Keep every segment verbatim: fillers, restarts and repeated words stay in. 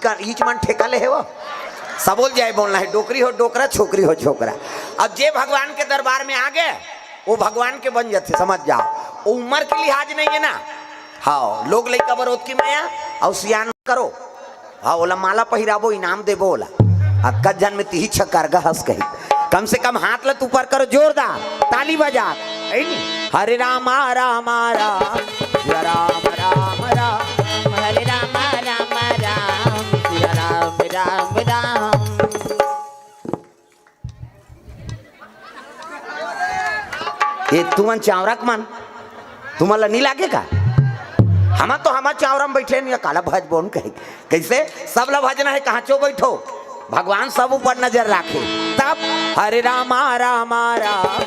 कर, ईच मन ठेका ले हे वो। सबो ल जाय बोलना हे, डोकरी हो डोकरा, छोकरी हो छोकरा। अब जे भगवान के दरबार में आ गे, वो भगवान के बन जाथे, समझ जाव। वो उमर के लिहाज नइ हे ना। हाँ, लोग लइका बर ओतकी मया, अउ सियान करो। हाँ, ओला माला पहिराबो, इनाम देबो ओला। अतका झन में तिही छक्कर गहस कही। कम से कम हाथ ल त ऊपर करो, जोरदार ताली बजा। है नी? हरे रामा रामा राम, या राम राम राम। हरे रामा रामा राम, या राम राम राम। ये तुमन चांवरा के मन, तुमन ला नी लागे का? हमन तो हमर चांवरा में बइठे नी, काला भजबो न कहे। कइसे? सब ला भजना हे, कहाँ चो बइठो, भगवान सब ऊपर नजर राखे। तब हरे रामा रामा राम,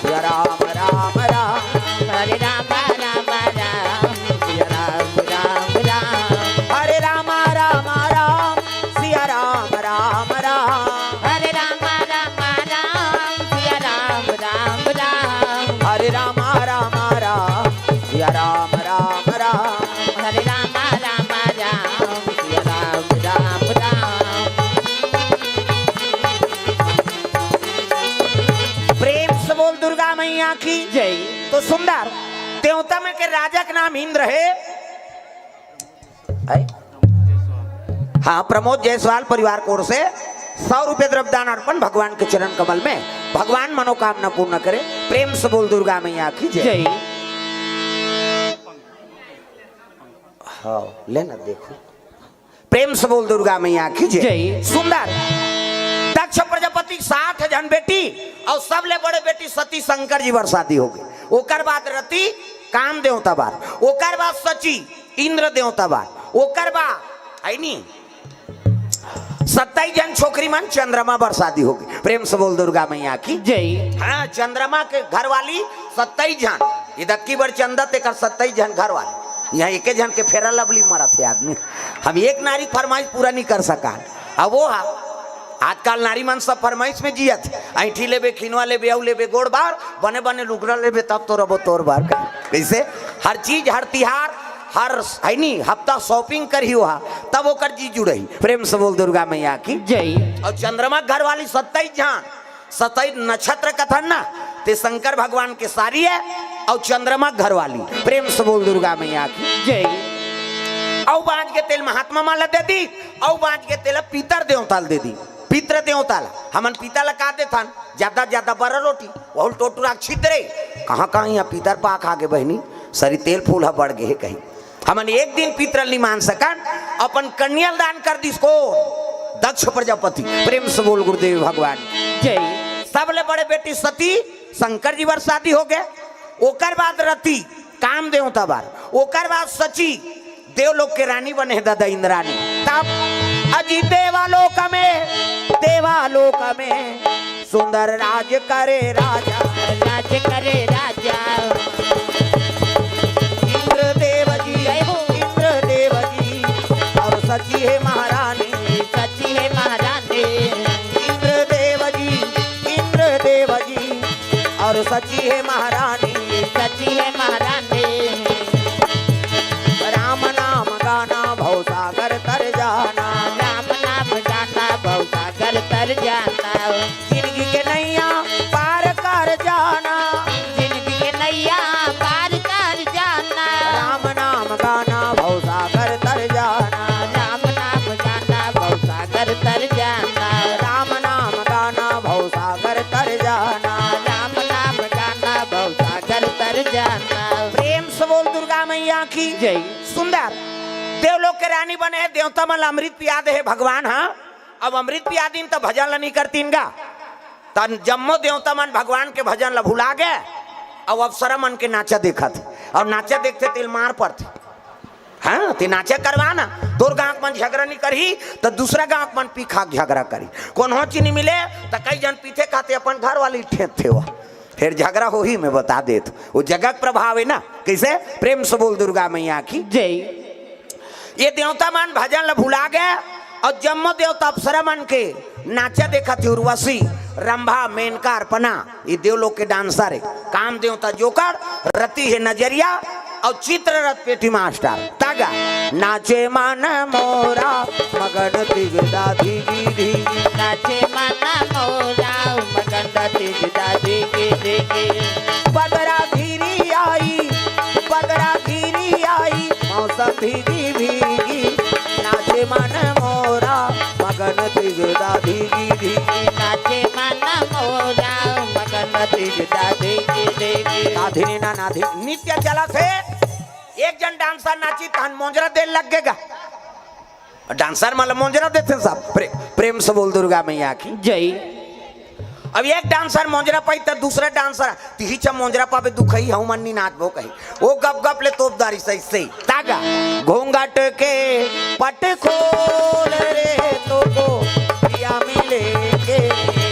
या राम राम राम। हरे रामा रामा राम, या राम राम राम। हरे रामा रामा राम, सिया राम राम राम। हरे रामा रामा राम, सिया राम राम राम। हरे रामा रामा राम, सिया राम राम राम। हरे रामा रामा राम, सिया राम राम राम। प्रेम से बोल दुर्गा मैया की जय। तो सुंदर देवता में के राजा के नाम इंद्र हे। है? हाँ, प्रमोद जायसवाल परिवार की ओर से सौ रुपये द्रव्यदान अर्पण भगवान के चरण कमल में, भगवान मनोकामना पूर्ण करे। प्रेम से बोल दुर्गा मैया की जय। जय। हाँ, लेना देखो। प्रेम से बोल दुर्गा मैया की जय। जय। सुंदर दक्ष प्रजापति के साठ झन बेटी अउ सबले बड़े बेटी सती शंकर जी बर शादी हो गे। ओकर बाद रति काम देवता बर, ओकर बाद शची इंद्र देवता बर, ओकर बाद है नी सत्ताईस झन छोकरी मन चंद्रमा बर शादी हो गे। प्रेम से बोल दुर्गा मैया की जय। हाँ, चंद्रमा के घर वाली सत्ताईस झन, ये दक्की बर चंदा तेकर सत्ताईस झन घर वाली। यहाँ एके झन के फेरा लवली मरत हे आदमी। हम एक नारी के फरमाइश पूरा नहीं कर सका। अब वो हा, आजकल नारी मन सब फरमाइश में जियत हे। ऐंठी लेबे, खिनवा लेबे, अउ लेबे गोड़ बार, बने बने लुगरा लेबे, तब तो रबो तोर बार। कइसे? हर चीज, हर तिहार, हर है नी हफ्ता shopping करही ओहा, तब ओकर जी जुड़ही। प्रेम से बोल दुर्गा मैया की जय। अउ चंद्रमा घर वाली सत्ताईस झन, सत्ताईस नक्षत्र कथन ना, ते शंकर भगवान के सारी हे, अउ चंद्रमा घर वाली। प्रेम से बोल दुर्गा मैया की जय। अउ बाँच गे तेला महात्मा मन ला दे दी, अउ बाँच गे तेला पितर देवता ला दे दी। पितर देवता ला, हमन पिता ला का देथन? ज्यादा ज्यादा बरा रोटी, वहू ल टोटुरा के छितरे। कहाँ कहाँ यहाँ पितर पाक आ गे बहिनी, सरी तेल फूल ह बढ़ गे हे कहीं। हमन एक दिन पितर ल नहीं मान सकन, अपन कन्या ल दान कर दिस कोन? दक्ष प्रजापति। प्रेम से बोल गुरुदेव भगवान जय। सबले बड़े बेटी सती शंकर जी बर शादी हो गे, ओकर बाद रति काम देवता बर, ओकर बाद शची देवलोक के रानी बने हे दादा इंद्रानी। तब अजी देवालोक में, देवालोक में सुंदर राज करे राजा। राज करे राजा। इंद्र देव जी, जय हो। इंद्र देव जी अउ शची हे महारानी। शची हे महारानी। इंद्र देव जी, इंद्र देव जी अउ शची हे महारानी। शची हे महारानी। राम नाम गाना भवसागर तर जाना। राम नाम गाना भवसागर तर जाना। जिंदगी के नैया पार कर जाना। जिंदगी के नैया पार कर जाना। राम नाम गाना भवसागर तर जाना। राम नाम गाना भवसागर तर जाना। राम नाम गाना भवसागर तर जाना। राम नाम गाना भवसागर तर जाना। प्रेम से बोल दुर्गा मैया की जय। सुंदर देवलोक के रानी बने हे, देवता मन ल अमृत पिया दे हे भगवान। हाँ, अब अमृत पिया दिन त भजन ल नहीं करतीन गा, त जम्मो देवता मन भगवान के भजन ल भुला गे, अउ अप्सरा मन के नाचा देखत हे, अउ नाचा देखथे तेल मार पड़थे। हाँ, ते नाचा करवा ना, तोर गाँव के मन झगड़ा नहीं करही त दूसरा गाँव के मन पी खा के झगड़ा करही। कोनो चीज नहीं मिले त कई झन पीथे खाथे अपन घर वाली ठेंकथे वो। फिर झगड़ा होही, मैं बता देत हूँ, वो जगह के प्रभाव हे ना। कइसे? प्रेम से बोल दुर्गा मैया की जय। ये देवता मन भजन ल भुला गे अउ जम्मो देवता अप्सरा मन के नाचा देखत हे। उर्वशी, रंभा, मेनका, अर्पणा, ये देवलोक के dancer हे। काम देवता जोकर, रति हे नजरिया, अउ चित्ररथ पेटी मास्टर। तागा। नाचे मन मोरा मगन तिगदा धिगी धिगी। नाचे मन मोरा मगन तिगदा धिगी धिगी। बदरा घिरी आई, बदरा घिरी आई, मौसम भीगी भीगी। नाचे मन मोरा मगन तिगदा धिगी धिगी। नाचे मन मोरा मगन तिगदा धिगी धिगी। साधिनी ना नाधिनी। नृत्य चलत हे, एक जन डांसर नाची तहन मोंजरा देन लग गे गा। डांसर मन ल मोंजरा देथे सब। प्रे-, प्रेम से बोल दुर्गा मैया की। जय। अब एक डांसर मोंजरा पाई त दूसरा डांसर, तिही च मोंजरा पाबे दुखई हऊ मन नी नाचबो कही। वो गप गप ले तोप दारी सही सही। तागा। घूंघट के पट खोल रे तोको पिया मिलेंगे।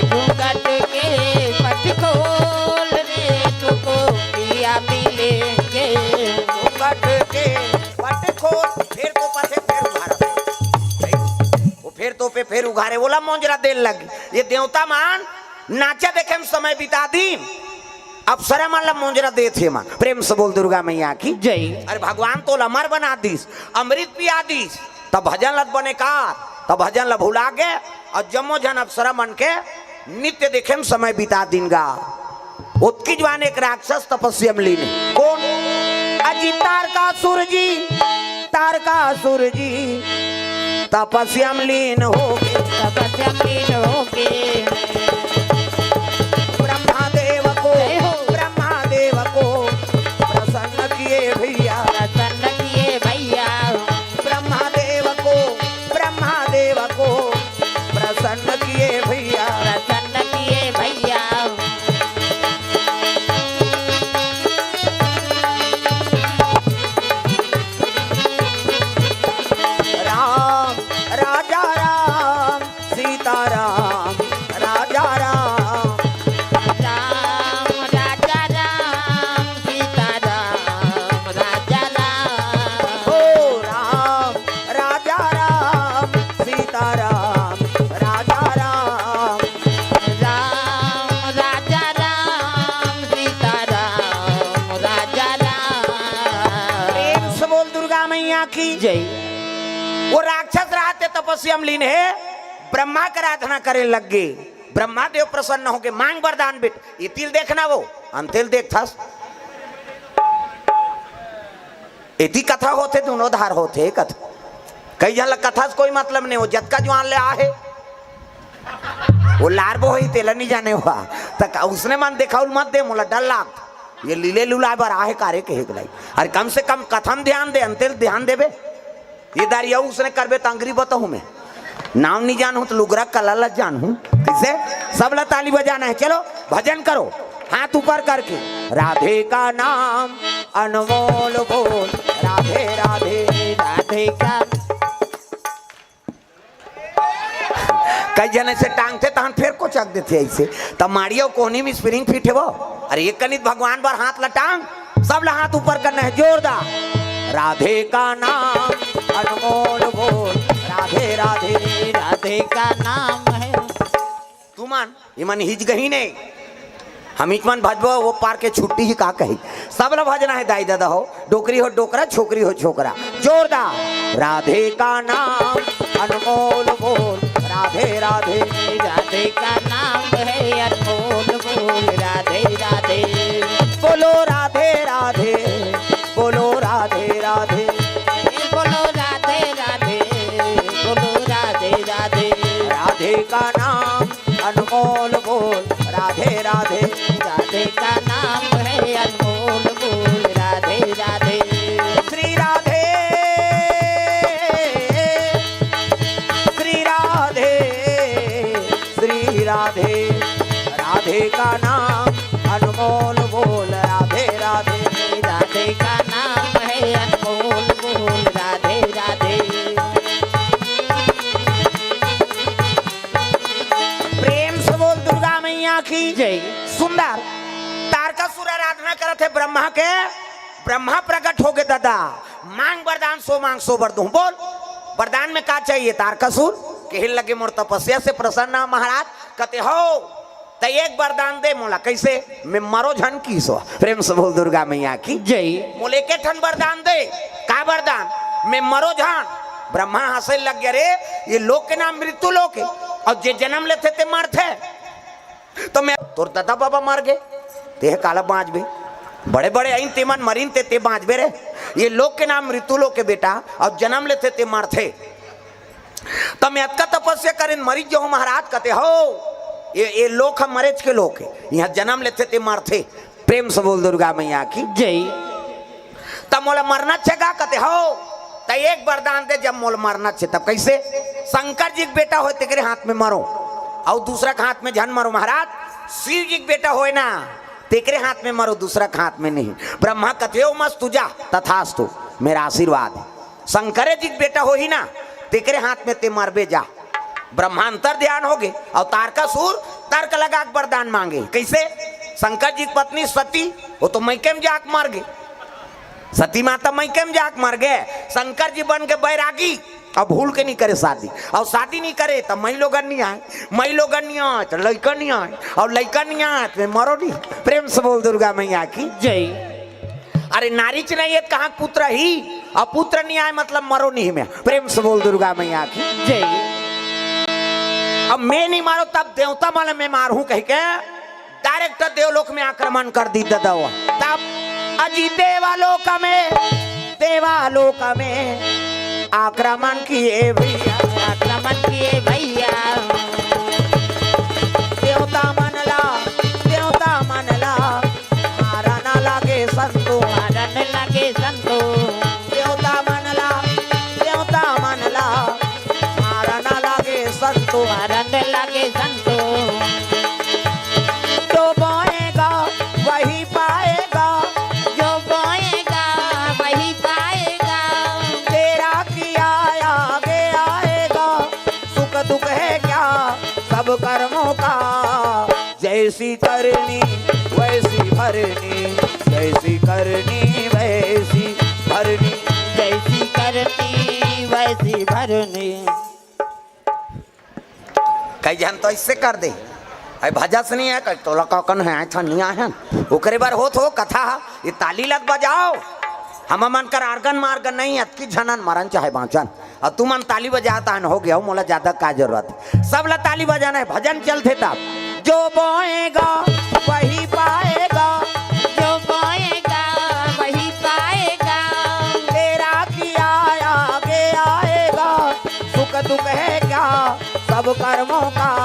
घूंघट के पट खोल रे तोको पिया मिलेंगे। घूंघट के पट खोल, फेर तोपथे, फेर उघारथे। वो फेर तोपे, फेर उघारे, वोला मोंजरा देन लग गे। ये देवता मन नाचा देखे म समय बिता दिन, अप्सरा मन ला मोंजरा देथे मन। प्रेम से बोल दुर्गा मैया की। जय। अरे भगवान तोला अमर बना दिस, अमृत पिया दिस, त भजन ल त बने कार, त भजन ल भुला गे, अउ जम्मो झन अप्सरा मन के नृत्य देखे म समय बिता दिन गा। ओतकी जुवार एक राक्षस तपस्या म लीन हे। कोन? अजी तारकासुर जी, तारकासुर जी तपस्या म लीन होगे। तपस्या म लीन होगे। ब्रह्मा देव को, जय हो। ब्रह्मा देव को प्रसन्न किए भैया। प्रसन्न किए भैया। ब्रह्मा देव को, ब्रह्मा देव को प्रसन्न किए भैया। प्रसन्न किए भैया। राम, राजा राम, सीता राम, राजा राम। राम, राजा राम, सीता राम, राजा राम। ओ राम, राजा राम, सीता राम, राजा राम। राम, राजा राम, सीता राम, राजा राम। प्रेम से बोल दुर्गा मैया की। जय। वो राक्षस रहत हे तपस्या म लीन हे, ब्रह्मा के आराधना करे लग गे। ब्रह्मा देव प्रसन्न होके मांग वरदान बेट, ये तिल देखना वो, अंतेल देखथस। एती कथा होथे, दुनो धार होथे कथा। कई झन ल कथा से कोई मतलब नहीं हो, जतका जुवार ले आहे, वो लारबो होही, तेला नहीं जाने हुआ। त उसने मन देखाउल मत दे, मोला डर लागथे। ये लीले लुलाए बर आहे कारे कहे के लाई। अरे कम से कम कथा म ध्यान दे, अंतेल ध्यान देबे। ये दारी अउ उसने करबे त अंगरी बताहूं मैं। नाम नहीं जानहूं त लुगरा कला ला जानहूं। किसे? सब ला ताली बजाना है। चलो, भजन करो, हाथ ऊपर करके। राधे का नाम अनमोल बोल, राधे राधे। राधे का कई जन ऐसे टांगथे, तहन फेर कोचक देथे ऐसे। तब माड़ियो कोहनी में spring fit हे वो। अरे, एक कनित भगवान बर हाथ ला टांग, सब ला हाथ ऊपर करना है, जोरदार। राधे का नाम अनमोल बोल, राधे राधे। राधे का नाम है। तुमन, इमन हिज गही नहीं। हम इच मन भजबो, वो पार के छुट्टी ही का कही। सब ला भजना है दाई दादा हो, डोकरी हो डोकरा, छोकरी हो छोकरा। जोरदार। राधे का नाम अनमोल बोल, राधे राधे। राधे का नाम है अनमोल बोल, राधे राधे। बोलो राधे राधे, बोलो राधे राधे। बोलो राधे राधे, बोलो राधे राधे। राधे का नाम अनमोल बोल, राधे राधे। राधे का नाम है अनमोल बोल, राधे राधे। श्री राधे, श्री राधे, श्री राधे। राधे का नाम अनमोल बोल, राधे राधे। राधे का नाम है अनमोल बोल, राधे राधे। प्रेम से बोल दुर्गा मैया की। जय। सुंदर। तारकासुर आराधना करत हे ब्रह्मा के। ब्रह्मा प्रकट होगे दादा, मांग वरदान, सो मांग सो बर दूं। बोल, वरदान में का चाहिए? तारकासुर कहे लगे, मोर तपस्या से प्रसन्न हे महाराज। कथे हो, त एक वरदान दे मोला। कइसे? मैं मरो झन किसो। प्रेम से बोल दुर्गा मैया की। जय। मोला एके ठन वरदान दे। का वरदान? मैं मरो झन। ब्रह्मा हंसे लग गे, "रे, ये लोक के नाम मृत्यु लोक हे, अउ जे जनम लेथे ते मरथे। त मैं, तोर ददा बाबा मर गे, तेह काला बांचबे? बड़े बड़े अइन तेमन मरिन ते, ते बांचबे रे? ये लोक के नाम मृत्यु लोक हे बेटा, अउ जनम लेथे ते मरथे।" त मैं अतका तपस्या करेन, मरिच जो महाराज। कथे, "हो, ये, ये लोक ह मरेच के लोक हे, इहां जनम लेथे ते मरथे।" प्रेम से बोल दुर्गा मैया की। जय। त मोला मरना छे गा? कथे, "हो, त एक वरदान दे, जब मोला मरना छे।" तब कइसे? "शंकर जी के बेटा होय, तेकरे हाथ में मरो, अउ दूसरा के हाथ में झन मरो महाराज। शिव जी के बेटा होय ना, तेकरे हाथ में मरो, दूसरा के हाथ में नहीं।" ब्रह्मा कथे, "ओ मस्त, तू जा, तथास्तु, मेरा आशीर्वाद हे। शंकरे जी के बेटा होही ना, तेकरे हाथ में ते मरबे, जा।" ब्रह्मा अंतर ध्यान होगे, अउ तारकासुर तर्क लगा के वरदान मांगे। कइसे? शंकर जी की पत्नी सती, वो तो मइके में जाके मर गे। सती माता मइके में जाके मर गे। शंकर जी बन के बैरागी, अब भूल के नहीं करे शादी, अउ शादी नहीं करे त मई लोगन नहीं आय, मई लोगन नहीं आय त लइका नहीं आय, अउ लइका नहीं आय त मरो नहीं। प्रेम से बोल दुर्गा मैया की। जय। अरे नारीच नहीं हे त कहां पुत्र ही, अउ पुत्र नहीं आय मतलब मरो नहीं में। प्रेम से बोल दुर्गा मैया की। जय। अब मैं नहीं मारो तब देवता मन ल मैं मारहूं कहिके direct देवलोक में आक्रमण कर दी ददव। तब अजी देवालोक में, देवालोक में आक्रमण किए भैया। आक्रमण किए भैया। देवता मन ला, देवता मन ला मारन लागे संतु। मारन लागे संतु। देवता मन ला, देवता मन ला मारन लागे संतु। मारन लागे संतु। जो बोएगा वही पाएगा। जो बोएगा वही पाएगा। तेरा किया आगे आएगा। सुख दुख है क्या सब कर्मों का। जैसी करनी वैसी भरनी। जैसी करनी वैसी भरनी। जैसी करनी वैसी भरनी। कई झन तो अइसे कर दे, "अरे भजस नहीं हे, कई तोला का कन हे, आय था नहीं आय हन।" ओकरे बर होत हो कथा, ये ताली लग बजाओ। हम मन कर आर्गन मार्गन नहीं, अतकी झनन मरन चाहे बांचन। अउ तुमन ताली बजाता हन, हो गया, मोला ज्यादा का जरूरत हे? सब ला ताली बजाना हे, भजन चलथे तब। जो बोएगा वही पाएगा। जो बोएगा वही पाएगा। तेरा किया आगे आएगा। सुख दुख है क्या सब कर्मों का।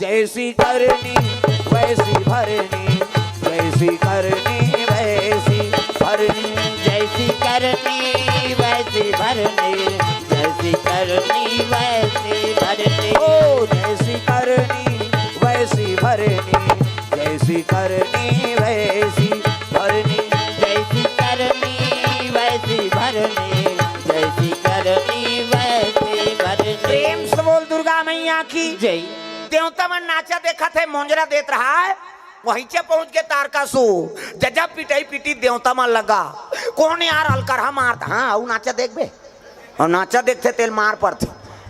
जैसी करनी वैसी भरनी। जैसी करनी वैसी भरनी। जैसी करनी वैसी भरनी। जैसी करनी वैसी भरनी। ओ जैसी करनी वैसी भरनी। जैसी करनी वैसी भरनी। जैसी करनी वैसी भरनी। जैसी करनी वैसी भरनी। प्रेम से बोल दुर्गा मैया की। जय। देवता मन नाचा देखत हे, मोंजरा देत रहा हे। वहींचे पहुंच के तारकासुर, जजा पिटाई पीटी देवता मन लगा। "कौन यार अलकरहा मारत?" हाँ, अउ नाचा देखबे। अउ नाचा देखथे तेला मार परथे।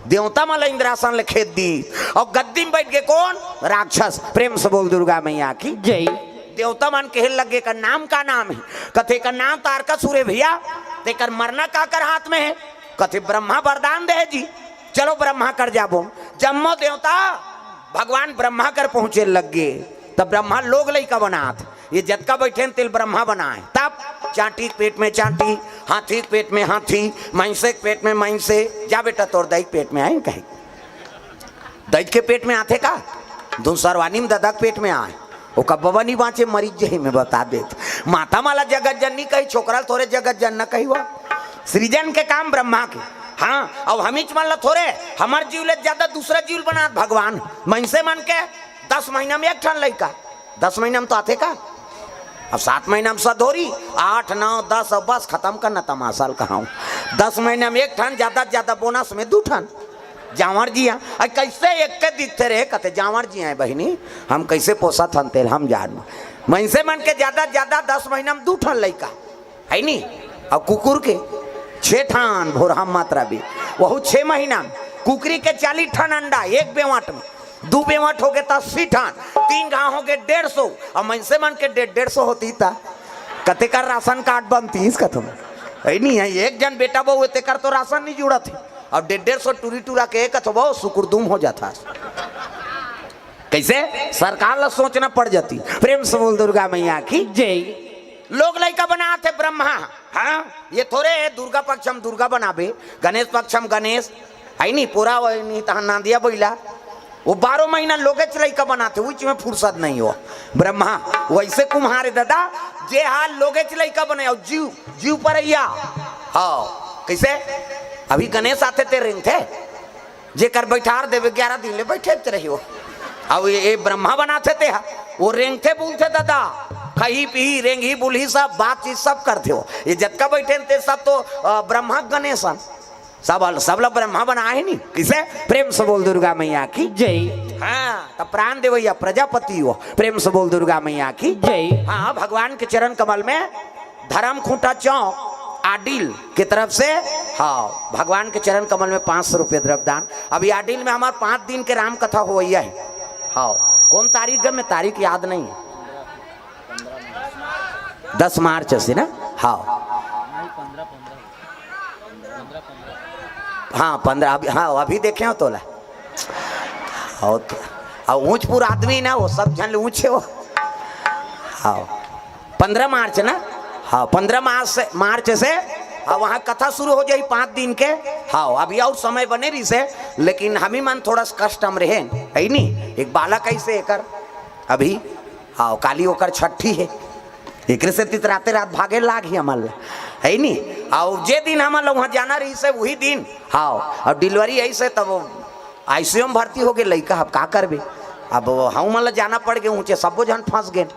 देवता मन ल इंद्रासन ले खेद दी। अउ गद्दी में बैठ के कौन? राक्षस। प्रेम से बोल दुर्गा मैया की। जय। देवता मन कहे लगे, "का नाम, का नाम हे?" कथे, "का नाम तारकासुर हे भैया।" "तेकर मरना काकर हाथ में हे?" कथे, "ब्रह्मा वरदान दे हे जी।" "चलो ब्रह्मा कर जाबो।" जम्मो देवता भगवान ब्रह्मा कर पहुंचे लग गे। तब ब्रह्मा लोग लइका बनात, ये जतका बैठे हैं तेल ब्रह्मा बनाए। तब चांटी के पेट में चांटी, हाथी के पेट में हाथी, मइंसे के पेट में मइंसे। जा बेटा, तोर दाई के पेट में आए कहे। दाई के पेट में आथे का? धुन सरवानी में ददा के पेट में आए। ओका बबा नहीं बांचे, मरीज जही में बता देत। माता माला जगत जननी कही, छोकरा ल थोरे जगत जनना कही हुआ। सृजन के काम ब्रह्मा के। हाँ, अब हमीच मन ला थोरे, हमर जीव ले ज्यादा दूसरा जीव बनात भगवान। मइंसे मन के दस महीना में एक ठन लइका, दस महीना में तो आथे का? अब सात महीना में सधोरी, आठ, नौ, दस, अब बस खत्म करना तमाशा ल कहाऊं। दस महीना में एक ठन, ज्यादा से ज्यादा बोनस में दू ठन। जांवर जी हाँ, अरे कैसे एक के दिखते रहे, कहते जांवर जी हैं बहिनी, हम कैसे पोसत हन तेल हम जान। मइंसे मन के ज्यादा से ज्यादा दस महीना में दू ठन लइका, है नी? अउ कुकुर के छे ठन भोरहा मात्रा भी, वहू छे महीना में। कुकरी के चालीस ठन अंडा एक बेवाट में, दू बेवट होगे त अस्सी ठन, तीन घांव होगे डेढ़ सौ। अब मनसे मन के डेढ़ डेढ़ सौ होती त कतेकर राशन कार्ड बनतीस कथों। है नहीं है, एक जन बेटा बहू हे, तेकर तो राशन नहीं जुड़त हे। अब डेढ़ डेढ़ सौ टूरी टूरा के कथो बहू सुकुरदुम हो जाता। कैसे? सरकार ला सोचना पड़ जाती। प्रेम से बोल दुर्गा मैया की। जय। लोग लइका बनात हे ब्रह्मा। हाँ, ये थोरे हे दुर्गा पक्ष हम दुर्गा बनाबे, गणेश पक्ष हम गणेश, है नहीं पूरा वही नहीं तहन नांदिया बैला। वो बारह महीना लोगेच लइका बनात हे, उच में फुर्सत नहीं हो। ब्रह्मा वैसे कुम्हार हे दादा, जे हाल लोगेच लइका बने, अउ जीव, जीव परैया। हाँ, कैसे? अभी गणेश आथे ते रेंगथे, जेकर बैठार देबे ग्यारह दिन ले बैठे रहियो। अब ये, ये ब्रह्मा बनाथे ते हा, वो रेंगथे बुलथे दादा, खही पीही, रेंगही बुलही सब, बातचीत सब करथे हो। ये जतका बैठे ते सब तो, अ, ब्रह्मा गणेश हन। सब, सब ला ब्रह्मा बनाए हे नी। किसे? प्रेम से बोल दुर्गा मैया की। जय। हाँ, त प्राण देवैया प्रजापति हो। प्रेम से बोल दुर्गा मैया की। जय। हाँ, भगवान के चरण कमल में धर्म खूंटा चौक आडिल के तरफ से, हाँ, भगवान के चरण कमल में पाँच सौ रुपये द्रव्य दान। अभी आडिल में हमार पाँच दिन के राम कथा होवैया हे। हाँ, कौन तारीख हे, मैं तारीख याद नहीं हे। दस मार्च से ना? हाँ, हाँ, पन्द्रह, अभी, हाँ, अभी देखे हो तोला। हाँ, तो, अब ऊंचपुर आदमी ना, वो सब झन ऊंचे हो। हाँ, पन्द्रह मार्च ना? हाँ, पन्द्रह मार्च से, मार्च से, हाँ, वहाँ कथा शुरू हो जाई पाँच दिन के। हाँ, अभी और समय बने रहिसे, लेकिन हमी मन थोड़ा सा कष्ट में रहे, है नी? एक बालक ऐसे एकर अभी, हाँ, काली ओकर छठी हे, एकरे से तितराते रात भागे लाग ही हमन ला, है नी? और जे दिन हमन ला वहाँ जाना रहिसे, वही दिन, हाँ, और डिलीवरी ऐसे तब आईसीयू में भर्ती होगे लइका, अब का करबे? अब हमू मन ला जाना पड़ गे, ऊंचे सब्बो झन फंस गेन।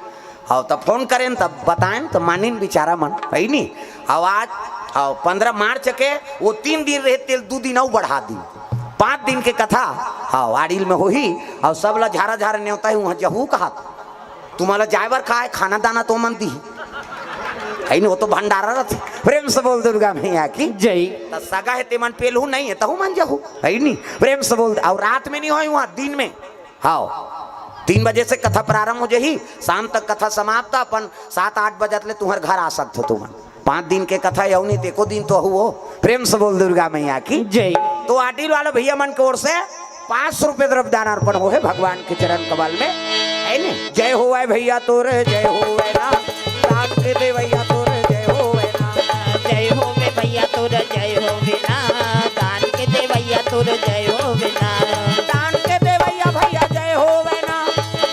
हाँ, तब फोन करेन, तब बताएन, तब मानिन बिचारा मन, है नी? अब आज, हाँ, पन्द्रह मार्च के वो तीन दिन रहे, तेल दू दिन अउ बढ़ा दी, पाँच दिन के कथा, हाँ, आड़िल में होही। और सब ला झारा झारा नेवता ही वहाँ जहू कहा, तुम्हारा जाए बर का हे, खाना दाना तो मन दी, है नी? वो तो भंडारा रथे। प्रेम से बोल दुर्गा मैया की। जय। त सगा हे ते मन पेलहू, नहीं हे तहू मन जहू, है नी? प्रेम से बोल। और रात में नहीं होय वहाँ, दिन में। हाँ, तीन बजे से कथा प्रारंभ हो जाही, शाम तक कथा समाप्त, अपन सात आठ बजत ले तुम्हर घर आ सकत हो तुमन। पाँच दिन के कथा हे, अउ नहीं त एको दिन तो हुओ। प्रेम से बोल दुर्गा मैया की। जय। तो आडिल वाला भैया मन के ओर से पाँच सौ रुपये द्रव्य दान अर्पण हो हे भगवान के चरण कमल में, है ने? जय होवै भैया तोर, जय होवै ना, दान के देवैया तोर, जय होवै ना। जय होवे भैया तोर जय होवे ना, दान के देवैया तोर जय होवे ना। दान के देवैया भैया जय होवै ना।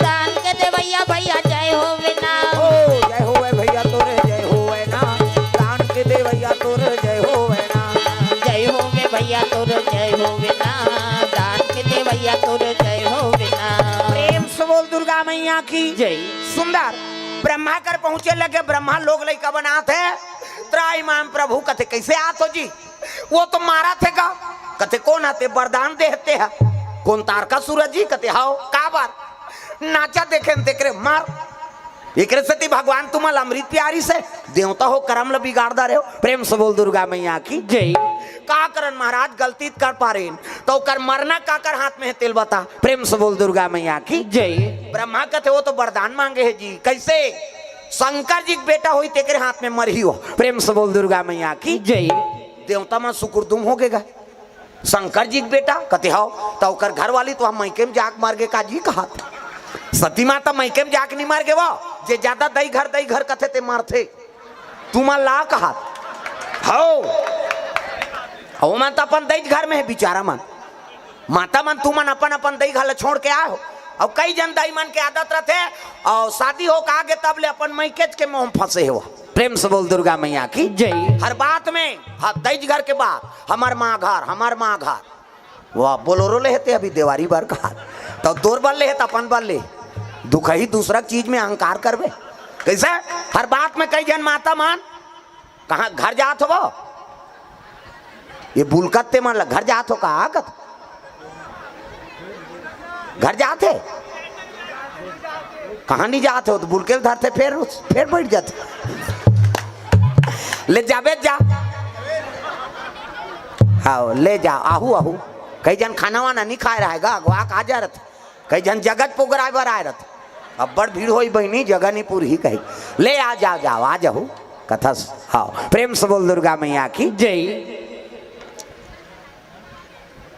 दान के देवैया भैया जय होवे ना। ओ जय होवै भैया तोर जय होवै ना, दान के देवैया तोर जय होवै ना। जय होवे भैया तोर जय होवे ना, दान के देवैया तोर जय होवे ना। प्रेम से बोल दुर्गा मैया की। जय। सुंदर। ब्रह्मा कर पहुंचे लगे, ब्रह्मा लोग लइका बनात हे। त्राईमान प्रभु कथे, कैसे आत हो जी? वो तो मारत हे गा। कथे, कोन आते? वरदान देहते हे। कोन तारकासुर जी? कथे, हाव, काबर? नाचा देखेन तेकरे मार। एकरे सेती भगवान तुमन ल अमृत पियारिस हे, देवता हो करम ल बिगाड़ डारे हो। प्रेम से बोल दुर्गा मैया की। जय। का करन महाराज, गलती त कर पारेन, त ओकर मरना काकर हाथ में हे तेल बता। प्रेम से बोल दुर्गा मैया की। जय। ब्रह्मा कथे, वो तो वरदान मांगे हे जी। कैसे? शंकर जी के बेटा होई तेकरे हाथ में मरही हो। प्रेम से बोल दुर्गा मैया की। जय। देवता मन सुकुरदुम हो गे गा। शंकर जी के बेटा कथे, हाव, त ओकर घरवाली तो हम मइके में जाके मर गे का जी कहात। सती माता मइके में जाके नहीं मर गे वो, जे ज्यादा दई घर, दई घर कथे ते मरथे। तुमन ला कहात। हाव। ओमन त अपन दई घर में हे बिचारा मन। माता मन तुमन अपन अपन दई घर ल छोड़ के आए हो। अउ कई जन दाई मन के आदत रथे, अउ शादी हो के आगे तब ले अपन मइकेच के मोह में फंसे हो। प्रेम से बोल दुर्गा मैया की। जय। हर बात में, हाँ, दई घर के बात, हमर माँ घर, हमर माँ घर। वाह, बोलोरो ले हे ते अभी देवारी बर कहा। त तोर बर ले हे त अपन बर ले। दुखही दूसरा चीज में अहंकार करबे। कैसे? हर बात में कई जन माता मन कहाँ घर जात हो? ये बुलकत ते मन ल घर जात हो का? कत घर जात हे? कहाँ नहीं जात हो? त बुलके ल धरथे, फेर उस, फेर बैठ जाथे। ले जाबे जा। हाँ, ले जा, आहू, आहू। कई जन खाना वाना नहीं खाए रहे गा, अगवा के आ जा रथे। कई झन जगत पोगराय बर आय रथे, अब्बड़ भीड़ होई बहिनी, जगह नहीं पूरही कही। ले आ, जाओ, जाओ, आ जाहू। कथस, हाँ, प्रेम से बोल दुर्गा मैया की। जय।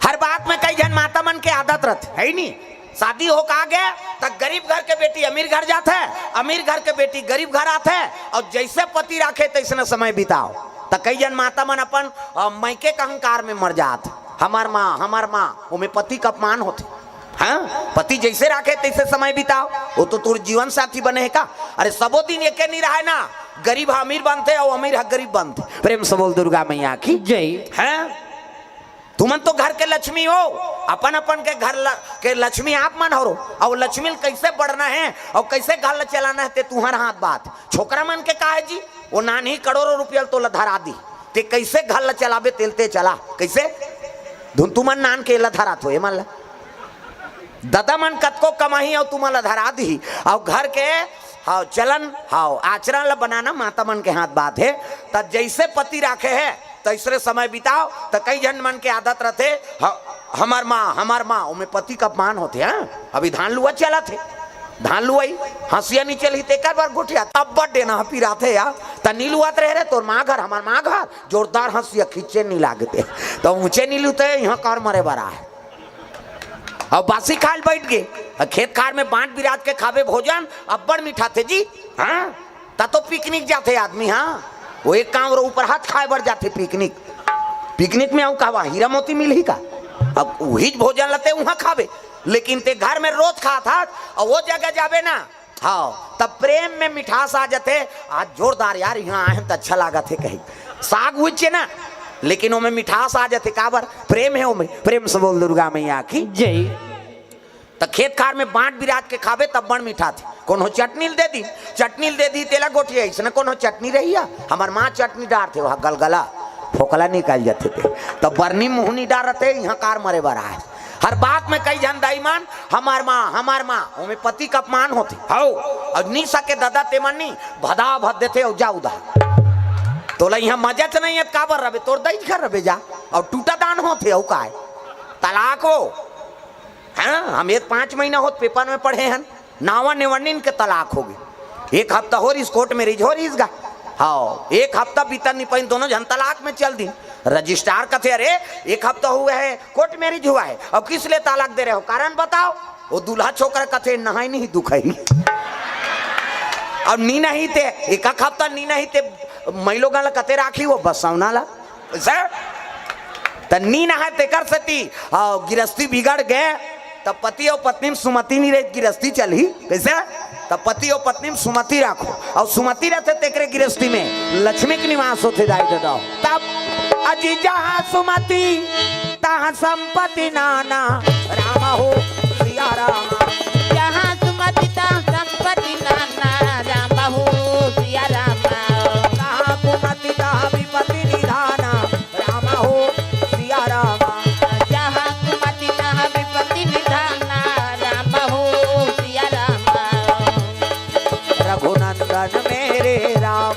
हर बात में कई झन माता मन के आदत रथे, है नी? शादी हो का गे, त गरीब घर के बेटी अमीर घर जाथे, अमीर घर के बेटी गरीब घर आथे, और जैसे पति राखे तैसने समय बिताओ। त कई झन माता मन अपन, अ, मायके के अहंकार में मर जात, हमार माँ, हमार माँ, ओमे पति का अपमान होथे। हाँ, पति जैसे राखे तैसे समय बिताओ, वो तो तोर जीवन साथी बने हे का? अरे, सबो दिन एके नहीं रहे ना, गरीब ह अमीर बनथे और अमीर ह गरीब बनथे। प्रेम से बोल दुर्गा मैया की। जय। हैं? तुमन तो घर के लक्ष्मी हो, अपन अपन के घर ल-, के लक्ष्मी आप मन हो, और लक्ष्मी ल कैसे बढ़ना है और कैसे घर ल चलाना है, ते तुहर हाथ बात। छोकरा मन के का है जी, वो नानही करोड़ों रुपया ल तोला धरा दी, ते कैसे घर ल चलाबे, तेल ते चला, कैसे? धुन तुमन नान के एला धरात हो, एमन ला। ददा मन कतको कमाही और तुमन ला धरा दी, और घर के, हाँ, चलन, हाँ, आचरण ला बनाना माता मन के हाथ बात है। त जैसे पति राखे है, तैसरे समय बिताओ। त कई झन मन के आदत रथे, ह-, हमार माँ, हमार माँ, ओमे पति का अपमान होथे, हाँ? अभी धान लुआ चलत हे, धान लुआई, हंसिया नहीं चलही, तेकर बर गोठिया, तब बड़ डेना पिराथे यार। त नी लुआत रहे रे, तोर माँ घर, हमार माँ घर, जोरदार हंसिया खींचे नहीं लागते, त ऊंचे नहीं लुते, यहाँ कर मरे बर आए। अब बासी खाल बैठ गए, अब खेत खार में बांट बिराज के खाबे भोजन, अब्बड़ मिठाथे जी। हाँ, त तो पिकनिक जाथे आदमी, हाँ, वो एक काम रो ऊपर हाथ खाए बर जाथे पिकनिक। पिकनिक में आऊ कहवा हीरा मोती मिलही का? अब उही भोजन लते उहाँ खाबे, लेकिन ते घर में रोज खात हाथ, और वो जगह जाबे ना, हाँ, तब प्रेम में मिठास आ जाथे। आज जोरदार यार, यहाँ आए हैं त अच्छा लागत हे कही, साग उच्चे ना, लेकिन ओमे मिठास आ जाथे। काबर? प्रेम है ओमे। प्रेम से बोल दुर्गा मैया की। जय। त खेत खार में बांट बिराज के खाबे तब बड़ मिठाथे। कोनो चटनी ल दे दी, चटनी ल दे दी, तेला गोठिया, इसने कोनो चटनी रहिया, हमार माँ चटनी डारथे, वह गलगला फोकला निकल जाथे ते। तब बरनी मुहनी डारथे, यहाँ कार मरे बर आए। हर बात में कई झन दाई मन, हमार माँ, हमार माँ, ओमे पति का अपमान होथे। हौ, और नी सके ददा ते मन नी, भदा भद देथे, और जा उदा। तोला यहाँ मजा च नहीं है, काबर रबे, तोर दई घर रबे जा, और टूटा दान होथे, और काय? तलाक हो। हाँ, हम एक पाँच महीना होत पेपर में पढ़े हन, नावा नेवनिन के तलाक हो गई। एक हफ्ता हो रहीस, कोर्ट मैरिज हो रहीस गा। हाँ, एक हफ्ता बीतन नहीं पाइन, दोनों झन तलाक में चल दिन। रजिस्ट्रार कथे, "अरे, एक हफ्ता हुआ है, कोर्ट मैरिज हुआ है, अब किस लिए तलाक दे रहे हो, कारण बताओ।" वो दूल्हा छोकरा कथे, "नहाई नहीं दुखई।" अब नी नहीं ते, एक हफ्ता नी नहीं ते, मई लोगन ला कते राखी वो बसौना ला। सर, त नी नहाय तेकर सेती, आ, गिरस्ती बिगड़ गे, त पति अउ पत्नी में सुमति नी रही, गिरस्ती चलही। कइसे? त पति अउ पत्नी में सुमति राखो, अउ सुमति रहिथे तेकरे गिरस्ती में लक्ष्मी के निवास होथे, दाई ददा। तब अजी जहाँ सुमति तहाँ संपत्ति नाना, राम हो सिया राम। जहाँ सुमति तहाँ संपत्ति नाना, राम हो सिया राम। तहाँ कुमति तहाँ विपत्ति निधाना, राम हो सिया राम। जहाँ कुमति तहाँ विपत्ति निधाना, राम हो सिया राम। रघुनंदन मेरे राम,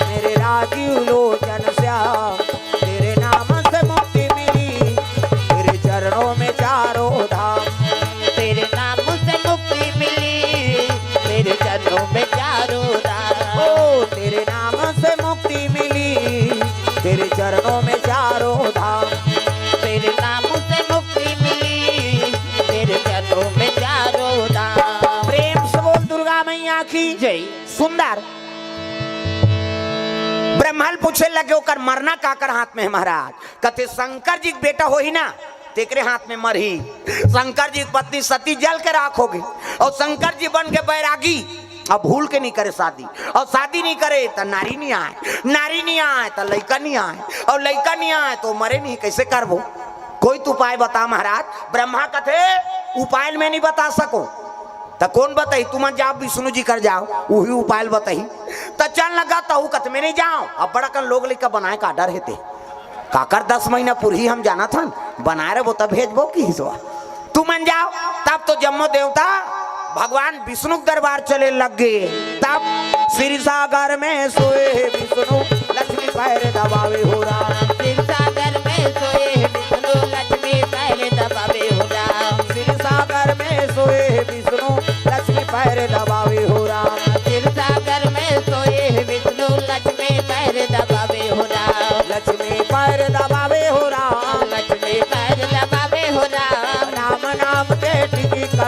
मेरे राजीव लोचन श्याम, तेरे नाम से मुक्ति मिली, तेरे चरणों में चारों धाम। तेरे नाम से मुक्ति मिली, तेरे चरणों में चारों धाम। ओ, तेरे नाम से मुक्ति मिली, तेरे चरणों में चारों धाम। तेरे नाम से मुक्ति मिली, तेरे चरणों में चारों धाम। प्रेम से बोल दुर्गा मैया की जय। सुंदर। ब्रह्मा ल पूछे लगे, "ओकर मरना काकर हाथ में है महाराज?" कथे, "शंकर जी के बेटा होही ना, तेकरे हाथ में मरही।" शंकर जी की पत्नी सती जल के राख हो गई, और शंकर जी बन के बैरागी, अब भूल के नहीं करे शादी, और शादी नहीं करे त नारी नहीं आए, नारी नहीं आए त लइका नहीं आए, और लइका नहीं आए तो मरे नहीं, कैसे करबो? कोई तो उपाय बता महाराज। ब्रह्मा कथे, "उपाय मैं नहीं बता सको।" त कोन बताही? तुमन जाओ, विष्णु जी कर जाओ, उही उपाय ल बताही। त चल लगा, तहू कत में नहीं जाओ। अब बड़ा कन लोग लइका बनाए का डर हे ते। काकर दस महीना पुरही हम जानत हन, बनाए रहो तब भेजबो किहिस वा। तुमन जाओ, तब तो जम्मो देवता भगवान विष्णु के दरबार चले लग गे। तब क्षीर सागर में सोए हे विष्णु, लक्ष्मी पैर दबावे हो राम। क्षीर सागर में सोए हे विष्णु, लक्ष्मी पैर दबावे हो राम। क्षीर सागर में सोए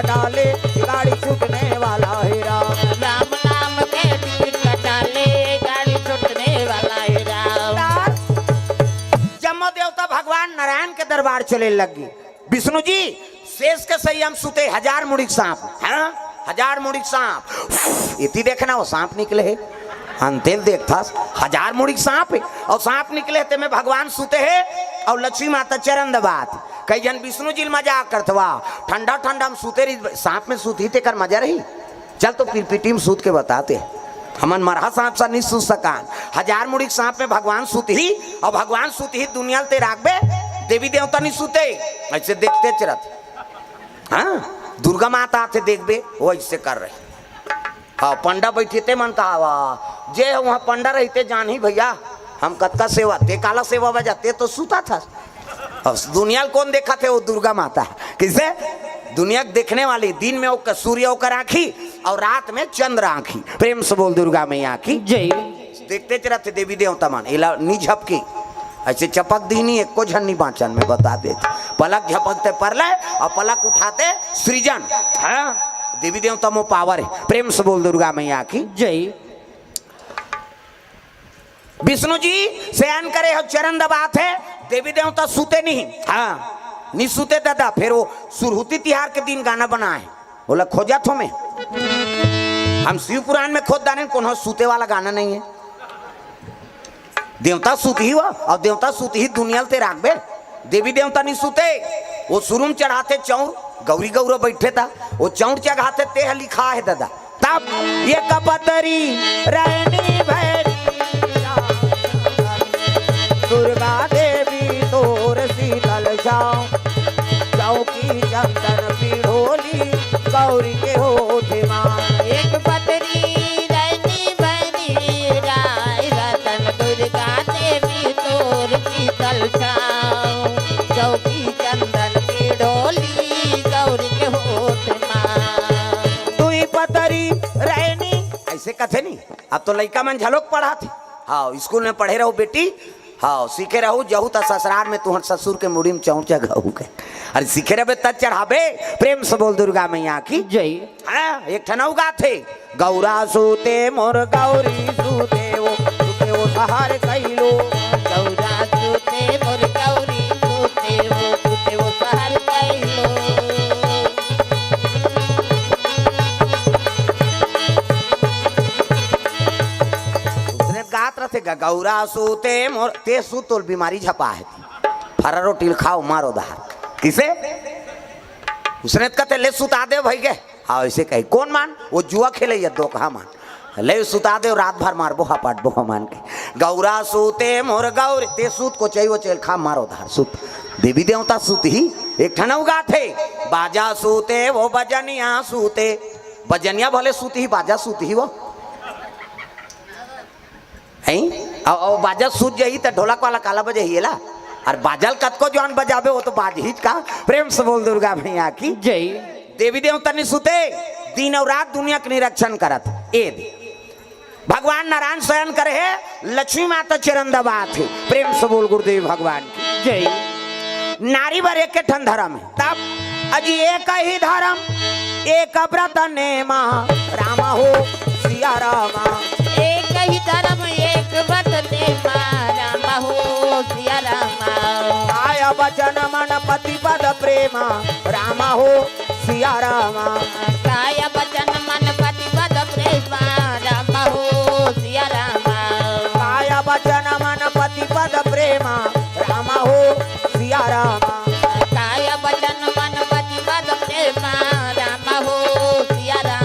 डाले, गाड़ी छूटने वाला है राम। राम नाम के टिकट कटा ले, गाड़ी छूटने वाला है राम। जम्मो देवता भगवान नारायण के दरबार चले लग गे। विष्णु जी, शेष के सही हम सुते, हजार मुड़ी के सांप, हाँ, हजार मुड़ी के सांप। इति देखना, वो सांप निकले हे। अंतेल देखथस, हजार मुड़ी के सांप हे, अउ सांप निकले हे, तेमे भगवान सुते हे, अउ लक्ष्मी माता चरण दबात। कई झन विष्णु जी ल मजाक करत हे, "वाह, ठंडा ठंडा हम सुते रही, सांप में सुतही तेकर मजा रही। चल तो पिरपिटी में सुत के बताते, हमन मरहा सांप सा नहीं सुत सकान।" हजार मुड़ी के सांप में भगवान सुतही, अउ भगवान सुतही दुनिया ल ते राखबे, देवी देवता नहीं सुते। ऐसे देखते चरत, हाँ, दुर्गा माता आथे देखबे, वो ऐसे कर रही। हाँ, पंडा बैठे ते मन कहा, "वाह, जे ह वहाँ पंडा रहिते जानही भैया, हम कतका सेवा, ते काला सेवा बजा, ते तो सुता था।" अब दुनिया ल कौन देखा थे, वो दुर्गा माता। किसे? दुनिया के देखने वाली, दिन में ओकर सूर्य ओकर आँखी और रात में चंद्र आँखी। प्रेम से बोल दुर्गा मैया की। जय। देखते च रहते देवी देवता मन, एला नी झपके, ऐसे चपक दी नी, एको झन नी बाँचन, मैं बता देत। पलक झपकते परलय और पलक उठाते सृजन। हाँ, देवी देवता मो पावर है। प्रेम से बोल दुर्गा मैया की। जय। विष्णु जी शयन करे हो, चरण दबात है, देवी देवता सुते नहीं। हाँ, नहीं सुते दादा। फिर वो सुरहुती तिहार के दिन गाना बनाए, बोला, "खोजत हो मैं।" हम शिव पुराण में खोद डारेन, कोनो सुते वाला गाना नहीं है। देवता सुतही हो, और देवता सुतही दुनिया ल ते राखबे। देवी देवता नहीं सुते, वो सुरुम चढ़ाते चौर, गौरी गौरा बैठे था, वो चौर चघाते, ते ह लिखा है दादा। तब एक पतरी रहनी भैरी, दुर्गा देवी तोर शीतल छाँव, चौकी चंदन पिढ़ोली, गौरी के होठ मा। एक पतरी रहनी भैरी, राय रतन दुर्गा देवी तोर शीतल छाँव, चौकी चंदन पिढ़ोली, गौरी के होठ मा। दुई पतरी रहनी, ऐसे कथे नहीं। अब तो लइका मन झलोक पढ़त हे। हाँ, स्कूल में पढ़े रहो बेटी, हाँ, सीखे रहो, जहू त ससुरार में तुहर ससुर के मुड़ी में चौंचा गहू के। अरे सीखे रहबे तब चढ़ाबे। प्रेम से बोल दुर्गा मैया की। जय। हाँ, एक ठन अउ गाथे, "गौरा सूते मोर गौरी सूते वो, सूते वो सहर कैलो।" गौरा सूते मोर गौरी सूते वो, सूते वो सहर कैलो। उसने गात रहते ग-, "गौरा सूते मोर", ते सूत तोल बीमारी झपा है। फरा रोटी ल खाओ, मारो दहार। किसे? उसने कते ले सुता दे भई गे। हाँ, ऐसे कही, "कौन मान?" "वो जुआ खेले या दो कहा मान।" "ले सुता दे, रात भर मारबो, हपाटबो मान के।" "गौरा सूते मोर गौरी", ते सूत को चाहिए, वो चल खा, मारो धार, सूत। देवी देवता सूत ही, एक ठन अउ गाथे, "बाजा सूते वो बजनिया सूते।" बजनिया भले सूत ही, बाजा सूत ही वो। हैं? अउ, अउ बाजा सूत जाही त ढोलक वाला काला बजाही एला? अउ बाजल कतको जवान बजाबे, वो तो बाजहीच का। प्रेम से बोल दुर्गा मैया की। जय। देवी देवता नहीं सुते, दिन अउ रात दुनिया के निरीक्षण करत। ए दे। भगवान नारायण शयन करे हे, लक्ष्मी माता चरण दबात हे। प्रेम से बोल गुरुदेव भगवान की। जय। नारी बर एक ठन धर्म हे। तब अजी एक ही धर्म, एक व्रत नेमा, राम हो सिया रामा। एक ही धर्म, एक व्रत नेमा, राम हो सिया रामा। काय वचन मन पति पद प्रेमा, राम हो सिया रामा। काय वचन मन पति पद प्रेमा, राम हो सिया रामा। काय वचन मन पति पद प्रेमा, राम हो सिया रामा। काय वचन मन पति पद प्रेमा, राम हो सिया रामा।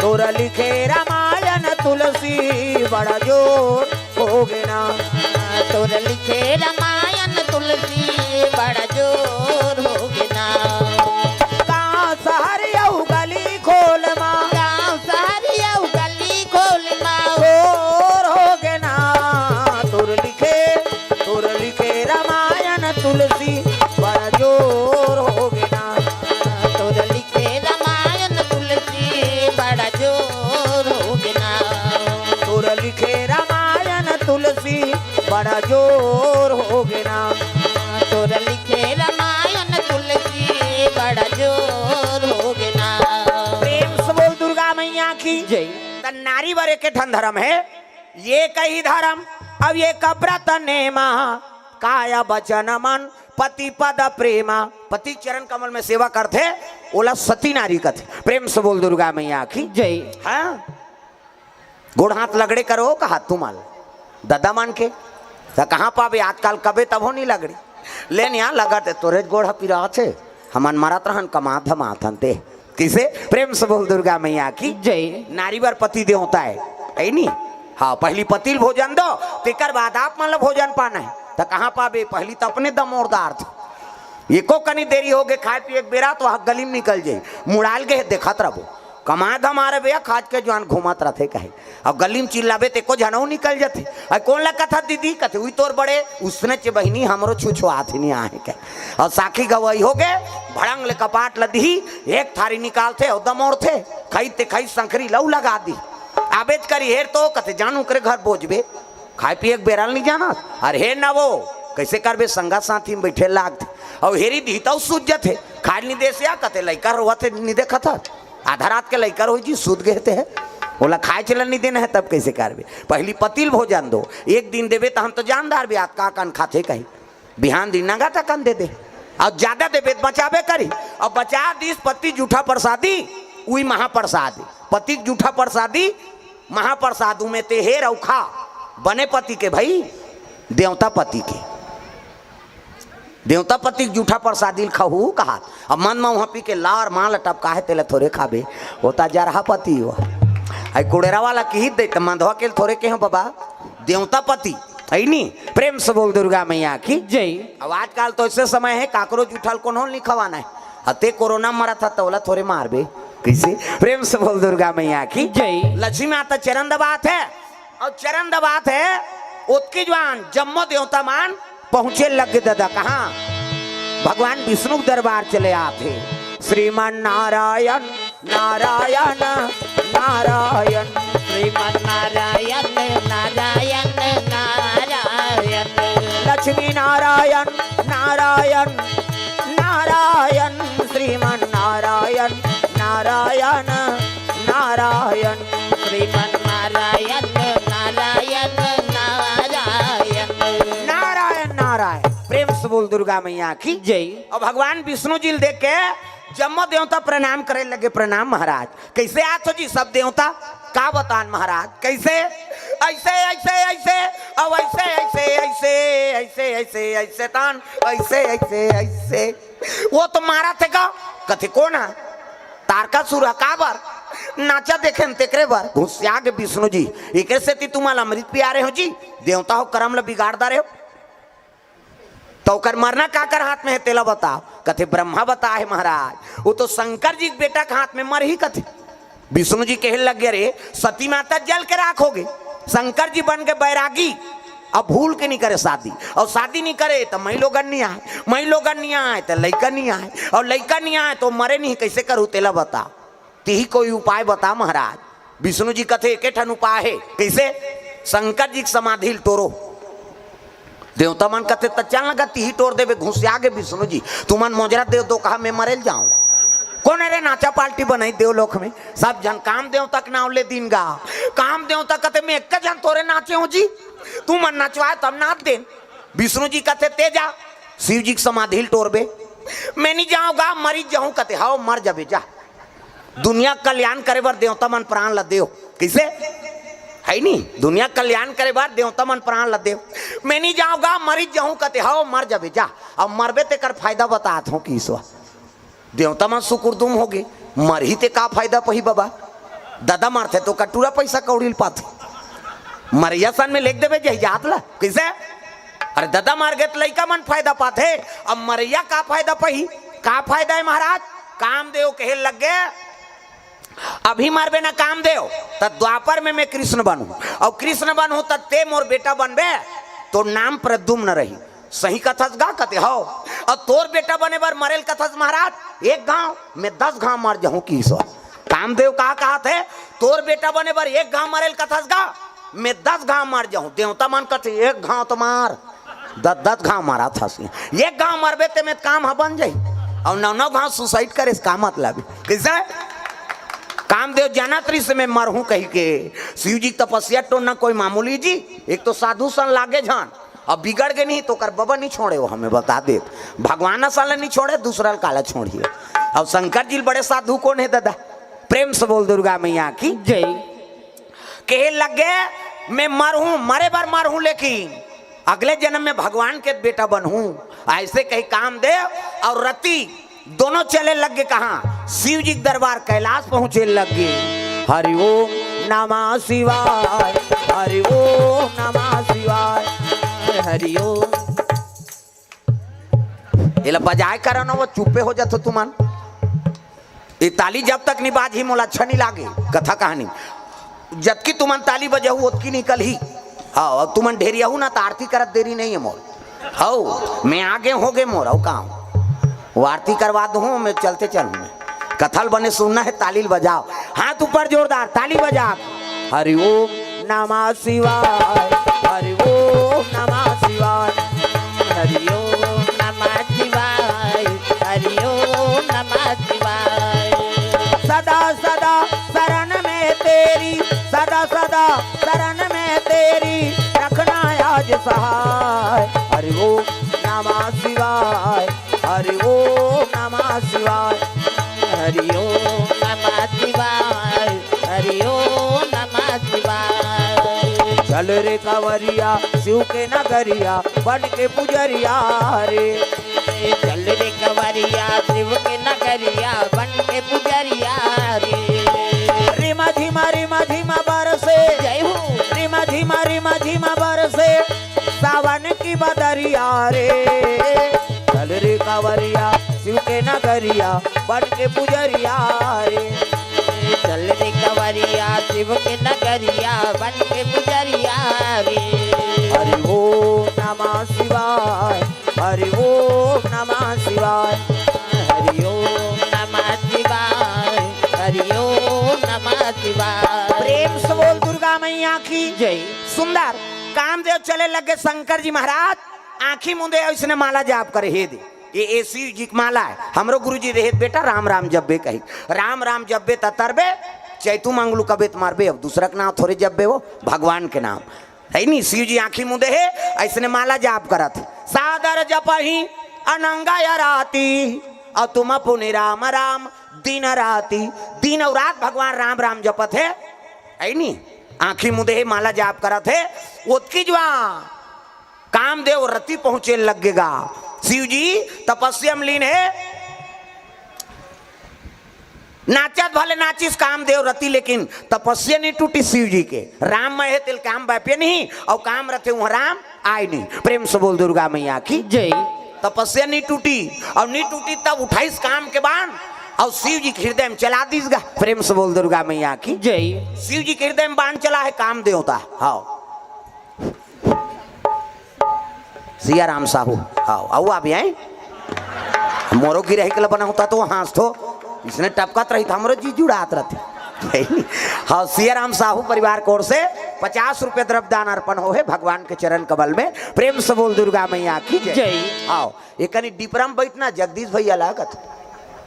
तोर लिखे रामायण तुलसी बड़ा जोर होगे ना। तोर लिखे रामायण तुलसी बड़ा जोर होगे ना। गाँव शहर अउ गली खोल मा। गाँव शहर अउ गली खोल मा। शोर होगे ना। तोर लिखे, तोर लिखे रामायण तुलसी बड़ा जोर होगे ना। तोर लिखे रामायण तुलसी बड़ा जोर होगे ना। तोर लिखे रामायण तुलसी बड़ा जोर होगे जय। त नारी बर एक ठन धर्म हे, ये कही धर्म, अब ये कब्रत नेमा, काय बचन मन पति पद प्रेमा। पति चरण कमल में सेवा करथे, ओला सती नारी कथे। प्रेम से बोल दुर्गा मैया की। जय। हाँ, गोड़ हाथ लगड़े करो कहा तुमन ददा मन के, त कहाँ पाबे आजकल, कबे तभो नहीं लगड़ी। लेन यहाँ लगत हे, तोरे गोड़ ह पिरात हे, हमन मरत रहन कमात धमात हन ते। किसे? प्रेम से बोल दुर्गा मैया की। जय। नारी बर पति देवता हे, हे नी? हाँ, पहली पति ल भोजन दो, तेकर बाद आप मन ल भोजन पाना हे। त कहाँ पाबे, पहली त अपने दमोरदार थे। एको कनी देरी होगे खाए पिए के बेरा, त वहाँ गली में निकल जाई, मुड़ाल गे हे, देखत रहबो। कमाए धमाए भैया, खाज के जुआन घूमत रथे कहे। अब गली में चिल्लाबे त एको झनऊ निकल जथे। अरे कोन ला कथा दीदी? कथे उही तोर बड़े उसने चे बहिनी, हमरो छुछुआत ही नहीं आहे कहे। और साखी गवाही होगे, भड़ंग ले कपाट ल दिही, एक थारी निकालथे और दमोरथे, खई ते खई संखरी लऊ लगा दी। आबेच करी हेर तो कथे जान ओकरे घर बोझबे, खाए पिए के बेरा ल नहीं जाना। अरे हेर ना वो, कैसे करबे, संगा साथी में बैठे लागथे। और हेरी दिही तऊ सूझ जथे, खाए ल नहीं देस या कथे लइका रोवत हे, नहीं देखत हस। आधा रात के लइका रोही जी, सूत गे ते हे, ओला खाए चलन नहीं देना हे, तब कैसे करबे? पहली पति ल भोजन दो, एक दिन देबे त हम तो जानदार बे, आज का कन खाथे कही, बिहान दिन नंगा त कन दे दे, और ज्यादा देबे त बचाबे करी, और बचा दिस पति जूठा प्रसादी, उही महाप्रसाद, पति जूठा प्रसादी, महाप्रसाद, उमे ते हेर अउ खा, बने पति के भई, देवता पति के। देवता पति के जूठा प्रसादी ल खाहू कहात। अब मन म उहाँ पी के लार मां ल टपकाहे तेला थोरे खाबे, वो त जरहा पति हो। आई कुड़ेरा वाला किही दे त मंधवा के ल थोरे केहो बाबा, देवता पति, है नी? प्रेम से बोल दुर्गा मैया की। जय। अब आजकल तो ऐसे समय हे, काकरो जूठा ल कोनो ल नहीं खवाना हे। अते कोरोना मरत ह, त ओला थोरे मारबे। कैसे? प्रेम से बोल दुर्गा मैया की। जय। लक्ष्मी माता चरण दबात हे, और चरण दबात हे, ओतकी जुआन जम्मो देवता मन पहुंचे लग गे ददा। कहाँ? भगवान विष्णु के दरबार चले आथे। श्रीमन नारायण, नारायण, नारायण। श्रीमन नारायण, नारायण, नारायण। लक्ष्मी नारायण, नारायण, नारायण। श्रीमन नारायण, नारायण, नारायण। श्रीमन नारायण, नारायण, नारायण। नारायण, नारायण। प्रेम से बोल दुर्गा मैया की। जय। और भगवान विष्णु जी ल देख के जम्मो देवता प्रणाम करे लगे। प्रणाम महाराज। कैसे आत हो जी सब देवता? का बतान महाराज, कैसे? ऐसे, ऐसे, ऐसे, अब ऐसे, ऐसे, ऐसे, ऐसे, ऐसे, ऐसे, तान, ऐसे, ऐसे, ऐसे। वो तो मारत हे का? कथे कोन हे? तारकासुर हे। काबर? नाचा देखे न तेकरे बर। घुसिया गे विष्णु जी, एकरे सेती तुमन ल अमृत पिया रहे हो जी, देवता हो करम ल बिगाड़ डारे हो। त ओकर मरना काकर हाथ में हे, तेला बताव। कथे, ब्रह्मा बताए हे महाराज, वो तो शंकर जी के बेटा के हाथ में मरही कथे। विष्णु जी कहे लग गे, रे सती माता जल के राख हो गे, शंकर जी बन गे बैरागी, अब भूल के नहीं करे शादी, और शादी नहीं करे त मई लोगन नहीं आए, मई लोगन नहीं आए त लइका नहीं आए, और लइका नहीं आए त मरे नहीं, कैसे करू तेला बता। तिही कोई उपाय बता महाराज। विष्णु जी कथे, एके ठन उपाय हे। कैसे? शंकर जी के समाधि ल टोरो। देवता मन कथे, त चल न गा, तिही टोर देबे। घुसिया गे विष्णु जी, तुमन मोजरा देव दो कहा, मैं मरे ल जाऊं। कोन रे नाचा पार्टी बनाई देवलोक में? सब झन काम देवता के नाव ले दिन गा। काम देवता कथे, मैं एक झन तोरे नाचे हो जी, तुमन नचवाए तब नाच देन। विष्णु जी कथे, ते जा, शिव जी के समाधि ल टोरबे। मैं नहीं जाऊं गा, मरी जाऊं। कथे, हव, मर जाबे, जा। दुनिया के कल्याण करे बर देवता मन प्राण ल देव। कैसे? है नी? दुनिया के कल्याण करे बर देवता मन प्राण ल देव। मैं नहीं जाऊं गा, मरी जाऊं। कथे, हव, मर जाबे, जा। अब मरबे तेकर फायदा बतात हो कि ईश्वर। देवता मन सुकुरदुम हो गे, मरही ते का फायदा पही बाबा? ददा मरथे तो कटूरा पैसा कौड़ी ल पाथे। मरैया सन में लेख देबे जहिजात ला। कैसे? अरे ददा मर गे त लइका मन फायदा पाथे, अब मरैया का फायदा पही? का फायदा हे महाराज? कामदेव कहे लग गे, अभी मरबे ना कामदेव, त द्वापर में मैं कृष्ण बनहूं, और कृष्ण बनहूं त ते मोर बेटा बनबे, तोर नाम प्रद्युम्न रही। सही कथस गा? कथे, हव। और तोर बेटा बने बर मरेल कथस महाराज, एक घाव, मैं दस घाव मर जाहूं कि ईश्वर। कामदेव का कहत हे, तोर बेटा बने बर एक घाव मरेल कथस गा, मैं दस घाव मर जाहूं। देवता मन कथे, एक घाव तो मार, दस दस घाव मरत हस। एक घाव मरबे ते में काम ह बन जाही, और नौ नौ घाव सुसाइड करे से का मतलब? कैसे? काम कामदेव जानत रहिस मैं मरहूं कहिके। शिव जी के तपस्या टोना कोई मामूली जी, एक तो साधु सन लागे झन, अब बिगड़ गे नहीं तो ओकर बबा नहीं छोड़े, वो हमें बता देत। भगवान असन ला नहीं छोड़े, दूसरा ला काला छोड़िए। अब शंकर जी बड़े साधु कोन हे दादा? प्रेम से बोल दुर्गा मैया की। जय। कहे लगे, मैं मरहूं, मरे बर मरहूं, लेकिन अगले जन्म में भगवान के बेटा बनहूं। ऐसे कही कामदेव और रति दोनों चले लग गे कहाँ? शिव जी के दरबार कैलाश पहुंचे लग गे। हरि ओम नमः शिवाय, हरि ओम नमः शिवाय, हरि ओम। एला बजाए करो ना, वो चुप्पे हो जाथो तुमन। ये ताली जब तक नहीं बाजही मोला अच्छा नहीं लागे। कथा कहानी जतकी तुमन ताली बजाहू ओतकी निकलही। हाँ, और तुमन ढेरियाहू ना त आरती करत देरी नहीं है मोर। हौ, मैं आगे हो गे मोर, हौ काम। वो आरती करवा दूँ, मैं चलते चलूँ मैं। कथा ल बने सुनना है, ताली ल बजाओ। हाथ ऊपर जोरदार, ताली बजा। हरि ओम नमः शिवाय, हरि ओम नमः शिवाय, हरि ओम नमः शिवाय, हरि ओम नमः शिवाय। सदा सदा शरण में तेरी, सदा सदा शरण में तेरी, रखना आज सहाय। हरि ओम नमः शिवाय, हरि ओम नमः शिवाय, हरि ओम नमः शिवाय, हरि ओम नमः शिवाय। चल रे कांवरिया शिव के नगरिया, बन के पुजरिया रे। चल रे कांवरिया शिव के नगरिया, बन के पुजरिया रे। रिमा झिमा रिमा झिमा बरसे, जय हो। रिमा झिमा रिमा झिमा बरसे, सावन की बदरिया रे। चल रे कांवरिया शिव के नगरिया, बन के पुजरिया रे। चल रे कांवरिया शिव के नगरिया, बन के पुजरिया रे। हरि ओम नमः शिवाय, हरि ओम नमः शिवाय। हरि ओम नमः शिवाय, हरि ओम नमः शिवाय। प्रेम से बोल दुर्गा मैया की। जय। सुंदर कामदेव चले लगे शंकर जी महाराज, आंखी मुंदे अइसने माला जाप करे, हे दे, ये ए शिव जी के माला है। हमरो गुरु जी रहे बेटा, राम राम जब्बे कही, राम राम जब्बे ततरबे, चैतू मंगलू कबे त मारबे। अब दूसरा के नाम थोड़े जब्बे, वो भगवान के नाम है नी। शिव जी आंखी मुंदे हे, अइसने माला जाप करत हे। सादर जपही अनंगा या राती, और तुम पुनि राम राम दिन राती। दिन और रात भगवान राम राम जपत हे, है नी। आंखी मुंदे हे, माला जाप करत हे। ओतकी जुआ कामदेव रति पहुंचे लग गे गा। शिव जी तपस्या में लीन हे। नाचत भले नाचिस कामदेव रति, लेकिन तपस्या नहीं टूटी शिव जी के। राम में हे तेल काम बापे नहीं, और काम रथे वहां राम आय नहीं। प्रेम से बोल दुर्गा मैया की। जय। तपस्या नहीं टूटी, और नहीं टूटी तब उठाइस काम के बाण, और शिव जी के हृदय में चला दीस गा। प्रेम से बोल दुर्गा मैया की। जय। शिव जी के हृदय में बाण चला है काम देवता। हाँ, सिया राम साहू। हाँ, आऊ आप आई। मोरो गिरही के बना होता तो हंस थो, इसने टपकत रही था, हमरो जी जुड़ात रहते। हाँ, सिया राम साहू परिवार की ओर से पचास रुपये द्रव्य दान अर्पण हो है भगवान के चरण कमल में। प्रेम से बोल दुर्गा मैया की जय। जय। हाँ, ये कनी डिपरा में बैठना जगदीश भैया लागत,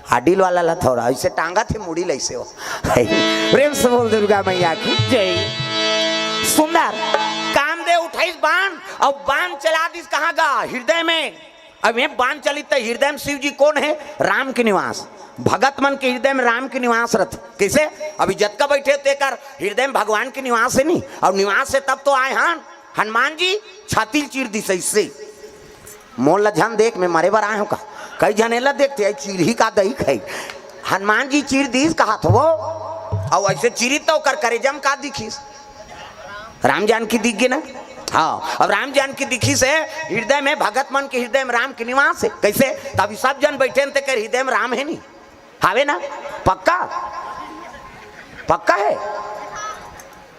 हाडिल वाला ला थोड़ा ऐसे टांगा थे मुड़ी लैसे हो। प्रेम से बोल दुर्गा मैया की। जय। सुंदर कामदेव उठाइस बाण और बाण चला दिस कहाँ गा? हृदय में। अब ये बाण चली तो हृदय में शिव जी कौन है? राम के निवास। भगत मन के हृदय में राम के निवास रहत। कैसे? अभी जतका बैठे तेकर हृदय में भगवान के निवास है नहीं, और निवास है तब तो आए हन। हनुमान जी छाती ल चीर दिस इससे। मोर ला झन देख, मैं मरे बर आए हूँ का? कई झन एला देखते, "आई चीरही का दई खाई?" हनुमान जी चीर दीस कहात हो, और ऐसे चीरी तो ओकर करेजा में का दिखिस? राम जानकी दिख गे ना। हाँ, अब राम जानकी दिखिस हे, हृदय में भगत मन के हृदय में राम के निवास है। कैसे? तभी सब जन बैठे न तेकर हृदय में राम है नहीं, हावे ना? पक्का, पक्का है।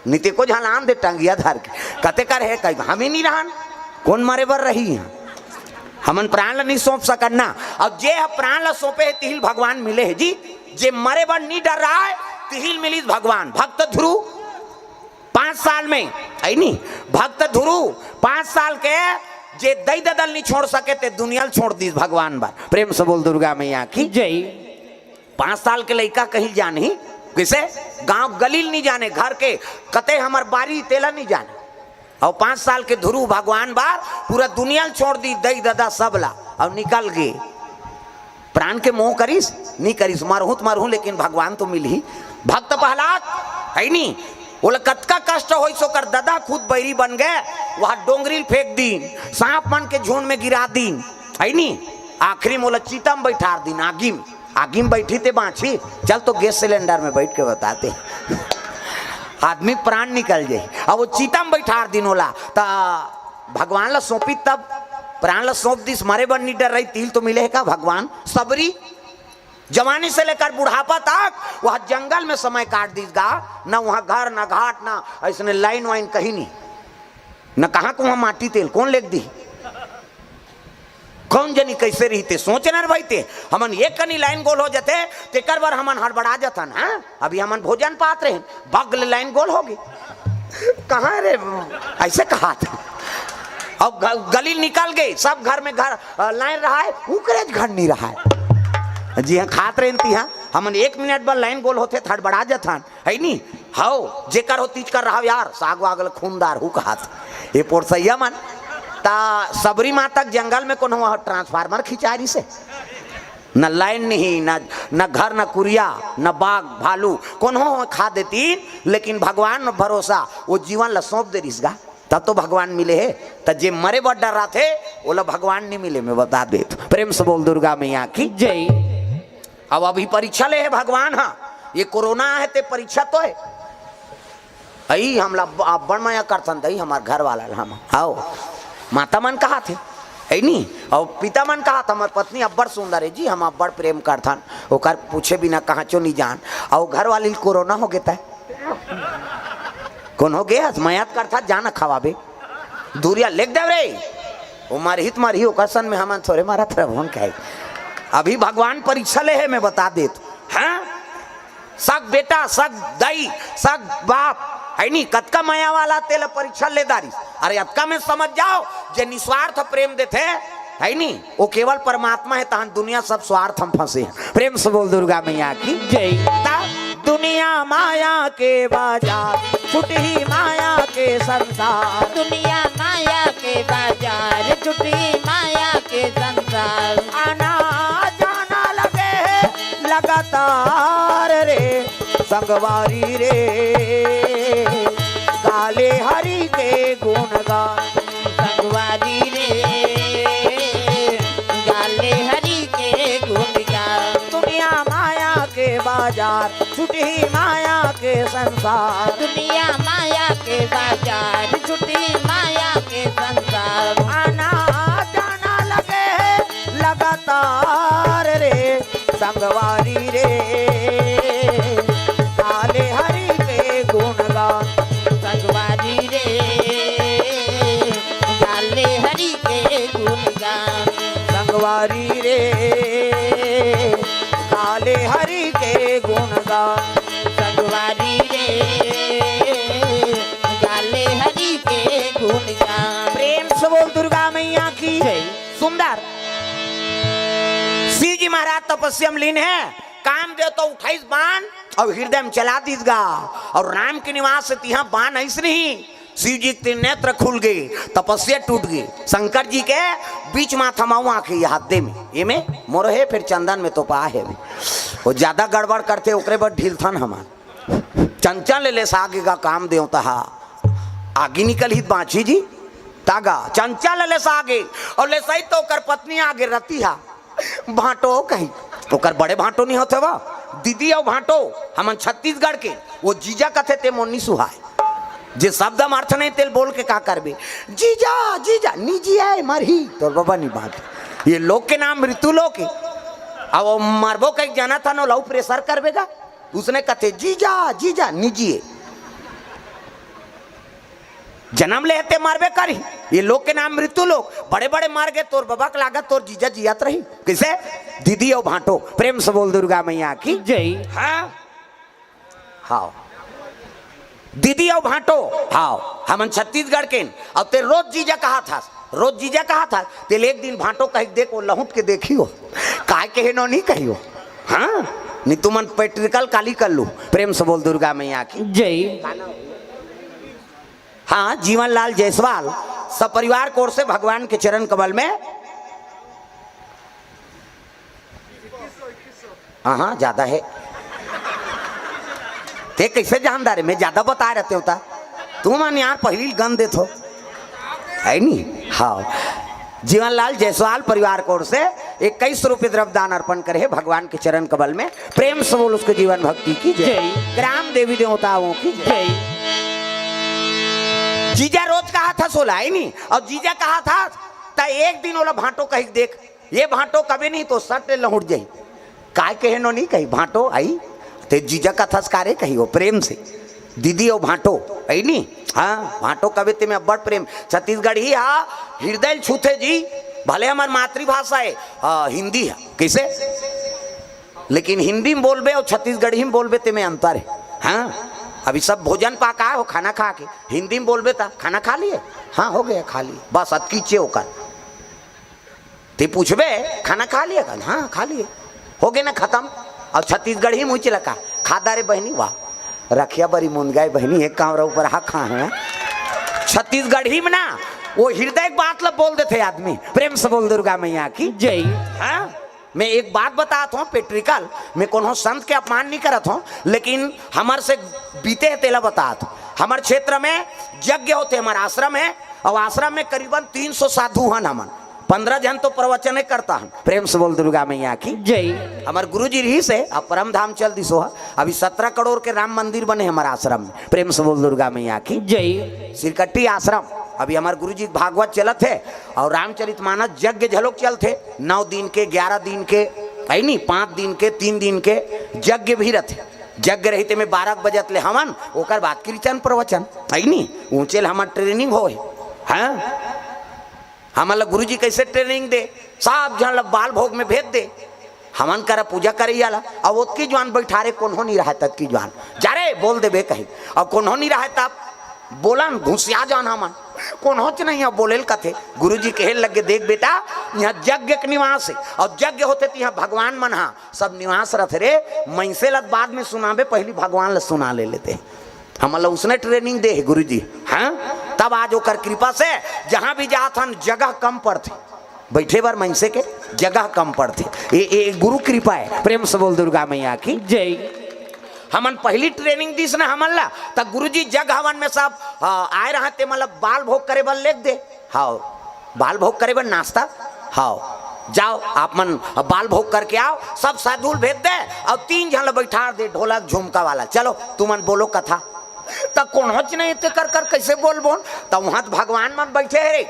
निते को झलान दे टंगिया धर के, कते कर है कई, हम ही नहीं रहन, कौन मरे बर रही है? हमन प्राण ल नहीं सौंप सकन ना। अब जे ह प्राण ल सौंपे है, तिहिल भगवान मिले है जी। जे मरे बर नहीं डर रहा है, तिहिल मिलिस भगवान। भक्त ध्रुव पाँच साल में, है नी? भक्त ध्रुव पाँच साल के जे दई ददल नहीं छोड़ सके, ते दुनिया ल छोड़ दिस भगवान बर। प्रेम से बोल दुर्गा मैया की। जय। पाँच साल के लइका कहीं जानही, इसे गांव गलील नहीं जाने, घर के कते हमर बारी तेला नहीं जाने। और पांच साल के धुरू भगवान बार पूरा दुनिया ल छोड़ दी, दई ददा सब ला, और निकल गे। प्राण के मोह करिस, नहीं करिस, मरहूं त मरहूं, लेकिन भगवान तो मिलही। भक्त प्रहलाद, है नी, ओला कतका कष्ट होइस, ओकर ददा खुद बैरी बन गए, वहां डोंगरी ल फेंक दीन, सांप मन के झुंड में गिरा दीन, है नी, आखिरी में ओला चिता में बैठार दीन, आगी में। आगी में बैठी ते बांची, चल तो गैस सिलेंडर में बैठ के बताते। आदमी प्राण निकल जाए। अब वो चिता में बैठार दीन ओला, त भगवान ला सौंपी, तब प्राण ला सौंप दिस, मरे बर नहीं डर रही, तिल तो मिले है का भगवान? सबरी जवानी से लेकर बुढ़ापा तक वह जंगल में समय काट दिस गा, ना वहां घर, ना घाट, ना ऐसने लाइन वाइन कहीं नहीं, ना कहां को वहां माटी तेल कौन लेके दी, कौन जनी कैसे रहिते, सोच न भाई ते। हमन एक कनी लाइन गोल हो जाते, तेकर बर हमन हड़बड़ा जाथन। हाँ, अभी हमन भोजन पात रहे, बगल लाइन गोल हो गई। कहाँ रे, ऐसे कहा था। अब ग-, गली निकल गई, सब घर में घर, अ, लाइन रहा है, उकरे घर नहीं रहा है। जी हाँ, खात रहे ती हाँ, हमन एक मिनट बर लाइन गोल होते, हड़बड़ा जाथन, है नी? हव, जेकर हो तीज कर रहा यार, साग वाग ल खूनदार हु कहात। ये पोरसैया मन, ता सबरी माता के जंगल में कोनो ट्रांसफार्मर खिंचा रही से, न लाइन नहीं, न, न घर, न कुरिया, न बाघ भालू, कोनो खा देती, लेकिन भगवान में भरोसा, वो जीवन ला सौंप दे रिस गा, तब तो भगवान मिले है। त जे मरे बर डर रहा थे, ओला भगवान नहीं मिले, मैं बता दे। प्रेम से बोल दुर्गा मैया की। जय। अब अभी परीक्षा ले है भगवान, हाँ, ये कोरोना है ते परीक्षा तो है। अई हमला अब-, अब्बड़ मया करथन दई, हमार घर वाला ला हम। आओ, माता मन कहा थे, है नी? और पिता मन कहा था, हमार पत्नी अब्बड़ सुंदर है जी, हम अब्बड़ प्रेम करथन, ओकर पूछे बिना कहाँ चो नहीं जान। और घर वाली ल कोरोना हो गया था, कौन हो गया? मयात करथा, जाना खवाबे, दूरिया लेग देव रे। वो मरही त मरही, ओकर सन में हमन थोरे मरत रहबो कहे। अभी भगवान परीक्षा ले है, मैं बता देत। हाँ, सग बेटा, सग दाई, सग बाप, है नी, कतका मया वाला तेला परीक्षा ले दारिस। अरे अतका में समझ जाओ, जे निस्वार्थ प्रेम देथे, है नी, वो केवल परमात्मा है, तहन दुनिया सब स्वार्थ हम फंसे हैं। प्रेम से बोल दुर्गा मैया की। जय। ता दुनिया माया के बाजार, छुटही माया के संसार। दुनिया माया के बाजार, छुटही माया के संसार। आना जाना लगे है लगातार रे, संगवारी रे, गाले हरि के गुणगान। संगवारी रे, गाले हरि के गुणगान। दुनिया माया के बाजार, छुटही माया के संसार। दुनिया माया के बाजार, छुटही माया के संसार। आना जाना लगे है लगातार रे, संगवारी रे, गाले हरि के गुणगान। संगवारी रे, गाले हरि के गुणगान। संगवारी रे, गाले हरि के गुणगान। संगवारी रे, गाले हरि के गुणगान। प्रेम से बोल दुर्गा मैया की। जय। सुंदर। शिव जी महाराज तपस्या में लीन है, कामदेव तो उठाइस बाण और हृदय में चला दीस गा, और राम के निवास से तिहा बाण आइस नहीं, शिव जी के नेत्र खुल गए, तपस्या टूट गई। शंकर जी के बीच माथा माऊ आंख ये हाथे में, ये में मोर है, फिर चंदन में तो पा है। वो ज्यादा गड़बड़ करते, ओकरे बर ढीलथन हमन। चंचल ले सागे गा काम देवता हा, आगी निकल ही बांची जी, तागा चंचल ले सागे, और ले सही तो ओकर पत्नी आगे रती हा। भांटो कही, ओकर बड़े भांटो नहीं होते वा, दीदी और भांटो, हमन छत्तीसगढ़ के, वो जीजा कथे ते मोनी सुहाय। जे शब्द हम अर्थ नहीं तेल बोल के का करबे? जीजा, जीजा, निजी है मरही, तोर बाबा नहीं बांट। ये लोग के नाम मृत्यु लोग है। अब वो मरबो कहीं जाना था नो, लव प्रेशर करबेगा। उसने कथे, जीजा, जीजा, निजी है। जन्म ले हते मरबे करी। ये लोग के नाम मृत्यु लोग। बड़े बड़े मर गए, तोर बाबा के लागत तोर जीजा जियत रही। किसे? दीदी और भांटो। प्रेम से बोल दुर्गा मैया की। जय। हाँ? हाव। दीदी अउ भांटो, हाव, हमन छत्तीसगढ़ के न, अउ ते रोज जीजा कहा था, रोज जीजा कहा था, तेल एक दिन भांटो कही देख, वो लहुट के देखियो, काय कहे नो नहीं कहियो। हाँ, नहीं तुमन practical काली कर लू। प्रेम से बोल दुर्गा मैया की। जय। हाँ, जीवन लाल जायसवाल सपरिवार कोर से भगवान के चरण कमल में। हाँ हाँ, ज्यादा है। ते कैसे जानदार है, मैं ज्यादा बता रहते होता। तुमन यार पहली गन देत हो, है नी? हाँ, जीवन लाल जायसवाल परिवार कोर से इक्कीस रुपये द्रव्य दान अर्पण करे हे भगवान के चरण कमल में। प्रेम से बोल उसको जीवन भक्ति की जय। जय। ग्राम देवी देवताओं की जय। जय। जीजा रोज कहा था सोला, है नी? और जीजा कहा था, त एक दिन ओला भांटो कही देख, ये भांटो कभी नहीं तो सट लहुट जाई। काय कहे नो नहीं कही भांटो आई, ते जीजा कथस कारे कही हो प्रेम से, दीदी ओ भांटो, है नी? हाँ, भांटो कबे ते में अब्बड़ प्रेम। छत्तीसगढ़ी हा, हृदय छूथे जी। भले हमार मातृभाषा है, आ, हिंदी है, कैसे? लेकिन हिंदी में बोलबे और छत्तीसगढ़ी में बोलबे ते में अंतर है। हाँ, अभी सब भोजन पाका हो, खाना खा के हिंदी में बोलबे ता खाना खा लिए, हाँ हो गया, खा लिए, बस अतकीचे ओकर। ते पूछबे, खाना खा लिए का? हाँ, खा लिए। हो गए ना खत्म। और छत्तीसगढ़ी मुँह चिलका, खादा रे बहनी, वाह, रखिया बरी मुंदगाय बहनी, एक कांवरा ऊपर हा खा है। छत्तीसगढ़ी में ना, वो हृदय की बात ला बोल देते आदमी। प्रेम से बोल दुर्गा मैया की। जय। हाँ? मैं एक बात बतात हूँ, practical, मैं कोनो संत के अपमान नहीं करत हूँ, लेकिन हमर से बीते है तेला बतात हूँ। हमर क्षेत्र में यज्ञ होते, हमर आश्रम है, और आश्रम में करीबन तीन सौ साधु हन हमन, पन्द्रह जन तो प्रवचन करता हन। प्रेम से बोल दुर्गा मैया की। जय। हमर गुरु जी रही से अब परम धाम चल दिसो है। अभी सत्रह करोड़ के राम मंदिर बने हमर आश्रम में। प्रेम से बोल दुर्गा मैया की। जय। सिरकट्टी आश्रम। अभी हमर गुरु जी भागवत चलत है और रामचरित मानस यज्ञ झलोक चलत है, नौ दिन के, ग्यारह दिन के, है नी, पाँच दिन के, तीन दिन के यज्ञ भी रहते। यज्ञ रही ते में बारह बजत ले हवन, ओकर बाद कीर्तन प्रवचन, है नी, ऊंचे ले हमर training होए। हाँ, हमन ला गुरुजी कैसे training दे, सब झन ला बाल भोग में भेज दे। हमन करा पूजा करैया ला, अब ओतकी जुआन बैठा रे, कोन्हो नहीं रहा ततकी जुआन, जा रे, बोल देबे कही। अब कोन्हो नहीं रहा तब बोलन, घुसिया जान हमन, कोन्होच नहीं है बोलेल कथे। गुरुजी कहे लगे, देख बेटा, यहाँ यज्ञ के निवास है, और यज्ञ होते तो यहाँ भगवान मन हा सब निवास रहते रे। मैसे लत बाद में सुनाबे, पहली भगवान ला सुना ले लेते। हमन ला उसने training दे हे गुरुजी। हाँ, तब आज ओकर कृपा से जहाँ भी जात हन, जगह कम पड़थे, बैठे बर मनसे के जगह कम पड़थे। ये, ये गुरु कृपा है। प्रेम से बोल दुर्गा मैया की। जय। हमन पहली training दिस ना हमन ला, त गुरुजी जग हवन में सब, आ, आए रहा ते, मतलब बाल भोग करे बर लेख दे। हाँ, बाल भोग करे बर नाश्ता। हाँ, जाओ आप मन बाल भोग करके आओ, सब साधु भेज दे और तीन झन ला बैठा दे, ढोलक झुमका वाला, चलो तुमन बोलो कथा। त कोनोच नहीं ते कर कर कैसे बोलबोन? त वहां त भगवान मन बैठे हे रे,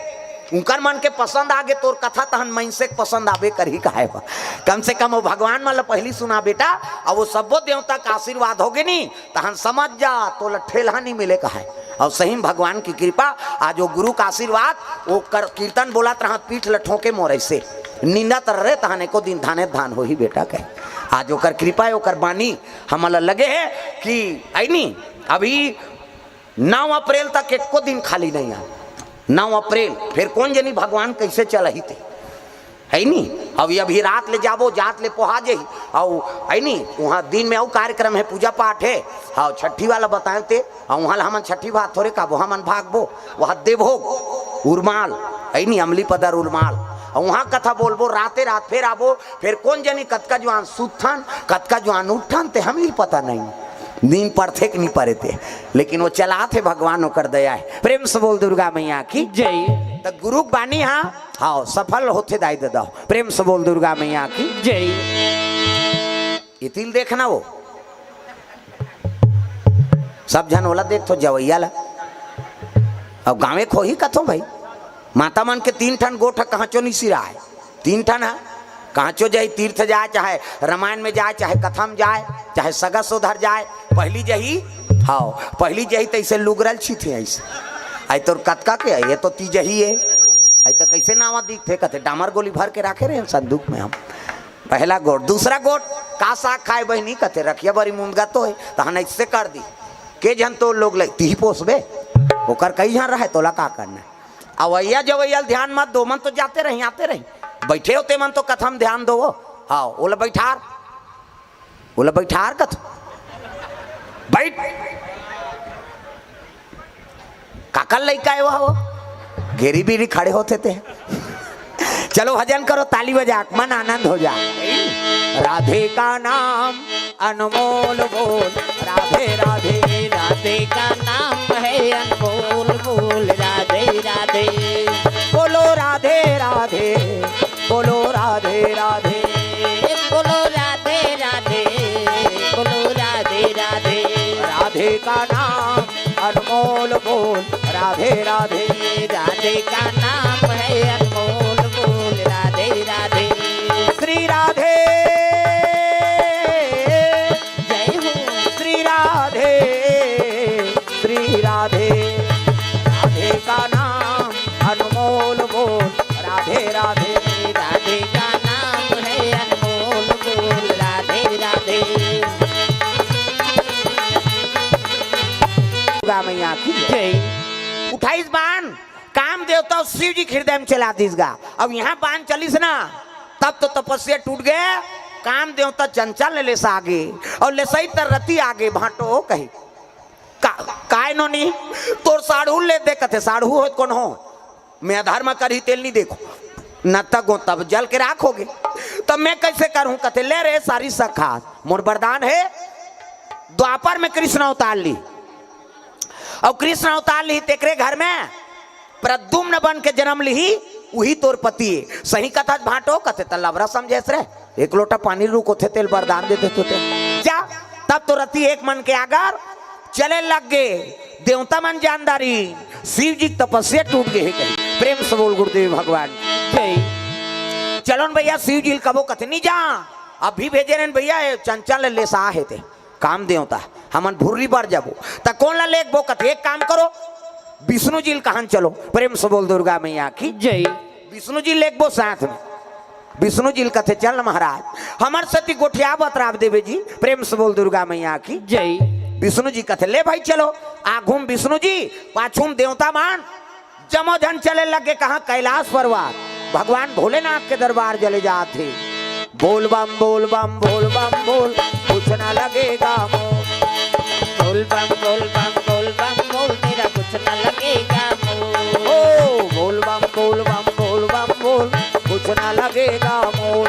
उनकर मन के पसंद आगे तोर कथा, तहन मनसे के पसंद आबे करही कहे बा। कम से कम वो भगवान मन ला पहली सुना बेटा, अब वो सब्बो देवता का आशीर्वाद होगे नी, तहन समझ जा तोला ठेलहा नहीं मिले कहे। और सही में भगवान की कृपा, आज वो गुरु का आशीर्वाद, वो कर, कीर्तन बोलत रहा, पीठ ल ठोके मोर ऐसे निंदत रहे, तहन एको दिन धाने धान होही बेटा कहे। आज ओकर कृपा है, ओकर बानी हमन ला लगे है कि ऐनी अभी नौ अप्रैल तक एको दिन खाली नहीं आ। नौ अप्रैल, फिर कौन जनी भगवान कैसे चलही ते, है नी? अब ये अभी रात ले जाबो, जात ले पोहा जही, और है नी, वहाँ दिन में और कार्यक्रम है, पूजा पाठ है। हाँ, छठी वाला बताए ते, और वहाँ ला हमन छठी भात थोड़े खाबो, हमन भागबो वहाँ देवभोग उरमाल, है नी, अमली पदर उरमाल, और वहाँ कथा बोलबो, राते रात फिर आबो। फिर कौन जनी कतका जुआन सुतथन, कतका जुआन उठथन, ते हम ही पता नहीं, नींद पड़थे कि नहीं पड़े ते, लेकिन वो चलात हे भगवान, ओकर दया है। प्रेम से बोल दुर्गा मैया की। जय। त गुरु के बानी हा, हाँ, सफल होथे दाई ददा। प्रेम से बोल दुर्गा मैया की। जय। ये तिल देखना वो, सब झन ओला देखथो जवैया ला। अब गाँवे खोही कथो भाई, माता मन के तीन ठन गोठ कहाँचो नहीं सिराए, तीन ठन है। कहाँचो जाए, तीर्थ जाए, चाहे रामायण में जाए, चाहे कथा में जाए, चाहे सगा सोधर जाए, पहली जही, हाँ, पहली जही तो ऐसे लुगरल छी थे ऐसे। आई तोर कतका के है, ये तो तीजही है। आई तो कैसे नावा दिखथे, कथे डामर गोली भर के रखे रहे संदूक में हम। पहला गोठ, दूसरा गोठ, का साग खाए बहिनी, कथे रखिया बरी मुंदगा तो है, तहन ऐसे कर दी। के जन तोर लोग ले, तिही पोसबे, ओकर कई झन रहे, तोला का करना है? अवैया जवैया ल ध्यान मत दो, मन तो जाते रही, आते रही, बैठे होते मन तो कथा म ध्यान दो। हाँ, ओला बैठार। ओला बैठार कथों। बैठ। काकर लइका हे वो, वो? घेरी बीरी खड़े होथे ते। चलो भजन करो, ताली बजा, मन आनंद हो जा। राधे का नाम अनमोल बोल, राधे राधे। राधे का नाम है अनमोल बोल, राधे राधे। बोलो राधे राधे, बोलो राधे राधे। बोलो राधे राधे, बोलो राधे राधे। राधे का नाम अनमोल बोल, राधे राधे। राधे का नाम है अनमोल बोल, राधे राधे। श्री राधे, जय हो। श्री राधे, श्री राधे। राधे का नाम अनमोल बोल, राधे राधे। राधे का नाम है अनमोल बोल, राधे राधे। दुर्गा मैया की जय। उठाइस बाण, काम देवता शिव जी के हृदय में चला दिस गा। अब यहाँ बाण चलिस ना, तब तो तपस्या टूट गे। काम देवता चंचल ने लेसा आगे, अउ लेसई त रति आगे भांटो कही, का, काय नोनी, तोर साढ़ू ले दे कथे, साढ़ू होत कोन हो? मैं अधर्म करही तेला नइ देखों, न तक हो तब जल के राख होगे, तब मैं कइसे करहूँ? कथे, ले रे सारी सखा, मोर वरदान हे, द्वापर में कृष्ण अवतार लिही, अउ कृष्ण अवतार लिही तेकरे घर में प्रद्युम्न बन के जनम लिही, उही तोर पति हे। सही कथस भांटो? कथे, त लबरा समझेस रे, एक लोटा पानी रुक होथे तेला वरदान दे देथों ते। जा, तब तो रति एक मन के आगर चले लग गे। देवता मन जान डारिन, शिव जी के तपस्या टूट गे हे कही। प्रेम से बोल गुरुदेव भगवान जय। चलो न भैया, शिव जी ल कबो कथे नइ जा, अभी भेजे रहेन भैया, ये चंचल ल लेसा हे ते। काम देवता, हमन भुर्री बर जाबो, त कोन ला लेगबो? कथे, एक काम करो, विष्णु जी ल कहन चलो। प्रेम से बोल दुर्गा मैया की जय। विष्णु जी लेगबो साथ में। विष्णु जी ल कथे, चल महाराज, हमर सेती गोठिया बतराब देबे जी। प्रेम से बोल दुर्गा मैया की जय। विष्णु जी कथे, ले भाई चलो। आघू म विष्णु जी, पाछू म देवता मन, जम्मो झन चले लगे कहाँ? कैलाश पर्वत। भगवान भोलेनाथ के दरबार चले जात हे। बोल बम बोल बम बोल बम बोल, कुछ ना लगेगा मोल। बोल बम बोल बम बोल बम बोल, तेरा कुछ ना लगेगा मोल। ओ बोल बम बोल बम बोल बम बोल, कुछ ना लगेगा मोल।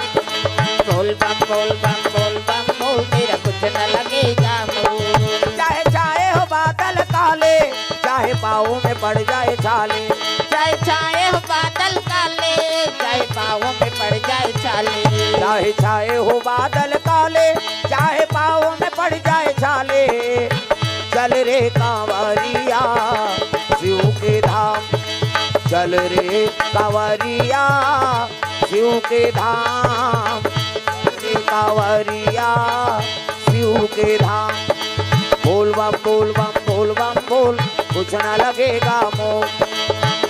बोल बम बोल बम बोल बम बोल, तेरा कुछ ना लगेगा मोल। चाहे छाए हो बादल काले, चाहे पाँव में पड़ जाए छाले। चाहे छाए हो बादल काले, चाहे पाँव में पड़ जाए छाले। चाहे छाए हो बादल काले, चाहे पाँव में पड़ जाए छाले। चल रे कांवरिया शिव के धाम, चल रे कांवरिया शिव के धाम, चल रे कांवरिया शिव के धाम। बोल बम बोल बम बोल बम बोल, कुछ ना लगेगा मोल।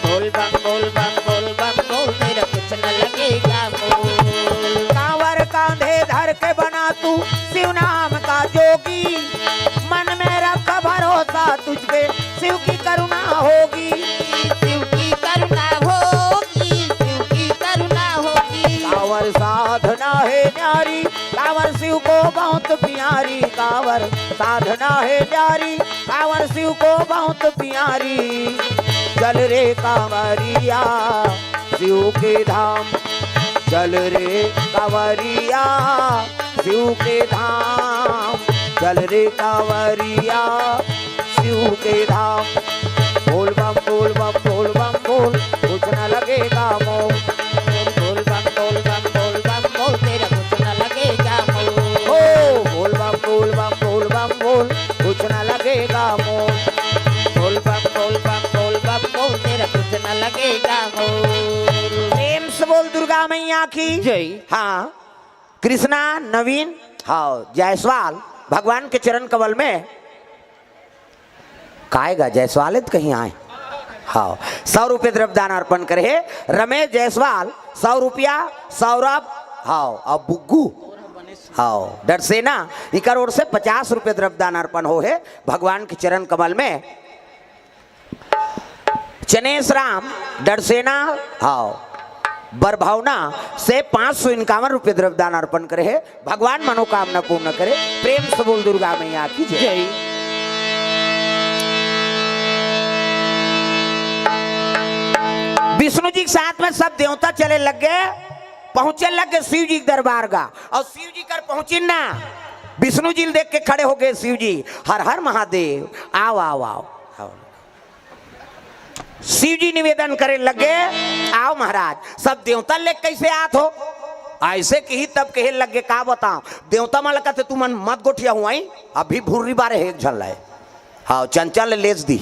बोल बम बोल बम बोल बम बोल, तेरा कुछ ना लगेगा मोल। कांवर कांधे धर के बना तू शिव नाम का जोगी, मन में रख भरोसा तुझ पे, शिव की करुणा होगी। शिव की करुणा होगी, शिव की करुणा होगी। कांवर साधना है न्यारी, कांवर शिव को बहुत प्यारी। कांवर साधना है न्यारी, कांवर शिव को बहुत प्यारी। चल रे कांवरिया शिव के धाम, चल रे कांवरिया शिव के धाम, चल रे कांवरिया शिव के धाम। बोल बम बोल बम बोल बम बोल, कुछ ना लगेगा मोल। बोल बम बोल बम बोल बम बोल, तेरा कुछ ना लगेगा मोल। ओ बोल बम बोल बम बोल बम बोल, कुछ ना लगेगा मोल। बोल बम बोल बम बोल बम बोल, तेरा कुछ ना लगेगा मोल। प्रेम से बोल दुर्गा मैया की जय। हाँ, कृष्णा, नवीन, हाँ, जायसवाल भगवान के चरण कमल में। काय गा जायसवाल हे त कहीं आय? हाँ, सौ रुपये द्रव्यदान अर्पण करे हे रमेश जायसवाल, सौ रुपया। सौरभ, हाँ, अउ बुग्गू, हाँ, डरसेना, इकर ओर से पचास रुपये द्रव्यदान अर्पण हो हे भगवान के चरण कमल में। चनेश राम डरसेना, हाँ, बर भावना से पाँच सौ इक्यावन रुपये द्रव्यदान अर्पण करे हे। भगवान मनोकामना पूर्ण करे। प्रेम से बोल दुर्गा मैया की जय। जय। विष्णु जी के साथ में सब देवता चले लग गए, पहुंचे लग गए शिव जी के दरबार का। और शिव जी कर पहुंचिन ना, विष्णु जी ल देख के खड़े हो गए शिव जी। हर हर महादेव, आओ आओ आओ। शिव जी निवेदन करे लगे, आओ महाराज, सब देवता ले कैसे आत हो? ऐसे कही तब कहे लगे, का बताओ, देवता मन ल कथे, तुमन मत गोठिया हुआई, अभी भुर्री बारे हे एक झन लाए। हाँ, चंचल ले लेस दी।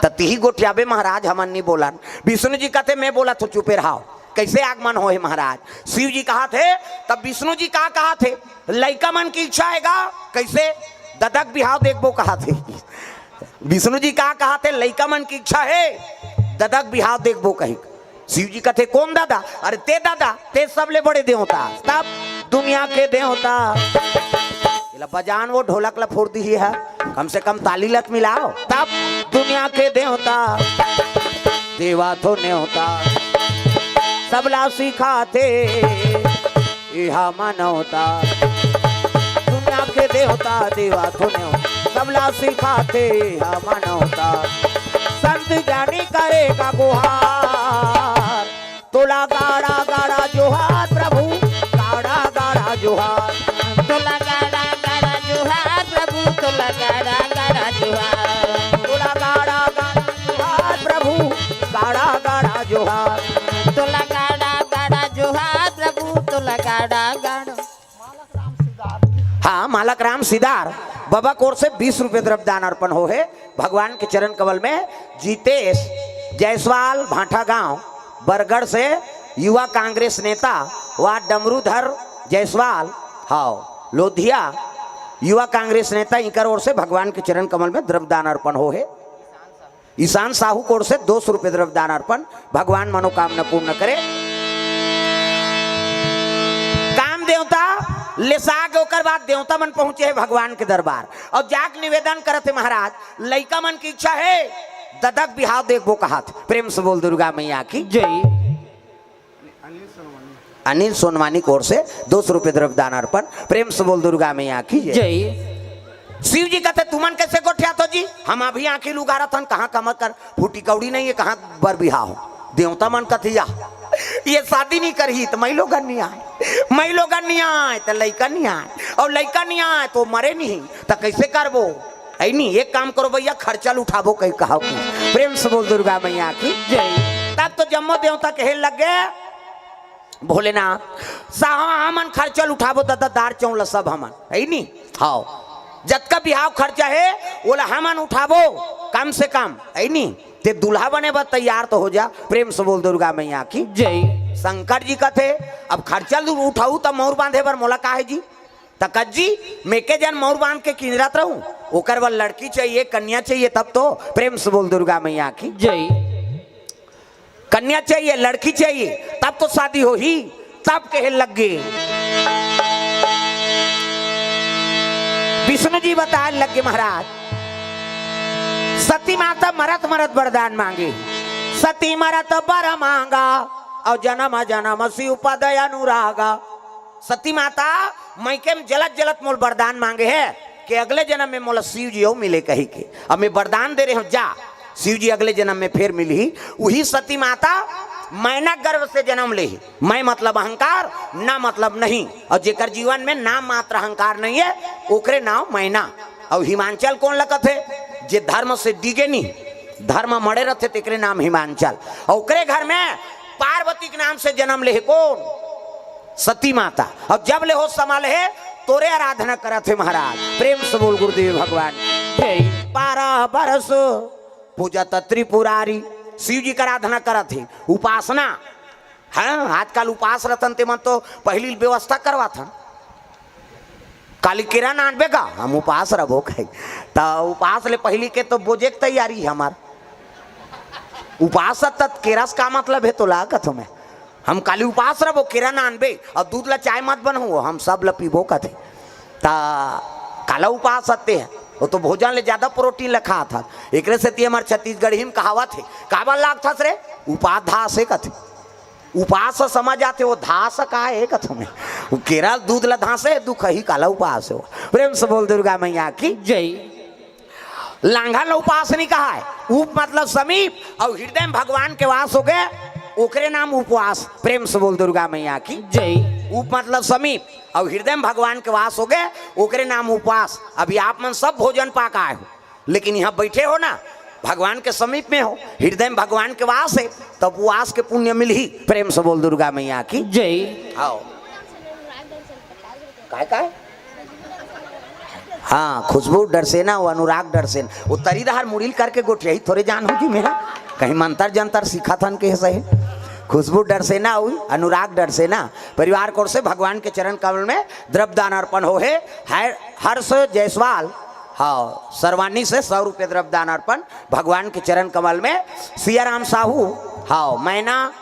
त तिही गोठियाबे महाराज, हमन नहीं बोलन। विष्णु जी कथे, मैं बोला तो चुपे रहाओ। कैसे आगमन होहे महाराज? शिव जी कहा थे, तब विष्णु जी का कहा थे? लइका मन की इच्छा हे गा, कैसे? ददक बिहाव देखबो कहा थे। विष्णु जी का कहा थे? लइका मन की इच्छा हे, ददक बिहाव देखबो कही। शिव जी कथे, कौन दादा? अरे ते दादा, ते सबले बड़े देवता। तब दुनिया के देवता। एला बजान वो ढोलक ला फोड़ दी है, कम से कम ताली लत मिलाओ। तब दुनिया के देवता, देवा थो नेवता, सबला सिखाथे। इहा मानवता, दुनिया के देवता, देवा थो नेवता, सबला सिखाथे। इहा मानवता, संत ज्ञानी करे का गुहार। तोला गाड़ा गाड़ा जोहार प्रभु, गाड़ा गाड़ा जोहार। तोला गाड़ा गाड़ा जोहार प्रभु, तोला गाड़ा गाड़ा जोहार। तोला गाड़ा गाड़ा जोहार प्रभु, गाड़ा गाड़ा जोहार। तोला गाड़ा गाड़ा जोहार प्रभु, तोला गाड़ा गाड़ा। हाँ, मालक राम सिदार बाबा कोर से बीस रुपये द्रव्यदान अर्पण हो हे भगवान के चरण कमल में। जीतेश जायसवाल भाटा गांव बरगढ़ से युवा कांग्रेस नेता व डमरूधर जायसवाल, हाव, लोधिया युवा कांग्रेस नेता, इनकर ओर से भगवान के चरण कमल में द्रव्यदान अर्पण हो हे। ईशान साहू कोर से दो सौ रुपये द्रव्यदान अर्पण, भगवान मनोकामना पूर्ण करे। काम देवता लेसा के ओकर बाद देवता मन पहुंचे हे भगवान के दरबार और जाके निवेदन करत हे, महाराज, लइका मन की इच्छा हे, ददक बिहाव देखबो कहत। प्रेम से बोल दुर्गा मैया की जय। अनिल सोनवानी कोर से दो सौ रुपये द्रव्यदान अर्पण। प्रेम से बोल दुर्गा मैया की जय। जय। शिव जी कथे, तुमन कैसे गोठियात हो जी? हम अभी आंखी लुगारत हन, कहाँ कमर कर फूटी कौड़ी नहीं है, कहाँ बर बिहाव हो? देवता मन कथे, या ये शादी नहीं करही त मई लोगन नहीं आए, मई लोगन नहीं आए त लइका नहीं आए, और लइका नहीं आए तो मरे नहीं, त कैसे करबो? ऐ नहीं, एक काम करो भैया, खर्चा ल उठाबो कही कहाव की। प्रेम से बोल दुर्गा मैया की जय। तब तो जम्मो देवता कहे लग गए, भोलेनाथ, साहब, हमन खर्चा ल उठाबो, दादा, दार चौला सब हमन, है नी? हाव, जतका बिहाव खर्चा हे, ओला हमन उठाबो, कम से कम, है नी? ते दूल्हा बने बर तैयार तो हो जा। प्रेम से बोल दुर्गा मैया की जय। शंकर जी कथे, अब खर्चा ल उठाऊ, त मौर बांधे बर मोला का हे जी? त कज्जी, मैं के जन मौर बांध के किंजरत रहूं, ओकर बर लड़की चाहिए, कन्या चाहिए, तब तो। प्रेम से बोल दुर्गा मैया की जय। कन्या चाहिए, लड़की चाहिए, तब तो शादी होही। तब कहे लग गे, विष्णु जी बताए लग गे, महाराज, सती माता मरत मरत वरदान मांगे, सती मरत बर मांगा, और जन्म जन्म शिव पद अनुरागा। सती माता, मइके में जलत जलत मोल वरदान मांगे हे कि अगले जन्म में मोला शिव जी अउ मिले कही के। अब मैं वरदान दे रहे हूँ, जा, शिव जी अगले जन्म में फेर मिलही। उही सती माता मैना गर्भ से जन्म लेही। मैं मतलब अहंकार, ना मतलब नहीं। और जेकर जीवन में नाम मात्र अहंकार नहीं है, ओकरे नाम मैना। और हिमांचल कोन ल कथे? जे धर्म से डिगे नहीं, धर्म मड़े रथे, तेकरे नाम हिमांचल। और ओकरे घर में पार्वती के नाम से जन्म लेहे कोन? सती माता। और जब ले होश संभाले हे, तोरे आराधना करत हे महाराज। प्रेम से बोल गुरुदेव भगवान। जय। बारह बरस पूजत त्रिपुरारी, शिव जी के आराधना करत हे, उपासना। हाँ, आजकल उपास रतन ते मन तो पहली व्यवस्था करवाथन। काली केरा नानबे का, हम उपास रहो कहे। त उपास ले पहली के तो बोजे के तैयारी हे हमार। उपास तत केरा से का मतलब हे तोला कथो मैं? हम काली उपास रहो, केरा नानबे और दूध ला चाय मत बनहु, हम सब ला पीबो कथे। त काला उपास हते हे, वो तो भोजन ले ज्यादा प्रोटीन ले खात हस। एकरे सेती हमर छत्तीसगढ़ी में कहावत हे, काबर लागथस रे? उपास धास हे कथे। उपास समझ आथे, वो धास का हे कथों में? वो केरा ल दूध ला धासे, दुखही काला उपास हो। प्रेम से बोल दुर्गा मैया की। जय। लांघन ला उपास नहीं कहा है। उप मतलब समीप, अउ हृदय में भगवान के वास हो गे, ओकरे नाम उपवास। प्रेम से बोल दुर्गा मैया की। जय। उप मतलब समीप, अउ हृदय में भगवान के वास हो गे, ओकरे नाम उपवास। अभी आप मन सब भोजन पा के आए हो, लेकिन यहाँ बैठे हो ना, भगवान के समीप में हो, हृदय में भगवान के वास है, तब उपवास के पुण्य मिलही। प्रेम से बोल दुर्गा मैया की। जय। आओ। काय काय? हाँ, खुशबू डरसेना, वो अनुराग डरसेना, वो तरी डहर मुड़ी ल करके गोठियाही थोरे जान हो जी मेरा, कहीं मंतर जंतर सीखत हन के सही। खुशबू डरसेना अउ अनुराग डरसेना परिवार कोर से भगवान के चरण कमल में द्रव्य दान अर्पण हो हे। हर-, हर्ष जायसवाल, हाँ, सरवानी से सौ रुपये द्रव्य दान अर्पण भगवान के चरण कमल में। सियाराम साहू, हाँ, मैना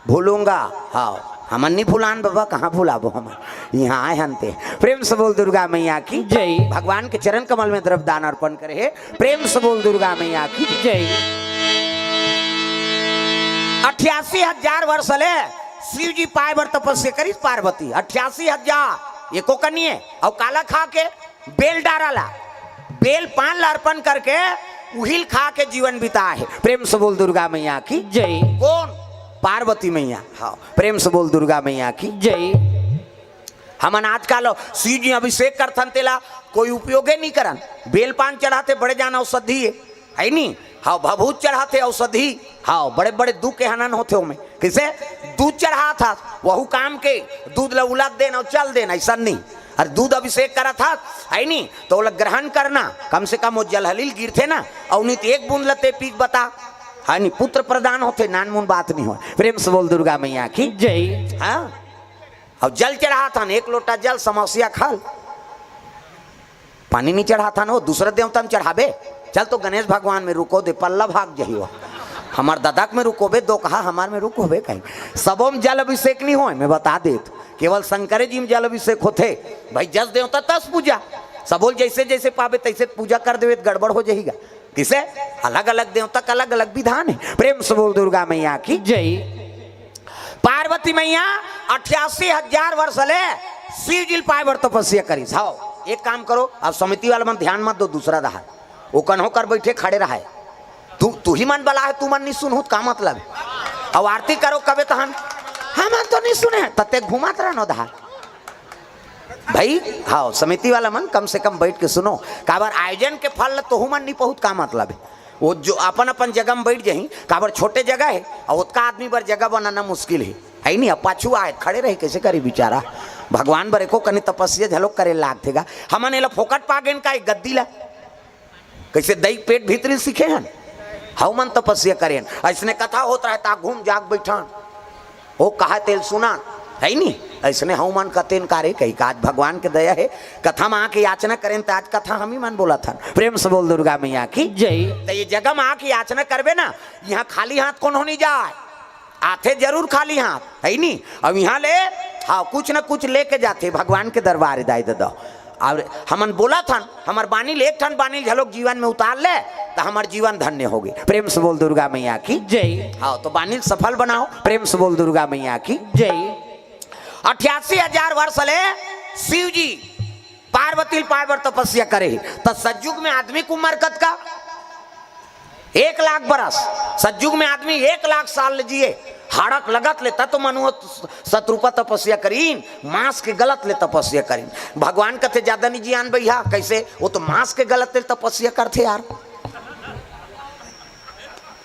भूलूंगा, हाँ, हमन नहीं भुलान बाबा, कहाँ भुलाबो हमन, यहाँ आए हन ते। प्रेम से बोल दुर्गा मैया की। जय। भगवान के चरण कमल में द्रव्य दान अर्पण करे हे। प्रेम से बोल दुर्गा मैया की। जय। अट्ठासी हजार वर्ष ले शिव जी पाए बर तपस्या करिस पार्वती, अट्ठासी हजार, एको कनिए, अउ काला खा के? बेल डारा ला, बेल पान ला अर्पण करके उहिल खा के जीवन बिता हे। प्रेम से बोल दुर्गा मैया की। जय। कौन? पार्वती मैया। हाँ, प्रेम से बोल दुर्गा मैया की। जय। हमन आजकल शिव जी अभिषेक करथन, तेला कोई उपयोगे नहीं करन। बेल पान चढ़ाथे, बड़े जान औषधि हे, है नी? हाँ, भभूत चढ़ाथे, औषधि। हाँ, बड़े बड़े दुख के हनन होथे ओमे। किसे? दूध चढ़ात हस, वहू काम के, दूध ला उलद देन अउ चल देन, ऐसा नहीं। अउ दूध अभिषेक करत हस, है नी, तो ओला ग्रहण करना, कम से कम वो जलहली ल गिरथे ना, अउ नहीं तो एक बूंद ला ते पी के बता, है नी, पुत्र प्रदान होथे, नानमुन बात नहीं हो। प्रेम से बोल दुर्गा मैया की। जय। हाँ, अउ जल चढ़ात हन, एक लोटा जल समस्या खल, पानी नहीं चढ़ात हन, वो दूसरा देवता में चढ़ाबे। चल तो गणेश भगवान में रुको दे, पल्ला भाग जही हो। हमार ददक में रुकोबे, दो कहा हमार में रुकोबे कहीं। सबो में जल अभिषेक नहीं होय, मैं बता देत, केवल शंकरे जी में जल अभिषेक होथे। भाई जस देवता तस पूजा, सबो ल जैसे जैसे पाबे तैसे पूजा कर देवे त गड़बड़ हो जाहीगा। किसे? अलग अलग देवता का अलग अलग विधान है। प्रेम से बोल दुर्गा मैया की। जय। पार्वती मैया अट्ठासी हजार वर्ष ले शिव जी ल पाए बर तपस्या करिस। हाँ, एक काम करो, अब समिति वाला मन ध्यान मत दो, दूसरा रहा, वो कन्हो कर बैठे खड़े रहा है। तू, तू ही मन बला है, तू मन नहीं सुनहू त का मतलब है? अब आरती करो कबे तहन, हम तो नहीं सुने हैं, तते घुमात रहनो दहा। भाई, हाँ, समिति वाला मन कम से कम बैठ के सुनो, काबर आयोजन के फल ल तोहू मन नहीं पहुत का मतलब है? वो जो अपन अपन जगह में बैठ जाही, काबर छोटे जगह है, और ओतका आदमी बर जगह बनाना मुश्किल है, है नहीं? अब पाछू आए खड़े रहे, कैसे करी बेचारा? भगवान बर एको कनी तपस्या झलोक करे लागथे गा। हमन एला फोकट पा गेन का एक गद्दी ला? कैसे दई पेट भीतरी सीखे हन, हऊ मन तपस्या करेन। ऐसने कथा होत रहे ता घूम जाग बैठन, ओ कहा तेल सुना, है नी? ऐसने हऊ मन कतेन कारे कही का, आज भगवान के दया है, कथा में आके याचना करेन त आज कथा हम ही मन बोलत हन। प्रेम से बोल दुर्गा मैया की। जय। त ये जगह में आके याचना करबे ना, यहाँ खाली हाथ कोनो नहीं जाए, आथे जरूर खाली हाथ, है नी? अब यहाँ ले, हाँ, कुछ न कुछ लेके जाथे भगवान के दरबार, दाई ददा। और हमन बोलत हन, हमर बानी ले एक ठन बानी झलोक जीवन में उतार ले, त हमर जीवन धन्य होगे। प्रेम से बोल दुर्गा मैया की। जय। हाँ, तो बानी सफल बनाओ। प्रेम से बोल दुर्गा मैया की। जय। अट्ठासी हजार वर्ष ले शिव जी पार्वती ल पाए बर तपस्या करे हे। त सतयुग में आदमी के उम्र कतका? एक लाख बरस। सतयुग में आदमी एक लाख साल ले जिए। हाड़क लगत ले तत्व मनु शतरूपा तपस्या करीन, मांस के गलत ले तपस्या करीन। भगवान कथे ज्यादा नहीं जियान भैया, कैसे? वो तो मांस के गलत ले तपस्या करथे यार।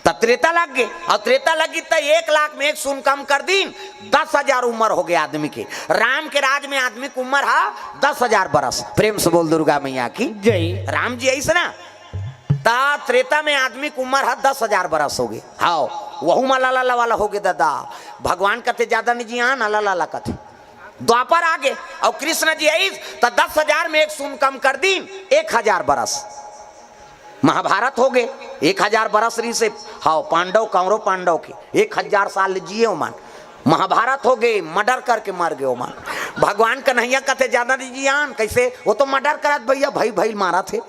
त त्रेता लग गे, और त्रेता लगी त एक लाख में एक शून्य कम कर दीन, दस हजार उम्र हो गया आदमी के। राम के राज में आदमी के उम्र हा दस हजार बरस। प्रेम से बोल दुर्गा मैया की। जय। राम जी ऐसे ना, त त्रेता में आदमी के उम्र हा दस हजार बरस हो गए। हाँ, वहू मा लाला वाला हो गए दादा। भगवान कथे ज्यादा नहीं जियान, लाला लाला कथे। द्वापर आ गए, और कृष्ण जी आइस त दस हजार में एक शून्य कम कर दीन, एक हजार बरस। महाभारत हो गए, एक हजार बरस रही से, हाँ, पांडव, कौरव पांडव के एक हजार साल जिए ओमन। महाभारत हो गए, मर्डर करके मर गए ओमन। भगवान कन्हैया कथे ज्यादा नहीं जियान, कैसे? वो तो मर्डर करत भैया, भाई भाई मारत हे।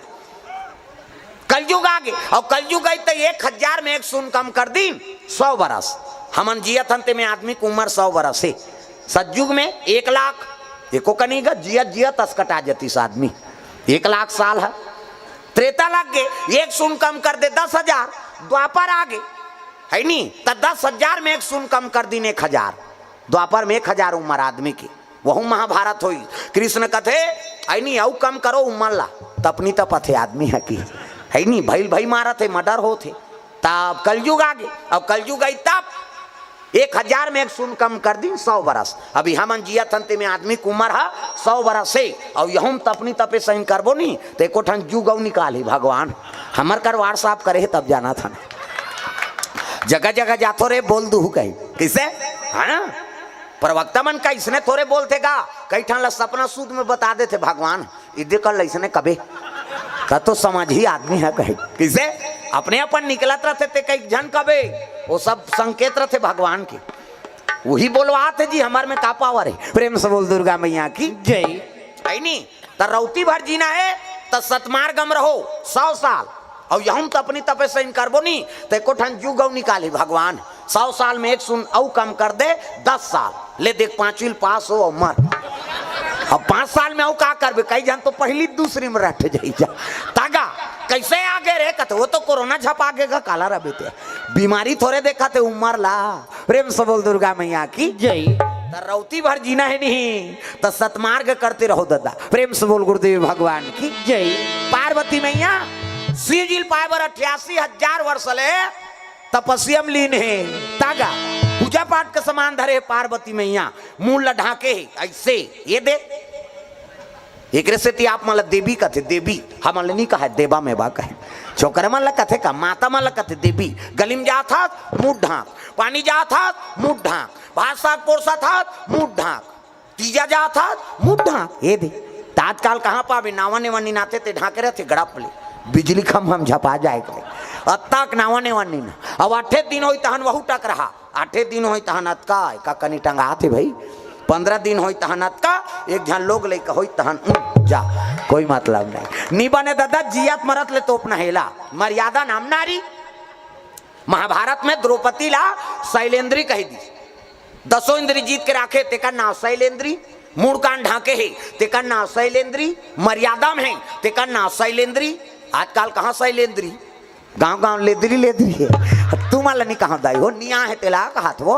कलयुग आ गए, और कलयुग आई तो एक हजार में एक शून्य कम कर दीन, सौ बरस। हमन जियत हन, तेमे आदमी के उम्र सौ बरस हे। सतयुग में एक लाख, एको कनी गा, जियत जियत असकटा जतिस आदमी। एक लाख साल हे। त्रेता लग गे, एक शून्य कम कर दे, दस हजार। द्वापर आ गे, है नी, त दस हजार में एक शून्य कम कर दिन, एक हजार। द्वापर में एक हजार उम्र आदमी के, वहू महाभारत होई। कृष्ण कथे, है नी, अउ कम करो उम्र ला, तपनी तपत हे आदमी ह कि, है नी, भइल भई मारत हे, मर्डर होत हे। तब कलयुग आ गे, अब कलयुग आई तब एक हजार में एक शून्य कम कर दिन, सौ बरस। अभी हमन जियत हन, तेमे आदमी के उम्र ह सौ बरस हे, अउ यहूं तपनी तपे सही करबो नी, त एको ठन जुग अउ निकालही भगवान। हमर कर WhatsApp करे हे, तब जानत हन। जगह जगह जाथो रे, बोल दूहू कही। कइसे? हाँ? प्रवक्ता मन का इसने थोरे बोलथे गा, कई ठन ला सपना सूद में बता देथे भगवान, इदे कर लइसने कबे। त तो समझही आदमी ह कहे। कइसे? अपने अपन निकलत रथे ते कई झन कबे, वो सब संकेत रथे भगवान के। वही बोलवात हे जी, हमर में का पावर हे। प्रेम से बोल दुर्गा मैया की। जय। है नी? त रौती भर जीना हे, त सतमार्ग म रहो, सौ साल। अउ यहूं तपनी तपे सही करबो नी, त एको ठन जुग अउ निकालही भगवान। सौ साल में एक शून्य अउ कम कर दे, दस साल। ले देख, पांचवी ल पास हो अउ मर। अब पांच साल में अउ का करबे? कई झन तो पहली दूसरी में रट जाई जा। तागा, कइसे आ गे रे? कथे, वो तो कोरोना झपा गे गा, काला रबे ते। बीमारी थोरे देखत हे, उम्र ला। प्रेम से बोल दुर्गा मैया की। जय। त रौती भर जीना हे नहीं, त सतमार्ग करते रहो ददा। प्रेम से बोल गुरुदेव भगवान की। जय। पार्वती मैया, शिव जी ल पाए बर अट्ठासी हजार वर्ष ले तपस्या म लीन हे। तागा, पूजा पाठ के समान धरे हे पार्वती मैया, मूड़ ल ढांके हे अइसे। ये दे, एकरे सेती आप मन ल देवी कथे, देवी। हमन ल नी कहे, देवा में बा कहे। छोकरा मन ल कथे का, माता मन ल कथे देवी। गली म जात हस, मूड़ ढांक। पानी जात हस, मूड़ ढांक। भात साग पोरसत हस, मूड़ ढांक। तीजा जात हस, मूड़ ढांक। ये दे, त आजकाल कहां पाबे, नावा नेवा नीनाथे ते ढांके रथे गड़प ले। बिजली खंभा म झपा जाए के ले। अतका नावा नेवा नीना। अब आठे दिन होई तहन वहू टकरहा। आठे दिन होई तहन अतका, एका कनी टंगात हे भई। पंद्रह दिन होई तहन अतका, एक झन लोग लइका होई तहन, उम, जा, कोई मतलब नहीं। नी बने ददा, जियत मरत ले तोपना हे एला। मर्यादा नाम नारी। महाभारत में द्रौपदी ला शैलेंद्री कहि दिस। दसों इंद्री जीत के राखे, तेकर नाव शैलेंद्री। मूड़ कान ढांके हे, तेकर नाव शैलेंद्री। मर्यादा में हे, तेकर नाव शैलेंद्री। आजकाल कहां शैलेंद्री? गांव गांव लेदरी लेदरी हे। तुमन ल नी कहां दाई हो, निया हे तेला कहात हो।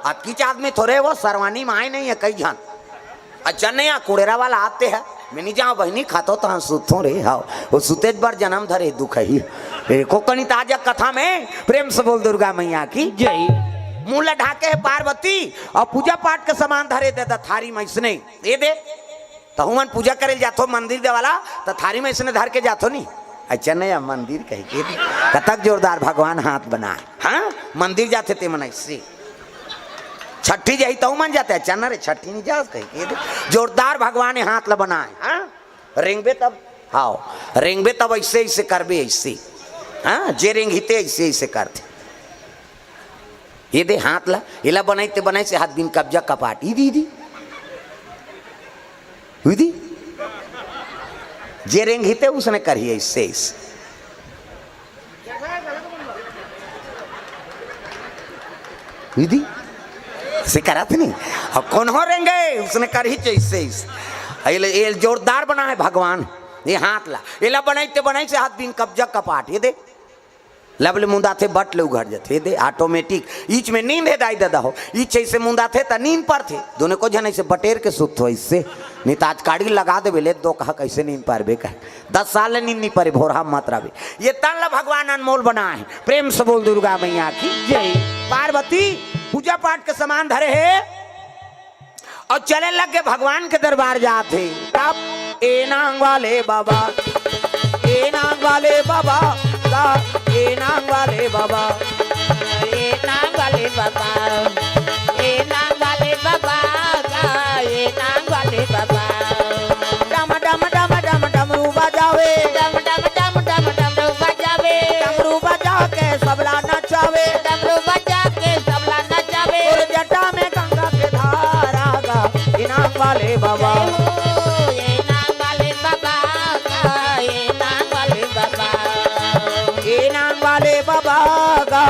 अतकीच आदमी थोरे हो, सरवानी म आए नहीं हे कई झन। अच्छा नहीं, आ कुड़ेरा वाला आते हैं, मैं नहीं जाऊं बहिनी, खातो तहां सुतों रे। हाव, वो सुतेज बर जन्म धरे दुख ही। एको कनी ताजा कथा में प्रेम से बोल दुर्गा मैया की। जय। मूड़ ल ढांके हे पार्वती, अउ पूजा पाठ के समान धरे दे दे थारी म अइसने। ये दे, तहू मन पूजा करे ल जाथो मंदिर दे वाला, त थारी म अइसने धर के जाथो नी। अच्छा नहीं, अब मंदिर कहि के दे। कतक जोरदार भगवान हाथ बनाए। हाँ, मंदिर जाथे ते मन अइसे। छट्ठी जाही तहू मन जाथे, अच्छा न रे, छट्ठी नहीं जास कहि के दे। जोरदार भगवान हे हाथ ल बनाए। हाँ? रेंगबे तब, हाव, रेंगबे तब अइसे, अइसे करबे, अइसे। हाँ, जे रेंगही ते अइसे, अइसे करथे। ये दे हाथ ला, एला बनाई ते बनाई से हाथ बिन कब्जा कपाट। इदी, इदी। इदी। जे रेंगही ते उसने करही अइसे, अइसे। विधि से करत नहीं। अब कोनो रेंगे, उसने करही जइसे इस। ये ले, ये जोरदार बना है भगवान। ये हाथ ला, ये ला बनाई ते बनाई से हाथ बिन कब्जा कपाट। ये दे, लब ले मुंदाथे, बट ले उघर जाथे। ये दे, ऑटोमेटिक। ईच में नींद है दाई ददा हो, ईच ऐसे मुंदाथे त नींद परथे। दोनों को झन ऐसे बटेर के सुत हो इससे। नहीं त आज काड़ी लगा देबे, ले दो कहा कैसे नींद पारबे कहे। दस साल ले नींद नहीं परे, भोरहा मत रहे। ये तन ला भगवान अनमोल बनाए हे। प्रेम से बोल दुर्गा मैया की जय। पार्वती पूजा पाठ के सामान धरे हे और चले लग के भगवान के दरबार जात हे। तब ए नांग वाले बाबा, ए नांग वाले बाबा, गा, ए नांग वाले बाबा। ए नांग वाले बाबा, ए नांग वाले बाबा, गा, ए नांग वाले बाबा। डम डम डम डम डमरू बजावे। डम डम डम डम डमरू बजावे। डमरू बजा के सबला नचावे। डमरू बजा के सबला नचावे। और जटा में गंगा के धारा गा, ए नांग वाले बाबा। जय हो, ए नांग वाले बाबा गा, ए नांग वाले बाबा। ए नांग वाले बाबा गा,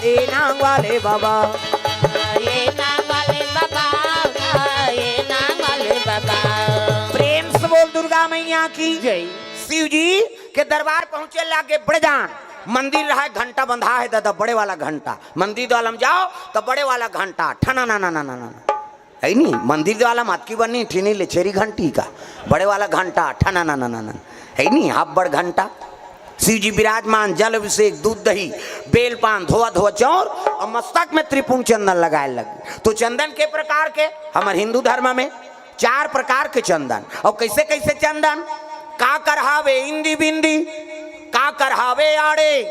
ए नांग वाले बाबा। दुर्गा मैया की जय। शिव जी के दरबार पहुंचे लागे बड़े जान। मंदिर रहा है, घंटा बंधा है दादा, बड़े वाला घंटा। मंदिर द्वार में जाओ तो बड़े वाला घंटा, ठना ना ना ना ना ना। है नी, मंदिर वाला मातकी बनी, ठीनी ले छेरी घंटी का, बड़े वाला घंटा, ठना ना ना ना ना। है नी, हाफ बड़ घंटा। शिव जी विराजमान, जल अभिषेक, दूध दही, बेल पान, धोवा धोवा चौर और मस्तक में त्रिपुंड चंदन लगाए लगे। तो चंदन के प्रकार के, हमर हिंदू धर्म में चार प्रकार के चंदन। और कैसे कैसे चंदन? काकर हावे इंदी बिंदी, काकर हावे आड़े,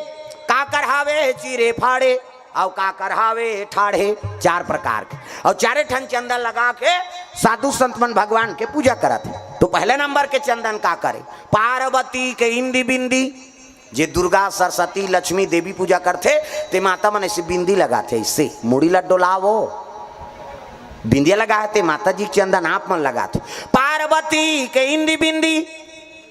काकर हावे चीरे फाड़े, अउ काकर हावे ठाढ़े, चार प्रकार के। अउ चारे ठन चंदन लगा के साधु संत मन भगवान के पूजा करत हे। तो पहले नंबर के चंदन काकर हे? पार्वती के इंदी बिंदी, जे दुर्गा, सरस्वती, लक्ष्मी, देवी पूजा करथे, ते माता मन ऐसे बिंदी लगाथे, ऐसे मुड़ी ला डोलावो, बिंदिया लगाथे, माता जी के चंदन आप मन लगाथे। पार्वती के इंदी बिंदी,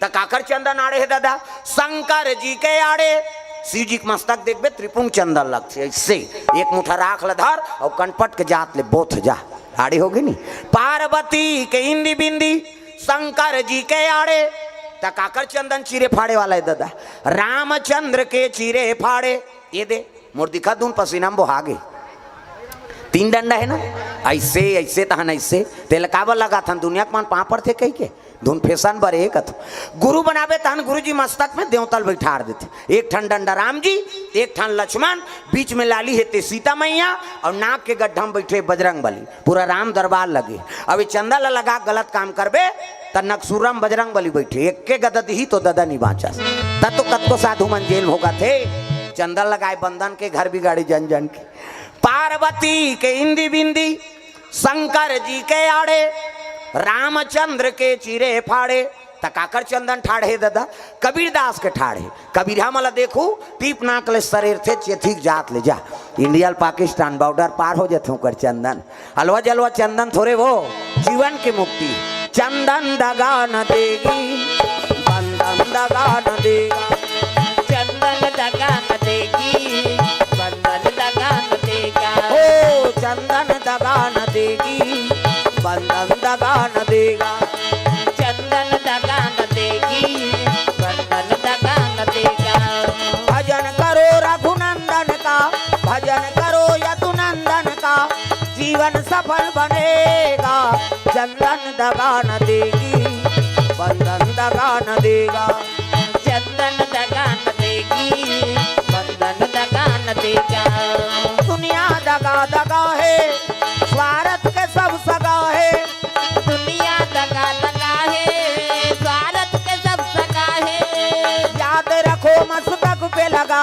त काकर चंदन आड़े हे दादा? शंकर जी के आड़े। शिव जी के मस्तक देखबे, त्रिपुंड चंदन लगथे, ऐसे एक मुठा राख ल धर अउ कनपट के जात ले बोथ जा, आड़े होगे नी। पार्वती के इंदी बिंदी, शंकर जी के आड़े। त काकर चंदन चीरे फाड़े वाला हे दादा? रामचंद्र के चीरे फाड़े। ये दे, मोर दिखा दून पसीना में बोहा गे। तीन डंडा हे ना, ऐसे, ऐसे तहन ऐसे। तेला काबर लगाथन? दुनिया के मन पाँव पड़थे कहिके। धुन फैशन बर हे कथो। गुरु बनाबे तहन गुरु जी मस्तक में देवता ल बैठार देथे। एक ठन डंडा राम जी, एक ठन लक्ष्मण, बीच में लाली हे ते सीता मैया, अउ नाक के गड्ढा में बैठे बजरंग बली। पूरा राम दरबार लगे। अब ये चंदा ला लगा गलत काम करबे, त नकसुरम बजरंग बली बैठे, एक के गदा दिही तो ददा नी बाँचस। त तो कतको साधु मन जेल भोगत हे। चंदा लगाए बंदन के घर बिगाड़े जन जन के। पार्वती के इंदी बिंदी, शंकर जी के आड़े, रामचंद्र के चीरे फाड़े। त काकर चंदन ठाढ़े दादा? कबीरदास के ठाढ़े। कबीरहा मला देखू, टीप नाक ले सरेरथे, चेथिक जात ले जा। इंडिया ल पाकिस्तान बॉर्डर पार हो जथे ओकर चंदन। अलवा जलवा चंदन थोरे वो, जीवन की मुक्ति। चंदन दगा न देगी, बंदन दगा न देगा। चंदन दगा न देगी, बंदन दगा न देगा। ओ चंदन दगा न देगी, बंदन दगा न देगा। चंदन दगा न देगी, बंदन दगा न देगा। भजन करो रघुनंदन का, भजन करो यदुनंदन का, जीवन सफल बनेगा। चंदन दगा न देगी, बंदन दगा न देगा। चंदन दगा न देगी, बंदन दगा न देगा। दुनिया दगा दगा हे, स्वार्थ के सब सगा हे। दुनिया दगा दगा हे, स्वार्थ के सब सगा हे। याद रखो मस्तक पे लगा,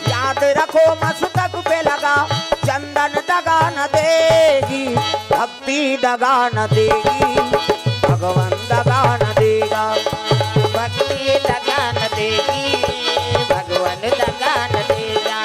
याद रखो मस्तक पे लगा। चंदन दगा न देगी, भक्ति दगा न देगी, भगवान दगा न देगा। भक्ति दगा न देगी, भगवान दगा न देगा।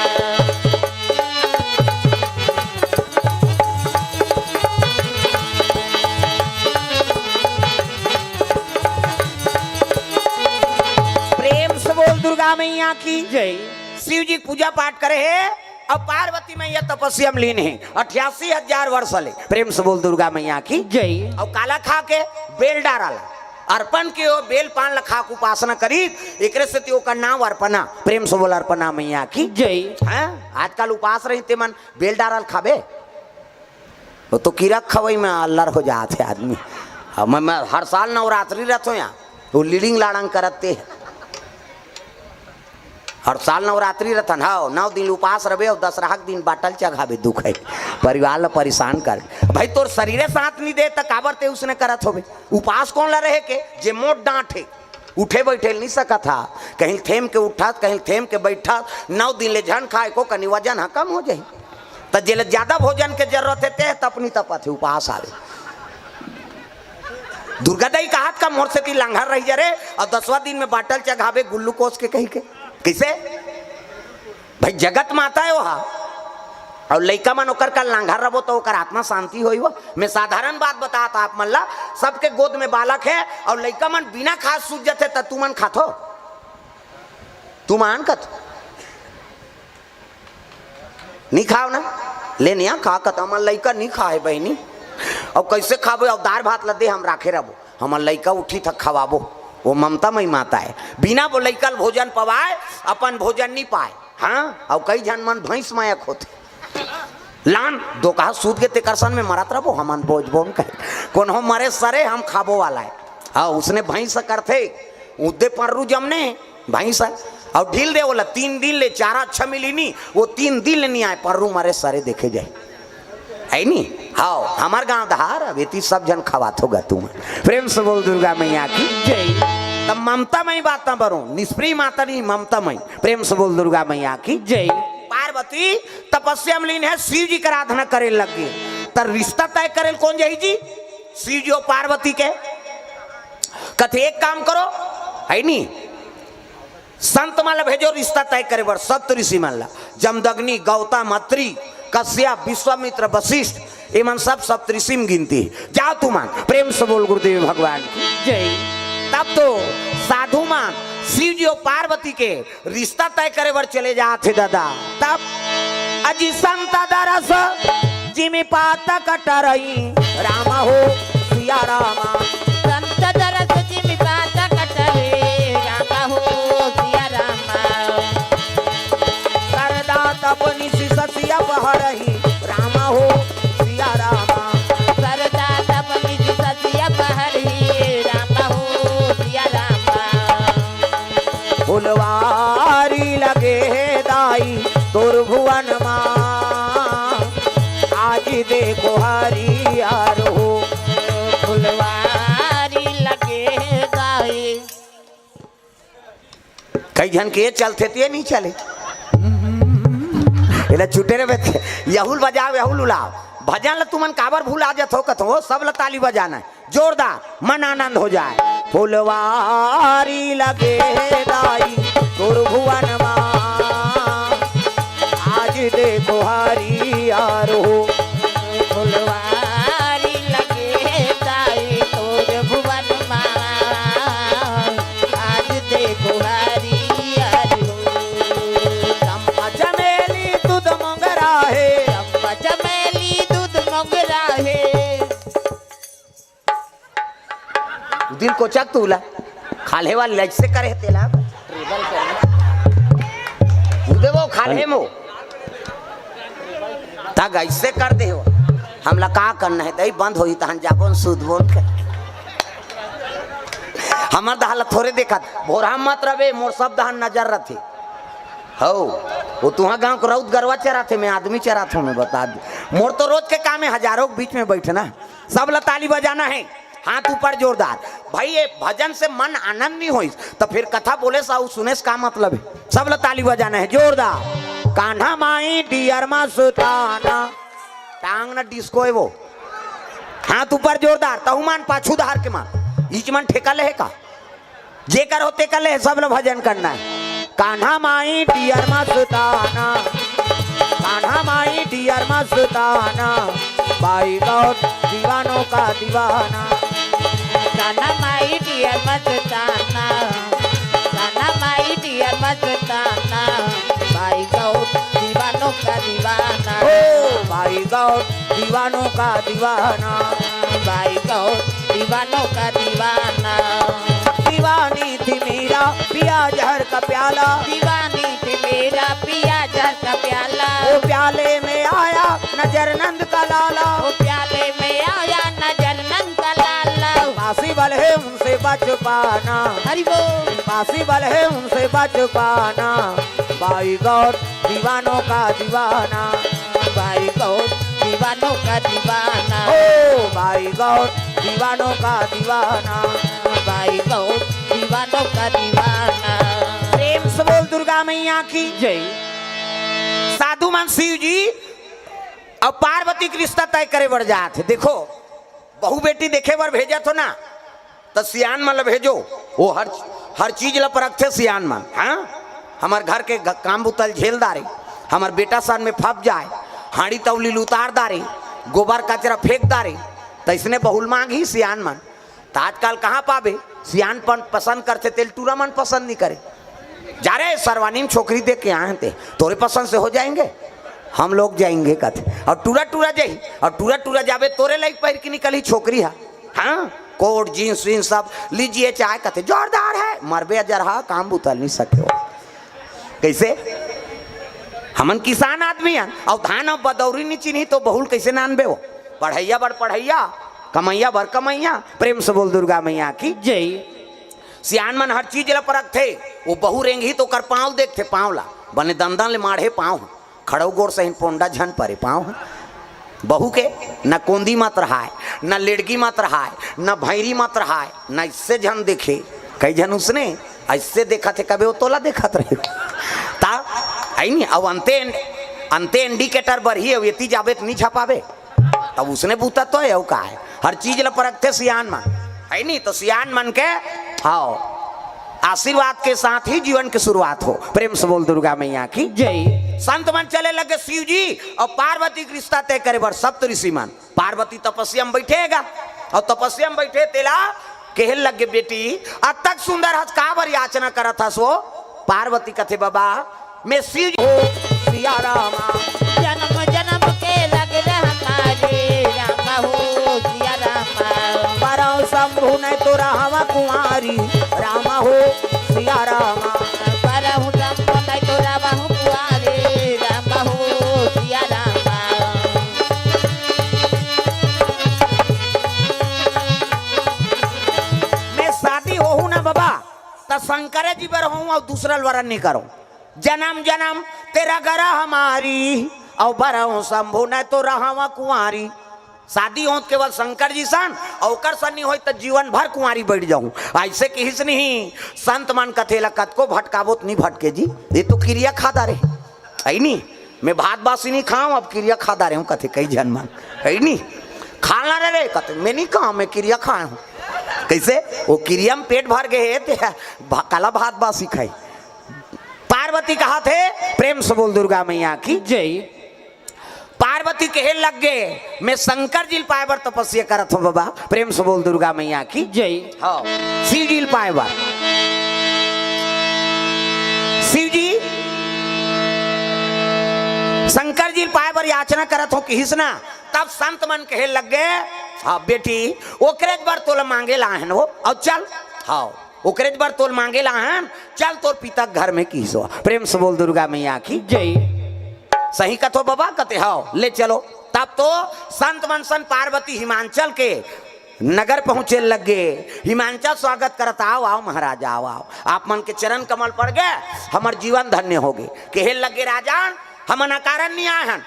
प्रेम से बोल दुर्गा मैया की जय। शिव जी के पूजा पाठ करे हे अउ पार्वती मैया तपस्या में लीन हे अठासी हजार वर्ष ले। प्रेम से बोल दुर्गा मैया की जय। अउ काला खा के? बेल डारा ला अर्पण के, ओ बेल पान ला खा के उपासना करी, एकरे सेती ओकर नाम अर्पणा। प्रेम से बोल अर्पणा मैया की जय। हाँ, आजकल उपास रही ते मन बेल डारा ला खाबे? वो तो कीरा खवई में अल्लर हो जात हे आदमी। अब मैं, मैं हर साल नवरात्रि रथों यहाँ, वो लीडिंग लाड़ंग करते हैं। हर साल नवरात्रि रथन, हाँ, नौ दिन उपास रहे और दसरहा के दिन बाटल चघावे, दुख हे, परिवार ला परेशान कर। भाई, तोर शरीरे साथ नहीं दे, त काबर ते उसने करत होबे? उपास कौन ला रहे के, जे मोट डांट हे? उठे बैठे नहीं सकत हा, कहीं थेम के उठत, कहीं थेम के बैठत, नौ दिन ले झन खाए को कनी वजन हा कम हो जाही। त जेला ज्यादा भोजन के जरूरत हे, ते तपनी तपत हे, उपास आवे। दुर्गा दाई कहत का मोर सेती लांघर रही जरे, और दसवां दिन में बाटल चघावे गुल्लूकोस के कही के। कैसे? भाई, जगत माता हे ओहा। अउ लइका मन ओकर का लांघर रबो तो ओकर आत्मा शांति होई हो। मैं साधारण बात बतात आप मन ला, सबके गोद में बालक हे अउ लइका मन बिना खात सूत जथे, त तुमन खाथो? तुमन खाथो? नहीं खाव ना? ले नहीं खा कत, हमर लइका नहीं खाए बहिनी। अउ कैसे खाबो? अउ दार भात ला दे, हम राखे रबो। हमर लइका उठी त खवाबो। वो ममता मई माता हे। बिना वो लइका ल भोजन पवाय, अपन भोजन नी पाय। हाँ, अउ कई झन मन भैंस मायक होथे। लान, दोकहा सूत के तेकर सन में मरत रहिबो, हमन बोझबो न कहे। कोनो मरे सरे हम खाबो वाला हे। हाँ, उसने भैंस करथे, उदे पर्रू जमने भैंस हे। अउ ढील दे ओला, तीन दिन ले चारा अच्छा मिली नी, वो तीन दिन ले नी आय, पर्रू मरे सरे देखे जाय। हे नी? हाँ, हमर गांव धार, अब एती सब झन खवात होगा तुमन। प्रेम से बोल दुर्गा मैया की जय। तब ममता मई बात ना बरो, निष्प्रिय माता नी, ममता मई। प्रेम से बोल दुर्गा मैया की जय। पार्वती तपस्या में लीन हे, शिव जी के आराधना करे लग गे। त रिश्ता तय करे ल कोन जाही जी? शिव जी अउ पार्वती के। कथे, "एक काम करो," हे नी, "संत मन ला भेजो रिश्ता तय करे बर, सप्त ऋषि मन ला, जमदग्नि, गौतम, अत्रि, कश्यप, विश्वामित्र, वशिष्ठ, ये मन सब सप्त ऋषि में गिनती हे। जाव तुमन।" प्रेम से बोल गुरुदेव भगवान की जय। तब तो साधु मन शिव जी अउ पार्वती के रिश्ता तय करे बर चले जात हे दादा। तब अजी संत दरस जिमि पातक टरई, राम हो सिया राम। संत दरस जिमि पातक टरई, राम हो सिया राम। सरदा तप निशि ससिया पहरही, राम हो सिया राम। सरदा तप निशि ससिया पहरही, राम हो सिया राम। फुलवारी लगे हे दाई तोर भुवन मा, आज देखो हरियर हो। फुलवारी लगे हे दाई। कई झन के चलथे ते नी चले। एला छूटे रे बेटे, यहुल बजाव, यहुल उलाव। भजन ल तुमन काबर भुला जथो कथो, सब ल ताली बजाना हे। जोरदार, मन आनंद हो जाय। फुलवारी लगे दाई तोर भुवन मा, आज देखो हरियर हो। फुलवारी लगे दाई तोर भुवन मा, आज देखो हरियर हो। चंपा चमेली दूध मोंगरा हे। चंपा चमेली दूध मोंगरा हे। दिल कोचक तुला। खाल्हे वाली अइसे करे हे तेला। उदे वो खाल्हे मो। तग अइसे कर दे हो। हमला का करना हे? दई बंद होही तहन जाबो न सुतबो न। हमर दहा ल थोरे देखत। भोरहा मत रबे, मोर सब दहा नजर रथे। हौ, वो तुहा गांव के रउत गरवा चराथे, मैं आदमी चराथों, मैं बता दूं। मोर तो रोज के काम हे हजारों के बीच में बैठना। सब ला ताली बजाना हे, हाथ ऊपर जोरदार। भाई, ये भजन से मन आनंद नहीं होइस, त फिर कथा बोले सा अउ सुने से का मतलब हे? सब ला ताली बजाना हे जोरदार। कान्हा माई डियर मा सुताना, टांग न डिस्को हे वो। हाथ ऊपर जोरदार, तहु मन पाछू धार के मन, इच मन ठेका ले हे का? जेकर होते कर ले, सब ला भजन करना हे। कान्हा माई डियर मस्ताना, कान्हा माई डियर मस्ताना, बाई गौर दीवानों का दीवाना। कान्हा माई डियर मस्ताना, कान्हा माई डियर मस्ताना, बाई गौर दीवानों का दीवाना। ओ बाई गौर दीवानों का दीवाना। बाई गौर दीवानों का दीवाना। दीवानी थी मेरा पिया जहर का प्याला। दीवानी थी मेरा पिया जहर का प्याला। वो प्याले में आया नजर नंद का लाला। वो प्याले में आया नजर नंद का लाला। पासी वाले उनसे बच पाना। हरि बोल। पासी वाले उनसे बच पाना। बाई गौर दीवानों का दीवाना। बाई गौर दीवानों का दीवाना। ओ बाई गौर दीवानों का दीवाना। बाई गौर दीवानों का दीवाना। प्रेम से बोल दुर्गा मैया की जय। साधु मन शिव जी अउ पार्वती के रिश्ता तय करे बर जात हे। देखो, बहू बेटी देखे बर भेजत हो ना, त सियान मन ल भेजो। वो हर, हर चीज ल परखथे सियान मन। हाँ, हमर घर के ग-, काम बुता ल झेल डारे, हमर बेटा सन में फंस जाय, हांड़ी तौली ल उतार डारे, गोबर कचरा फेंक डारे, त अइसने बहू ल मांगही सियान मन। त आजकल कहाँ पाबे? सियान पन पसंद करथे, तेल टूरा मन पसंद नहीं करे। जा रे, सरवानी में छोकरी देख के आए हन ते, तोरे पसंद से हो जाएंगे, हम लोग जाएंगे कथे। अउ टूरा टूरा जाही, अउ टूरा टूरा जाबे, तोरे लाइक पहिर के निकलही छोकरी हा। हाँ, कोट, जींस वींस सब लीजिए, चाय कथे जोरदार है, मरबे अजर हा, काम बुतल नहीं सके हो। कैसे? हमन किसान आदमी हन, अउ धान अउ बदौरी नहीं चिन्ही तो बहुल कैसे नानबे हो? पढ़ैया बर पढ़ैया, कमैया बर कमैया। प्रेम से बोल दुर्गा मैया की। जय। सियान मन हर चीज ल परखथे, वो बहू रेंगही तो ओकर पाँव देखथे, पाँव ला बने दंदन ले माढ़े पाँव, खड़ो गोड़ सहिन पोंडा झन परे पाँव। बहू के न कोंदी मत रहाय, न लेड़गी मत रहाय, न भैरी मत रहाय, न इससे झन देखे। कई झन उसने ऐसे देखत हे, कबे वो तोला देखत रहे। ता, ऐ नी, अब अंते, अंते इंडिकेटर बर ही, अब एती जाबे त नी छपाबे। अब उसने बूता तो है, वो का है, हर चीज ल परखथे सियान मन, है नी? तो सियान मन के, हाँ, आशीर्वाद के साथ ही जीवन की शुरुआत हो। प्रेम से बोल दुर्गा मैया की। जय। संत मन चले लगे शिव जी और पार्वती के रिश्ता तय करे बर। सप्त ऋषि मन, पार्वती तपस्या में बैठेगा और तपस्या में बैठे तेला कहे लगे, बेटी, अतक सुंदर हस, काबर याचना करत हस वो? पार्वती कथे, बाबा, मैं शिव जी हो, सिया रामा। जन्म जन्म के लग रहा हमारे रामा हो, सिया रामा। बरहूं शंभु नहीं तो रहवा कुंवारी, रामा हो, सिया रामा। बरहूं शंभु नहीं तो रहवा कुंवारी, रामा हो, सिया रामा। मैं शादी होहूं ना बाबा, त शंकर जी बर होहूं अउ दूसरा ल वरण नहीं करूं। जन्म जन्म तेरा गरा हमारी, अउ बरहूं शंभु नहीं तो रहवा कुंवारी। शादी होत केवल शंकर जी सन, अउ ओकर सन नहीं होई त जीवन भर कुंवारी बैठ जाऊं। ऐसे किहिस नहीं, संत मन कथे ला कतको भटकाबो त नहीं भटके जी, ये तो किरिया खादा रहे। है नी, मैं भात बासी नहीं खाऊं, अब किरिया खादा रहे हूं, कथे कई झन मन, है नी, खाना रे रे, कथे मैं नहीं खाऊं, मैं किरिया खाए हूं। कैसे? वो किरिया में पेट भर गए हे, ते भा-, काला भात बासी खाई। पार्वती कहाथे, प्रेम से बोल दुर्गा मैया की। जय। पार्वती कहे लग गए, मैं शंकर जी ल पाए बर तपस्या करत हूं बाबा। प्रेम से बोल दुर्गा मैया की। जय। हाँ, शिव जी ल पाए बर। शिव जी, शंकर जी ल पाए बर याचना करत हूं किहिस ना, तब संत मन कहे लग गए, हाँ बेटी, ओकरे बर तोला मांगे ला आहन वो, अउ चल, हाँ, ओकरे बर तोल मांगे ला आहन, चल तोर पिता के घर में किहिस वो। प्रेम से बोल दुर्गा मैया की। जय। सही कथो बाबा, कथे हव, ले चलो। तब तो संत मन सन पार्वती हिमांचल के नगर पहुंचे लग गए। हिमांचल स्वागत करत, आओ, आओ महाराज, आओ, आओ। आप मन के चरण कमल पड़ गए, हमर जीवन धन्य हो गए। कहे लगे, राजान, हमन अकारण नहीं आए हन,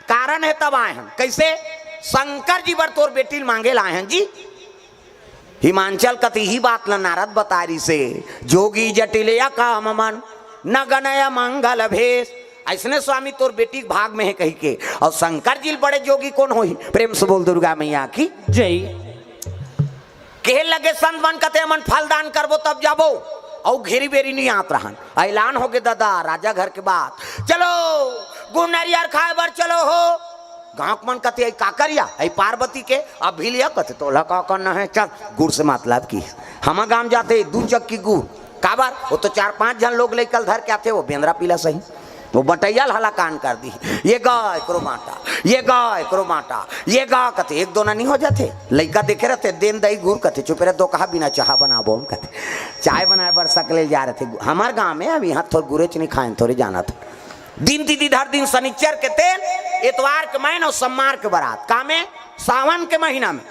कारण है तब आए हन। कैसे? शंकर जी बर तोर बेटी ल मांगे ला आए हन जी। हिमांचल कति ही बात ल नारद बतारी से, जोगी जटिल या काम मन, न गणय मंगल भेष। ऐसने स्वामी तोर बेटी के भाग में है कही के। और शंकर जी ल बड़े जोगी कौन होही? प्रेम से बोल दुर्गा मैया की। जय। कहे लगे संत मन कथे, हमन फल दान करबो तब जाबो, अउ घेरी बेरी नहीं आत रहन। ऐलान हो गे दादा, राजा घर के बात, चलो गुड़ नरियर खाए बर चलो हो। गांव के मन कथे, "आई का करिया, आई पार्वती के अब भी लिया," कथे, "तोला का करना है, चल गुड़ से मतलब की।" हम गांव जाते दू चक्की गुड़, काबर? वो तो चार पांच झन लोग लेकर धर के आथे, वो बेंदरा पीला सही, वो बटैया ल हलाकान कर दी, "ये गा एकरो बांटा, ये गा एकरो बांटा, ये गा," कथे, एक दोना नहीं हो जाते। लइका देखे रहते, "देन दई गुड़," कथे, "चुप रह, दो कहा बिना चाह बनाबो हम," कथे, चाय बनाए बर सकले जा रहते। हमार गांव में अब यहाँ थोड़ गुरेच नहीं खाए, थोड़े जाना था। दिन तिथि धर दिन, शनिचर के तेल, एतवार के मैन और सम्मार के बरात। का में? सावन के महीना में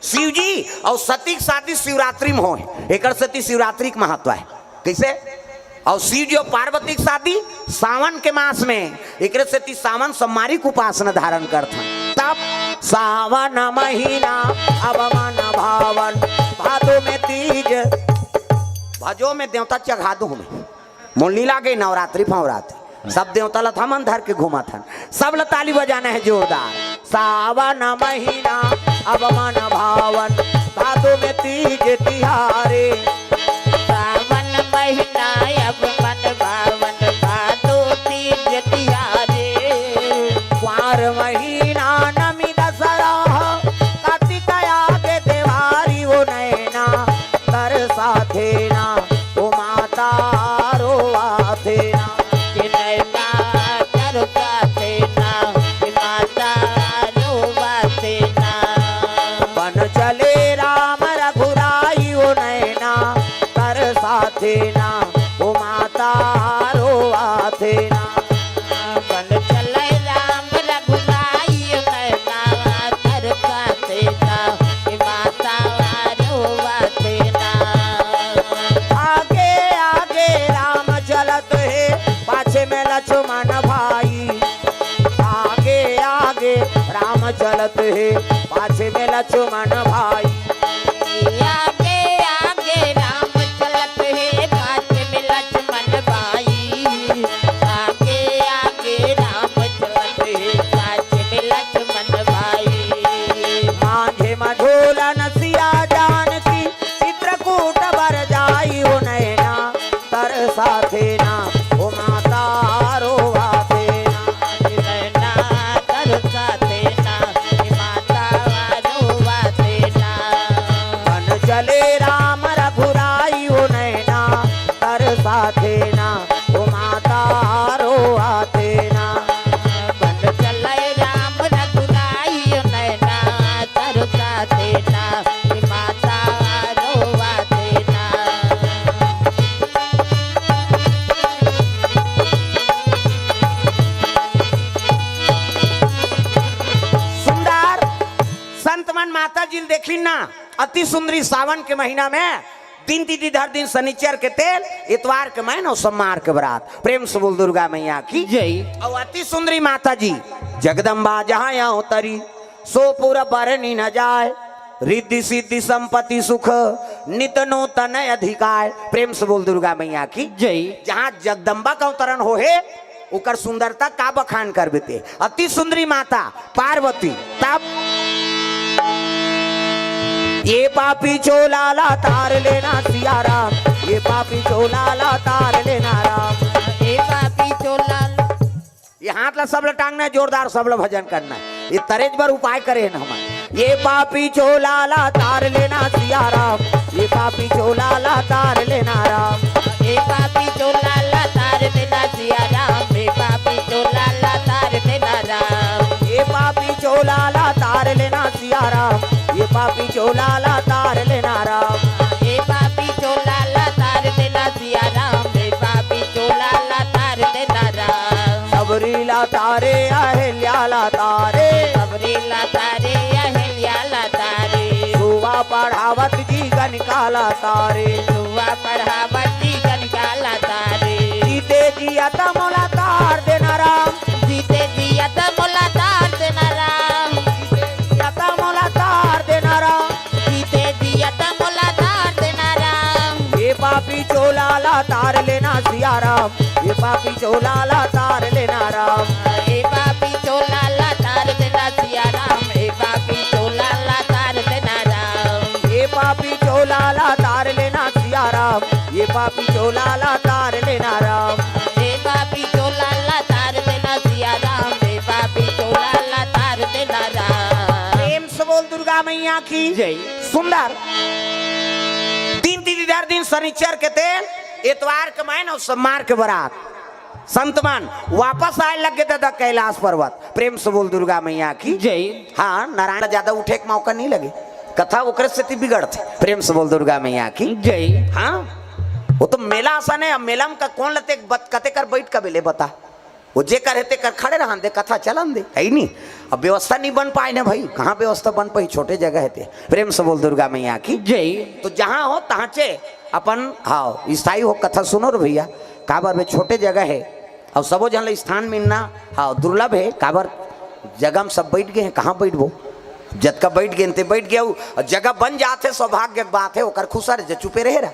शिव जी और सती के शादी शिवरात्रि में होए, एकर सेती शिवरात्रि के महत्व है। कैसे? और शिव जी और पार्वती के शादी सावन के मास में, एकरे सेती सावन सोमवारी के उपासना धारण करथन। तब सावन महीना अब मन भावन, भादो में तीज, भजो में देवता चघा दू हमें। मोल नी लागे नवरात्रि फवरात्रि। सब देवता ल हमन धर के घूमत हन। सब ल ताली बजाना है जोरदार। सावन महीना अब मन भावन, भादो में तीज तिहारे। सावन महीना अब मन भावन, भादो तीज तिहारे। कुंवार महीना नमी दसरा, कार्तिक आगे देवारी वो नैना तरसाथे ना, ओ माता रोवाथे ना। कि नैना तरसाथे ना, कि माता रोवाथे ना। बन चले राम रघु थे ना, ओ माता रोवा थे ना। बन चले राम रघुराई, नैना तरसत हे ना, ए माता रोवत हे ना। आगे आगे राम चलत हे, पाछे में लक्ष्मण भाई। आगे आगे राम चलत हे, पाछे में लक्ष्मण भाई। आगे आगे राम चलत हे, पाछे में लक्ष्मण भाई। आगे आगे राम चलत हे, पाछे में लक्ष्मण भाई। मांझे मझोलन सिया जानकी, चित्रकूट बर जाई हो नैना तरसा थे ना, ओ माता रोवा थे ना। नैना तरसा थे ना, ए माता रोवा थे ना। बन चले राम रघुराई ओ नैना तरसा थे ना, ओ माता रोवा थे ना। बन चले राम रघुराई ओ नैना तरसा थे ना, ए माता रोवा थे ना। सुंदर संत मन माता जी ल देखिन ना, अति सुंदरी सावन के महीना में दिन तिथि धर दिन शनिचर के तेल, इतवार के मैन अउ सोमवार के बरात। प्रेम से बोल दुर्गा मैया की जय। अउ अति सुंदरी माता जी जगदम्बा जहाँ अवतरी, सो पुर बरनी न जाय, रिद्धि सिद्धि संपत्ति सुख नित नूतन अधिकाय। प्रेम से बोल दुर्गा मैया की जय। जहाँ जगदम्बा का अवतरण होहे, ओकर सुंदरता का बखान करबे ते। अति सुंदरी माता पार्वती तब ये पापी चोला ला तार लेना सिया राम, ये पापी चोला ला तार लेना राम। ए पापी चोला। ये हाथ ला सब ला टांगना है, जोरदार सब ला भजन करना है। ये तरेज बर उपाय करे हैं ना हमारे। ये पापी चोला ला तार लेना सिया राम, ये पापी चोला ला तार लेना राम। ए पापी चोला ला तार देना सिया राम, ए पापी चोला ला तार देना राम। ये पापी चोला ला तार लेना सिया राम, ये पापी चोला ला तार लेना राम। ए पापी चोला ला तार देना सिया राम, ए पापी चोला ला तार देना राम। सबरी ला तारे अहिल्या ला तारे, सबरी ला तारे अहिल्या ला तारे। सुवा पढ़ावत जी गणिका ला तारे, सुवा पढ़ावत जी गणिका ला तारे। जीते जियत मोला तार देना राम, जीते जियत मोला तार देना राम। जीते जियत मोला तार देना राम, जीते जियत मोला तार देना राम। ये पापी चोला ला तार लेना सिया राम, ये पापी चोला ला तार लेना राम। ए पापी चोला ला तार देना सिया राम, ए पापी चोला ला तार देना राम। ये पापी चोला ला तार लेना सिया राम, ये पापी चोला ला तार लेना राम। ए पापी चोला ला तार देना सिया राम, ए पापी चोला ला तार देना राम। प्रेम से बोल दुर्गा मैया की जय। सुंदर दिन तिथि धर दिन शनिचर के तेल, एतवार के मैन अउ सोमवार के बरात। संत मन वापस आए लग गे दादा कैलाश पर्वत। प्रेम से बोल दुर्गा मैया की जय। हाँ, नारायण ज्यादा उठे के मौका नहीं लगे, कथा ओकरे सेती बिगड़थे। प्रेम से बोल दुर्गा मैया की जय। हाँ, वो तो मेला असन है। अब मेला में का कौन लते बत-, कते कर बैठ का बेले बता, वो जे कर हे ते कर खड़े रहन दे, कथा चलन दे, है नी। अब व्यवस्था नहीं बन पाए ना भाई, कहाँ व्यवस्था बन पाई, छोटे जगह है ते। प्रेम से बोल दुर्गा मैया की जय। तो जहाँ हो तहाँ चे अपन, हाँ, स्थायी हो, कथा सुनो रे भैया। काबर बे, छोटे जगह है, अउ सबो झन ला स्थान मिलना, हाँ, दुर्लभ है। काबर, जगह में सब बैठ गे हैं, कहाँ बैठबो? जतका बैठ गे हैं, ते बैठ गे, अउ जगह बन जात है, सौभाग्य के बात है, ओकर खुसर जे चुपे रहे रहा।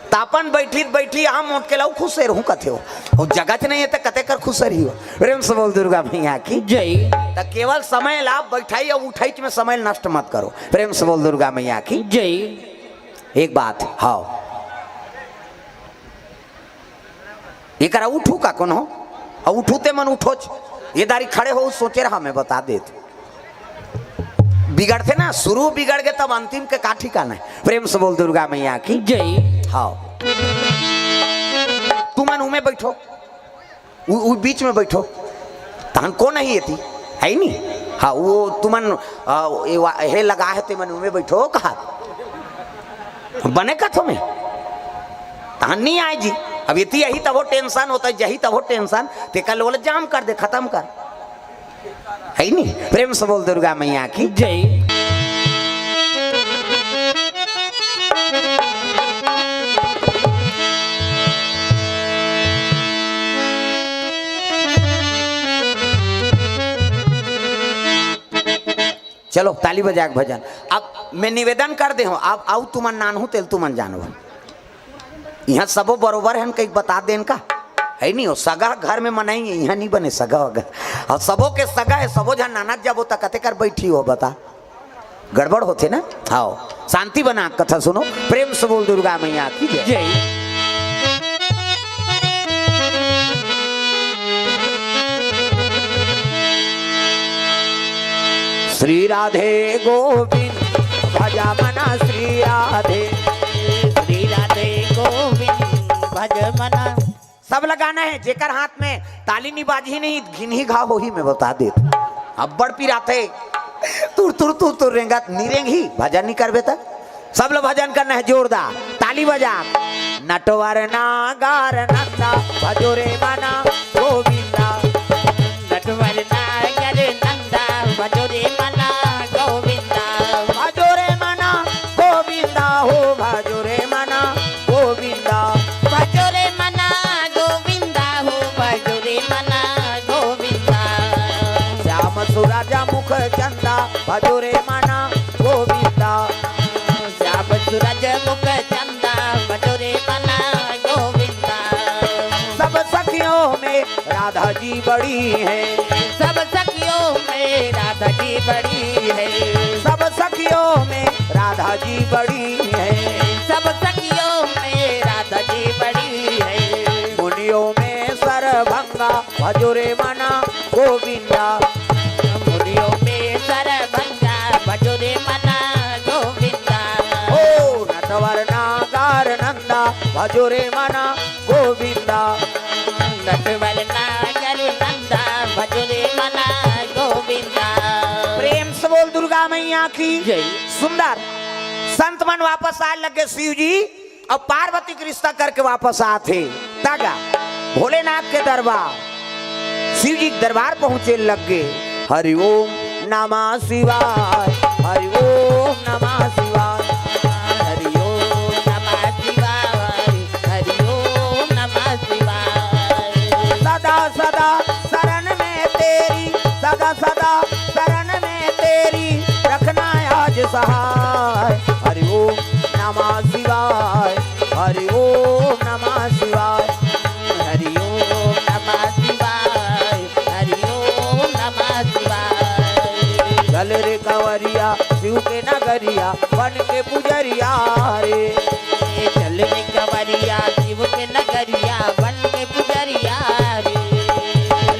त अपन बैठी त बैठी, हम मोटके ला खुसर हूँ कथे हो, अउ जगह च नहीं है, त कते कर खुसर ही हो। प्रेम से बोल दुर्गा मैया की जय। त केवल समय ला बैठाई अउ उठाई में समय नष्ट मत करो। प्रेम से बोल दुर्गा मैया की जय। एक बात, हाँ, एकरा उठू का कोनो? अउ उठू ते मन उठोच। ये दारी खड़े हो, सोचे रहा, मैं बता देत। बिगड़थे ना, शुरू बिगड़ गे तब अंतिम के का ठिकाना है। प्रेम से बोल दुर्गा मैया की जय। हाँ, तुमन उमे बैठो, उ, उ बीच में बैठो, तहन को नहीं एती, है नी? हाँ, वो तुमन, आ, ये वा-, हे लगा है, तुमन उमे बैठो, कहा बने कथो में। हाँ, नहीं आए जी। अब इतनी यही तब वो टेंशन होता है, यही तब वो टेंशन, ते कल बोले जाम कर दे, खत्म कर, है नहीं? प्रेम से बोल दुर्गा मैया की। जय। चलो, ताली बजा के भजन। अब मैं निवेदन कर दे हूँ, अब आऊ तुमन नानहू तेल तुमन जानव। यहाँ सबो बरोबर हन, कहीं बता देन का? है नहीं हो, सगा घर में मनाई है, यहाँ नहीं बने सगा वगा। और सबो के सगा है, सबो जहाँ नानद जाबो त कते कर बैठी हो, बता? गड़बड़ होथे ना। हाँ, शांति बना कथा सुनो। प्रेम से बोल दुर्गा मैया की जय। जय। श्री राधे गोविंद भजा मना श्री राधे। श्री राधे गोविंद भज मना। सब लगाना है, जेकर हाथ में ताली नहीं बाजी नहीं, घिनही घाव होही, मैं बता देत। अब्बड़ पिराथे, तुर तुर तुर तुर रेंगत, नी रेंगही, भजन नहीं करबे त। सब लोग भजन करना है जोरदार, ताली बजा। नटवर नागर नंदा भजो रे मना गोविंदा। नटवर नागर नंदा भजो रे मना गोविंदा। भजो रे मना गोविंदा हो, भजो रे मना गोविंदा। भजो रे मना गोविंदा हो, भजो रे मना गोविंदा। श्याम सुरज मुख चंदा भजो रे मना गोविंदा। श्याम सुरज मुख चंदा भजो रे मना गोविंदा। सब सखियों में राधा जी बड़ी है। सब सखियों में राधा जी बड़ी है। सब सखियों में राधा जी बड़ी है। सब सखियों में राधा जी बड़ी है। मुनियों में सरभंगा भजो रे मना गोविंदा। मुनियों में सरभंगा भजो रे मना गोविंदा। ओ नटवर नागर नंदा भजो रे मना गोविंदा। नटवर नागर नंदा भजो रे मना गोविंदा। प्रेम से बोल दुर्गा मैया की जय। सुंदर संत मन वापस आए लगे शिव जी, अब पार्वती के रिश्ता करके वापस आथे। तागा भोलेनाथ के दरबार, शिव जी के दरबार पहुंचे लग गे। हरि ओम नमः शिवाय, हरि ओम नमः शिवाय, हरि ओम नमः शिवाय, हरि ओम नमः शिवाय। सदा सदा शरण में तेरी, सदा सदा शरण में तेरी, रखना आज सहाय। हरि ओम नमः शिवाय, हरि ओम नमः शिवाय, हरि ओम नमः शिवाय, हरि ओम नमः शिवाय। चल रे कंवरिया शिव के नगरिया बन के पुजरिया रे। चल रे कंवरिया शिव के नगरिया बन के पुजरिया रे।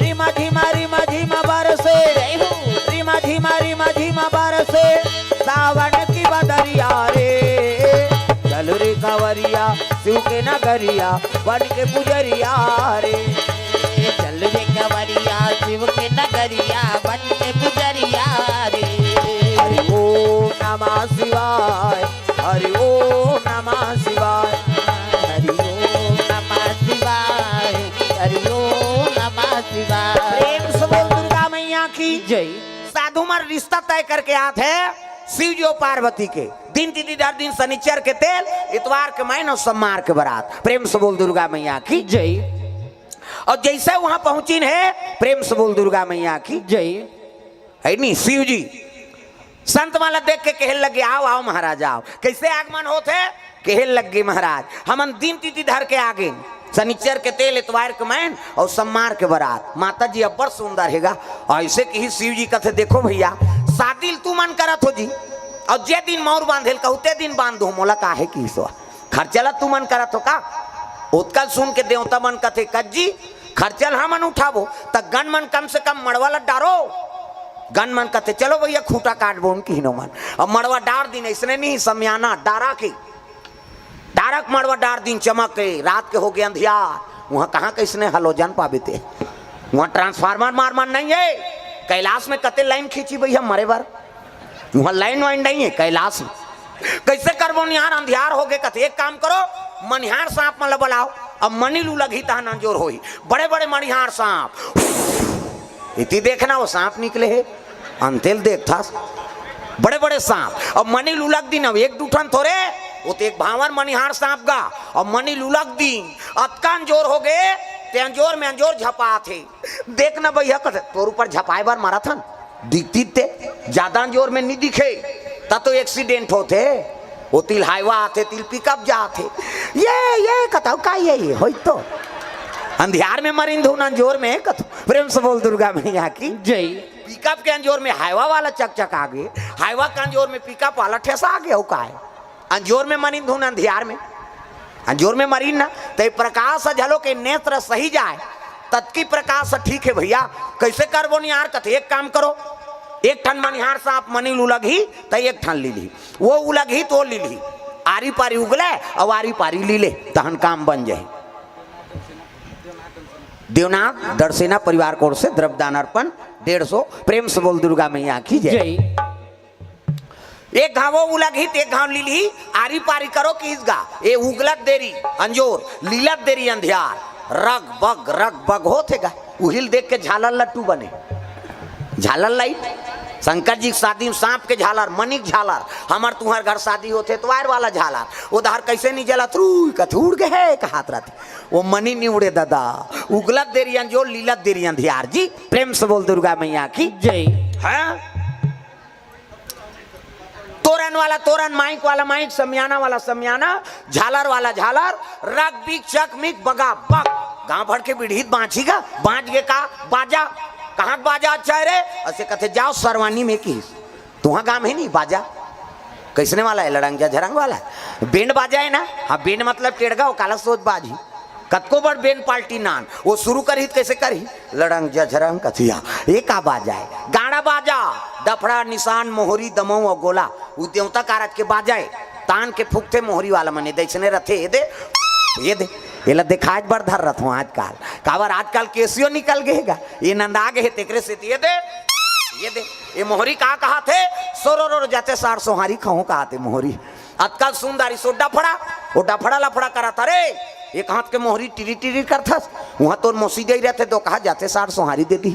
रिमा झिमा रिमा झिमा बरसे, जय हो। रिमा झिमा रिमा झिमा बरसे सावन की बदरिया रे। चल रे कंवरिया शिव के नगरिया बन के पुजरिया रे। चल रे कंवरिया शिव के नगरिया बन के पुजरिया रे। हरि ओम नमः शिवाय, हरि ओम नमः शिवाय, हरि ओम नमः शिवाय, हरि ओम नमः शिवाय। प्रेम से बोल दुर्गा मैया की जय। साधु मन रिश्ता तय करके आत हे शिव जी अउ पार्वती के। दिन तिथि धर दिन शनिचर के तेल, इतवार के मैन अउ सोमवार के बरात। प्रेम से बोल दुर्गा मैया की जय। अउ जइसे उहाँ पहुँचिन हे, प्रेम से बोल दुर्गा मैया की जय। है नी, शिव जी संत मन ला देख के कहे लगे, "आओ, आओ महाराज, आओ।" कइसे आगमन होत हे? कहे लगे, "महाराज, हमन दिन तिथि धर के आगेन, शनिचर के तेल, इतवार के मैन अउ सोमवार के बरात।" माता जी अब्बड़ सुंदर हे गा। अइसे किहिस शिव जी, कथे, "देखो भइया, शादी ल तुमन करत हो जी, अउ जे दिन मउर बांधे ल कहूँ, ते दिन बांध दो, मोला काहे किहिस हो?" खर्चा ला तुमन करत हो का? ओतका ल सुन के देवता मन कथे, "कज्जी, खर्चा ला हमन उठाबो, त गन मन कम से कम मड़वा ला डारो।" गन मन कथे, "चलो भइया, खूंटा काटबो न किहिन ओमन।" अब मड़वा डार दिन, अइसने नहीं, समियाना डारा के, डारा के मड़वा डार दिन, चमक के, रात के होगे अंधियार, उहाँ कहाँ कइसने हलोजन पाबे ते? उहाँ ट्रांसफार्मर मार मार नहीं हे। कैलाश में कते लाइन खींची भइया मरे बर? उहाँ लाइन वाइन नहीं हे कैलाश में। कइसे करबो निहार, अंधियार होगे। कथे, "एक काम करो, मनिहार सांप मन ल बलाओ, अब मनी ल उलगही तहन अंजोर होही। बड़े बड़े मनिहार सांप, इति देखना वो सांप निकले हे, अंते ल देखथस। बड़े बड़े सांप, अब मनी ल उलग दिन, अब एक दू ठन थोरे, वो तो एक भांवर मनिहार सांप गा, अब मनी ल उलग दिन, अतका अंजोर हो गे, ते अंजोर में अंजोर झपात हे। देख न भैया, कथे, तोर ऊपर झपाए बर मारत हन, दिखती ते जादा अंजोर में नी दिखे, त तो एक्सीडेंट होथे। वो तिल हाईवा आथे, तिल पिकअप जाथे। ये, ये कथव का ये, ये होई तो। अंधियार में मरिन धुन अंजोर में कथव। प्रेम से बोल दुर्गा मैया की। जय। पिकअप के अंजोर में हाईवा वाला चकचका गे, हाईवा के अंजोर में पिकअप वाला ठेसा गे, हो काय? अंजोर में मरिन धुन अंधियार में, अंजोर में मरिन ना, त ये प्रकाश ह झलो के नेत्र सही जाए, ततकी प्रकाश ह ठीक हे भैया। कैसे करबो निहार? कथे एक काम करो, एक ठन मनिहार सांप मनी ल उलगही, त एक ठन लीलही, वो उलगही तो लीलही, आरी पारी उगले अउ आरी पारी लीले, तहन काम बन जाही। देवनाथ दरसेना परिवार की ओर से द्रव्यदान अर्पण डेढ़ सौ। प्रेम से बोल दुर्गा मैया की जय। जय। एक घाव वो उलगही त एक घाव लीलही, आरी पारी करो किहिस गा। ये उगलत देरी अंजोर, लीलत देरी अंधियार, रग बग रग बग होथे गा। उहिल देख के झालर लट्टू बने, झालर लाइट। शंकर जी के शादी में सांप के झालर, मनी के झालर, हमर तुंहर घर शादी होथे त वायर वाला झालर, वो डहर कैसे नी जलत, रुई कथे उड़ गे हे कहात रथे। वो मनी नी उड़े ददा, उगलत देरी अंजोर, लीलत देरी अंधियार जी। प्रेम से बोल दुर्गा मैया की। जय। हाँ? तोरन वाला तोरन, माइक वाला माइक, समियाना वाला समियाना, झालर वाला झालर, रग बिग चक मिक बगा बग। गांव भर के बिढ़ीत बांची गा, बांच गे का बाजा? कहाँ के बाजा अच्छा हे रे? असे कथे, जाव सरवानी में किहिस। तुंहर गांव में हे नी बाजा? कइसने वाला हे? लड़ंग झझरंग वाला हे। बेंड बाजा हे ना? हाँ, बेंड मतलब टेड़गा, वो काला सोच बाजी। कतको बड़ बेंड पार्टी नान, वो शुरू करही त कइसे करही? लड़ंग झझरंग कथिया, ये का बाजा हे? गाड़ा बाजा, डफड़ा, निसान, मोहरी, दमऊ अउ गोला, वो देवता कारज के बाजा हे। तान के फूकथे मोहरी वाला मन, ए दइसने रथे, ये दे, ये दे, एला देखाय बर धर रथों आजकाल। काबर आजकाल केसियो निकल गे हे गा, ये नंदा गे हे, तेकरे सेती ये दे, ये दे। ये मोहरी का कहाथे? सोरो रो जाते सार सोहारी खाऊं कहाथे मोहरी। अतका सुंदर इसो डफड़ा, वो डफड़ा लफड़ा करत, अरे, एक हाथ के मोहरी टिरी टिरी करथस, उहाँ तोर मौसी गई रहते तो कहा जाते सार सोहारी दे दी।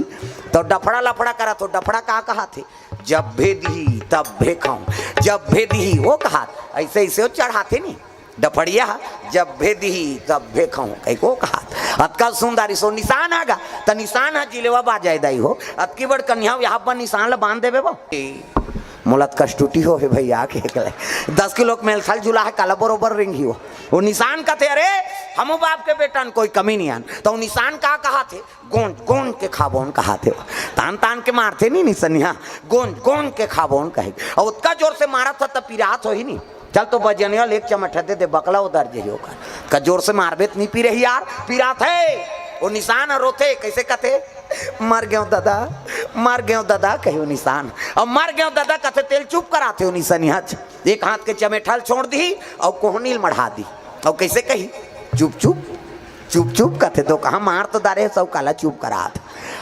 तो डफड़ा लफड़ा करत हो, डफड़ा का कहाथे? जब भेदही तब भेखाऊं, जब भेदही वो कहात, ऐसे ऐसे वो चढ़ाथे नी। डफड़िया, जब भेदही तब भेखाऊं, कहीं को कहात। अतका सुंदर इसो निशान आगा, त निशान ह जिलेवा बाजाय दाई हो। अतकी बड़ कन्या यहाँ पर निशान ला बांध देबे बा। मोला त कष्टुटी हो हे भैया, के एकले दस किलो के मेलथल झुला हे, काला बरोबर रेंगी हो। वो निशान कथे, अरे, हमू बाप के बेटन, कोई कमी नहीं आन। तो वो निशान का कहाथे? गोंज गोंज के खाबोन कहाथे। तान तान के मारथे नहीं निसनिया, गोंज गोंज के खाबोन कहे। और उतका जोर से मारत था तब पिरात हो ही नहीं। चल तो बजनिया ले एक चमट दे दे, बकला उधर जे हो कर। का जोर से मारबे त नहीं पी रही यार, पिरात हे। वो निशान ह रोथे, कैसे कथे? मर गयो दादा, मर गयो दादा, कहे वो निशान। अब मर गयो दादा कथे, तेल चुप कराथे वो निशानिया। एक हाथ के चमेठल छोड़ दी और कोहनील मढ़ा दी। और कैसे कही? चुप चुप, चुप चुप कथे, तो कहा मार तो दारे सब काला चुप करात।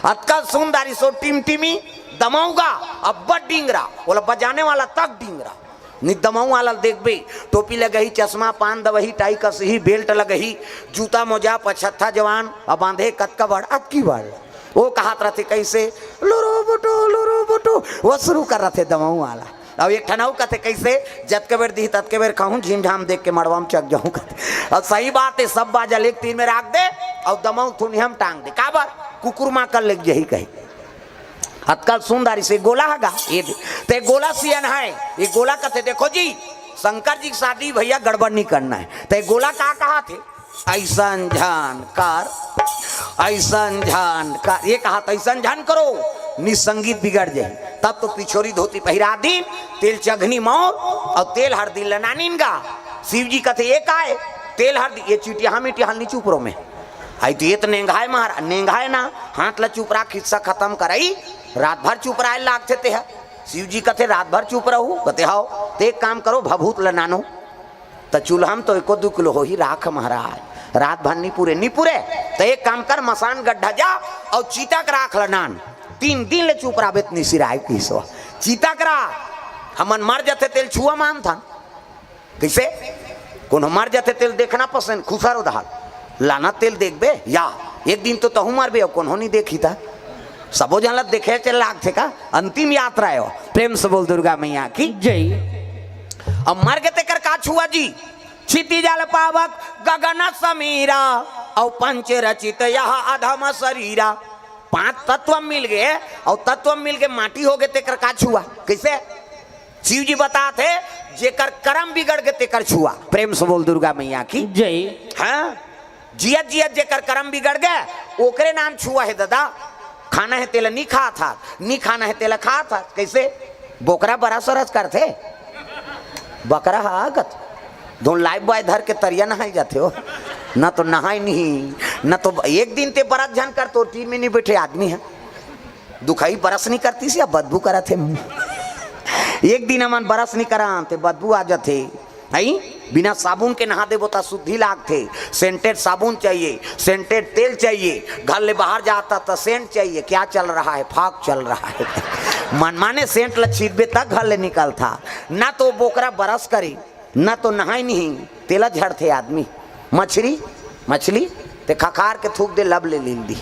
अतका सुंदर इसो टिमटिमी दमऊगा, अब्बड़ डिंगरा, बोला बजाने वाला तक डिंगरा। नि दमऊ वाला देखबे, टोपी लगही, चश्मा, पान दवही, टाई कसही, बेल्ट लगही, जूता मोजा, पछत्था जवान, अब बांधे कतका बड़, अतकी बड़। वो कहात रथे कैसे, लुरु बुटु, लुरु बुटु, वो शुरू कर रथे दमऊ वाला। अब एक ठन अउ कथे कैसे, जतके बेर दिही ततके बेर खाहूं, झीम झाम देख के मड़वा में चक जाहूं कथे। अब सही बात हे, सब बाजा ले एक तीर में राख दे, और दमऊ थुनिया में टांग दे, काबर? कुकुर मां कर लेग जही कही। अतका सुंदर इसे गोला हगा, ये दे। ते गोला सियन हे, ये गोला कथे, देखो जी, शंकर जी की शादी भैया गड़बड़ नहीं करना हे। ते गोला का कहाथे? ऐसन झन कर, ऐसन झन कर, ये कहाथे ऐसन झन करो, नि संगीत बिगड़ जाही। तब तो पिछोरी धोती पहिरा दीन, तेल चघनी मौर और तेल हरदी लनानिन गा। शिव जी कथे, ये काय? तेल हरदी, ये चिटिया मिटिया हल नी चुप रो में। आई तो ये तो नेंगाय महाराज, नेंगाय ना, हाथ ला चुप रहा, खिस्सा खत्म करई, रात भर चुप रहा लागथे ते ह। शिव जी कथे, रात भर चुप रहू? कथे, हाव। ते एक काम करो, भभूत लनानो। त चूल्हा म तो एको दू किलो होही राख महाराज, रात भर नी पुरे, नी पुरे। त एक काम कर, मसान गड्ढा जा अउ चीता के राख ल नान, तीन दिन ले चुप रहिबे त नी सिराय किसो। चीता के राख, हमन मर जथे तेल छुआ मानथन। कइसे? कोनो मर जाथे तेल देखना पसंद, खुसर उधार लाना तेल देखबे या एक दिन तो तहूँ मरबे, अउ कोनो नहीं देखी था। सबो झन ला देखे चल लागथे का? अंतिम यात्रा हे वो। प्रेम से बोल दुर्गा मैया की। जय। अब मर गे तेकर का छुआ जी? क्षिति जल पावक गगन समीरा, अउ पंच रचित यह अधम शरीरा। पांच तत्व मिल गे, अउ तत्व मिल गे माटी हो गे, तेकर का छुआ? कैसे? शिव जी बतात हे, जेकर करम बिगड़ गे तेकर छुआ। प्रेम से बोल दुर्गा मैया की। जय। हाँ, जियत जियत जेकर करम बिगड़ गे, ओकरे नाम छुआ हे दादा। खाना हे तेला नी खात हस, नी खाना हे तेला खात हस। कैसे? बोकरा बरस सरस करथे, बकरा हा आगत धुन लाइफ बॉय धर के तरिया नहाए जाथे हो। न तो नहाए नहीं, न तो एक दिन ते बरस झन कर, तो टीम में नहीं बैठे आदमी है। दुखई बरस नहीं करती सी, अब बदबू करत हे। एक दिन हमन बरस नहीं करा ते बदबू आ जाथे। हई, बिना साबुन के नहा देबो त शुद्धि लागथे। सेंटेड साबुन चाहिए, सेंटेड तेल चाहिए, घर ले बाहर जाता त सेंट चाहिए। क्या चल रहा है? फाग चल रहा है। मनमाने सेंट ल छीतबे त घर ले निकलथा। ना तो बोकरा बरस करी, ना तो नहाई नहीं, तेला झड़थे आदमी। मछरी, मछली ते खखार के थूक दे, लब ले लील दी।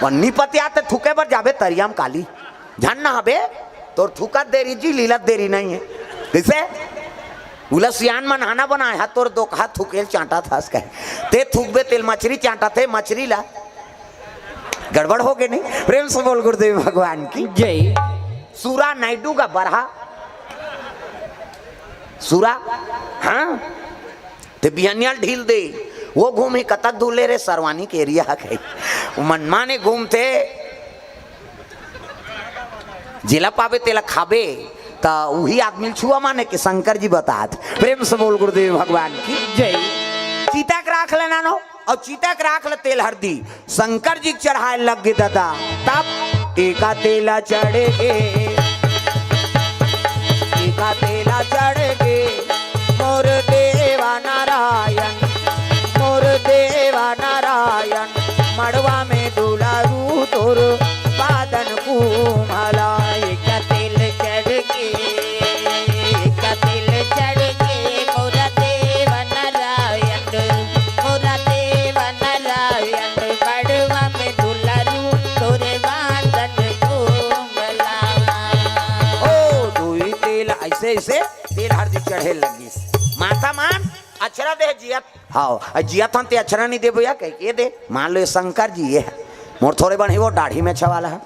और निपतिया ते थूके बर जाबे तरिया म काली, झन नहाबे, तोर थूकत देरी जी, लीलत देरी नहीं है। कैसे? उला सियान मन हाना बनाए हा, तोर दो हाथ थूकेल चांटा थास कहे। ते थूकबे तेल मछरी चांटा थे, मछरी ला गड़बड़ हो गे नहीं। प्रेम से बोल गुरुदेव भगवान की। जय। सूरा नायडू का बरहा, सूरा, हाँ, ते बिहनिया ढील दे, वो घूम ही कतक दूले रे, सरवानी के एरिया हक है। मनमाने घूमथे, जेला पाबे तेला खाबे, त उही आदमी ल छुआ माने के शंकर जी बतात। प्रेम से बोल गुरुदेव भगवान की। जय। चिता के राख ले नानो, अउ चिता के राख ले तेल हरदी शंकर जी के चढ़ाए लग गे दादा। तब एका तेला चढ़ गे, एका तेला चढ़ गे, मोर देवा नारायण, मोर देवा नारायण, मड़वा में दुलारू तोर बादन कुम्हला। एका तेल चढ़ गे, एका तेल चढ़ गे, मोर देवा नारायण, मोर देवा नारायण, मड़वा में दुलारू तोर बादन कुम्हला। ओ दुई तेल ऐसे ऐसे तेल हरदी चढ़े लगिस। माथा मान अक्षरा दे जियत। हाँ, आ जियत हन ते अक्षरा नहीं देबो या कह के दे। मान लो ये शंकर जी ये है, मोर थोड़े बन ही वो दाढ़ी में छवाला है।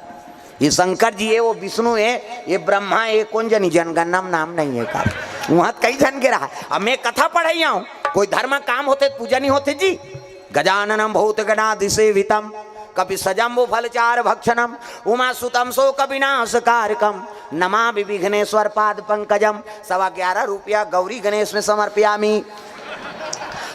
ये शंकर जी ये, वो विष्णु है, ये ब्रह्मा ये, कौन जनी जनगणना में नाम नहीं है का। वहाँ कई झन के रहा। अब मैं कथा पढ़ाई हूँ, कोई धर्म काम होते पूजा नहीं होते जी। गजाननम भूत गणाधिसेवितम कपि सजम्बु फलचार भक्षणम उमा सुतम शोक विनाश कारकम नमामि विघ्नेश्वर पाद पंकजम। सवा ग्यारह रुपया गौरी गणेश में समर्पयामी।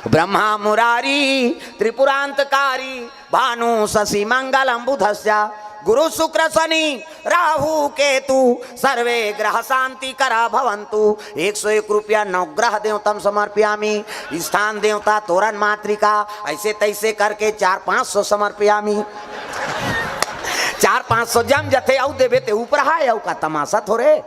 ब्रह्मा मुरारी त्रिपुरांतकारी भानु शशि मंगलम बुधस्य गुरु शुक्र शनि राहु केतु सर्वे ग्रह शांति करा भवंतु। एक सौ एक रुपया नवग्रह देवतम समर्पयामी। स्थान देवता तोरण मातृका ऐसे तैसे करके चार पाँच सौ समर्पयामी। चार पाँच सौ जम जथे अउ देबे ते ऊपर हाय अउ का तमाशा थोरे।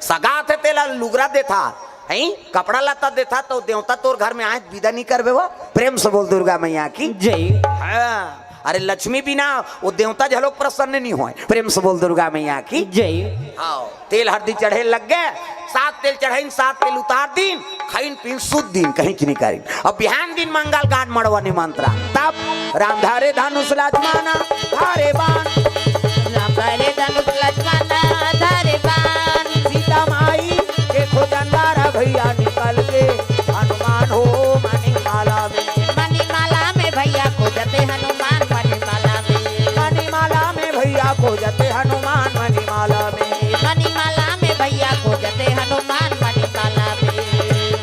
सगा थे तेला लुगरा देथा, हैं, कपड़ा लत्ता देथा तो देवता तोर घर में आए विदा नहीं करबे वो। प्रेम से बोल दुर्गा मैया की। जय। हाँ, अरे लक्ष्मी बिना वो देवता झलोक प्रसन्न नहीं होए। प्रेम से बोल दुर्गा मैया की। जय। हाँ, तेल हरदी चढ़े लग गे, सात तेल चढ़ाइन, सात तेल उतार दीन, खाइन पीन सुध दीन, कहीं नहीं करीन। अब बिहान दिन मंगल गान मड़वा निमंत्रण। तब राम धारे धनुष लक्ष्मण धारे बाण। राम धारे धनुष लक्ष्मण धारे बाण। सीता माई के खोजन दारा भैया निकल के हनुमान हो मणिमाला में। मणिमाला में भैया खोजते हनुमान मणिमाला में। मणिमाला में भैया खोजते हनुमान मणिमाला में। मणिमाला में भैया खोजते हनुमान मणिमाला में।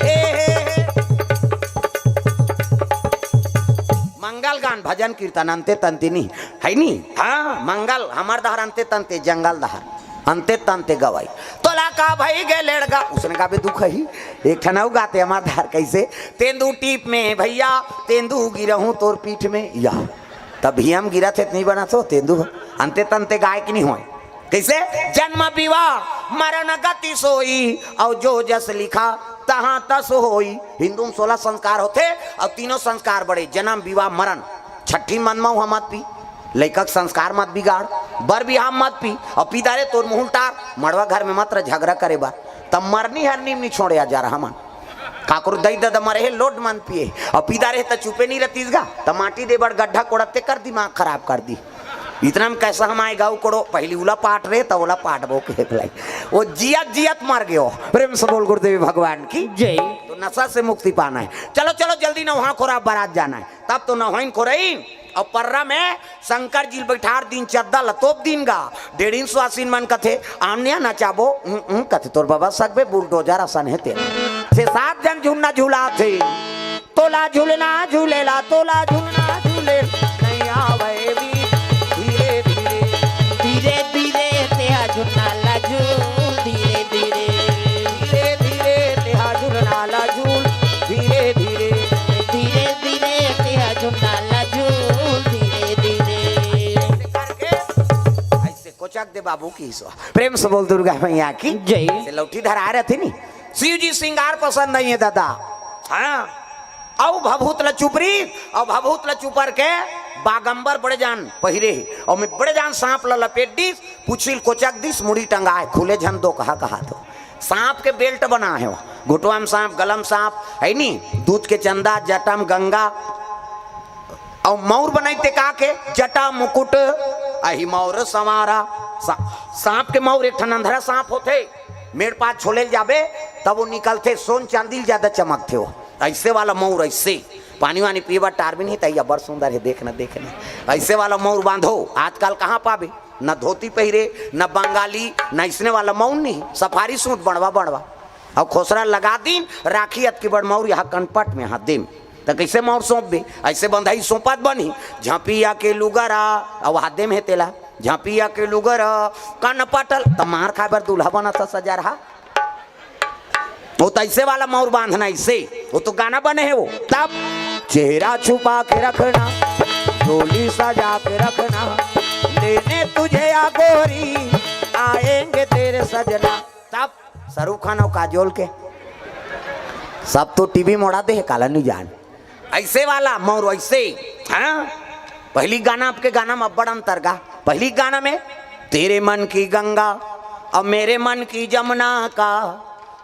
हे, हे, हे। मंगल गान भजन कीर्तन अंते तंते नहीं है नी। हाँ, मंगल हमार दहर अंते तंते जंगल दहर अंते तंते गवाई। तोला का भई गे लेड़गा उसने का भी दुख ही। एक ठन अउ गाते हमार दहर कैसे? तेंदू टीप में भैया तेंदू गिरहूं तोर पीठ में या। तब ही हम गिरा थे नहीं बना तो तेंदू अंते तंते गाय की नहीं होए। कैसे? जन्म विवाह मरण गति सोई और जो जस लिखा तहाँ तस होई। हिंदू में सोलह संस्कार होथे, अउ तीनों संस्कार बड़े, जन्म, विवाह, मरण। छठी मन म उहाँ मत पी, लइका के संस्कार मत बिगाड़, बर बिहाव मत पी, अउ पी डारे तोर मुँह उल्टार, मड़वा घर में मत रह झगड़ा करे बर। तब मरनी हरनी में नी छोड़े आ जा रहा मन। काकरो दई ददा मरे हे, लोट मन पिए, अउ पी डारे त चुपे नी रहतीस गा, त माटी दे बर गड्ढा कोड़त ते कर दिमाग खराब कर दी। इतना में कैसा हम आए गाँव कोड़ो, पहली उला पाट रे, त ओला पाटबो के भलाई। वो जियत जियत मर गयो। प्रेम से बोल गुरुदेव भगवान की। जय। तो नशा से मुक्ति पाना है। चलो चलो जल्दी नौहा खोरा बारात जाना है। तब तो नौहन खोरइन अउ पर्रा में शंकर जी ल बैठार दिन, चद्दा ल तोप दिन गा। डेढ़िन सुवासिन मन कथे, "आम्या नचाबो?" "उं, उं," कथे, "तोर बबा सकबे बुलडोजर असन हे तेला।" छे सात जन झुलना झुलाथे। तोला झुलना झुलेला, तोला झुलना झुले, नहीं आवे भी धीरे धीरे। धीरे धीरे तेहा झुलना ला झूल, धीरे धीरे। धीरे धीरे तेहा झुलना ला झूल, धीरे धीरे। धीरे धीरे तेहा झुलना ला झूल, धीरे धीरे। ऐसे करके, ऐसे कोचक दे बाबू की ईश्वर। प्रेम से बोल दुर्गा मैया की। जय। से लौठी धरा रहे थे नी, शिव जी श्रृंगार पसंद नहीं है दादा। हाँ, अउ भभूत ल चुपरी, अउ भभूत ल चुपर के बागंबर बड़े जान पहिरे हे, अउ में बड़े जान सांप ल लपेट दिस, पुछिल कोचक दिस, मुड़ी टंगाए, खुले झन दो कहा कहा तो। सांप के बेल्ट बना हे, घुटवा में सांप, गलम सांप, है नी, दूध के चंदा, जटा में गंगा, अउ मौर बनाई ते का के, जटा मुकुट, अहि मौर संवारा। सा-, सांप के मौर एक ठन अंधरा सांप होथे, मेड़ पास छोले ल जाबे, तब वो निकलथे, सोन चांदी ल ज्यादा चमकथे वो। ऐसे वाला मौर, ऐसे पानी वानी पीए बर टार भी नहीं, तैया बड़ सुंदर है, देख न, देख न। ऐसे वाला मौर बांधो, आजकल कहाँ पाबे? न धोती पहिरे, न बंगाली, न इसने वाला मौर नहीं, सफारी सूट बड़वा बड़वा। अउ खोसरा लगा दिन, राखी अतकी बड़ मौर यहाँ कनपट में, हाथ दे में। त कैसे मौर सौंपबे? ऐसे बंधाई सौंपत बनी, झपिया के लुगरा, अउ हाथ दे में हे तेला, झपिया के लुगरा, कनपट ल, त मार खाए बर दूल्हा बनत ह सजा रहा। वो तो ऐसे वाला मौर बांधना, ऐसे। वो तो गाना बने है वो। तब चेहरा छुपा के रखना, डोली सजा के रखना, लेने तुझे या गोरी, आएंगे तेरे सजना। तब शाहरुख खान अउ काजोल के सब तो टीवी मोड़ा दे हे, काला नहीं जान। ऐसे वाला मौर ऐसे, हाँ? पहली गाना, आपके गाना में अब्बड़ अंतर गा। पहली गाना में, "तेरे मन की गंगा और मेरे मन की जमुना का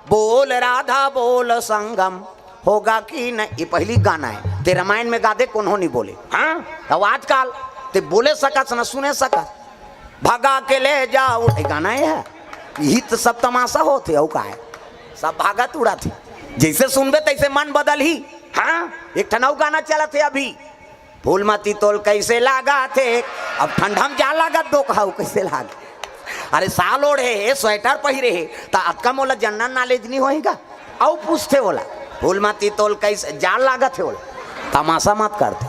बोल राधा बोल संगम होगा कि नहीं", ये पहली गाना है। ते रामायण में गा दे, कोनो नहीं बोले। हाँ, अब आजकल ते बोले सकस न सुने सकस। "भगा के ले जाओ", ये गाना है। यही तो सब तमाशा होथे, अउ का है? सब भागत उड़ाथे। जैसे सुनबे तैसे मन बदलही। हाँ, एक ठन अउ गाना चलत हे अभी, "फूलमती तोल कैसे लागत हे", अब ठंडा में जा लागत दो कहाऊ कैसे लाग। अरे साल ओढ़े हे, स्वेटर पहिरे हे, त अतका मोला जनरल नॉलेज नहीं होही गा? अउ पूछथे ओला, "फूलमती तोल कैसे जा लागत हे?" ओला तमाशा मत करते।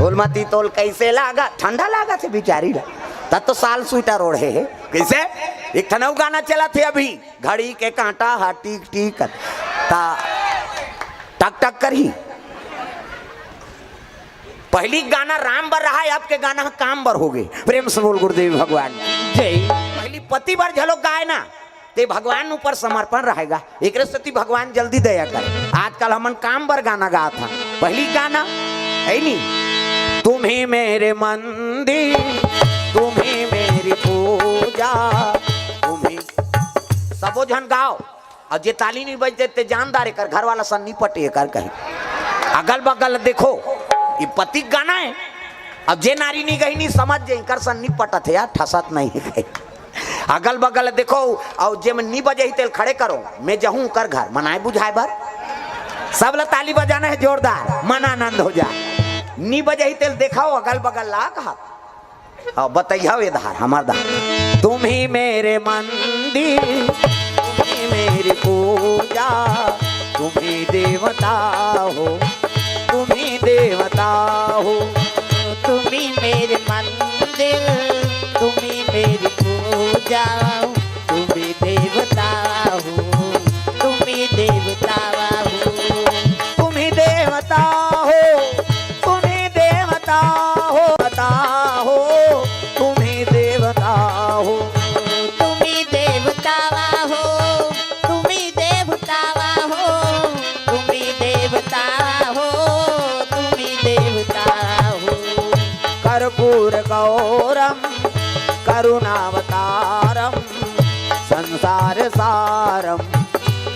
"फूलमती तोल कैसे लागत?" ठंडा लागत हे बिचारी ला, तब तो साल स्वेटर ओढ़े हे। कैसे? एक ठन अउ गाना चलत हे अभी, "घड़ी के कांटा हा टीक टीक ता टक टक करही।" पहली गाना राम बर रहा है, अब के गाना काम बर हो गए। प्रेम से बोल गुरुदेव भगवान। जय। पहली पति बर झलो गाए ना, ते भगवान ऊपर समर्पण रहेगा। एकरे सेती भगवान जल्दी दया कर। आजकल हमन काम बर गाना गात हा, पहली गाना है नी, "तुम ही मेरे मंदिर, तुम ही मेरी पूजा, तुम ही।" सबो झन गाओ। अउ जे ताली नहीं बजते ते जानदार, एकर घर वाला सन नहीं पटे, एकर कहीं। अगल बगल देखो, ये पति के गाना है। अब जे नारी नहीं गई नहीं समझ जे, एकर सन नहीं पटत है यार, ठसत नहीं है कहीं। अगल बगल देखो, अउ जे में नहीं बजे ही तेल खड़े करो, मैं जाहूं कर घर मनाए बुझाए बर। सब ला ताली बजाना है जोरदार, मन आनंद हो जाए। नहीं बजे ही तेल देखाओ अगल बगल ला कहा। अब बतैया ये धार, हमार धार। "तुम ही मेरे मंदिर, तुम ही मेरी पूजा, तुम ही देवता हो, तुम ही देवता हो।" तुम ही मेरे मंदिर, तुम ही मेरी पूजा, तुम ही देवता हो, तुम ही देवता हो। "तुम ही देवता हो, तुम ही देवता हो, बता हो, तुम ही देवता हो।" तुम ही देवता हो, तुम ही देवता कर्पूर गौरम करुणावतारम संसार सारम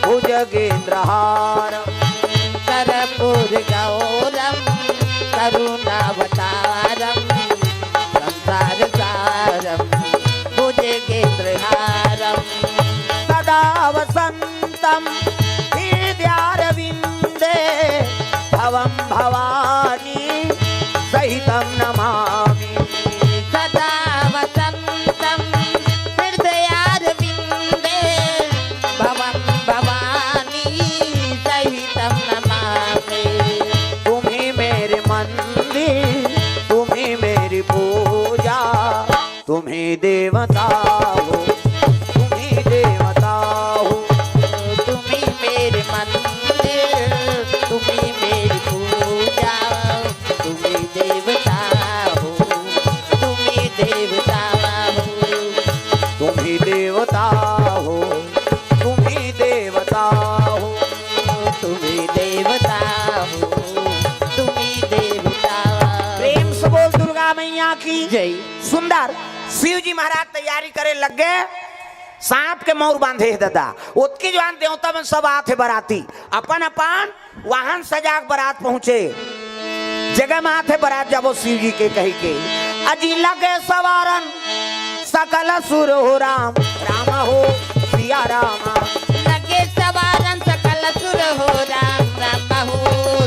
भुजगेंद्रहारम। कर्पूर गौरम करुणावतारम संसार सारम भुजगेंद्रहारम। सदा वसंतम हृदयारविंदे भवम भवानी सहितं नमामि। सदा वसंतम हृदयारविंदे भवम भवानी सहितं नमामि। तुम ही मेरे मंदिर, तुम ही मेरी पूजा, तुम ही देवता हो, तुम ही देवता हो। तुम ही मेरे मंदिर, तुम ही मेरी पूजा, तुम ही देवता हो, तुम ही देवता हो। तुम ही देवता हो, तुम ही देवता हो। तुम ही देवता हो, तुम ही देवता हो। प्रेम से बोल दुर्गा मैया की जय। सुंदर। शिव जी महाराज तैयारी करे लग गए। सांप के मौर बांधे हे ददा। ओतकी जुवान देवता मन सब आत हे बराती, अपन अपन वाहन सजा के बरात पहुंचे। जगह में आत हे बरात जाबो शिव जी के कहि के। अजी लगे सवारन सकल सुर हो राम, राम हो सिया राम। लगे सवारन सकल सुर हो राम, राम हो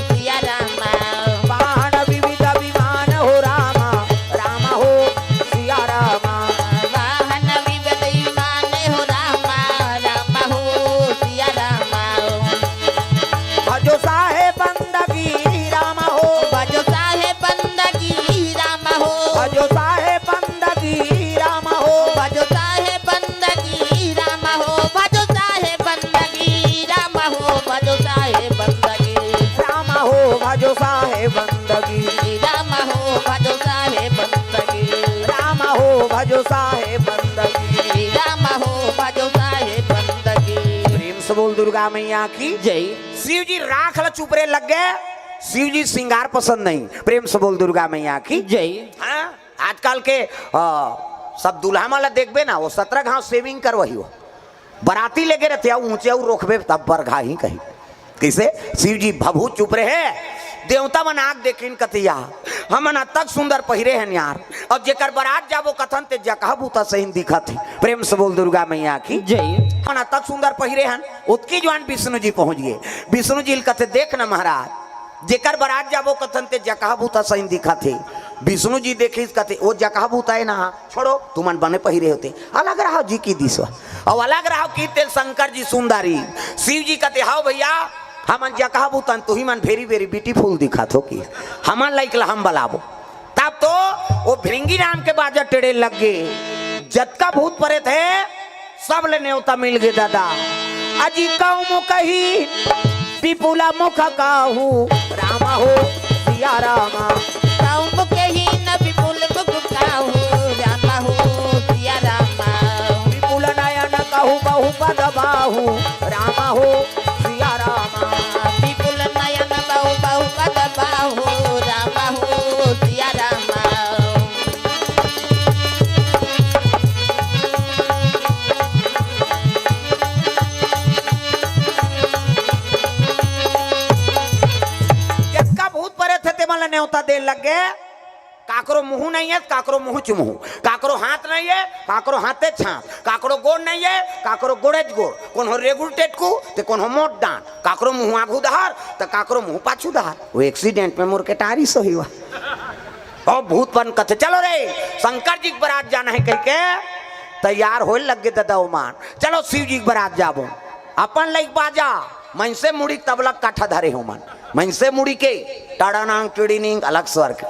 सिया राम। वाहन विविध विमान हो राम, राम हो सिया राम। वाहन विविध विमान हो राम, राम हो सिया राम। भजो साहेब बंदगी राम हो। भजो साहेब बंदगी राम हो। भजो साहेब बंदगी राम हो। भजो साहेब बंदगी राम हो। भजो साहेब बंदगी राम हो। भजो साहेब बंदगी राम हो। भजो साहेब बंदगी राम हो। भजो साहेब बंदगी राम हो। भजो साहेब बंदगी राम हो। भजो साहेब बंदगी। प्रेम से बोल दुर्गा मैया की जय। शिव जी राख ल चुपरे लग गए। शिव जी श्रृंगार पसंद नहीं। प्रेम से बोल दुर्गा मैया की जय। हाँ, आजकल के आ, सब दूल्हा मन ला देखबे ना, वो सत्रह घाव सेविंग करवाही हो। बराती लेगे रहते, अउ ऊंचे अउ रोकबे तब बरघा ही कही। कइसे? शिव जी भभूत चुप रहे। देवता मन आग देखिन कतिया, हमन अतक सुंदर पहिरे हन यार, अउ जेकर बरात जाबो कथन ते जकहा भूता सहिन दिखत हे। प्रेम से बोल दुर्गा मैया की जय। हमन अतक सुंदर पहिरे हन। ओतकी जुवान विष्णु जी पहुंच गए। विष्णु जी ल कथे, देख न महाराज, जेकर बरात जाबो कथन ते जकहा भूता सहिन दिखत हे। विष्णु जी देखिस कथे, ओ जकहा भूता हे ना, छोड़ो, तुमन बने पहिरे होते, अलग रहो जी की दिसवा। अउ अलग रहो की तेल शंकर जी सुंदरी। शिव जी कथे, हाव भैया, हमन जकहा भूतन, तुही मन very very beautiful दिखत हो कि हमन लइक ला हम बलाबो। तब तो वो भृंगी राम के बाजा टेढ़े लग गे। जतका भूत परेत हे, सब ले नेवता मिल गे ददा। अजी कौम कही विपुल मुख काहू, राम हो सिया राम। कौम कही न विपुल मुख काहू, राम हो सिया राम। विपुल नयन कहू बहु पद बाहू, राम हो सिया राम। विपुल नयन बहु बहु पद बाहू, राम हो सिया राम। जतका भूत परेत हे, तेमन ल नेवता दे लग गे। काकरो मुंह नहीं हे, काकरो मुंह च मुंह, काकरो हाथ नहीं हे, काकरो हाथे च हाथ, काकरो गोड़ नहीं हे, काकरो गोड़े च गोड़, कोनो रेगुर टेटकू, ते कोनो मोट डांड, काकरो मुंह आघू डहर, त काकरो मुंह पाछू डहर। वो accident में मोर के टारी सो ही हुआ। ओ भूत बन कथे, चलो रे, शंकर जी के बरात जाना हे कहि के तैयार होए लग गे ददा ओमान। चलो शिव जी के बरात जाबो। अपन लइक बाजा, मनसे मुड़ी तबला काठा धरे हो मन। मनसे मुड़ी के टाड़ानांग टिड़ीनिंग अलग स्वर के,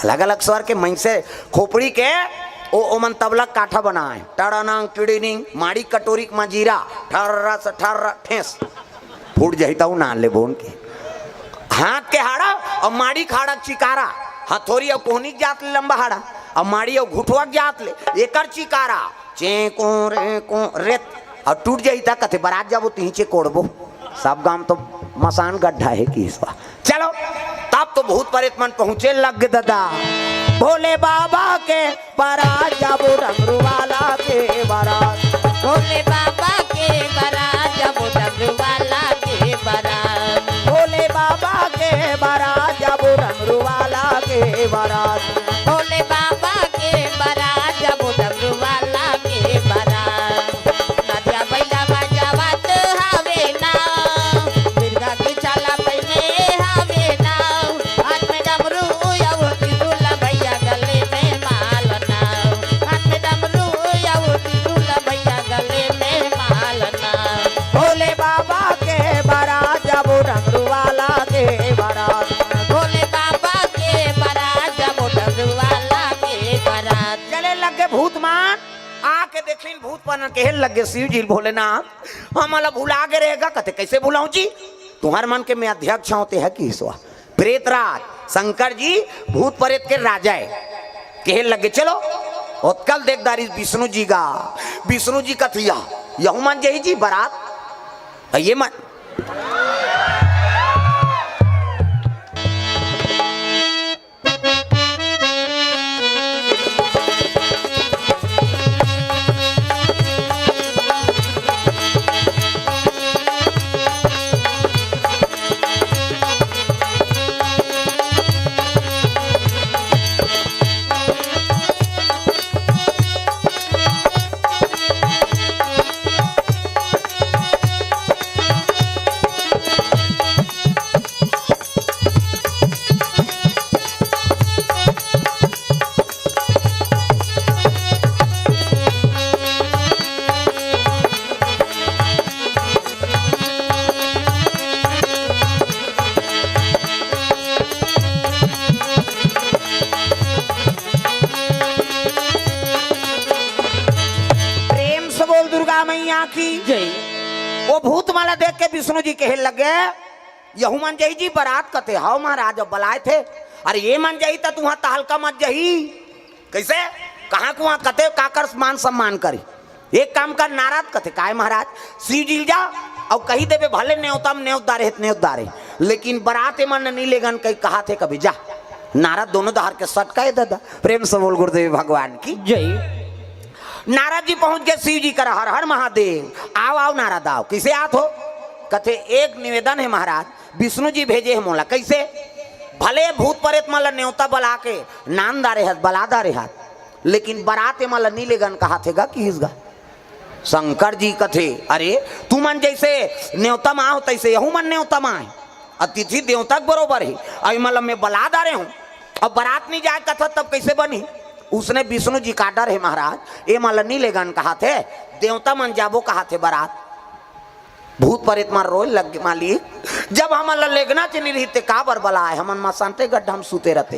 अलग अलग स्वर के मनसे खोपड़ी के ओ, ओमन तबला काठा बनाए। टाड़ानांग टिड़ीनिंग, माड़ी कटोरी के मजीरा, ठर्रा से ठर्रा ठेस। फूट जाही त उ ना लेबो उनके। हाथ के हाड़ा अउ माड़ी के हाड़ा के चिकारा, हथौरी अउ कोहनी के जात ले लंबा हाड़ा, अउ माड़ी अउ घुटवा के जात ले एकर चिकारा, चें कों रे कों रेत, अउ टूट जाही त कथे बरात जाबो तिही चे कोड़बो। सब गांव तो मसान गड्ढा हे कि इसवा। चलो, तब तो भूत परेत मन पहुंचे लग गे ददा। भोले बाबा के बारात, जाबो डमरू वाला के बारात। भोले बाबा के बारात, जाबो डमरू वाला के बारात। भोले बाबा के बारात, जाबो डमरू वाला के बारात। भोले बाबा के बारात, जाबो डमरू वाला के बारात। नदिया बइला बजावत हवे ना, मिर्गा के छाला पहिने हवे ना। हाथ में डमरू अउ त्रिशूल, भइया गले में माला ना। हाथ में डमरू अउ त्रिशूल, भइया गले में माला ना। भोले बाबा के बारात, जाबो डमरू वाला के बारात। भोले बाबा के बारात, जाबो डमरू वाला के बारात। चले लगे भूत मन, आके देखिन भूत मन, कहे लगे शिव जी भोलेनाथ, हमला भुला गे रहेगा। कथे, "कइसे भुलाहूं जी? तुंहर मन के मैं अध्यक्ष हंव, तेहा किहिस वा। प्रेतराज शंकर जी भूत प्रेत के राजा हे।" कहे लगे, "चलो।" ओतका ल देख डारिस विष्णु जी गा। विष्णु जी कथे, "यहू मन जही जी बारात, ये मन।" प्रेम से बोल दुर्गा मैया की जय। वो भूत मन ला देख के विष्णु जी कहे लगे, "यहू मन जही जी बारात?" कथे, "हव महाराज, अब बलाए थे।" "अरे ये मन जही त तुंहर तहलका मच जही।" कइसे? कहां कुहां कथे, काकर मान सम्मान करी? एक काम कर नारद, कथे, "काय महाराज?" "शिव जी ल जा अउ कहि देबे, भले नेवता म नेवत डारे हे त नेवत डारे, लेकिन बारात ए मन ल नी लेगन कहि कहाथे कभी, जा।" नारद दोनों डहर के सटकाए ददा। प्रेम से बोल गुरुदेव भगवान की जय। नारद जी पहुंच गे शिव जी करा, "हर हर महादेव।" "आव, आव नारद, आव।" "कइसे आत हो?" कथे, "एक निवेदन हे महाराज, विष्णु जी भेजे हे मोला।" "कइसे?" "भले भूत प्रेत मन ल नेवता बला के नांद डारे हत, बला डारे हत, लेकिन बारात ए मन ल नी लेगन कहाथे गा, किहिस गा।" शंकर जी कथे, "अरे, तुमन जइसे नेवता म आव, तइसे यहू मन नेवता म आय। अतिथि देवता के बरोबर हे। अउ ए मन ल मैं बला डारे हंव, अब बारात नी जाय कथस, तब कइसे बनही?" उसने विष्णु जी का डर हे महाराज, ए मन ल नी लेगन कहाथे, देवता मन जाबो कहाथे बारात। भूत प्रेत मन रोए लग गे, "मालिक, जब हमन ल लेगना च नी रहिस ते काबर बलाए? हमन मसानटे गड्ढा म सुते रहते।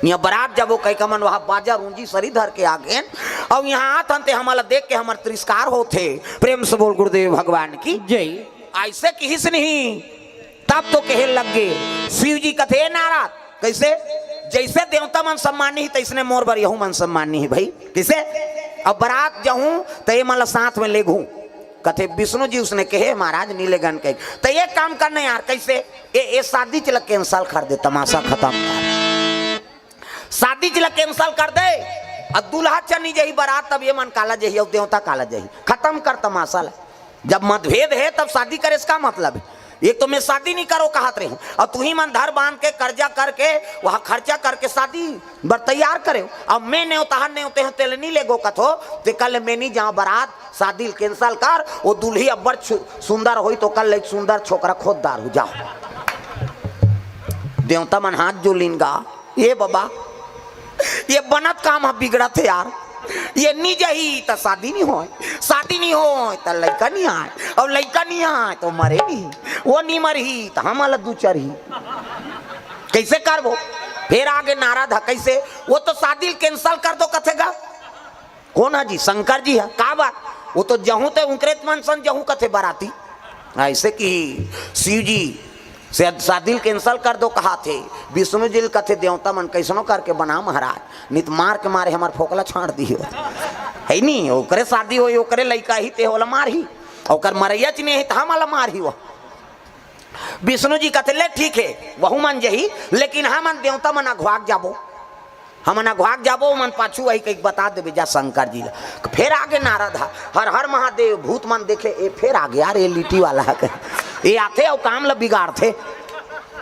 इहां बारात जाबो कहिके हमन वहां बाजा रूंजी सरी धर के आ गेन, अउ इहां आत हन ते हमन ल देख के हमर तिरस्कार होथे।" प्रेम से बोल गुरुदेव भगवान की जय। अइसे किहिस नहीं। तब तो कहे लग गे शिव जी कथे, "ए नारद, कइसे? जइसे देवता मन सम्मानी हे, तइसने मोर बर यहू मन सम्मानी हे भई। कइसे? अब बारात जाहूं, त ए मन ल साथ में लेगहूं।" कथे, "विष्णु जी उसने कहे, महाराज, नी लेगन कहे। त एक काम करना यार, कइसे? ए, ए शादी च ल cancel कर दे, तमाशा खतम कर।" शादी च ल cancel कर दे, अउ दूल्हा च नी जही बारात, तब ए मन काला जही अउ देवता काला जही? खतम कर तमाशा ल। जब मतभेद हे, तब शादी करे से का मतलब हे? एक तो मैं शादी नी करो कहत रहेंव, अउ तुहीं मन धर बांध के, कर्जा करके, वहां खर्चा करके शादी बर तैयार करेव। अब मैं नेवतहन नेवते हंव, तेला नी लेगो कथो, ते कल मैं नी जांव बारात, शादी ल cancel कर, वो दूल्ही अब्बड़ छु-, सुंदर होही, त कल एक सुंदर छोकरा खोज डारहूं, जाव। देवता मन हाथ जोड़ लिन गा, ए बबा, ए बनत काम ह बिगड़त हे यार। ए नी जही त शादी नी होय, शादी नी होय त लइका नी आय, अउ लइका नी आय त मरे नी, ओ नी मरही त हमन ल दू चरही। कइसे करबो? फेर आगे नारद ह, कइसे? ओ तो शादी ल cancel कर दो कथे गा। कोन ह जी? शंकर जी ह। का बात? ओ तो जहूं ते उंकरेच मन सन जहूं कथे बाराती। अइसे कि शिव जी से शादी ल cancel कर दो कहाथे, विष्णु जी ल कथे, "देवता मन कइसनो करके बना महाराज, नी त मार के मारे हमर फोकला छांड़ दिही।" हे नी, ओकरे शादी होही, ओकरे लइका ही ते ओला मारही, ओकर मरइया च नी हे त हमला मारही वो। विष्णु जी कथे, "ले ठीक हे, वहू मन जही, लेकिन हमन देवता मन अघवा के जाबो।" हमन अघवाक जाबो, ओमन पाछू आही कहिके बता देबे जा शंकर जी ला। फेर आगे नारद हा, हर हर महादेव। भूत मन देखे, ए फेर आगे यार, ए लिट्टी वाला हा, ए आथे अउ काम ला बिगाड़थे।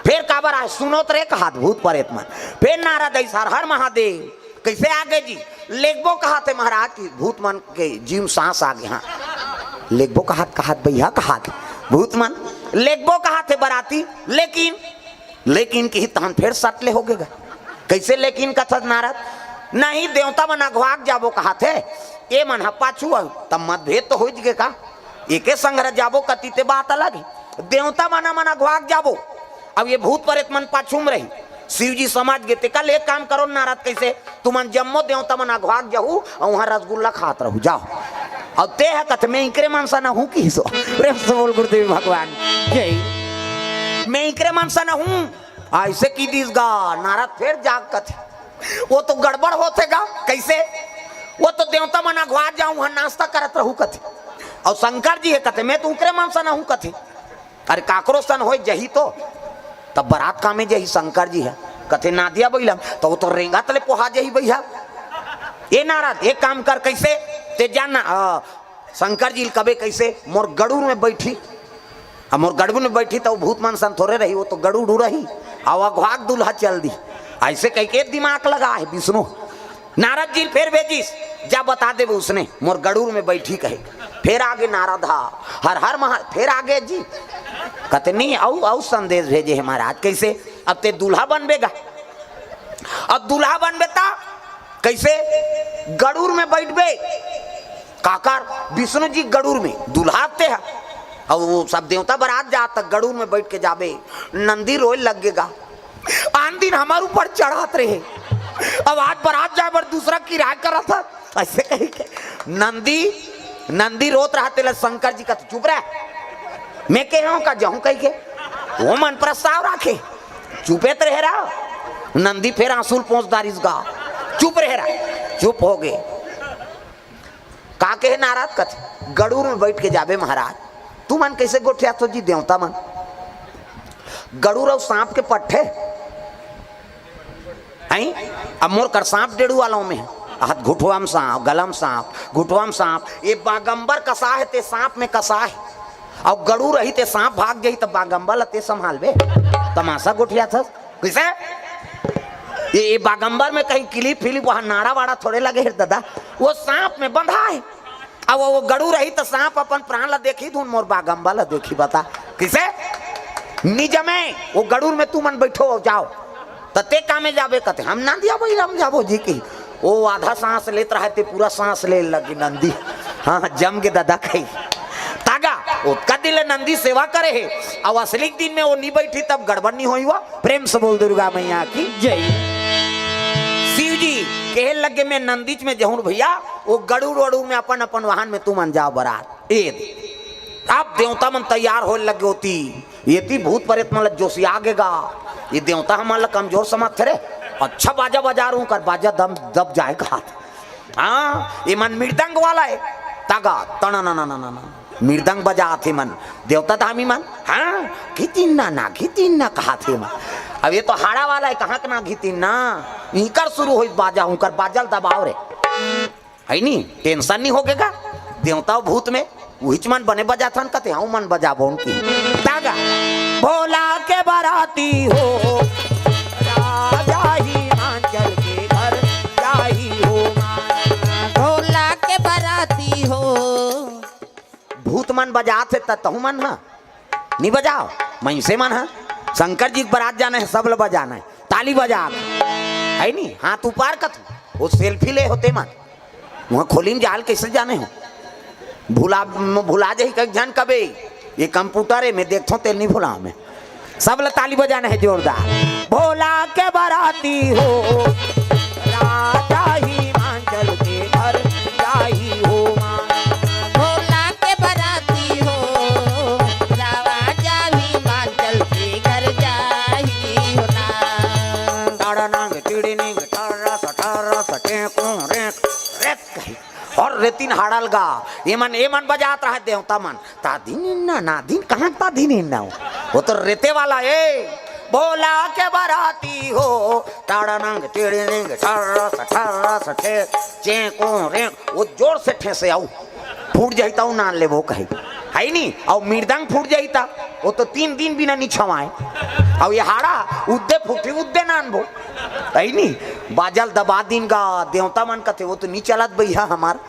फेर काबर आए, सुनोत रे कहात भूत परेत मन। फेर नारद आइस, हर हर महादेव। कइसे आगे जी? लेगबो कहाथे महाराज कि भूत मन के जीव सांस आगे। हाँ, लेगबो कहात, कहात भैया कहात भूत मन लेगबो कहाथे बराती, लेकिन लेकिन किही तहन फेर सट ले होगे गा। कइसे लेकिन कथस नारद? नहीं, देवता मन अघवाक जाबो कहाथे, ए मन ह पाछू अउ, तब मतभेद तो होइच गे का? एके संघरा जाबो कति ते बात अलग हे। देवता मन मन अघवाक जाबो, अब ये भूत परेत मन पाछू म रही। शिव जी समझ गे, ते कल एक काम करो नारद, कइसे? तुमन जम्मो देवता मन अघवाक जाहू अउ उहाँ रसगुल्ला खात रहू, जाओ। अब ते ह कथे, मैं इकरे मन सन हूँ किहिस ओ। प्रेम से बोल गुरुदेव भगवान जय। मैं इकरे मन सन हूँ, अइसे कहि दिस गा। नारद फेर जाग कथे, वो तो गड़बड़ होथे गा। कइसे? वो तो देवता मन अघवा जाहू, उहाँ नाश्ता करत रहू कथे, अउ शंकर जी हे कथे, मैं तो उकरे मन सन हूँ कथे। अरे काकरो सन होय जही तो, तब बरात कामे जही शंकर जी हे। कथे नादिया बइलम, त वो तो रेंगत ले पोहा जही भैया। ए नारद, एक काम कर, कइसे? ते जान ना, अ, शंकर जी ल कबे कइसे, मोर गड़ूर में बइठी। अब मोर गड़ूर में बइठी त वो भूत मन सन थोरे रही, वो तो गड़ूर उड़ही। अउ अघवाक दूल्हा चल दी। अइसे कहिके दिमाग लगा हे विष्णु। नारद जी ल फेर भेजिस, जा बता देबे उसने, मोर गड़ूर में बइठी कहे। फेर आगे नारद हा, हर हर महा, फेर आगे जी। कथे नहीं, अउ, अउ संदेश भेजे हे महाराज, कइसे? अब ते दूल्हा बनबे गा। अब दूल्हा बनबे त कइसे? गड़ूर में बइठबे। काकर? विष्णु जी गड़ूर में, दूल्हा ते हा। अउ वो सब देवता बरात जात त गड़ूर में बइठ के जाबे। नंदी रोए लग गे गा। आन दिन हमर ऊपर चढ़त रहे, अब आज बरात जाए बर दूसरा किराया करत हे, अइसे कहिके। नंदी, नंदी रोत रहा, तेला शंकर जी कथे, चुप रह, मैं कहे हूँ का जाहूँ कहिके, वो मन प्रस्ताव राखे, चुपे त रहे रहा। नंदी फेर आंसू ल पोंछ डारिस गा, चुप रहे रहा, चुप होगे। का कहे नारद? कथे, गड़ूर में बइठ के जाबे महाराज। तुमन कइसे गोठियाथो जी देवता मन? गड़ूर अउ सांप के पट्ठे? हैं? अब मोर कर सांप डेड़ू वाला में, हाथ घुटवा म सांप, गला म सांप, घुटवा म सांप, ये बागंबर कसा हे ते सांप में कसा हे। अउ गड़ूर रही ते सांप भाग जही त बागंबर ल ते संभालबे? तमाशा गोठियाथस। कइसे? ये, ये बागंबर में कहीं किलिप फिलिप, वहाँ नाड़ा वाड़ा थोरे लगे हे दादा, वो सांप में बंधा हे। अब वो गड़ूर रही त सांप अपन प्राण ला देखी धुन, मोर बागंबर ला देखी, बता कइसे? निजमे वो गड़ूर में तुमन बइठो अउ जाओ, त ते कामे जाबे? कथे हम नंदिया बइला म जाबो जी की। वो आधा सांस लेत रहा ते पूरा सांस ले लगी नंदी। हाँ, जम गे दादा कही। तागा, ओतका दिन ले नंदी सेवा करे हे, अउ असली दिन में वो नी बइठी तब गड़बड़ नी होही वो। प्रेम से बोल दुर्गा मैया की जय। शिव जी कहे लगे, मैं नंदीच में जहूँ भैया, वो गड़ूर वड़ूर में अपन अपन वाहन में तुमन जाओ बरात। ए दे। अब देवता मन तैयार होए लगे होती, एती भूत परेत मन ल जोशिया गे गा, ये देवता हमन ल कमजोर समझथे रे। अच्छा बाजा बजा रहूं कर बाजा दम दब जाए कहाथे। हाँ, ये मन मृदंग वाला हे। तागा, तणा ना ना ना ना ना। मृदंग बजाथे मन। देवता धामी मन। हाँ, घितिन्ना ना, घितिन्ना कहाथे मन। अब ये तो हाड़ा वाला हे, कहाँ के ना घितिन्ना। इकर शुरू होइस बाजा, उकर बाजा ल दबाओ रे। हे नी, tension नी होगे गा। देवता भूत में उहिच मन बने बजाथन कथे, हाँ, मन बजाबो उनकी। तागा, भोला के बराती हो, राजा हिमाचल के घर जाही हो माँ। भोला के बराती हो। भूत मन बजात हे त तहु मन ह नी बजाव। मइनसे मन ह शंकर जी के बरात जाना हे, सब ल बजाना हे, ताली बजा, हे नी, हाथ ऊपर कथू, वो selfie ले होते मन। वहाँ खोली में जाल कइसे जाने हो? भुला, भुला जाही कई झन कबे, ये computer हे, मैं देखथों, तेल नहीं भुला मैं। सब ल ताली बजाना हे जोरदार। भोला के बराती हो, राजा हिमाचल के घर जाही हो माँ। भोला के बराती हो, राजा हिमाचल के घर जाही हो ना। ताड़ा नांग, टिड़ी निंग, टारा सा, टारा सा, टेकू, रेक, रेक कही। अउ रेतिन हाड़ल गा, ये मन, ये मन बजात रहा देवता मन। तादिन इन्ना, नादिन कहाँ तादिन इन्ना हो? वो तो रेते वाला हे। भोला के बराती हो, टाड़ानंग, टिड़िनिंग, ठर्रस, ठर्रस, ठे, चें, कों, रें, वो जोर से ठेसे आऊ। फूट जाही त नान लेबो कही। है नी? अउ मृदंग फूट जाही त, वो तो तीन दिन बिना नी छवाए। अउ ये हाड़ा, उद्दे फूटी, उद्दे नानबो। है नी? बाजा ल दबा दिन गा, देवता मन कथे, वो तो नी चलत भैया हमार।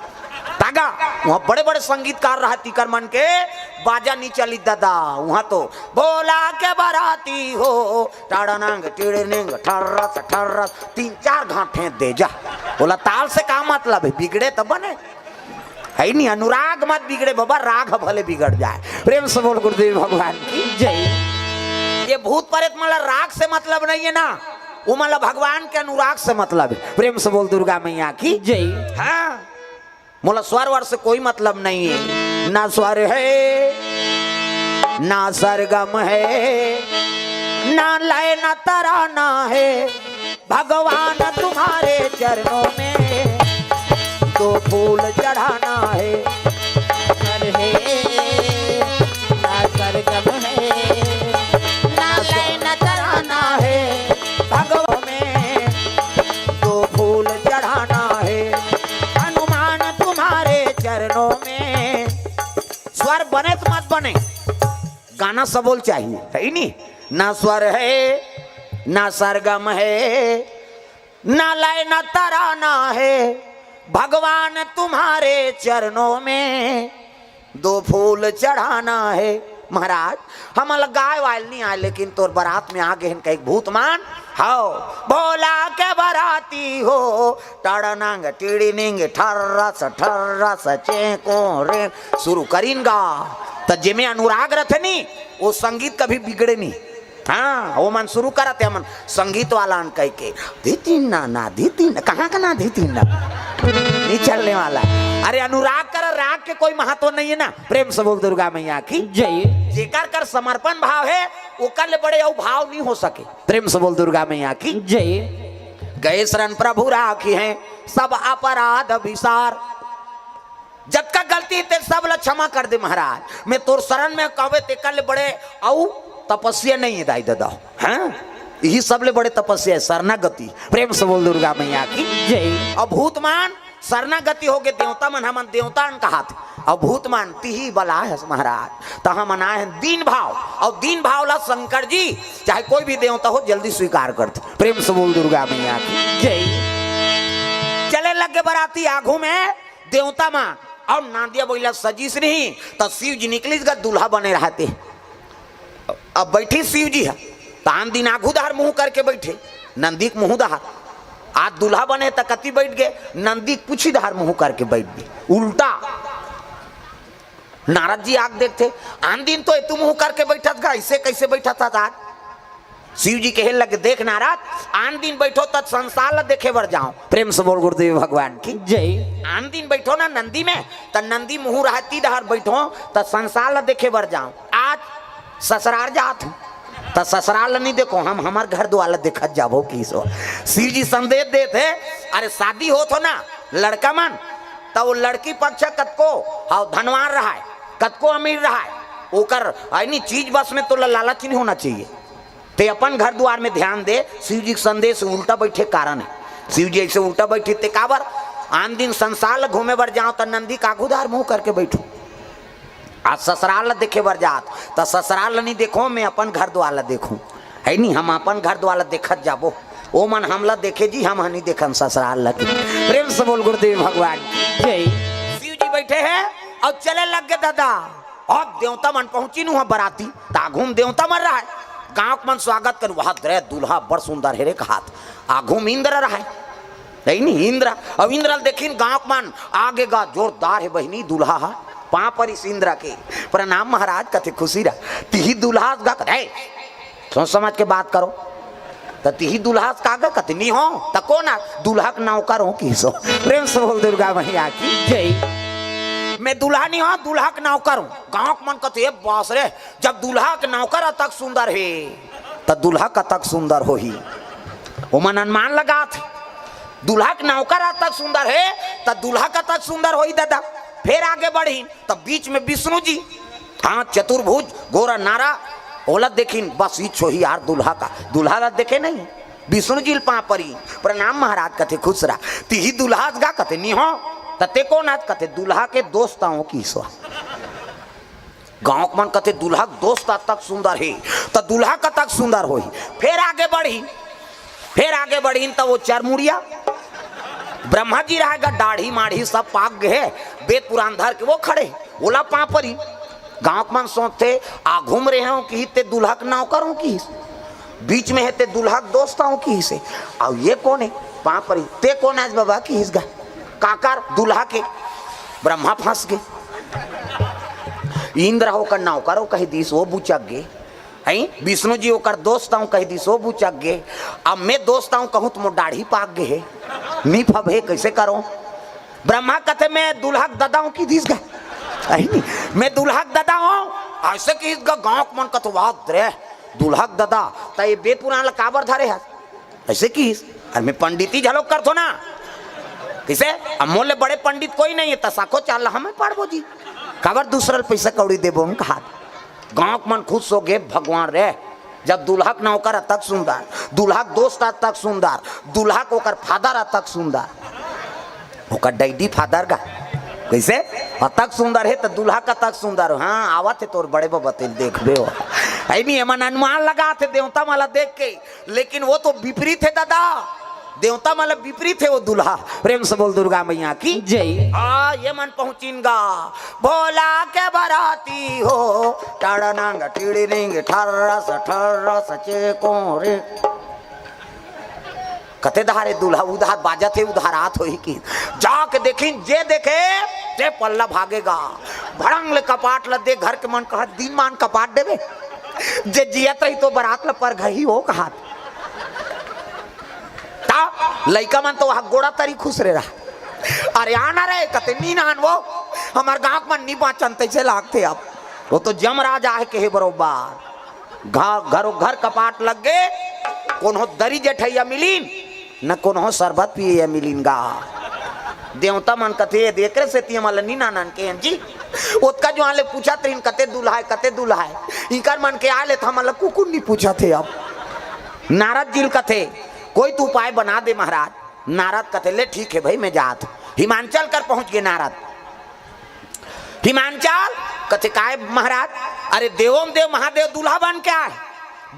तागा, वहाँ बड़े-बड़े संगीतकार रहा, तिकर मन के बाजा नी चली दादा। वहाँ तो भोला के बराती हो, टाड़ानंग, टिड़िनिंग, ठर्रस, ठर्रस, तीन चार घाट फेंक दे जा। बोला, ताल से का मतलब है, बिगड़े तो बने। है नी, अनुराग मत बिगड़े बाबा, राग भले बिगड़ जाए। प्रेम से बोल गुरुदेव भगवान की जय। ये भूत प्रेत मन ला राग से मतलब नहीं है ना, वो मन ला भगवान के अनुराग से मतलब है। प्रेम से बोल दुर्गा मैया की जय। हाँ, मोला स्वर वर से कोई मतलब नहीं है, ना स्वर है, ना सरगम है, ना लय, ना तराना है। भगवान तुम्हारे चरणों में दो फूल चढ़ाना है। स्वर है, ना सरगम है, ना लय, ना तराना है। भगवान में दो फूल चढ़ाना है। हनुमान तुम्हारे चरणों में। स्वर बने तो मत बने, गाना सबोल चाहिए, है नी? ना स्वर है, ना सरगम है, ना लय, ना तराना है। भगवान तुम्हारे चरणों में दो फूल चढ़ाना है। महाराज, हमन ला गाय वाल नहीं आए, लेकिन तोर बरात में आ गए हैं कई भूत मन। हव, भोला के बराती हो, टड़नंग टिड़िनिंग, ठर्रस ठर्रस चेंको रे। शुरू करिन गा, त जेमे अनुराग रथे नी, वो संगीत कभी बिगड़े नहीं। हाँ, वो मन शुरू करत हे, हमन संगीत वाला अन कह के, धितिन ना, ना धितिन ना, कहाँ का ना धितिन ना, नहीं चलने वाला। अरे, अनुराग कर राग के कोई महत्व नहीं है ना। प्रेम से बोल दुर्गा मैया की जय। जेकर कर समर्पण भाव है, ओकर ले बड़े अउ भाव नहीं हो सके। प्रेम से बोल दुर्गा मैया की जय। गए शरण प्रभु राखी हैं सब अपराध विसार। जतका गलती हे ते सब ला क्षमा कर दे महाराज। मैं तोर शरण में कहवे तेकर ले बड़े अउ तपस्या नहीं है दाई ददा। हाँ, यही सब ले बड़े तपस्या है, शरणागति। प्रेम से बोल दुर्गा मैया की जय। अब भूत मन शरणागति हो गए, देवता मन हमन देवता अन कहात। अब भूत मन तिही बला है महाराज, त हमन आए हैं दीन भाव। और दीन भाव ला शंकर जी चाहे कोई भी देवता हो जल्दी स्वीकार करते। प्रेम से बोल दुर्गा मैया की जय। चले लगे बराती आगू में देवता मन, और नांदिया बइला सजीस नहीं, त शिव जी निकलिस गा, दूल्हा बने रहते। अब बैठी शिव जी ह, त आन दिन आगू धार मुंह करके बैठे, नंदी के मुंह धार। आज दूल्हा बने त कति बैठ गए, नंदी के पुछी धार मुंह करके बैठ गए, उल्टा। नारद जी आग देखते, आन दिन तो एतू मुंह करके बैठत गा, ऐसे कैसे बैठत हस आज? शिव जी कहे लगे, देख नारद, आन दिन बैठो त संसार ला देखे बर जाओ। प्रेम से बोल गुरुदेव भगवान की जय। आन दिन बैठो ना नंदी में, त नंदी मुंह रहती डहर बैठो, त संसार ला देखे बर जाओ। आज ससुरार जात हूँ, त ससुरार ला नहीं देखो, हम हमार घर दुआर ला देखत जाबो किसो। शिव जी संदेश देत हे, अरे शादी होत हो ना लड़का मन, त वो लड़की पक्ष कतको, हाँ, धनवान रहाय, कतको अमीर रहाय, ओकर आइनी चीज बस में तोला लालच नहीं होना चाहिए। ते अपन घर दुआर में ध्यान दे। शिव जी के संदेश उल्टा बैठे कारण है। शिव जी ऐसे उल्टा बैठे ते काबर? आन दिन संसार ल घूमे बर जाओ त नंदी कागू धार मुंह करके बैठो। आज ससुराल ल देखे बर जात त ससुराल ल नहीं देखो, मैं अपन घर दुआर ल देखूं, है नी? हम अपन घर दुआर ल देखत जाबो, ओ मन हमला देखे जी, हम ह नहीं देखन ससुराल ल। प्रेम से बोल गुरुदेव भगवान की जय। शिव जी बैठे हैं और चले लग गए दादा। अब देवता मन पहुंची नु बराती, त आघू म देवता मन रहाय। गांव के मन स्वागत कर, वहां दरे दूल्हा बड़ सुंदर हे रे कहात। आघू म इंद्र रहाय, नहीं नहीं इंद्र। अब इंद्र ल देखिन गांव के मन आगे गा, जोरदार हे बहिनी दूल्हा हा। पांव परिस इंद्र के, प्रणाम महाराज कथे, खुशी रह। तिही दूल्हा गा कथे, "ए, सोच समझ के बात करो।" त तिही दूल्हा का गा कथे, "नी हो।" त कोन आ? "दूल्हा के नौकर हो किसो।" प्रेम से बोल दुर्गा मैया की जय। "मैं दूल्हा नहीं हो, दूल्हा के नौकर हूँ।" गांव के मन कथे, "ए बास रे, जब दूल्हा के नौकर अतक सुंदर हे, त दूल्हा कतक सुंदर होही।" ओमन अनुमान लगात हे, दूल्हा के नौकर अतक सुंदर हे, त दूल्हा कतक सुंदर होही दादा। फिर आगे बढ़िन, त बीच में विष्णु जी, हाँ, चतुर्भुज, गोरा नारा, ओला देखिन, बस इच होही यार दूल्हा का। दूल्हा ला देखे नहीं, विष्णु जी ल पाँव परी, "प्रणाम महाराज।" कथे, "खुश रह।" "तिही दूल्हा हस गा?" कथे, "नी हो।" "त ते कोन हस?" कथे, "दूल्हा के दोस्त आंव किहिस।" गांव के मन कथे, "दूल्हा के दोस्त अतक सुंदर हे, त दूल्हा कतक सुंदर होही?" फेर आगे बढ़ी, फेर आगे बढ़ी, त वो चरमुड़िया ब्रह्मा जी रहे गा, दाढ़ी माढ़ी सब पाक गे हे, बेद पुरान धर के वो खड़े, ओला पाँव परी। गांव के मन सोचथे, "आघू म रहे हों किहिस, ते दूल्हा के नौकर हों किहिस, बीच में हे ते दूल्हा के दोस्त आंव किहिस हे, अउ ये कोन हे?" पाँव परी, "ते कोन हस बबा?" किहिस गा, "काकर?" "दूल्हा के।" ब्रह्मा फंस गे, इंद्र ह ओकर नौकर हों कहि दिस, वो बुचक गे। हैं, विष्णु जी ओकर दोस्त आंव कहि दिस, वो बुचक गे। अब मैं दोस्त आंव कहूं त मोर दाढ़ी पाक गे हे, नी फबे, कइसे करों? ब्रह्मा कथे, "मैं दूल्हा के ददा आंव किहिस गा।" अही नी, "मैं दूल्हा के ददा आंव।" अइसे किहिस गा, गांव के मन कथे, "वाह रे, दूल्हा के ददा, त ये बेद पुरान ल काबर धरे हस?" अइसे किहिस, "अरे मैं पंडिती घलो करथों ना।" कइसे? "अब मोर ले बड़े पंडित कोई नहीं हे, त साखोचार ल हमें पढ़बो जी, काबर दूसरा ल पइसा कौड़ी देबो?" हम कहा, गांव के मन खुश हो गे, "भगवान रे, जब दूल्हा के नौकर अतक सुंदर, दूल्हा के दोस्त अतक सुंदर, दूल्हा के ओकर फादर अतक सुंदर, ओकर डैडी फादर गा, कइसे अतक सुंदर हे, त दूल्हा कतक सुंदर हो।" "हाँ, आवत हे तोर बड़े बबा, तेला देखबे हो।" अही नी, एमन अनुमान लगाथे देवता मन ला देख के, लेकिन वो तो विपरीत हे दादा, देवता मन ला विपरीत हे वो दूल्हा। प्रेम से बोल दुर्गा मैया की जय। हाँ, ये मन पहुंचिन गा, "भोला के बराती हो, टड़नंग टिड़निंग ठर्रस ठर्रस चेकों रे।" कथे, "दहारे दूल्हा उधार बाजत हे, उधार आत होही कि।" जाके देखिन, जे देखे, ते पल्ला भागे गा। भड़ंग ले कपाट ल दे, घर के मन कहत, "दिन मान कपाट देबे, जे जियत रही तो बरात ल परघही हो," कहत। त लइका मन तो वहाँ गोड़ा तरी खुसरे रहा। "अरे आना रे," कथे, "नी नान वो, हमर गांव के मन नी बांचन," तइसे लागथे अब। वो तो जमराज आहे कहे बरोबर। घ-, घरो घर कपाट लग गे, कोनो दरी जठइया मिलिन, न कोनो सरबत पियइया मिलिन गा। देवता मन कथे, "ए, एकरे सेती हमन ल नी नानन कहेन जी।" ओतका जुवार ले पूछत रहिन, "कते दूल्हा हे, कते दूल्हा हे?" इंकर मन के आय ले त हमन ल कुकुर नी पूछत हे अब। नारद जी ल कथे, "कोई तो उपाय बना दे महाराज।" नारद कथे, "ले ठीक हे भई, मैं जात हंव।" हिमांचल कर पहुंच गे नारद। हिमांचल कथे, "काय महाराज?" "अरे देवों देव महादेव दूल्हा बन के आय,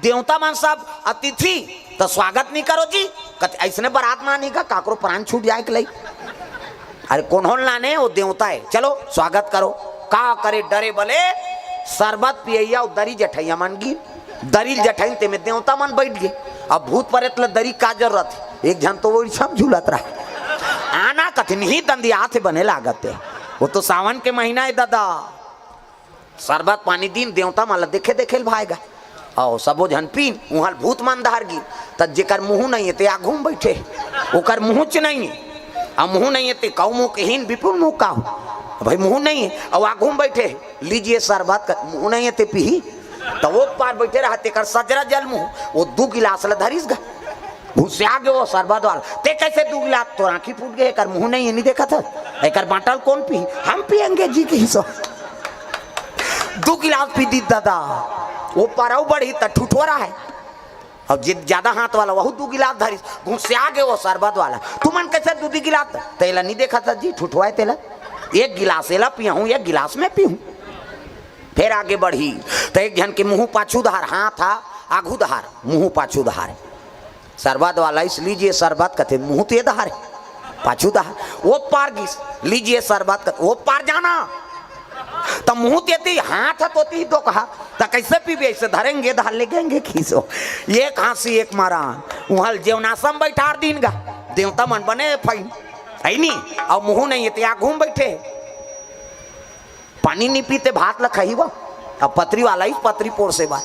देवता मन सब अतिथि, त स्वागत नी करो जी?" कथे, "अइसने बरात म आनी का, काकरो प्राण छूट जाय के लई?" "अरे कोनो ल नाने, वो देवता हे, चलो स्वागत करो।" का करे, डरे बले सरबत पियइया अउ दरी जठइया मन गिन, दरी ल जठइन, तेमे देवता मन बइठ गे। अब भूत परेत ल दरी का जरूरत हे, एक झन तो वो रिछम झूलत रहा। आना कथे, "नी दंदियात हे, बने लागत हे, वो तो सावन के महीना हे दादा।" सरबत पानी दिन, देवता मन ल देखे देखे ल भाय गा। अउ सबो झन पीन, उहाँ ल भूत मन धर गिन। त जेकर मुहूं नइ हे ते आघू म बइठे, ओकर मुहूंच नइ हे। अउ मुहूं नइ हे ते कउ मुहूं के हीन, बिपुल मुहूं का हो। भई मुहूं नइ हे, अउ आघू म बइठे, "लीजिए सरबत," कर, मुहूं नइ हे ते पीही। त वो पार बइठे रहा, तेकर सजरा जल मुहूं, वो दू गिलास ल धरिस गा। घुसिया गे वो सरबत वाला, "ते कइसे दू गिलास, तोर आंखी फूट गे, एकर मुहूं नइ हे, नी देखत हस? एकर बांटा ल कोन पीही? हम पियेंगे जी," किहिस। दू गिलास पी दिस दादा, वो पार अउ बढ़िस त ठुठोरा हे। अउ जे ज्यादा हाथ वाला, वहू दू गिलास धरिस, घुसिया गे वो सरबत वाला। "तुमन कइसे दू दू गिलास, तेला नी देखत हस जी, ठुठोरा हे तेला? एक गिलास एला पियहूं, एक गिलास मैं पीहूं।" फेर आगे बढ़िस, त एक झन के मुहूं पाछू डहार, हाथ ह आघू डहार, मुहूं पाछू डहार। सरबत वाला आइस, "लीजिए सरबत," कथे, मुहूं तो ये डहार हे, पाछू डहार। वो पार गिस, "लीजिए सरबत," कथे, वो पार जाना। त मुहूं तेती, हाथ ह तोती दोकहा, त कइसे पीबे? "अइसे धरेंगे, डहार ले जाएंगे," किहिस। एक हाँसी एक मारा, उहाँ ल जेवनासम बइठार दीन गा, देवता मन बने फइन, हे नी? अउ मुहूं नइ हे ते आघू म बइठे। पानी नी पीते, भात ल खाही वो। अब पतरी वाला ही पतरी पोर से बात।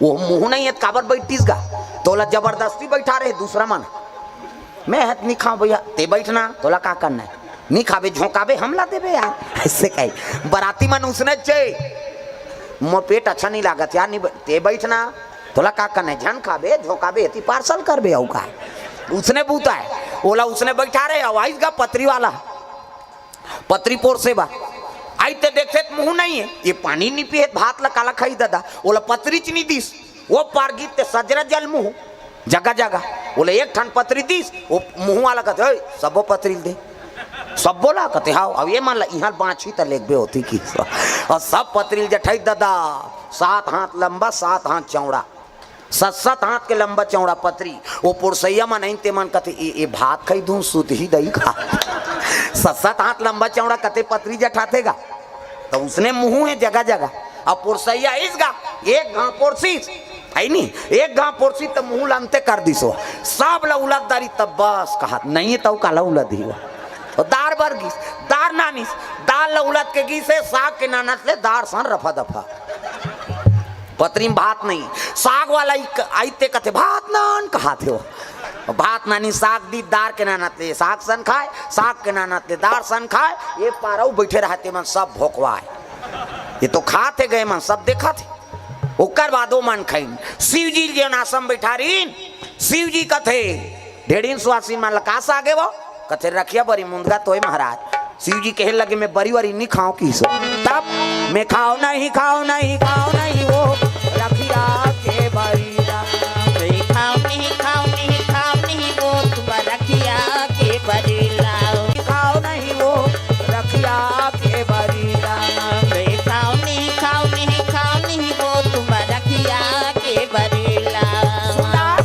वो मुहूं नइ हे त काबर बइठिस गा? तोला जबरदस्ती बइठारे हे दूसरा मन। मैं हत नी खांव भइया, ते बइठ ना, तोला का करना हे? नी खाबे, झोंकाबे, हमला देबे यार। अइसे कही। बराती मन उसने चे। मोर पेट अच्छा नी लागत यार, नी ब-, ते बइठ ना, तोला का करना हे? झन खाबे, झोंकाबे, एती पार्सल करबे, अउ का? उसने बूता हे। ओला उसने बइठारे हे, अउ आइस गा पतरी वाला। पतरी पोर से बा। आइस ते देखथे त मुहूं नइ हे, ये पानी नी पीहे त भात ल काला खाही ददा, ओला पतरीच नी दिस। वो पार गिस ते सजरा जल मुहूं, जगह जगह। बोले एक ठन पतरी दिस, वो मुँह वाला कहते, "ओए, सबो पतरी ल दे।" "सबो ला?" कहते, "हाव।" "अब ये मन ला इहाँ बाँचही त लेगबे होती की।" और सब पतरी ल जठाई ददा, सात हाथ लंबा, सात हाथ चौड़ा, सत सत हाथ के लंबा चौड़ा पतरी। वो पुरसैया मन आइन ते मन कहते, "ए, ए भात खाई दूँ, सुतही दई का।" सत सत हाथ लंबा चौड़ा कते पतरी जठाथे गा। त उसने मुँह हे जगह जगह। अब पुरसैया इस गा, एक घाव पोरसिस, है नी, एक घाव पोरसिस त मुँह ल अंते कर दिस हो। सब ल उलद डारिस तब बस कहत, नहीं त काला उलदही हो। दार बर गिस, दार नानिस, दार ल उलद के गिस हे, साग के नानत ले दार सन रफा दफा। पतरी म भात नहीं, साग वाला ही क-, आइते कथे, "भात नान," कहाथे हो। भात नानी साग दी, दार के नानत ले साग सन खाए, साग के नानत ले दार सन खाए। ये पारऊ बैठे रहते मन सब भोकवाए। ये तो खाते गए मन सब देखत हे। ओकर बाद वो मन खाइन। शिव जी जेन आसन बैठा रहीन, शिव जी कथे, ढेड़ीन सुवासिन मन ल का सागे वो? कथे, "रखिया बरी मुंदगा तोय महाराज।" शिव जी कहे लगे, "मैं बरी वरी नी खाओ किसो।" तब, "मैं खाओ नहीं, खाओ नहीं, खाओ नहीं वो रखिया के बरी ला।" "मैं खाओ नहीं, खाओ नहीं, खाओ नहीं वो तुम रखिया के बरी ला।" "खाओ नहीं वो रखिया के बरी ला।" "मैं खाओ नहीं, खाओ नहीं, खाओ नहीं वो तुम रखिया के बरी ला।" सुना,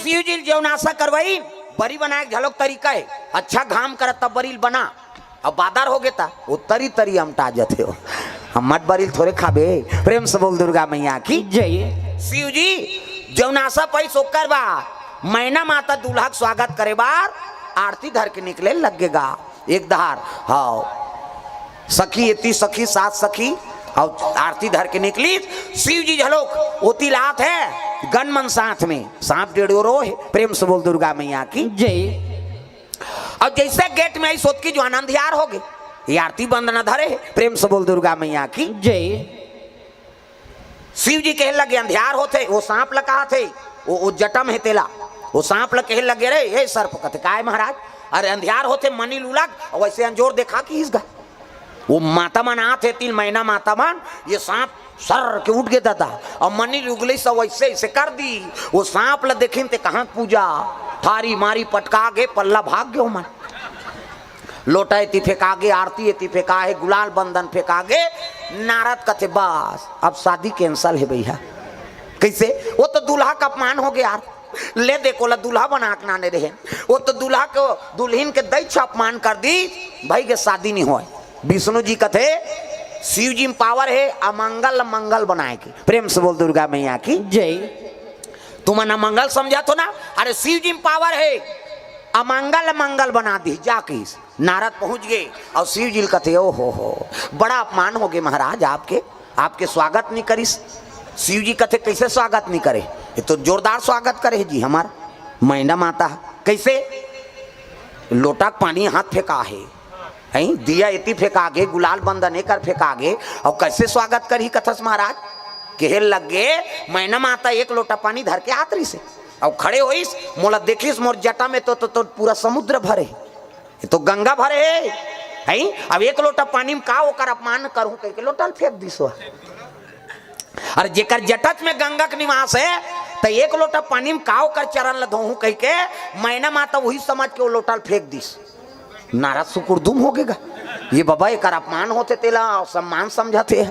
शिव जी ल जेवन आसन करवाइन, बरी बनाए के घलोक तरीका हे। अच्छा घाम करत तब बरी ल बना, अब बादर हो गे त वो तरी तरी अमटा जथे हो। हम मट बरी ल थोरे खाबे। प्रेम से बोल दुर्गा मैया की जय। शिव जी जेवन आसन पाइस ओकर बाद मैना माता दूल्हा के स्वागत करे बर आरती धर के निकले लग गे गा। एक धार, हाव, सखी एती सखी सात सखी, अउ आरती धर के निकली। शिव जी घलोक ओती ल आत हे, गन मन साथ में, सांप डेढ़ो रो हे। प्रेम से बोल दुर्गा मैया की जय। अउ जइसे गेट में आइस ओतकी जुवार अंधियार हो गे। ये आरती बंदना धरे हे। प्रेम से बोल दुर्गा मैया की जय। शिव जी कहे लगे, "अंधियार होथे, वो सांप ल कहाथे, वो, वो जटा में हे तेला।" वो सांप ल कहे लगे, "रे, हे सर्प," कथे, "काय महाराज?" "अरे अंधियार होथे, मनी ल उलग, अउ वइसे अंजोर देखा किहिस गा।" वो माता मन आत हे, तीन महीना माता मन, ये सांप सर के उठ गे ददा, अउ मनी ल उगले से वइसे, अइसे कर दी। वो सांप ल देखिन ते कहाँ पूजा, थारी मारी पटका गे, पल्ला भाग गे ओमन। लोटा एती फेंका गे, आरती एती फेंका हे, गुलाल बंदन फेंका गे। नारद कथे, "बस, अब शादी cancel हे भैया।" कइसे? वो तो दूल्हा के अपमान हो गे यार। ले दे, कोला दूल्हा बना के नाने रहे, वो तो दूल्हा के, दुल्हिन के दैछ अपमान कर दी, भई के शादी नहीं होय। विष्णु जी कथे, शिव जी में power हे अमंगल ल मंगल बनाए के। प्रेम से बोल दुर्गा मैया की जय। तुमन अमंगल समझत हो ना, अरे शिव जी में power हे, अमंगल ल मंगल बना दी जा किहिस। नारद पहुंच गे अउ शिव जी ल कथे, "ओ हो हो, बड़ा अपमान हो गे महाराज आपके, आपके स्वागत नहीं करिस।" शिव जी कथे, "कइसे स्वागत नहीं करे? ये तो जोरदार स्वागत करे हे जी हमार मैना माता ह।" "कइसे?" "लोटा के पानी हाथ फेंका हे, हैं? दिया एती फेंका गे, गुलाल बंदन एकर फेंका गे, अउ कइसे स्वागत करही कथस महाराज?" कहे लगे, "मैना माता एक लोटा पानी धर के आत रहिस हे, अउ खड़े होइस, मोला देखिस, मोर जटा में तो, तो, तो पूरा समुद्र भरे हे।" ये तो गंगा भरे हे, हैं? अब एक लोटा पानी में का ओकर अपमान करहूं कहिके लोटा ल फेंक दिस हो। अरे जेकर जटच में गंगा के निवास हे, त एक लोटा पानी में का ओकर चरण ल धोहूं कहिके मैना माता वही समझ के वो लोटा ल फेंक दिस। नारद सुकुरदुम हो गे गा, ये बबा एकर अपमान होथे तेला सम्मान समझत हे।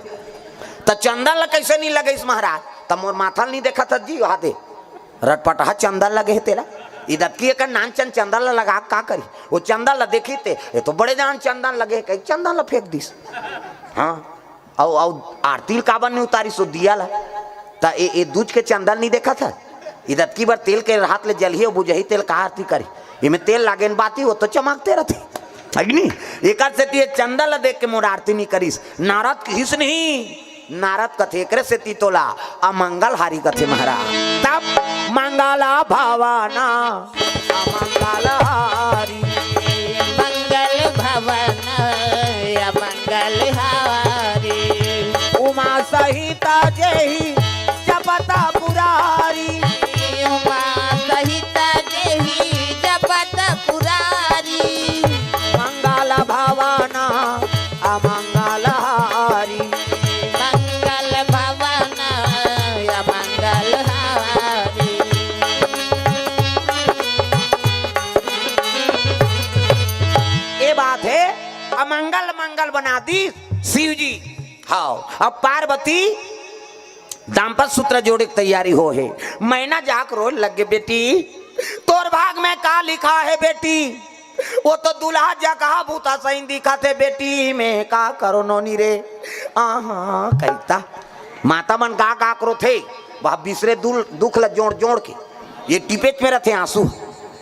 त चंदन ल कइसे नहीं लगइस महाराज? त मोर माथा ल नहीं देखत हस जी, वहा दे। रटपटहा चंदन लगे हे तेला। इदतकी एकर नान चन चंदन ल लगा के का करी? वो चंदन ल देखी ते, "ये तो बड़े जान चंदन लगे हे," कही चंदन ल फेंक दिस। हाँ, अउ, अउ आरती ल काबर नहीं उतारिस वो दिया ल? त ए, ए दूज के चंदन नहीं देखत हस? इदतकी बर तेल के हाथ ले जलही अउ बुझही तेल का आरती करी? एमे तेल लागे न बाती, वो तो चमकते रथे। अग्नि, एकर सेती ये चंदन ल देख के मोर आरती नहीं करिस। नारद किहिस नहीं। नारद कथे, "एकरे सेती तोला अमंगलहारी कथे महाराज।" तब मंगल भवन अमंगलहारी। मंगल भवन अमंगलहारी। उमा सहित जेहि जपत पुरारी। उमा सहित जेहि जपत पुरारी। मंगल भवन अमंगलहारी। मंगल भवन अमंगलहारी। मंगल मंगल बना दी शिव जी। हाँ, अब पार्वती दाम्पत्य सूत्र जोड़े के तैयारी हो हे। मैना जाके रोए लगे, बेटी, तोर भाग में का लिखा हे बेटी? वो तो दूल्हा जकहा भूता सही दिखत हे बेटी, मैं का करो नोनी रे। आहा, कहिता माता मन का का करो थे, वह बिसरे दुल-, दुख ल जोड़ जोड़ के ये टिपेच में रथे आंसू।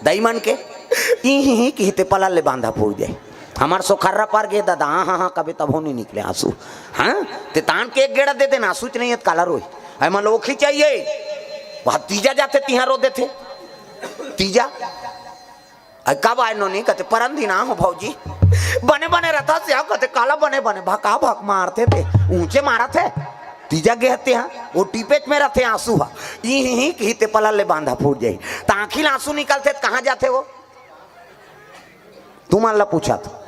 दई मन के ई ही ही किहिते पलल ले बांधा फूट जाए। हमर सोखर्रा पर गे दादा, हाँ, हाँ, हाँ, कभी तभो नहीं निकले आंसू। हाँ, ते तान के एक गेड़ा दे देना, आंसू च नहीं है, काला रोई। ऐ मन लोग ही चाहिए, वह तीजा जाते तिहां रो देते। तीजा, अरे कब आए नोनी? कहते, "परन दिन आ हो भौजी।" "बने बने रहता से आओ।" कहते, "काला बने बने, भका भक मारते थे, ऊंचे मारा थे।" तीजा गे हते हाँ, वो टिपेच में रहते आंसू हा। ई ही ही किहिते पलल ले बांधा फूट जाई। त आंखी ले आंसू निकलते त कहाँ जाते वो? तुमन ला पूछा तो।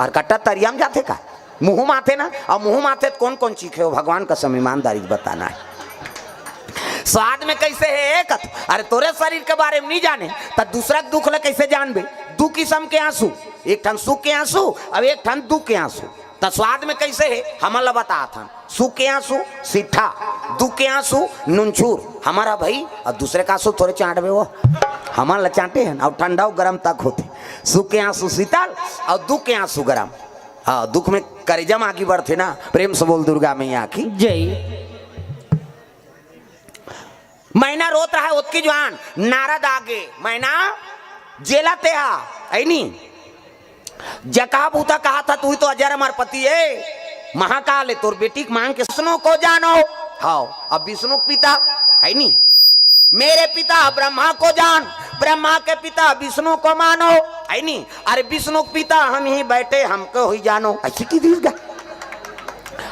और कट्टा तरिया में जाते का? मुंह माथे ना, और मुंह माथे त कौन कौन चीखे हो? भगवान कसम ईमानदारी से बताना है। स्वाद में कैसे है एक? अरे तोरे शरीर के बारे में नहीं जाने, त दूसरा के दुख ले कैसे जानबे? दू किस्म के आंसू, एक ठन सुख के आंसू, अब एक ठन दुख के आंसू। त स्वाद में कैसे है, हमन ला बतात हन। सुख के आंसू सीठा, दुख के आंसू नुनछूर। हमर भई, और दूसरे का आंसू थोरे चांटबे वो, हमन ला चांटे हन, और ठंडा और गरम तक होते। सुख के आंसू शीतल और दुख के आंसू गरम। हाँ, दुख में करेजा में आगी बढ़ते ना। प्रेम से बोल दुर्गा मैया की। जय। मैना रोत रहा ओतकी जुआन, नारद आगे, मैना जेला तेहा, ऐनी। जकहा भूता कहा था, तू ही तो अजर अमर पति है, महाकाल है, तोर बेटी के मांग के विष्णु को जानो। हाव, अब विष्णु के पिता, ऐनी। मेरे पिता ब्रह्मा को जान, ब्रह्मा के पिता विष्णु को मानो, ऐनी। अरे विष्णु के पिता हम ही बैठे, हमको ही जानो, ऐसी की दीर्घ।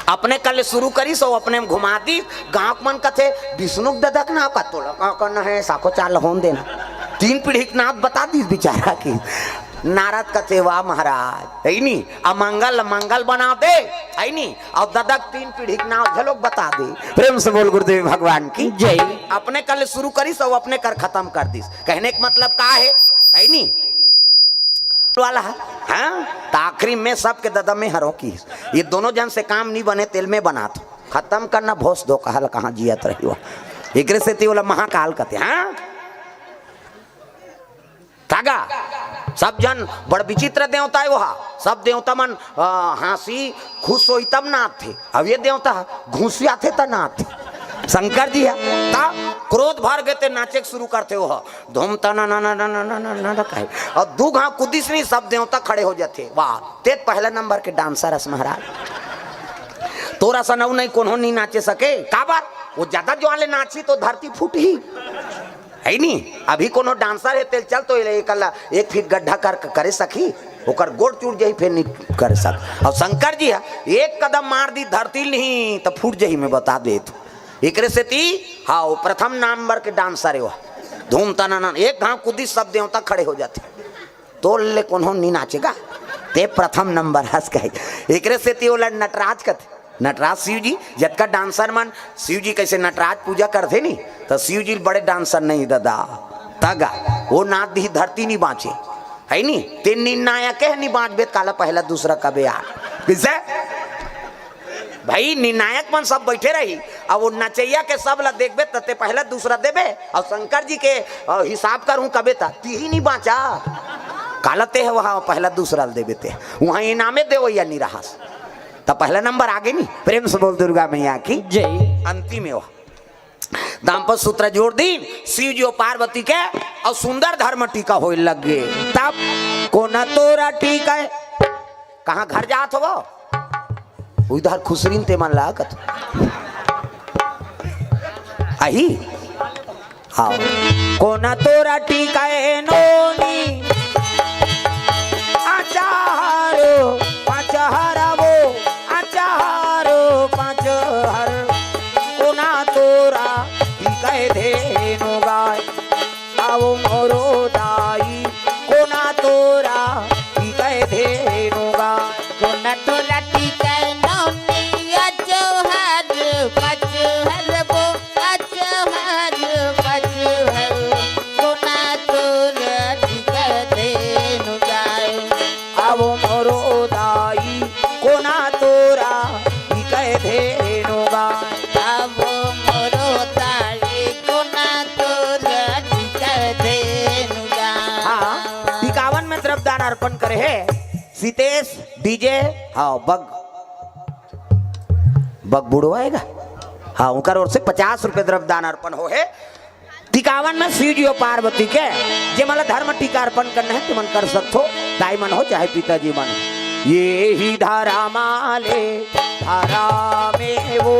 अपने कल शुरू करिस, अउ अपने में घुमा दिस। गांव के मन कथे, "विष्णु के ददा के नाव का तोला का करना है, साखो चाल होन देना।" तीन पीढ़ी के नाव बता दिस बेचारा की। नारद कथे, "वाह महाराज, है नी, अमंगल मंगल बना दे, है नी, और ददा के तीन पीढ़ी के नाव झलोक बता दे।" प्रेम से बोल गुरुदेव भगवान की जय। अपने कल शुरू करिस, अउ अपने कर खत्म कर दिस। कहने का मतलब का है, है नी? वाला है, हाँ? त आखिरी में सबके ददा में हरों की, ये दोनों जन से काम नहीं बने, तेल में बना दो, खत्म करना, भोस दो, कहल कहाँ जियत रही हो। एकरे सेती ओला महाकाल कथे, हाँ? तागा, सब जन बड़ विचित्र देवता है वहा, सब देवता मन, अ, हाँसी खुश होई तब नाचथे, अब ये देवता घुसियाथे त नाचथे। शंकर जी है, त क्रोध भर गे ते नाचे के शुरू करथे वहा। धूम तना ना ना ना ना ना ना ना ना कहे। और दू घाव कुदिस नहीं, सब देवता खड़े हो जाथे। वाह, ते पहला नंबर के डांसर हस महाराज। तोर असन अउ नहीं कोनो नहीं नाचे सके। काबर? वो ज्यादा जोर ले नाची तो धरती फूटही। है नी? अभी कोनो डांसर है तेल चल तो ले एकला एक फीट गड्ढा कर करे सकी, ओकर गोड़ चूर जाही, फिर नहीं करे सक। और शंकर जी है, एक कदम मार दी धरती नहीं तो फूट जाही, मैं बता देत हूँ। एकरे सेती, हाँ, वो प्रथम नंबर के डांसर है वो। धूम तना ना, एक घाव कुदी सब देवता खड़े हो जाथे। तोर ले कोनो नी नाचेगा, ते प्रथम नंबर हस कहे। एकरे सेती ओला नटराज कथे। नटराज शिव जी, जतका डांसर मन शिव जी कैसे नटराज पूजा करथे नी, तो शिव जी बड़े डांसर नहीं दादा। तगा, वो नाच दी धरती नहीं बाँचे, है नी? ते निर्णायक है, नहीं बाँचबे त काला पहला दूसरा कबे यार। किसे? भाई, निर्णायक मन सब बैठे रही, अब वो नचैया के सब ला देखबे त ते पहला दूसरा देबे, और शंकर जी के, अ, हिसाब करूं कबे त तीही नहीं बाँचा। काला ते है वहाँ पहला दूसरा ला देबे ते, वहाँ इनामे देवैया नहीं रहस। त पहला नंबर आगे नहीं। प्रेम से बोल दुर्गा मैया की जय। अंतिम है वह। दाम्पत्य सूत्र जोड़ दीन शिव जी और पार्वती के, और सुंदर धर्म टीका होए लग गे। तब कोना तोरा टीका है, कहाँ घर जात हो वो? उधर खुसरिन ते मन लागत। अही? हाँ। कोना तोरा टीका है नोनी। आचारो पाँच हर वो, आचारो पाँच हर। कोना तोरा टीका है धेनु गाय। आओ मोरो दाई, कोना तोरा टीका है धेनु गाय। कोना तोरा टीका है नोनी, आचारो पाँच हर वो, आचारो पाँच हर। कोना तोरा टीका है धेनु गाय। आओ मोरो अर्पण करे हे सीतेश डीजे। हाँ, बग, बग बुढ़वा आएगा। हाँ, उनकर ओर से पचास रुपये द्रव्य दान अर्पण हो हे। टिकावन में शिव जी अउ पार्वती के, जे मन ला धर्म टीका अर्पण करना हे, ते मन कर सकथो, दाई मन हो चाहे पिताजी मन। ये ही धर्म ले धर्म में वो,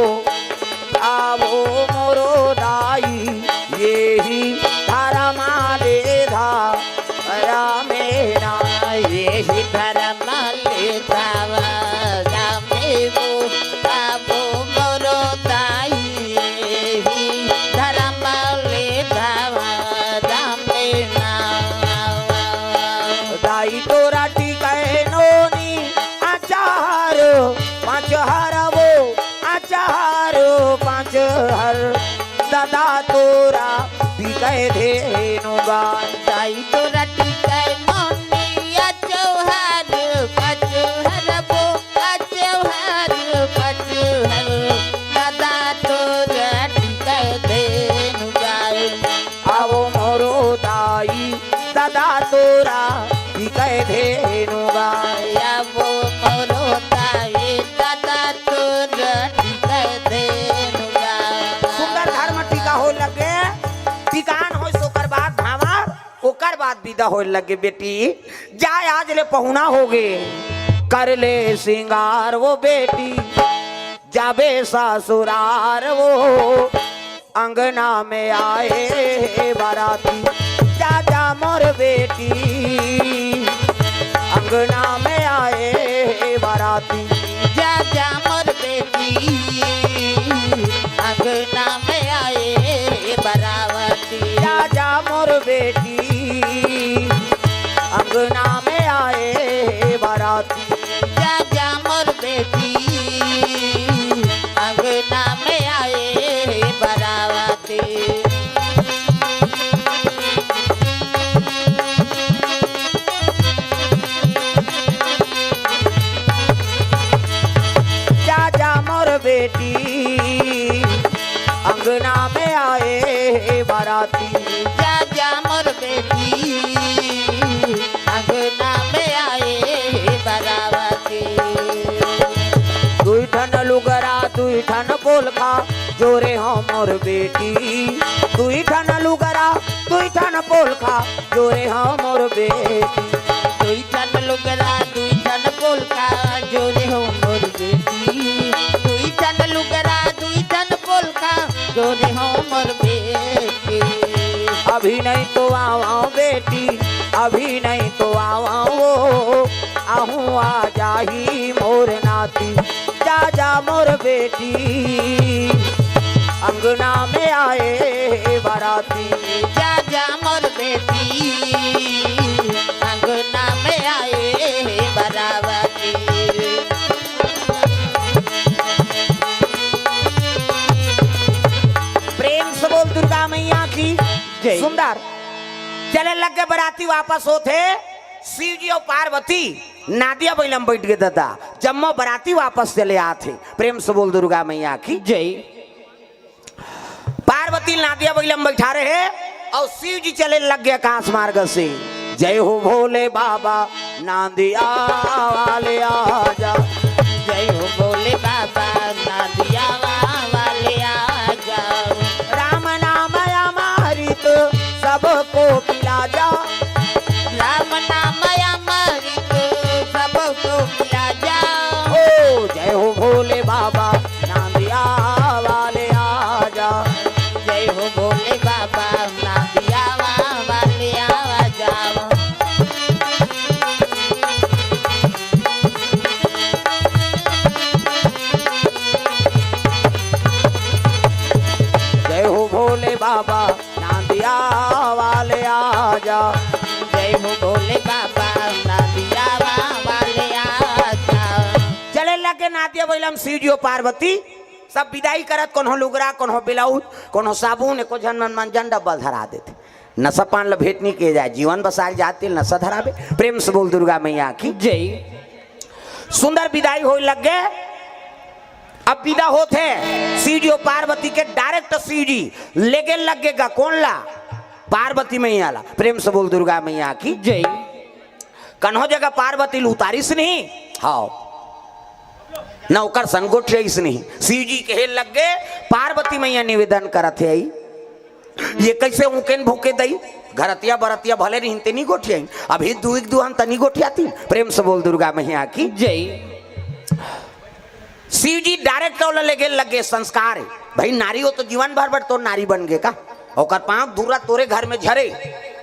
आवो मोरो दाई, ये ही धर्म ले धर्म में ना, ये ही धर्म ले धर्म में वो, आवो मोरो दाई, ये ही धर्म ले धर्म में ना। दाई तोरा टिकै नोनी आचार पाँच हर वो, आचार पाँच हर। दादा तोरा टिकै धेनु गाय। दाई तोरा टिकै नोनी आचार पाँच हर वो, आचार पाँच हर। दादा तोरा टिकै धेनु गाय। आवो मोरो दाई, दादा तोरा टिकै धेनु गाय। आवो मोरो दाई, दादा तोरा टिकै धेनु गाय। सुंदर धर्म टीका होय लगे, टिकान होय ओकर बाद भांवर, ओकर बाद बिदा होय लगे। बेटी, जा आज ले पहुना होगे, कर ले सिंगार वो बेटी, जाबे ससुरार वो, अंगना में आए हे बाराती। जा जा मोर बेटी, अंगना में आए हे बाराती। जा जा मोर बेटी, अंगना में आए हे बाराती। जा जा मोर बेटी, अंगना में आए हे बाराती। जा जा मोर बेटी, अंगना में आए हे बाराती। जा जा मोर बेटी, अंगना में आए हे बाराती। जा जा मोर बेटी, अंगना में आए हे बाराती। दुई ठन लुगरा, दुई ठन पोलखा, जोरे हो मोर बेटी। दुई ठन लुगरा, दुई ठन पोलखा, जोरे हो मोर बेटी। दुई ठन लुगरा, दुई ठन पोलखा, जोरे हो मोर बेटी। दुई ठन लुगरा, दुई ठन पोलखा, जोरे हो मोर बेटी। अभी नहीं तो आवा बेटी, अभी नहीं तो आवा वो, आहूँ आ जाही मोर नाती। जा जा मोर बेटी, अंगना में आए हे बाराती। जा जा मोर बेटी, अंगना में आए हे बाराती। प्रेम से बोल दुर्गा मैया की जय। सुंदर चले लग गे बराती वापस होत हे। शिव जी अउ पार्वती नादिया बइला म बइठ गे ददा, जम्मो बराती वापस चले आत हे। प्रेम से बोल दुर्गा मैया की जय। पार्वती नादिया बइला म बइठा रहे अउ शिव जी चले लग गे आकाश मार्ग से। जय हो भोले बाबा नांदिया वाले आजा। जय हो भोले बाबा नांदिया वाले आजा। राम नाम अमृत सबको पिला जा। राम नाम अमृत सबको पिला जा। ओ जय हो भोले बाबा नांदिया वाले आजा। जय हो भोले बाबा नांदिया वाले आजा। जय हो भोले बाबा नांदिया वाले आजा। जय हो भोले बाबा नांदिया वाले आजा। चले लगे नादिया बइला म शिव जी अउ पार्वती, सब बिदाई करत, कोनो लुगरा, कोनो ब्लाउज, कोनो साबुन, एको झन मन मंजन डब्बा धरा देथे। नशा पान ल भेंट नइ किए जाए, जीवन बसाए जात तेल नशा धराबे। प्रेम से बोल दुर्गा मैया की जय। सुंदर बिदाई होय लग गे। अब बिदा होत हे शिव जी अउ पार्वती के, direct शिव जी लेगे लग गे गा कोन ला? पार्वती मैया ला। प्रेम से बोल दुर्गा मैया की जय। कन्हो जगह पार्वती ल उतारिस नहीं, हाव, न ओकर संग गोठियाइस नहीं। शिव जी कहे लग गे, "पार्वती मैया निवेदन करत हे, आई, ये कैसे ऊँकेन भूँके दई? घरतिया बरतिया भले रहिन ते नी गोठियाइन, अभी दुई के दुहन त नी गोठियातिन।" प्रेम से बोल दुर्गा मैया की। जय। शिव जी डायरेक्ट ओला लेगे लगे संस्कार हे। भाई, नारी हो तो जीवन भर बर तोर नारी बन गे का? ओकर पाँव धूरा तोरे घर में झरे,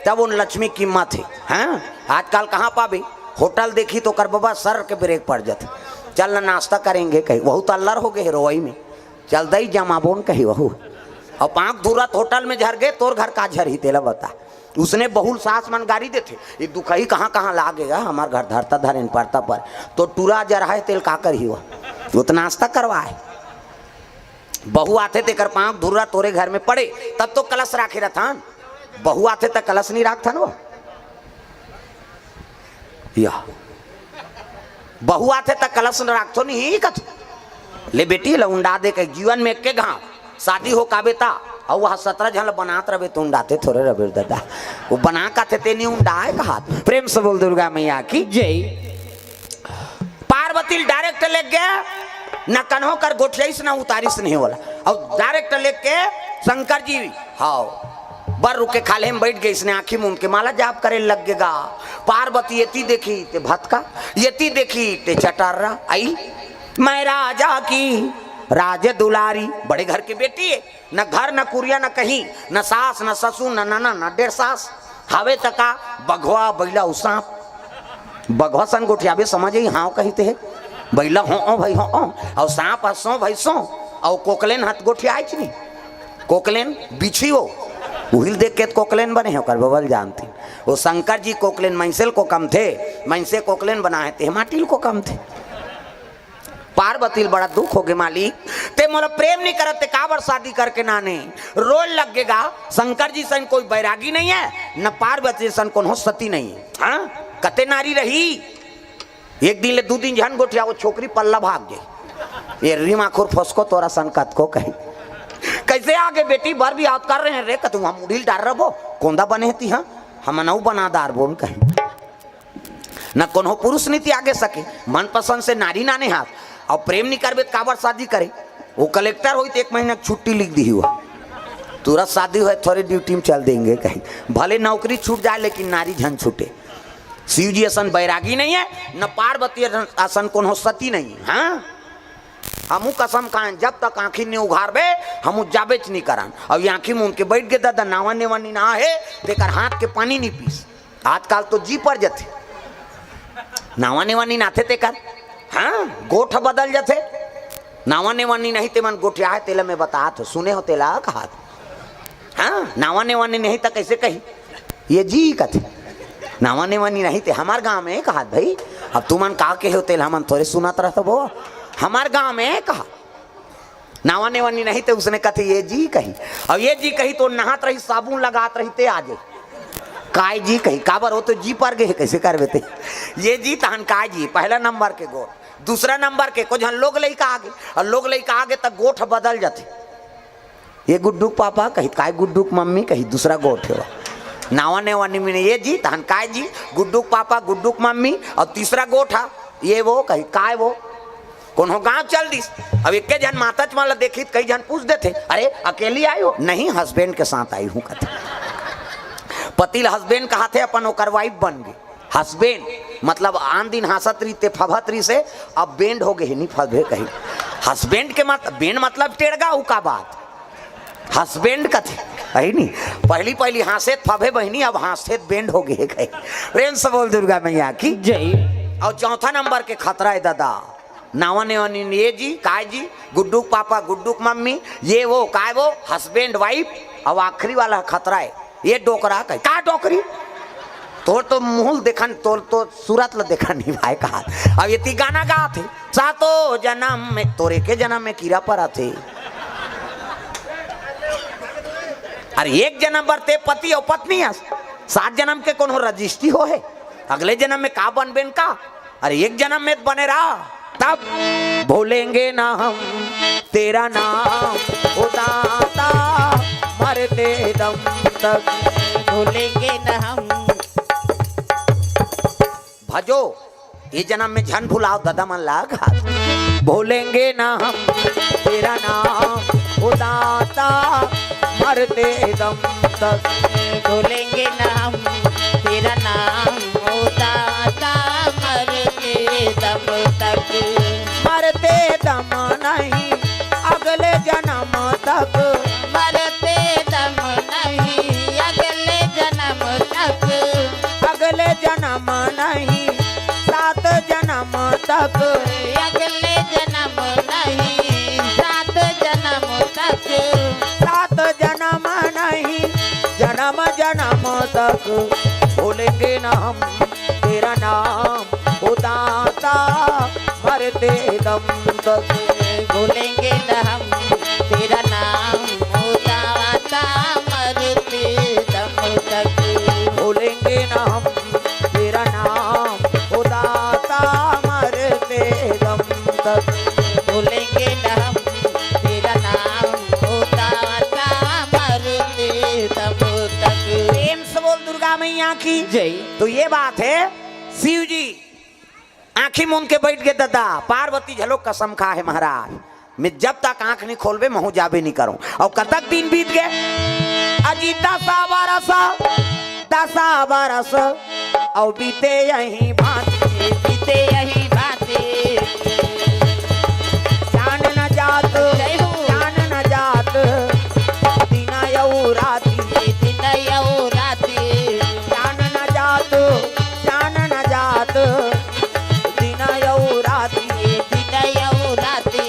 तब उन लक्ष्मी कीमत हे। हाँ, आजकल कहाँ पाबे? होटल देखी तो ओकर बबा सर के ब्रेक पड़ जाथे। "चल ना, नाश्ता करेंगे," कही, वहू तो अल्लर हो गे हे रोवई में। "चल दई, जमाबोन," कही वहू। अउ पाँव धूरा होटल में झर गे, तोर घर का झरही तेला बता। उसने बहुल सास मन गारी देथे, "ये दुखही कहाँ कहाँ लागे गा, हमार घर धरता धरेन परता पर, तो टूरा जरहा हे तेल का करही वह, वो तो नाश्ता करवाए।" बहू आथे तेकर पाँव धूरा तोरे घर में पड़े, तब तो कलश राखे रथन। बहू आथे त कलश नहीं राखथन वो। या बहू आथे त कलश राखथो नहीं कथो। "ले बेटी, ला उंडा दे," कही, "जीवन में एके घाव शादी हो काबे ता।" अउ वह सतरा झन ला बनात रबे तो उंडाते थोरे रबे दादा। वो बना काथे ते नहीं उंडाए कहा। प्रेम से बोल दुर्गा मैया की। जय। पार्वती ल डायरेक्ट लेग गे, न कन्हो कर गोठियाइस, न उतारिस नहीं ओला। अउ डायरेक्ट लेग के शंकर जी, हाव, बर रुक के खाल्हे में बैठ गे, इसने आँखी मूंद के माला जाप करे लग गे गा। पार्वती एती देखी ते भतका, एती देखी ते चटर्रा। आई, "मैं राजा की राज दुलारी," बड़े घर के बेटी हे, न घर न कुरिया न कहीं, न सास न ससुर न नना न डेढ़ सास। हवे त का, बघवा, बइला अउ सांप। बघवा सन गोठियाबे समझ ही, हाँ कहिते हे। बइला हो ओ भाई हो ओ, अउ सांप ह सो भाई सो, अउ कोकलेन हत गोठियाइच नहीं। कोकलेन बिछी हो, उहिल देख के त कोकलेन बने हे, ओकर बबल जानती। वो शंकर जी कोकलेन मइसेल को कम थे, मइसे कोकलेन बनाए ते माटिल को कम थे। पार्वती ल बड़ा दुख हो गे, "मालिक, ते मोला प्रेम नहीं करत, ते काबर शादी करके नाने?" रोल लग गे गा। शंकर जी सन कोई बैरागी नहीं है, न पार्वती सन कोनो सती नहीं है। हाँ, कते नारी रही। एक दिन ले दू दिन झन गोठिया, वो छोकरी पल्ला भाग गे। "ये रीमा खुर फसको तोरा सन कतको," कही। "कैसे आगे बेटी, बर भी आवत कर रहे हैं रे," कतू हम मुड़ी ल डार रबो, "कोंदा बने हती, हाँ, हम नऊ बना दार बोल," कही। न कोनो पुरुष नहीं त्यागे सके, मनपसंद से नारी नाने हाथ। अउ प्रेम नहीं करबे त काबर शादी करे? वो कलेक्टर होई त एक महीना के छुट्टी लिख दी हुआ, तुरंत शादी होए, थोड़ी ड्यूटी में चल देंगे कहीं, भले नौकरी छूट जाए लेकिन नारी झन छूटे। शिव जी असन बैरागी नहीं है, न पार्वती असन कोनो सती नहीं है। हाँ, हमू कसम खाएं, जब तक आँखी नहीं उघारबे, हमू जाबेच नहीं करन। अउ ये आँखी मूंद के बैठ गे दादा, नावा नेवा नी ना हे, तेकर हाथ के पानी नहीं पीस। आजकल तो जी पर जथे, नावा नेवा नी नाथे तेकर। हाँ, गोठ बदल जथे। नावा नेवा नी नहीं ते मन गोठिया है, तेला मैं बतात हो, सुने हो तेला कहा। हाँ, नावा नेवा नी नहीं त कैसे कही? ये जी कथे। नावा नेवा नी नहीं ते हमार गाँव में कहा भाई, अब तुमन का कहे हो तेला हमन थोड़े सुनत रहत हो, हमार गाँव में कहा। नावा नेवा नी नहीं ते उसने कथे, "ये जी," कही। अब ये जी कही तो नहात रही, साबुन लगात रही ते आ जाई। "काय जी?" कही, "काबर हो तो जी पर गे, कैसे करबे ते?" "ये जी तहन काय जी?" पहला नंबर के गोठ, दूसरा नंबर के कुछ लोग लइका आगे, अउ लोग लइका आगे त गोठ बदल जाथे। "ये गुड्डू के पापा," कही, "काय गुड्डू के मम्मी?" कही, दूसरा गोठ हे वो। नावा नेवा नी मिने, "ये जी तहन काय जी?" "गुड्डू के पापा, गुड्डू के मम्मी," अउ तीसरा गोठ हा, "ये वो," कही, "काय वो?" कोनो गांव चल दिस। अब एके झन माताच मन ला देखी त कई झन पूछ देथे, "अरे, अकेली आई हो?" "नहीं, हस्बैंड के साथ आई हूँ," कथे। पति ल हस्बैंड कहाथे, अपन ओकर वाइफ बन गे। हस्बैंड मतलब आन दिन हाँसत रहिते, फभत रहिसे, अब बैंड हो गे हे, नी फभे कही। हस्बैंड के मत, बैंड मतलब टेड़गा, उ का बात? हस्बैंड कथे, बहिनी, पहली पहली हाँसे त फभे बहिनी, अब हाँसे त बैंड हो गे हे कही। प्रेम से बोल दुर्गा मैया की। जय। अउ चौथा नंबर के खतरा हे दादा, नावा नेवा नी, "ये जी, काय जी?" "गुड्डू के पापा, गुड्डू के मम्मी," "ये वो, काय वो?" "Husband wife." अउ आखिरी वाला खतरा हे, "ये डोकरा," कही, "का डोकरी? तोर तो मुंह ल देखन, तोर तो सूरत ल देखन नहीं भाई," कहा। अब एती गाना गाथे, "सातो जनम में, तोर एके जनम में कीरा परत हे।" अरे एक जनम बर ते पति अउ पत्नी हस, सात जनम के कोनो रजिस्ट्री हो हे? अगले जनम में का बनबेन का? अरे एक जनम में त बने रहा, तब भूलेंगे ना हम तेरा नाम, ओ दाता, मरते दम तक। भूलेंगे ना हम। जो ये जन्म में झन भुलाव ददा मन ला घात। भूलेंगे ना हम तेरा नाम, ओ दाता, मरते दम तक। भूलेंगे ना हम तेरा नाम, ओ दाता, मरते दम तक। मरते दम नहीं, अगले जन्म तक। मरते दम नहीं, अगले जन्म तक। अगले जन्म नहीं, सात जन्म तक। अगले जन्म नहीं, सात जन्म तक। सात जन्म नहीं, जन्म जन्म तक। भूलेंगे ना हम तेरा नाम, ओ दाता, मरते दम तक। भूलेंगे ना हम तेरा नाम, ओ दाता, मरते दम तक। भूलेंगे ना हम तेरा नाम, ओ दाता, मरते दम तक। भूलेंगे ना हम तेरा नाम, ओ दाता, मरते दम तक। प्रेम से बोल दुर्गा मैया की जय। तो ये बात है, शिव जी आंखी मूंद के बैठ गे ददा, पार्वती झलो कसम खा हे महाराज, मैं जब तक आंख नहीं खोलबे महूं जाबे नहीं करूं। और कतक दिन बीत गए, अजी दसा बरस, दसा बरस, और बीते यही भांति, बीते यही भांति। जान न जात, जय हो। जान न जात, दिन अउ राती। दिन अउ राती। जान न जात, जान न जात, दिन अउ राती। दिन अउ राती।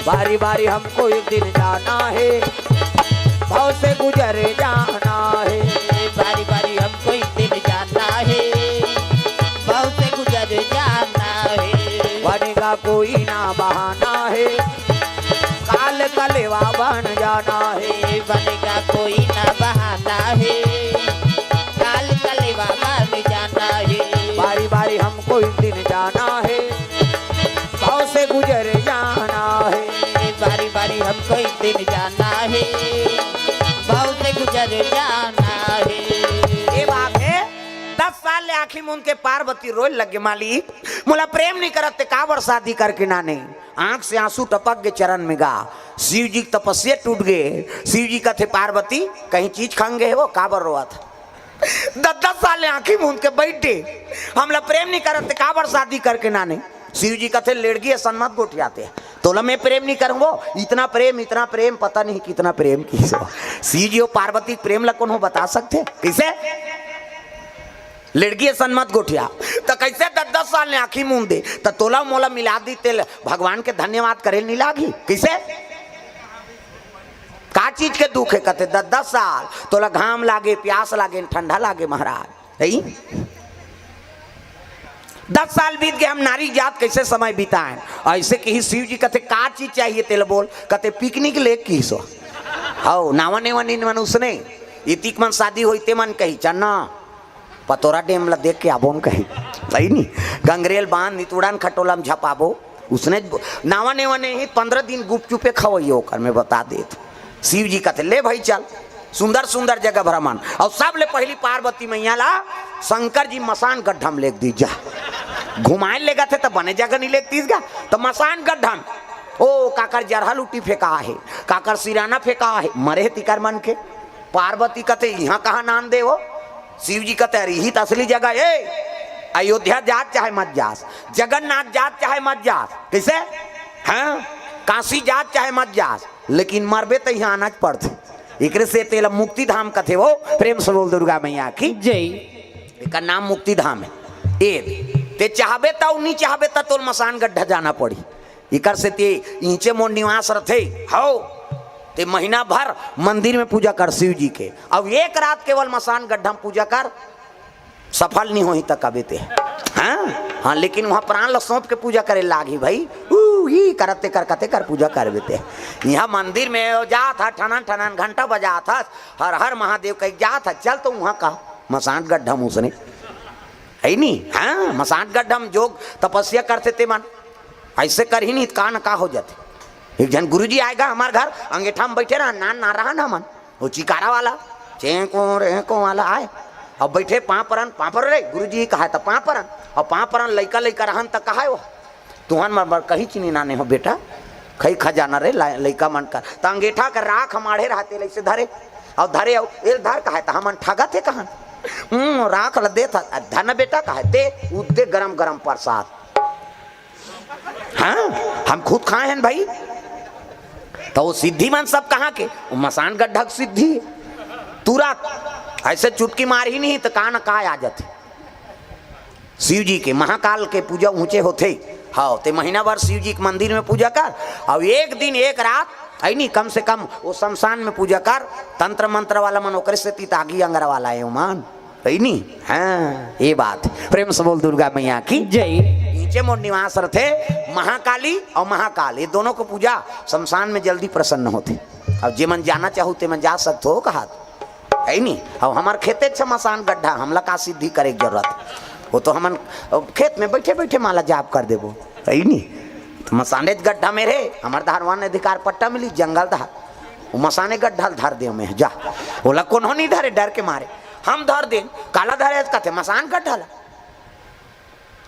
बारी बारी हमको एक दिन जाना है, भव से गुजर जाना है। बारी बारी हमको एक दिन जाना है, भव से गुजर जाना है। बनेगा कोई ना बहाना है, काल कलेवा बन जाना है। बनेगा कोई ना बहाना है, काल कलेवा बन जाना है। बारी बारी हमको एक दिन जाना है, भव से गुजर जाना है। बारी बारी हमको एक दिन जाना है, भव से गुजर जाना है। ये बात है, दस साल ले आंखी मूंद के पार्वती रोए लगे, मालिक, मोला प्रेम नहीं करत ते काबर शादी करके नाने? आंख से आंसू टपक गे चरण में गा। शिव जी की तपस्या टूट गे। शिव जी कथे, पार्वती, कहीं चीज खंग गे हे वो, काबर रोवत? दस दस साल ले आंखी मूंद के बैठे, हमला प्रेम नहीं करत ते काबर शादी करके नाने? शिव जी कथे, लेड़गी असन मत गोठियाते, तोला मैं प्रेम नहीं करूं वो। इतना प्रेम, इतना प्रेम, पता नहीं कितना प्रेम किहिस। शिव जी अउ पार्वती के प्रेम ला कोनो बता सकथे? कइसे? लेड़गी असन मत गोठिया। त कइसे दस दस साल ले आंखी मूंद दे, त तोला मोला मिला दी, तेल भगवान के धन्यवाद करे नहीं लागही? कइसे? का चीज के दुख हे? कथे, दस दस साल तोला घाम लागे, प्यास लागे, ठंडा लागे महाराज। हे? दस साल बीत गए, हम नारी जात कैसे समय बिताएं? ऐसे कही शिव जी कथे, का चीज चाहिए तेला बोल? कथे, पिकनिक ले किहिस। हव, नावा नेवा नीन मन उसने, इतिक मन शादी होई ते मन कही, चन्ना, पतोरा डेम ला देख के आबो न कही। सही नहीं? गंगरेल बांध, नितुड़ान खटोला में झपाबो। उसने ज-, नावा नेवा नहीं, पंद्रह दिन गुपचुपे खवइयो ओकर, मैं बता देत। शिव जी कथे, ले भाई चल, सुंदर सुंदर जगह भ्रमण। और सबले पहली पार्वती मैया ला शंकर जी मसान गड्ढा में लेग दीस जा। घुमाए लेगथे त बने जगह नहीं लेग दीस गा, त मसान गड्ढा में। ओ, काकर जरहा लूटी फेंका हे, काकर सिराना फेंका हे, मरे हे तिकर मन के। पार्वती कथे, इहां कहां नान दे हो? शिव जी कथे, अरे, इही त असली जगह ए। अयोध्या जात चाहे मत जास, जगन्नाथ जात चाहे मत जास, कइसे? हां, काशी जात चाहे मत जास, लेकिन मरबे त इहां आना च पड़थे। एकरे से तेला मुक्ति धाम कथे वो। प्रेम से बोल दुर्गा मैया की जय। एकर नाम मुक्ति धाम हे। ए, ते चाहबे त अउ नहीं चाहबे त तोल मसान गड्ढा जाना पड़ी। इकर से ते इंचे मोर निवास रथे, हव, ते महीना भर मंदिर में पूजा कर शिव जी के, अउ एक रात केवल मसान गड्ढा में पूजा कर, सफल नहीं होही त कबे ते। हां, हां, लेकिन उहां प्राण ल सौंप के पूजा करे लागही भाई। ऊ, ई करते कर, कते कर पूजा करबे ते। इहां मंदिर में जात ह, ठनन ठनन घंटा बजात ह, हर हर महादेव कहि जात ह, चल तो उहां का मसान गड्ढा में उसने। हे नी? हां, मसान गड्ढा में जोग तपस्या करथे ते मन। अइसे करही नहीं त का न का हो जाथे। एक झन गुरुजी आय गा हमर घर, अंगेठा में बइठे रहन, नान नान रहन हमन, वो चिकारा वाला, चेंको रेंको वाला आय। अब बैठे पाँव परन, पाँव पर रे गुरुजी कहाय त पाँव परन, अउ पाँव परन लइका लइका रहन त कहाय वो, तुहन मन बर कही चीनी नाने हो बेटा, खई खजाना रे ला-, लइका मन कर। त अंगेठा कर राख माढ़े रहते लइसे धरे, अउ धरे अउ एल धर कहाय त हमन ठगत हे कहन। हम्म, राख ल देत ह, धन बेटा कहाय ते उद्दे गरम गरम प्रसाद। हाँ, हम खुद खाए हैं भाई। तो वो सिद्धि मन सब कहाँ के? वो मसान गड्ढा के सिद्धि। तुरंत ऐसे चुटकी मार ही नहीं तो का न का आ जाते। शिव जी के महाकाल के पूजा ऊंचे होते। हाँ, ते महीना भर शिव जी के मंदिर में पूजा कर, और एक दिन एक रात, है नी, कम से कम वो शमशान में पूजा कर। तंत्र मंत्र वाला मन ओकरे से तीत आगी अंगरा वाला है ओमान, है नी? हाँ, ये बात। प्रेम से बोल दुर्गा मैया की। जय। नीचे मोर निवास रथे। महाकाली और महाकाल, ये दोनों को पूजा शमशान में जल्दी प्रसन्न होते। अब जे मन जाना चाहू ते मन जा सकत हो कहा, है नी? अब हमार खेते छ मसान गड्ढा, हमला का सिद्धि करे के जरूरत? वो तो हमन अब खेत में बैठे बैठे माला जाप कर देबो, है नी? तो मसानेच गड्ढा में रे, हमार धारवान अधिकार पट्टा मिली, जंगल धार, वो मसाने गड्ढा ल धर दे में जा। ओला कोनो नहीं धरे, डर के मारे। हम धर देन, काला धरे कथे मसान गड्ढा ला।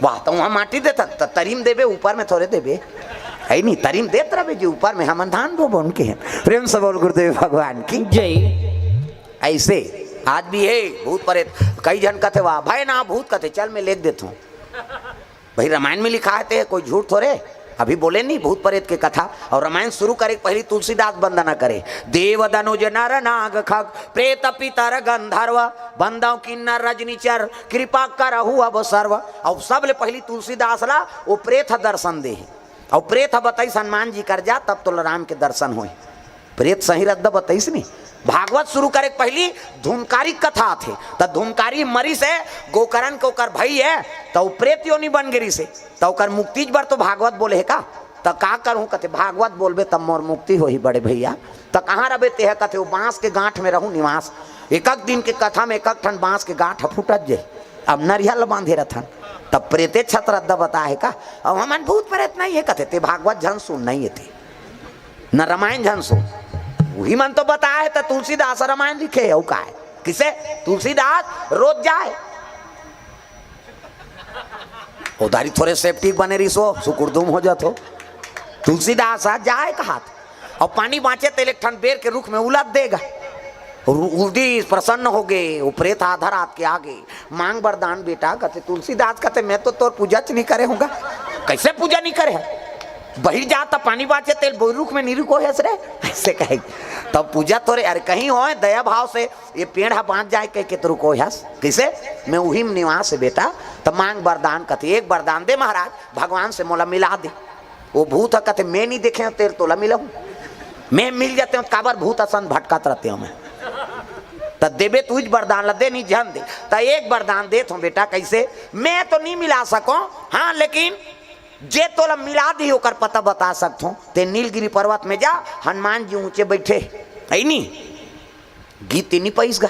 वाह, तो वहाँ माटी देथन, त तरीम देबे, ऊपर में थोड़े देबे, है नी? तरीम देत रहबे जी, ऊपर में हमन धान बोबो उनके हैं। प्रेम से बोल गुरुदेव भगवान की। जय। ऐसे आज भी है भूत प्रेत। कई झन कथे, "वाह भाई ना भूत," कथे, "चल मैं लेख देता हूँ।" भाई, रामायण में लिखा है, ते कोई झूठ थोड़े। अभी बोले नहीं भूत प्रेत के कथा। और रामायण शुरू करे के पहली तुलसीदास वंदना करे, "देव दनुज नर नाग खग प्रेत पितर गंधर्व, बंदव किन्नर रजनीचर कृपा करहु अब सर्व।" और सबले पहली तुलसीदास ला वो प्रेत ह दर्शन दे हे। और प्रेत ह बताइस हनुमान जी कर जा, तब तो राम के दर्शन होए। प्रेत सही रद्दा बताइस नहीं। भागवत शुरू करे के पहली धुमकारी कथा आथे, त धुमकारी मरिस हे, गोकरण के ओकर भाई हे, त वो प्रेत योनि बन गे रिस हे, त ओकर मुक्ति बर तो भागवत बोले हे का? त का करूं कथे, "भागवत बोलबे तब मोर मुक्ति होही बड़े भैया।" त कहाँ रबे तेह कथे, "वो बांस के गांठ में रहूं निवास।" एकक दिन के कथा में एकक ठन बांस के गांठ ह फूटत जे, अब नरिया ल बांधे रथन, तब प्रेते छत रद्दा बता हे का? अब हमन भूत प्रेत नहीं है कथे, ते भागवत झन सुन नहीं है ते। न रामायण झन सो, वही मन तो बताए हे, त तुलसीदास रामायण लिखे हे, अउ काय? किसे? तुलसीदास रोज जाए, उधारी थोड़े सेफ्टी बने रही सो, सुकुरदुम हो जात हो। तुलसीदास आ जाए कहात, और पानी बांचे तेल एक ठन बेर के रुख में उलद देगा। और उ-, उलदी प्रसन्न हो गए, वो प्रेत आधा रात के आ गए, मांग वरदान बेटा, कथे तुलसीदास, कथे, "मैं तो तोर पूजा च नहीं करे हूँगा।" "कैसे पूजा नहीं करे है? बहिर जा त पानी बांचे तेल बोई रुख में नहीं रुको है रे," ऐसे कहे। तब पूजा तोरे, अरे कहीं होए दया भाव से ये पेड़ ह बांच जाए कह के तो रुको हस। कैसे? "मैं उही में निवास है बेटा।" त मांग वरदान, कथे, "एक वरदान दे महाराज, भगवान से मोला मिला दे।" वो भूत ह कथे, "मैं नहीं देखे हूँ तेरे तोला मिला हूँ, मैं मिल जाते हूँ, काबर भूत असन भटकत रहते हूँ मैं।" त देबे तू ही वरदान ला दे, नहीं झन दे। त एक वरदान देत हूँ बेटा, कैसे? "मैं तो नहीं मिला सको, हाँ, लेकिन जे तोला मिला दी ओकर पता बता सकत हूँ। ते नीलगिरी पर्वत में जा, हनुमान जी ऊंचे बैठे, है नी? गीत ते नहीं पाइस गा।"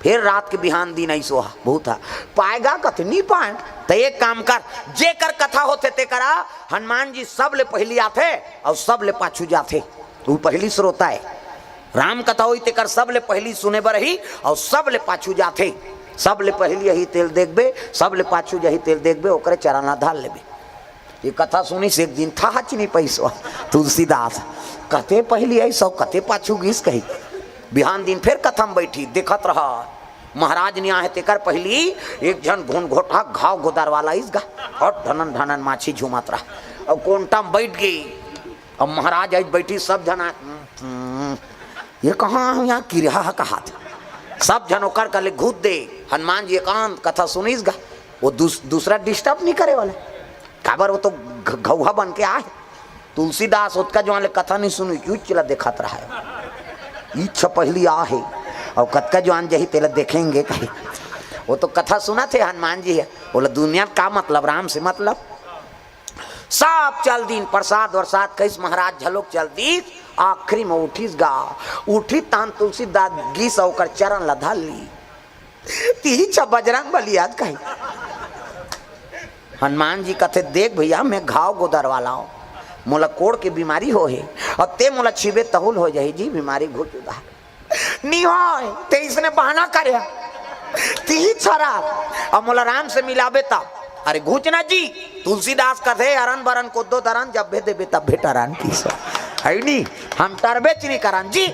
फिर रात के बिहान दिन ऐसो हा, भूत हा, पाएगा कथे नहीं पाए। त एक काम कर, जेकर कथा होथे ते करा, हनुमान जी सबले पहली आथे और सबले पाछू जाथे। वो पहली श्रोता है। राम कथा होई तेकर सबले पहली सुने बर ही और सबले पाछू जाथे। सबले पहली यही तेल देखबे, सबले पाछू यही तेल देखबे, ओकरे चरण ला धर लेबे। ये कथा सुनिस एक दिन था हच नहीं पैसवा। तुलसीदास कते पहली आई सौ कते पाछू गीस कही। बिहान दिन फिर कथा में बैठी, देखत रहा महाराज नहीं आहे तेकर पहली एक झन घुन घोटा घाव गोदर वाला इस गा और ढनन ढनन माछी झूमत रहा। अब कोंटा में बैठ गई। अब महाराज आज बैठी सब झन आ-, "हम्म, ये कहाँ है यहाँ किरहा है कहा था।" सब झन ओकर कले घूत दे। हनुमान जी एकांत कथा सुनिस गा, वो दूस-, दूसरा डिस्टर्ब नहीं करे वाला। काबर वो तो घ-, घौहा बन के आए। तुलसीदास ओतका जवान ले कथा नहीं सुनी, क्यों चिला देखत रहा है। इच्छा पहली आ है, और कतका जवान जही तेला देखेंगे कहे। वो तो कथा सुनत हे हनुमान जी है, बोला दुनिया का मतलब, राम से मतलब। सब चल दीन, प्रसाद वरसाद कइस महाराज झलोक चल दीस, आखिरी में उठिस गा, उठिस तहन तुलसीदास गीस ओकर चरण ला धर ली। तीही छ बजरंग बली आज कही। हनुमान जी कथे, "देख भैया, मैं घाव गोदर वाला हूँ, मोला कोड़ के बीमारी हो हे, और ते मोला छीबे तहुल हो जाही जी, बीमारी घुट उधार।" "नी होय, ते इसने बहाना करे।" तिही छरा, अब मोला राम से मिलाबे तब। अरे घुचना जी, तुलसीदास कथे, "अरन बरन कोद्दो दरन, जब भे देबे तब भे टरन।" किस है नी, हम टरबेच नी करन जी।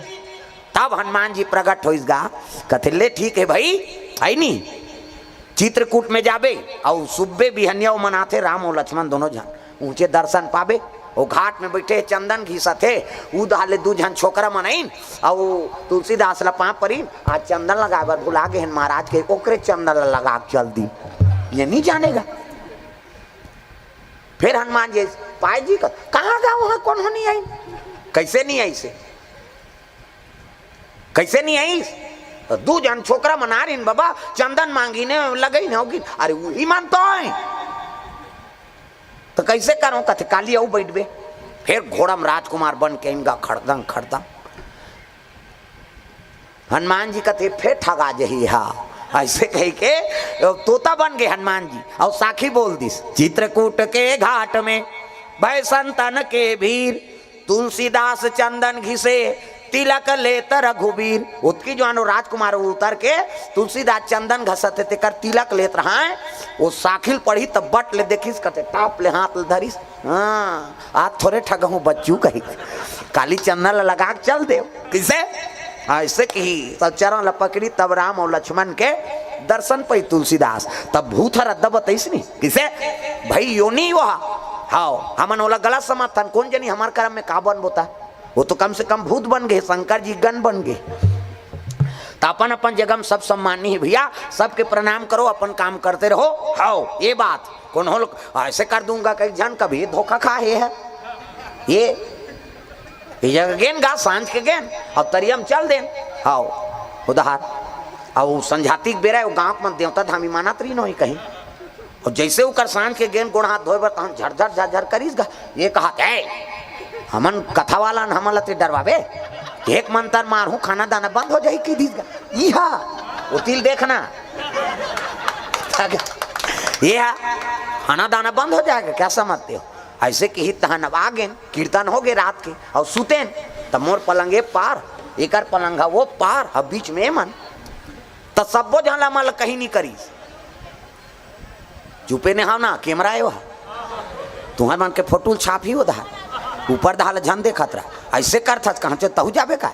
तब हनुमान जी प्रगट होइस गा, कथे, "ले ठीक है भाई, है नी, चित्रकूट में जाबे।" अउ सुब्बे बिहनिया ओमन आथे, राम अउ लक्ष्मण दोनों झन। ऊंचे दर्शन पाबे। ओ घाट में बइठे चंदन घिसत हे, उद हाले दू झन छोकरा मन आइन, अउ तुलसीदास ला पांव परिन, "आज चंदन लगाए बर भुला गे हन महाराज के, ओकरे चंदन ला लगा के चल दी।" ये नहीं जानेगा। फिर हनुमान जी, "पाय जी का, कहाँ गा वहाँ, कोनो नहीं आइन?" कैसे नहीं आइसे? कैसे नहीं आइस? तो दू झन छोकरा मन आ रहिन बाबा, चंदन मांगिन, लगइन होगिन। अरे उही मन तो आए। तो कैसे करो? कथे, "काली अउ बइठबे।" फिर घोड़ा में राजकुमार बन के इनका खड़दंग खड़दंग। हनुमान जी कथे, "फेर ठगा जही हा।" ऐसे कह के तोता बन गए हनुमान जी। अउ साखी बोल दिस, "चित्रकूट के घाट में भय संतन के भीर, तुलसीदास चंदन घिसे, तिलक लेत रघुबीर।" ओतकी जुवान ओ राजकुमार उतर के तुलसीदास चंदन घसत हे, तेकर तिलक लेत रहा है। ओ साखी ल पढ़िस तब बट ले देखिस, कथे, टाप ले हाथ ल धरिस। हाँ, "आज थोरे ठगहूँ बच्चू," कही, "काली चंदन ल लगा के चल देव।" किसे? ऐसे कही, तब चरण ल पकड़ी, तब राम अउ लक्ष्मण के दर्शन पई तुलसीदास। तब भूत हर अद्दा बतइस नी, किसे? "भाई, यो नी वह।" हाव, हमन ओला गलत समझथन, कोन जनी हमर करम में का बन बोता। वो तो कम से कम भूत बन गए, शंकर जी गन बन गए। तो अपन अपन जगह में सब सम्मानी है भैया, सबके प्रणाम करो, अपन काम करते रहो। हाव, ये बात, कोनो लोग ऐसे कर दूंगा, कई झन कभी धोखा खाए है। ये, ये जगह गेन गा, सांझ के गेन, अब तरिया में चल देन। हाव, उधार। अब वो संझाती के बेरा, वो गांव में देवता धामी मानत रही नहीं कहीं। अउ जइसे ओकर सांझ के गेन गोड़ हाथ धोए बर, तहन झरझर झरझर करिस गा। ये कहत, "ए, हमन कथा वाला न, हमन ल ते डरवाबे? एक मंतर मारहूं, खाना दाना बंद हो जाही," कहि दिस गा। इहा, ओ तिल देखना। ये हा, खाना दाना बंद हो जाएगा, क्या समझते हो? ऐसे किहिस तहन अब आ गेन, कीर्तन हो गे रात के, अउ सुतेन, त मोर पलंग ए पार, एकर पलंग ह ओ पार, अब बीच में एमन। त सब्बो झन ला हमन ल कहीं नहीं करिस। चुपे ने हव ना, कैमरा आयो हा। तुहर मन के फोटो ल छापही ओ दहा। ऊपर दहा ल झन देखत रहा। ऐसे करथस, कहाँ च तहू जाबे का?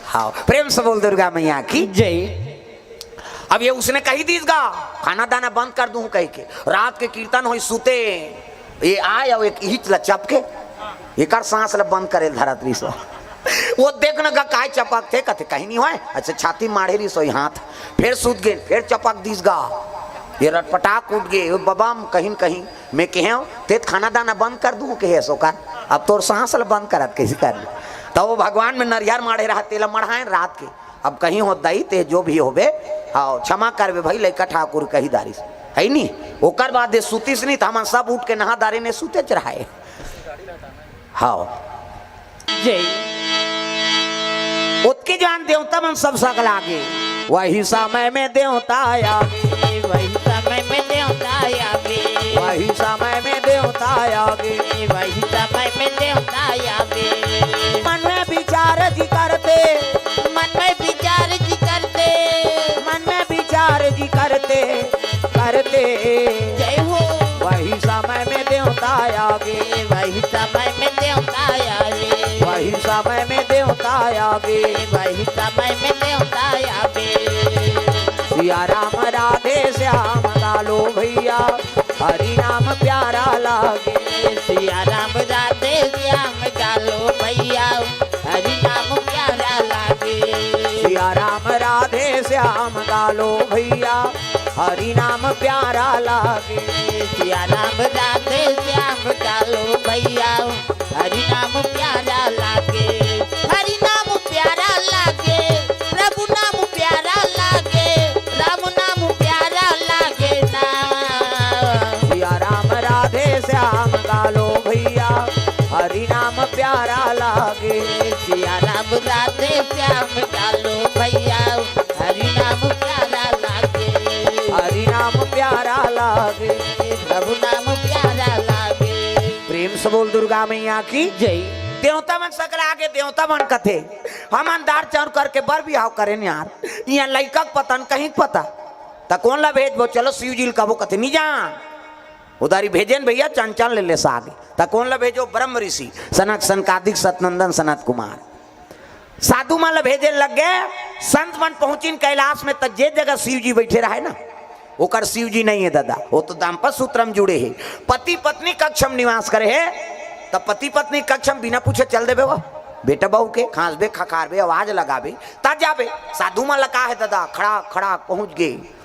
हाव, प्रेम से बोल दुर्गा मैया की। जय। अब ये उसने कही दिस गा, खाना दाना बंद कर दूं कह के। रात के कीर्तन होई सुते, ये आय अउ एक हिच ल चपके, एकर सांस ल बंद करे ल धरत रहिस। वो देख न गा काय चपकथे, कथे कहीं नहीं होय। अच्छा, छाती माढ़े रहिस होई हाथ, फेर सुत गेन, फेर चपक दिस गा। ये रटपटाक उठ गे, "ओ बबा, हम कहीं न कहीं मैं कहेंव, ते खाना दाना बंद कर दूं," कहे अशोका, "अब तोर सांस ल बंद करत कैसे कर लूं?" तब वो भगवान में नरियर माढ़े रहा, तेला मढ़ाएन रात के। अब कहीं हो दई ते जो भी होबे, हाव, क्षमा करबे भाई, लइका ठाकुर कही दारिस, है नी? ओकर बाद ये सुतिस नी, त हमन सब उठ के नहा दारे ने सुतेच रहाए। हाव। जय। ओतके जान देवता मन सब सकला गे। वही समय में देवता आगे। वही समय में देवता आगे। वही समय में देवता आगे। वही समय में देवता आगे। मन में विचार जी करते। मन में विचार जी करते। मन में विचार जी करते, करते। जय हो। वही समय में देवता आगे। वही समय में देवता आगे। वही समय में देवता आगे। वही समय में देवता आगे। सिया राम राधे श्याम गा लो भैया, हरि नाम प्यारा लागे। सिया राम राधे श्याम गा लो भैया, हरि नाम प्यारा लागे। सिया राम राधे श्याम गा लो भैया, हरि नाम प्यारा लागे। सिया राम राधे श्याम गा लो भैया, हरि नाम प्यारा लागे। हरि नाम प्यारा लागे, प्रभु नाम प्यारा लागे, राम नाम प्यारा लागे ना। सिया राम राधे श्याम गा लो भैया, हरि नाम प्यारा लागे। सिया राम राधे श्याम गा लो भैया, हरि नाम प्यारा लागे। हरि नाम प्यारा लागे। प्रभु नाम प्यारा लागे। प्रेम से बोल दुर्गा मैया की। जय। देवता मन सकला गे, देवता मन कथे। हमन दार चाउर करके बर बिहाव करेन यार, इहाँ लइका के पता न कहीं के पता। त कोन ला भेजबो? चलो शिव जी ल कबो कथे, "नी जान।" उधारी भेजेन भैया, चंचल ले ले सागे। त कोन ला भेजो? ब्रह्म ऋषि, सनक सनकादिक सतनंदन सनत कुमार। साधु मन ल भेजे लग गे। संत मन पहुंचिन कैलाश में, त जे जगह शिव जी बैठे रहे ना, ओकर शिव जी नहीं है दादा, वो तो दाम्पत्य सूत्र में जुड़े है, पति पत्नी कक्ष में निवास करे है। त पति पत्नी कक्ष में बिना पूछे चल देबे वो, बेटा बहू के खांसबे खखारबे आवाज लगाबे, त जाबे। साधु मन ल का है दादा, खड़ा खड़ा पहुंच गे।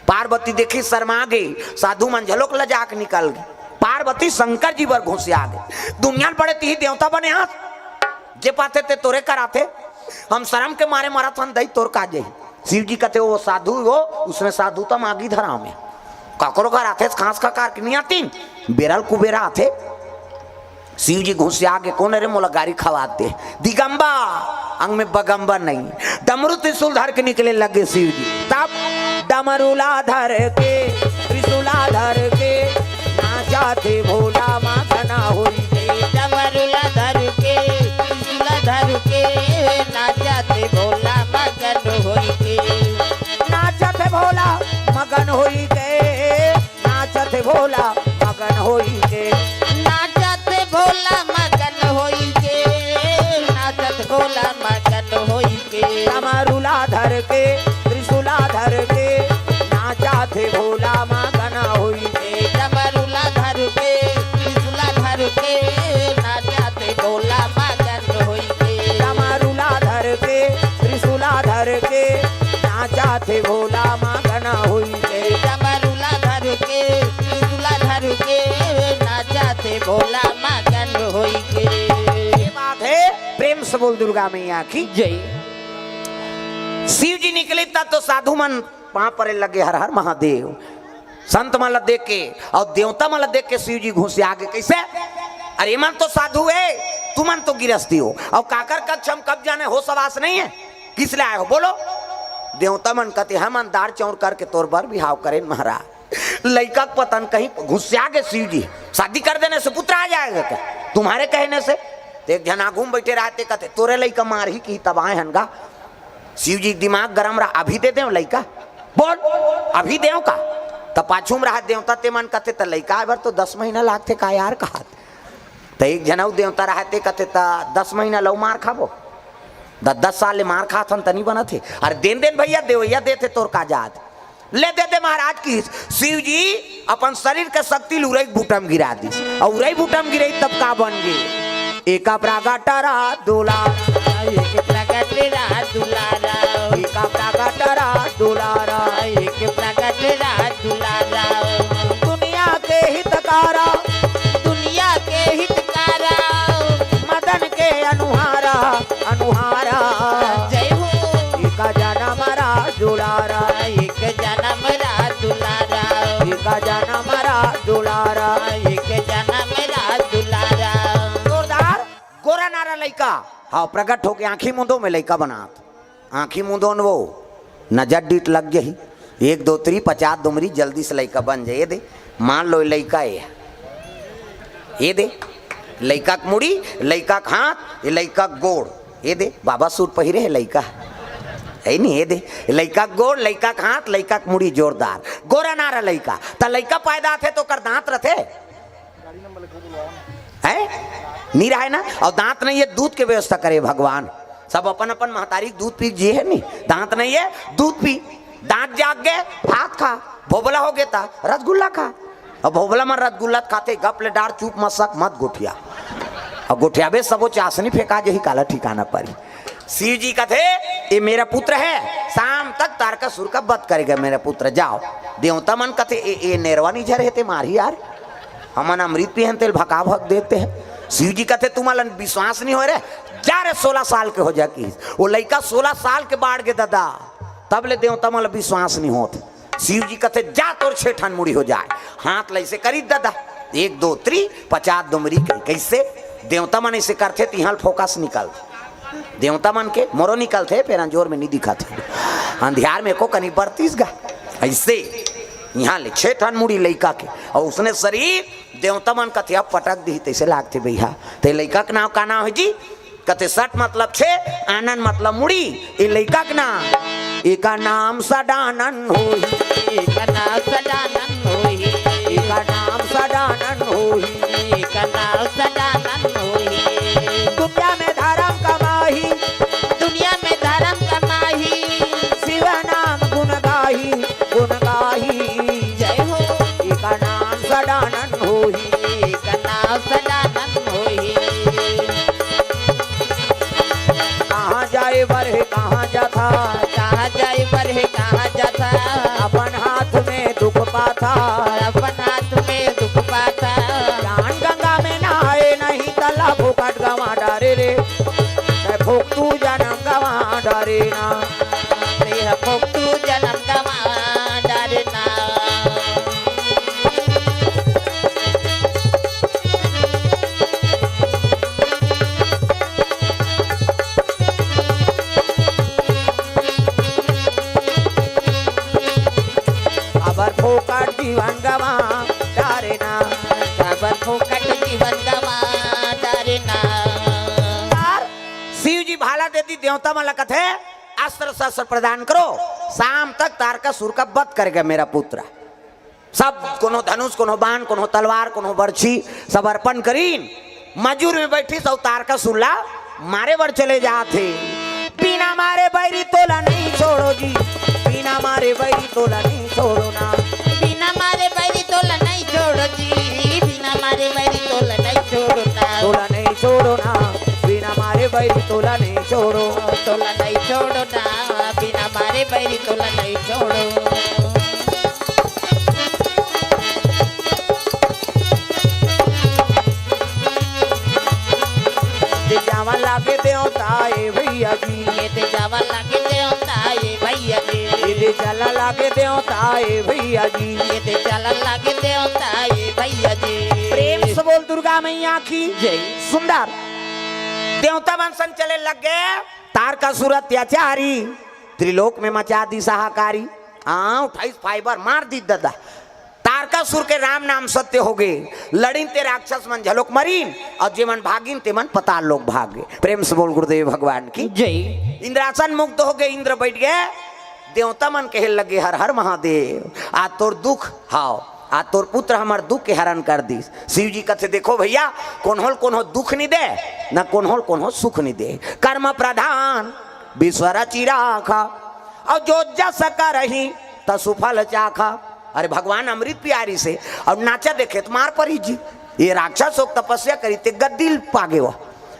पार्वती देखी शर्मा गे, साधु मन झलोक लजाक निकल गे। पार्वती शंकर जी बर घुसिया गे। दुनिया में बड़े तिही देवता बने हाथ, जे पाथे ते तोरे कराथे। हम शर्म के मारे मरत हन दई, तोर का जही। शिव जी कहते, "वो साधु हो, उसमें साधु त मागी धरा में। काकरो कराथे खांस खखार के नहीं आती, बेरल कुबेरा आथे।" शिव जी घुसिया गे, "कोन रे मोला गारी खवाथे?" दिगंबा, अंग में बगंबा नहीं। डमरू त्रिशूल धर के निकले लगे शिव जी। तब डमरूला धर के, त्रिशूला धर के, नाचा थे भोला मगन होई के। डमरूला धर के, त्रिशूला धर के, नाचा थे भोला मगन होई के। नाचा थे भोला मगन होई के। नाचत भोला मगन होई के। नाचत भोला मगन होई के। नाचत भोला मगन होई के। डमरूला धर के, त्रिशूला धर के, नाचत भोला मगन होई के। डमरूला धर के, त्रिशूला धर के, नाचत भोला मगन होई के। डमरूला धर के, त्रिशूला धर के, नाचत भोला मगन होई के। डमरूला धर के, त्रिशूला धर के, नाचत भोला मगन होई के। ये बात है, प्रेम से बोल दुर्गा मैया की जय। शिव जी निकले तब तो साधु मन पांव परे लगे, "हर हर महादेव।" संत मन ला देख के अउ देवता मन ला देख के शिव जी घुसिया गे। कैसे? "अरे, एमन तो साधु है, तुमन तो गिरस्ती हो, अउ काकर कक्ष में कब जाने होश हवास नहीं है, किस ले आए हो, बोलो?" देवता मन कथे, "हमन दार चाउर करके तोर बर बिहाव करेन महाराज।" लइका के पता न कहीं घुसिया गे शिव जी, "शादी कर देने से पुत्र आ जाएगा क्या तुम्हारे कहने से?" तो एक झन आगू में बैठे रहते, कथे, "तोरे लइका मारही कि तब आए हन गा।" शिव जी के दिमाग गरम रहा, "अभी दे देव लइका, बोल, अभी देव का?" त पाछू में रहा देवता, ते मन कथे, "त लइका आए बर तो दस महीना लागथे का यार?" कहा त एक झन अउ देवता रहा, ते कथे, "त दस महीना लऊ मार खाबो, द-, दस साल ले मार खात हन, त नी बनत हे।" "अरे देन देन भैया, देवैया देथे, तोर का जात।" ले दे दे महाराज की। शिव जी अपन शरीर के शक्ति ल उरई बूटा म गिरा दिस। अउ उरई बूटा म गिरई तब का बन गे? एका प्रगट रहा दुलारा, एक प्रगट रहा दुलारा, एका प्रगट रहा दुलारा, एक प्रगट रहा दुलारा। दुनिया के हितकारा, दुनिया के हितकारा, मदन के अनुहारा, अनुहारा। जय हो। एका जनम रहा दुलारा, एक जनम रहा दुलारा, एका जनम रहा दुलारा, एक जनम रहा दुलारा। जोरदार। गोरा नारा लइका, हाँ, प्रगट होके आंखी मुंदो में लइका बनात। आंखी मुंदो न वो, नजर डीठ लग जाही। एक दो त्री पचास दुमरी, जल्दी से लइका बन जाए दे। मान लो लइका ए, ए दे, लइका के मुड़ी, लइका के हाथ, ये लइका के गोड़, ए दे, बाबा सूट पहिरे हे लइका, है नहीं, ए दे, लइका के गोड़, लइका के हाथ, लइका के मुड़ी जोरदार, गोरा नारा लइका। त लइका पैदा थे तो ओकर दांत रथे? हैं? नहीं रहे ना। अउ दांत नहीं है, दूध के व्यवस्था करे भगवान। सब अपन अपन महतारी के दूध पी जिए है नहीं, दांत नहीं है, दूध पी। दांत जाग गए, भात खा, भोबला हो गए ता रसगुल्ला खा। अब भोबला मन रसगुल्ला खाथे, गप ले डार, चुप मसक मत गोठिया। अब गोठियाबे सबो चासनी फेंका जही, काला ठिकाना परी। शिव जी कथे, "ये मेरा पुत्र है, शाम तक तारकासुर का वध करेगा मेरा पुत्र, जाओ।" देवता मन कथे, "ए, ए नेरवा नहीं झरे हे ते मारही यार, हमन अमृत पियन तेल भका भक देते हैं।" शिव जी कथे, "तुम्हारा विश्वास नहीं हो रहे, जा रे, सोलह साल के हो जा।" की वो लइका सोलह साल के बाढ़ गे दादा, तब ले देवता मन ल विश्वास नहीं होत। शिव जी कथे, "जा तोर छह ठन मुड़ी हो जाए।" हाथ लइसे करी दादा, एक दो त्री पचास दुमरी कही। कैसे? देवता मन ऐसे करथे, तिहां फोकस निकल देवता मन के मोरो निकलथे, फेर अंजोर में नहीं दिखत हे। अंधियार में एको कनी बरतीस गा। ऐसे इहां ले छह ठन मुड़ी लइका के, अउ उसने शरीर देवता मन कथे अब पटक दिही, तैसे लागथे भैया। ते लइका के नाव का नाव है जी? कथे सट मतलब छे, आनन मतलब मुड़ी। ए लइका के नाम, एका नाम सडानन होही। एका नाम सडानन होही। एका नाम सडानन होही। एका नाम सडानन होही। दुनिया में धरम कमाही। दुनिया में धरम कमाही। शिव नाम गुण गाही, गुण गाही। जय हो। एका नाम सडानन होही। एका नाम सडानन होही। कहाँ जाए बर हे, कहाँ जाथा? कहाँ जाए बर हे, कहाँ जाथा? अपन हाथ में दुख पाथा। अपन हाथ में दुख पाथा। जान गंगा में नहाए नहीं, तला फोकट गवा डारे रे। तै फोकटू जनम गवा डारे ना। तेहा फोकटू जनम गवा डारे ना। काबर फोकट जीवन गवा डारे ना। काबर फोकट जीवन गवा डारे ना। शिव जी भाला दे दी, देवता मन ला कथे, अस्त्र शस्त्र प्रदान करो, शाम तक तारकासुर का वध करेगा मेरा पुत्र। सब कोनो धनुष, कोनो बाण, कोनो तलवार, कोनो बरछी, सब अर्पण करीन। मजूर में बैठी सब तारकासुर ला मारे बर चले जात हे। बिना मारे बैरी तोला नहीं छोड़ो जी, बिना मारे बैरी तोला नहीं छोड़ो ना। बिना मारे बैरी तोला नहीं छोड़ो जी, बिना मारे बैरी तोला नहीं छोड़ो ना। तोला नहीं छोड़ो ना, बिना मारे बैरी तोला नहीं छोड़ो। तोला नहीं छोड़ो ना, बिना मारे बैरी तोला नहीं छोड़ो। दे जावा लागे देवता ए भैया जी। ये दे जावा लागे देवता ए भैया जी। ये दे चला लागे देवता ए भैया जी। ये दे चला लागे देवता ए भैया जी। प्रेम से बोल दुर्गा मैया की जय। सुंदर देवता मन संग चले लग गे। तारकासुर अत्याचारी, त्रिलोक में मचा दी हाहाकारी। हाँ, उठाइस फाइबर, मार दी ददा। तारकासुर के राम नाम सत्य हो गे। लड़िन ते राक्षस मन झलोक मरीन, अउ जे मन भागिन ते मन पताल लोक भाग गे। प्रेम से बोल गुरुदेव भगवान की जय। इंद्रासन मुक्त हो गे, इंद्र बैठ गे। देवता मन कहे लगे, हर हर महादेव, आ तोर दुख, हाव, आ तोर पुत्र हमर दुख के हरण कर दिस। शिव जी कथे, देखो भैया, कोन्होल कोनो दुख नि दे, न कोन्होल कोनो सुख नि दे। कर्म प्रधान विश्व रचि राखा, अउ जो जस करही तसु फल चाखा। अरे भगवान अमृत पियारिस हे, अउ नाचा देखे त मार परी जी। ये राक्षस होक तपस्या करी ते गद्दी ल पागे वा।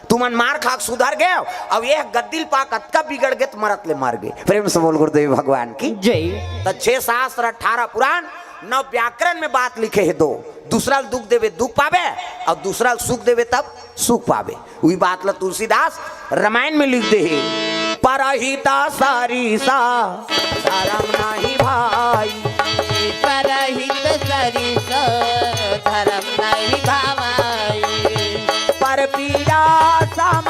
तुमन मार खाक सुधर गे, अउ ये गद्दी ल पाक अतका बिगड़ गे त मरत ले मर गे। प्रेम से बोल गुरुदेव भगवान की जय। त छह शास्त्र, अठारह पुराण, नौ व्याकरण में बात लिखे हे दो। दूसरा ल दुख देबे दुख पाबे, अउ दूसरा ल सुख देबे तब सुख पाबे। उही बात ला तुलसीदास रामायण में लिख दे हे, परहित सरिस धरम नहीं भाई। परहित सरिस धरम नहीं भाई। पर पीड़ा सम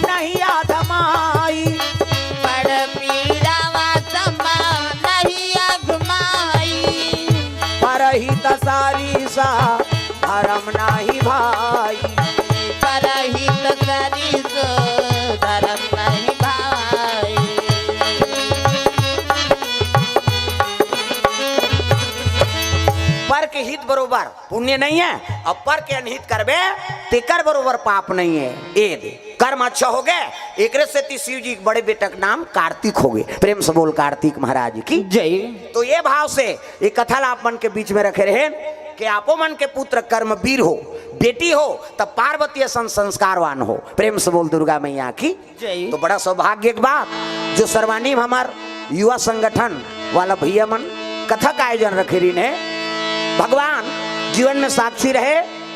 नहीं अधमाई। पर पीड़ा सम नहीं अधमाई। परहित सरिस धरम नाही भाई। परहित सरिस धरम नाही भाई। पर के हित बरोबर पुण्य नहीं हे, अउ पर के अनहित करबे, तेकर बरोबर पाप नहीं हे। ए दे। कर्म अच्छा हो गे, एकरे सेती शिव जी के बड़े बेटा के नाम कार्तिक हो गे। प्रेम से बोल कार्तिक महाराज की जय। तो ये भाव से ये कथा ला आप मन के बीच में रखे रहेन कि आपो मन के पुत्र कर्मवीर हो, बेटी हो, तब पार्वती असन संस्कारवान हो। प्रेम से बोल दुर्गा मैया की जय। तो बड़ा सौभाग्य के बात जो सरवानी में हमार युवा संगठन वाला भैया मन कथा का आयोजन रखे रहिन हे। भगवान जीवन में साक्षी रहे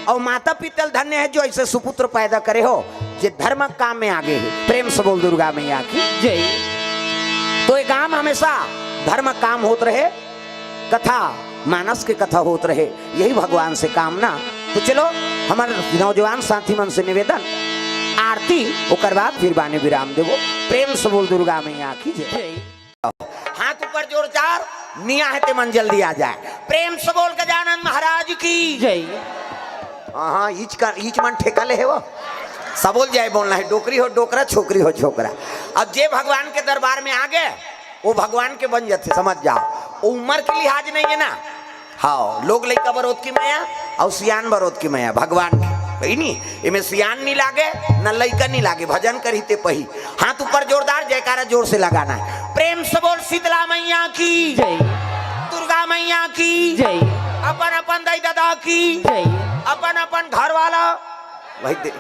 अउ माता पिता ल धन्य हे जो ऐसे सुपुत्र पैदा करे हो, जे धर्म काम में आगे हे। प्रेम से बोल दुर्गा मैया की जय। तो ये काम हमेशा धर्म काम होत रहे, कथा मानस के कथा होत रहे, यही भगवान से कामना। तो चलो, हमारे नौजवान साथी मन से निवेदन, आरती, ओकर बाद फिर बानी विराम देबो। प्रेम से बोल दुर्गा मैया की जय। जय। हाथ ऊपर जोर चार, निया हे ते मन जल्दी आ जाए। प्रेम से बोल गजानन महाराज की जय। हाँ, हाँ, ईच का, ईच मन ठेका ले हे वो। सबो ल जय बोलना हे, डोकरी हो डोकरा, छोकरी हो छोकरा। अब जे भगवान के दरबार में आ गे, वो भगवान के बन जाथे, समझ जाओ। वो उम्र के लिहाज नहीं है ना। हाँ, लोग लइका बर ओतकी मया अउ सियान बर ओतकी मया, भगवान के। वही नी, एमे सियान नी लागे, न लइका नी लागे, भजन करही ते पही। हाथ ऊपर जोरदार, जयकारा जोर से लगाना है। प्रेम से बोल शीतला मैया की, जय। दुर्गा मैया की, जय। अपन अपन दाई ददा की, जय। अपन अपन घर वाला। भाई दे,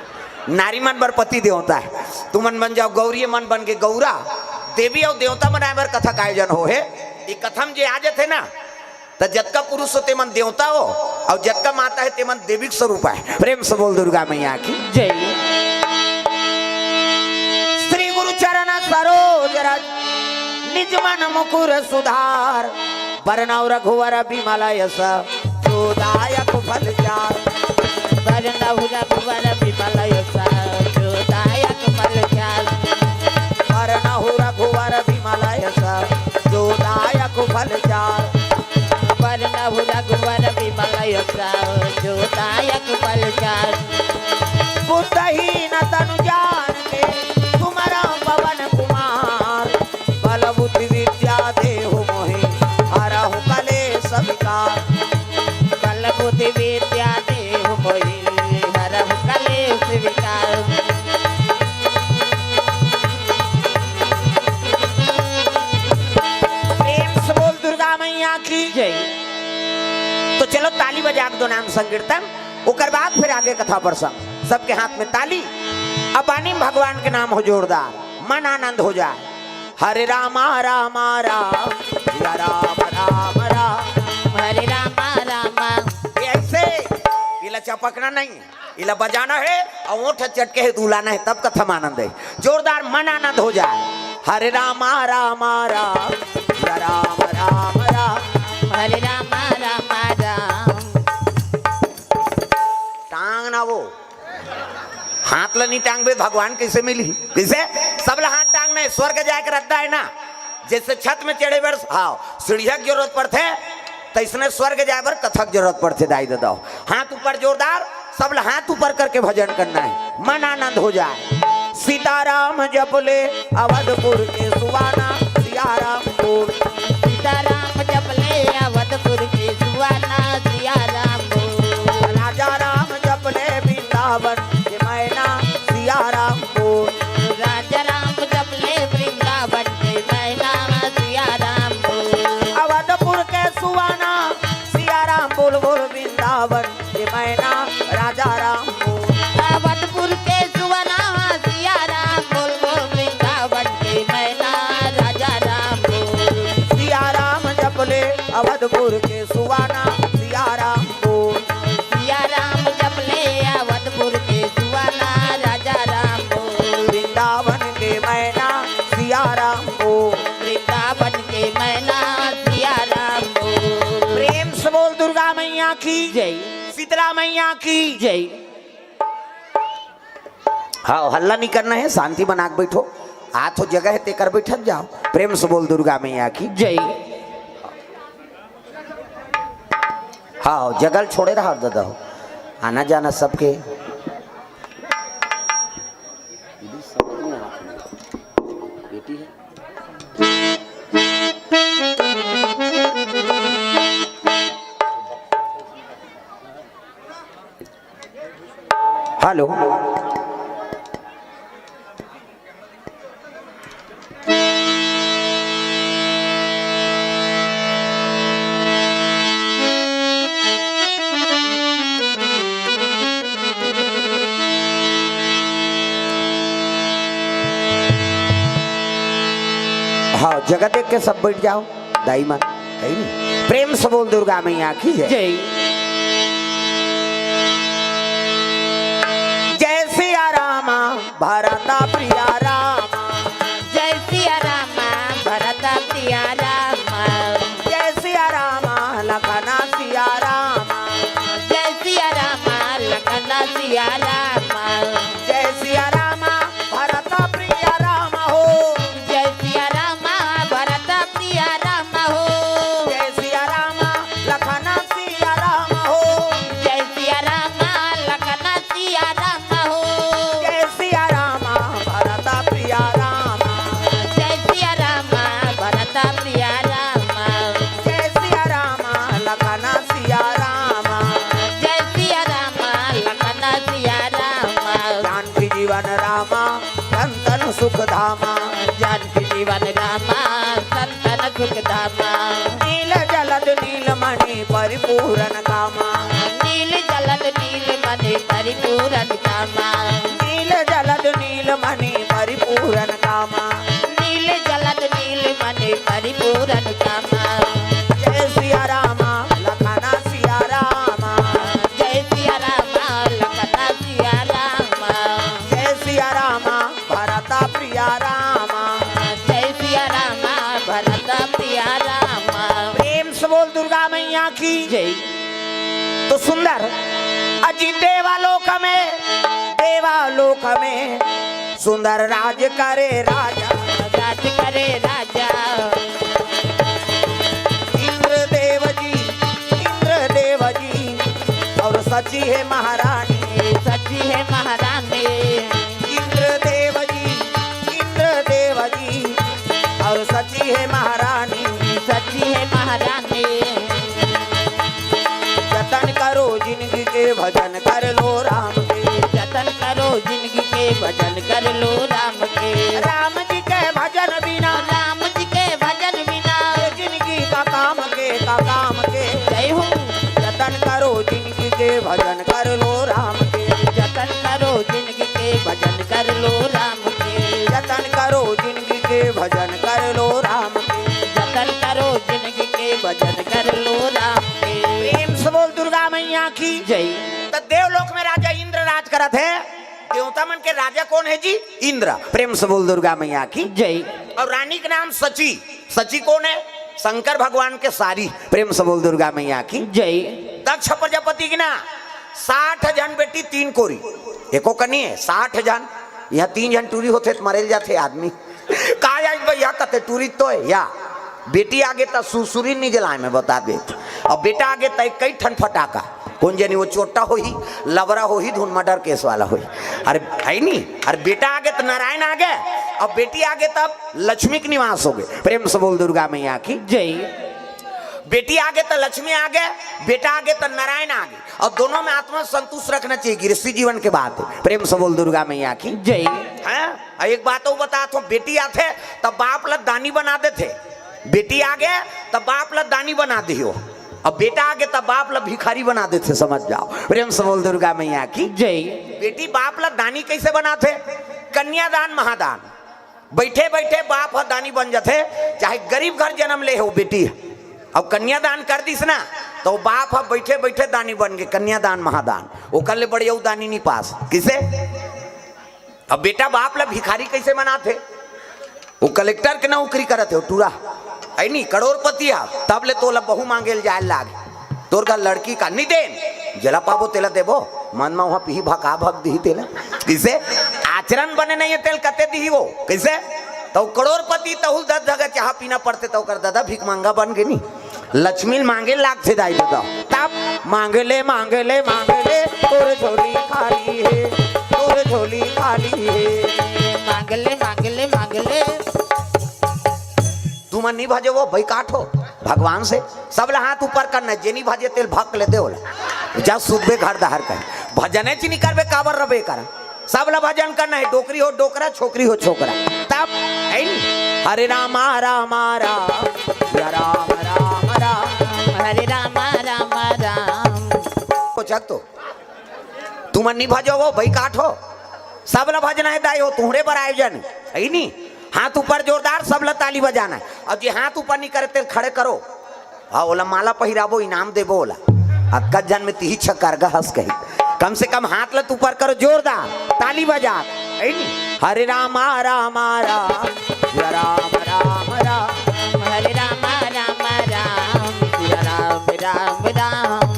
नारी मन बर पति देवता है, तुमन बन जाओ गौरी, मन बन के गौरा। देवी अउ देवता बनाए बर कथा का आयोजन हो हे। ये कथा म जे आ जथे ना, त जतका पुरुष हो तेमन देवता हो, अउ जतका माता हे तेमन देवी के स्वरूप आय। प्रेम से बोल दुर्गा मैया की। जय। श्री गुरु चरण सरोज रज, निज मन मुकुर सुधार। बरनउँ रघुवर बिमल यस, जो दायक फल चार। बरनउँ रघुवर बिमल यस, जो दायक फल चार। बरनउँ रघुवर बिमल यस, जो दायक फल चार। बरनउँ रघुवर बिमल यस, जो दायक फल चार। बुद्धहीन तनु जान के सुमरउँ पवन कुमार। बल बुद्धि विद्या देहु मोहि हरहु कलेस विकार। बल बुद्धि विद्या देहु मोहि हरहु कलेस विकार। प्रेम से बोल दुर्गा मैया की। जय। तो चलो ताली बजा के दो नाम संकीर्तन, ओकर बाद फिर आगे कथा प्रसंग। सबके हाथ में ताली, अब बानी में भगवान के नाम हो जोरदार, मन आनंद हो जाए। हरे रामा रामा राम, या राम राम राम। हरे रामा रामा। ये ऐसे, इला चपकना नहीं, इला बजाना है अउ ओठ चटके है, दुलाना है, तब कथा में आनंद है। जोरदार मन आनंद हो जाए। हरे रामा रामा राम, या राम राम राम। हरे रामा रामा राम। टांग ना वो, हाथ ला नहीं टांगबे, भगवान कैसे मिली? कैसे? सब ला हाथ टांगना है, स्वर्ग जाए के रद्दा है ना। जैसे छत में चढ़े बर, हाँ, सीढ़िया के जरूरत पड़थे, तैसने स्वर्ग जाए बर कथा के जरूरत पड़थे, दाई ददा हो। हाथ ऊपर जोरदार, सब ला हाथ ऊपर करके भजन करना है, मन आनंद हो जाए। सीताराम जप ले अवधपुर के सुवाना, सियाराम बोल। सीताराम जप ले अवधपुर के सुवाना, सियाराम बोल। राजा राम जप ले वृंदावन के मैना, सियाराम बोल। राजा राम जप ले वृंदावन के मैना, सियाराम बोल। अवधपुर के सुवाना, सियाराम बोल बोल वृंदावन के मैना, राजा राम बोल। अवधपुर के सुवाना, सियाराम बोल बोल वृंदावन के मैना, राजा राम बोल। सियाराम जप ले अवधपुर के सुवाना, सियाराम बोल। सियाराम जप ले अवधपुर के सुवाना, राजा राम बोल। वृंदावन के मैना, सियाराम बोल। वृंदावन के मैना, सियाराम बोल। प्रेम से बोल दुर्गा मैया की जय। शीतला मैया की जय। हाँ, हल्ला नहीं करना है, शांति बना के बैठो। आ तो जगह है, तेकर बैठत जाओ। प्रेम से बोल दुर्गा मैया की जय। हाँ, जगह छोड़े रहा दादा हो, आना जाना सबके। हेलो। हाँ, जगह देख के सब बैठ जाओ। दाई मन, है नी? प्रेम से बोल दुर्गा मैया की जय। जय। जय सिया रामा भरत प्रिया रामा। जय सिया रामा भरत प्रिया रामा। जय सिया रामा लखना सिया रामा। जय सिया रामा लखना सिया रामा। जय सिया रामा भरत प्रिया रामा हो। जय सिया रामा भरत सिया राम हो। जय सिया राम लखन सिया राम हो। जय सिया राम लखन सिया राम हो। जय भरत प्रिया राम। जय सिया राम, लखन सिया राम। जय सिया राम, लखन सिया राम। जानकी जीवन राम, संतन सुख धाम। जानकी जीवन राम, संतन सुख धाम। नील जलद नील मणि परिपूरन काम। नील जलद नील मणि परिपूरन काम। नील जलद नील मणि परिपूरन काम। नील जलद नील मणि परिपूरन काम। जय सिया राम, लखन सिया राम। जय सिया राम, लखन सिया राम। जय सिया राम, भरत प्रिया राम। जय सिया राम, भरत प्रिया राम। प्रेम से बोल दुर्गा मैया की। जय। तो सुंदर अजी देवालोक में, देवालोक में सुंदर राज करे राजा। राज करे राजा। इंद्र देव जी, इंद्र देव जी और सची है महारानी। सची है महारानी। इंद्र देव जी, इंद्र देव जी और सची है महारानी। सची है महारानी। जतन करो जिनगी के, भजन कर लो राम के। जतन करो जिनगी के, भजन कर लो राम के। राम जी के भजन बिना, राम जी के भजन बिना, ये जिनगी का काम के, का काम के। जय हो। जतन करो जिनगी के, भजन कर लो राम के। जतन करो जिनगी के, भजन कर लो राम के। जतन करो जिनगी के, भजन कर लो राम के। जतन करो जिनगी के, भजन कर लो राम के। प्रेम से बोल दुर्गा मैया की। जय। तो देवलोक में राजा इंद्र राज करत है। देवता मन के राजा कौन है जी? इंद्र। प्रेम से बोल दुर्गा मैया की। जय। और रानी के नाम सची। सची कौन है? शंकर भगवान के सारी। प्रेम से बोल दुर्गा मैया की। जय। दक्ष प्रजापति की ना साठ झन बेटी, तीन कोरी, एको कनी है, साठ झन। यहाँ तीन झन टूरी होते तो मरेल जाते आदमी। का आज भैया कते टूरी तो है या? बेटी आगे त सुरसुरी नहीं जलाए, मैं बता दे। अब बेटा आगे त कई ठन फटाका। कौन जानी वो चोट्टा होही, लबरा होही, धुन मर्डर केस वाला होही। अरे है नी? अरे बेटा आगे त नारायण आगे, अब बेटी आगे तब लक्ष्मी के निवास हो गए। प्रेम से बोल दुर्गा मैया की। जय। बेटी आगे त लक्ष्मी आगे, बेटा आगे त नारायण आगे। और दोनों में आत्मा संतुष्ट रखना चाहिए, गृहस्थी जीवन के बात है। प्रेम से बोल दुर्गा मैया की। जय। हैं? और एक बात और बता, तो बेटी आथे तब बाप ला दानी बना देथे। बेटी आगे तब बाप ला दानी बना दियो, अब बेटा आगे तब बाप ला भिखारी बना देथे, समझ जाओ। प्रेम से बोल दुर्गा मैया की। जय। बेटी बाप ला दानी कैसे बनाथे? कन्यादान महादान। बैठे बैठे बाप ह दानी बन जाथे, चाहे गरीब घर जन्म ले हो बेटी। अब कन्यादान कर दिस ना, तो बाप ह बैठे बैठे दानी बन गए, कन्यादान महादान। ओकर ले बढ़िया उ दानी नहीं पास। किसे? अब बेटा बाप ला भिखारी कैसे बनाथे? वो कलेक्टर के नौकरी करत हे, वो टूरा है नी, करोड़पति है, तब ले तोला बहू मांगे ल जाए लाग। तोर घर लड़की का नहीं देन, जेला पाबो तेला देबो। मन में वहाँ पीही भका भक दिही तेला। किसे? आचरण बने नहीं है तेल कते दिही वो। किसे? तो करोड़पति तहुल दस जगह चाह पीना पड़ते तो ओकर दादा भिख मांगा बन गे नी। लक्ष्मी मांगे लागथे दाई ददा। तब मांगे ले, मांगे ले, मांगे ले, तोर झोली खाली है, तोर झोली खाली है। मांगे ले, मांगे ले, मांगे ले। तुमन नहीं भजे वो बैकाठ हो भगवान से। सब ला हाथ ऊपर करना, जे नहीं भजे तेल भक ले दे ओला। जा सुतबे घर दहर कर। भजने च नहीं करबे, काबर रबे कर। सब ला भजन करना है, डोकरी हो डोकरा, छोकरी हो छोकरा। तब है नी? हरे रामा रामा राम, या राम राम राम। हरे रामा रामा राम। कोचक तो तुमन नहीं भजो वो बैकाठ हो। सब ला भजना है दाई हो, तुम्हरे बर आयोजन है नी। हाथ ऊपर जोरदार, सब ला ताली बजाना है। और जे हाथ ऊपर नहीं करे तेल खड़े करो। हाँ, ओला माला पहिराबो, इनाम देबो ओला। अतका जन में तिही छक्का गा हंस कही। कम से कम हाथ ला तो ऊपर करो, जोरदार ताली बजा। है नी? हरे रामा रामा राम, या राम राम राम। हरे रामा रामा राम, या राम राम राम।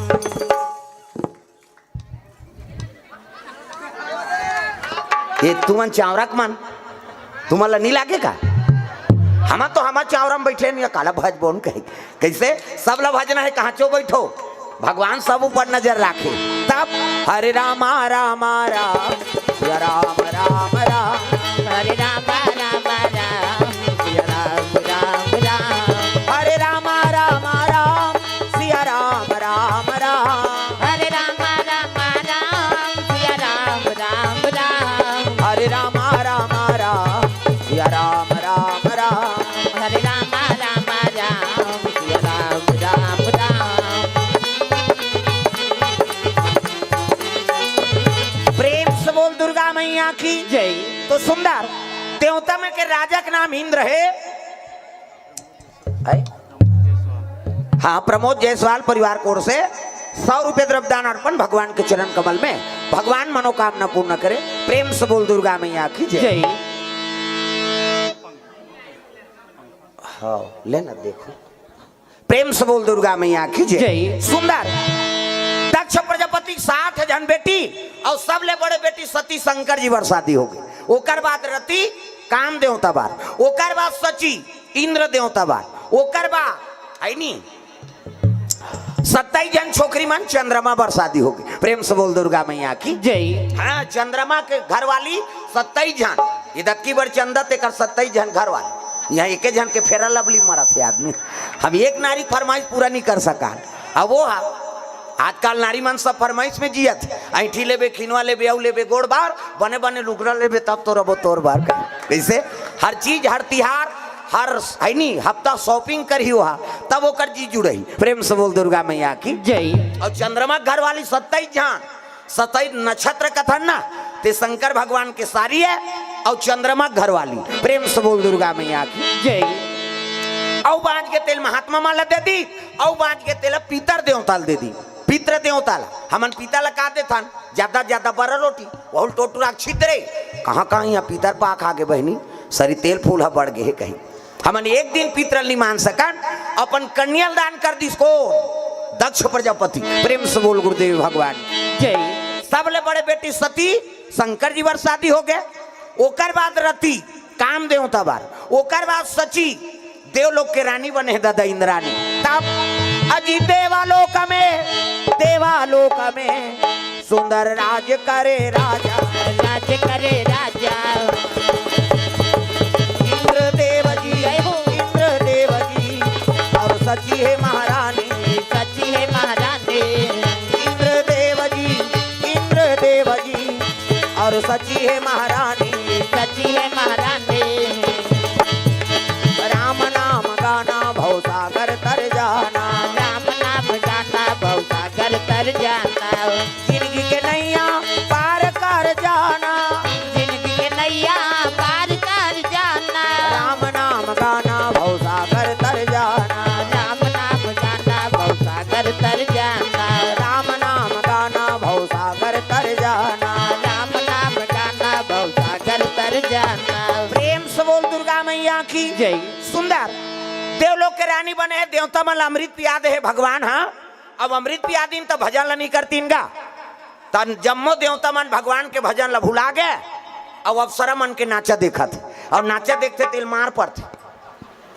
ये तुमन चावरा के मन, तुमन ला नहीं लागे का? हम तो हम चावरा में बैठे नहीं, काला भज बोन कहे। कैसे? सब ला भजना है, कहाँ चो बैठो, भगवान सब ऊपर नजर राखे। तब हरे रामा रामा राम, या राम राम राम। हरे रामा रामा राम, या राम राम राम। की जय। तो सुंदर देवता मन के राजा के नाम इंद्र हे। है? हाँ, प्रमोद जायसवाल परिवार की ओर से सौ रुपये द्रव्यदान अर्पण भगवान के चरण कमल में। भगवान मनोकामना पूर्ण करे। प्रेम से बोल दुर्गा मैया की जय। जय। हाँ, लेना देखो। प्रेम से बोल दुर्गा मैया की जय। जय। सुंदर दक्ष प्रजापति के साठ झन बेटी अउ सबले बड़े बेटी सती शंकर जी बर शादी हो गई। ओकर बाद रति काम देवता बर, ओकर बाद शची इंद्र देवता बर, ओकर बाद है नी सत्ताईस झन छोकरी मन चंद्रमा बर शादी हो गई। प्रेम से बोल दुर्गा मैया की जय। हाँ, चंद्रमा के घर वाली सत्ताईस झन, ये दक्की बर चंदा तेकर सत्ताईस झन घर वाली, यहाँ एके झन के फेरा लवली मरत हे आदमी। हम एक नारी के फरमाइश पूरा नहीं कर सका। अब वो हा, आजकल नारी मन सब फरमाइश में जियत हे। ऐंठी लेबे, खिनवा लेबे, अउ लेबे गोड़ बार, बने बने लुगरा लेबे, तब तो रबो तोर बार। कैसे? हर चीज, हर तिहार, हर है नी हफ्ता shopping करही ओहा, तब ओकर जी जुड़ही। प्रेम से बोल दुर्गा मैया की जय। अउ चंद्रमा घर वाली सत्ताईस झन, सत्ताईस नक्षत्र कथन ना, ते शंकर भगवान के सारी हे अउ चंद्रमा घर वाली। प्रेम से बोल दुर्गा मैया की जय। अउ बांच के तेल महात्मा मन ला दे दी, अउ बांच के तेल पितर देवता ला दे दी। पितर देवता ला, हमन पिता ला का देथन? ज्यादा ज्यादा बरा रोटी, वहुल टोटुरा छिद्रे। कहाँ कहाँ यहाँ पितर पाक आगे बहिनी, सरी तेल फूल ह बढ़ गे हे कहीं। हमन एक दिन पितर ल नहीं मान सकन, अपन कन्या ल दान कर दिस को दक्ष प्रजापति। प्रेम से बोल गुरुदेव भगवान। जय। सबले बड़े बेटी सती शंकर जी बर शादी हो गए, ओकर बाद रति काम देवता बर, ओकर बाद शची देवलोक के रानी बने हे दादा इंद्रानी। तब अजी देवालोक में, देवालोक में सुंदर राज करे राजा। राज करे राजा। इंद्र देव जी, जय हो। इंद्र देव जी अउ शची हे महारानी। शची हे महारानी। इंद्र देव जी, इंद्र देव जी अउ शची हे महारानी। शची हे महारानी। राम नाम गाना भवसागर तर जाना। राम नाम गाना भवसागर तर जाना। जिंदगी के नैया पार कर जाना। जिंदगी के नैया पार कर जाना। राम नाम गाना भवसागर तर जाना। राम नाम गाना भवसागर तर जाना। राम नाम गाना भवसागर तर जाना। राम नाम गाना भवसागर तर जाना। प्रेम से बोल दुर्गा मैया की जय। सुंदर देवलोक के रानी बने हे, देवता मन ल अमृत पिया दे हे भगवान। हाँ, अब अमृत पिया दिन त भजन ल नहीं करतीन गा। त जम्मो देवता मन भगवान के भजन ल भुला गे, अउ अप्सरा मन के नाचा देखत हे, अउ नाचा देखथे तेल मार पड़थे।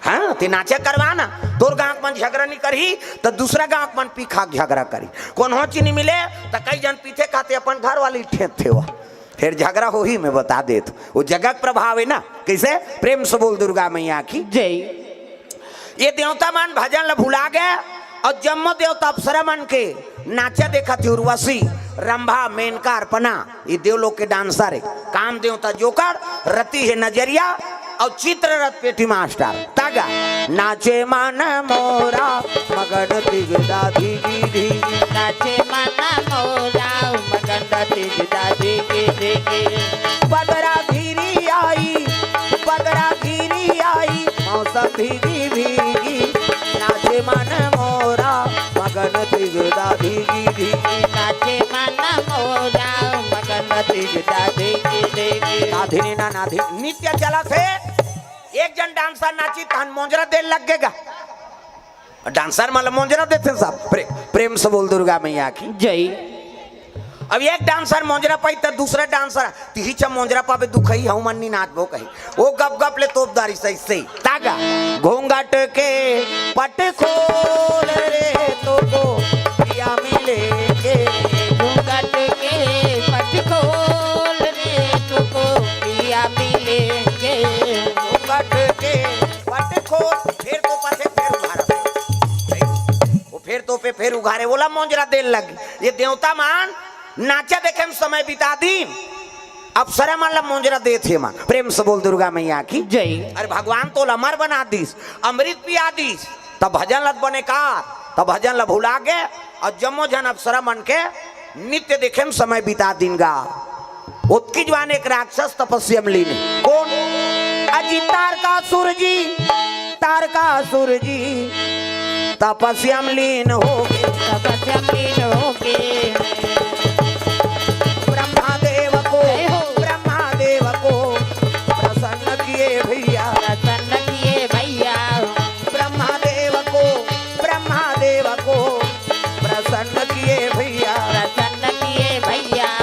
हाँ, ते नाचा करवा ना, तोर गांव के मन झगड़ा नहीं करही त दूसरा गांव के मन पीखा के झगड़ा करही। कोनो चीज नहीं मिले त कई झन पीथे खाथे अपन घर वाली ठेंकथे। फेर झगड़ा होही, मैं बता देत हूँ, वो जगह के प्रभाव हे ना। कैसे? प्रेम से बोल दुर्गा मैया की जय। ये देवता मन भजन ल भुला गे अउ जम्मो देवता अप्सरा मन के नाचा देखत हे। उर्वशी, रंभा, मेनका, अर्पणा, ये देवलोक के dancer हे। काम देवता जोकर, रति हे नजरिया अउ चित्ररथ पेटी मास्टर। तागा नाचे मन मोरा मगन तिगदा धिगी धिगी। नाचे मन मोरा मगन तिगदा धिगी धिगी। बदरा घिरी आई, बदरा घिरी आई, मौसम भीगी भीगी। नाचे मन मोरा मगन तिगदा धिगी धिगी। नाचे मन मोरा मगन तिगदा धिगी धिगी। नाधिनी ना नाधिनी नित्य चलत हे। एक जन dancer नाची तहन मोंजरा देल लग गे गा। Dancer मन ल मोंजरा देथे सब। प्रे-, प्रेम से बोल दुर्गा मैया की जय। अब एक dancer मोंजरा पाई त दूसरा dancer, तिही छ मोंजरा पाबे दुखई, हऊ मन नी नाचबो कही। ओ गप गप ले तोप दारी सही सही। तागा घूंघट के पट खोल रे, तोको पिया मिलेंगे। घूंघट के पट खोल रे, तोको पिया मिलेंगे। घूंघट के पट खोल, फेर तोपथे, फेर उघारथे। वो फेर तोपे, फेर उघारे, ओला मोंजरा देल लग। ये देवता मन नाचा देखे में समय बिता दिन, अप्सरा मन ला मोंजरा देथे मन। प्रेम से बोल दुर्गा मैया की जय। अरे भगवान तोला अमर बना दिस, अमृत पिया दिस, तब भजन लत बने का, तब भजन ला भुला गे अउ जम्मो झन अप्सरा मन के नित्य देखे में समय बिता दिन गा। ओतकी जुवार एक राक्षस तपस्या म लीन हे। कोन? अजी तारकासुर जी, तारकासुर जी तपस्या म लीन होगे। तपस्या म लीन होगे। ब्रह्मा देव को, जय हो। ब्रह्मा देव को प्रसन्न किए भैया। प्रसन्न किए भैया। ब्रह्मा देव को, ब्रह्मा देव को प्रसन्न किए भैया। प्रसन्न किए भैया।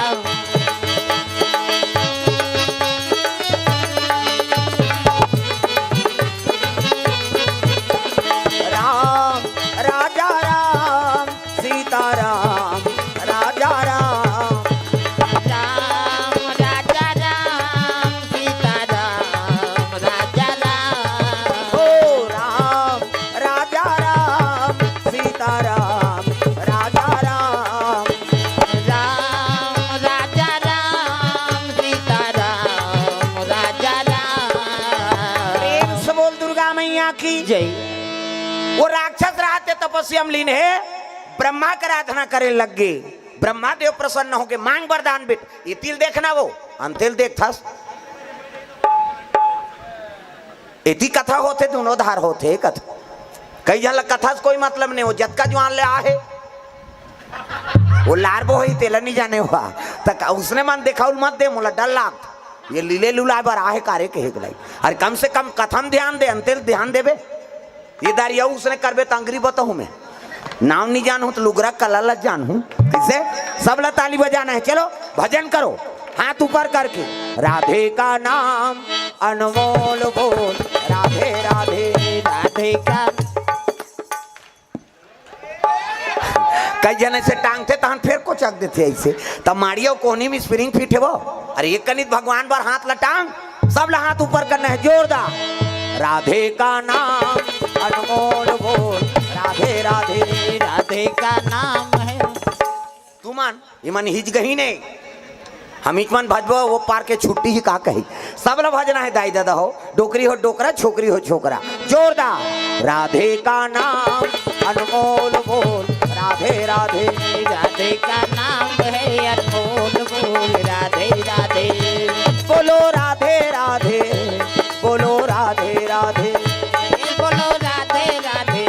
राम, राजा राम, सीताराम, राजा राम। राम, राजा राम, सीताराम, राजा राम। ओ राम, राजा राम, सीताराम, राजा राम। राम, राजा राम, सीताराम, राजा राम। प्रेम से बोल दुर्गा मैया की जय। वो राक्षस राहत हे तपस्या म लीन हे, ब्रह्मा के आराधना करे लग गे। ब्रह्मा देव प्रसन्न होके मांग वरदान बेट, एती ल देखना वो, अंते ल देखथस। एती कथा होथे, दूनों धार होथे कथा। कई झन ल कथा से कोई मतलब नहीं, वो जतका जुवार ले आहे, वो लार बो होही, तेला नहीं जाने हुआ। त उसने मन देखाउल मत दे, मोला डर लागथे। ये लीले लुलाय बर आहे कारे कहे के लाई। अरे कम से कम कथा म ध्यान दे, अंते ल ध्यान देबे। ये दारी अउ उसने करबे त अंगरी बताहूं मैं। नाम नहीं जानहूं त लुगरा कला ल जानहूं। कइसे? सब ला ताली बजाना हे। चलो भजन करो, हाथ ऊपर करके। राधे का नाम अनमोल बोल, राधे राधे। राधे का कई झन अइसे टांगथे, तहन फेर कोचक देथे अइसे। त माड़िया कोहनी म spring fit हे वो। अरे एक कनिक भगवान बर हाथ ल टांग, सब ल हाथ ऊपर करना हे, जोरदार। राधे का नाम अनमोल बोल, राधे राधे। राधे का नाम है। तुमन इमन हिच गही ने, हम इच मन भजबो, वो पार के छुट्टी ही का कही। सब ल भजना हे दाई ददा हो, डोकरी हो डोकरा, छोकरी हो छोकरा। जोरदार। राधे का नाम अनमोल बोल, राधे राधे। राधे का नाम है अनमोल बोल, राधे राधे। बोलो राधे राधे, बोलो राधे राधे। बोलो राधे राधे,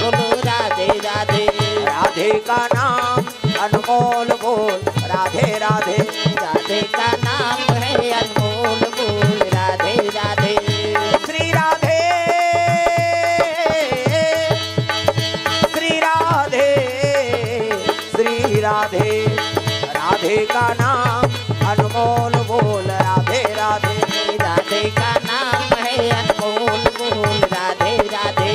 बोलो राधे राधे। राधे का नाम अनमोल बोल, राधे राधे। राधे का नाम है अनमोल बोल, राधे राधे। श्री राधे, श्री राधे, श्री राधे। राधे का नाम अनमोल बोल, राधे राधे। राधे का नाम है अनमोल बोल, राधे राधे।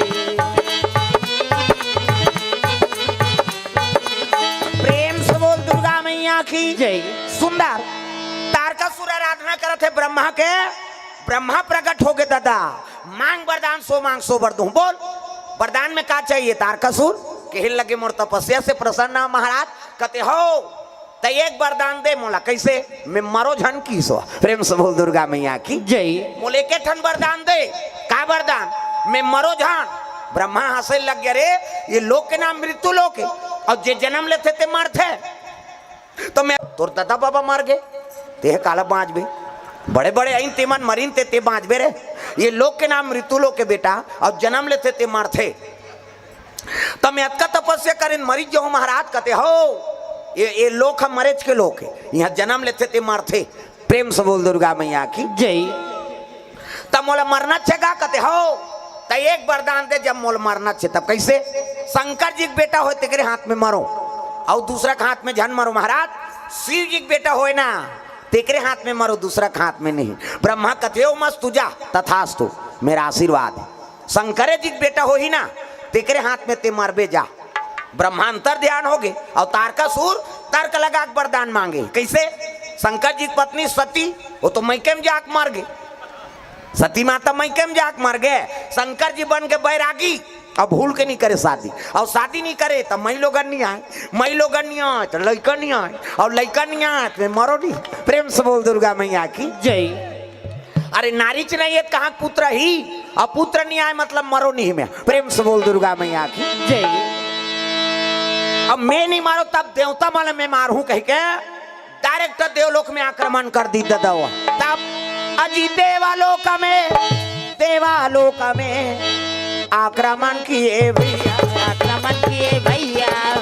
प्रेम से बोल दुर्गा मैया की जय। सुंदर। तारकासुर आराधना करत हे ब्रह्मा के, ब्रह्मा प्रकट होगे ददा, मांग वरदान, सो मांग सो वर दूं। बोल, वरदान में का चाहिए? तारकासुर कहे लगे, मोर तपस्या से प्रसन्न हे महाराज। कथे हो त एक वरदान दे मोला। कइसे? मैं मरो झन किसो। प्रेम से बोल दुर्गा मैया की जय। मोला एके ठन वरदान दे। का वरदान? मैं मरो झन। ब्रह्मा हंसे लग गे, अरे ये लोक के नाम मृत्यु लोक हे, अउ जे जनम लेथे ते मरथे। त मैं तोर ददा बाबा मर गे, तेह काला बांचबे? बड़े बड़े आइन ते मन मरिन ते, ते बांचबे रे? ये लोक के नाम मृत्यु लोक हे बेटा, अउ जनम लेथे ते मरथे। त मैं अतका तपस्या करेन, मरिच जाहूं महाराज। कथे हो, ये, ये लोक ह मरेच के लोक हे, इहां जनम लेथे ते मरथे। प्रेम से बोल दुर्गा मैया की जय। त मोला मरनाच हे का? कथे हो। त एक वरदान दे, जब मोला मरनाच हे तब। कइसे? शंकर जी के बेटा होय तेकरे हाथ में मरो, अउ दूसरा के हाथ में झन मरो महाराज। शिव जी के बेटा होय ना, तेकरे हाथ में मरो, दूसरा के हाथ में नहीं। ब्रह्मा कथे हो मस्त तू जा, तथास्तु, मेरा आशीर्वाद हे। शंकरे जी के बेटा होही ना, तेकरे हाथ में ते मरबे जा। ब्रह्मा अंतर ध्यान होगे, अउ तारकासुर तर्क लगा के वरदान मांगे। कइसे? शंकर जी के पत्नी सती, वो तो मइके में जाके मर गे। सती माता मइके में जाके मर गे। शंकर जी बन गे बैरागी, अब भूल के नहीं करे शादी, अउ शादी नहीं करे त मई लोगन नहीं आय, मई लोगन नहीं आय त लइका नहीं आय, अउ लइका नहीं आय त मैं मरो नहीं। प्रेम से बोल दुर्गा मैया की जय। अरे नारीच नहीं हे त कहां पुत्र ही, अब पुत्र नहीं आय मतलब मरो नहीं मैं। प्रेम से बोल दुर्गा मैया की जय। अब मैं नहीं मारो तब देवता मन ल मैं मारहूं कहिके डायरेक्ट देवलोक में आक्रमण कर दी ददा। तब अजी देवालोक में, देवालोक में आक्रमण किए भैया, आक्रमण किए भैया।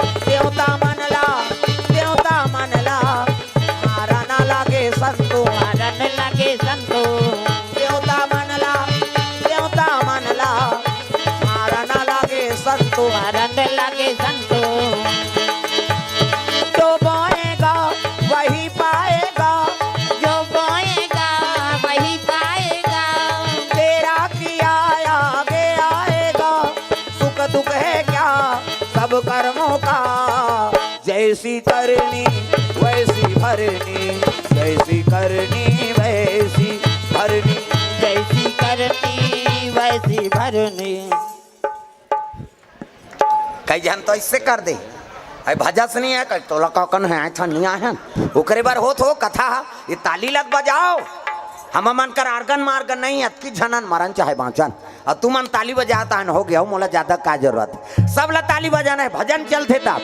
देवता मन ला, देवता मन ला मारन लागे संतो, मारन लागे संतो। देवता मन ला, देवता मन ला मारन लागे संतो, मारन लागे संतो। जो बोएगा वही पाएगा, जो बोएगा वही पाएगा। तेरा किया आगे आएगा, सुख दुख है क्या सब कर्मों का। जैसी करनी वैसी भरनी, जैसी करनी वैसी भरनी। जैसी करनी वैसी भरनी। कई झन तो ऐसे कर दे, अई भजस नहीं है, कई तोला कौन है, अच्छा नहीं आए हैं, ओकरे बर होत हो कथा। ये ताली लग बजाओ, हम मन कर आर्गन मार्गन नहीं, अतकी झनन मरन चाहे बाँचन, अउ तुमन ताली बजात हन, हो गया, मोला ज्यादा का जरूरत। सब ला ताली बजाना है, भजन चलथे तब।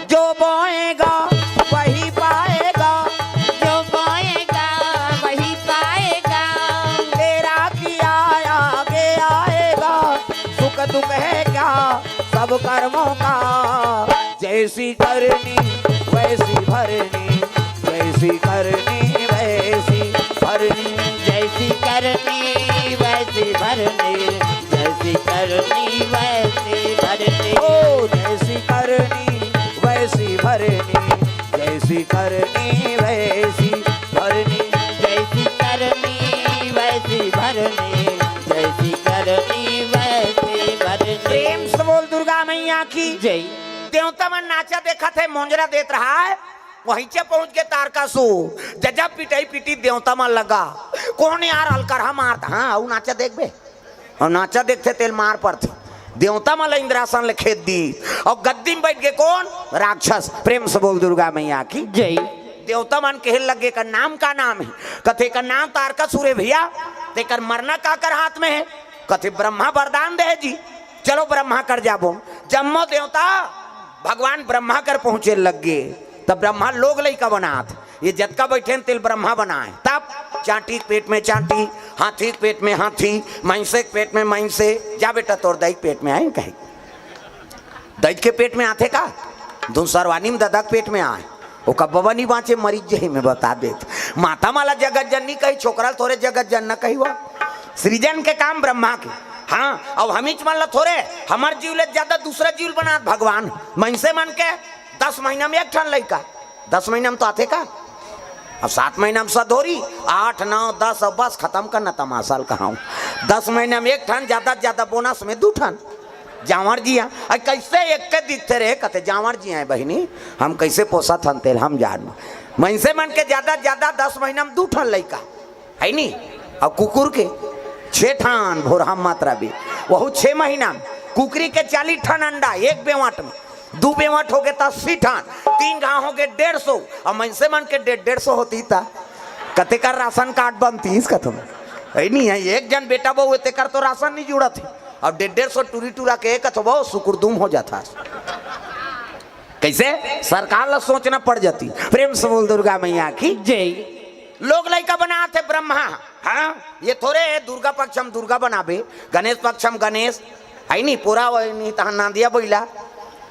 जो बोएगा वही पाएगा, जो बोएगा वही पाएगा। तेरा किया आगे आएगा, सुख दुख है क्या सब कर्मों का। जैसी करनी वैसी भरनी, जैसी करनी वैसी भरनी। जैसी करनी वैसी भरनी, जैसी करनी वैसी भरनी। ओ जैसी करनी वैसी भरनी, जैसी करनी वैसी भरनी। जैसी करनी वैसी भरनी, जैसी करनी वैसी भरनी। प्रेम से बोल दुर्गा मैया की जय। देवता मन नाचा देखत हे, मोंजरा देत रहा है, वहींचे पहुंच के तारकासुर जजा पिटाई पीटी देवता मन लगा। कौन यार अलकरहा मारत? हाँ, अउ नाचा देखबे, अउ नाचा देखथे तेल मार पड़थे। देवता मन ला इंद्रासन ले खेद दी, अउ गद्दी में बैठ के कौन? राक्षस। प्रेम से बोल दुर्गा मैया की जय। देवता मन कहे लगे, "का नाम का नाम है?" कथे, "का नाम तारकासुर है भैया, तेकर मरना काकर हाथ में है?" कथे, "ब्रह्मा वरदान दे जी, चलो ब्रह्मा कर जाबो।" जम्मो देवता भगवान ब्रह्मा कर पहुंचे लग गे। तब ब्रह्मा लोग लइका बनात, ये जतका बैठे तेल ब्रह्मा बनाए। तब चांटी के पेट में चांटी, हाथी के पेट में हाथी, मइंसे के पेट में मइंसे। जा बेटा, तोर दाई के पेट में आए कहे, दाई के पेट में आथे का? धुन सरवानी में ददा के पेट में आए, ओका बबा नहीं बाँचे, मरीज जही में बता देत। माता माला जगत जननी कही, छोकरा ल थोरे जगत जनना कही। वो सृजन के काम ब्रह्मा के। हाँ, अब हमीच मन ल थोरे, हमर जीव ले ज्यादा दूसरा जीव ल बनात भगवान। मइंसे मन के दस महीना में एक ठन लइका, दस महीना में तो आथे का? अब सात महीना में सधोरी, आठ, नौ, दस, अब बस खत्म करना तमाशा ल कहाऊं। दस महीना में एक ठन, ज्यादा से ज्यादा बोनस में दू ठन। जांवर जी हैं, अरे कैसे एक के दिखते रहे, कहते जांवर जी हैं बहिनी, हम कैसे पोसत हन तेल हम जान। मइंसे मन के ज्यादा से ज्यादा दस महीना में दू ठन लइका, है नी? अउ कुकुर के छे ठन भोरहा मात्रा भी, वहू छे महीना में। कुकरी के चालीस ठन अंडा एक बेवाट में, दू बेवाट हो गए त अस्सी ठन, तीन घाव हो गए डेढ़ सौ। अउ मइंसे मन के डेढ़ डेढ़ सौ होती त कतेकर राशन कार्ड बनतीस कथम, है नी? है एक जन बेटा बहू हे, तेकर तो राशन नहीं जुड़त हे। अब डेढ़ डेढ़ सौ टूरी टूरा के कथो बहु सुकुरदुम हो जाता। कैसे? सरकार ला सोचना पड़ जाती। प्रेम से बोल दुर्गा मैया की जय। लोग लइका बनात हे ब्रह्मा। हाँ, ये थोरे हे दुर्गा पक्ष हम दुर्गा बनाबे, गणेश पक्ष हम गणेश, है नी? पूरा वो नहीं तहन नांदिया बैला,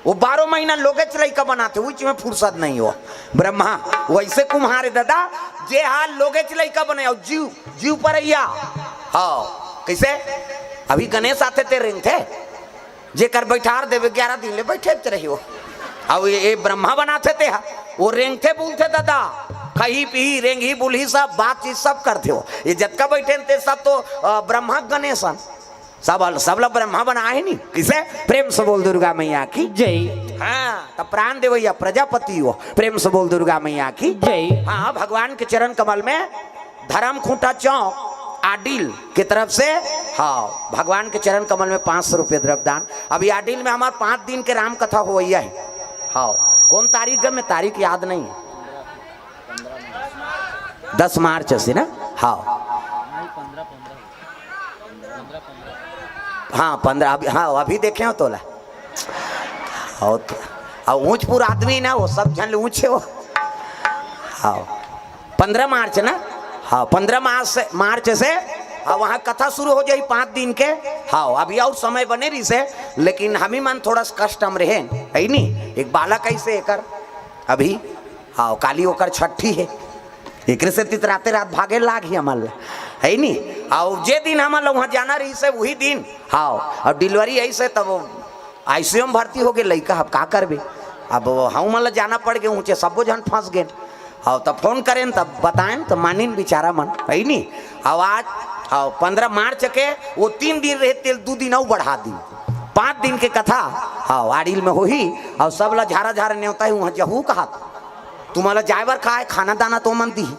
वो बारह महीना लोगेच लइका बनात हे, उच में फुर्सत नहीं हो। ब्रह्मा वैसे कुम्हार हे दादा, जे हाल लोगेच लइका बने, अउ जीव, जीव परैया। हाँ, कैसे? अभी गणेश आथे ते रेंगथे, जेकर बैठार देवे ग्यारह दिन ले बैठे च रही हो। अब ये, ये ब्रह्मा बनाथे ते हा, वो रेंगथे बुलथे दादा, खही पीही, रेंगही बुलही, सब बातचीत सब करथे हो। ये जतका बैठे न ते सब तो, अ, ब्रह्मा गणेश हन। सब, सब ला ब्रह्मा बनाए हे नी। किसे? प्रेम से बोल दुर्गा मैया की जय। हाँ, त प्राण देवैया प्रजापति हो। प्रेम से बोल दुर्गा मैया की जय। हाँ, भगवान के चरण कमल में धर्म खूंटा चौक आडिल के तरफ से, हाँ, भगवान के चरण कमल में पाँच सौ रुपये द्रव्यदान। अभी आडिल में हमार पाँच दिन के राम कथा होवैया हे। हाँ, कौन तारीख ग में, तारीख याद नहीं हे। दस मार्च से ना? हाँ, हाँ, पन्द्रह, अभी, हाँ, अभी देखे हो तोला। और तो, और ऊंचपुर आदमी ना, वो सब झन ऊंचे हो। हाँ, पंद्रह मार्च ना? हाँ, पंद्रह मार्च से, मार्च से, हाँ, वहाँ कथा शुरू हो जाही पाँच दिन के। हाँ, अभी अउ समय बने रहिसे, लेकिन हमी मन थोड़ा सा कष्ट म रहे, है नी? एक बालक ऐसे एकर अभी, हाँ, काली ओकर छट्ठी हे, एकरे सेती त राते रात भागे लागही हमन ला, है नी? अउ जे दिन हमन ला वहाँ जाना रहिसे, वही दिन, हाँ, अउ delivery ऐसे तब ICU म भर्ती हो गे लइका, अब का करबे? अब हमन ला जाना पड़ गे, उँहचे सबो झन फंस गेन। हाँ, त फोन करेन, त बताएन, त मानिन बिचारा मन, है नी? अउ आज, हाँ, पंद्रह मार्च के वो तीन दिन रहे, तेला दू दिन अउ बढ़ा दिन, पाँच दिन के कथा, हाँ, आड़िल में होही, अउ सब ला झारा झारा नेवता हे, वहाँ जहू कहात। तुमन ला जाए बर का हे, खाना दाना तो मन दिही,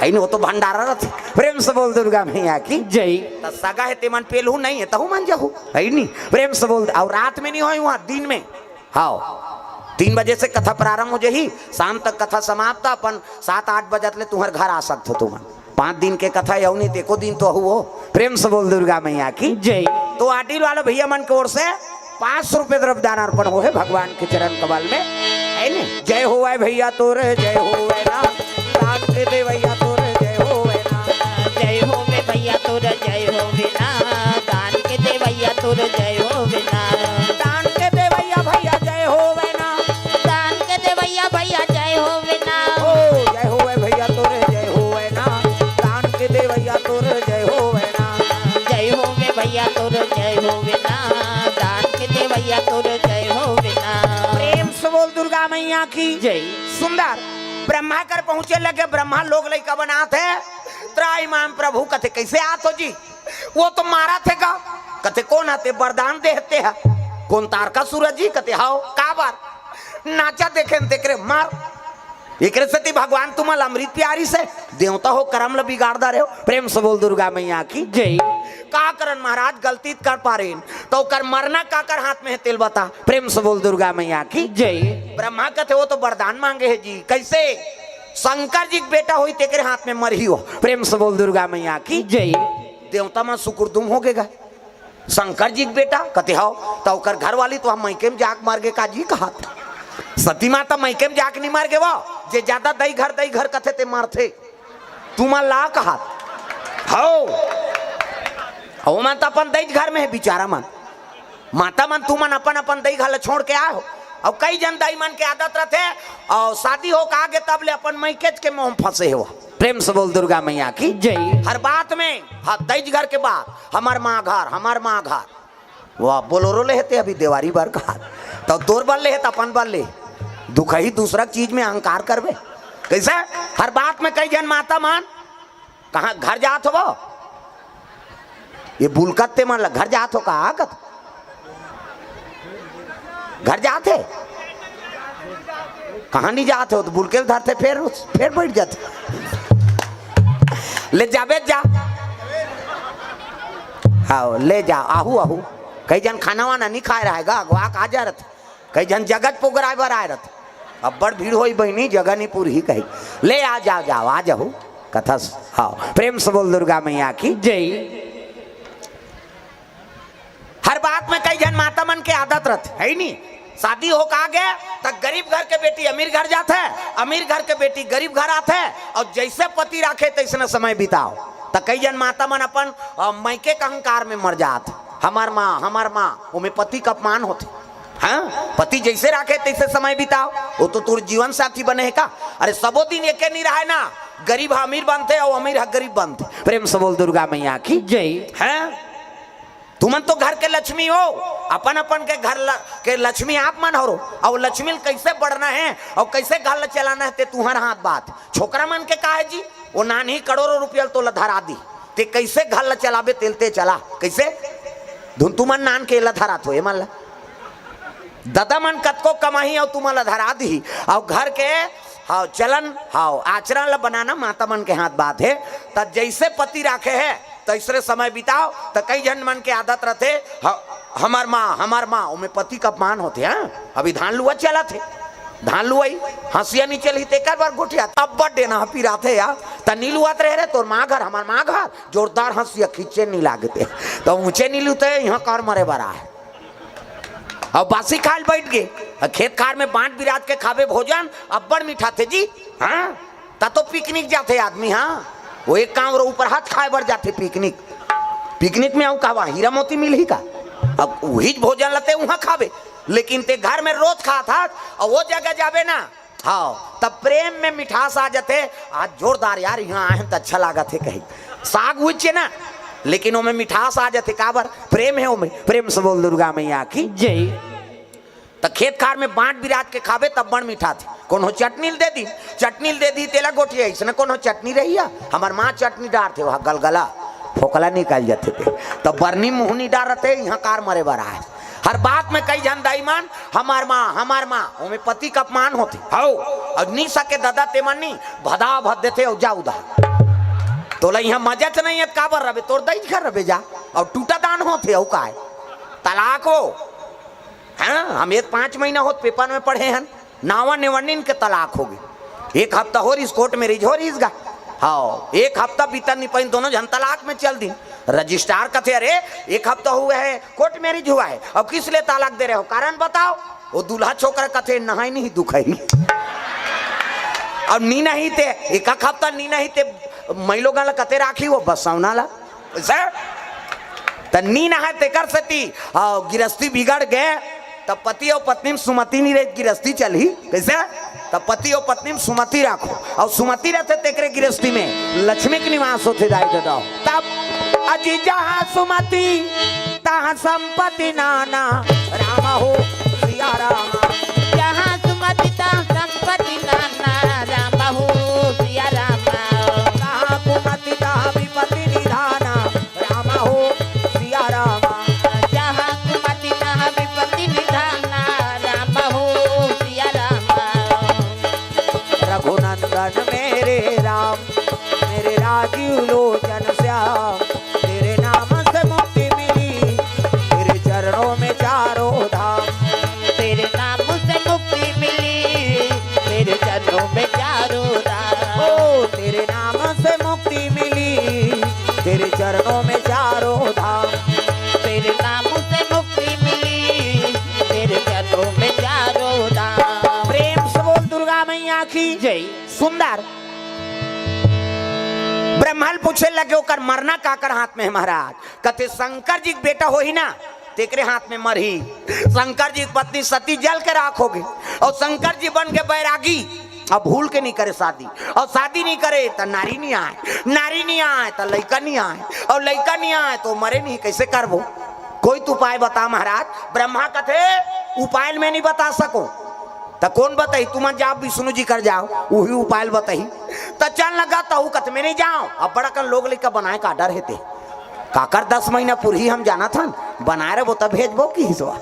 है नी? वो तो भंडारा रथे। प्रेम से बोल दुर्गा मैया की। जय। त सगा हे ते मन पेलहू, नहीं हे तहू मन जहू, है नी? प्रेम से बोल। अउ रात में नहीं होय वहाँ, दिन में। हाँ, तीन बजे से कथा प्रारंभ हो जाही, शाम तक कथा समाप्त, अपन सात आठ बजत ले तुहर घर आ सकथो तुमन। पाँच दिन के कथा हे, अउ नहीं त एको दिन तो अहू हो। प्रेम से बोल दुर्गा मैया की। जय। तो आडिल वाला भैया मन के ओर से पाँच सौ रुपये द्रव्य दान अर्पण होहे भगवान के चरण कमल में, है ने? जय होवय भैया तोर, जय होवय ना, दान के देवैया तोर, जय होवय ना। जय होवे भैया तोर, जय होवे ना, दान के देवैया तोर, जय होवे ना। दान के देवैया भैया जय होवय ना। दान के देवैया भैया जय होवे ना। ओ जय होवय भैया तोर, जय होवय ना, दान के देवैया तोर, जय होवय ना। जय होवे भैया तोर, जय होवे ना, दान के देवैया तोर, जय होवे ना। प्रेम से बोल दुर्गा मैया की। जय। सुंदर। ब्रह्मा कर पहुंचे लगे, ब्रह्मा लोग लइका बनात हे। त्राहिमाम प्रभु कथे, कैसे आत हो जी? वो तो मारत हे गा। कथे, कोन हते? वरदान देहते हे। कोन, तारकासुर जी? कथे, हाव। काबर? नाचा देखेन तेकरे मार। एकरे सेती भगवान तुमन ला अमृत पियारिस हे, देवता हो करम ला बिगाड़ डारे हो। प्रेम से बोल दुर्गा मैया की। जय। का करन महाराज, गलती त कर पारेन, त ओकर मरना काकर हाथ में हे तेला बता। प्रेम से बोल दुर्गा मैया की। जय। ब्रह्मा कथे, वो तो वरदान मांगे हे जी। कैसे? शंकर जी के बेटा होही तेकरे हाथ में मरही हो। प्रेम से बोल दुर्गा मैया की। जय। देवता मन सुकुरदुम हो गे गा। शंकर जी के बेटा? कथे, हाव। त ओकर घरवाली तो ह मइके में जाके मर गे का जी कहात। सती माता मइके में जाके नहीं मर गे वो, जे ज्यादा दई घर दई घर कथे ते मरथे। तुमन ला कहात। हाव। अउ ओमन त अपन दई घर में हे बिचारा मन। माता मन तुमन अपन अपन दई घर ला छोड़ के आए हो। अउ कई झन दाई मन के आदत रथे, अउ शादी हो के आगे तब ले अपन मइकेच के मोह में फंसे हो। प्रेम से बोल दुर्गा मैया की। जय। हर बात में, हाँ, दई घर के बात, हमर माँ घर, हमर माँ घर। वाह, बोलोरो ले हे ते अभी देवारी बर का, त तोर बर ले हे त अपन बर ले। दुखही दूसरा चीज में अहंकार करबे। कैसे? हर बात में कई झन माता मन, कहाँ घर जात हो वो? ये बुलकत ते मन ला घर जात हो का? कत घर जात हे? कहाँ नहीं जात हो? त बुलके ल धरथे, फेर उस, फेर बैठ जाथे। ले जाबे जा। हाव, ले जा, आहू, आहू। कई झन खाना वाना नहीं खाए रहे गा, अगवा के आ जा रथे। कई झन जगत पोगराए बर आए रथे। अब्बड़ भीड़ होई बहिनी, जगह नहीं पूरही कही। ले आ, जा, जाव, आ जाहू। कथा स-, हाव, प्रेम से बोल दुर्गा मैया की। जय। हर बात में कई झन माता मन के आदत रथे, है नी? शादी हो के आगे त गरीब घर के बेटी अमीर घर जाथे, अमीर घर के बेटी गरीब घर आथे, अउ जैसे पति राखे तैसने समय बिताव। त कई झन माता मन अपन, अ, मइके के अहंकार में मर जात, हमर माँ, हमर माँ, ओमे पति के अपमान होथे। हाँ, पति जैसे राखे तैसे समय बिताव, वो तो तोर जीवन साथी बने हे का? अरे सबो दिन एके नहीं रहे ना, गरीब ह अमीर बनथे अउ अमीर ह गरीब बनथे। प्रेम से बोल दुर्गा मैया की। जय। हैं? तुमन तो घर के लक्ष्मी हो, अपन अपन के घर ल-, के लक्ष्मी आप मन हो, अउ लक्ष्मी ल कैसे बढ़ना हे अउ कैसे घर ल चलाना हे, ते तुहर हाथ बात। छोकरा मन के का हे जी, वो नानही करोड़ों रुपया ल तोला धरा दी, ते कैसे घर ल चलाबे, तेल ते चला, कैसे? धुन तुमन नान के एला धरात हो, एमन ल। ददा मन कतको कमाही अउ तुमन ल धरा दिही, अउ घर के, हाँ, चलन, हाँ, आचरण ल बनाना माता मन के हाथ बात हे। त जैसे पति राखे हे, तैसरे समय बिताव। त कई झन मन के आदत रथे, ह-, हमर माँ, हमर माँ, ओमे पति के अपमान होथे, हाँ? अभी धान लुआ चलत हे, धान लुआई, हंसिया नहीं चलही, तेकर बर गोठिया, तब बड़ डेना ह पिराथे यार। त नी लुआत रहे रे, तोर माँ घर, हमर माँ घर, जोरदार हंसिया खींचे नहीं लागते, त ऊंचे नहीं लुते, यहाँ कर मरे बर आए। अउ बासी खाय ल बइठ गे। अउ खेत खार में बांट बिराज के खाबे भोजन, अब्बड़ मिठाथे जी। हाँ, त तो पिकनिक जाथे आदमी। हाँ, वो एक काम ऊपर हाथ खाय बर जाथे पिकनिक। पिकनिक में अउ कहवा हीरा मोती मिलही का? अब उहीच भोजन ल ते उहाँ खाबे, लेकिन ते घर में रोज खात हस, अउ वो जगह जाबे ना, हाँ, तब प्रेम में मिठास आ जाथे। आज जोरदार यार, इहाँ आए हन त अच्छा लागत हे कही। साग उच्च हे ना, लेकिन ओमे मिठास आ जाथे। काबर? प्रेम हे ओमे। प्रेम से बोल दुर्गा मैया की। जय। त खेत खार में बांट बिराज के खाबे तब बड़ मिठाथे। कोनो चटनी ल दे दी, चटनी ल दे दी, तेला गोठिया, इसने कोनो चटनी रहिया? हमर माँ चटनी डारथे, वह गलगला, फोकला निकल जाथे ते। त बरनी मुहनी डारथे, इहाँ कार मरे बर आए। हर बात में कई झन दाई मन, "हमार माँ, हमार माँ", ओमे पति का अपमान होथे। हौ, अउ नी सके ददा ते मन नी, भदा भद देथे अउ जा उदा। तोला इहाँ मजा च नहीं हे, काबर रबे, तोर दई घर रबे जा, अउ टूटा दान होथे, अउ काय? तलाक हो। हाँ, हम एक पाँच महीना होत पेपर में पढ़े हन, नावा नेवनिन के तलाक हो गई। एक हफ्ता हो रहीस, कोर्ट मैरिज हो रहीस गा। हाँ, एक हफ्ता बीतन नहीं पाइन, दोनों झन तलाक में चल दिन। रजिस्ट्रार कथे, "अरे, एक हफ्ता हुआ है, कोर्ट मैरिज हुआ है, अब किस लिए तलाक दे रहे हो, कारण बताओ।" वो दूल्हा छोकरा कथे, "नहाई नहीं दुखई।" अब नी नहीं ते, एक हफ्ता नी नहीं ते, मई लोगन ला कते राखी वो बसौना ला। सर, त नी नहाय तेकर सेती, आ, गिरस्ती बिगड़ गे, त पति अउ पत्नी में सुमति नी रही, गिरस्ती चलही। कइसे? त पति अउ पत्नी में सुमति राखो, अउ सुमति रहिथे तेकरे गिरस्ती में लक्ष्मी के निवास होथे, दाई ददा। तब अजी जहाँ सुमति तहाँ संपत्ति नाना, राम हो सिया राम। जहाँ सुमति तहाँ संपत्ति नाना, राम हो सिया राम। तहाँ कुमति तहाँ विपत्ति निधाना, राम हो सिया राम। जहाँ कुमति तहाँ विपत्ति निधाना, राम हो सिया राम। रघुनंदन मेरे राम, मेरे राजीव लोचन श्याम, तेरे नाम से मुक्ति मिली, तेरे चरणों में चारों धाम। तेरे नाम से मुक्ति मिली, तेरे चरणों में चारों धाम। ओ, तेरे नाम से मुक्ति मिली, तेरे चरणों में चारों धाम। तेरे नाम से मुक्ति मिली, तेरे चरणों में चारों धाम। प्रेम से बोल दुर्गा मैया की जय। सुंदर। ब्रह्मा ल पूछे लगे, "ओकर मरना काकर हाथ में हे महाराज?" कथे, "शंकर जी के बेटा होही ना, तेकरे हाथ में मरही।" शंकर जी की पत्नी सती जल के राख हो गई, अउ शंकर जी बन के बैरागी, अब भूल के नहीं करे शादी, अउ शादी नहीं करे त नारी नहीं आए, नारी नहीं आए त लइका नहीं आए, अउ लइका नहीं आए त मरे नहीं, कइसे करबो? कोई तो उपाय बता महाराज। ब्रह्मा कथे, "उपाय ल मैं नहीं बता सकों।" त कोन बताही? तुमन जाव विष्णु जी कर जाव, उही उपाय ल बताही। त चल लगा, तहू कथे मैं नहीं जाव, अब बड़ा कन लोग लइका बनाए का डर हे ते। काकर दस महीना पुरही हम जानत हन, बनाए रहिबो त भेजबो किहिस वा।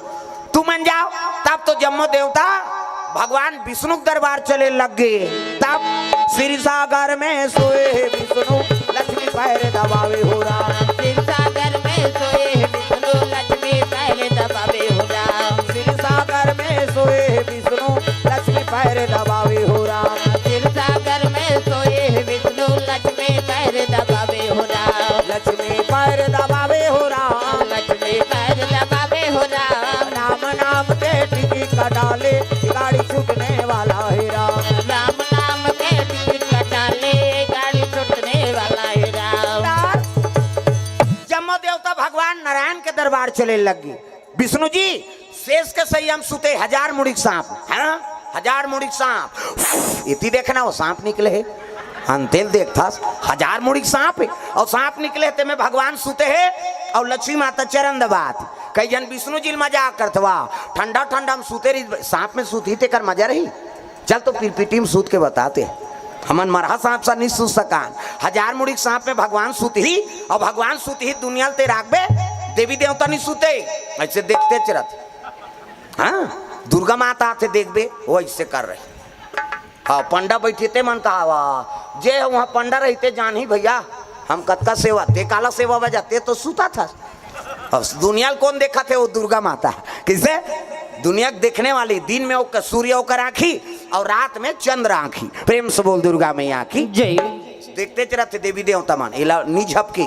तुमन जाव। तब तो जम्मो देवता भगवान विष्णु के दरबार चले लग गे। तब क्षीर सागर में सोए हे विष्णु, लक्ष्मी पैर दबावे हो राम। क्षीर सागर में सोए हे विष्णु, लक्ष्मी पैर दबावे हो राम। क्षीर सागर में सोए हे विष्णु, लक्ष्मी पैर दबावे हो राम। क्षीर सागर में सोए हे विष्णु, लक्ष्मी पैर दबावे हो राम। लक्ष्मी पैर दबावे हो राम। लक्ष्मी पैर दबावे हो राम। राम नाम के टिकट कटा ले, गाड़ी छूटने वाला हे राम। राम नाम के टिकट कटा ले, गाड़ी छूटने वाला हे राम। जम्मो देवता भगवान नारायण के दरबार चले लग गे। विष्णु जी, शेष के सही हम सुते, हजार मुड़ी के सांप, हाँ, हजार मुड़ी के सांप। इति देखना, वो सांप निकले हे, अंतेल देखथस, हजार मुड़ी के सांप हे, अउ सांप निकले हे, तेमे भगवान सुते हे, अउ लक्ष्मी माता चरण दबात। कई झन विष्णु जी ल मजाक करथवा, ठंडा ठंडा हम सुते रही, सांप में सुतही तेकर मजा रही। चल तो पिरपिटी में सूत के बताते हैं। हमन मरहा सांप सा नहीं सूत सकान। हजार मुड़ी के सांप में भगवान सूतही, अउ भगवान सूतही दुनिया ल ते राखबे, देवी देवता नहीं सूते। अइसे देखते चरत। हाँ, दुर्गा माता आथे देखबे, वो अइसे कर रहे। हाँ, पंडा बइठे ते मन कहा, "वाह, जे ह उहाँ पंडा रहिते जानही भइया, हम कतका सेवा, ते काला सेवा बजा, ते तो सूता था।" अब दुनिया ल कोन देखत हे? वो दुर्गा माता। कइसे? दुनिया के देखने वाली, दिन में ओकर सूर्य ओकर आँखी अउ रात में चंद्र आँखी। प्रेम से बोल दुर्गा मैया की जय। देखते च रहिथे देवी देवता मन, एला नी झपके,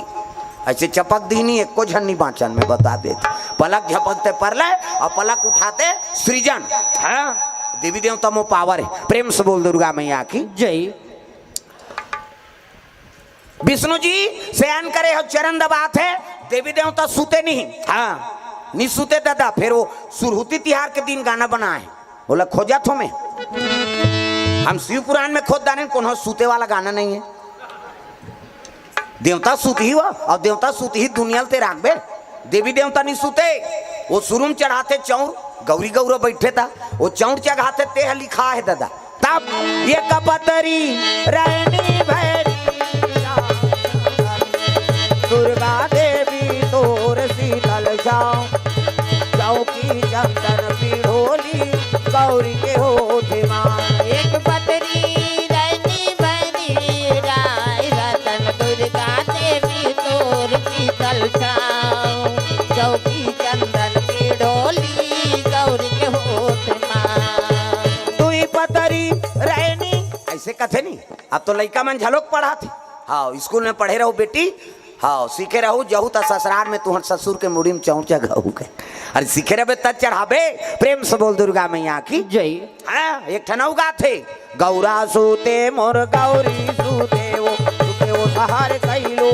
अइसे चपक दिही नी, एको झन नी बाँचन, मैं बता देत। पलक झपकते परलय अउ पलक उठाते सृजन। हाँ, देवी देवता म पावर हे। प्रेम से बोल दुर्गा मैया की। जय। विष्णु जी शयन करे हे, चरण दबात हे, देवी देवता सुते नहीं। हाँ, नहीं सुते दादा। फिर वो सुरहुती तिहार के दिन गाना बनाए, बोला, "खोजत हों मैं।" हम शिव पुराण में खोज डारेन, कोनो सुते वाला गाना नहीं हे। देवता सुतही हो, अउ देवता सुतही दुनिया ल ते राखबे। देवी देवता नहीं सुते, वो सुरु म चढ़ाथे चौंर, गौरी गौरा बइठे त वो चौंर चघाथे, ते ह लिखा हे दादा। तब एक पतरी रैनी भैरी, दुर्गा देवी तोर शीतल छाँव, चौकी चंदन पिढ़ोली गौरी के होत हे मान। एक पतरी रैनी भैरी, राय रतन दुर्गा देवी तोर शीतल छाँव, चौकी चंदन पिढ़ोली गौरी के होत हे मान। दुई पतरी रैनी, अइसे कथे नहीं। अब तो लइका मन घलोक पढ़त हे। हाँ, स्कूल में पढ़े रहू बेटी। हाँ, सीखे रहू, जहू त ससुरार में तुँहर ससुर के मुड़ी म चौंर चघाहू कहे। अरे सीखे रहबे त चढ़ाबे। प्रेम से बोल दुर्गा मैया की। जय। हाँ, एक ठन अउ गाथे, "गौरा सुते मोर गौरी सुते वो, सुते वो सहर कइलो।"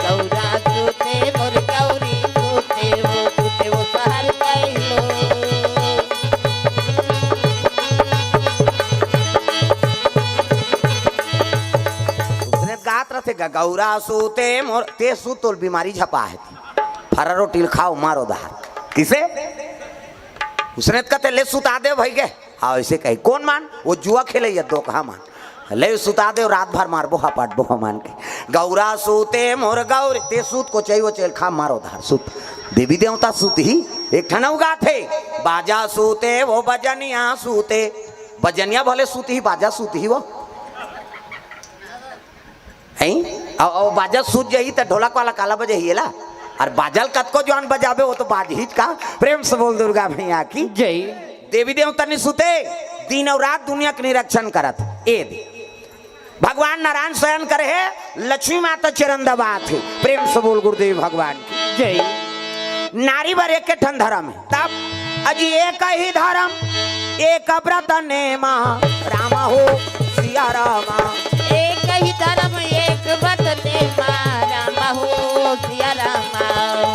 गौरा सुते मोर गौरी सुते वो, सुते वो सहर कइलो। उसने गात रथे गा, "गौरा सुते मोर, ते सुत तोल बीमारी झपा हे।" फरा रोटी ल खाव, मारो धार। किसे? उसने त कथे, "ले सुता दे भई गे।" हाँ, अइसे कही, "कोन मान?" "वो जुआ खेलइया दोकहा मान।" "ले सुता दे, रात भर मारबो, हपाटबो हमन के।" "गौरा सुते मोर गौरी, ते सुत, कोचई वोचई ल खा, मारो धार, सुत।" देवी देवता सुतही। एक ठन अउ गाथे, "बाजा सुते वो बजनिया सुते।" बजनिया भले सुतही, बाजा सुतही वो। हैं? अउ, अउ बाजा सूत जाही त ढोलक वाला काला बजाही एला? अउ बाजा ल कतको जुवान बजाबे, वो तो बाजहीच का। प्रेम से बोल दुर्गा मैया की। जय। देवी देवता नहीं सुते, दिन अउ रात दुनिया के निरीक्षण करत। ए दे। भगवान नारायण शयन करे हे, लक्ष्मी माता चरण दबात हे। प्रेम से बोल गुरुदेव भगवान की। जय। नारी बर एक ठन धरम हे। तब अजी एक ही धरम, एक व्रत नेमा, राम हो सिया रामा। एक ही धरम, एक व्रत नेमा, राम हो सिया रामा।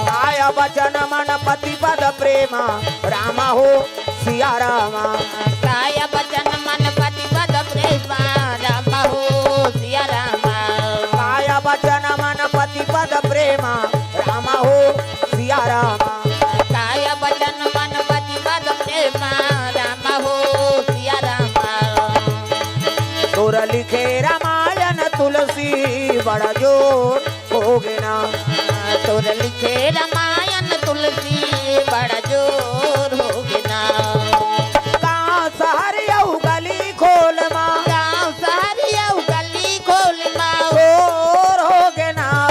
काय वचन मन पति पद प्रेमा, राम हो सिया रामा। काय वचन मन पति पद प्रेमा, राम हो सिया रामा। काय वचन मन पति पद प्रेमा, राम हो सिया रामा। काय वचन मन पति पद प्रेमा, राम हो सिया रामा। तोर लिखे रामायण तुलसी बड़ा जोर होगे ना। तोर लिखे रामायण तुलसी बड़ा जोर होगे ना। गाँव शहर अउ गली खोल मा। गाँव शहर अउ गली खोल मा। शोर होगे ना।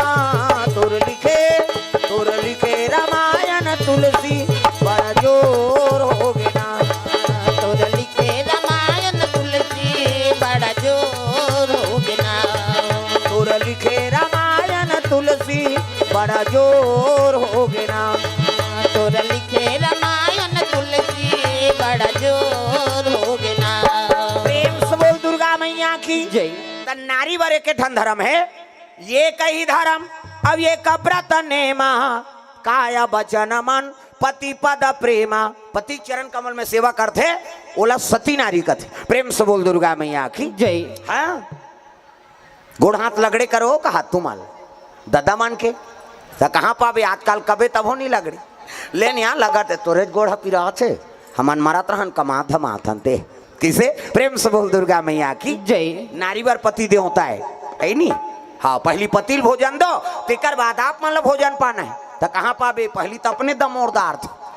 तोर लिखे, तोर लिखे रामायण तुलसी बड़ा जोर होगे ना। तोर लिखे रामायण तुलसी बड़ा जोर होगे ना। तोर लिखे रामायण तुलसी बड़ा जोर होगे ना। तोर लिखे रामायण तुलसी बड़ा जोर होगे ना। प्रेम से बोल दुर्गा मैया की। जय। त नारी बर एक ठन धरम हे, एक ही धरम, अउ एक व्रत नेमा, काय वचन मन पति पद प्रेमा। पति चरण कमल में सेवा करथे, ओला सती नारी कथे। प्रेम से बोल दुर्गा मैया की। जय। हाँ? गोड़ हाथ लगड़े करो का हाथ तुमन ददा मन के, त कहाँ पाबे आजकल, कबे तभो नहीं लगड़े। ले निया लगत हे, तोरे गोड़ ह पिरात हे, हमन मरत रहन, कमात धमात हन ते। किसे? प्रेम से बोल दुर्गा मैया की। जय। नारी बर पति देवता हे, हे नी? हाँ, पहली पति ल भोजन दो, तेकर बाद आप मन ल भोजन पाना हे। त कहाँ पाबे, पहली त अपने दमोरदार थे।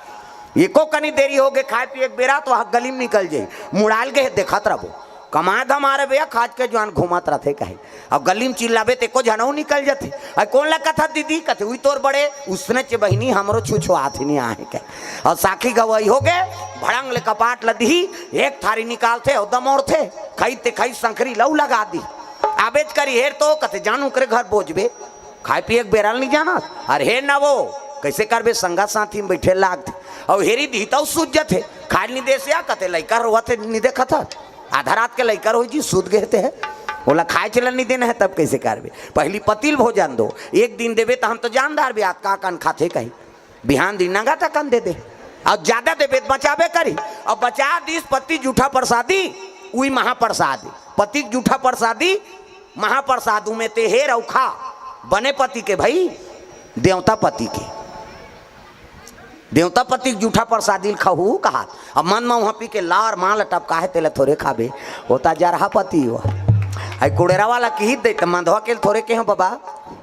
एको कनी देरी होगे खाए पिए के बेरा, त वहाँ गली म निकल जाही, मुड़ाल गे हे, देखत रहबो। कमाए धमाए भैया, खाज के जुवान घूमत रथे कहे। अब गली म चिल्लाबे त एको झन अउ निकल जथे। अउ कोन ला कथस दीदी? कथे, "उही तोर बड़े, उसने चे बहिनी हमरो छुछुआत ही नहीं आहे," कहे। अउ साखी गवाही होगे, भड़ंग ले कपाट ल दिही, एक थारी निकालथे अउ दमोरथे, खई ते खई संकरी ल अउ लगा दिही। आबेच करी, हेर तो, कथे, "जान ओकरे घर बोजबे, खाए पिए के बेरा ल नहीं जानस।" अरे हेर न वो, कइसे करबे, संगा साथी में बइठे लागथे। अउ हेरी दिही तउ सूत जथे। खाए ल नी देस या कथे, लइका रोवत हे, नी देखत हस? आधा रात के लइका रोही जी, सूत गे हे ते हे। ओला खाए चलन नी देना हे, तब कइसे करबे? पहिली पति ल भोजन दो। एक दिन देबे त हम तो जान डारबे, आज का कन खाथे कही। बिहान दिन नंगा त कन दे दे। अउ जादा देबे त बचाबे करी। अउ बचा दिस पति जूठा प्रसादी, उही महाप्रसाद। पति के जूठा प्रसादी, महाप्रसाद, उमे ते हेर अउ खा। बने पति के भई, देवता पति के। देवता पति के जूठा प्रसादी ल खाहू कहा। अब मन म उहाँ पी के लार माल टपका हे, तेला थोरे खाबे। ओ त जरहा पति ओ। अई कुड़ेरा वाला किहित दे त मंधवा के ल थोरे केहेंव बबा।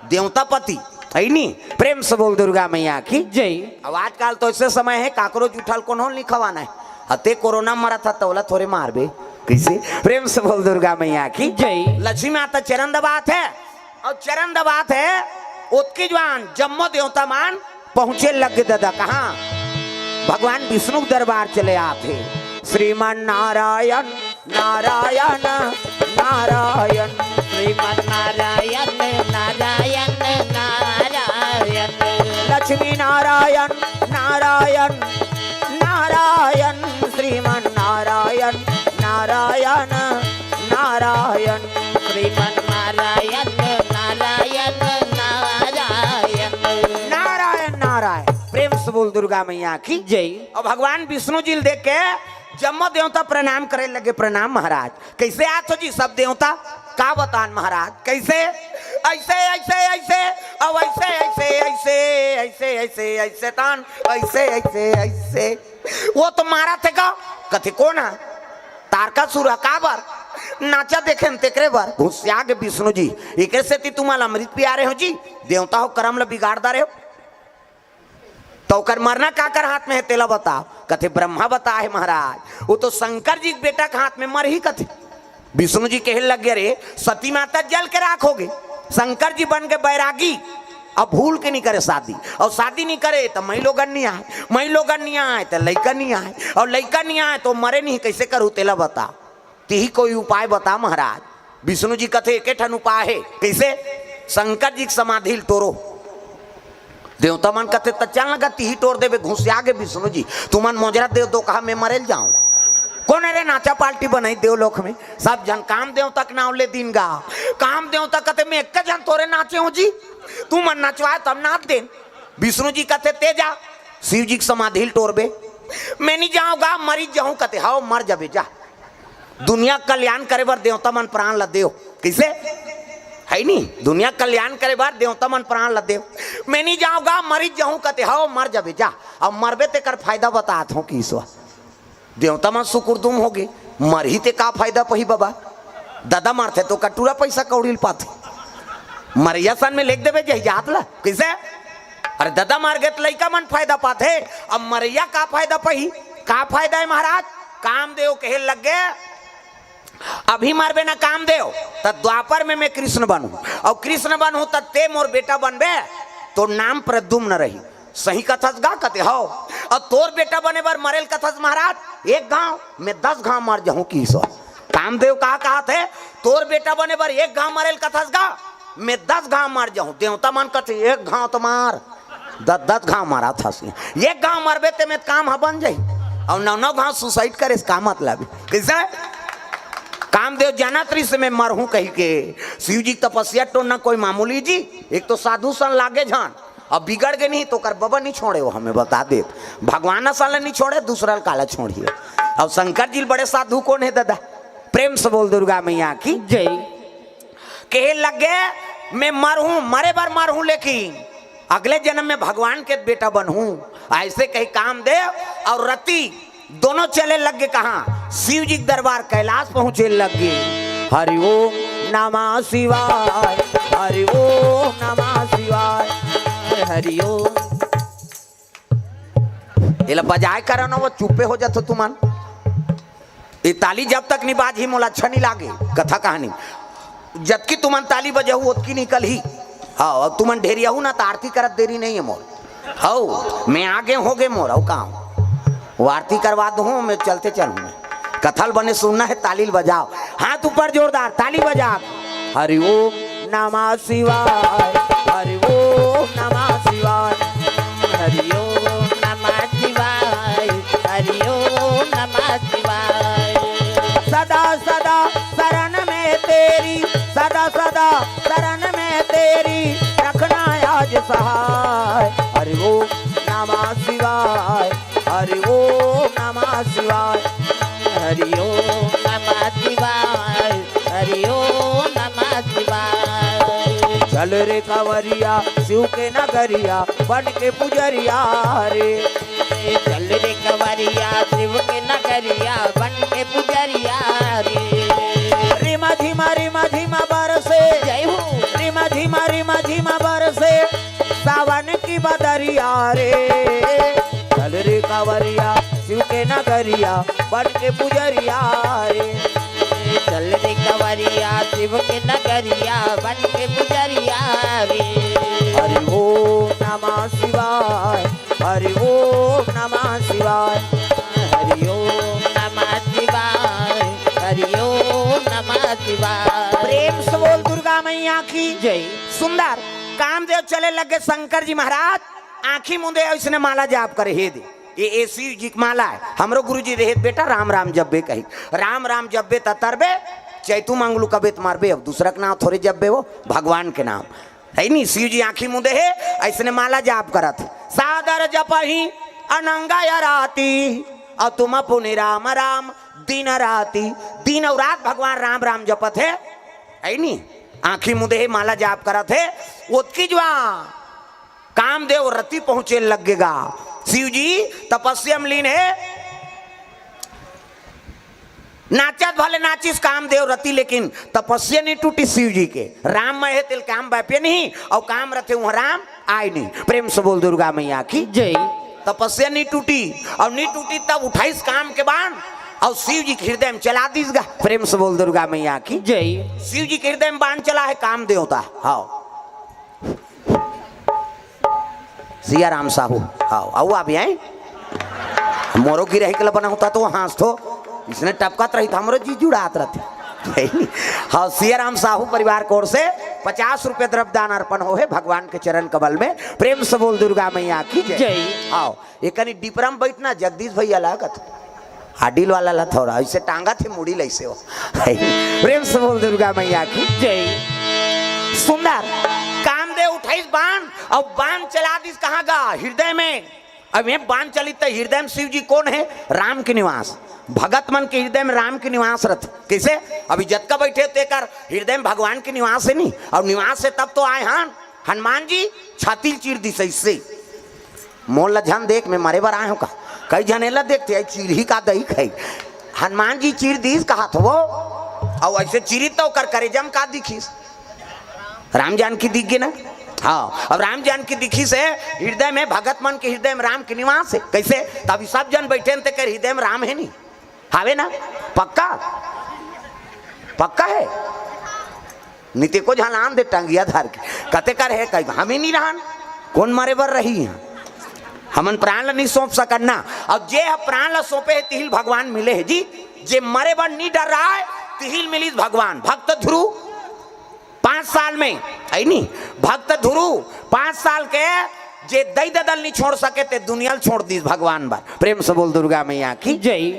देवता पति, अई नी? प्रेम से बोल दुर्गा मैया की। जय। अब आजकल तो अइसे समय हे, काकरो जूठा ल कोनो ल नी खवाना हे। अते कोरोना मरत हे, त ओला थोरे मारबे। कइसे? प्रेम से बोल दुर्गा मैया की। जय। लक्ष्मी माता चरन दबात हे। अउ चरन दबात हे, ओतकी जुवार जम्मो देवता मन पहुँचे लग गे ददा। कहाँ? भगवान विष्णु के दरबार चले आथे। श्रीमन नारायण, नारायण, नारायण। श्रीमन नारायण, नारायण, नारायण। लक्ष्मी नारायण, नारायण, नारायण। श्रीमन नारायण, नारायण, नारायण। श्रीमन नारायण, नारायण, नारायण। नारायण, नारायण। प्रेम से बोल दुर्गा मैया की। जय। अउ भगवान विष्णु जी ल देख के जम्मो देवता प्रणाम करे लगे, प्रणाम महाराज। कइसे आत हो जी सब देवता? का बतान महाराज, कइसे? अइसे, अइसे, अइसे, अउ अइसे, अइसे, अइसे, अइसे, अइसे, अइसे तान, अइसे, अइसे, अइसे। ओ तो मारत हे का? कथे कोन हे? तारकासुर हे। काबर? नाचा देखेन तेकरे बर। घुसिया गे विष्णु जी। एकरे सेती तुमन ल अमृत पिया रहे हो जी, देवता हो करम ल बिगाड़ डारे हो। त ओकर मरना काकर हाथ में हे, तेला बता। कथे ब्रह्मा बताए हे महाराज, ओ तो शंकर जी के बेटा के हाथ में मरही कथे। विष्णु जी कहे लग गे, रे सती माता जल के राख हो गे, शंकर जी बन गे बैरागी। अब भूल के नी करे शादी, अउ शादी नी करे त मई लोगन नी आए, मई लोगन नी आए त लइका नी आए, अउ लइका नी आए त मरे नी, कइसे करहू तेला बता। तिही कोई उपाय बता महाराज। विष्णु जी कथे, एके ठन उपाय हे। कइसे? शंकर जी के समाधि ल टोरो। देवता मन कथे, त चल न गा, तिही टोर देबे। घुसिया गे विष्णु जी, तुमन मोजरा देव दो कहा, मैं मरे ल जाऊं। कोन हे रे नाचा पार्टी बनाई देवलोक में? सब झन काम देवता के नाव ले दिन गा। काम देवता कथे, मैं एक झन तोरे नाचे हो जी, तुमन नचवाए तब नाच देन। विष्णु जी कथे, ते जा, शिव जी के समाधि ल टोरबे। मैं नी जाऊं गा, मरी जाऊं कथे, हव मर जबे जा। दुनिया कल्याण करे बर देवता मन प्राण ल देव। कइसे? हे नी? दुनिया कल्याण करे बर देवता मन प्राण ल देव। मैं नी जाऊं गा, मरी जाऊं कथे, हव मर जबे जा। अब मरबे तेकर फायदा बतात हों कि ईश्वर। देवता मन सुकुरदुम हो गे, मरही ते का फायदा पही बबा? ददा मरथे तो कटूरा पइसा कौड़ी ल पाथे। मरइया सन में लेख देबे जही जात ल। कइसे? अरे ददा मर गे त लइका मन फायदा पाथे, अब मरइया का फायदा पही? का फायदा हे महाराज? कामदेव कहे लग गे, अभी मरबे ना कामदेव, त द्वापर में मैं कृष्ण बनहूं, अउ कृष्ण बनहूं त ते मोर बेटा बनबे, तोर नाम प्रद्युम्न रही। सही कथस गा? कथे, हव। अउ तोर बेटा बने बर मरे ल कथस महाराज, एक घांव, मैं दस घांव मर जहूं किहिस। कामदेव का कहत हे, तोर बेटा बने बर एक घांव मरे ल कथस गा, मैं दस घांव मर जहूं। देवता मन कथे, एक घांव त मार, दस दस घांव मारत हस। एक घांव मरबे ते में काम ह बन जाही। अउ नौ नौ घांव सुसाइड करे से का मतलब हे? कइसे? कामदेव जानत रहिस मैं मरहूं कहिके। शिव जी के तपस्या टोरना कोई मामूली जी, एक तो साधु सन लागे झन, अब बिगड़ गे नहीं त ओकर बबा नहीं छोड़े, ओ हमें बता देत। भगवान असन ल नहीं छोड़े, दूसरा ल काला छोड़ही। अब शंकर जी ल बड़े साधु कोन हे ददा? प्रेम से बोल दुर्गा मैया की। जय। कहे लग गे, मैं मरहूं, मरे बर मरहूं, लेकिन अगले जनम में भगवान के बेटा बनहूं। अइसे कही कामदेव अउ रति दोनों चले लग गे कहां? शिव जी के दरबार कैलाश पहुंचे लग गे। हरि ओम नमः शिवाय, हरि ओम नमः शिवाय, हरि ओम। एला बजाए करा न, ओ चुप्पे हो जाथो तुमन। ये ताली जब तक नहीं बाजही, मोला अच्छा नहीं लागे कथा कहानी। जतकी तुमन ताली बजाहू, ओतकी निकलही। हव, अउ तुमन ढेरियाहू ना, त आरती करत देरी नहीं हे मोर। हव, मैं आगे हो गे मोर, अउ का? ओ आरती करवा दूं, मैं चलते चलहूं मैं। कथा ल बने सुनना हे, ताली ल बजाव। हाथ ऊपर जोरदार, ताली बजा। हरि ओम नमः शिवाय, हरि ओम नमः शिवाय, सहाय। हरि ओम नमः शिवाय। हरि ओम नमः शिवाय। हरि ओम नमः शिवाय। हरि ओम नमः शिवाय। चल रे कंवरिया शिव के नगरिया, बन के पुजरिया रे। चल रे कंवरिया शिव के नगरिया, बन के पुजरिया रे। रिमा झिमा रिमा झिमा बरसे, जय हो। रिमा झिमा रिमा झिमा बरसे, सावन की बदरिया रे। चल रे कंवरिया शिव के नगरिया, बन के पुजरिया रे। चल रे कंवरिया शिव के नगरिया, बन के पुजरिया रे। हरि ओम नमः शिवाय। हरि ओम नमः शिवाय। हरि ओम नमः शिवाय। हरि ओम नमः शिवाय। प्रेम से बोल दुर्गा मैया की जय। सुंदर। कामदेव चले लगे शंकर जी महाराज, आंखी मुंदे अइसने माला जाप करे, हे दे, ये, ये शिव जी के माला है। हमरो गुरु जी रहे, बेटा राम राम जब्बे कही, राम राम जब्बे त तरबे, चैतू मांगलू कबे त मारबे। अब दूसरा के नाम थोड़े जब्बे, वो भगवान के नाम है नी। शिव जी आंखी मुंदे हे, अइसने माला जाप करत हे। सादर जपही अनंगा या राती, और तुम पुनि राम राम दिन राती। दिन और रात भगवान राम राम जपत हे, है नी। आंखी मुंदे हे, माला जाप करत हे। ओतकी जुआ कामदेव रति पहुंचे लगेगा। शिव जी तपस्या में लीन हे। नाचत भले नाचिस कामदेव रति, लेकिन तपस्या नहीं टूटी शिव जी के। राम में हे तेल काम बापे नहीं, और काम रथे वहां राम आय नहीं। प्रेम से बोल दुर्गा मैया की जय। तपस्या नहीं टूटी, और नहीं टूटी तब उठाइस काम के बाण, और शिव जी के हृदय में चला दीस गा। प्रेम से बोल दुर्गा मैया की जय। शिव जी के हृदय में बाण चला है काम देवता। हाँ, सिया राम साहू, आओ, आओ, आप आए। मोरो की रही कल बना होता तो हंस थो, इसने टपकत रही था, हमरो जी जुड़ात रहते। हाँ, सिया राम साहू परिवार की ओर से पचास रुपये द्रव्य दान अर्पण हो है भगवान के चरण कमल में। प्रेम से बोल दुर्गा मैया की जय। जय। आओ, ये कनी डिपरा में बैठना, जगदीश भैया लागत। हाडिल वाला ला थोड़ा ऐसे टांगा थे, मुड़ी लैसे हो। प्रेम से बोल दुर्गा मैया की जय। सुंदर। कामदेव उठाइस बाण, अब बाण चला दिस कहाँ गा? हृदय में। अब ये बाण चली तो हृदय में शिव जी कौन है? राम के निवास। भगत मन के हृदय में राम के निवास रहते। कैसे? अभी जतका बैठे हो तेकर हृदय में भगवान के निवास है नहीं, और निवास है तब तो आए हन। हनुमान जी छाती चीर दिस इससे। मोर ला झन देख, मैं मरे बर आए हूँ का? कई झने ला देखते, "आई चीरही का दही खाई।" हनुमान जी चीर दीस कहा थो वो, और ऐसे चीरी तो ओकर करेजा में का दिखिस? राम जानकी दिख गे ना। हाँ, अब राम जानकी दिखिस हे, हृदय में, भगत मन के हृदय में राम के निवास है। कैसे? तभी सब जन बैठे न तेकर हृदय में राम है नहीं, हावे ना? पक्का, पक्का है। नीति को झलान दे टंगिया धर के, कते कर है कई, हम ही नहीं रहन, कौन मरे बर रही है? हमन प्राण ला नहीं सौंप सकन ना। अब जे ह प्राण ला सौंपे है, तिहिल भगवान मिले है जी। जे मरे बर नहीं डर रहा है, तिहिल मिलिस भगवान। भक्त ध्रुव पाँच साल में, है नी, भक्त ध्रुव पाँच साल के, जे दई ददल नहीं छोड़ सके, ते दुनिया ल छोड़ दीस भगवान बर। प्रेम से बोल दुर्गा मैया की जय।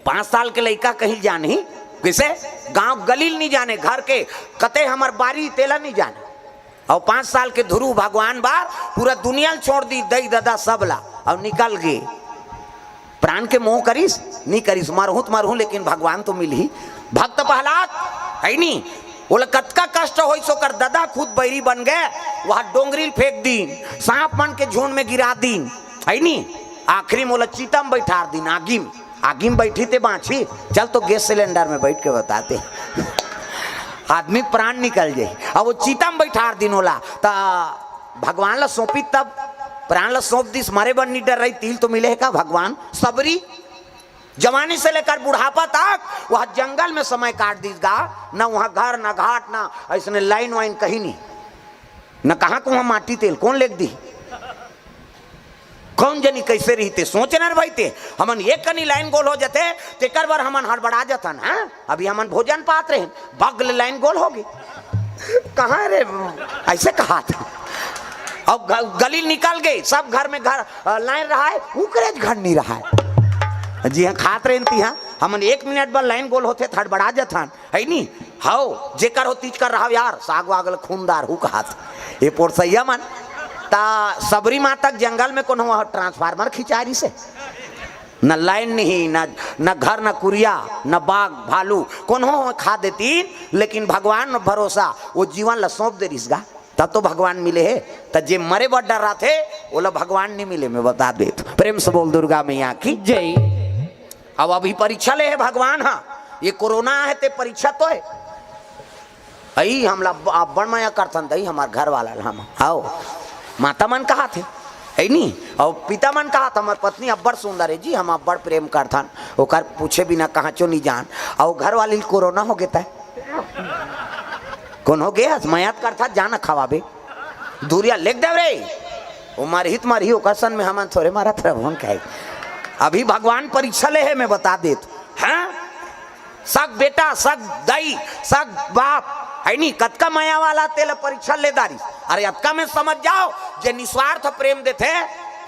पाँच साल के लइका कहीं जानही, किसे गांव गलील नहीं जाने, घर के कते हमर बारी तेला नहीं जाने। और पाँच साल के ध्रुव भगवान बर पूरा दुनिया ल छोड़ दी, दई ददा सब ला, और निकल गए। प्राण के मोह करिस, नहीं करिस, मरहूं तो मरहूं, लेकिन भगवान तो मिलही। भक्त प्रहलाद, है नी, ओला कतका कष्ट होइस, ओकर ददा खुद बैरी बन गए, वहां डोंगरी ल फेंक दीन, सांप मन के झुंड में गिरा दीन, है नी, आखिरी में ओला चीता में बैठार दीन, आगी में। आगी में बैठी ते बांची, चल तो गैस सिलेंडर में बैठ के बताते। आदमी प्राण निकल जाए, अब वो चीता में बैठार दीन ओला, त भगवान ला सौंपी तब प्राण ला सौंप दीस, मरे बर नहीं डर रही, तिहिल तो मिले है का भगवान? सबरी जवानी से लेकर बुढ़ापा तक वह जंगल में समय काट दीस गा, न वहां घर, न घाट, न ऐसने लाइन वाइन कहीं नहीं, न कहाँ को वहां माटी तेल कौन लेके दी, कौन जनी कैसे रहिते, सोच न भाई ते। हमन एक कनी लाइन गोल हो जाते, तेकर बर हमन हड़बड़ा जाथन। हाँ, अभी हमन भोजन पात रहे, बगल लाइन गोल हो गई। कहाँ रे, ऐसे कहा था। अब ग-, गली निकल गई, सब घर में घर, अ, लाइन रहा है, उकरेज घर नहीं रहा है। जी हाँ, खात रहे ती हाँ, हमन एक मिनट बर लाइन गोल होते, हड़बड़ा जाथन, है नी? हव, जेकर हो तीज कर रहा यार, साग वाग ल खूनदार हु कहा था। ये पोरसैया मन, आ, सबरी माता के जंगल में कोनो ह ट्रांसफार्मर खिंचा रहिस हे? न लाइन नहीं, न, न घर, न कुरिया, न बाघ, भालू, कोनो ह खा देतिन, लेकिन भगवान म भरोसा, वो जीवन ला सौंप दे रहिस गा, तब तो भगवान मिले हे। त जे मरे बर डर्राथे, ओला भगवान नहीं मिले, मैं बता देत हूँ। प्रेम से बोल दुर्गा मैया की। जय। अब अभी परीक्षा ले हे भगवान ह, ये कोरोना हे ते परीक्षा तो हे। अई हमला अब-, अब्बड़ मया करथन दई, हमार घर वाला ला हम। आओ, माता मन कहाथे, अई नी? अउ पिता मन कहाथे, हमर पत्नी अब्बड़ सुंदर हे जी, हम अब्बड़ प्रेम करथन, ओकर पूछे बिना कहांचो नहीं जान। अउ घर वाली ल कोरोना हो गे तय, कोन हो गे हस? मया त करथस, जा न खवाबे, दूरिया लेग देव रे। वो मरही त मरही, ओकर सन में हमन थोरे मरत रहबो, हम कहे। अभी भगवान परीक्षा ले हे, मैं बता देत हूँ। हाँ? सग बेटा, सग दाई, सग बाप, है नी, कतका मया वाला तेला परीक्षा ले डारिस। अरे अतका में समझ जाओ, जे निस्वार्थ प्रेम देथे,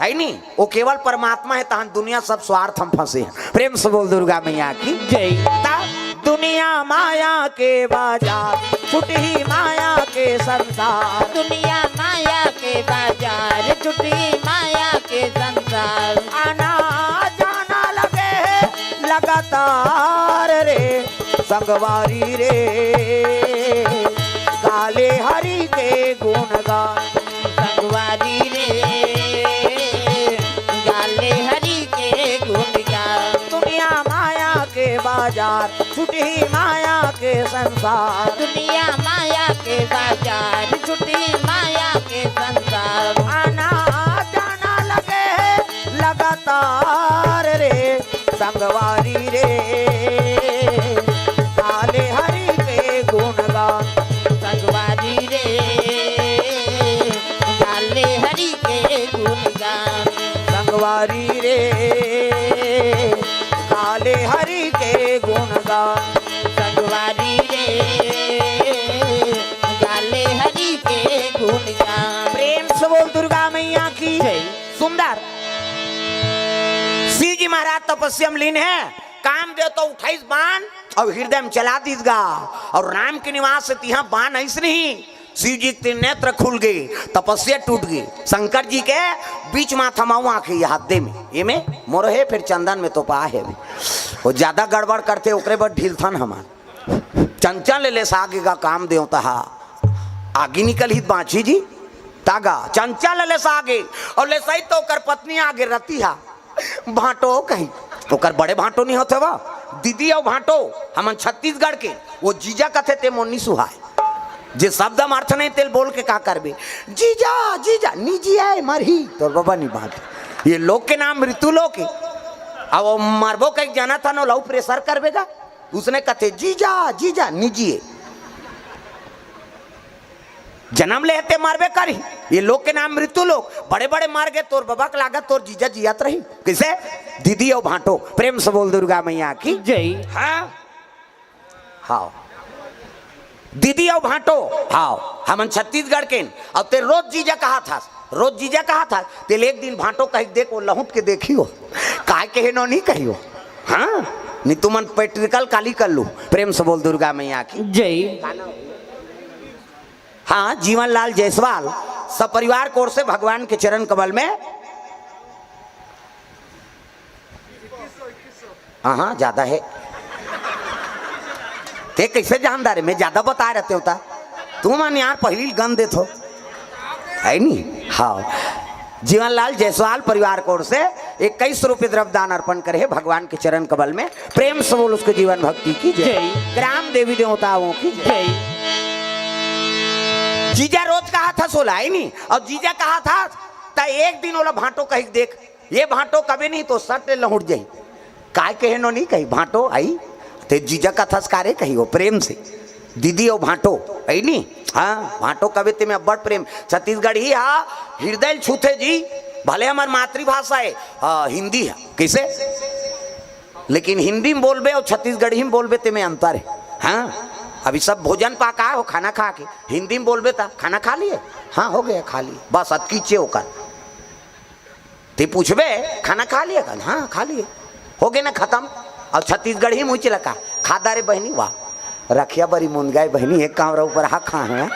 है नी, वो केवल परमात्मा हे, तहन दुनिया सब स्वार्थ म फंसे हे। प्रेम से बोल दुर्गा मैया की। जय। ता दुनिया माया के बाजार, छुटही माया के संसार। दुनिया माया के बाजार, छुटही माया के संसार। आना जाना लगे हे लगातार रे, संगवारी रे, गा ले हरि के गुणगान। संगवारी रे, गा ले हरि के गुणगान। दुनिया माया के बाजार, छुटही माया के संसार। दुनिया माया के बाजार, छुटही माया के संसार। आना जाना लगे हे लगातार रे, संगवारी रे, गा ले हरि के गुणगान। संगवारी रे, गा ले हरि के गुणगान। संगवारी रे, गा ले हरि के गुणगान। संगवारी रे, गा ले हरि के गुणगान। प्रेम से बोल दुर्गा मैया की। जय। सुंदर। शिव जी महाराज तपस्या में लीन हे, कामदेव तो उठाइस बाण अउ हृदय में चला दीस गा, अउ राम के निवास हे तिहां बाण आइस नहीं, शिव जी के त्रिनेत्र खुल गे, तपस्या टूट गे। शंकर जी के बीच माथा म आंख हे, ये हाथ दे में, ये में मोर हे, फिर चंदन में तो पा हे भी। वो ज्यादा गड़बड़ करथे, ओकरे बर ढीलथन हमन। चंचल ले लेसा आगे गा कामदेव तहा, आगी निकलही त बांचही जी, तागा चंचल ले लेसा आगे, अउ लेसही तो ओकर पत्नी आगे रतिहा। भांटो कही, ओकर बड़े भांटो नहीं होथे वा, दीदी अउ भांटो, हमन छत्तीसगढ़ के, वो जीजा कथे ते मोर नी सुहाय। जे शब्द म अर्थ नहीं तेल बोल के का करबे? जीजा, जीजा, निजी आय मरही, तोर बबा नी बांट। ये लोग के नाम मृत्यु लोक हे। अब वो मरबो कही जाना था ना, लव प्रेशर करबे गा। उसने कथे, जीजा, जीजा, निजी हे। जन्म ले हे ते मरबे करही। ये लोग के नाम मृत्यु लोक। बड़े बड़े मर गे, तोर बबा के लागत तोर जीजा जियत रही। कइसे? दीदी अउ भांटो। प्रेम से बोल दुर्गा मैया की। जय। हाँ। हाव। दीदी अउ भांटो। हाव। हमन छत्तीसगढ़ के। अउ ते रोज जीजा कहाथस। रोज जीजा कहाथस। तेल एक दिन भांटो कही देख, वो लहुट के देखियो। काय कहे नो नहीं कहियो। हाँ। नहीं तुमन practical काली कर लू। प्रेम से बोल दुर्गा मैया की। जय। हाँ, जीवन लाल जायसवाल सपरिवार कोर से भगवान के चरण कमल में। हाँ, हाँ, ज्यादा हे। ते कइसे जानदार हे? मैं ज्यादा बताय रहते होता। तुमन यार पहिली गन देथो। है नी? हाँ। जीवनलाल जायसवाल परिवार कोर से इक्कीस रुपये द्रव्य दान अर्पण करे हे भगवान के चरण कमल में। प्रेम से बोल उसके जीवन भक्ति की जय। जय। ग्राम देवी देवताओं की जय। जय। जीजा रोज कहाथस ओला, है नी? अउ जीजा कहाथस, त एक दिन ओला भांटो कही देख, ये भांटो कबे नहीं तो सट ले लहुट जाही। काय कहे नो नहीं कही, भांटो आई, ते जीजा कथस का रे कही वो प्रेम से। दीदी अउ भांटो, है नी? हाँ, भांटो कबे ते में अब्बड़ प्रेम। छत्तीसगढ़ी हा, हृदय ल छूथे जी, भले हमर मातृभाषा हे, हाँ, हिंदी हे। कइसे? लेकिन हिंदी में बोलबे अउ छत्तीसगढ़ी में बोलबे ते में अंतर हे। हाँ, अभी सब भोजन पाका हो, खाना खा के, हिंदी में बोलबे त, "खाना खा लिए?" "हाँ, हो गया, खा लिए।" बस अतकीचे ओकर। ते पूछबे, "खाना खा लिए?" कहन, "हाँ, खा लिए।" हो गे ना खतम। अउ छत्तीसगढ़ी में उइच लका, "खा डारे बहिनी?" "वाह, रखिया बरी मुंदगाय बहिनी, एक कांवरा ऊपर हा खा हे।"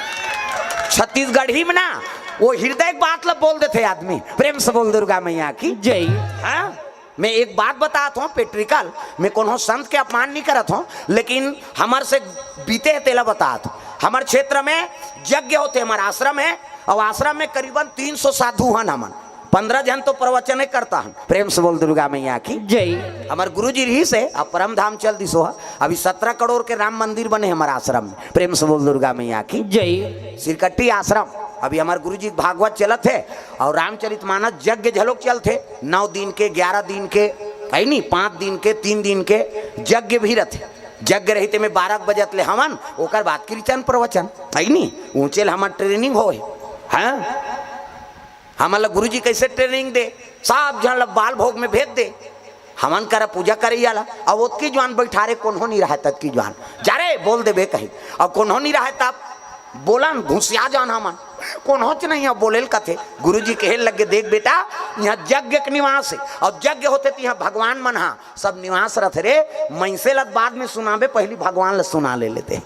छत्तीसगढ़ी में ना, वो हृदय के बात ला बोल देथे आदमी। प्रेम से बोल दुर्गा मैया की। जय। हाँ, मैं एक बात बतात हूँ, पेट्रिकल, मैं कोनो संत के अपमान नहीं करत हूँ, लेकिन हमर से बीते हे तेला बतात हूँ। हमर क्षेत्र में यज्ञ होथे, हमर आश्रम हे, अउ आश्रम में करीबन तीन सौ साधु हन हमन। पंद्रह झन तो प्रवचने करता हन। प्रेम से बोल दुर्गा मैया की। जय। हमर गुरुजी रहिस हे, अब परम धाम चल दिस हे। अभी सत्रह करोड़ के राम मंदिर बने हमर आश्रम में। प्रेम से बोल दुर्गा मैया की। जय। सिरकट्टी आश्रम, अभी हमर गुरुजी के भागवत चलत हे, अउ रामचरित मानस यज्ञ झलोक चलथे, नौ दिन के, ग्यारह दिन के, हे नी, पाँच दिन के, तीन दिन के यज्ञ भी रथे। यज्ञ रहिथे में बारह बजत ले हवन, ओकर बाद कीर्तन प्रवचन, हे नी, ऊंचे ले हमर training होय। हाँ, हमन ला गुरुजी कैसे training दे, सब झन ला बाल भोग में भेज दे। हमन करा पूजा करइया ला, अब ओतकी जुआन बैठारे कोन्हो नहीं रहे, ततकी जुआन जा रे बोल देबे कही, अब कोन्हो नहीं रहे तब बोलन घुसिया जान हमन, कोन्होच नहीं है बोले ल कथे। गुरुजी कहे लगे, देख बेटा, यहाँ यज्ञ के निवास है, और यज्ञ होथे त यहाँ भगवान मन हा सब निवास रथे रे। मइनसे ला बाद में सुनाबे, पहली भगवान ला सुना ले लेते।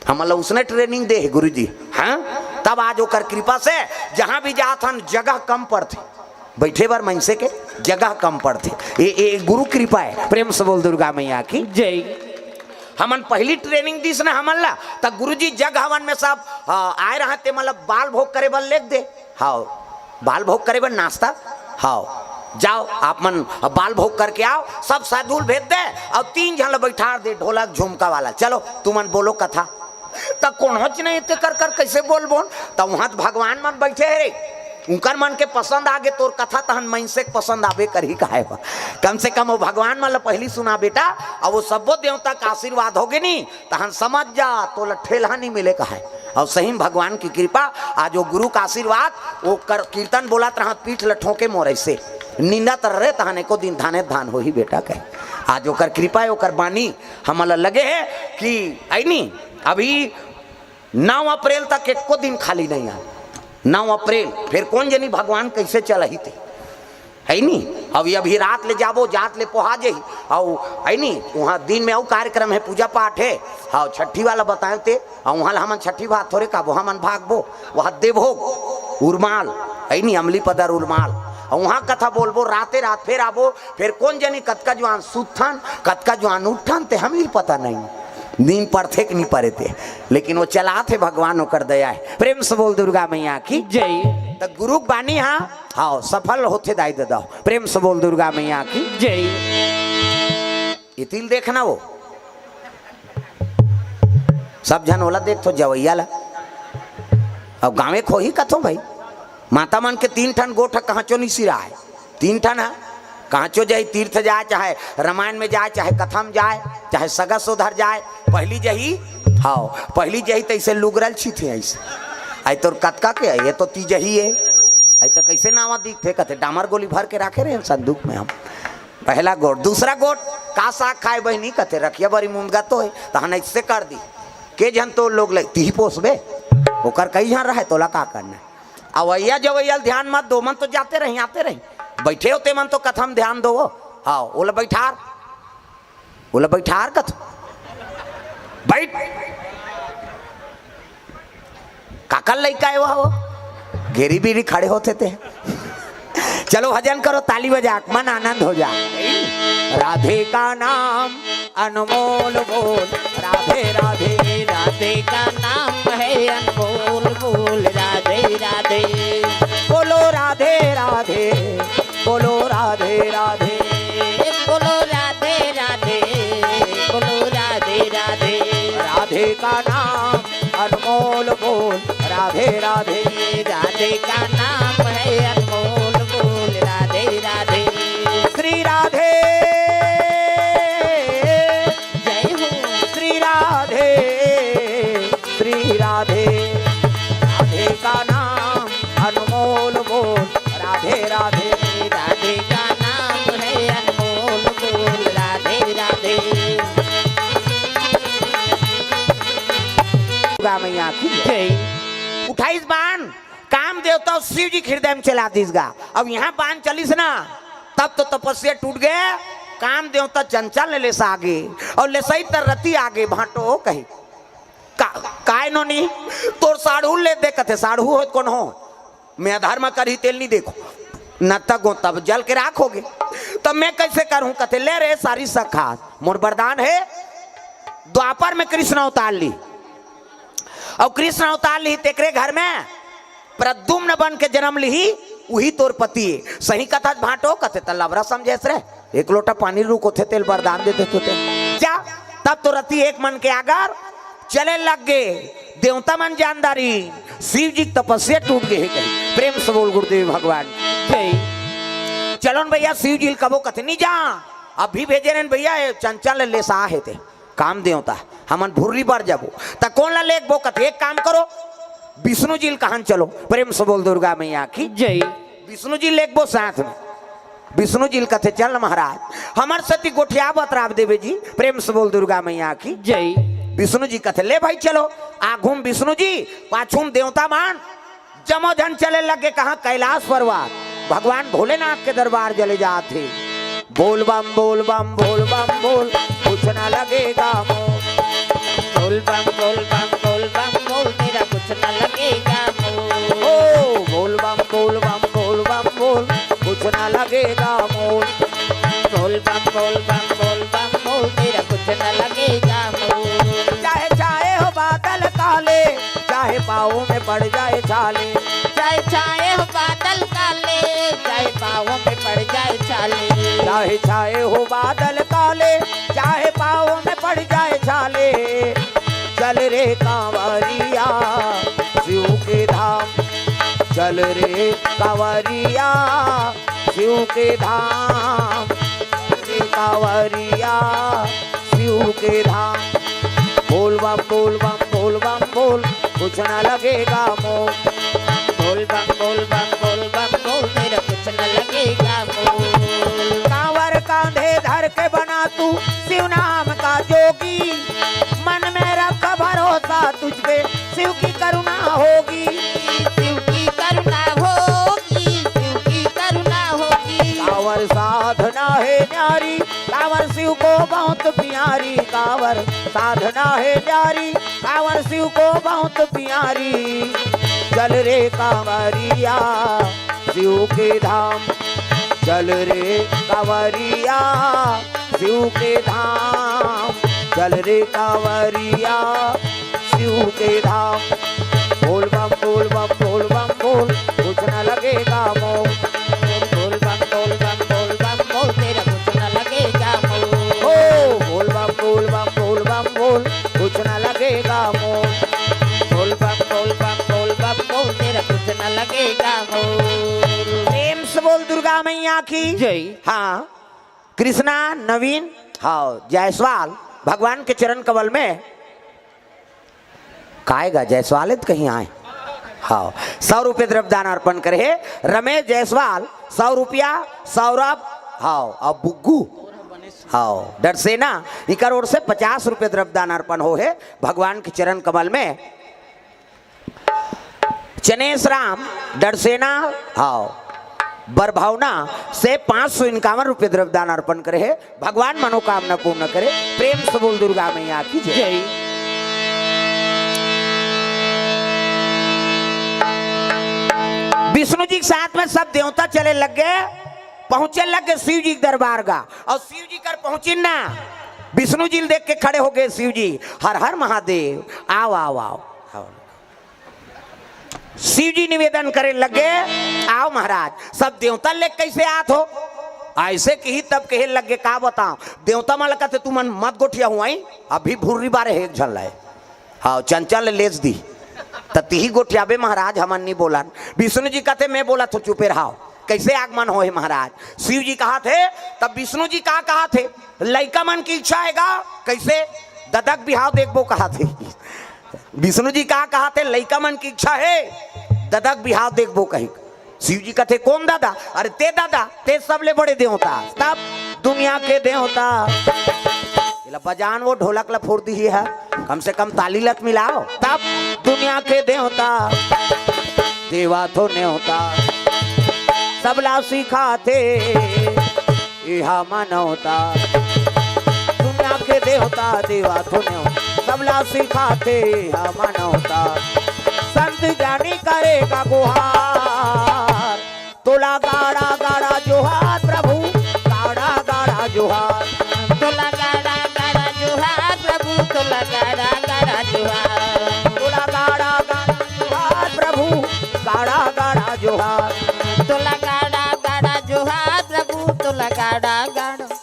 हमन ला उसने training दे हे गुरुजी। हाँ, तब आज ओकर कृपा से जहाँ भी जात हन, जगह कम पड़थे, बैठे बर मइनसे के जगह कम पड़थे। ये, ये गुरु कृपा है। प्रेम से बोल दुर्गा मैया की। जय। हमन पहली training दिस ना हमन ला, त गुरुजी जग हवन में सब, आ, आए रहा, ते मतलब बाल भोग करे बर लेग दे। हाव, बाल भोग करे बर नाश्ता। हाव, जाओ आप मन बाल भोग करके आओ, सब साधु ल भेज दे, अउ तीन झन ला बैठार दे, ढोलक झुमका वाला, चलो तुमन बोलो कथा। त कोनोच नहीं ते कर कर कैसे बोलबोन? त वहां त भगवान मन बैठे हे रे, उनकर मन के पसंद आगे तोर कथा, तहन मइनसे के पसंद आबे करही काहे बा। कम से कम वो भगवान मन ला पहली सुना बेटा, अब वो सब्बो देवता का आशीर्वाद होगे नी, तहन समझ जा तोला ठेलहा नहीं मिले काहे। और सही में भगवान की कृपा, आज वो गुरु का आशीर्वाद, वो कर, कीर्तन बोलत रहा, पीठ ल ठोके मोर ऐसे निंदत रहे, तहन एको दिन धाने धान होही बेटा कहे। आज ओकर कृपा है, ओकर बानी हमन ला लगे है कि ऐनी अभी नौ अप्रैल तक एको दिन खाली नहीं आए। नौ अप्रैल, फिर कोन जनी भगवान कैसे चलही ते, है नी? अभी, अभी रात ले जाबो, जात ले पोहा जही, अउ, है नी? वहाँ दिन में अउ कार्यक्रम है, पूजा पाठ है। हाँ, छठी वाला बताए ते, अउ वहाँ ला हमन छठी भात थोड़े खाबो, हमन भागबो, वहाँ देवभोग, उरमाल, है नी? अमली पदर उरमाल, अउ वहाँ कथा बोलबो, राते रात फिर आबो, फिर कोन जनी कतका जुआन सुतथन, कतका जुआन उठथन, ते हमी ल पता नहीं। नींद पड़थे कि नहीं पड़े ते, लेकिन वो चलात हे भगवान, ओकर दया है। प्रेम से बोल दुर्गा मैया की। जय। त गुरु के बानी हा, हाव, सफल होथे दाई ददा। प्रेम से बोल दुर्गा मैया की। जय। इतिल देखना वो सब झन ओला देखथो जवैया ला। अब गाँवे खोही कथो भाई, माता मन के तीन ठन गोठ कहांचो नहीं सिराए। तीन ठन है, कहांचो जाए, तीर्थ जाए, चाहे रामायण में जाए, चाहे कथा में जाए, चाहे सगा सोधर जाए, पहली जही, हाँ, पहली जही तैसे लुगरल छी थे ऐसे। आई तोर कतका के है, ये तो तीजही है। आई तो कैसे नावा दिखथे, कथे डामर गोली भर के राखे रहे संदूक में हम। पहला गोठ, दूसरा गोठ, का साग खाए बहिनी, कथे रखिया बरी मुंदगा तो है, तहन ऐसे कर दी। के झन तोर लोग ले, तिही पोसबे, ओकर कई झन रहे, तोला का करना है? अवैया जवैया ल ध्यान मत दो, मन तो जाते रही, आते रही, बैठे होते मन तो कथम ध्यान दो। हाँ, ओला बैठार, ओला बैठार कथ, बैठ। काकर लइका है वो, वो घेरी बीरी खड़े होते थे। चलो भजन करो, ताली बजा, मन आनंद हो जाए। राधे का नाम अनमोल बोल, राधे राधे। राधे का नाम है अनमोल बोल, राधे राधे। बोलो राधे राधे, बोलो राधे राधे। बोलो राधे राधे, बोलो राधे राधे। राधे का नाम अनमोल बोल, राधे राधे। राधे का नाम है अनमोल बोल, राधे राधे। श्री राधे, जय हो। श्री राधे, श्री राधे। राधे का नाम अनमोल बोल, राधे राधे। राधे का नाम है अनमोल बोल, राधे राधे। दुर्गा मैया की जय। उठाइस बान, काम देवता शिव जी के हृदय में चला दिस गा। अब यहाँ बान चलिस ना, तब तो तपस्या टूट गए, काम देवता चंचल ने लेसा आगे, और लेसई तर रति आगे भांटो कही। का, काय नोनी, तोर साढ़ू ले दे कथे, साढ़ू हो कौन हो? मैं अधर्म करही तेल नहीं देखो, न तक गो तब जल के राख होगे, तब मैं कैसे करूं? कथे ले रे सारी सखा, मोर वरदान हे, द्वापर में कृष्ण अवतार ली, अउ कृष्ण अवतार ली तेकरे घर में प्रद्युम्न बन के जन्म लिही, उही तोर पति हे। सही कथस भांटो? कथे त लबरा समझेस रे, एक लोटा पानी रुकोथे तेल वरदान दे देते ते। जा, तब तो रति एक मन के आगर चले लग गे। देवता मन जानदारी, शिव जी के तपस्या टूट गे हे कहीं। प्रेम से बोल गुरुदेव भगवान। जय। चलो न भैया, शिव जी ल कबो कथे नहीं जा, अभी भेजे रहेन भैया, ये चंचल ले सा हे ते काम देवता, हमन भुर्री बर जाबो। त कोन ला लेगबो? कथे एक काम करो, विष्णु जी ल कहन चलो। प्रेम से बोल दुर्गा मैया की। जय। विष्णु जी लेगबो साथ में। विष्णु जी ल कथे चल न महाराज, हमर सती गोठिया बतराब देवे जी। प्रेम से बोल दुर्गा मैया की। जय। विष्णु जी कथे ले भाई चलो। आघू म विष्णु जी, पाछू म देवता मन, जम्मो झन चले लगे कहाँ? कैलाश पर्वत। भगवान भोलेनाथ के दरबार चले जात हे। बोल बम बोल बम बोल बम बोल, कुछ ना लगेगा मोल। बोल बम बोल बम बोल बम बोल, तेरा कुछ ना लगेगा मोल। ओ बोल बम बोल बम बोल बम बोल, कुछ ना लगेगा मोल। बोल बम बोल बम बोल बम बोल, तेरा कुछ ना लगेगा मोल। चाहे छाए हो बादल काले, चाहे पाँव में पड़ जाए छाले। चाहे छाए हो बादल काले, चाहे पाँव में पड़ जाए छाले। चाहे छाए हो बादल काले, चाहे पाँव में पड़ जाए छाले। चल रे कांवरिया शिव के धाम, चल रे कांवरिया शिव के धाम, रे कांवरिया शिव के धाम। बोल बम बोल बम बोल बम बोल, कुछ ना लगेगा मोल। बोल बम बोल बम बोल बम बोल, तेरा कुछ ना लगेगा मोल। कांवर कांधे धर के बना तू शिव नाम का जोगी, मन में रख भरोसा तुझ पे, शिव की करुणा होगी। शिव की करुणा होगी, शिव की करुणा होगी। कांवर साधना है न्यारी, कांवर शिव को बहुत प्यारी। कांवर साधना है न्यारी, कांवर शिव को बहुत प्यारी। चल रे कांवरिया शिव के धाम, चल रे कांवरिया शिव के धाम, चल रे कांवरिया शिव के धाम। बोल बम बोल बम बोल बम बोल, कुछ ना लगेगा मोल। बोल बम बोल बम बोल बम बोल, तेरा कुछ ना लगेगा मोल। ओ बोल बम बोल बम बोल बम बोल, कुछ ना लगेगा मोल। बोल बम बोल बम बोल बम बोल, तेरा कुछ ना लगेगा मोल। प्रेम से बोल दुर्गा मैया की। जय। हाँ, कृष्णा, नवीन, हाँ, जायसवाल भगवान के चरण कमल में काय गा जायसवाल हे त कहीं आए। हाँ, सौ रुपये द्रव्यदान अर्पण करे हे रमेश जायसवाल, सौ रुपया, सौरभ, हाँ, अउ बुग्गू, हाँ, डरसेना, इकर ओर से पचास रुपये द्रव्यदान अर्पण हो हे भगवान के चरण कमल में। चनेश राम डरसेना, हाँ, बरभावना से पाँच सौ इक्यावन रुपये द्रव्यदान अर्पण करे हे। भगवान मनोकामना पूर्ण करे। प्रेम से बोल दुर्गा मैया की जय। जय। विष्णु जी के साथ में सब देवता चले लग गे, पहुंचे लग गे शिव जी के दरबार गा, अउ शिव जी कर पहुंचिन ना, विष्णु जी ल देख के खड़े हो गे शिव जी, हर हर महादेव, आओ आओ आओ। शिव जी निवेदन करे लगे, आओ महाराज, सब देवता ले कैसे आत हो? ऐसे कही तब कहे लगे, का बताओ, देवता मन ल कथे, तुमन मत गोठिया हुआई, अभी भुर्री बारे हे एक झन लाए। हाँ, चंचल लेस दी, त तिही गोठियाबे महाराज, हमन नहीं बोलन। विष्णु जी कथे, मैं बोला तो चुपे रहाओ। कैसे आगमन हो हे महाराज? शिव जी कहा थे, तब विष्णु जी का कहा थे, लइका मन की इच्छा हे गा, कैसे ददक बिहाव देखबो कहा थे। विष्णु जी का कहा थे, लइका मन की इच्छा हे, ददक बिहाव देखबो कही। शिव जी कथे, कौन दादा? अरे ते दादा, ते सबले बड़े देवता, तब दुनिया के देवता। एला बजान वो ढोलक ला फोड़ दी है, कम से कम ताली लत मिलाओ। तब दुनिया के देवता, देवा तो नेवता, सबला सिखाथे। इहा मानवता, दुनिया के देवता, देवा तो नेवता, सबला सिखाथे इहा मानवता। संत जानी करेगा गुहार। तोला गाड़ा गाड़ा जोहार प्रभु, गाड़ा गाड़ा जोहार। तोला गाड़ा गाड़ा जोहार प्रभु, तोला गाड़ा गाड़ा जोहार। तोला गाड़ा गाड़ा जोहार प्रभु, गाड़ा गाड़ा जोहार। तोला गाड़ा गाड़ा जोहार प्रभु, तोला गाड़ा गाड़ा।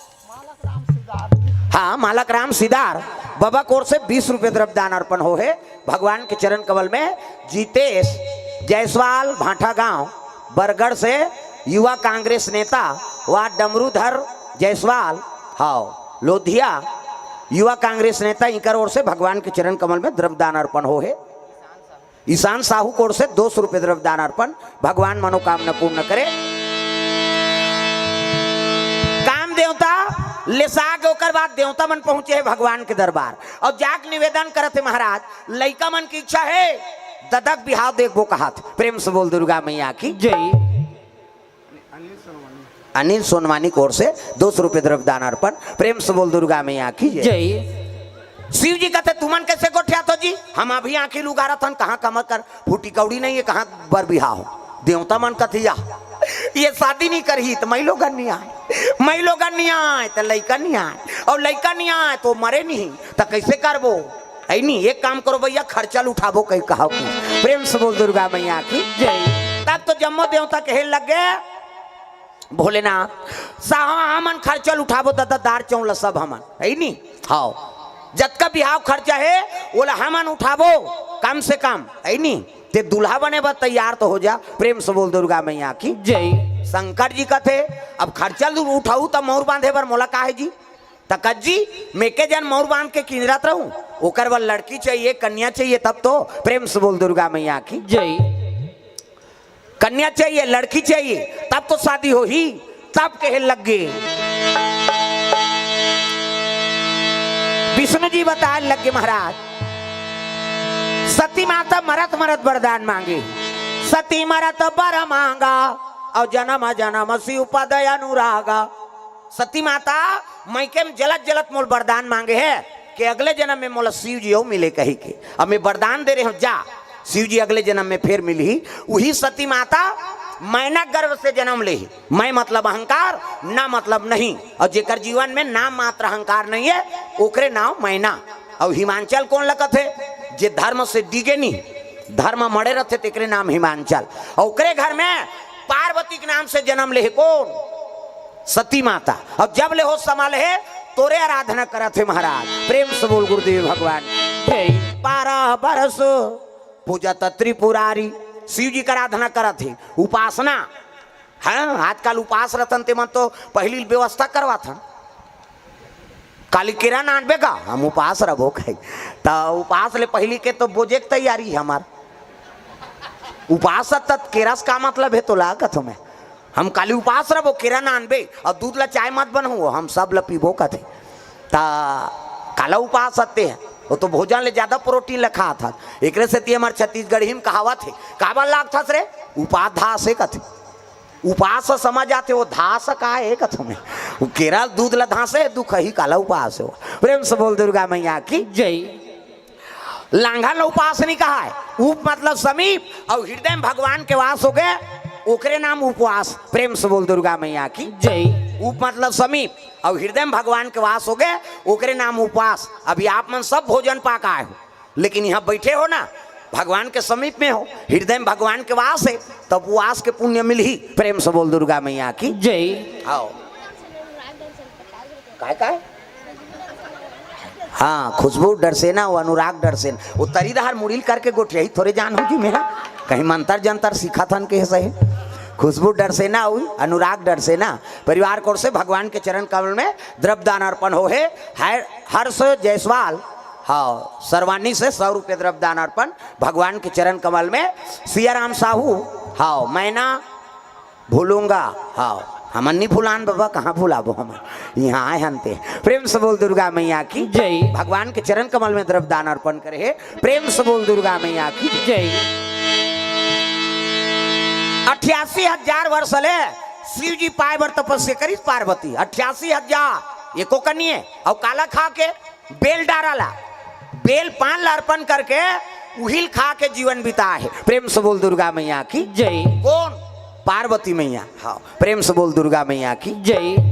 हाँ, मालक राम सिदार बाबा कोर से बीस रुपये द्रव्य दान अर्पण हो हे भगवान के चरण कमल में। जीतेश जायसवाल भाटा गांव बरगढ़ से युवा कांग्रेस नेता व डमरूधर जायसवाल, हाव, लोधिया युवा कांग्रेस नेता, इनकर ओर से भगवान के चरण कमल में द्रव्य दान अर्पण हो हे। ईशान साहू कोर से दो सौ रुपये द्रव्य दान अर्पण, भगवान मनोकामना पूर्ण करे। काम देवता लेसा के ओकर बाद देवता मन पहुंचे हे भगवान के दरबार अउ जाके निवेदन करत हे, महाराज, लइका मन के इच्छा हे ददा के बिहाव देखबो कहत। प्रेम से बोल दुर्गा मैया की जय। अनिल सोनवानी कोर से दो सौ रुपये द्रव्य दान अर्पण। प्रेम से बोल दुर्गा मैया की जय। जय। शिव जी कथे, "तुमन कइसे गोठियात हो जी? हम अभी आंखी ल उघारत हन, कहाँ कमर कर फूटी कौड़ी नहीं हे, कहाँ बर बिहाव हो?" देवता मन कथे, "या, ये शादी नहीं करही त मई लोगन नहीं आय, मई लोगन नहीं आय त लइका नहीं आय, अउ लइका नहीं आय त मरे नहीं, त कइसे करबो?" है नी, एक काम करो भैया, खर्चा ल उठाबो कहीं कहा की। प्रेम से बोल दुर्गा मैया की जय। तब तो जम्मो देवता कहे लगे, भोलेनाथ, साहब, हमन खर्चा ल उठाबो, ददा, दार चौला सब हमन, है नी? हाव, जतका बिहाव खर्चा हे, ओला हमन उठाबो, कम से कम, है नी? ते दूल्हा बने बर तैयार तो हो जा। प्रेम से बोल दुर्गा मैया की जय। शंकर जी कथे, "अब खर्चा ल उठाऊ त मौर बांधे बर मोला काहे जी?" त कज्जी, "मेके जन मौर बांध के किंजरत रहूं, ओकर बर लड़की चाहिए, कन्या चाहिए, तब तो।" प्रेम से बोल दुर्गा मैया की जय। कन्या चाहिए, लड़की चाहिए, तब तो शादी होही। तब कहे लग गे, विष्णु जी बताए लग गे, महाराज, सती माता मरत मरत वरदान मांगे, सती मरत बर मांगा, अउ जन्म जन्म शिव पद अनुरागा। सती माता मइके में जलत जलत मोल वरदान मांगे हे कि अगले जन्म में मोला शिव जी अउ मिले कही के। अब मैं वरदान दे रहे हूँ, जा, शिव जी अगले जन्म में फेर मिलही। उही सती माता मैना गर्भ से जन्म लेही। मैं मतलब अहंकार, ना मतलब नहीं। अउ जेकर जीवन में नाम मात्र अहंकार नहीं हे, ओकरे नाम मैना। अउ हिमांचल कोन ल कथे? जे धर्म से डिगे नहीं, धर्म मड़े रथे, तेकरे नाम हिमांचल। अउ ओकरे घर में पार्वती के नाम से जन्म लेहे कोन? सती माता। अउ जब ले होश संभाले हे, तोरे आराधना करत हे महाराज। प्रेम से बोल गुरुदेव भगवान। जय। बारह बरस पूजत त्रिपुरारी, शिव जी के आराधना करत हे, उपासना। हाँ, आजकल उपास रतन ते मन तो पहिली व्यवस्था करवाथन। काली केरा नानबे का, हम उपास रबो कही। त उपास ले पहिली के तो बोजे के तैयारी हे हमार। उपास त केरा से का मतलब हे तोला कथो मैं। हम काली उपास रबो, केरा नानबे, अउ दूध ला चाय मत बनहू, हम सब ला पीबो कथे। त काला उपास हते हे, वो तो भोजन ले ज्यादा प्रोटीन ले खात हत। एकरे सेती हमर छत्तीसगढ़ी में कहावत हे, "काबर लागथस रे? उपास धास हे," कथे। उपास समझ आथे, वो धास का हे कथो मैं। वो केरा दूध ला धासे, दुखही काला उपास हे वो। प्रेम से बोल दुर्गा मैया की जय। लांघन ल उपास नहीं कहाय। उप मतलब समीप, अउ हृदय में भगवान के वास हो गे, ओकरे नाम उपवास। प्रेम से बोल दुर्गा मैया की जय। उप मतलब समीप, अउ हृदय में भगवान के वास हो गे, ओकरे नाम उपवास। अभी आप मन सब भोजन पा के आए हो, लेकिन यहाँ बैठे हो ना, भगवान के समीप में हो, हृदय में भगवान के वास हे, तब उपवास के पुण्य मिलही। प्रेम से बोल दुर्गा मैया की जय। आओ। काय, काय? हाँ, खुशबू डरसेना अउ अनुराग डरसेना। वो तरी डहर मुड़ी ल करके गोठियाही थोरे जान हो जी मैं। कहीं मंतर जंतर सीखत हन के सही। खुशबू डरसेना अउ अनुराग डरसेना परिवार कोर से भगवान के चरण कमल में द्रव्य दान अर्पण हो हे। हर-, हर्ष जायसवाल, हाँ, सरवानी से सौ रुपये द्रव्य दान अर्पण भगवान के चरण कमल में। सियाराम साहू, हाँ, मैना भूलूंगा। हाँ, हमन नहीं भुलान बाबा, कहाँ भुलाबो हमन, यहाँ आए हन ते। प्रेम से बोल दुर्गा मैया की जय। भगवान के चरण कमल में द्रव्य दान अर्पण करे हे। प्रेम से बोल दुर्गा मैया की जय। अट्ठासी हजार वर्ष ले शिव जी पाए बर तपस्या करिस पार्वती, अट्ठासी हजार, एको कनिए। अउ काला खा के? बेल डारा ला, बेल पान ला अर्पण करके उहिल खा के जीवन बिता हे। प्रेम से बोल दुर्गा मैया की। जय। कौन? पार्वती मैया। हाँ, प्रेम से बोल दुर्गा मैया की। जय।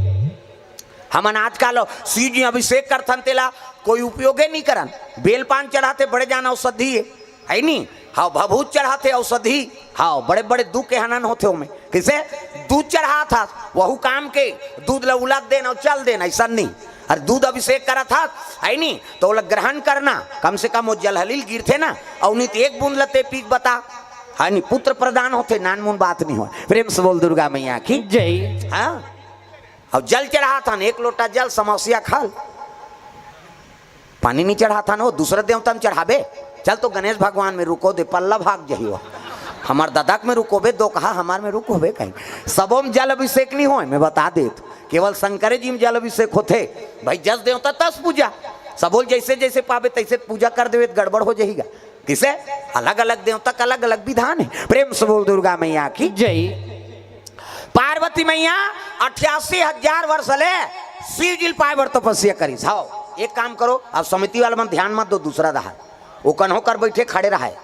हमन आजकल शिव जी अभिषेक करथन, तेला कोई उपयोगे नहीं करन। बेल पान चढ़ाथे, बड़े जान औषधि हे, है नी? हाँ, भभूत चढ़ाथे, औषधि। हाँ, बड़े बड़े दुख के हनन होथे ओमे। किसे? दूध चढ़ात हस, वहू काम के दूध ल उलत देन अउ चल देन, ऐसा नहीं। अरे दूध अभिषेक करत हस, है नी? तो ओला ग्रहण करना, कम से कम वो जलहलील गिरथे ना, अउ नहीं तो एक बूंद ल ते पी के बता, है नी? पुत्र प्रदान होथे, नानमुन बात नहीं हो। प्रेम से बोल दुर्गा मैया की। जय। हाँ, अब जल चढ़ात हन, एक लोटा जल समस्या खल, पानी नहीं चढ़ात हन, वो दूसरा देवता में चढ़ाबे। चल तो गणेश भगवान में रुको दे, पल्ला भाग जही हो। हमार ददक में रुकोबे दो कहा, हमार में रुकोबे कहीं। सबो में जल अभिषेक नहीं होय, मैं बता देत, केवल शंकरे जी में जल अभिषेक होथे। भाई जस देवता तस पूजा, सबो ल जैसे जैसे पाबे तैसे पूजा कर देवे त गड़बड़ हो जहीगा। किसे? अलग अलग देवता का अलग अलग विधान है। प्रेम से बोल दुर्गा मैया की। जय। पार्वती मैया अठासी हजार वर्ष ले शिव जी ल पाए बर तपस्या करिस। हाँ, एक काम करो, अब समिति वाला मन ध्यान मत दो, दूसरा रहा, वो कन्हो कर बैठे खड़े रहा है।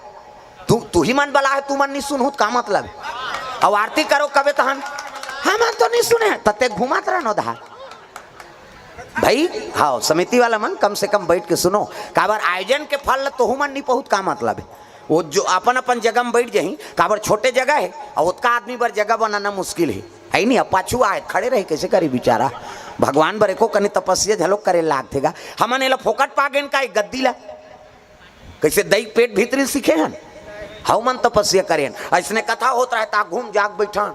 तू तू ही मन बला है, तू मन नहीं सुनहू त का मतलब है? अब आरती करो कबे तहन, हम तो नहीं सुने हैं, तत्ते घुमात रहनो दहा। भाई हाँ, समिति वाला मन कम से कम बैठ के सुनो, काबर आयोजन के फल ल तोहू मन नहीं पहुत का मतलब है? वो जो अपन अपन जगह में बैठ जाही, काबर छोटे जगह है और ओतका आदमी बर जगह बनाना मुश्किल है, है नहीं? अब पाछू आए खड़े रहे, कैसे करी बेचारा? भगवान बर एको कनी तपस्या झलोक करे लागथे गा। हमन एला फोकट पागेन का एक गद्दी ला? कैसे दई पेट भीतरी सीखे हन, हव मन तपस्या करेन। ऐसने कथा होत रहे ता घूम जाग बैठन,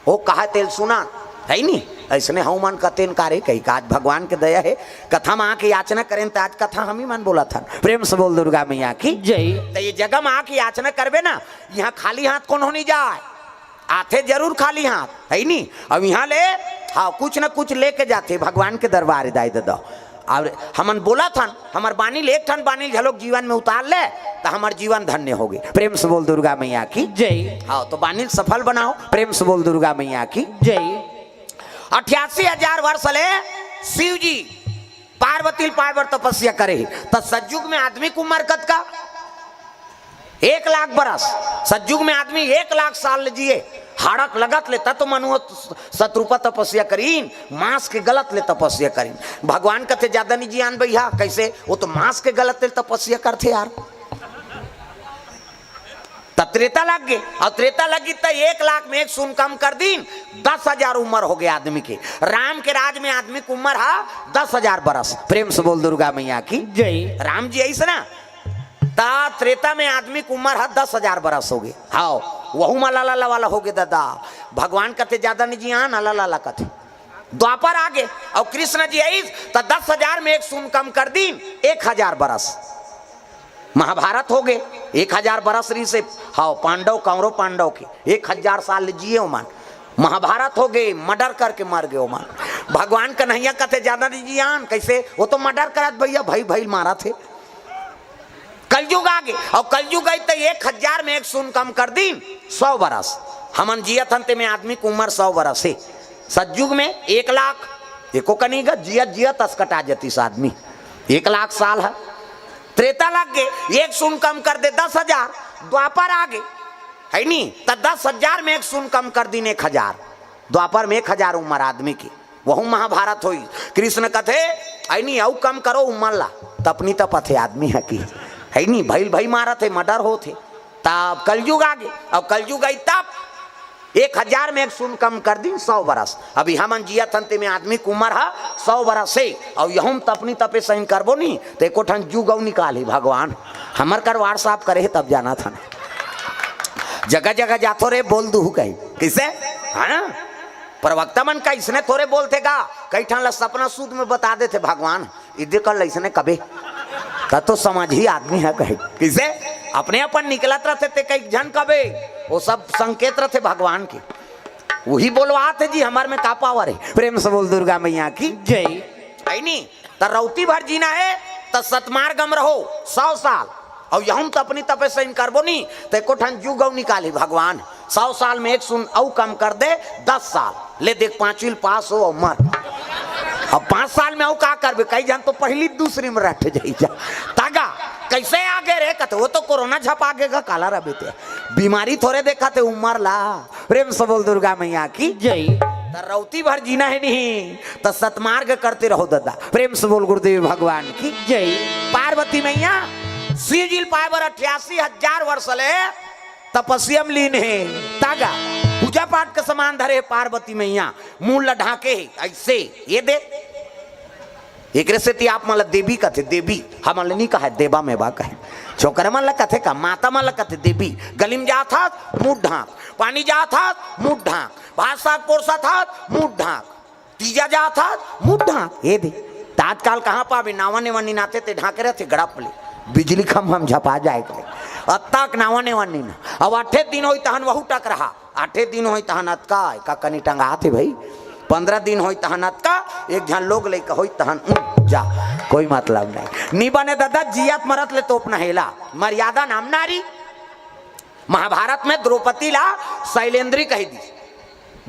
ओ कहा तेल सुना, है नी? ऐसने हव मन कतेन कारे कही का आज भगवान के दया है, कथा में आके याचना करेन त आज कथा हम ही मन बोला था। प्रेम से बोल दुर्गा मैया की। जय। तो ये जगह में आके याचना करबे ना, यहाँ खाली हाथ कोनो नहीं जाए, आथे जरूर खाली हाथ, है नी? अब यहाँ ले, हाँ, कुछ ना कुछ लेके जाथे भगवान के दरबार दाई दे दो। और हमन बोला थन, हमर बानी ले एक ठन बानी झलोक जीवन में उतार ले, तो हमर जीवन धन्य होगे। प्रेम से बोल दुर्गा मैया की। जय। हाँ, तो बानी सफल बनाओ, प्रेम से बोल दुर्गा मैया की। जय। अठासी हजार वर्ष ले शिव जी पार्वती ल पाए बर तपस्या करे हे। त सतयुग में आदमी के उम्र कतका? एक लाख बरस। सतयुग में आदमी एक लाख साल ले जिए। हाड़क लगत ले तत्व मनुष्य शत्रुपा तपस्या करीन, मांस के गलत ले तपस्या करीन। भगवान कथे ज्यादा नहीं जियान भैया, कैसे? वो तो मांस के गलत ले तपस्या करथे यार। त त्रेता लग गे, और त्रेता लगी त एक लाख में एक सुन कम कर दीन, दस हजार उम्र हो गया आदमी के। राम के राज में आदमी के उम्र हा दस हजार बरस। प्रेम से बोल दुर्गा मैया की। जय। राम जी ऐसे ना, ता त्रेता में आदमी के उम्र हा दस हजार बरस हो गए। हाँ, वहू मा लाला वाला हो गए दादा। भगवान कथे ज्यादा नहीं जी, हाँ ना लाला कथे। द्वापर आगे और कृष्ण जी आईस त दस हजार में एक सुन कम कर दीन, एक हजार बरस। महाभारत हो गए, एक हजार बरस रही से। हाँ, पांडव, कौरव पांडव के एक हजार साल जिए ओमन। महाभारत हो गए, मर्डर करके मर गए ओमन। भगवान कन्हैया कथे ज्यादा नहीं जियान, कैसे? वो तो मर्डर करत भैया, भाई भाई मारत हे। कलयुग आगे, और कलयुग आई त एक हजार में एक सुन कम कर दीन, सौ बरस। हमन जियत हन ते में आदमी के उम्र सौ बरस हे। सतयुग में एक लाख, एको कनी गा जियत जियत अस कटा जतीस आदमी, एक लाख साल है। त्रेता लग गए, एक सुन कम कर दे दस हजार। द्वापर आगे, है नी? त दस हजार में एक सुन कम कर दीन एक हजार। द्वापर में एक हजार उम्र आदमी की, वहू महाभारत होई। कृष्ण कथे, "ऐनी अउ कम करो उम्र ला, तपनी तपथे आदमी है की, है नी? भइल भई मारत हे, मर्डर होत हे।" तब कलयुग आगे, अब कलयुग आई तब एक हजार में एक सुन कम कर दीन सौ बरस। अभी हमन जियत हन ते में आदमी के उम्र हा सौ बरस हे, और यहू में तपनी तपे सही करबो नी, त एको ठन जुग अउ निकाली भगवान। हमर करवार साफ करे हे तब जाना था। जगह जगह जाथो रे, बोल दूहू कही। किसे? हाँ? प्रवक्ता मन का इसने थोरे बोलथे गा, कई ठन ला सपना सूद में बता देथे भगवान, इदे कर लइसने कबे। त तो समझी आदमी है कहे। किसे? अपने अपन निकलत रहथे ते कई झन कबे, वो सब संकेत रहथे भगवान के। वही बोलवात हे जी, हमार में का पावर है। प्रेम से बोल दुर्गा मैया की। जय। ऐनी त रौती भर जीना है, त सतमार्ग में रहो सौ साल। और यहू में तपनी तपे सही करबो नी, त एको ठन जुग अउ निकाली भगवान। सौ साल में एक सुन अउ कम कर दे, दस साल। ले देख, पांचवी ल पास हो और मर। अब पांच साल में अउ का करबे? कई झन तो पहली दूसरी में रट जाई जा। तागा, कइसे आगे रे? कथे, "वो तो कोरोना झपा गे गा, काला रबे ते।" बीमारी थोरे देखथे, उमर ला। प्रेम से बोल दुर्गा मैया की। जय। त रौती भर जीना हे नहीं, त सतमार्ग करते रहो ददा। प्रेम से बोल गुरुदेव भगवान की। जय। पार्वती मैया शिव जी ल पाए बर अट्ठासी हजार वर्ष ले तपस्या म लीन हे। तागा पूजा पाठ के समान धरे हे पार्वती मैया, मुंह ल ढांके हे अइसे, ये दे। एकरे सेती आप मन ल देवी कथे, देवी। हमन ल नी कहे, देवा में बा कहे। छोकरा मन ल कथे का, माता मन ल कथे देवी। गली म जात हस, मुंह ढांक। पानी जात हस, मुंह ढांक। भात साग पोरसत हस, मुंह ढांक। तीजा जात हस, मुंह ढांक। ये दे। त आजकाल कहाँ पाबे, नावा नेवा नीन आथे ते ढांके रथे गड़प ले। बिजली खंभा म झपा जाए के। अत्ता के नावा नेवा नीन। अब आठे दिन होई तहन वहू टकरहा। आठे दिन होई तहन अतका, का कनी टंगात हे भाई। पंद्रह दिन होई तहन अतका, एक झन लोग लइका होई तहन, उम, जा, कोई मतलब नहीं। नी बने ददा, जियत मरत ले तोपना हे एला। मर्यादा नाम नारी। महाभारत में द्रौपदी ला शैलेंद्री कहि दी।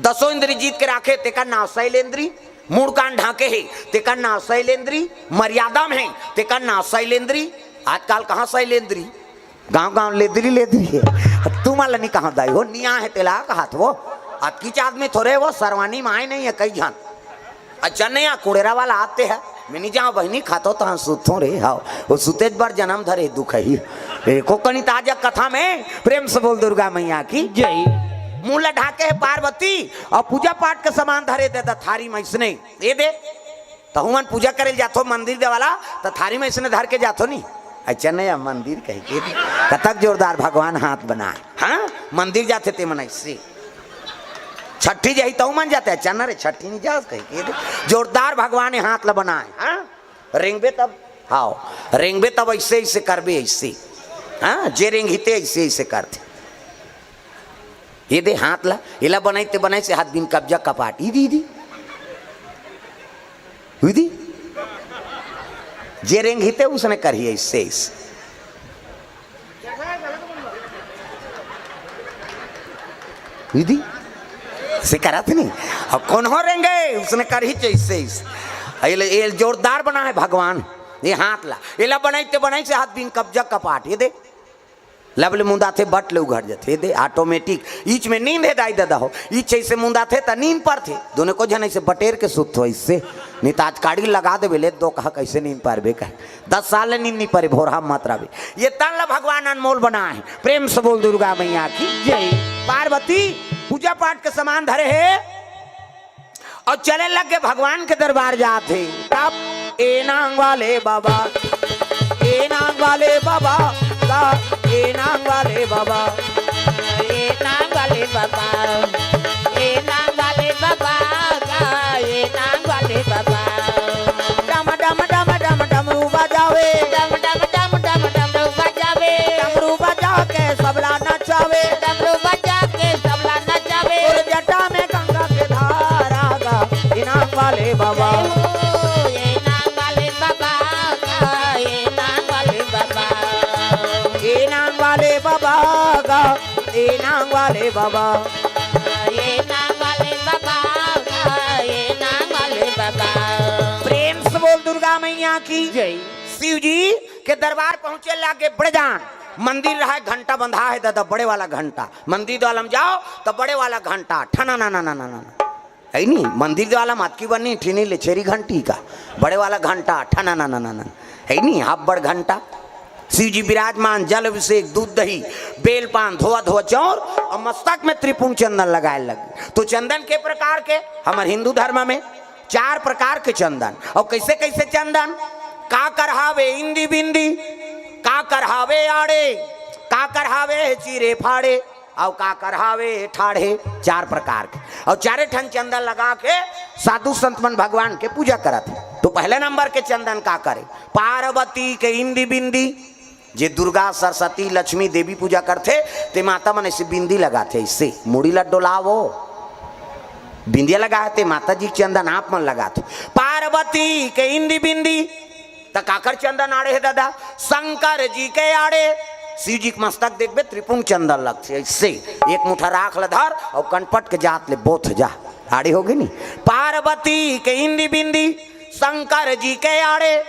दसों इंद्री जीत के राखे, तेकर नाव शैलेंद्री। मुड़ कान ढांके हे, तेकर नाव शैलेंद्री। मर्यादा में हे, तेकर नाव शैलेंद्री। आजकाल कहाँ शैलेंद्री? गांव गांव लेदरी लेदरी हे। तुमन ल नी कहांव दाई हो, निया हे तेला कहात हो। अतकीच आदमी थोरे हो, सरवानी म आए नहीं हे कई झन। अच्छा नहीं, आ कुड़ेरा वाला आते हैं, मैं नी जांव बहिनी, खाथों तहन सुतथों रे। हाव, वो सुतेच बर जनम धरे दुख ही। एको कनी ताजा कथा में प्रेम से बोल दुर्गा मैया की। जय। मुंह ल ढांके हे पार्वती अउ पूजा पाठ के समान धरे दे दे थारी म अइसने। ये दे। तहू मन पूजा करे ल जाथो मंदिर दे वाला, त थारी म अइसने धर के जाथो नी। अच्छा नहीं, अब मंदिर कहि के कतक जोरदार भगवान हाथ बनाए। हाँ, मंदिर जाथे ते मन अइसे। छट्ठी जाही तहू मन जाथे, अच्छा न रे, छट्ठी नी जास कहि के। जोरदार भगवान ये हाथ ल बनाए। हाँ, रेंगबे तब, हाव, रेंगबे तब अइसे अइसे करबे, अइसे। हाँ, जे रेंगही ते अइसे अइसे करथे। ये दे हाथ ला, एला बनाई ते बनाई से हाथ बिन कब्जा कपाट। इदी, इदी। इदी। जे रेंगही ते उसने करही अइसे, अइसे। इदी। से करत नहीं। अब कोनो रेंगे, उसने करही अइसे, अइसे। एला, एला जोरदार बनाए भगवान। ये हाथ ला। एला बनाई ते बनाई से हाथ बिन कब्जा कपाट। ये दे। लब ले मुंदाथे, बट ले उघर जाथे। ये दे, automatic। ईच में नींद हे दाई ददा हो। ईच अइसे मुंदाथे त नींद परथे। दूनों को झन अइसे बटेर के सुतथो अइसे। नी त आज काड़ी लगा देबे ले दो कहा कइसे नींद परबे कहे। दस साल ले नींद नी परे, भोरहा मत रहे। ये तन ल भगवान अनमोल बनाए हे। प्रेम से बोल दुर्गा मैया की जय। पार्वती पूजा पाठ के समान धरे हे। अउ चले लग गे भगवान के दरबार जात हे। तब ए नांग वाले बाबा, ए नांग वाले बाबा, का ए नांग वाले बाबा, ए नांग वाले बाबा, ए नांग वाले बाबा, का ए नांग वाले बाबा। डम डम डम डम डमरू बजावे, डम डम डम डम डमरू बजावे, डमरू बजा के सबला नचावे, डमरू बजा के सबला नचावे। तोर जटा में गंगा के धारा गा, ए नांग वाले बाबा। जय हो, ए नांग वाले बाबा गा, ए नांग वाले बाबा। ए नांग वाले बाबा गा, ए नांग वाले बाबा। ए नांग वाले बाबा गा, ए नांग वाले बाबा। प्रेम से बोल दुर्गा मैया की जय। शिव जी के दरबार पहुंचे लागे बड़े जान। मंदिर रहा है, घंटा बंधा है दादा, बड़े वाला घंटा। मंदिर द्वार म जाओ तो बड़े वाला घंटा, ठना ना ना ना ना ना। है नी, मंदिर द्वार म अतकी बनी, ठीनी ले छेरी घंटी का, बड़े वाला घंटा, ठना ना ना ना ना। है नी, हाफ बड़ घंटा। शिव जी विराजमान, जल अभिषेक, दूध दही, बेल पान, धोवा धोवा चाउर अउ मस्तक में त्रिपुंड चंदन लगाए लग। तो चंदन के प्रकार के, हमर हिंदू धर्म में चार प्रकार के चंदन। अउ कइसे कइसे चंदन? काकर हावे इंदी बिंदी, काकर हावे आड़े, काकर हावे चीरे फाड़े, अउ काकर हावे ठाढ़े। चार प्रकार के। अउ चारे ठन चंदन लगा के साधु संत मन भगवान के पूजा करत हे। तो पहले नंबर के चंदन काकर हे? पार्वती के इंदी बिंदी। जे दुर्गा, सरस्वती, लक्ष्मी, देवी पूजा करथे, ते माता मन अइसे बिंदी लगाथे, अइसे मुड़ी ला डोलावो। बिंदिया लगाथे, माता जी के चंदन आप मन लगाथे। पार्वती के इंदी बिंदी, त काकर चंदन आड़े हे दादा? शंकर जी के आड़े। शिव जी के मस्तक देखबे, त्रिपुंड चंदन लगथे, अइसे एक मुठा राख ल धर अउ कनपट के जात ले बोथ जा, आड़े होगे नी। पार्वती के इंदी बिंदी, शंकर जी के आड़े।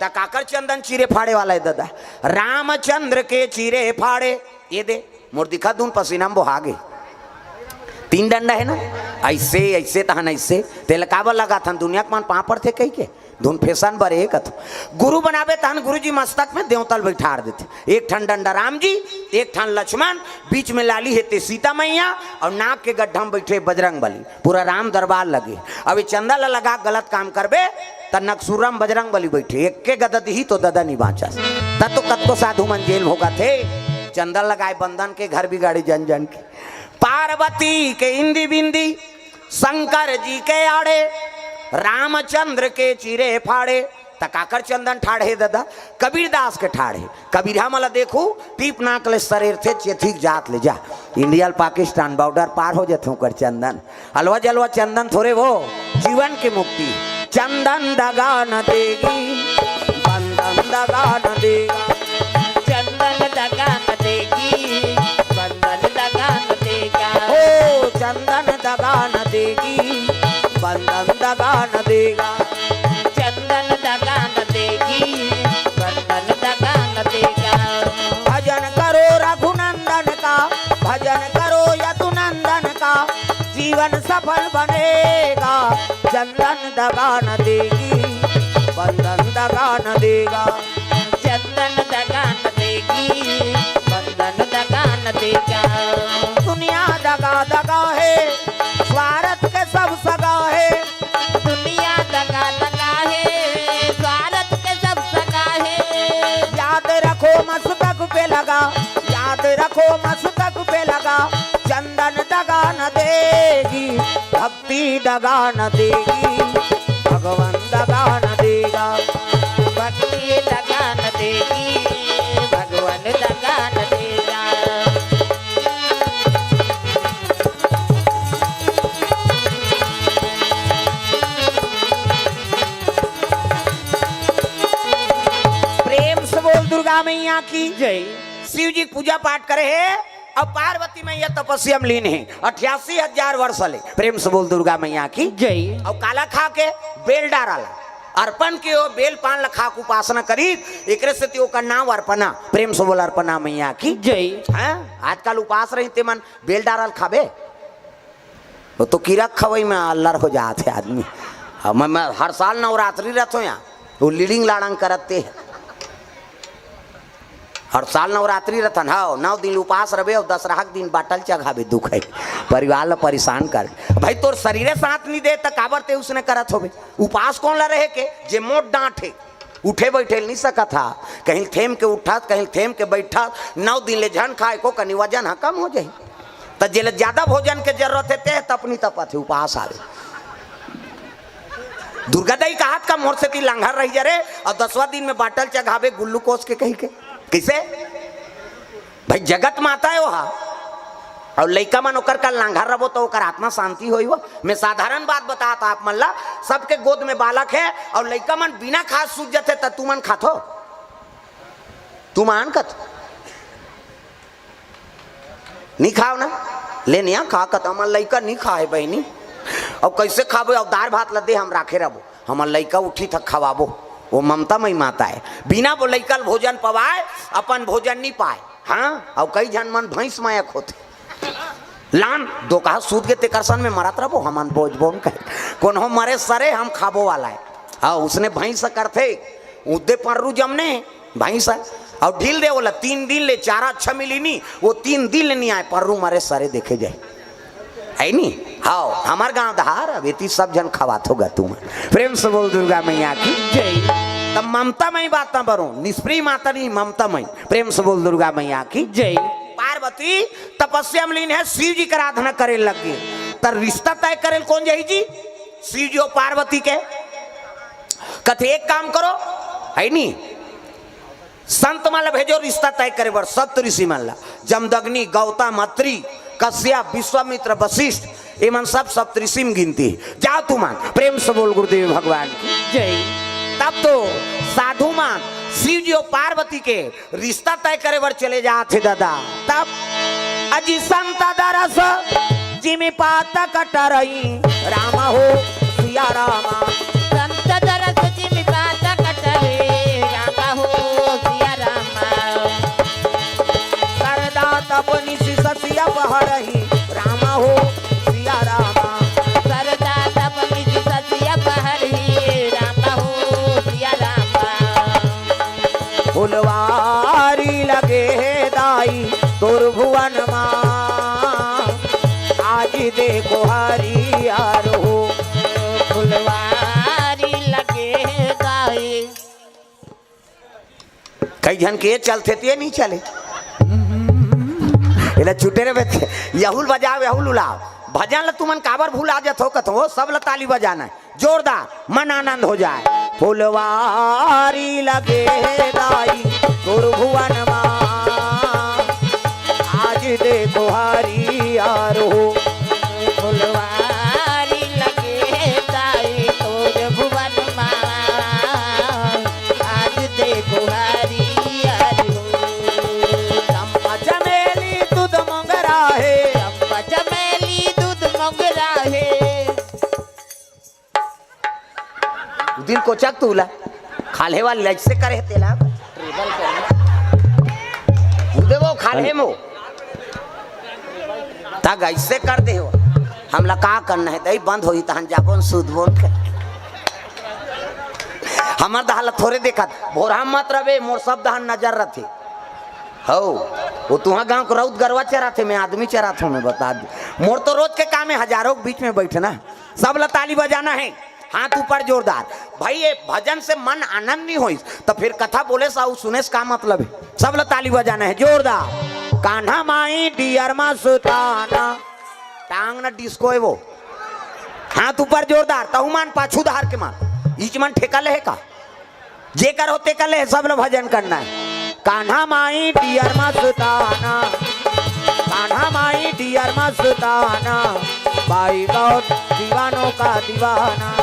त काकर चंदन चीरे फाड़े वाला हे ददा? रामचंद्र के चीरे फाड़े। ये दे, मोर दिखा दून पसीना में बोहा गे। तीन डंडा हे ना, ऐसे, ऐसे तहन ऐसे। तेला काबर लगाथन? दुनिया के मन पाँव पड़थे कहिके। धुन फैशन बर हे कथो। गुरु बनाबे तहन गुरुजी मस्तक में देवता ल बइठार देथे। एक ठन डंडा राम जी, एक ठन लक्ष्मण, बीच में लाली हे ते सीता मैया, अउ नाक के गड्ढा में बइठे बजरंग बली। पूरा राम दरबार लगे। अब ये चंदा ल लगा गलत काम करबे, त नकसुरम बजरंग बली बइठे, एके गदा दिही तो ददा नी बाँचस। त तो कतको साधु मन जेल भोगत हे, चंदा लगाए बंदन के, घर बिगाड़े जन जन के। पार्वती के इंदी बिंदी, शंकर जी के आड़े, रामचंद्र के चीरे फाड़े। त काकर चंदन ठाढ़े ददा? कबीरदास के ठाढ़े। कबीरहा मन ला देखू, टीप नाक ले सरेरथे, चेथी के जात ले जा। इंडिया ल पाकिस्तान बॉर्डर पार हो जथे ओकर चंदन। अलवा जलवा चंदन थोरे वो, जीवन के मुक्ति। चंदन दगा न देगी, बंदन दगा न देगा। चंदन दगा न देगी, बंदन दगा न देगा। ओ चंदन दगा न देगी, बंदन दगा न देगा। चंदन दगा न देगी, बंदन दगा न देगा। भजन करो रघुनंदन का, भजन करो यदुनंदन का, जीवन सफल बनेगा। चंदन दगा न देगी, बंदन दगा न देगा। चंदन दगा न देगी, बंदन दगा न देगा। दुनिया दगा दगा हे, स्वार्थ के सब सगा हे। दुनिया दगा दगा हे, स्वार्थ के सब सगा हे। याद रखो मस्तक पे लगा, याद रखो मस्तक पे लगा। चंदन दगा न देगी, भक्ति दगा न देगी, भगवान दगा न देगा। भक्ति दगा न देगी, भगवान दगा न देगा। प्रेम से बोल दुर्गा मैया की। जय। शिव जी के पूजा पाठ करे हे, अउ पार्वती मैया तपस्या में लीन हे अठासी हजार वर्ष ले। प्रेम से बोल दुर्गा मैया की। जय। अउ काला खा के? बेल डारा ला अर्पण के, ओ बेल पान ला खा के उपासना करी, एकरे सेती ओकर नाम अर्पणा। प्रेम से बोल अर्पणा मैया की। जय। हाँ, आजकल उपास रही ते मन बेल डारा ल खाबे? वो तो कीरा खवई में अल्लर हो जात हे आदमी। अब मैं, मैं हर साल नवरात्रि रथों यहाँ, वो लीडिंग लाड़ंग करत ते। हर साल नवरात्रि रथन, हाँ, नौ दिन उपास रबे अउ दसरहा के दिन बाटल चघाबे, दुख हे, परिवार ला परेशान कर। भाई, तोर शरीरे साथ नहीं दे, त काबर ते उसने करत होबे? उपास कौन ला रहे के, जे मोट डांट हे? उठे बइठे ल नइ सकत हा, कहीं थेम के उठत, कहीं थेम के बइठत, नौ दिन ले झन खाए को कनी वजन ह कम हो जाही। त जेला ज्यादा भोजन के जरूरत हे, ते तपनी तपत हे, उपास आवे। दुर्गा दाई कहत का मोर सेती लांघर रही जरे, अउ दसवां दिन में बाटल चघाबे ग्लूकोज के कही के। कइसे? भाई, जगत माता हे ओहा। अउ लइका मन ओकर कर लांघर रबो त ओकर आत्मा शांति होई हो। मैं साधारण बात बतात आप मन ला, सबके गोद में बालक हे अउ लइका मन बिना खात सूत जथे त तुमन खाथो? तुमन कत नी खाव ना? ले निया खा कत हमर लइका नी खाए बहिनी। अउ कइसे खाबो? अउ दार भात ल दे, हम राखे रबो। हमर लइका उठी त खवाबो। वो ममता मई माता हे, बिना वो लइका ल भोजन पवाए, अपन भोजन नी पाए। हाँ, अउ कई झन मन भैंस मयक होथे। लान, दो कहा सूत के तेकर सन में मरत रबो, हमन बोझबो न कहे। कोनो मरे सरे हम खाबो वाला हे। हाँ, उसने भैंस करथे, उद्दे पर्रू जमने, भैंस हे। अउ ढील दे बोला, तीन दिन ले चारा अच्छा मिली नी, वो तीन दिन ले नी आए, पर्रू मरे सरे देखे जाए। हे नी? हाव, हमर गांव धार, अब एती सब झन खवात होगा तुमन। प्रेम से बोल दुर्गा मैया की जय। तब ममता मई बात ना बरो, निष्प्रिय माता नहीं, ममता मई। प्रेम से बोल दुर्गा मैया की जय। पार्वती तपस्या में लीन हे, शिव जी के आराधना करे लग गे। त रिश्ता तय करे ल कोन जाही जी? शिव जी अउ पार्वती के। कथे एक काम करो, हे नी? संत मन ला भेजो रिश्ता तय करे बर, सप्त ऋषि मन ला, जमदग्नि, गौतम, अत्रि, कश्यप, विश्वामित्र, वशिष्ठ, ये मन सब सप्त ऋषि में गिनती हे। जाओ तुमन, प्रेम से बोल गुरुदेव भगवान की जय। तब तो साधु मन शिव जी अउ पार्वती के रिश्ता तय करे बर चले जात हे दादा। तब अजी संत दरस जिमि पातक टरई, राम हो सिया रामा। संत दरस जिमि पातक टरई, फुलवारी लगे हे दाई तोर भुवन मा, आज देखो हरियर हो। फुलवारी लगे हे दाई। कई झन के चलथे ते नहीं चले। एला छूटे रे बेटे, यहुल बजाओ, यहुल उलाओ। भजन ल तुमन काबर भुला जथो कथो, सब ल ताली बजाना है। जोरदार, मन आनंद हो जाए। फुलवारी लगे दाई तोर भुवन मा, आज देखो हरियर हो। फुलवारी लगे दाई तोर भुवन मा, आज देखो हरियर हो। चंपा चमेली दूध मोंगरा हे। चंपा चमेली दूध मोंगरा हे। उ दिन कोचक तूला खाल्हे वाले ऐसे करे हे तेला। उदे वो खाल्हे मो तक ऐसे कर दे हो। हमला का करना है, दई बंद होई तहन जाबोन सूदबोन के। हमर दहा ल थोरे देखत, भोरहा मत रबे, मोर सब दहा नजर रथे। हौ, वो तुहा गांव के रउत गरवा चराथे, मैं आदमी चराथों, मैं बता दूं। मोर तो रोज के काम है हजारों के बीच में बैठना, सब ल ताली बजाना है, हाथ ऊपर जोरदार। भाई, ये भजन से मन आनंद नहीं होइस, तो फिर कथा बोले सा, उ सुने से का मतलब है? सब ल ताली बजाना है जोरदार। कान्हा माई डियर मा सुताना, टांग न डिस्को है वो। हाथ ऊपर जोरदार, तहु मान पाछू धार के मान, ईच मन ठेका ले है का? जेकर होते कर ले, सब ल भजन करना है। कान्हा माई डियर मा सुताना, कान्हा माई डियर मा सुताना, बाई गौर दीवानों का दीवाना।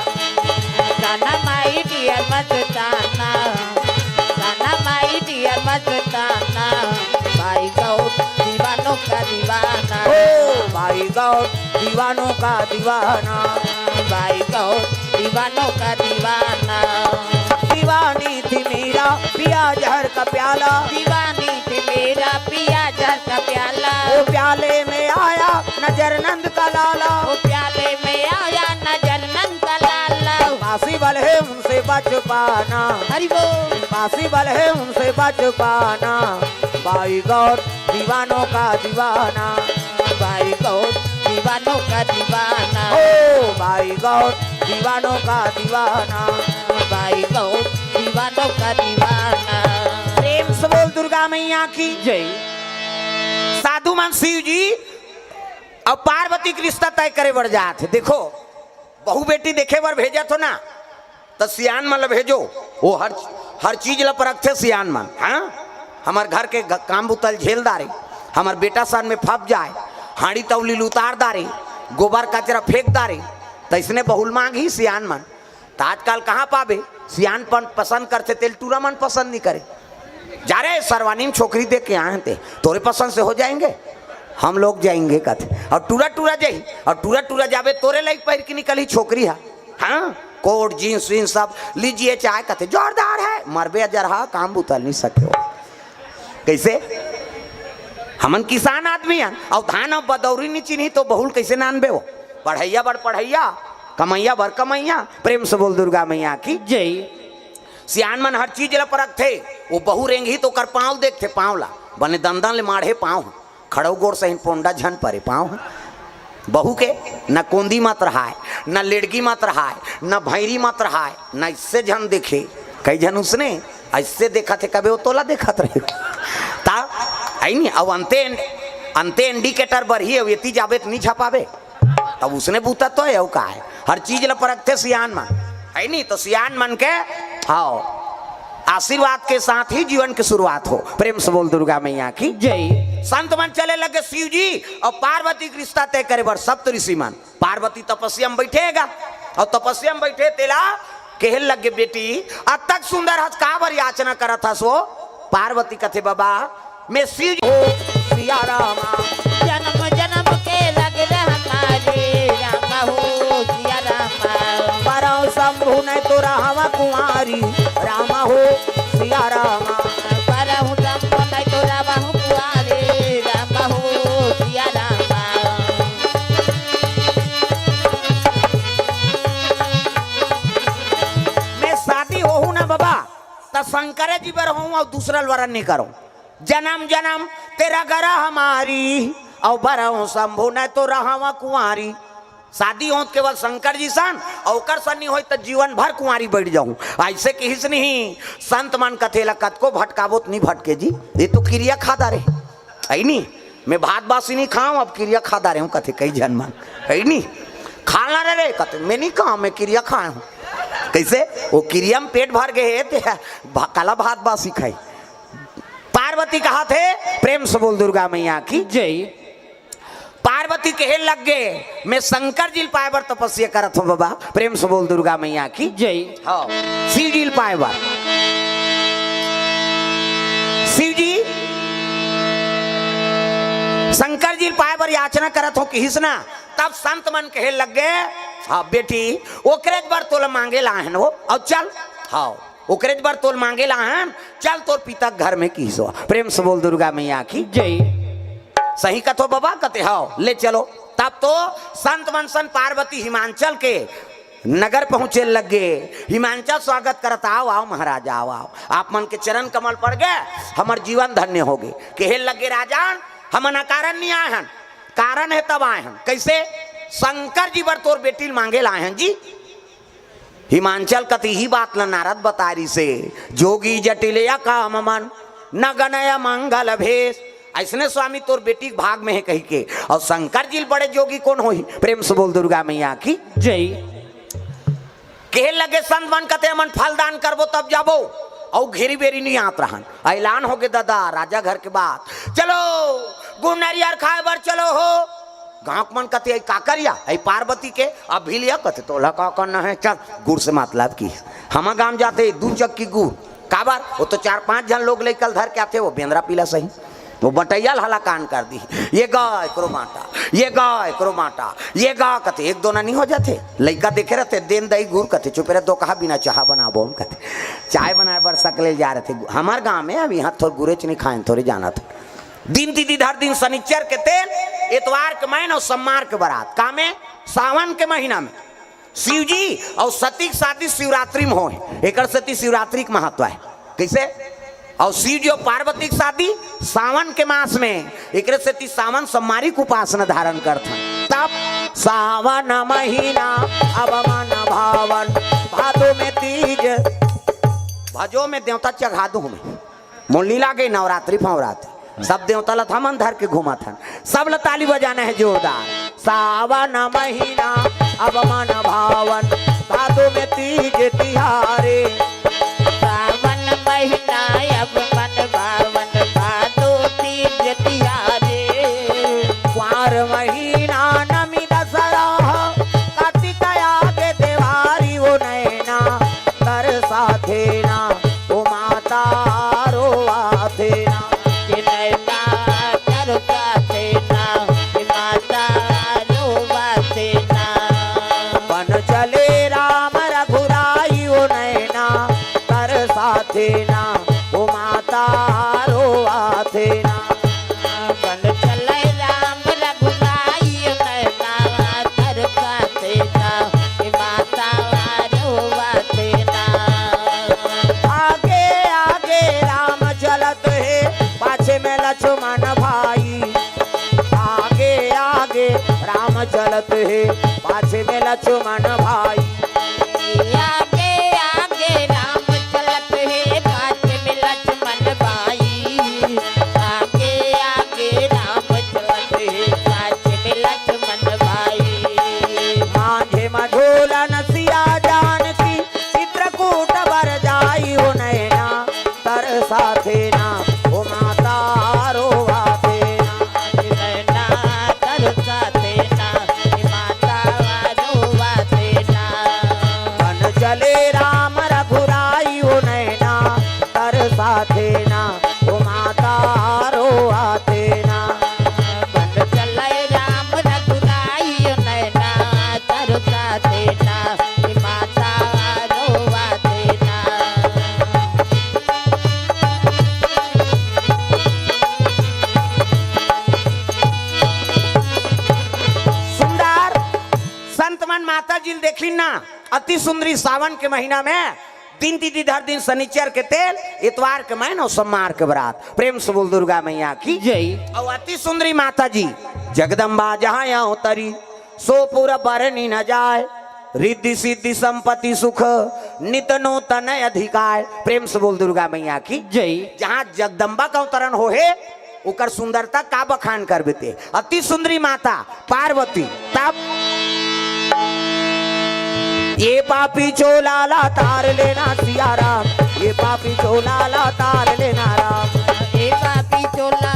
कान्हा माई डियर मा सुताना, कान्हा माई डियर मा सुताना, बाई गौर दीवानों का दीवाना। ओ बाई गौर दीवानों का दीवाना। बाई गौर दीवानों का दीवाना। दीवानी थी मेरा पिया जहर का प्याला। दीवानी थी मेरा पिया जहर का प्याला। वो प्याले में आया नजर नंद का लाला। वो प्याले में आया नजर नंद का लाला। पॉसिबल है उनसे बच पाना। हरि बोल। पॉसिबल है उनसे बच पाना। बाई गौर दीवानों का दीवाना। बाई गौर दीवानों का दीवाना। ओ बाई गौर दीवानों का दीवाना। बाई गौर दीवानों का दीवाना। प्रेम से बोल दुर्गा मैया की जय। साधु मन शिव जी अउ पार्वती के रिश्ता तय करे बर जात हे। देखो, बहू बेटी देखे बर भेजत हो ना, त सियान मन ल भेजो, वो हर, हर चीज ल परखथे सियान मन। हाँ, हमर घर के ग-, काम बुता ल झेल दारे, हमर बेटा सन में फप जाए, हांड़ी तौली ल उतार दारे, गोबर कचरा फेंक दारे, त इसने बहू ल मांगही सियान मन। त आजकल कहाँ पाबे, सियान पन पसंद करथे, तेल टूरा मन पसंद नहीं करे। जा रे, सरवानी में छोकरी देख के आए हैं ते, तोरे पसंद से हो जाएंगे, हम लोग जाएंगे कथे। और टूरा टूरा जाही, और टूरा टूरा जाबे, तोरे लाइक पहिर के निकलही छोकरी हा। हाँ, कोट, जींस वींस सब लीजिए चाहे कथे, जोरदार है, मरबे अजर हा, काम बुतल नहीं सके हो। कैसे? हमन किसान आदमी हन, और धान और बदौरी नहीं चिन्ही तो बहू ल कैसे नानबे हो? पढ़ैया बर पढ़ैया, कमैया बर कमैया। प्रेम से बोल दुर्गा मैया की जय। सियान मन हर चीज ल परखथे, वो बहू रेंगही तो ओकर पाँव देखथे, पाँव ला, बने दंदन ले माढ़े पाँव ह, खड़ऊ गोड़ सहिन पोंडा झन परे पाँव ह। बहू के न कोंदी मत रहाय, न लेड़गी मत रहाय, न भैरी मत रहाय, न इससे झन देखे। कई झन उसने ऐसे देखत हे, कबे वो तोला देखत रहे। ता, है नी, अब अंते, अंते इंडिकेटर बरही, अब एती जाबे त नी झपाबे। तब उसने बूता तो है, अउ का है? हर चीज ल परखथे सियान मन, है नी? तो सियान मन के, हाँ, आशीर्वाद के साथ ही जीवन की शुरुआत हो। प्रेम से बोल दुर्गा मैया की जय। संत मन चले लगे शिव जी और पार्वती के रिश्ता तय करे बर सप्त ऋषि मन। पार्वती तपस्या में बैठेगा और तपस्या में बैठे तेला कहे लगे, "बेटी, अतक सुंदर हस, काबर याचना करत हस वो?" पार्वती कथे, "बाबा, मैं शिव जी हो, सिया रामा। जन्म जन्म के लग रहा हमारे रामा हो, सिया रामा। परौ शंभु नहीं तो रहवा कुंवारी, रामा हो, सिया रामा। परौ शंभु नहीं तो रहवा कुंवारी, रामा हो, सिया रामा।" मैं शादी होहू ना बाबा, त शंकर जी बर हों अउ दूसरा ल वरण नइ करों। जनम जनम तेरा गरा हमारी, अउ बरहूं शंभु न तो रहवा कुंवारी। शादी होत केवल शंकर जी सन, अउ ओकर सन नइ होय त जीवन भर कुंवारी बइठ जाहूं। अइसे किहिस नहीं, संत मन कथे ला कतको भटकाबो त नइ भटके जी, ये तो किरिया खा डारे। अइ नी, मैं भात बासी नइ खांव, अब किरिया खा डारे हंव, कथे कई झन मन। अइ नी, खा ना रे, कथे मैं नइ खांव, मैं किरिया खाय हंव। कइसे? वो किरिया म पेट भर गे हे, ते भा-, काला भात बासी खाही। पार्वती कहत हे, प्रेम से बोल दुर्गा मैया की। जय। पार्वती कहे लग गे, मैं शंकर जी ल पाय बर तपस्या करत हंव बाबा। प्रेम से बोल दुर्गा मैया की। जय। हां, शिव जी ल पाय बर। शिव जी, शंकर जी ल पाय बर याचना करत हंव किहिस ना, तब संत मन कहे लग गे, हां बेटी, ओकरेच बर तोला मांगे ल आय हन वो, अउ चल, हां, ओकरेच बर तोला मांगे ल आय हन, चल तोर पिता के घर में किहिस वो। प्रेम से बोल दुर्गा मैया की। जय। सही कथों बाबा, कथे हव, ले चलो। तब तो संत मन सन पार्वती हिमांचल के नगर पहुंचे लग गे। हिमांचल स्वागत करत, "आव, आव महाराज, आव, आव। आप मन के चरण कमल पड़ गे, हमर जीवन धन्य हो गे।" कहे लग गे, "राजन, हमन अकारण नइ आय हन, कारण हे तब आय हन।" कइसे? "शंकर जी बर तोर बेटी ल मांगे ल आय हन जी।" हिमांचल कति ही बात ल नारद बताय रिहिस हे, "जोगी जटिल अकाम मन, न गनय मंगल भेष।" अइसने स्वामी तोर बेटी के भाग में हे कहिके। अउ शंकर जी ल बड़े जोगी कोन होही? प्रेम से बोल दुर्गा मैया की। जय। कहे लगे संत मन कथे, "हमन फलदान करबो तब जाबो।" अउ घेरी बेरी नइ आत रहन। ऐलान हो गे ददा, राजा घर के बात, "चलो गुड़ नरियर खाय बर चलो हो।" गांव के मन कथे, "अई का करिया, अई पार्वती के अब भी लिया।" कथे, "तोला का करना हे, चल।" गुड़ से मतलब की, हमर गांव जाथे दू चक्की गुड़, काबर? वो तो चार पांच झन लोग लइका ल धर के आथे, वो बेंदरा पीला सही, वो बटैया ल हलाकान कर दी। ये गा एकरो बांटा, ये गा एकरो बांटा, ये गा कथे, एक दोना नइ हो जाथे। लइका देखे रहथे, "देन दई गुड़," कथे, "चुप रह, दो कहा बिना चाहा बनाबो हम," कथे। चाय बनाए बर सकले जा रथे। हमर गांव में अब इहां थोर गुरेच नइ खाएन, थोरे जानत हे। दिन तिथि धर दिन, शनिचर के तेल, एतवार के मैन अउ सम्मार के बरात। का में? सावन के महीना में शिव जी अउ सती के शादी शिवरात्रि में होय, एकर सेती शिवरात्रि के महत्व हे। कइसे? अउ शिव जी अउ पार्वती के शादी सावन के मास में, एकरे सेती सावन सम्मारी के उपासना धारण करथन। तब सावन महीना अब मन भावन, भादो में तीज, भजो में देवता चघा दू हमें। मोला नइ लागे नवरात्रि फवरात्रि। सब देवता ल त हमन धर के घूमत हन। सब ल ताली बजाना हे जोरदार। सावन महीना अब मन भावन, भादो में तीज तिहारे। सावन महीना अब मन भावन, भादो तीज तिहारे। कुंवार महीना नमी दसरा, कार्तिक आगे देवारी ओ नैना तरसाथे ना, ओ माता रोवाथे ना। कि नैना तरसाथे ना, कि माता रोवाथे ना। बन चले राम रघुराई ओ नैना तरसाथे ना, ओ माता रोवाथे ना। बन चले राम रघुराई ओ नैना तरसाथे ना, ए माता रोवाथे ना। आगे आगे राम चलत हे, पाछे में लक्ष्मण भाई। आगे आगे राम चलत हे, पाछे में लक्ष्मण भाई। आगे आगे राम चलत हे, पाछे में लक्ष्मण भाई। आगे आगे राम चलत हे, पाछे में लक्ष्मण भाई। मांझे मझोलन सिया जानकी, चित्रकूट बर जाई ओ नैना तरसाथे ना, ओ माता रोवाथे ना। नैना तरसाथे ना, ए माता रोवाथे ना। बन चले राम रघुराई ओ नैना तरसाथे ना, ओ माता रोवाथे ना। बन चले राम रघुराई ओ नैना तरसाथे ना, ए माता रोवाथे ना। सुंदर संत मन माता जी ल देखिन ना, अति सुंदरी सावन के महीना में तीन तिथि धर दिन शनिचर के तेल, इतवार के मैन अउ सोमवार के बरात। प्रेम से बोल दुर्गा मैया की जय। अउ अति सुंदरी माता जी जगदम्बा जहाँ अवतरी, सो पुर बरनी न जाय, रिद्धि सिद्धि संपत्ति सुख नित नूतन अधिकाय। प्रेम से बोल दुर्गा मैया की जय। जहाँ जगदम्बा का अवतरण होहे, ओकर सुंदरता का बखान करबे ते। अति सुंदरी माता पार्वती तब ये पापी चोला ला तार लेना सिया राम, ये पापी चोला ला तार लेना राम। ये पापी चोला।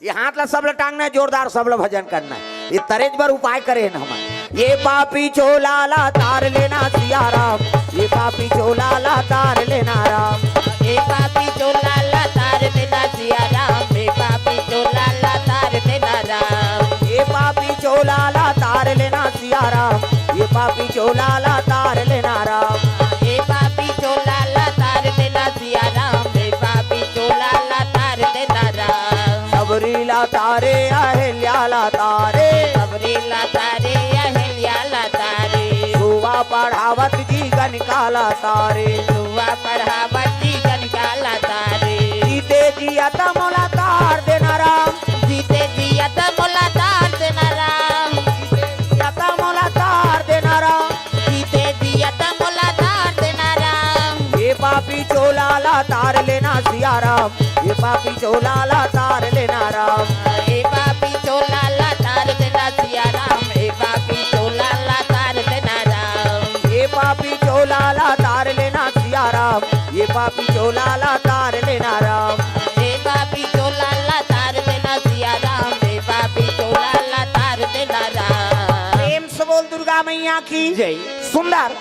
ये हाथ ला सब ला टांगना है जोरदार, सब ला भजन करना है। ये तरेज बर उपाय करे हैं ना हमारे। ये पापी चोला ला तार लेना सिया राम, ये पापी चोला ला तार लेना राम। ये पापी चोला ला तार देना सिया राम, ये पापी चोला ला तार देना राम। ये पापी चोला ला तार लेना सिया राम, ये पापी चोला ला तार लेना राम। ये पापी चोला ला तार देना सिया राम, ये पापी चोला ला तार देना राम। सबरी ला तारे अहिल्या ला तारे, सबरी ला तारे अहिल्या ला तारे। सुवा पढ़ावत जी गणिका ला तारे, सुवा पढ़ावत जी गणिका ला तारे। जीते जियत मोला तार देना राम, जीते जियत मोला तार देना राम, जीते जियत मोला तार देना राम। जीते जियत मोला तार देना राम। ये पापी चोला ला तार लेना सिया राम, ये पापी चोला ला तार लेना राम। ये पापी चोला ला तार देना सिया राम, ये पापी चोला ला तार देना राम। ये पापी चोला ला तार लेना सिया राम, ये पापी चोला ला तार लेना राम। ये पापी चोला ला तार देना सिया राम, ये पापी चोला ला तार देना राम। प्रेम से बोल दुर्गा मैया की जय। सुंदर।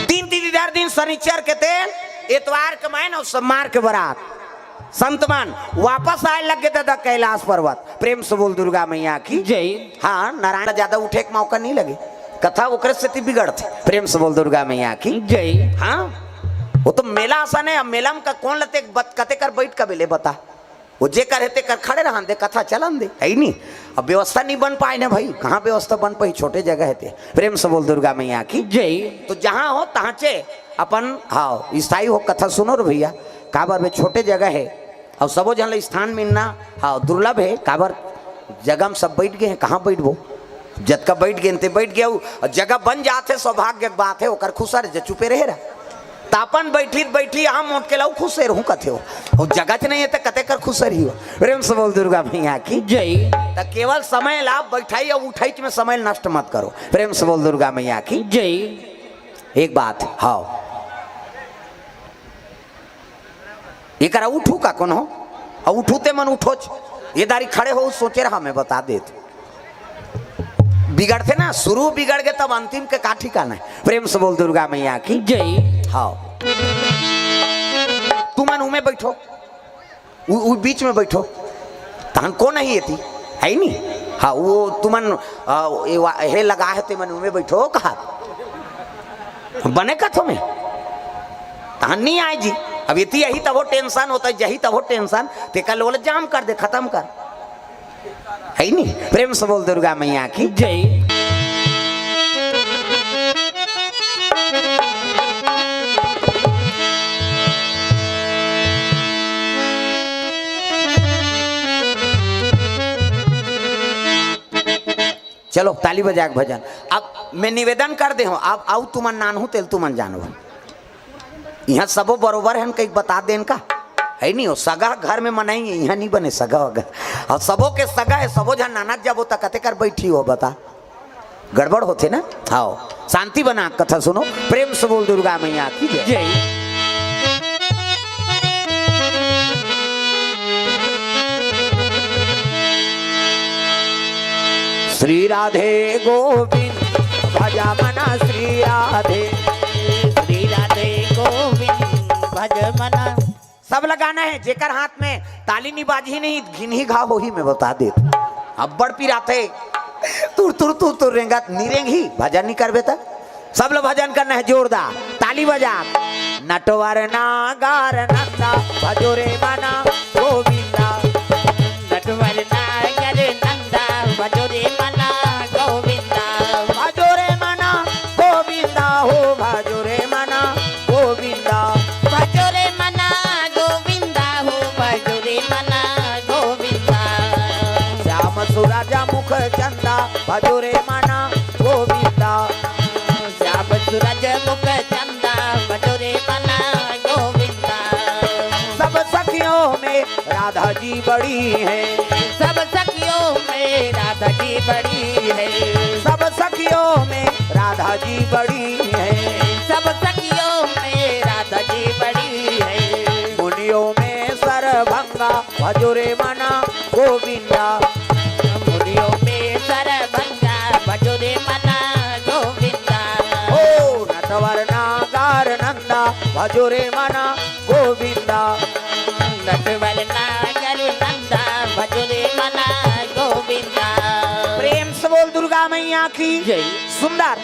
तीन तिथि धर दिन शनिचर के तेल, एतवार के मैन अउ सोमवार के बरात। संत मन वापस आए लग गे दादा कैलाश पर्वत। प्रेम से बोल दुर्गा मैया की जय। हाँ, नारायण ज्यादा उठे के मौका नहीं लगे, कथा ओकरे सेती बिगड़थे। प्रेम से बोल दुर्गा मैया की जय। हाँ, वो तो मेला असन है। अब मेला में का कौन लते बत-, कते कर बैठ का बेले बता, वो जे कर हे ते कर खड़े रहन दे, कथा चलन दे, है नी? अब व्यवस्था नहीं बन पाए ना भाई, कहाँ व्यवस्था बन पाई, छोटे जगह है ते। प्रेम से बोल दुर्गा मैया की जय। तो जहाँ हो तहाँ चे अपन, हाँ, स्थायी हो, कथा सुनो रे भैया। काबर बे, छोटे जगह है, अउ सबो झन ला स्थान मिलना, हाँ, दुर्लभ है। काबर, जगह में सब बैठ गे हैं, कहाँ बैठबो? जतका बैठ गे हैं, ते बैठ गे, अउ जगह बन जात है, सौभाग्य के बात है, ओकर खुसर जे चुपे रहे रहा। त अपन बैठी त बैठी, हम मोट के लऊ खुसे रहूं कथे हो। अउ जगह च नहीं है त कते कर खुसर ही हो। प्रेम से बोल दुर्गा मैया की जय। त केवल समय ला बैठाई अउ उठाई में समय नष्ट मत करो। प्रेम से बोल दुर्गा मैया की जय। एक बात, हाँ। एकरा उठू का कोनो? अउ उठू ते मन उठोच। ये दारी खड़े हो, सोचे रहा, मैं बता देत। बिगड़थे ना, शुरू बिगड़ गे तब अंतिम के का ठिकाना है। प्रेम से बोल दुर्गा मैया की जय। हाँ। तुमन उमे बैठो, उ, उ बीच में बैठो। तहन को नहीं एती, है नी? हाँ, वो तुमन, आ, ये वा-, हे लगा है, तुमन उमे बैठो कहा। बने कथो में। तहन नहीं आए जी। अब एती यही तब वो टेंशन होता है, यही तब वो टेंशन, ते कल वो जाम कर दे, खत्म कर। है नी? प्रेम से बोल दुर्गा मैया की जय। चलो, ताली बजा के भजन। अब मैं निवेदन कर दे हूँ, अब आऊ तुमन नानहू तेल तुमन जानबो। इहाँ सबो बरोबर हन, कहीं बता देन का? है नहीं हो, सगा घर में मनाई है, इहाँ नहीं बने सगा वगा। अउ सबो के सगा है, सबो झन नानत जाबो त कते कर बैठी हो, बता? गड़बड़ होथे ना? हाँ, शांति बना, कथा सुनो। प्रेम से बोल दुर्गा मैया की जय। जय। श्री राधे गोविंद भज मन श्री राधे। श्री राधे गोविंद भज मन। सब लगाना है, जेकर हाथ में ताली नहीं बाजी नहीं, घिनही घाव होही, मैं बता दे। अब्बड़ पिराथे, तुर तुर तुर तुर रेंगत, नी रेंगही, भजन नहीं करबे त। सब लोग भजन करना है जोरदार, ताली बजा। नटवर नागर नंदा भजो रे मना गोविंदा। नटवर नागर नंदा भजो रे मना गोविंदा। भजो रे मना गोविंदा हो, भजो रे मना भजो रे मना गोविंदा। श्याम सूरज मुख चंदा, भजो रे मना गोविंदा। सब सखियों में राधा जी बड़ी है। सब सखियों में राधा जी बड़ी है। सब सखियों में राधा जी बड़ी है। सब सखियों में राधा जी बड़ी है। मुनियों में सरभंगा, भजो रे मना गोविंदा। मुनियों में सरभंगा, भजो रे मना गोविंदा। ओ नटवर नागार नंदा, भजो रे मना गोविंदा। नटवर नागर नंदा, भजो रे मना गोविंदा। प्रेम से बोल दुर्गा मैया की जय। सुंदर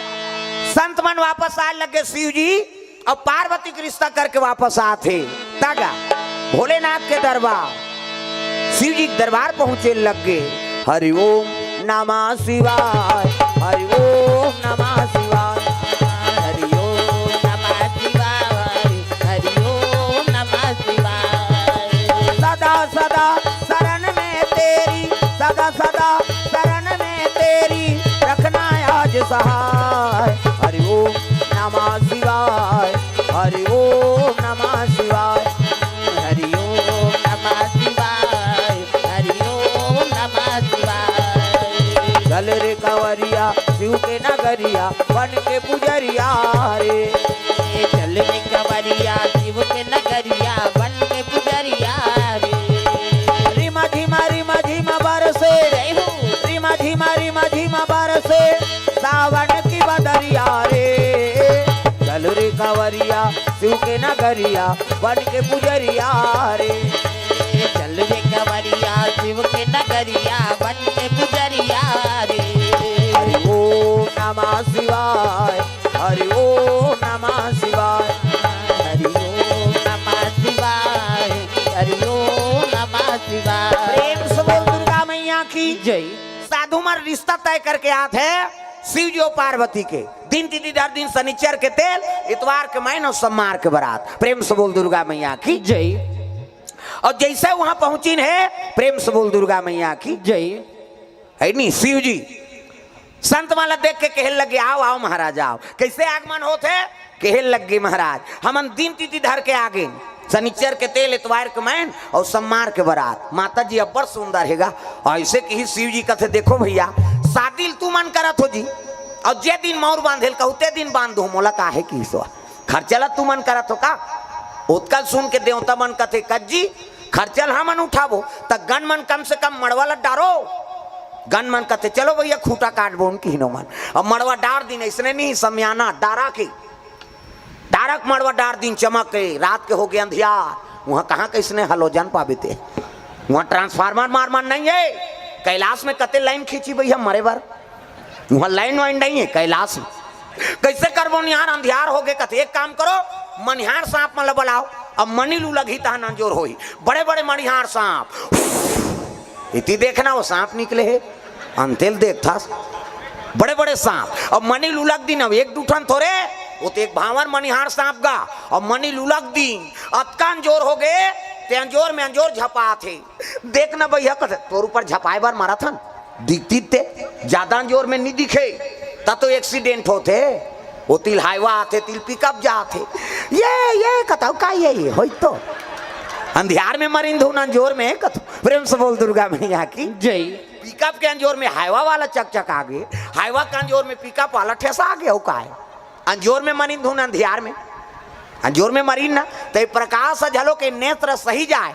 संत मन वापस आए लगे शिव जी, अब पार्वती के रिश्ता करके वापस आथे। तागा भोलेनाथ के दरबार, शिव जी के दरबार पहुंचे लग गे। हरि ओम नमः शिवाय, हरि ओम नमः शिवाय। हरि ओम नमः शिवाय, हरि ओम नमः शिवाय। सदा सदा शरण में तेरी, सदा सदा शरण में तेरी, रखना आज सहाय। हरि ओम नमः शिवाय, हरि ओम नमः शिवाय। हरि ओम नमः शिवाय, हरि ओम नमः शिवाय। चल रे कंवरिया शिव के नगरिया, बन के पुजरिया रे। चल रे कंवरिया शिव के नगरिया, बन के पुजरिया रे। रिमा झिमा रिमा झिमा बरसे, जय हो। रिमा झिमा रिमा झिमा बरसे, सावन की बदरिया रे। चल रे कंवरिया शिव के नगरिया, बन के पुजरिया रे। चल रे कंवरिया शिव के नगरिया, बन के पुजरिया रे। हरि ओम नमः शिवाय, हरि ओम नमः शिवाय। हरि ओम नमः शिवाय, हरि ओम नमः शिवाय। प्रेम से बोल दुर्गा मैया की जय। साधु मन रिश्ता तय करके आत हे शिव जी अउ पार्वती के। दिन तिथि धर दिन, शनिचर के तेल, इतवार के मैन अउ सम्मार के बरात। प्रेम से बोल दुर्गा मैया की जय। अउ जइसे उहाँ पहुँचिन हे, प्रेम से बोल दुर्गा मैया की जय। हे नी, शिव जी संत मन ला देख के कहे लगे, "आओ, आओ महाराज, आओ।" कइसे आगमन होत हे? कहे लगे, "महाराज, हमन दिन तिथि धर के आगेन, शनिचर के तेल, इतवार के मैन अउ सम्मार के बरात।" माता जी अब्बड़ सुंदर हे गा। अइसे किहिस शिव जी, कथे, "देखो भइया, शादी ल तुमन करत हो जी, अउ जे दिन मउर बांधे ल कहूँ, ते दिन बांध दूँ, मोला काहे?" किहिस ओ। "खर्चा ल तुमन करत हो का?" ओतका ल सुन के देवता मन कथे, "कस जी, खर्चा ल हमन उठाबो, त गन मन कम से कम मड़वा ल डारो।" गन मन कथे, "चलो भइया, खूंटा काटबो न," किहिन ओमन। अब मड़वा डार दिन, अइसने नहीं, समियाना डारा के, डारा के मड़वा डार दिन, चमक के, रात के होगे अंधियार, उहाँ कहाँ कइसने हलोजन पाबे ते, उहाँ ट्रांसफार्मर मार मार नहीं हे। कैलाश में कते लाइन खींची भइया मरे बर, उहाँ लाइन वाइन नहीं हे कैलाश में। कइसे करबो निहार, अंधियार होगे। कथे, "एक काम करो, मनिहार सांप मन ल बलाओ, अब मनी ल उलगही तहन अंजोर होही।" बड़े बड़े मनिहार सांप, इति देखना ओ सांप निकले हे, अंते ल देखथस। बड़े बड़े सांप, अब मनी ल उलग दिन, अब एक दू ठन थोरे, ओ तो एक भांवर मनिहार सांप गा, अब मनी ल उलग दिन, अतका अंजोर होगे, ते अंजोर में अंजोर झपात हे। "देखना भइया," कथे, "तोर ऊपर झपाए बर मरत हन, दिखतिस ते, जादा अंजोर में नी दिखे, त तो accident होथे।" ओ तिल हाईवा आथे, तिल पिकअप जाथे। "ये, ये," कथव, "का ये, ये होई तो?" अंधियार में मरिन धुन अंजोर में, कथव। प्रेम से बोल दुर्गा मैया की जय। पिकअप के अंजोर में हाईवा वाला चकचका गे, हाईवा के अंजोर में पिकअप वाला ठेसा गे, अउ काय? अंजोर में मरिन धुन अंधियार में, अंजोर में मरिन ना, त ए प्रकाश ह झलो के नेत्र सही जाय,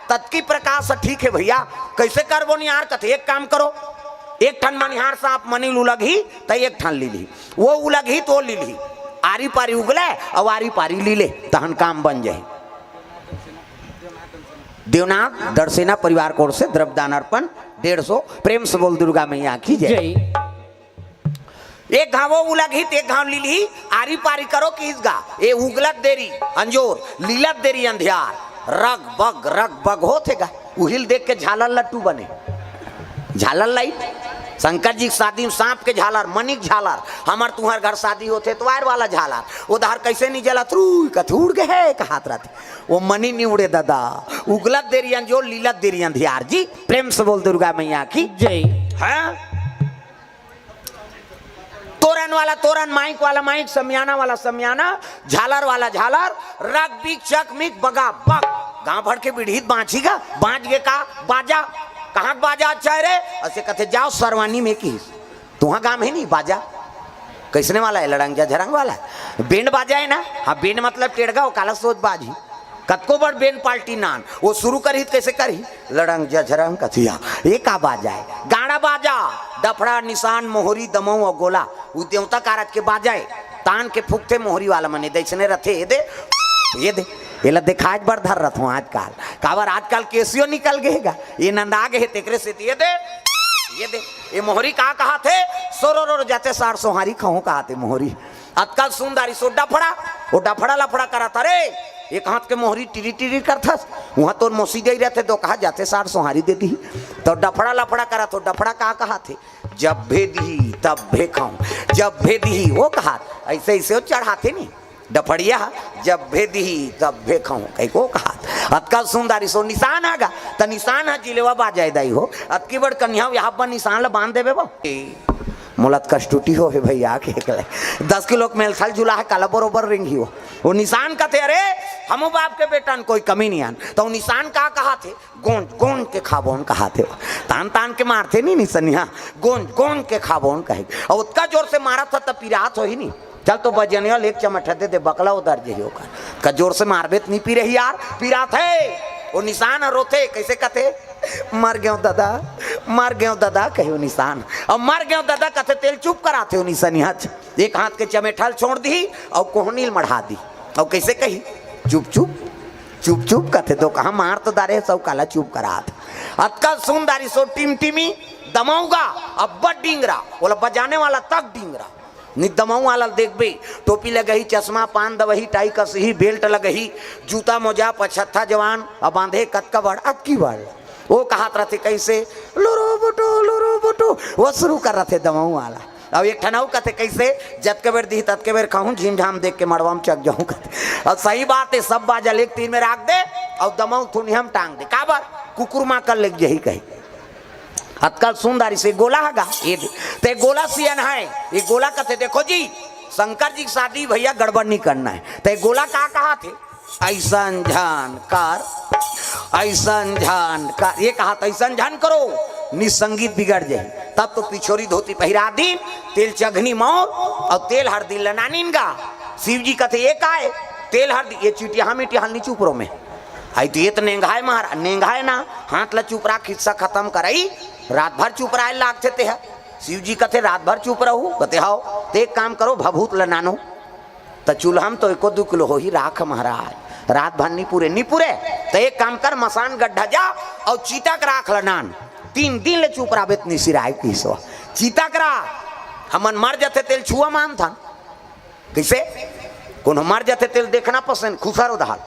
ततकी प्रकाश ह ठीक हे भइया। कइसे करबो निहार? कथे, "एक काम करो, एक ठन मनिहार सांप मनी ल उलगही, त एक ठन लीलही, ओ उलगही त ओ लीलही, आरी पारी उगले अउ आरी पारी लीले, तहन काम बन जाही।" देवनाथ दड़सेना परिवार कोर से द्रव्यदान अर्पण डेढ़ सौ। प्रेम से बोल दुर्गा मैया की जय। जय। एक घांव ओ उलगही त एक घांव लीलही, आरी पारी करो किहिस गा। ए उगलत देरी अंजोर, लीलत देरी अंधियार, रग बग रग बग होत हे गा। उही ल देख के झालर लट्टू बने, झालर लाइट। शंकर जी के शादी में सांप के झालर, मनी के झालर, हमर तुंहर घर शादी होथे त वायर वाला झालर, ओ दहर कइसे नी जलत, रुई कथे उड़ गे हे, कहत रथे। ओ मनी नी उड़े ददा, उगलत देरी अंजोर, लीलत देरी अंधियार जी। प्रेम से बोल दुर्गा मैया की जय। हाँ? वाला तोरन, माइक वाला माइक, समियाना वाला समियाना, झालर वाला झालर, रग बिक चक मिक बगा बग। गांव भर के बिढ़ीत बांची गा, बांच गे का बाजा, कहाँ के बाजा अच्छा है रे? असे कथे जाओ सरवानी में की, तुहा गांव है नहीं बाजा, कैसने वाला है? लड़ंग झझरंग वाला है। बेंड बाजा है ना? हाँ, बेंड मतलब टेड़गा, वो काला सोच बाजी। कतको बड़ बेंड पार्टी नान, वो शुरू करही त कैसे करही? लड़ंग झझरंग कथिया, ये का बाजा है? गाड़ा बाजा, डफड़ा, निशान, मोहरी, दमऊ और गोला। उ देवता कारज के बाजा है। तान के फूकथे मोहरी वाला मने, दैसने रथे, ये दे, ये दे। एला देखाए बर धर रथों आजकल। काबर आजकल केसियो निकल गे गा। ये नंदा गे हे, तेकरे सेती ये दे, ये दे। ये मोहरी का कहाथे? सोरो रो जाते सार सोहारी खाऊं कहाथे मोहरी। अतका सुंदर इसो डफड़ा, वो डफड़ा लफड़ा करत, अरे, एक हाथ के मोहरी टिरी टिरी करथस, वहां तोर मौसी गई रहते तो कहा जाते सार सोहारी दे दी। तो डफड़ा लफड़ा करत हो, डफड़ा का कहाथे? जब भे दिही तब भे खाऊं, जब भे दिही, वो कहात, ऐसे ऐसे वो चढ़ाथे नहीं। डफड़िया, जब भे दिही तब भे खाऊं, कहीं को कहात। अतका सुंदर इसो निशान आगा, त निशान ह जिलेवा बाजाए दाई हो। अतकी बड़ कन्या यहाँ पर निशान ला बांध देबे बा। मोला त कष्टुटी हो हे भैया, के एकले दस किलो के मेलथल झूला है, काला बरोबर रिंग ही हो। वो निशान कथे, अरे, हमू बाप के बेटा न कोई कमी नहीं आन। तो वो निशान का कहाथे? गोंज गोंज के खाबोन कहाथे। तान तान के मारथे नहीं निसनिया, गोंज गोंज के खाबोन कहे। और उतका जोर से मारत था तब पिरात हो ही नहीं। चल तो बजनिया ले एक चमट दे दे, बकला उधर जे होकर। का जोर से मारबे त नहीं पी रही यार, पिरात है। वो निशान रोथे, कैसे कथे? मर गयो दादा, मर गयो दादा, कहे वो निशान। और मर गयो दादा कथे, तेल चुप कराथे वो निशानिया। एक हाथ के चमेठल छोड़ दी और कोहनील मढ़ा दी। और कैसे कही? चुप चुप, चुप चुप कथे। तो कहा मार तो दारे, सब काला चुप करात। अतका सुंदर इसो टिमटिमी दमऊगा, अब्बड़ डिंगरा, बोला बजाने वाला तक डिंगरा। नि दमऊ वाला देखबे, टोपी लगही, चश्मा, पान दवही, टाई कसही, बेल्ट लगही, जूता मोजा, पछत्था जवान, अब बांधे कतका बड़, अतकी बड़। वो कहात रहथे कैसे, लुरु बुटु, लुरु बुटु, वो शुरू कर रहथे दमऊ वाला। अब एक ठन अउ कथे कैसे, जतके बेर दिही ततके बेर खाहूं, झीम झाम देख के मड़वा में चक जाहूं कथे। अब सही बात है, सब बाजा लेके तीन में राख दे, और दमऊ थुनिया में टांग दे, काबर? कुकुर मां कर लेके जही कही। अतका सुंदर इसे गोला हगा, ये दे। ते गोला सियन है, ये गोला कथे, देखो जी, शंकर जी की शादी भैया गड़बड़ नहीं करना है। ते गोला का कहाथे? ऐसन झन कर, ऐसन झन कर, ये कहाथे, ऐसन झन करो, नि संगीत बिगड़ जाए। तब तो पिछोरी धोती पहिरा दीन, तेल चघनी मौर और तेल हरदी लनानिन गा। शिव जी कथे, ये का है? तेल हरदी, ये चिटिया मिटिया हल नी चुपरो में। आई तो ये तो नेंगाय महाराज, नेंगाय ना, हाथ ला चुप रहा, खिस्सा खत्म करई, रात भर चुप रहा लागथे ते है। शिव जी कथे, रात भर चुप रहू? कथे, हाव। ते एक काम करो, भभूत लनानो, त चूल्हा में तो एको दू किलो होही राख महाराज, रात भर नी पूरे, नी पूरे। त एक काम कर, मसान गड्ढा जा और चीता के राख लनान, तीन दिन ले चुप रहबे त निसिराय किसो। चीता के राख, हमन मर जथे तेल छुआ मानथन। कैसे? कोनो मर जथे तेल देखना पसंद, खुसर उधार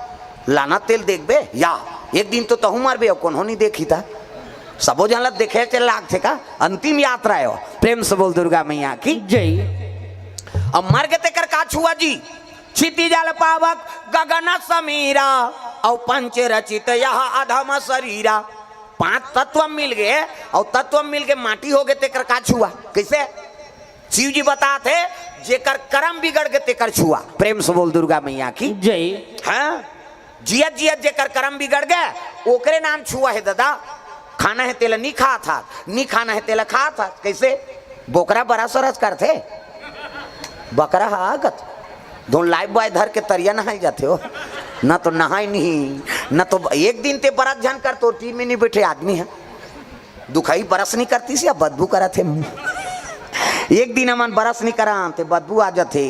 लाना तेल देखबे या एक दिन तो तहू मरबे, कोनो नहीं देखी था। सबो जन ला देखे के लागथे का? अंतिम यात्रा है वो। प्रेम से बोल दुर्गा मैया की। जय। अब मर गे तेकर का छुआ जी? क्षिति जल पावक गगन समीरा, और पंच रचित यह अधम शरीरा। पांच तत्व मिल गए, और तत्व मिल के माटी हो गए, तेकर का छुआ? कैसे? शिव जी बताते, जेकर कर्म बिगड़ गए तेकर छुआ। प्रेम से बोल दुर्गा मैया की। जय। हाँ, जियत जियत जेकर कर्म बिगड़ गए, ओकरे नाम छुआ है दादा। खाना है तेला नी खा था, नी खाना है तेला खा था। कैसे? बोकरा बरस सरस करथे, बकरा हा आगत धुन लाइफ बॉय धर के तरिया नहाई जाथे हो। ना तो नहाई नहीं, ना तो एक दिन ते बरस झन कर, तो टीम में नहीं बैठे आदमी है। दुखाई बरस नहीं करती सी, अब बदबू करत हे। एक दिन हमन बरस नहीं करा ते बदबू आ जाथे।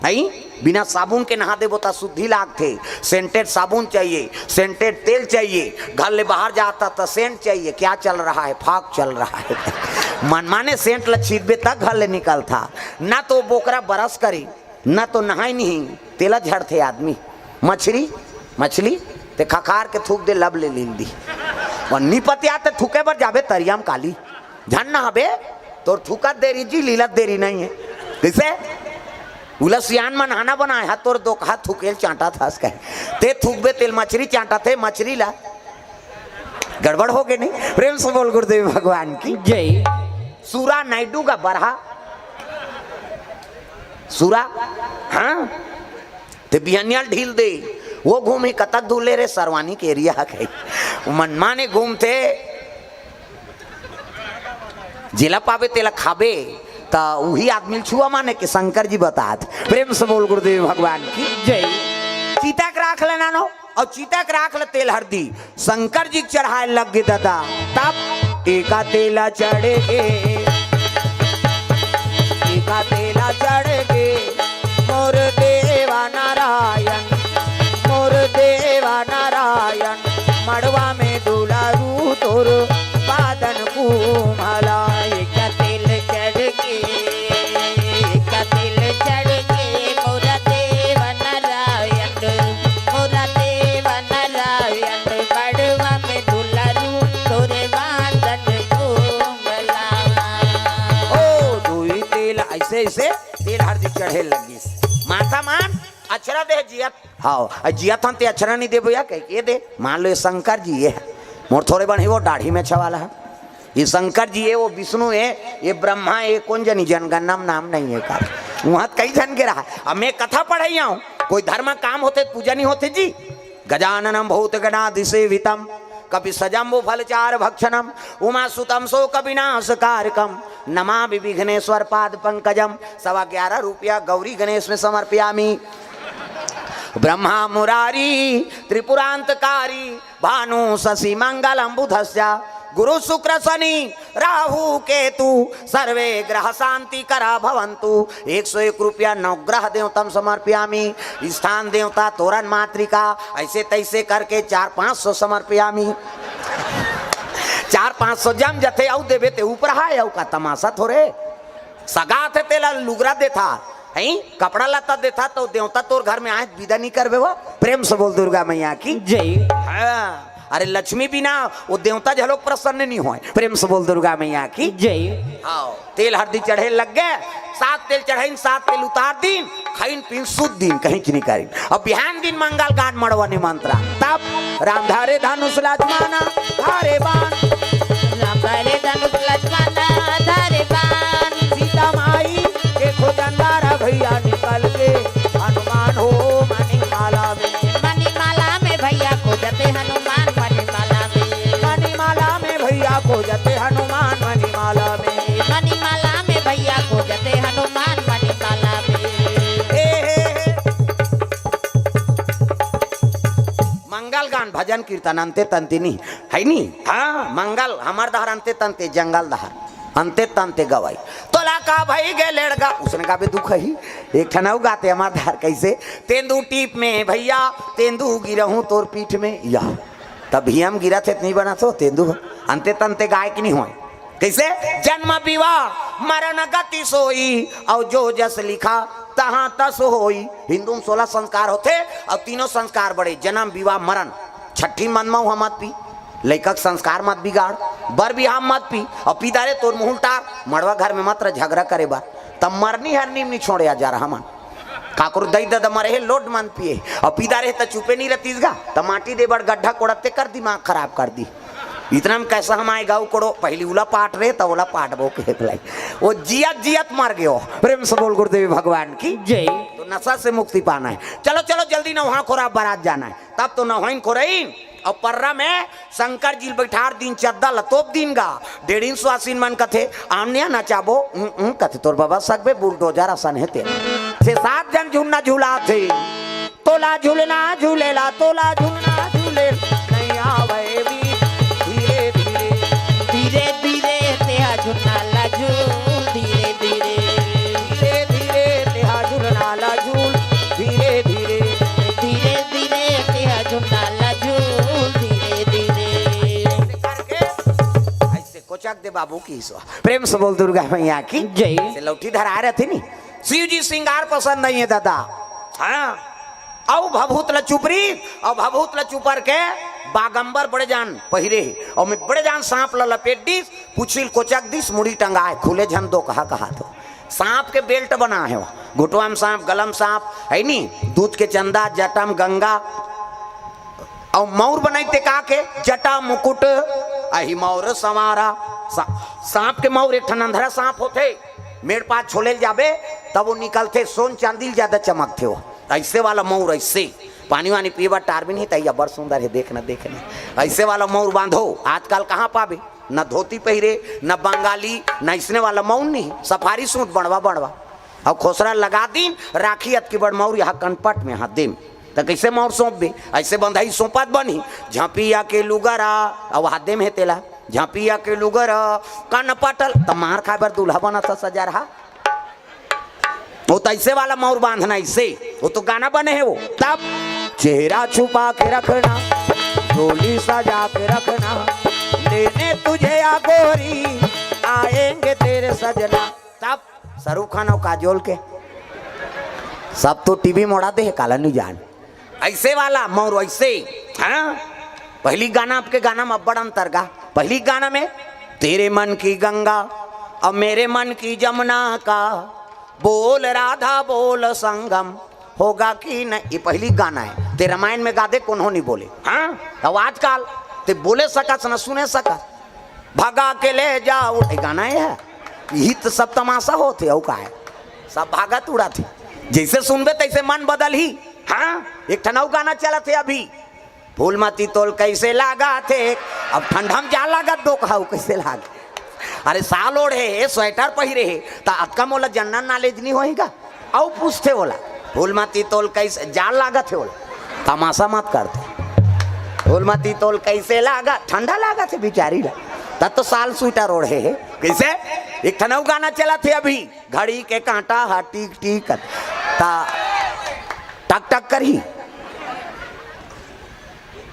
हई, बिना साबुन के नहा देबो त शुद्धि लागथे। सेंटेड साबुन चाहिए, सेंटेड तेल चाहिए। घर ले बाहर जाता त सेंट चाहिए। क्या चल रहा है? फाग चल रहा है। मनमाने सेंट ल छींचबे त घर ले निकलथा। ना तो बोकरा बरस करी, ना तो नहाई नहीं, तेला झड़थे आदमी। मछरी, मछली, ते खखार के थूक दे, लब ले लील दी। और निपतिया ते थूके बर जाबे तरिया म काली। झन नहाबे, तोर थूकत देरी जी, लीलत देरी नहीं है। कैसे? उला सियान मन हाना बनाए हा, तोर दो कहा थूकेल चांटा थास कहे। ते थूकबे तेल मछरी चांटा थे, मछरी ला। गड़बड़ हो गए नहीं? प्रेम से बोल गुरुदेव भगवान की। जय। सूरा नायडू का बरहा। सुरा, हाँ, ते बिहनिया ल ढील दे। वो घूम ही कतक दूर ले रे, सरवानी के एरिया ह कही। मन माने घूमथे, जेला पाबे तेला खाबे, त उही आदमी ल छुआ माने के शंकर जी बतात। प्रेम से बोल गुरुदेव भगवान की। जय। चिता के राख ले नानो, अउ चिता के राख ले तेल हरदी शंकर जी के चढ़ाए लग गे ददा। तब एका तेला चढ़ गे, एका तेला चढ़ गे मोर देवा नारायण, मोर देवा नारायण, मड़वा में दुलारू तोर पादन कुमला। एका तेल चढ़ गे, एका तेल चढ़ गे मोर देवा नारायण, मोर देवा नारायण, मड़वा में दुलारू तोर पादन कुमला। ओ दुई तेल ऐसे ऐसे तेल हरदी चढ़े लगिस। माथा मान, अचरा दे जियत। हाँ, अ जियत हन ते अचरा नहीं देबो या कह के दे। मान लो ये शंकर जी ये है। मोर थोड़े बन ही वो दाढ़ी में छवाला है। ये शंकर जी ये, वो विष्णु है, ये ब्रह्मा है, ये कौन जनी जनगणना में नाम नहीं है का। वहाँ कई जन के रहा। अब मैं कथा पढ़ाई आऊँ, कोई धर्म काम होते पूजा नहीं होते जी। गजाननं भूतगणादिसेवितं कपिसजम्बुफलचारुभक्षणं उमासुतं शोकविनाशकारकं नमामि विघ्नेश्वर पाद पंकजम। सवा ग्यारह रुपया गौरी गणेश में समर्पयामि। ब्रह्मा मुरारी त्रिपुरांतकारी भानु शशि मंगलम बुधस्य गुरु शुक्र शनि राहु केतु सर्वे ग्रह शांति करा भवंतु। एक सौ एक रुपया नवग्रह देवतम समर्पयामी। स्थान देवता तोरण मातृका ऐसे तैसे करके चार पाँच सौ समर्पयामी। चार पाँच सौ जम जथे अउ देवे ते ऊपर हाय अउ का तमाशा थोरे। सगा थे तेला लुगरा देथा, हैं, कपड़ा लत्ता देथा तो देवता तोर घर में आए विदा नहीं करबे वो। प्रेम से बोल दुर्गा मैया की। जय। हाँ, अरे लक्ष्मी बिना वो देवता झलोक प्रसन्न नहीं होय। प्रेम से बोल दुर्गा मैया की। जय। हाँ, तेल हरदी चढ़े लग गे, सात तेल चढ़ाइन, सात तेल उतार दीन, खाइन पीन सुध दीन, कहीं की नहीं करीन। अब बिहान दिन मंगल गान मड़वा निमंत्रण। तब राम धारे धनुष लक्ष्मण धारे बाण। राम धारे धनुष लक्ष्मण धारे बाण। सीता माई के खोजन दारा भैया निकल के हनुमान हो मणिमाला में। मणिमाला में भैया खोजते हनुमान मणिमाला में। मणिमाला में भैया खोजते हनुमान मणिमाला में। मणिमाला में भैया खोजते हनुमान मणिमाला में। हे, हे, हे। मंगल गान भजन कीर्तन अंते तंते नहीं है नी। हाँ, मंगल हमर दहर अंते तंते जंगल दहर अंते तंते गवाई। तोला का भई गे लेड़गा, उसने का भी दुख ही। एक ठन अउ गाते हमर दहर कैसे, तेंदू टीप में भैया, तेंदू गिरहूं तोर पीठ में। या तब भी हम गिरा थे, नहीं बना तो तेंदू अंते तंते गाय की नहीं होय। कैसे? जन्म विवाह मरण गति सोई, अउ जो जस लिखा तहां तस होई। हिंदू में सोलह संस्कार होथे, अउ तीनों संस्कार बड़े, जन्म विवाह मरण। छठी मन में मत पी, लइका के संस्कार मत बिगाड़, बर बिहाव मत पी, अउ पी दारे तोर मुंह उल्टार, मड़वा घर में मत रह झगड़ा करे बर। तब मरनी हरनी में नहीं छोड़े आ जा रहा मन। काकरो दई ददा मरे हे, लोड मन पिए, अउ पी दारे हे त चुपे नहीं रहतीस गा, त माटी दे बड़ गड्ढा कोड़ते कर दिमाग खराब कर दी। इतना में कैसा हम आए गाँव कोड़ो, पहली उला पाट रे, त ओला पाटबो के भलाई। वो जियत जियत मर गयो। प्रेम से बोल गुरुदेव भगवान की। जय। तो नशा से मुक्ति पाना है। चलो, चलो, जल्दी नहा खोरा बारात जाना है। तब तो नहाइन खोरइन, अउ पर्रा में शंकर जी ल बैठार दिन, चद्दा ल तोप दिन गा। डेढ़िन सुवासिन मन कथे, "आन्या नचाबो।" "उं, उं," कथे, "तोर बाबा सकबे बुलडोजर असन हे तेन।" छे सात जन झुलना झुलाथे। तोला झुलना झूलेला, तोला झुलना झूले, नहीं आवे भी धीरे धीरे। धीरे धीरे तेहा झुलना ला झूल, धीरे धीरे। धीरे धीरे तेहा झुलना ला झूल, धीरे धीरे। धीरे धीरे तेहा झुलना ला झूल, धीरे धीरे। ऐसे करके, ऐसे कोचक दे बाबू की सो। प्रेम से बोल दुर्गा मैया की। जय। से लौठी धरा रहे थे नी, शिव जी श्रृंगार पसंद नहीं है दादा। हाँ, अउ भभूत ल चुपरी, अउ भभूत ल चुपर के बागंबर बड़े जान पहिरे हे, अउ में बड़े जान सांप ल लपेट दिस, पुछिल कोचक दिस, मुड़ी टंगाए, खुले झन दो कहा कहा तो। सांप के बेल्ट बना हे वो, घुटवा में सांप, गलम सांप, है नी, दूध के चंदा, जटम गंगा, अउ मौर बनाई ते का के, जटा मुकुट, अहि मौर संवारा। सा-, सांप के मौर एक ठन अंधरा सांप होथे, मेड़ पास छोले ल जाबे, तब वो निकलथे, सोन चांदी ल ज्यादा चमकथे वो। ऐसे वाला मउर, ऐसे पानी वानी पीए बर टार भी नहीं, तैया बड़ सुंदर है, देख ना, देख ना। ऐसे वाला मउर बांधो, आजकल कहाँ पाबे? न धोती पहिरे, न बंगाली, न इसने वाला मउर नहीं, सफारी सूट बड़वा बड़वा। अउ खोसरा लगा दिन, राखी अतकी बड़ मउर यहाँ कनपट में, हाथ दे में। त कैसे मउर सौंपबे? ऐसे बंधई सौंपत बनही, झपिया के लुगरा, अउ हाथ दे में हे तेला, झपिया के लुगरा, कनपटल, त मार खाए बर दूल्हा बनत ह सजा रहा। वो तो ऐसे वाला मउर बांधना, ऐसे। वो तो गाना बने है वो। तब चेहरा छुपा के रखना, झोली सजा के रखना, लेने तुझे या गोरी, आएंगे तेरे सजना। तब शाहरुख खान और काजोल के सब तो टीवी मोड़ा दे है, काला नहीं जान। ऐसे वाला मउर वैसे। हाँ, पहली गाना, आपके गाना में अब्बड़ अंतर गा। पहली गाना में तेरे मन की गंगा और मेरे मन की जमुना का बोल राधा बोल संगम होगा कि नहीं, ये पहली गाना है। ते रामायण में गा दे, कोनो नहीं बोले। हाँ, अब आजकल ते बोले सकत न सुने सकत, भगा के ले जाओ, ये गाना ये है। यही तो सब तमाशा होथे, अउ का है? सब भागत उड़त हे। जैसे सुनबे तैसे मन बदलही। हाँ, एक ठन अउ गाना चलत हे अभी, फूलमती तोल कैसे लागत हे। अब ठंडा में जा लागत दो कहाऊ कैसे लाग। अरे साल ओढ़े हे, स्वेटर पहिरे हे, त अतका मोला जनरल नॉलेज नहीं होएगा? अउ पूछथे ओला, फूलमती तोल कैसे जा लागत हे ओला? तमाशा मत करते। फूलमती तोल कैसे लागत, ठंडा लागत हे बिचारी ला। तब तो साल स्वेटर ओढ़े हे। कैसे? एक ठन अउ गाना चलत हे अभी, घड़ी के कांटा हा टीक टीक ता टक टक करही।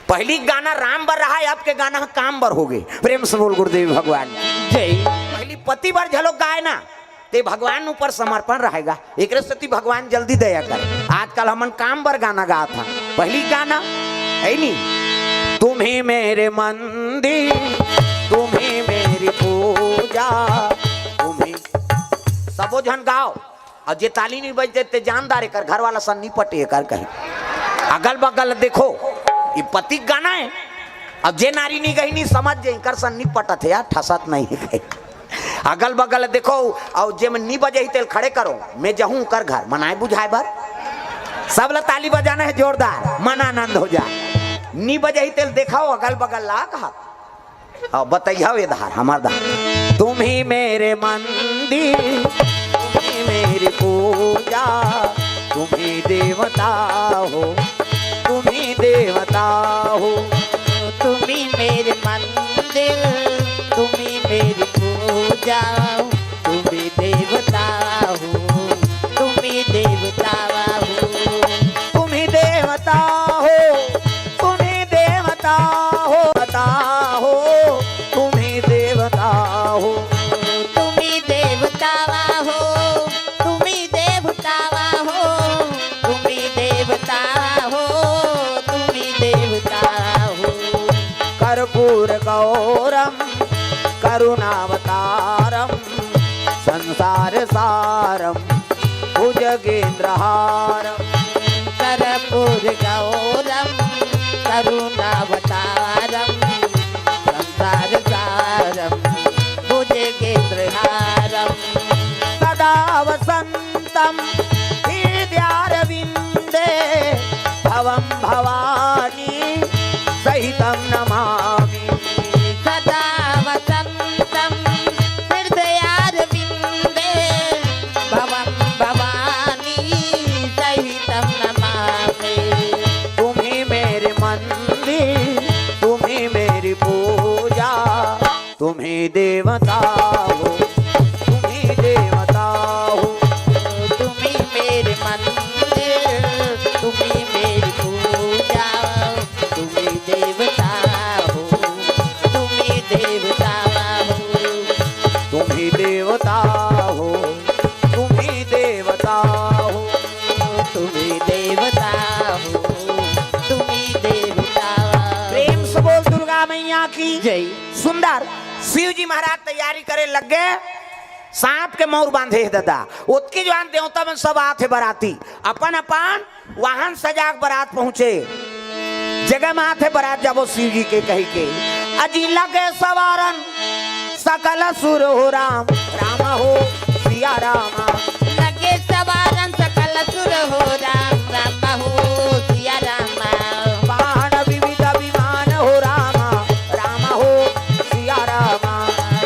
पहली गाना राम बर रहा है, आपके गाना काम बर हो गए। प्रेम से बोल गुरुदेव भगवान। जय। पहली पति बर झलो गाए ना, ते भगवान ऊपर समर्पण रहेगा। एकरे सेती भगवान जल्दी दया करे। आजकल हमन काम बर गाना गात हन, पहली गाना है नी, तुम ही मेरे मंदिर, तुम ही मेरी पूजा, तुम ही। सबो झन गाओ। अउ जे ताली नहीं बजते ते जानदार एकर घर वाला सन नहीं पटे एकर कहीं। अगल बगल देखो, ये पति गाना है। अब जे नारी नहीं गही नहीं समझ जे एकर सन नहीं पटत है यार, ठसत नहीं है कहीं। अगल बगल देखो, अउ जे में नहीं बजे ही तेल खड़े करो, मैं जहूं कर घर मनाए बुझाए बर। सब ला ताली बजाना है जोरदार, मन आनंद हो जाए। नहीं बजे ही तेल देखाओ अगल बगल ला कहा। अब बतैया ये धार, हमार धार। तुम ही मेरे मंदिर, तुम ही मेरी पूजा, तुम ही देवता हो, तुम ही देवता हो। तुम ही मेरे मंदिर, तुम ही मेरी पूजा, तुम ही देवता हो, तुम ही देवता हो। तुम ही देवता हो, तुम ही देवता हो, देवता हो, तुम ही देवता हो। तुम ही देवता हो, तुम ही देवता हो, तुम ही देवता हो, तुम ही देवता हो। कर्पूर गौरम करुणावतारम संसार सारम भुजगेंद्रहारम। कर्पूर गौरम करुणावतारम संसार सारम भुजगेंद्रहारम। सदा वसंतम हृदयारविंदे भवम भवानी सहितं नमामि। सदा वसन्तं हृदयारविन्दे भवं भवानी सहितं नमामि। तुम ही मेरे मंदिर, तुम ही मेरी पूजा, तुम ही देवता हो, तुम ही देवता हो। तुम ही मेरे मंदिर, तुम ही मेरी पूजा, तुम ही देवता हो, तुम ही देवता हो। तुम ही देवता हो, तुम ही देवता हो। तुम ही देवता हो, तुम ही देवता हो। प्रेम से बोल दुर्गा मैया की जय। सुंदर। शिव जी महाराज तैयारी करे लग गए, सांप के मौर बांधे हे ददा। ओतके जुवार देवता मन सब आथे बराती, अपन अपन वाहन सजा के बरात पहुंचे। जगह में आथे बरात जाबो शिव जी के कही के। अजी लगे सवारन सकल सुर हो राम, राम हो। सिया राम। लगे सवारन सकल सुर हो राम, राम हो सिया राम। वाहन विविध विमान हो राम, राम हो सिया राम।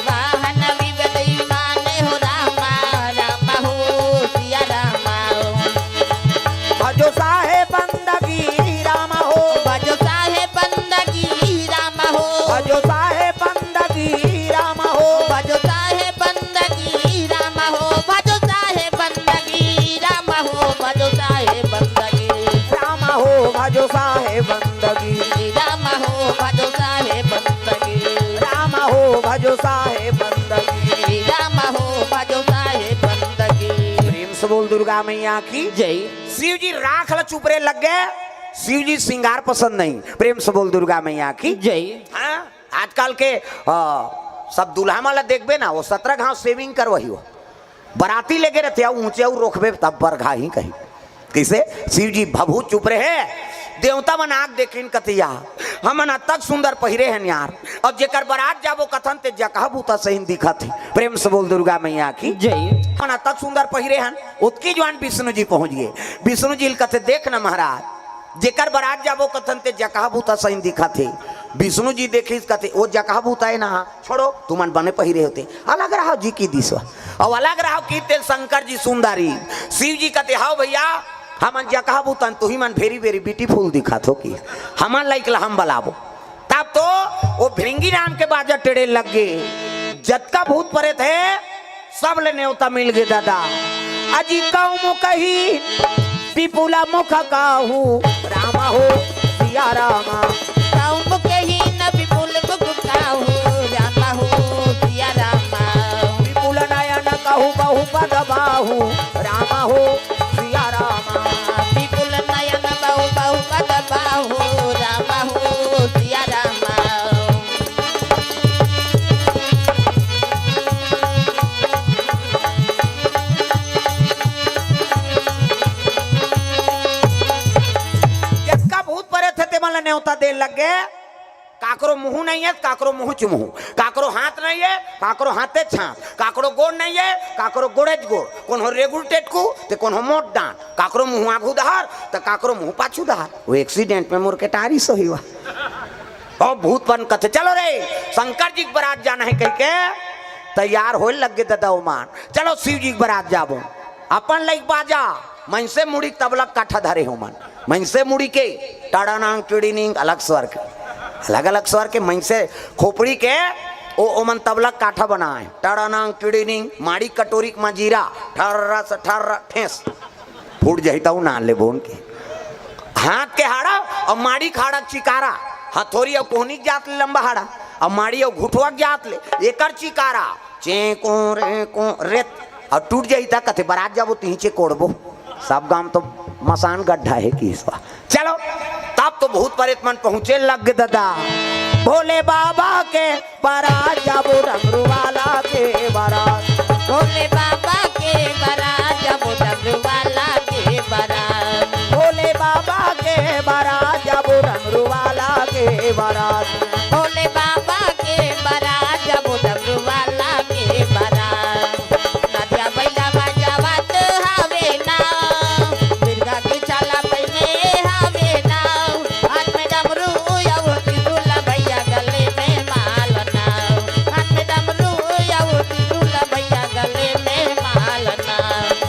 वाहन विविध विमान हो राम, राम हो सिया राम। भजो साहेब बंदगी राम हो। भजो साहेब बंदगी राम हो। भजो साहेब बंदगी राम हो। भजो साहेब बंदगी राम हो। भजो साहेब बंदगी राम हो। भजो साहेब बंदगी राम हो। भजो साहेब बंदगी राम हो। भजो साहेब बंदगी राम हो। भजो साहेब बंदगी राम हो। भजो साहेब बंदगी। प्रेम से बोल दुर्गा मैया की जय। शिव जी राख ल चुपरे लग गए। शिव जी श्रृंगार पसंद नहीं। प्रेम से बोल दुर्गा मैया की जय। हाँ, आजकल के, आ, सब दूल्हा मन ला देखबे ना, वो सत्रह घाव सेविंग करवाही हो। बराती लेके रहते, अउ ऊंचे अउ रोकबे तब बरघा ही कही। कइसे? शिव जी भभूत चुपरे हे। देवता मन आग देखिन कतिया, हमन अतक सुंदर पहिरे हन यार, अब जेकर बरात जाबो कथन ते जकहा भूता सहिन दिखत हे। प्रेम से बोल दुर्गा मैया की जय। हमन अतक सुंदर पहिरे हन। उतकी जुवान विष्णु जी पहुंच गए। विष्णु जी ल कथे, देख न महाराज, जेकर बरात जाबो कथन ते जकहा भूता सहिन दिखत हे। विष्णु जी देखिस कथे, ओ जकहा भूता हे ना, छोड़ो, तुमन बने पहिरे होते। अलग रहो जी की दिसवा। अउ अलग रहो की तेल शंकर जी सुंदरी। शिव जी कथे, हाव भैया, हमन जकहा भूतन, तुही मन very very beautiful दिखत हो की। हमन लइक ल हम बलाबो। तब तो वो भृंगी नाम के बाजा टेढ़े लग गए। जतका भूत परेत हे, सब ले नेवता मिल गे दादा। अजी कौम कही विपुला मुख काहू, राम हो सिया राम। कौम कही न विपुल मुख काहू, राम हो सिया राम। विपुल नयन कहू बहु पद बाहू, राम हो सिया राम। विपुल नयन बहु बहु पद बाहू, राम हो सिया राम। जतका भूत परेत हे, तेमन ल नेवता दे लग गे। काकरो मुंह नहीं है, काकरो मुंह चुमहू, काकरो हाथ नहीं है, काकरो हाथे छाप, काकरो गोड़ नहीं है, काकरो गोड़ेच गोड़, कोनो रेगुल टेटकू, ते कोनो मोट डांट, काकरो मुंह आगू दहार, ते काकरो मुंह पाछू दहार। वो एक्सीडेंट में मोर के टारी सही हुआ। और भूत पन कथे, चलो रे, शंकर जी के बरात जाना है कह के तैयार होए लग गे ददा ओमान। चलो शिव जी के बरात जाबो। अपन लइक बाजा, मनसे मुड़ी के तबला काठा धरे हो मन। मनसे मुड़ी के टड़ानांग टिड़ीनिंग अलग स्वर के, अलग अलग स्वर के मनसे खोपड़ी के ओ, ओमन तबला काठा बनाए। टड़ानांग टिड़ीनिंग, माड़ी कटोरी के मजीरा, ठर्रा से ठर्रा ठेस। फूट जाही तऊ ना ले बोन के। हाथ के हाड़ा और माड़ी खाड़ा चिकारा, हथोरी और कोहनी के जात ले लंबा हाड़ा, और माड़ी और घुटवा के जात ले एकर चिकारा, चे को रे को रेत, और टूट जाही ता कथे बरात जाबो तिहिचे कोड़बो। सब गांव तो मसान गड्ढा है कि इस बार। चलो, तब तो भूत परेत मन पहुंचे लग ददा। भोले बाबा के बरात जाबो डमरू वाला के बरात। भोले बाबा के बरात जाबो डमरू वाला के बरात। भोले बाबा के बरात जाबो डमरू वाला के बरात। भोले बाबा के बरात जाबो डमरू वाला के बरात। नदिया बइला बजावत हवे ना, मिर्गा के छाला पहिने हवे ना। हाथ में डमरू अउ त्रिशूल भैया गले में माला ना। हाथ में डमरू अउ त्रिशूल भैया गले में माला ना।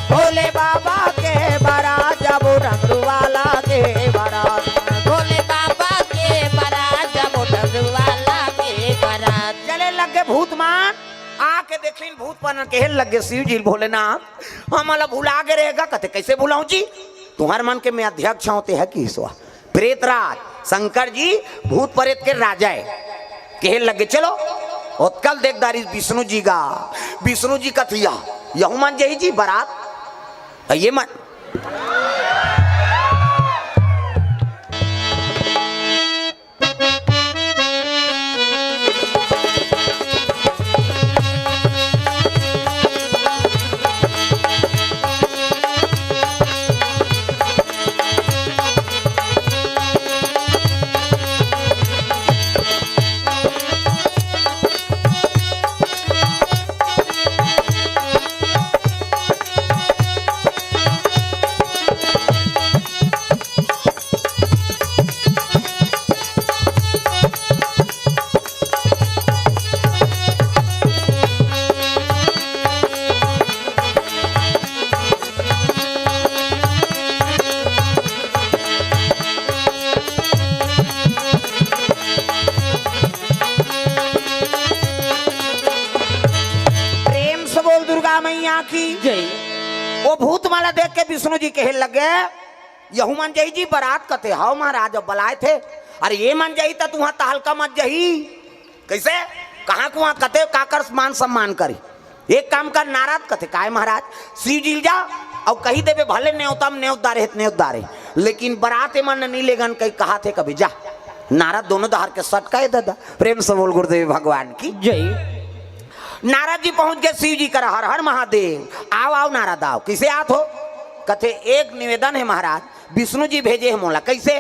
भोले बाबा के बरात जाबो डमरू वाला के बरात। भोले बाबा के बरात जाबो डमरू वाला के बरात। चले लग गे भूत मन, आके देखिन भूत मन कहे लग गे शिव जी भोलेनाथ, हमला भुला गे रहेगा। कथे, कैसे भुलाऊं जी? तुम्हार मन के मैं अध्यक्ष हूं, ते है कि ईश्वर? प्रेतराज शंकर जी भूत प्रेत के राजा है। कहे लग गे, चलो। ओतकल देख दारी विष्णु जी गा, विष्णु जी कथिया, यहू मन जही जी बरात, ये मन आँखी। जय। वो भूत मन ला देख के विष्णु जी कहे लगे, "यहू मन जही जी बरात?" कथे, "हव महाराज, अब बलाए थे।" "अरे ये मन जही त तुहा तहलका मच जही।" "कइसे? कहाँ कुहाँ?" कथे, "काकर मान सम्मान करी? एक काम कर नारद," कथे, "काय महाराज?" "शिव जी ल जा अउ कही देबे, भले नेवता म नेवत डारे हे त नेवत डारे, लेकिन बरात ए मन ल नी लेगन कही कहाथे कभी, जा।" नारद दोनों डहर के सटकाए ददा। प्रेम से बोल गुरुदेव भगवान की। जय। नारद जी पहुंच गए शिव जी करा, "हर हर महादेव।" "आव आव नारद आव।" "कइसे आत हो?" कथे, "एक निवेदन हे महाराज, विष्णु जी भेजे हे मोला।" "कइसे?"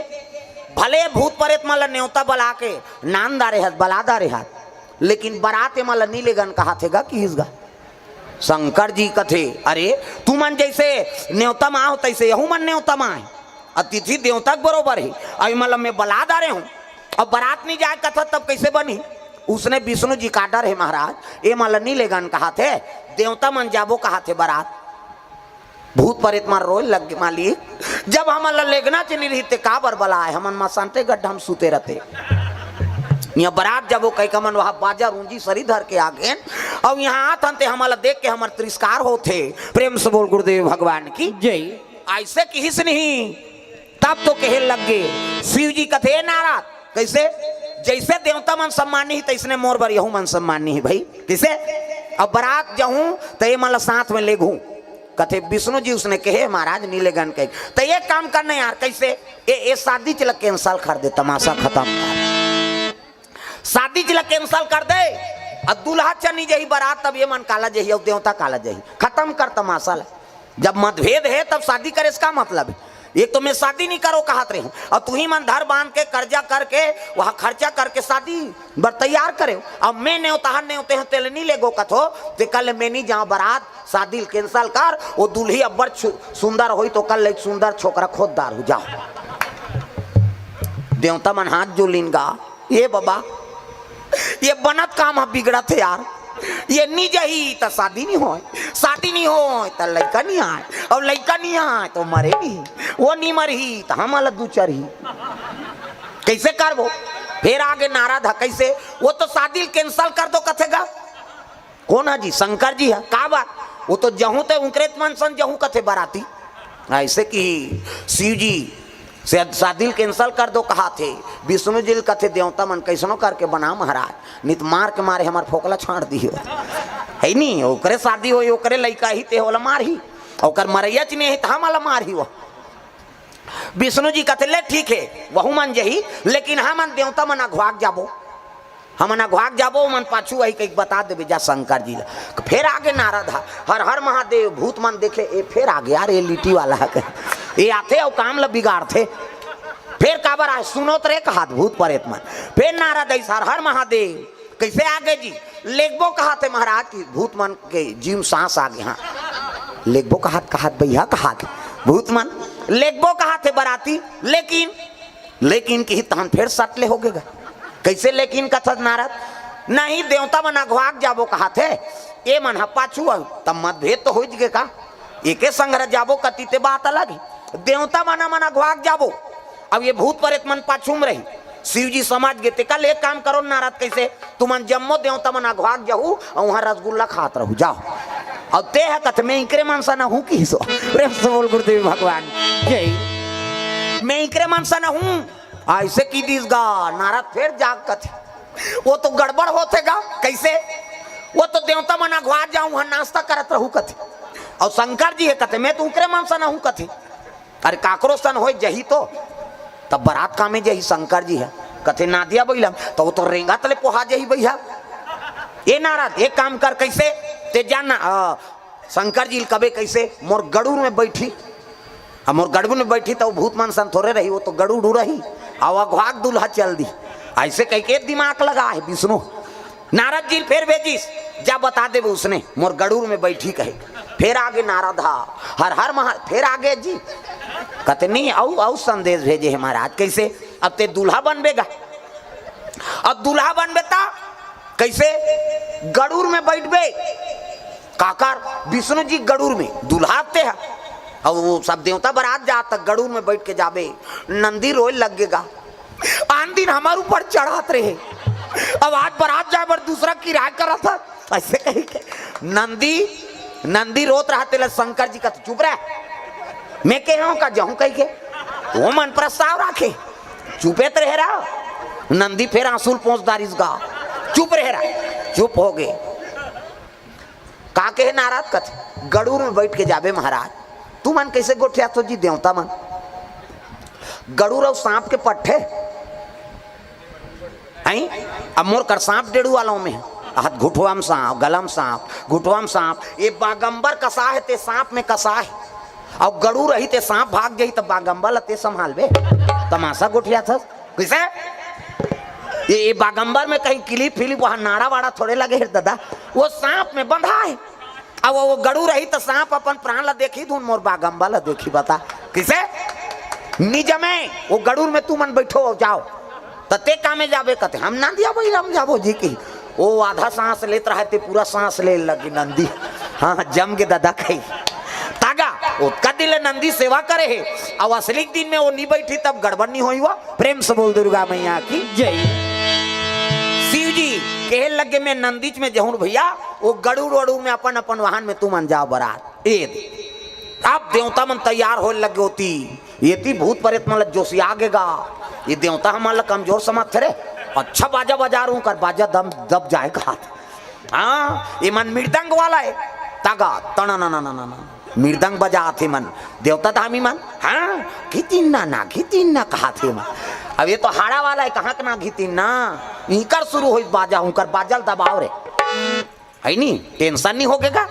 "भले भूत परेत मन ल नेवता बला के नान डारे हत, बला डारे हत, लेकिन बरात ए मन ल नी लेगन कहाथे गा, किहिस गा।" शंकर जी कथे, "अरे तुमन जइसे नेवता म आव तइसे यहू मन नेवता म आए, अतिथि देवता के बरोबर हे। अउ ए मन ल मैं बला डारे हूँ, अब बरात नी जाए कथत तब कइसे बनही?" उसने विष्णु जी का डर हे महाराज, "ए मन ल नी लेगन कहाथे, देवता मन जाबो कहाथे बरात।" भूत परेत मन रोए लग गे, "मालिक, जब हमन ल लेगना च नी रही ते काबर बलाए? हमन मसानते गड्ढा म सुते रहते। इहाँ बरात जाबो कहिके हमन वहाँ बाजा रूंजी सरी धर के आ गेन, अउ इहाँ आत हन ते हमन ल देख के हमर तिरस्कार होथे।" प्रेम से बोल गुरुदेव भगवान की। जय। अइसे किहिस नहीं, तब तो कहे लग गे। शिव जी कथे, "ए नारद, कइसे? जइसे देवता मन सम्मानी ही, तइसने मोर बर यहू मन सम्मानी ही भई। कइसे? अब बरात जाहूँ, त ए मन ल साथ में लेगहूँ।" कथे, "विष्णु जी उसने कहे, महाराज, नी लेगन कहे। त एक काम करना यार, कइसे? ए, ए शादी चला cancel कर दे, तमाशा खतम कर। शादी चला cancel कर दे, अउ दूल्हा चल नी जही बरात, तब ए मन काला जही, अउ देवता काला जही। खतम कर तमाशा ल।" जब मतभेद हे, तब शादी करे से का मतलब हे? एक तो मैं शादी नी करो कहत रहे हूँ, अउ तुही मन धर बांध के, कर्जा करके, वहाँ खर्चा करके शादी बर तैयार करे हो। अब मैं नेवताहर नेवते हूँ, तेल नी लेगो कथो, ते कल मैं नी जाओ बरात, शादी ल cancel कर, वो दुल्ही अब्बड़ छु-, सुंदर होई तो कल एक सुंदर छोकरा खोद डारहूँ, जाओ। देवता मन हाथ जोलिन गा, "ए बाबा, ये बनत काम ह बिगड़त हे यार, ये नी जही त शादी नी होय, शादी नी होय त लइका नी आय, अउ लइका नी आय त मरे नी, वो नी मरही त हमन ल दू चरही, कइसे करबो?" फेर आगे नारद ह, "कइसे? वो तो शादी ल cancel कर दो कथे गा।" "कोन ह जी?" "शंकर जी ह।" "का बात?" "वो तो जहूँ ते उंकरे मन सन जहूँ कथे बराती।" अइसे कि शिव जी से शादी ल cancel कर दो कहाथे, विष्णु जी ल कथे, "देवता मन कइसनो करके बना महाराज, नी त मार के मारे हमर फोकला छांट दिही।" हे नी, ओकरे शादी होई, ओकरे लइका ही ते ओला मारही, ओकर मरइया च नी हे त हमन ल मारही वो। विष्णु जी कथे, "ले ठीक हे, वहू मन जही, लेकिन हमन देवता मन अघवाक जाबो, हमन अघवाक जाबो, ओमन पाछू आही कहिके बता देबे जा शंकर जी ल।" फेर आगे नारद ह, "हर हर महादेव।" भूत मन देखे, "ए फेर आगे यार, ए लिट्टी वाला ह, ए आथे अउ काम ल बिगाड़थे, फेर काबर आए, सुनोत रे," कहात भूत परेत मन। फेर नारद अइस, "हर हर महादेव।" "कइसे आगे जी?" "लेगबो कहाथे महाराज।" कि भूत मन के जीव सांस आगे, हाँ, "लेगबो कहात, कहात भैया कहात।" भूत मन, "लेगबो कहाथे बराती, लेकिन, लेकिन किही तहन फेर सट ले होगे गा।" "कइसे लेकिन कथस नारद?" "नहीं, देवता मन अघवाक जाबो कहाथे, ए मन ह पाछू अउ, तब मतभेद तो होइच गे का?" एके संघरा जाबो कति ते बात अलग हे। देवता मन मन अघवाक जाबो, अब ये भूत परेत मन पाछू म रही। शिव जी समझ गे, ते कल एक काम करो नारद, कइसे? तुमन जम्मो देवता मन अघवाक जाहू अउ उहाँ रसगुल्ला खात रहू, जाओ। अब ते ह कथे, "मैं इकरे मन सन हूँ," किहिस। प्रेम से बोल गुरुदेव भगवान जय। "मैं इकरे मन सन हूँ।" अइसे कि दिस गा, नारद फेर जाग कथे, "वो तो गड़बड़ होथे गा।" "कइसे?" "वो तो देवता मन अघवाक जाहू, उहाँ नाश्ता करत रहू," कथे। अउ शंकर जी हे कथे, "मैं तो उकरे मन सन हूँ," कथे। "अरे काकरो सन होय जही तो, तब बरात कामे जही शंकर जी ह?" कथे, "नादिया बइला म।" "त वो तो रेंगत ले पोहा जही भैया।" "ए नारद, एक काम कर, कइसे? ते जान ना, अ, शंकर जी ल कबे कइसे, मोर गड़ूर में बइठी, अब मोर गड़ूर में बइठी त वो भूत मन सन थोरे रही, वो तो गड़ूर उड़ही, अउ अघवाक दूल्हा चल दी।" अइसे कहिके दिमाग लगा हे विष्णु। नारद जी ल फेर भेजिस, "जा बता देबे उसने, मोर गड़ूर में बइठी," कहे। फेर आगे नारद ह, "हर हर महा-," फेर आगे जी, कथे, "नहीं, अउ, अउ संदेश भेजे हे महाराज।" "कइसे?" "अब ते दूल्हा बनबे गा, अब दूल्हा बनबे त कइसे?" "गड़ूर में बइठबे।" "काकर?" "विष्णु जी गड़ूर में, दूल्हा ते ह।" अब वो सब देवता बरात जात त गड़ूर में बइठ के जाबे, नंदी रोए लग गे गा। "आन दिन हमर ऊपर चढ़त रहे, अब आज बरात जाए बर दूसरा किराया करत ह," अइसे कहिके नंदी नंदी रोत रहा, तेला शंकर जी कथे, "चुप रह, मैं कहे हंव का जाहूं कहिके?" ओमन प्रस्ताव राखे, चुपे त रहे रहा। नंदी फेर आंसू ल पोंछ डारिस गा, "चुप रहे रहा।" चुप हो गे। का कहे नारद? कथे, "गरुड़ में बइठ के जाबे महाराज।" तुमन कइसे गोठियाथो जी देवता मन? गरुड़ अउ सांप के पट्ठे? हैं? अब मोर कर सांप डेड़ू वालों में, हाथ घुटवा म सांप, गला म सांप, घुटवा म सांप। ये बागंबर कसा हे, ते सांप में कसा हे। अउ गरुड़ रही, ते सांप भाग जाही, त बागंबर ल ते संभालबे? तमाशा गोठियाथस। कइसे? ये, ये बागंबर में कहीं किलिप फिलिप, वहां नाड़ा वाड़ा थोड़े लगे हे दादा। वो सांप में बंधा हे। अब वो गरुड़ रही त सांप अपन प्राण ला देखी धुन, मोर बागंबर ला देखी, बता। कइसे? निजमे, वो गरुड़ में तुमन बइठो, जाओ। त ते का में जाबे? कथे, "हम नंदी अबई ल म जाबो जी।" कि वो आधा सांस लेत रहा, ते पूरा सांस ले लगी नंदी। हाँ, जम गे दादा कही। तागा, ओतका दिन ले नंदी सेवा करे हे, अउ असली दिन में वो नी बइठी, तब गड़बड़ नी होही। वो प्रेम से बोल दुर्गा मैया की जय। शिव जी कहे लगे, "मैं नंदीच में जहूं भैया, वो गरुड़ वरुड़ में अपन अपन वाहन में तुमन जाओ बरात।" ए दे। अब देवता मन तैयार होए लगे होती, ये ती भूत प्रेत मन ल जोशिया गे गा, ये देवता हमन ल कमजोर समझथे रे। अच्छा बाजा बजा रहूं कर, बाजा दम दब जाए कहाथे। हाँ, ये मन मृदंग वाला हे। तागा, तणा ना ना ना ना ना। मृदंग बजाथे मन, देवता धामी मन, हाँ, घितिन ना ना, घितिन ना कहाथे मन। अब ये तो हाड़ा वाला हे, कहाँ के ना घितिन ना, इकर शुरू होइस बाजा, उंकर बाजा ल दबाव रे। है नी, tension नी होगे गा,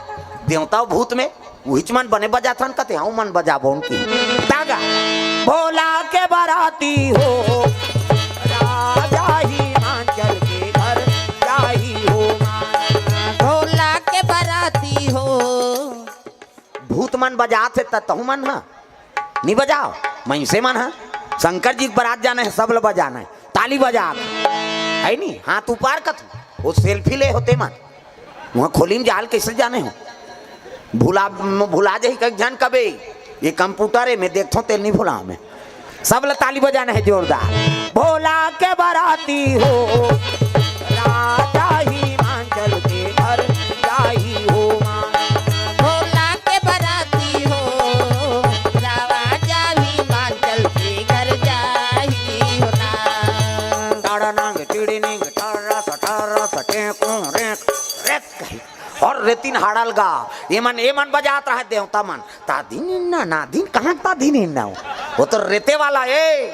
देवता अउ भूत में, उहिच मन बने बजाथन कथे, हंव मन बजाबो उनकी। तागा, भोला के बराती हो, राजा हिमाचल के घर जाही हो। भोला के बराती हो। भूत मन बजात हे त तहू मन ह नी बजाव, मइनसे मन ह। शंकर जी के बरात जाना हे, सब ल बजाना हे, ताली बजा, है नी, हाथ ऊपर कथू, वो selfie ले होते मन। वहाँ खोली में जाल कइसे जाने हो, भुला, भुला जाही कई झन कबे। ये computer हे, मैं देखथों, तेल नी भुला मैं। सब ल ताली बजाना हे जोरदार। भोला के बराती हो, राजा हिमाचल के घर जाही हो माँ। भोला के बराती हो, राजा हिमाचल के घर जाही हो ना। टाड़ा नांग टिड़ी निंग, टारा सा, टारा सा, टें कों रें, रेत कही। अउ रेतिन हाड़ा ल गा, एमन, एमन बजात रहे देवता मन। ता धिन इन्ना ना धिन, कहाँ ता धिन इन्ना हो? वो तो रेते वाला हे।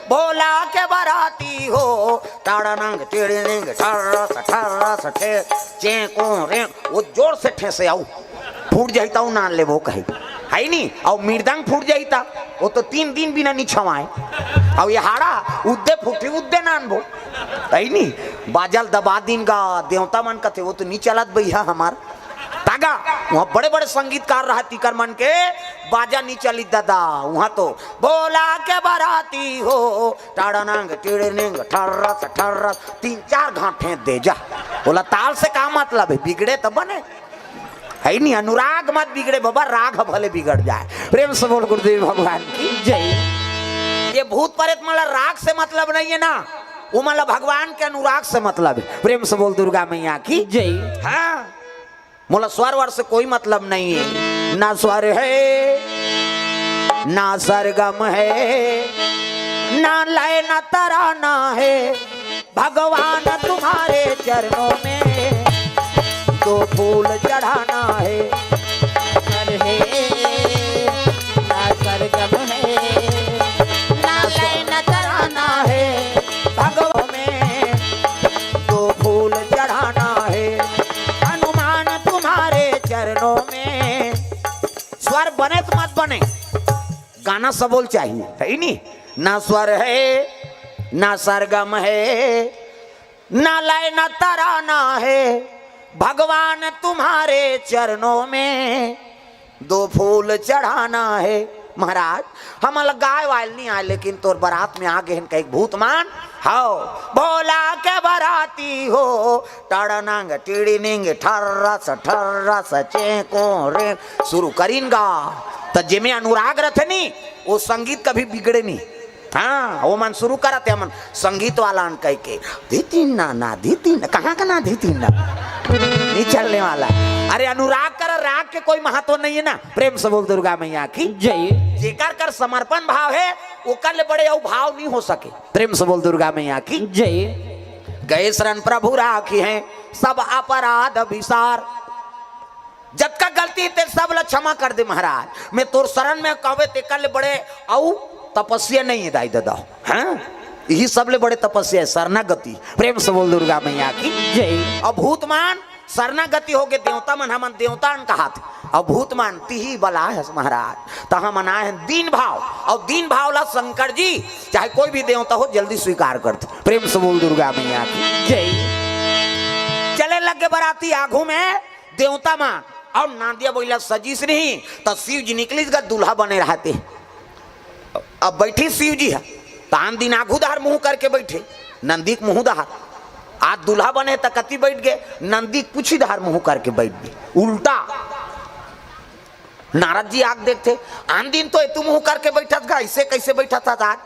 भोला के बराती हो, टाड़ा नंग, टिड़ी निंग, ठर्रस, ठर्रस, ठे, चें, कों, रें। वो जोर से ठेंसे अउ फूट जाही त अउ नान लेबो कही। है नी? अउ मृदंग फूट जाही त वो तो तीन दिन बिना नी छवाए। अउ ये हाड़ा उद्दे फूटी, उद्दे नानबो। है नी? बाजा ल दबा दिन गा, देवता मन कथे, "वो तो नी चलत भैया हमार।" तागा, वहाँ बड़े-बड़े संगीतकार रहा, तिकर मन के बाजा नी चली दादा। वहाँ तो भोला के बराती हो, टाड़ा नंग, टिड़ी निंग, ठर्रस, ठर्रस, तीन चार घाट फेंक दे जा। बोला, ताल से का मतलब हे, बिगड़े त बने। है नी, अनुराग मत बिगड़े बाबा, राग ह भले बिगड़ जाए। प्रेम से बोल गुरुदेव भगवान की जय। ये भूत प्रेत मन ला राग से मतलब नहीं हे ना, वो मन ला भगवान के अनुराग से मतलब हे। प्रेम से बोल दुर्गा मैया की जय। हाँ, मोला स्वर वर से कोई मतलब नहीं हे, ना स्वर हे, ना सरगम हे, ना लय ना तराना हे। भगवान तुम्हारे चरणों में दो फूल चढ़ाना है। स्वर हे, ना सरगम हे, ना लय ना तराना हे। भगवान में दो फूल चढ़ाना है। हनुमान तुम्हारे चरणों में। स्वर बने त मत बने, गाना सबो ल चाहिए, है नी? ना स्वर हे, ना सरगम हे, ना लय ना तराना हे, भगवान तुम्हारे चरणों में दो फूल चढ़ाना हे। महाराज, हमन ल गाय वाय ल नी आय, लेकिन तोर बरात में आ गे हन कहिके भूत मन। हव, भोला के बराती हो, टड़नंग टिड़िनिंग ठर्रस ठर्रस चेंको रे। शुरू करिन गा, त जेमे अनुराग रथे नी, वो संगीत कभी बिगड़े नी। हाँ, वो मन शुरू करत हे, हमन संगीत वाला हन कहिके, धितिन ना, ना, धितिन, कहाँ का ना धितिन ना? नी चलने वाला। अरे, अनुराग कर राग के कोई महत्व नहीं है ना। प्रेम से बोल दुर्गा मैया की। जय। जेकर कर समर्पण भाव है, ओकर ले बड़े अउ भाव नहीं हो सके। प्रेम से बोल दुर्गा मैया की। जय। गए शरण प्रभु राखिहैं सब अपराध बिसार। जतका गलती ते सब ला क्षमा कर दे महाराज। मैं तोर शरण में कहवे तेकर ले बड़े अउ तपस्या नहीं है दाई ददा। हाँ, यही सब ले बड़े तपस्या है शरणागति। प्रेम से बोल दुर्गा मैया की। जय। अउ भूत मन शरणागति होगे, देवता मन हमन देवता अन कहात। अउ भूत मन तिही बला है महाराज, त हमन आए हैं दीन भाव। अउ दीन भाव ला शंकर जी चाहे कोई भी देवता हो जल्दी स्वीकार करथे। प्रेम से बोल दुर्गा मैया की। जय। चले लगे बराती आगू में देवता मन अउ नांदिया बइला सजीस नहीं, त शिव जी निकलिस गा दूल्हा बने रहते। अब बैठी शिव जी ह, त आन दिन आगू धार मुंह करके बैठे, नंदी के मुंह धार। आज दूल्हा बने त कति बैठ गए, नंदी के पुछी धार मुंह करके बैठ गए, उल्टा। नारद जी आग देखते, आन दिन तो एतू मुंह करके बैठत गा, ऐसे कैसे बैठत हस आज?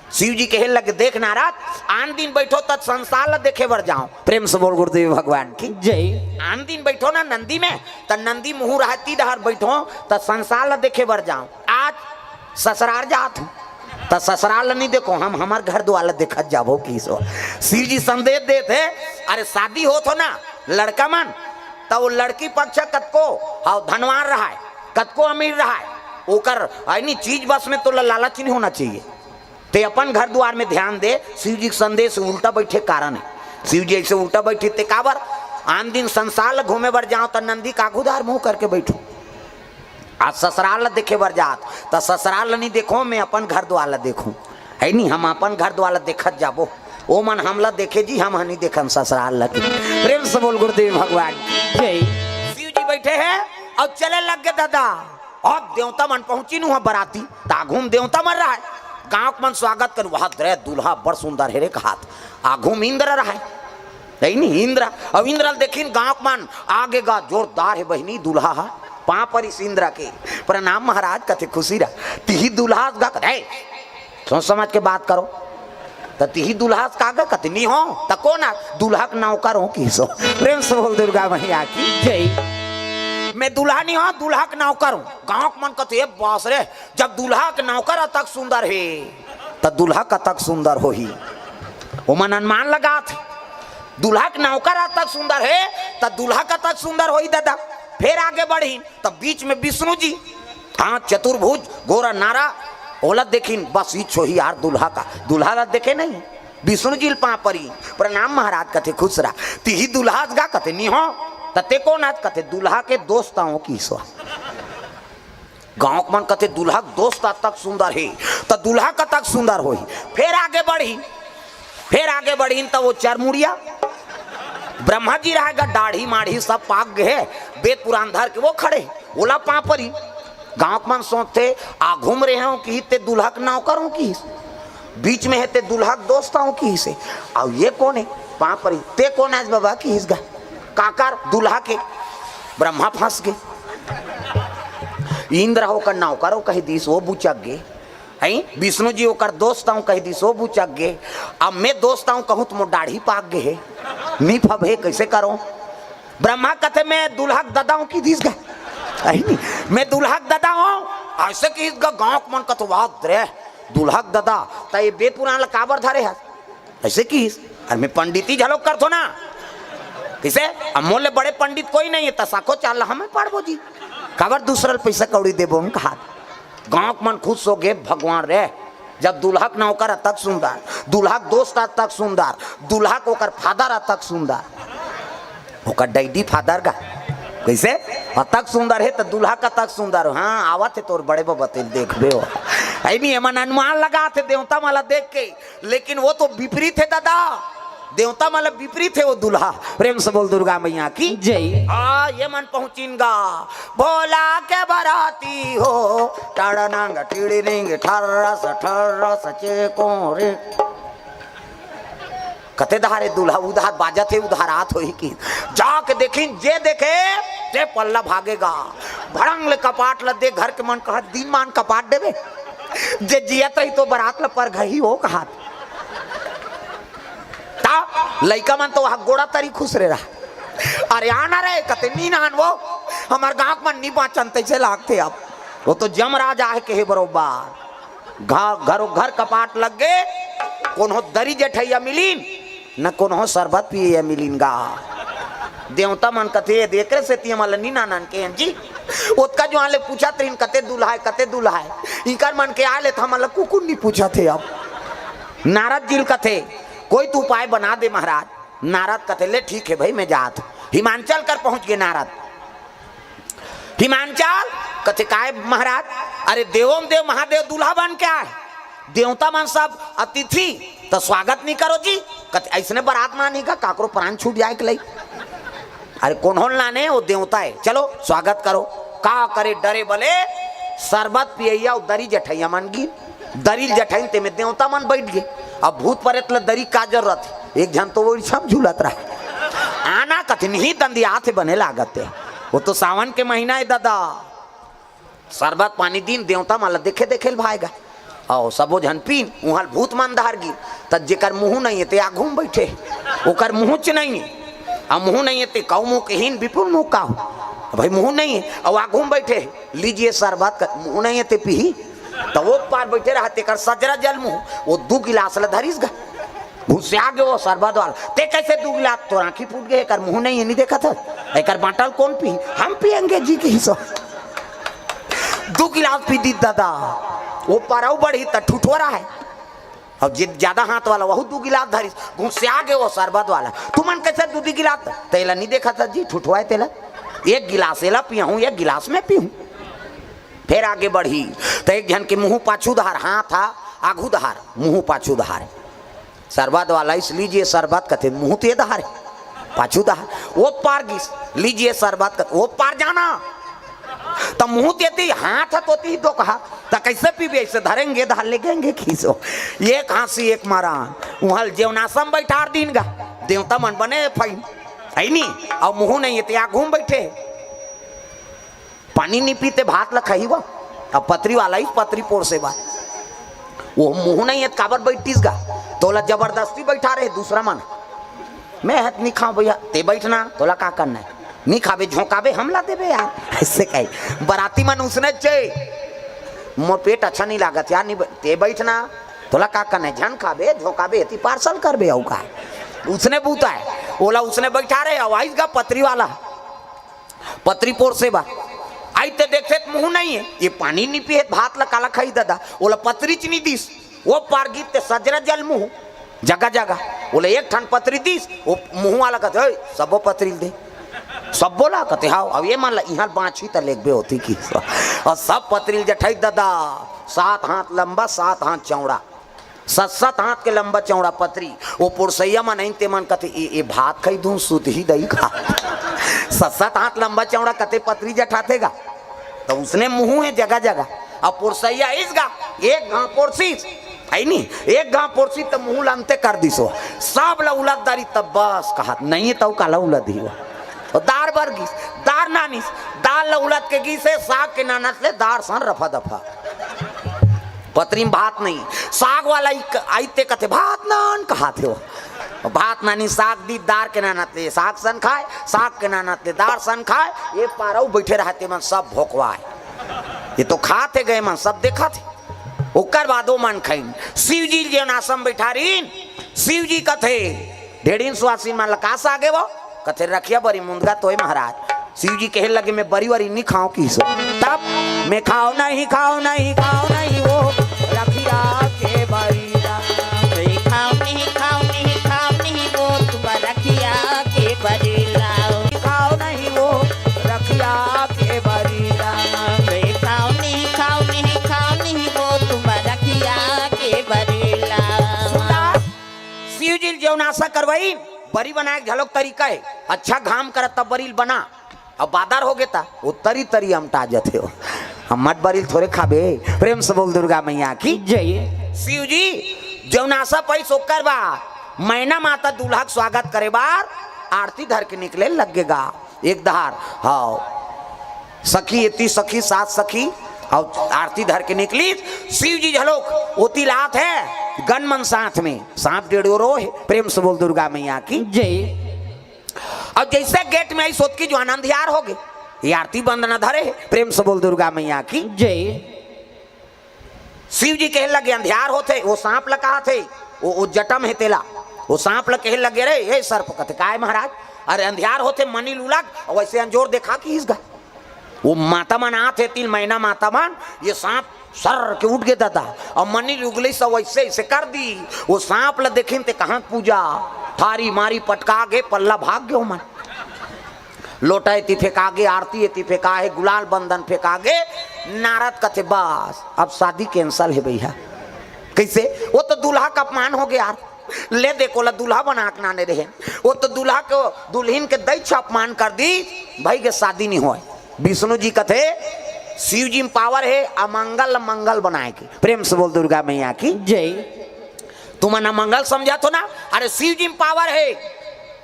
शिव जी कहे लगे, देख नारद, आन दिन बैठो त संसार ला देखे बर जाओ। प्रेम से बोल गुरुदेव भगवान की। जय। आन दिन बैठो ना नंदी में, त नंदी मुंह रहती डहर बैठो त संसार ला देखे बर जाओ। आज ससुरार जात हूँ त ससुरार ला नहीं देखो, हम हमर घर दुआर ला देखत जाबो किसो। शिव जी संदेश देत हे, अरे शादी होत हो ना लड़का मन, त वो लड़की पक्ष कतको हाव धनवान रहाय, कतको अमीर रहाय, ओकर यानी चीज बस में तो लालच नहीं होना चाहिए। ते अपन घर दुआर में ध्यान दे। शिव जी के संदेश उल्टा बैठे कारण है। शिव जी ऐसे उल्टा बैठी ते काबर? आन दिन संसार ला घूमे बर जाओ त नंदी का आगू धार मुंह करके बैठो, आज ससुराल ला देखे बर जात त ससुराल ला नहीं देखो, मैं अपन घर दुआर ला देखूं, है नहीं? हम अपन घर दुआर ला देखत जाबो, ओ मन हमला देखे जी, हम हनी देखन ससुराल ला के। प्रेम से बोल गुरुदेव भगवान की। जय। शिव जी बैठे हैं अउ चले लग गए दादा। अब देवता मन पहुंची नु बराती, त आगू में देवता मन रहाय। गांव के मन स्वागत कर, वाह रे दूल्हा बड़ सुंदर हे रे कहात। आगू में इंद्र रहाय, नहीं नहीं इंद्र। अब इंद्र ल देखिन गांव के मन, आगे गा जोरदार हे बहिनी दूल्हा हा। पांव परिस इंद्र के, प्रणाम महाराज कथे खुशी रहा। तिही दूल्हा गा कथे, सोच समझ के बात करो। त तिही दूल्हा का गा कथे नहीं हो त कोन आ? दूल्हा के नौकर हो किसो। प्रेम से बोल दुर्गा मैया की। जय। मैं दूल्हा नहीं हो, दूल्हा के नौकर हूँ। गांव के मन कथे, ए बास रे, जब दूल्हा के नौकर अतक सुंदर हे त दूल्हा कतक सुंदर होही। ओमन अनुमान लगात हे, दूल्हा के नौकर अतक सुंदर हे त दूल्हा कतक सुंदर होही दादा। फिर आगे बढ़ी त बीच में विष्णु जी, हाँ, चतुर्भुज गोरा नारा, ओला देखिन बस इच होही यार दूल्हा का। दूल्हा ला देखे नहीं, विष्णु जी ल पांव परी, प्रणाम महाराज कथे खुश रहा। तिही दूल्हा गा कथे नहीं हो, त ते कोन आस कथे दूल्हा के दोस्त आंव किसो। गांव के मन कथे दूल्हा के दोस्त अतक सुंदर हे, त दूल्हा कतक सुंदर होही। फिर आगे बढ़ी, फिर आगे बढ़ी त वो चरमुड़िया ब्रह्मा जी रहाय गा, दाढ़ी माढ़ी सब पाक गए, वेद पुराण धर के वो खड़े, ओला पांव परी। गांव के मन सोचथे, आगू में रहे हो किहिस ते दूल्हा के नौकर हो किहिस, बीच में हे ते दूल्हा के दोस्त हो किहिस हे, अउ ये कोन हे? पांव परी, ते कोन आस बाबा किहिस गा, काकर दूल्हा के। ब्रह्मा फंस गे, इंद्र ओकर नौकर हो कहि दिस, वो बुचक गे। हैं? विष्णु जी ओकर दोस्त आंव कहि दिस, वो बुचक गे। अब मैं दोस्त आंव कहूं त मोर दाढ़ी पाक गे हे, नहीं फबे, कैसे करो? ब्रह्मा कथे, मैं दूल्हा के ददा आंव किहिस गा। अही नहीं, मैं दूल्हा के ददा आंव, ऐसे किहिस गा। गांव के मन कथे, वाह रे, दूल्हा के ददा, त ये वेद पुराण ला काबर धरे हस? ऐसे किहिस, अरे मैं पंडिती घलो करथो ना। किसे? अब मोर ले बड़े पंडित कोई नहीं हे, त साखोचार ला हमें पाड़बो जी। काबर दूसरा ल पैसा कौड़ी देबो हम कहा। गांव के मन खुश हो गे, भगवान रे, जब दूल्हा के नौकर अतक सुंदर, दूल्हा के दोस्त अतक सुंदर, दूल्हा के ओकर फादर अतक सुंदर, ओकर डैडी फादर गा, कैसे? अतक सुंदर हे त दूल्हा कतक सुंदर हो। हाँ, आवत हे तोर बड़े बबा, तेल देखबे हो। ऐ नहीं, एमन अनुमान लगात हे देवता मन ला देख के, लेकिन वो तो विपरीत हे दादा, देवता मन ला विपरीत हे वो दूल्हा। प्रेम से बोल दुर्गा मैया की। जय। आ, ये मन पहुंचिन गा, भोला के बराती हो, टड़नंग टिड़निंग ठर्रस ठर्रस चेकों रे। कते धारे दूल्हा उधार बाजत हे, उधार आत होही कि जाके देखिन, जे देखे ते पल्ला भागे गा। भड़ंग ले कपाट ल दे, घर के मन कहा, दिन मान कपाट देबे, जे जियत रही तो बरात ल परघही हो कहा। त लइका मन तो वहां गोड़ा तरी खुसरे रहा। अरे आना रे, कते नी नान वो, हमर गांव मन नी बांचन तइसे लागथे अब। वो तो जमराज आहे कहे बरोबर। घ-, घरो घर कपाट लग गे, कोनो दरी जठइया मिलिन, न कोनो सरबत पियइया मिलिन गा। देवता मन कथे, "ए, एकरे सेती हमन ल नी नानन के हन जी।" ओतका जुवार ले पूछत रहिन, "कते दूल्हा हे, कते दूल्हा हे?" इकर मन के आय ले त हमन ल कुकुर नी पूछत हे अब। नारद जी ल कथे, "कोई तो उपाय बना दे महाराज।" नारद कथे, "ले ठीक हे भई, मैं जात हूं।" हिमांचल कर पहुंच गे नारद। हिमांचल कथे, "काय महाराज?" "अरे देवों देव महादेव दूल्हा बन के आय, देवता मन सब अतिथि, त स्वागत नी करो जी।" कथे, "अइसने बरात म आनी का, काकरो प्राण छूट जाय के लई?" "अरे कोनो ल नाने, वो देवता हे, चलो स्वागत करो।" का करे, डरे बले सरबत पियइया अउ दरी जठइया मन गिन। दरी ल जठइन, तेमे देवता मन बइठ गे। अब भूत परेत ल दरी का जरूरत हे? एक झन तो वो रिछम झूलत रहा। आना कथे, "नहीं दंदी आथे, बने लागत हे।" वो तो सावन के महीना हे ददा। सरबत पानी दिन, देवता मन ल देखे देखे ल भाय गा। अउ सबो झन पीन, उहां ल भूत मन धर गिन। त जेकर मुंह नइ हे, ते आघू म बइठे हे। ओकर मुंहच नइ हे। अउ मुंह नइ हे, ते कउ मुंह के हीन, बिपुल मुंह का हो। भई मुंह नइ हे, अउ आघू म बइठे हे। "लीजिए सरबत," का मुंह नइ हे, ते पीही। त वो पार बइठे रहा, तेकर सजरा जल मुंह, वो दू गिलास ल धरिस गा। घुसिया गे वो सरबत वाला। "ते कइसे दू गिलास? तोर आंखी फूट गे, एकर मुंह नइ हे, नी देखत हस? एकर बांटल कोन पीही? हम पियेंगे जी," किहिस। दू गिलास पी दिस ददा। वो पार अउ बढ़िस त ठुठवा रहा हे। अब जे ज्यादा हाथ वाला, वहू दू गिलास धरिस, घुसिया गे वो सरबत वाला। "तुमन कइसे दू दू गिलास?" "तेला नी देखत हस जी, ठुठवा हे तेला। एक गिलास एला पियाहूं, एक गिलास मैं पीहूं।" फेर आगे बढ़िस, त एक झन के मुंह पाछू डहार, हाथ हा आघू डहार, मुंह पाछू डहार। सरबत वाला आइस, "लीजिए सरबत," कथे, मुंह तो ए डहार हे, पाछू डहार। वो पार गिस, "लीजिए सरबत," कथे, वो पार जाना। त मुंह तो एती, हाथ तो एती ही दोकहा, त कइसे पीबे? "अइसे धरेंगे, डहार ले गेंगे," किहिस वो। एक हांसी, एक मारा। उहां ल जेवनासा म बइठार दीन गा, देवता मन बने फइन, हे नी? अउ मुंह नइ हे, ते आघू म बइठे हे। पानी नी पीते, भात ल खाही वो। अब पतरी वाला ही पतरी पोरसे बर। वो मुंह नइ हे त काबर बइठिस गा? तोला जबरदस्ती बइठारे हे दूसरा मन। "मैं हत नी खांव भइया।" "ते बइठ ना, तोला का करना हे? नी खाबे, झोंकाबे, हमला देबे यार।" अइसे कही। बराती मन उसने चे, "मोर पेट अच्छा नी लागत यार, नी ब-, ते बइठ ना, तोला का करना हे? झन खाबे, झोंकाबे, एती पार्सल करबे, अउ का?" उसने बूता हे, ओला उसने बइठारे हे, अउ आइस गा पतरी वाला। पतरी पोरसे बर। आइस ते देखथे त मुंह नइ हे, ये पानी नी पीहे त भात ल काला खाही ददा, ओला पतरीच नी दिस। वो पार गिस ते सजरा जल मुंह, जगह जगह। ओला एक ठन पतरी दिस, वो मुंह वाला कथे, "ओए, सब्बो पतरी ल दे।" "सब्बो ला?" कथे, "हाव।" "अब ये मन ला इहां बांचही त लेगबे होती की।" अउ सब पतरी ल जठइस ददा, सात हाथ लंबा, सात हाथ चौड़ा। सत सत हाथ के लंबा चौड़ा पतरी। वो पोरसइया मन आइन, ते मन कथे, "ए, ए भात खाही धुन सुतही दई का।" सत सत हाथ लंबा चौड़ा कते पतरी जठाथे गा। त उसने मुंह हे जगह जगह। अब पोरसइया आइस गा, एक घांव पोरसिस, हे नी, एक घांव पोरसिस त मुंह ल अंते कर दिस वो। सब ल उलद डारिस, तब बस कहत, "नइ हे तउ काला उलदही वो।" अउ दार बर गिस, दार नानिस, दार ल उलद के गिस हे, साग के नानत ले दार सन रफा दफा। पतरी म भात नइ, साग वाला ही क-, आइस ते कथे, "भात नान," कहाथे वो। भात नानिस, साग दिस, दार के नानत ले साग सन खाय, साग के नानत ले दार सन खाय, ए पार अउ बइठे रहय ते मन सब भोकवाय। ये तो खात हे गा, ए मन सब देखत हे। ओकर बाद ओ मन खाइन, शिव जी जेन आसन बइठारिन, शिव जी कथे, ढेड़िन सुवासिन मन ल का साग हे वो? कथे, "रखिया बरी मुंदगा तोय महाराज।" शिव जी कहे लगे, "मैं बरी वरी नी खांव किसो।" तब, "मैं खांव नहीं, खांव नहीं, खांव नहीं वो रखिया के बरी ला।" "मैं खांव नहीं, खांव नहीं, खांव नहीं वो तुम रखिया के बरी ला।" "खांव नहीं वो रखिया के बरी ला।" "मैं खांव नहीं, खांव नहीं, खांव नहीं वो तुम रखिया के बरी ला।" सुना, शिव जी ल जेन आसन करवाइन, बरी बनाय के घलोक तरीका हे। अच्छा घाम करत तब बरी ल बना, अब बादर हो गे त वो तरी तरी अमटा जथे वो। हम मट बरी ल थोरे खाबे। प्रेम से बोल दुर्गा मैया की जय। शिव जी जेन आसन पाइस ओकर बाद मैना माता दूल्हा के स्वागत करे बर आरती धर के निकले लग गे गा। एक डहार, हाव, सखी एती सखी, सात सखी, अउ आरती धर के निकलिस। शिव जी घलोक ओती ल आत हे, गन मन साथ में, सांप डेढ़ गो रो हे। प्रेम से बोल दुर्गा मैया की जय। अउ जइसे गेट में आइस, ओतकी जुआन अंधियार होगे। ये आरती बंद न धरे हे। प्रेम से बोल दुर्गा मैया की। जय। शिव जी कहे लगे, "अंधियार होथे, वो सांप ल कहाथे, वो, वो जटा में हे तेला।" वो सांप ल कहे लगे, "रे, ए सर्प," कथे, "काय महाराज?" "अरे, अंधियार होथे, मनी ल उलग, अउ वइसे अंजोर देखा किहिस गा।" वो माता मन आथे, तीन महीना माता मन, ये सांप सर के उठ गे दादा, अउ मनी ल उगले से वइसे, वइसे कर दी। वो सांप ल देखिन ते कहाँ पूजा, थारी मारी पटका गे, पल्ला भाग गे ओमन। लोटा एती फेंका गे, आरती एती फेंका हे, गुलाल बंदन फेंका गे। नारद कथे, "बस, अब शादी cancel हे भैया।" कइसे? वो तो दूल्हा का अपमान होगे यार। ले दे, कोला दूल्हा बना के नाने रहे, वो तो दूल्हा के, दुल्हिन के दइछ अपमान कर दी, भई के शादी नहीं होय। विष्णु जी कथे, शिव जी में power हे अमंगल ल मंगल बनाए के। प्रेम से बोल दुर्गा मैया की। जय। तुमन अमंगल समझत हो ना, अरे शिव जी में power हे,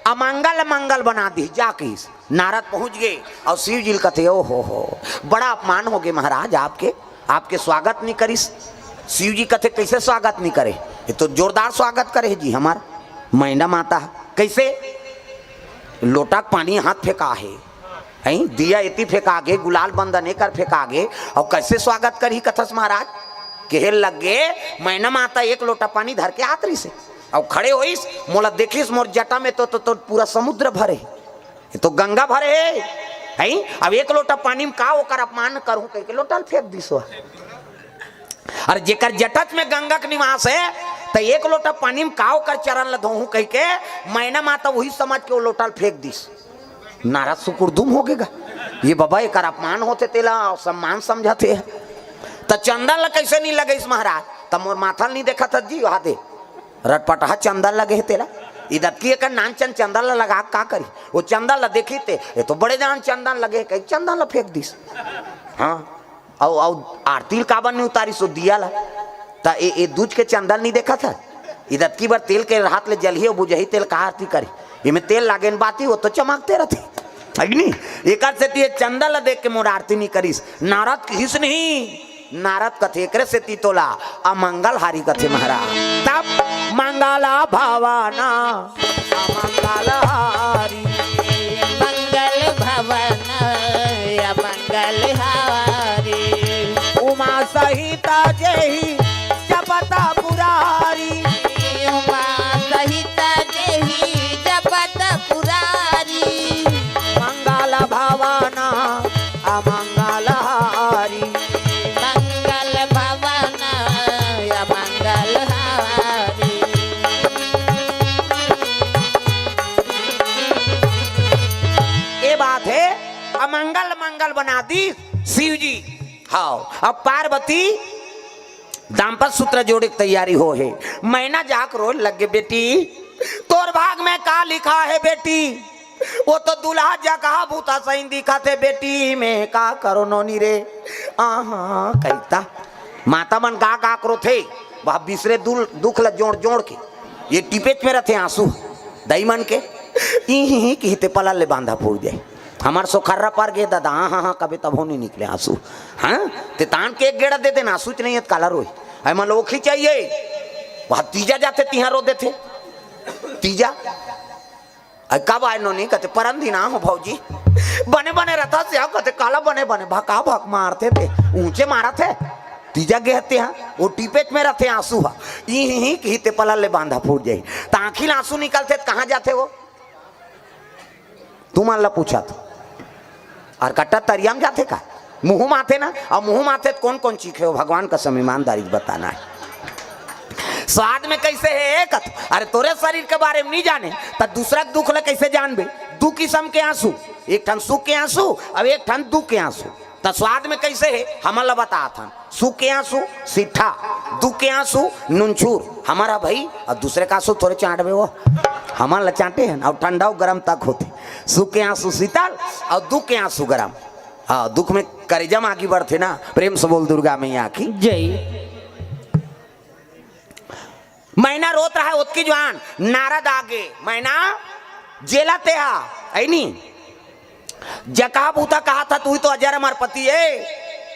अमंगल ल मंगल बना दी, जा किहिस। नारद पहुंच गे अउ शिव जी ल कथे, "ओ हो हो, बड़ा अपमान होगे महाराज आपके, आपके स्वागत नहीं करिस।" शिव जी कथे, "कइसे स्वागत नहीं करे? ये तो जोरदार स्वागत करे हे जी हमर मैना माता ह।" "कइसे?" "लोटा के पानी हाथ फेंका हे, हैं? दिया एती फेंका गे, गुलाल बंदन एकर फेंका गे, अउ कइसे स्वागत करही कथस महाराज?" कहे लगे, "मैना माता एक लोटा पानी धर के आत रहिसे, अउ खड़े होइस, मोला देखिस, मोर जटा में तो, तो, तो पूरा समुद्र भरे हे, ये तो गंगा भरे हे, हैं? अब एक लोटा पानी में का ओकर अपमान करहूं," कहिके लोटा ल फेंक दिस वो। अरे जेकर जटच में गंगा के निवास हे, त एक लोटा पानी में का ओकर चरण ल धोहूं कहिके मैना माता वही समझ के वो लोटा ल फेंक दिस। नारद सुकुरदुम होगे गा, "ये बबा, एकर अपमान होथे, तेला सम्मान समझत हे।" "त चंदन ल कइसे नहीं लगइस महाराज?" "त मोर माथा ल नहीं देखत हस जी, वहा दे, रटपटहा चंदन लगे हे तेला। इदतकी एकर नान चन चंदन ल लगा के का करी? वो चंदन ल देखी ते, ये तो बड़े जान चंदन लगे हे," कहिके चंदन ल फेंक दिस। हाँ, अउ, अउ आरती ल काबर नहीं उतारिस वो दिया ल? त ए, ए दूज के चंदन नहीं देखत हस? इदतकी बर तेल के हाथ ले जलही अउ बुझही तेल का आरती करही? एमे तेल लागे न बाती, वो तो चमकते रथे, हे कि नहीं? एकर सेती ये चंदन ल देख के मोर आरती नहीं करिस। नारद किहिस नहीं, नारद कथे, "एकरे सेती तोला अमंगल हारी कथे महाराज।" तब मंगल भवन अमंगल हारी। मंगल भवन अमंगल हारी। उमा सहित जेहि जपत पुरारी। उमा सहित जेहि जपत पुरारी। मंगल भवन अमंगल हारी। मंगल भवन अमंगल हारी। ये बात हे, अमंगल मंगल बना दिस शिव जी। हाँ, अब पार्वती दाम्पत्य सूत्र जोड़े के तैयारी होहे। मैना जाके रोए लगे, "बेटी, तोर भाग में का लिखा हे बेटी? वो तो दूल्हा जकहा भूता सही दिखत हे बेटी, मैं का करों नोनी रे?" आहा, कहिथे। माता मन गा गा के रोथे, वह बिसरे दुल-, दुख ल जोड़ जोड़ के, ये टिपेच में रथे आंसू, दाई मन के, "ई ही ही" किहिते पलल ले बांधा फूट जाय। हमर सोखर्रा पर गे दादा, हाँ, हाँ, हाँ, कबे तभो नहीं निकले आंसू। हाँ, ते तान के एक गेड़ा दे देना, आंसू च नहीं हे त काला रोही। अरे मन ओखी चाहिए, वह तीजा जाथे तिहां रो देथे। तीजा, "अरे कब आय नोनी?" कथे, "परन दिन आहों भौजी।" "बने बने रथस?" कथे, "काला बने बने, भका भक मारथे ते, ऊंचे मारत हे।" तीजा गे हे तिहां, वो टिपेच में रथे आंसू हा। ई ही ही किहिते पलल ले बांधा फूट जाही। त आंखी ले आंसू निकलथे त कहां जाथे वो? तुमन ला पूछत हों। अउ कट्टा तरिया में जाथे का? मुंह में आथे ना, अउ मुंह में आथे त कोन कोन चीखे हो? भगवान कसम ईमानदारी से बताना हे। स्वाद में कइसे हे एक? अरे तोरे शरीर के बारे में नहीं जाने, त दूसरा के दुख ला कइसे जानबे? दू किसम के आंसू, एक ठन सुख के आंसू, अउ एक ठन दुख के आंसू। त स्वाद में कइसे हे, हमन ला बतात हन। सुख के आंसू सिट्ठा, दुख के आंसू नुनछूर। हमर हा भई, अउ दूसरे के आंसू थोरे चांटबे वो, हमन ला चांटे हन। अउ ठंडा अउ गरम तक होथे। सुख के आंसू शीतल अउ दुख के आंसू गरम। हाँ, दुख में करेजा में आगी बढ़थे ना। प्रेम से बोल दुर्गा मैया की। जय। मैना रोत रहा हे ओतकी जुआन, नारद आगे, "मैना, जेला तेहा, अइनी। जकहा भूता कहाथा, तू ही तो अजर अमर पति हे।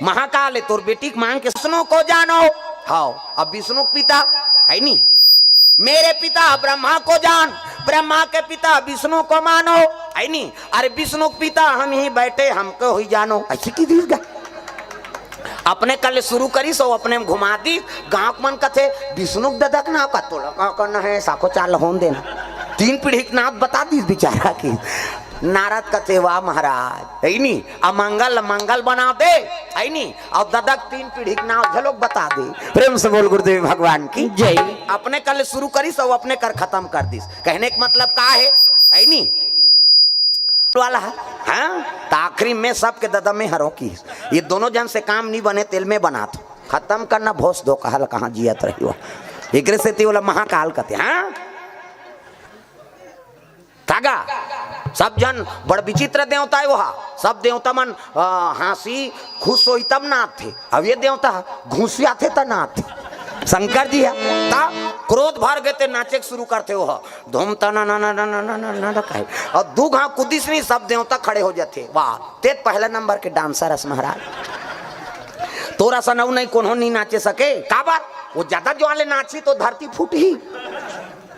महाकाल हे, तोर बेटी के मांग के विष्णु को जानो।" हाँ, अब विष्णु के पिता, हे नी? "मेरे पिता ब्रह्मा को जान, ब्रह्मा के पिता विष्णु को मानो।" है नी? अरे विष्णु के पिता हम ही बैठे, हमको ही जानो, ऐसे कहि दिस गा। अपने कर ले शुरू करिस अउ अपने में घुमा दिस। गांव के मन कथे, "विष्णु के ददा के नाव का तोला का करना है, साखो चाल होन देना।" तीन पीढ़ी के नाव बता दिस बेचारा की। नारद कथे, "वाह महाराज, है नी, अमंगल मंगल बना दे, है नी, अउ ददा के तीन पीढ़ी के नाव घलोक बता दे।" प्रेम से बोल गुरुदेव भगवान की जय। अपने कर ले शुरू करिस अउ अपने कर खत्म कर दिस। कहने के मतलब का है, है नी? वाला है, हाँ? त आखिरी में सबके ददा में हरों की, ये दोनों जन से काम नहीं बने, तेल में बना दो, खत्म करना, भोस दो, कहल कहाँ जियत रही हो। एकरे सेती ओला महाकाल कथे, हाँ? तागा, सब जन बड़ विचित्र देवता है वहा, सब देवता मन, अ, हाँसी खुश होई तब नाचथे, अब ये देवता घुसियाथे त नाचथे। शंकर जी है, त क्रोध भर गे ते नाचे के शुरू करथे वह, धूम तना ना ना ना ना ना ना ना ना कहे। अउ दू घांव कुदिस नहीं, सब देवता खड़े हो जाथे। वाह, ते पहला नंबर के डांसर हस महाराज। तोर असन अउ नहीं कोनो नहीं नाचे सके। काबर? वो ज्यादा जोर ले नाची तो धरती फूटही।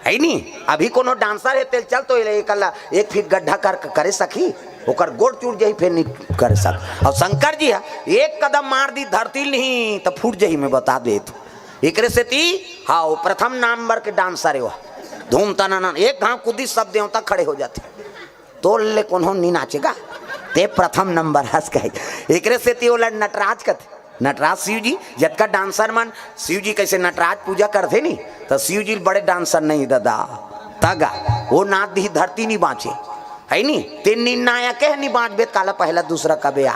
है नी? अभी कोनो डांसर है तेल चल तो एला एक अल्ला एक फीट गड्ढा कर करे सकी, ओकर गोड़ टूट जाही, फेर नहीं करे सक। अउ शंकर जी है, एक कदम मार दी धरती नहीं तो फूट जाही, मैं बता देत हूँ। एकरे सेती, हाँ, वो प्रथम नंबर के डांसर है वो। धूम तना ना, एक घांव कुदी, सब देवता खड़े हो जाथे। तोर ले कोनो नहीं नाचेगा, ते प्रथम नंबर हस कहे। एकरे सेती ओला नटराज कथे। नटराज शिव जी, जतका डांसर मन शिव जी कैसे नटराज पूजा करथे नी, तो शिव जी बड़े डांसर नहीं ददा। तगा, वो नाच दी धरती नहीं बाँचे, है नी? ते निर्णायक है, नहीं बाँचबे त काला पहला दूसरा कबे आ।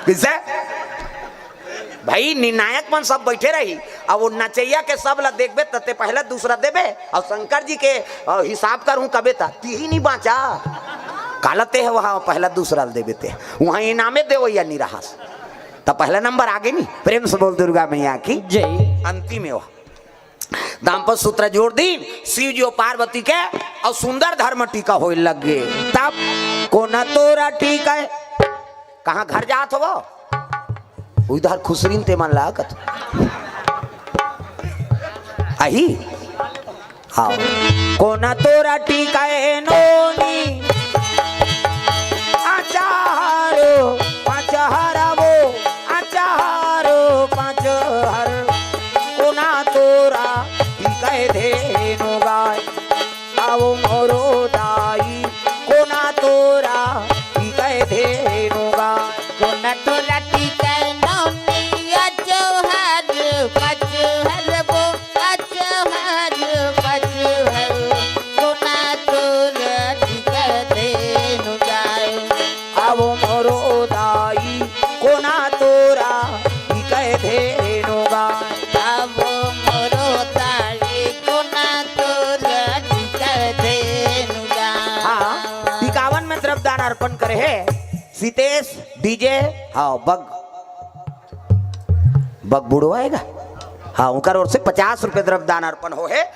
किसे? भाई, निर्णायक मन सब बैठे रही, अब वो नचैया के सब ला देखबे त ते पहला दूसरा देबे, और शंकर जी के, अ, हिसाब करूँ कबे त तीही नहीं बाँचा। काला ते है वहाँ पहला दूसरा ला देबे ते, वहाँ इनामे देवैया नहीं रहस। त पहला नंबर आगे नहीं। प्रेम से बोल दुर्गा मैया की जय। अंतिम है वो। दाम्पत्य सूत्र जोड़ दी, शिव जी और पार्वती के, और सुंदर धर्म टीका होए लग गए। तब कोना तोरा टीका है, कहाँ घर जात हो? उधर खुसरिन ते मन लागत। अही? हाँ। कोना तोरा टीका है नोनी, आचारो पाँच हर वो, आचारो पाँच हर। कोना तोरा टीका धेनु गाय, आवो मोरो दाई। कोना तोरा टीका धेनु गाय। कोना तोरा टीका नोनी, आचारो पाँच हर वो, आचारो पाँच हर। कोना तोरा टीका धेनु गाय। आवो मोरो दाई, कोना तोरा टीका धेनु गाय। आवो मोरो दाई, कोना तोरा टीका धेनु गाय। हाँ, टिकावन में द्रव्यदान अर्पण करे है सीतेश डीजे। हाँ, बग, बग बूढ़ो आएगा। हाँ, उनकर ओर से पचास रुपए द्रव्यदान अर्पण हो है।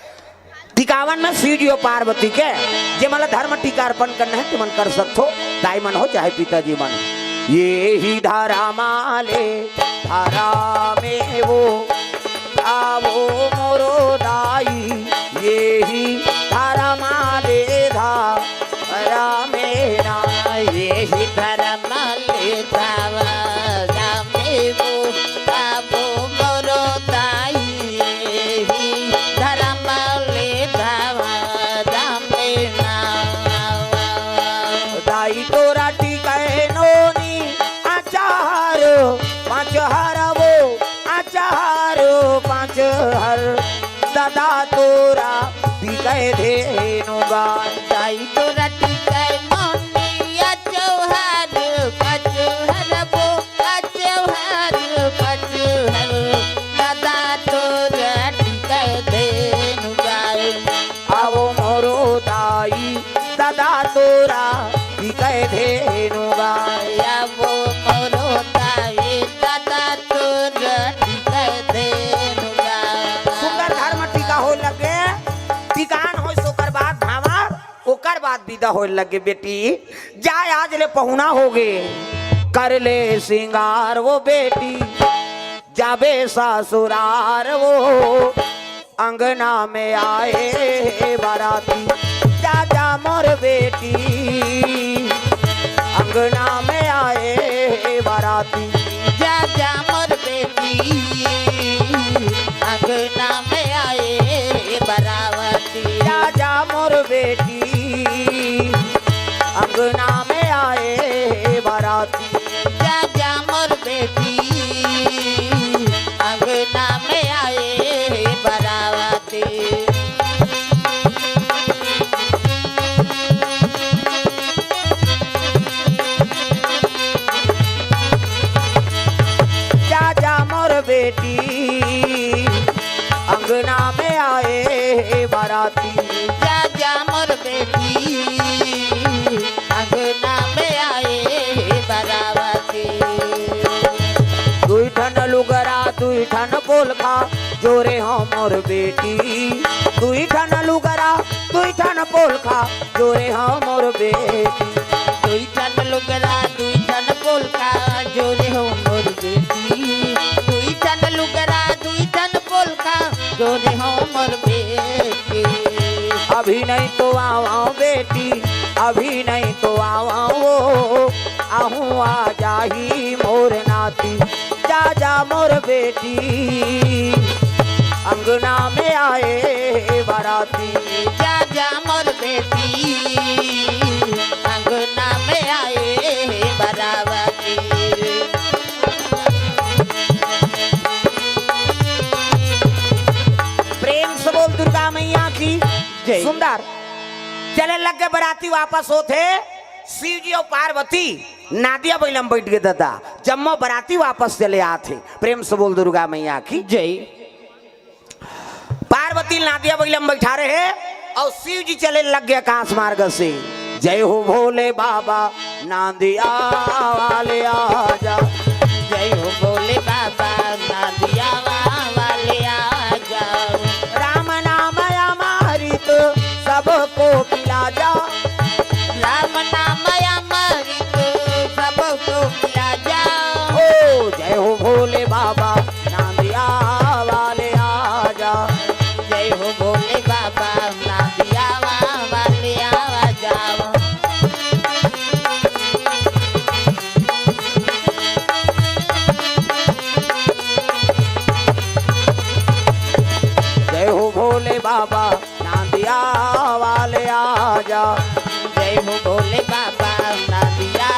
टिकावन में शिव जी और पार्वती के, जे मन ला धर्म टीका अर्पण करना है, ते मन कर सकथो, दाई मन हो चाहे पिताजी मन। ये ही धर्म ले धर्म में वो, आवो मोरो दाई, ये ही धर्म ले धर्म में ना। ये ही धर्म ले धर्म में वो, आवो मोरो दाई, ही धर्म ले धर्म ना। दाई तोरा टीका नोनी, आचारो पाँच हर वो, आचारो पाँच हर। ददा तोरा टीका धेनु गाय। दाई तोरा टीका नोनी, आचारो पाँच हर वो, आचारो पाँच हर। ददा तोरा टीका धेनु गाय। आवो मोरो दाई, ददा तोरा टीका धेनु गाय। आवो मोरो दाई, ददा तोरा टीका धेनु गाय। सुंदर धर्म टीका होए लगे, टिकान होइस ओकर बाद भांवर, ओकर बाद विदा होए लगे। बेटी, जाय आज ले पहुना होगे, कर ले सिंगार वो बेटी, जाबे ससुरार वो, अंगना में आए बाराती, जा जा मोर बेटी। अंगना में आए हे बराती। जा जा मोर बेटी, अंगना में आए हे बराती। जा जा मोर बेटी, अंगना में आए हे बराती। जा जा मोर बेटी, अंगना में आए हे बराती। जा जा मोर बेटी, अंगना में आए हे बराती। जा जा मोर बेटी, अंगना में आए हे बराती। दुई ठन लुगरा, दुई ठन पोलखा, जोरे हो मोर बेटी। दुई ठन लुगरा, दुई ठन पोलखा, जोरे हो मोर बेटी। दुई ठन लुगरा, दुई ठन पोलखा, जोरे हो मोर बेटी। दुई ठन लुगरा, दुई ठन पोलखा, जोरे हो मोर बेटी। अभी नहीं तो आवा बेटी, अभी नहीं तो आवा वो, आहू आ जाही मोर नाती। जा जा मोर बेटी, अंगना में आए बराती। जा जा मोर बेटी, अंगना में आए बराती। प्रेम से बोल दुर्गा मैया की जय। सुंदर। चले लग के बराती वापस होत हे। शिव जी अउ पार्वती नादिया बइला म बइठ गे ददा। जम्मो बराती वापस चले आत हे। प्रेम से बोल दुर्गा मैया की जय। पार्वती नादिया बइला म बइठारे हे अउ शिव जी चले लग गे आकाश मार्ग से। जय हो भोले बाबा नांदिया वाले आजा। जय हो भोले बाबा नांदिया वाले आजा। राम नाम अमृत सबको पिला जा। राम नाम अमृत सबको पिला जा। ओ जय हो भोले बाबा नांदिया वाले आजा। जय हो भोले बाबा नांदिया वाले आजा। जय हो भोले बाबा नांदिया वाले आजा। जय हो भोले बाबा नांदिया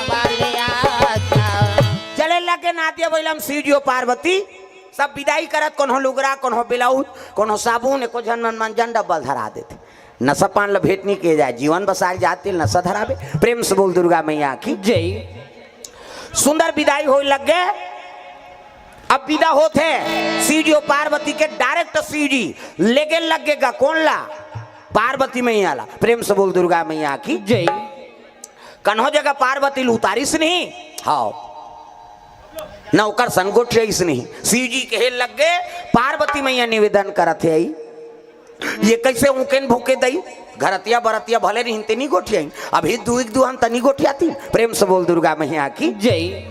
वाले आजा। चले लगे नादिया बइला म शिव जी अउ पार्वती। सब बिदाई करत, कोनो लुगरा, कोनो ब्लाउज, कोनो साबुन, एको झन मन मंजन डब्बल धरा देथे। नशा पान ल भेंट नइ किए जाए, जीवन बसाए जात तेल नशा धराबे। प्रेम से बोल दुर्गा मैया की जय। सुंदर बिदाई होए लग गे। अब बिदा होत हे शिव जी अउ पार्वती के, direct शिव जी लेगे लग गे गा कोन ला? पार्वती मैया ला। प्रेम से बोल दुर्गा मैया की जय। कन्हो जगह पार्वती ल उतारिस नहीं, हाव, न ओकर संग गोठियाइस नहीं। शिव जी कहे लग गे, पार्वती मैया निवेदन करत हे, आई ये कइसे ऊँकेन भूँके दई? घरतिया बरतिया भले रहिन ते नी गोठियाइन, अभी दुई के दुहन त नी गोठियाती। प्रेम से बोल दुर्गा मैया की जय।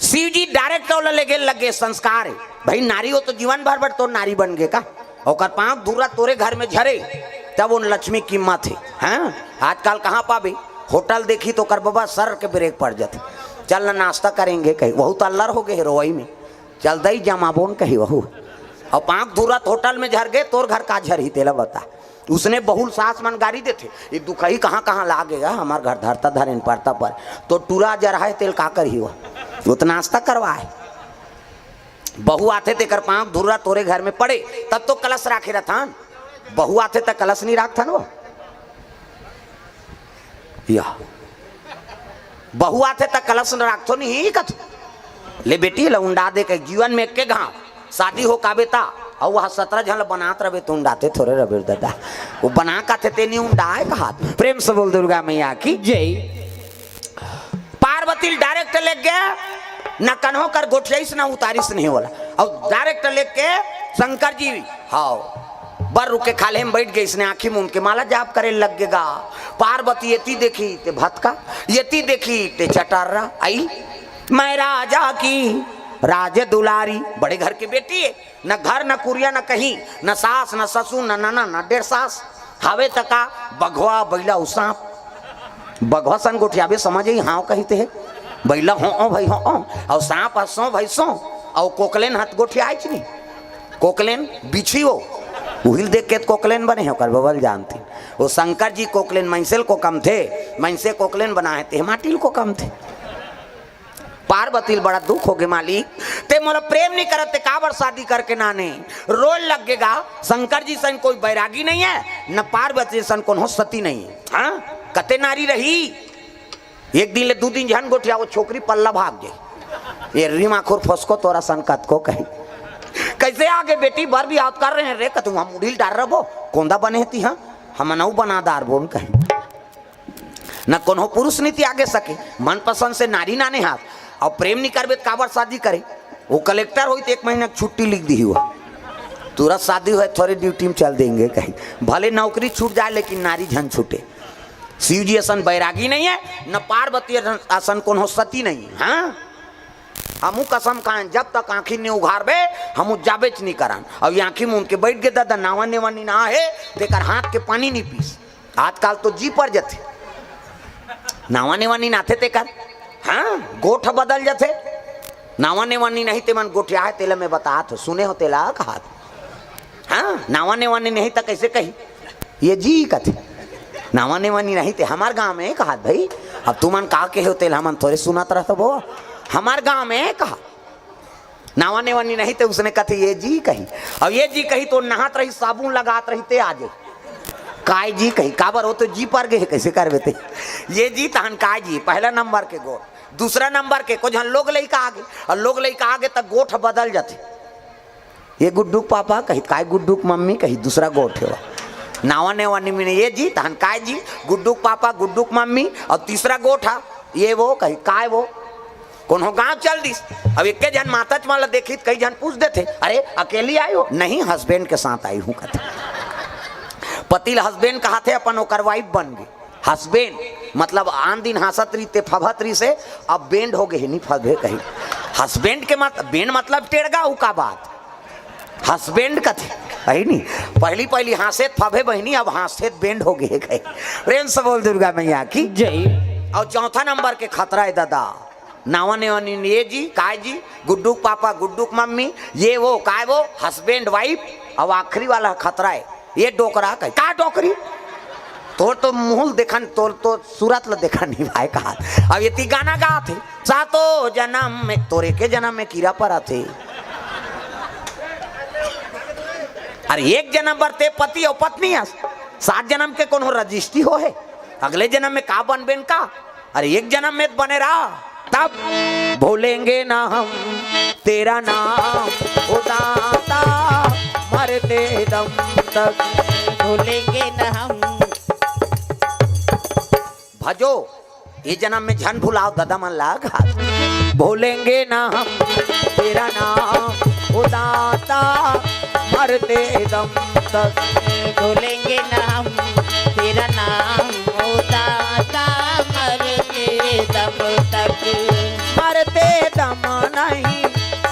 शिव जी direct ओला लेगे लगे संस्कार हे। भाई नारी हो तो जीवन भर बर तोर नारी बन गे का? ओकर पाँव धुर्रा तोरे घर में झरे, तब उन लक्ष्मी कीमत हे। हाँ, आजकल कहाँ पाबे? होटल देखी तो ओकर बबा सर के ब्रेक पड़ जाथे। चल ना नाश्ता करेंगे कही, वहू तो अल्लर हो गे हे रोवई में। चल दई जमाबोन कही वहू। अउ पाँव धुर्रा होटल में झर गे, तोर घर का झरही तेला बता। उसने बहुल सास मन गारी देथे, ये दुखही कहाँ कहाँ लागे गा, हमार घर धरता धरेन परता पर, तो टूरा जरहा हे तेल का करही वो, वो तो नाश्ता करवाए। बहू आथे तेकर पाँव धुर्रा तोरे घर में पड़े, तब तो कलश राखे रथन, बहू आथे त कलश नहीं राखथन वो। या बहू आथे त कलश न राखथो नहीं कथ। ले बेटी, ला उंडा दे के जीवन में एके घाव शादी हो काबे ता, अउ वह सतरा झन ला बनात रबे त उंडाते थोरे रबे दादा। वो बना काथे ते नहीं उंडाए कहात। प्रेम से बोल दुर्गा मैया की जय। पार्वती ल direct लेग गे, न कन्हो कर गोठियाइस, न उतारिस नहीं वाला। अउ direct लेग के शंकर जी, हाव, बर रुक के खाल्हे में बइठ गे, इसने आँखी मूंद के माला जाप करे लग गे गा। पार्वती एती देखी ते भतका, एती देखी ते चटर्रा। आई, मैं राजा की राज दुलारी, बड़े घर के बेटी हे, न घर न कुरिया न कहीं, न सास न ससुर न नना न डेढ़ सास, हावे त का बघवा बइला अउ सांप। बघवा सन गोठियाबे, समझ ही हाव कहिते हे। बइला हो ओ भाई हो ओ, अउ सांप ह सो भाई सो, अउ कोकलेन हत गोठियाइच नहीं। कोकलेन बिछी हो, उहिल देख के त कोकलेन बने हे, ओकर बबल जानती। वो शंकर जी कोकलेन मइनसे ल को कमथे, मइनसे कोकलेन बनाए ते माटी ल को कमथे। पार्वती ल बड़ा दुख होगे, मालिक, ते मोला प्रेम नहीं करत, ते काबर शादी करके नाने? रोए लग गे गा। शंकर जी सन कोई बैरागी नहीं है, न पार्वती सन कोनो सती नहीं है। हाँ, कते नारी रही, एक दिन ले दू दिन झन गोठिया, वो छोकरी पल्ला भाग जाए। ये रीमा खुर फसको तोरा सन कतको कही। कैसे आगे बेटी, बर भी आवत कर रहे हैं रे, कतू हम मुड़ी ल डार रबो, कोंदा बने हती, हाँ, हम नऊ बना दार बोल कही। न कोनो पुरुष नहीं त्यागे सके, मनपसंद से नारी नाने हाथ। अउ प्रेम नहीं करबे त काबर शादी करे? वो कलेक्टर होई त एक महीना के छुट्टी लिख दी हुआ, तुरंत शादी होए, थोड़े ड्यूटी में चल देंगे कहीं, भले नौकरी छूट जाए लेकिन नारी झन छूटे। शिव जी असन बैरागी नहीं है, न पार्वती असन कोनो सती नहीं है। हाँ, हमू कसम खाएं, जब तक आँखी नहीं उघारबे, हमू जाबेच नहीं करन। अउ ये आँखी मूंद के बैठ गे दादा, नावा नेवा नी ना हे, तेकर हाथ के पानी नहीं पीस। आजकल तो जी पर जथे, नावा नेवा नी नाथे तेकर। हाँ, गोठ बदल जथे। नावा नेवा नी नहीं ते मन गोठिया है, तेला मैं बतात हो, सुने हो तेला कहात। हाँ, नावा नेवा नी नहीं त कैसे कही? ये जी कथे। नावा नेवा नी नहीं ते हमार गाँव में कहात भाई। अब तुमन का कहे हो तेला हमन थोड़े सुनत रहत बो। हमार गाँव में कहा, नावा नेवा नी नहीं ते उसने कथे ये जी कही। अब ये जी कही तो नहात रही, साबुन लगात रही ते आजे। काय जी कही, काबर हो तो जी पर गए, कैसे करबे ते? ये जी तहन काय जी, पहला नंबर के गोठ। दूसरा नंबर के को झन लोग लइका आगे, अउ लोग लइका आगे त गोठ बदल जाथे। ये गुड्डू के पापा कही, काय गुड्डू के मम्मी कही, दूसरा गोठ हे। नावा नेवा नी मिने, ये जी तहन काय जी, गुड्डू के पापा, गुड्डू के मम्मी, अउ तीसरा गोठ हा, ये वो कही, काय वो? कोनो गाँव चल दिस। अब एके झन माताच मन ला देखी त कई झन पूछ देथे, "अरे, अकेली आई हो?" "नहीं, हस्बैंड के साथ आई हूँ," कथे। पति ल हस्बैंड कहाथे, अपन ओकर वाइफ बन गे। हस्बैंड मतलब आन दिन हाँसत रहिते, फभत रहिसे, अब बैंड हो गे हे, नी फभे कही। हस्बैंड के मत-, बैंड मतलब टेड़गा, उ का बात? हस्बैंड कथे, है नी? पहली पहली हाँसे त फभे बहिनी, अब हाँसे त बैंड हो गे हे कही। प्रेम से बोल दुर्गा मैया की। जय। अउ चौथा नंबर के खतरा हे दादा, नावा नेवा नी, ये जी, काय जी, गुड्डू के पापा, गुड्डू के मम्मी, ये वो, काय वो, हस्बैंड वाइफ, अउ आखिरी वाला खतरा हे, ये डोकरा कही, का डोकरी? तोर तो मुँह ल देखन, तोर तो सूरत ल देखन नहीं भाई कहा। अब ये ती गाना गात हे, सातो जनम में, तोरे के जनम में कीरा परत हे। अरे एक जनम बर ते पति अउ पत्नी हस, सात जनम के कोनो रजिस्ट्री हो हे? अगले जनम में का बनबेन का? अरे एक जनम में त बने रहा, तब भूलेंगे ना हम तेरा नाम, ओ दाता, मरते दम तक। भूलेंगे ना हम। भजो, ये जनम में झन भुलाओ दादा मन ला घात। भूलेंगे ना हम तेरा नाम, ओ दाता, मरते दम तक। भूलेंगे ना हम तेरा नाम, ओ दाता, मरते दम तक। मरते दम नहीं,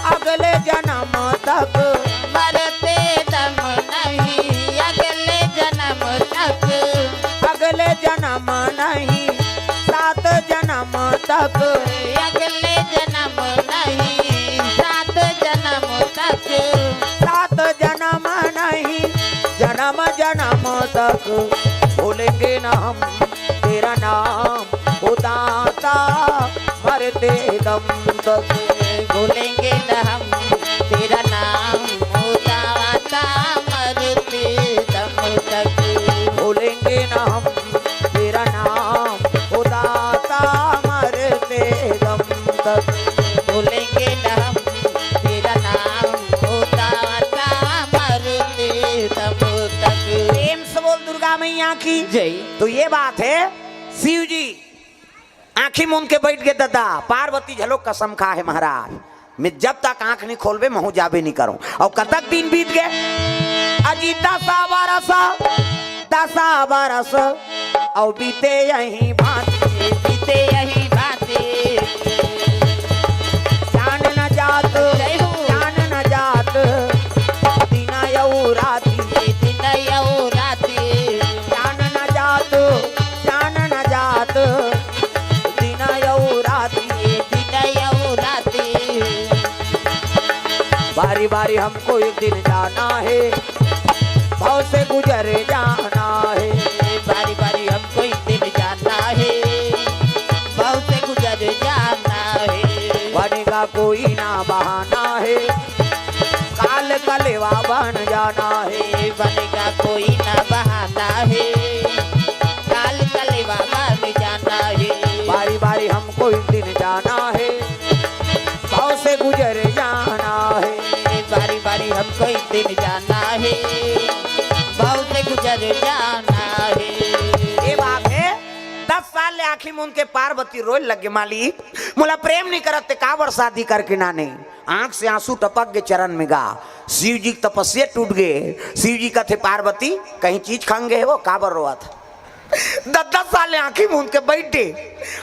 अगले जनम तक। मरते दम नहीं, अगले जनम तक। अगले जनम नहीं, सात जनम तक। अगले जनम नहीं, सात जनम तक। सात जनम नहीं, जनम जनम तक। भूलेंगे ना हम तेरा नाम, ओ दाता, मरते दम तक। भूलेंगे ना हम तेरा नाम, ओ दाता, मरते दम तक। भूलेंगे ना हम तेरा नाम, ओ दाता, मरते दम तक। भूलेंगे ना हम तेरा नाम, ओ दाता, मरते दम तक। प्रेम से बोल दुर्गा मैया की जय। तो ये बात है, शिव जी आँखी मूंद के बैठ गे दादा, पार्वती घलो कसम खा हे महाराज, मैं जब तक आँख नहीं खोलबे, महूँ जाबे नहीं करूँ। अउ कतक दिन बीत गे? अजी दसा बरस, दसा बरस, अउ बीते यही भांति, बीते यही भांति। जान न जात, जय हो। जान न जात, दिन अउ राति, दिन अउ राति। जान न जात, जान न जात, हमको एक दिन जाना है, भव से गुजर जाना है। बारी बारी हमको एक दिन जाना है, भव से गुजर जाना है। बनेगा कोई ना बहाना है, काल कलेवा बन जाना है। बनेगा कोई ना बहाना है, काल कलेवा बन जाना है। बारी बारी हमको एक दिन जाना है, भव से गुजर जाना है। बारी बारी हमको एक दिन जाना है, भव से गुजर जाना है। ये बात है, दस साल ले आँखी मूंद के पार्वती रोए लगे, मालिक, मोला प्रेम नहीं करत ते काबर शादी करके नाने? आँख से आँसू टपक गे चरण में गा। शिव जी के तपस्या टूट गे। शिव जी कथे, पार्वती, कहीं चीज खंग गे हो, काबर रोवत? दस दस साल ले आँखी मूंद के बैठे,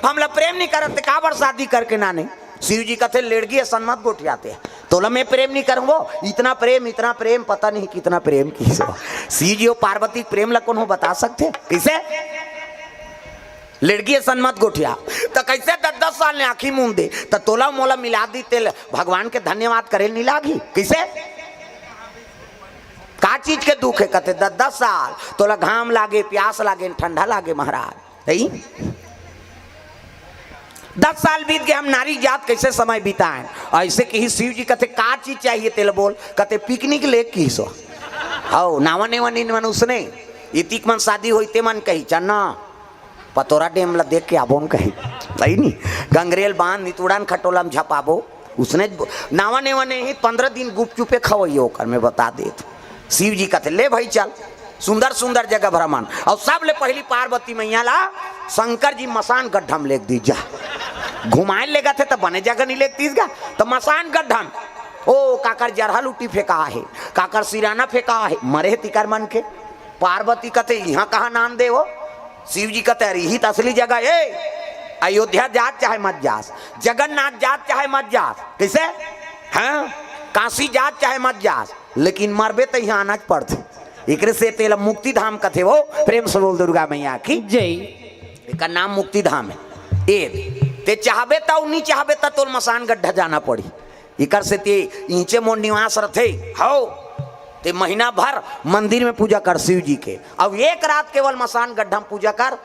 हमला प्रेम नहीं करत ते काबर शादी करके नाने? शिव जी कथे, लेड़गी असन मत गोठियाते, तोला मैं प्रेम नहीं करूंगो। इतना प्रेम, इतना प्रेम, पता नहीं कितना प्रेम किहिस हो। शिव जी और पार्वती के प्रेम ला कोनो बता सकथे? कइसे? लेड़गी असन मत गोठिया। त कइसे दस दस साल ले आँखी मूंद दे, त तोला मोला मिला दी, तेल भगवान के धन्यवाद करे नहीं लागी? कइसे? का चीज के दुख है? कथे, दस दस साल तोला घाम लागे, प्यास लागे, ठंडा लागे महाराज। नहीं, दस साल बीत गए, हम नारी जात कैसे समय बिताएं? ऐसे कही शिव जी कथे, का चीज चाहिए तेला बोल? कथे, पिकनिक ले किहिस हो। हौ, नावा नेवा नीन मन उसने, इतिक मन शादी होई ते मन कही, चन्ना, पतोरा डेम ला देख के आबोन कही। सही नहीं, गंगरेल बांध नितुड़ान खटोला में झपाबो। उसने ज-, नावा नेवा नहीं, पंद्रह दिन गुपचुपे खवइयो ओकर, मैं बता देत। शिव जी कथे, ले भाई चल, सुंदर सुंदर जगह भ्रमण। और सब ले पहली पार्वती मैया ला शंकर जी मसान गड्ढा में लेग दीस जा। घुमाए लेगथे त बने जगह नहीं लेग दीस गा, त मसान गड्ढा में। ओ, काकर जरहा लूटी फेंका है, काकर सिराना फेंका है, मरे हे तिकर मन के। पार्वती कथे, इहाँ कहाँ नान दे हो? शिव जी कथे, अरे, इही त असली जगह ए। अयोध्या जात चाहे मत जास, जगन्नाथ जात चाहे मत जास, कइसे? हाँ, काशी जात चाहे मत जास, लेकिन मरबे त इहाँ आना च पड़थे। एकरे से तेला मुक्ति धाम कथे हो। प्रेम से बोल दुर्गा मैया की। जय। एकर नाम मुक्ति धाम है। ए, ते चाहबे त अउ नहीं चाहबे त तोल मसान गड्ढा जाना पड़ी। इकर से ते इचे मोर निवास रथे। हौ, ते महीना भर मंदिर में पूजा कर शिव जी के, अब एक रात केवल मसान गड्ढा में पूजा कर,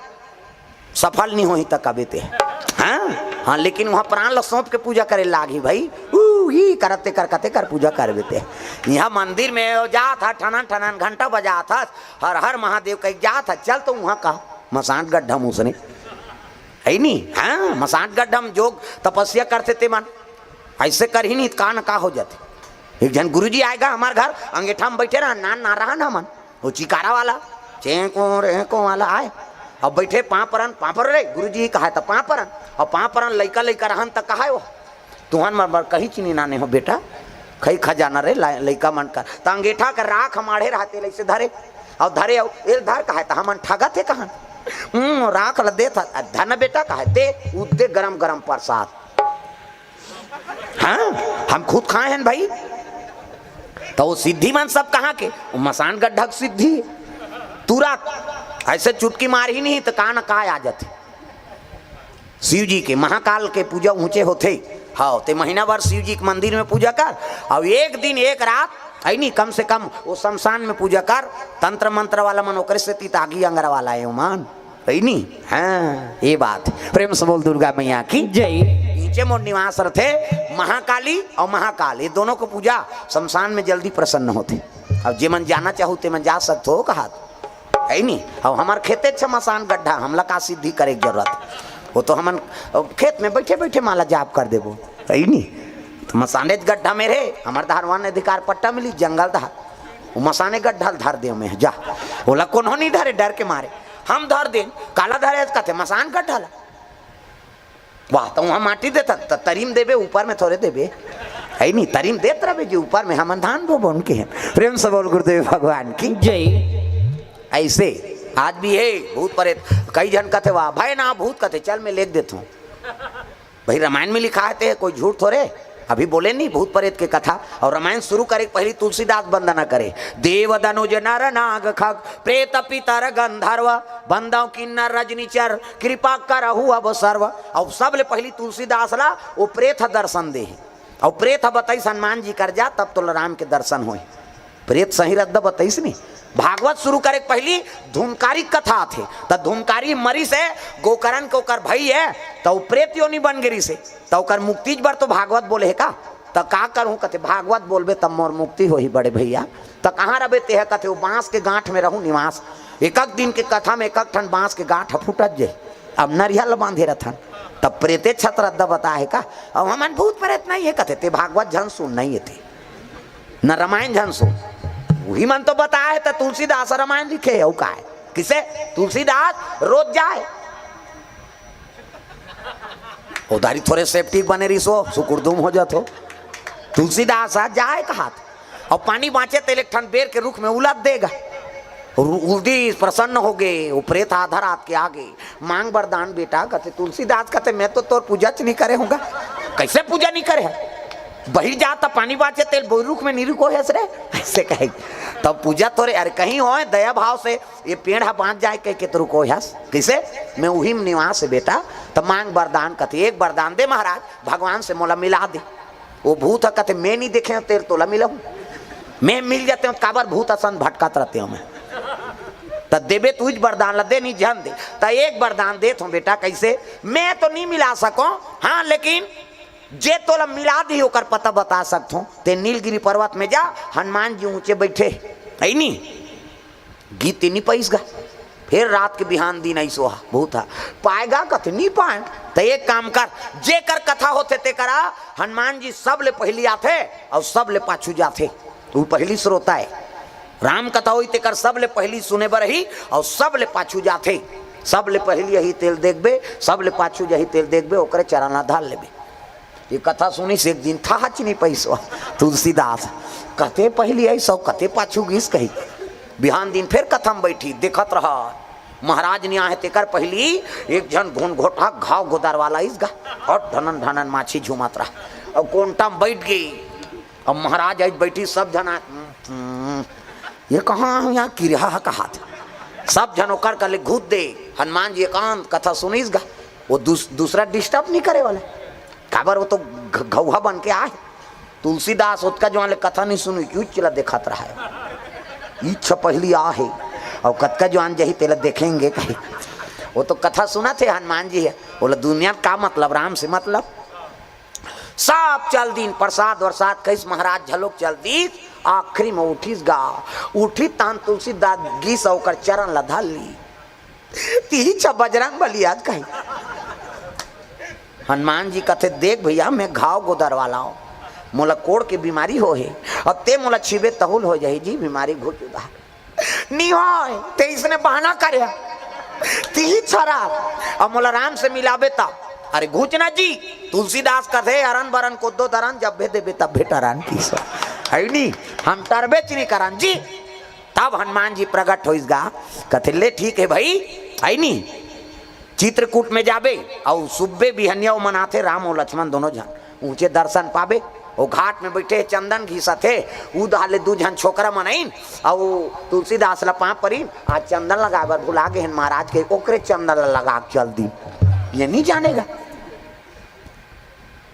सफल नहीं होही त कबे ते। हाँ, हाँ, लेकिन वहाँ प्राण ल सौंप के पूजा करे लागी भाई। ऊ, ई करते कर, कते कर पूजा करबे ते। यहाँ मंदिर में जात ह, ठनन ठनन घंटा बजात ह, हर हर महादेव कह जात ह, चल तो वहाँ का मसान गड्ढा में उसने। है नी? हाँ, मसान गड्ढा में जोग तपस्या करते ते मन। ऐसे करही नहीं, का न का हो जाते। एक झन गुरुजी आएगा हमार घर, अंगेठा में बैठे रहा, नान ना रहा ना मन, वो चिकारा वाला, चेंको रेंको वाला आए। अब बैठे पाँव परन, पाँव पर रे, गुरुजी कहा था पाँव परन। और पाँव परन लइका लइका रहन त कहा हो, तुहन मन बर कहीं चीनी नाने हो बेटा, खई खजाना रे ला-, लइका मन कर। त अंगेठा कर राख माढ़े रहते, लइसे धरे, और धरे, और एल धर कहा था, हमन ठगत है कहन। हम्म, राख ल दे था, धन बेटा कहा, दे, उ दे गरम गरम प्रसाद। हाँ, हम खुद खाए हैं भाई। तो वो सिद्धि मन सब कहाँ के? वो मसान गड्ढा के सिद्धि। तुरंत ऐसे चुटकी मारही नहीं तो का न का आ जाते। शिव जी के महाकाल के पूजा ऊंचे होथे। हाँ, ते महीना भर शिव जी के मंदिर में पूजा कर, और एक दिन एक रात, है नी, कम से कम वो शमशान में पूजा कर। तंत्र मंत्र वाला मन ओकरे से तितागी अंगर वाला है ओमन। है नी? हाँ, ये बात। प्रेम से बोल दुर्गा मैया की। जय। नीचे मोर निवास रथे महाकाली और महाकाल, ये दोनों को पूजा शमशान में जल्दी प्रसन्न होथे। अब जे मन जाना चाहू ते मन जा सकथो कहा, है नी? अब हमार खेते छ मसान गड्ढा, हमला का सिद्धि करे के जरूरत? वो तो हमन खेत में बैठे बैठे माला जाप कर देबो, है नी? तो मसाने गड्ढा में रे, हमार धारवान अधिकार पट्टा मिली, जंगल धार, वो मसाने गड्ढा ल धर दे में जा। ओला कोनो नहीं धरे डर के मारे, हम धर देन। काला धरे कथे मसान गड्ढा ला। वाह, तो वहाँ माटी देता त तरीम देबे, ऊपर में थोड़े देबे, है नी? तरीम देत रहबे जी, ऊपर में हमन धान बोबो उनके हैं। प्रेम से बोल गुरुदेव भगवान की। जय। ऐसे आज भी है भूत प्रेत। कई झन कथे, वाह भाई ना भूत कथे, चल मैं लेग देता हूँ। भाई रामायण में लिखा है, ते कोई झूठ थोड़े। अभी बोले नहीं भूत प्रेत के कथा। और रामायण शुरू करे पहली तुलसीदास वंदना करे, देव दनुज नर नाग खग प्रेत पितर गंधर्व, बंदव किन्नर रजनीचर कृपा करहु अब सर्व। और सब ले पहली तुलसीदास ला वो प्रेत दर्शन दे। अउ प्रेत ह बताइस हनुमान जी कर जा, तब तोला राम के दर्शन होही। प्रेत सही रद्दा बताइस नी। भागवत शुरू करे के पहिली धुनकारी कथा आथे, त धुनकारी मरिस हे, गोकरण के ओकर भई हे, त उ प्रेत योनि बन गे रिस हे, त ओकर मुक्ति बर तो भागवत बोले हे का? त का करहूं कथे, भागवत बोलबे तब मोर मुक्ति होही बड़े भैया। त कहां रबे तेह कथे, वो बांस के गांठ में रहूं निवास। एकक दिन के कथा में एकक ठन बांस के गांठ ह फूटत जे। अब नरिया ल बांधे रथन, तब प्रेते छत रद्दा बता हे का? अब हमन भूत प्रेत नहीं हे कथे, ते भागवत झन सुन नहीं हे ते, न रामायण झन सुन। उही मन तो बता हे, त तुलसीदास रामायण लिखे हे, अउ का हे? किसे? तुलसीदास रोज जाए। उधारी थोरे सेप्टिक बने रिस हो, सुकुरदुम हो जात हो। तुलसीदास ह जाए कहात, अउ पानी बांचे तेल एक ठन बेर के रुख में उलद दे गा। उ-, उलदिस, प्रसन्न हो गे, वो प्रेत आधा रात के आ गे, मांग वरदान बेटा, कथे तुलसीदास, कथे मैं तो तोर पूजा च नहीं करे हंव गा। कैसे पूजा नहीं करे हे? बहिर जा त पानी बांचे तेल बोई रुख में नहीं रुकोय हस रे, ऐसे कहे। तब पूजा तोरे, अरे कहीं होय दया भाव से ये पेड़ ह बांच जाए कह के तो रुकोय हस, कैसे? मैं उही में निवास हे बेटा। त मांग वरदान, कथे एक वरदान दे महाराज, भगवान से मोला मिला दे। वो भूत ह कथे मैं नहीं देखे हंव तेल तोला मिलाहूं, मैं मिल जाते हंव, काबर भूत असन भटकत रहते हंव मैं। त देबे त उहीच वरदान ला दे, नहीं झन दे। त एक वरदान देत हंव बेटा, कैसे? मैं तो नहीं मिला सकों, हां लेकिन जे तोला मिला दिही ओकर पता बता सकथों। ते नीलगिरी पर्वत में जा, हनुमान जी ऊंचे बैठे हे, है नी? गीत ते नहीं पाइस गा। फेर रात के बिहान दिन आइस ओहा, भूत ह, पाए गा कथे नहीं पाए। त एक काम कर, जेकर कथा होथे तेकरा हनुमान जी सबले पहिली आथे अउ सबले पाछू जाथे। उ पहिली श्रोता हे। राम कथा होही तेकर सबले पहिली सुने बर आही अउ सबले पाछू जाथे। सबले पहिली आही तेला देखबे, सबले पाछू जाही तेला देखबे, ओकरे चरण ला धर लेबे। ये कथा सुनिस एक दिन, थाहच नहीं पाइस तुलसीदास, कते पहिली आइस अउ कते पाछू गिस कही। बिहान दिन फेर कथा में बैठी, देखत रहा, महाराज नहीं आहे तेकर पहिली एक झन घुनघोटहा घाव गोदर वाला आइस गा, अउ ढनन ढनन माछी झूमत रहा, अउ कोंटा में बैठ गे। अब महाराज आइस, बैठी, सब झन आ, "हम्म, ये कहां हे इहां किरहा हे?" कहात। सब झन ओकर कले घुस दे। हनुमान जी एकांत कथा सुनिस गा, वो दूस-, दूसरा डिस्टर्ब नहीं करे वाला, काबर वो तो घ-, घउहा बन के आहे। तुलसीदास ओतका जुवान ले कथा नहीं सुनी, क्यों चला देखत रहा हे। इच्छा पहिली आहे, अउ कतका जुवान जाही तेला देखेंगे कही। वो तो कथा सुनत हे हनुमान जी हे, बोला दुनिया का मतलब, राम से मतलब। सब चल दिन, प्रसाद वरसाद खाइस, महाराज घलोक चल दिस। आखिरी में उठिस गा, उठिस तान तुलसीदास गिस अउ ओकर चरण ला धर लिस। तिही छ बजरंग बली आज कही। हनुमान जी कथे, "देख भैया, मैं घाव गोदर वाला हंव, मोला कोढ़ के बीमारी होहे, अउ ते मोला छीबे तहूं ले हो जाही जी बीमारी, घुच उधार।" "नी होय, ते इसने बहाना करे, तिही छरा।" "अब मोला राम से मिलाबे तब।" "अरे घुच ना जी।" तुलसीदास कथे, "अरन बरन कोदो दरन, जब भे देबे तब भे टरन।" किस हे नी, हम टरबेच नहीं करन जी। तब हनुमान जी प्रगट होइस गा, कथे, "ले ठीक हे भाई, हे नी, चित्रकूट में जाबे, अउ सुबे बिहनिया ओमन आथे, राम अउ लक्ष्मण दोनों झन, ऊंचे दर्शन पाबे।" वो घाट में बैठे हे, चंदन घिसत हे, उधार ले दू झन छोकरा मन आइन, अउ तुलसीदास ला पांव परिन, "आज चंदन लगाए बर भुला गे हन महाराज," कही, ओकरे चंदन ला लगा के चल दिस, ये नहीं जाने गा।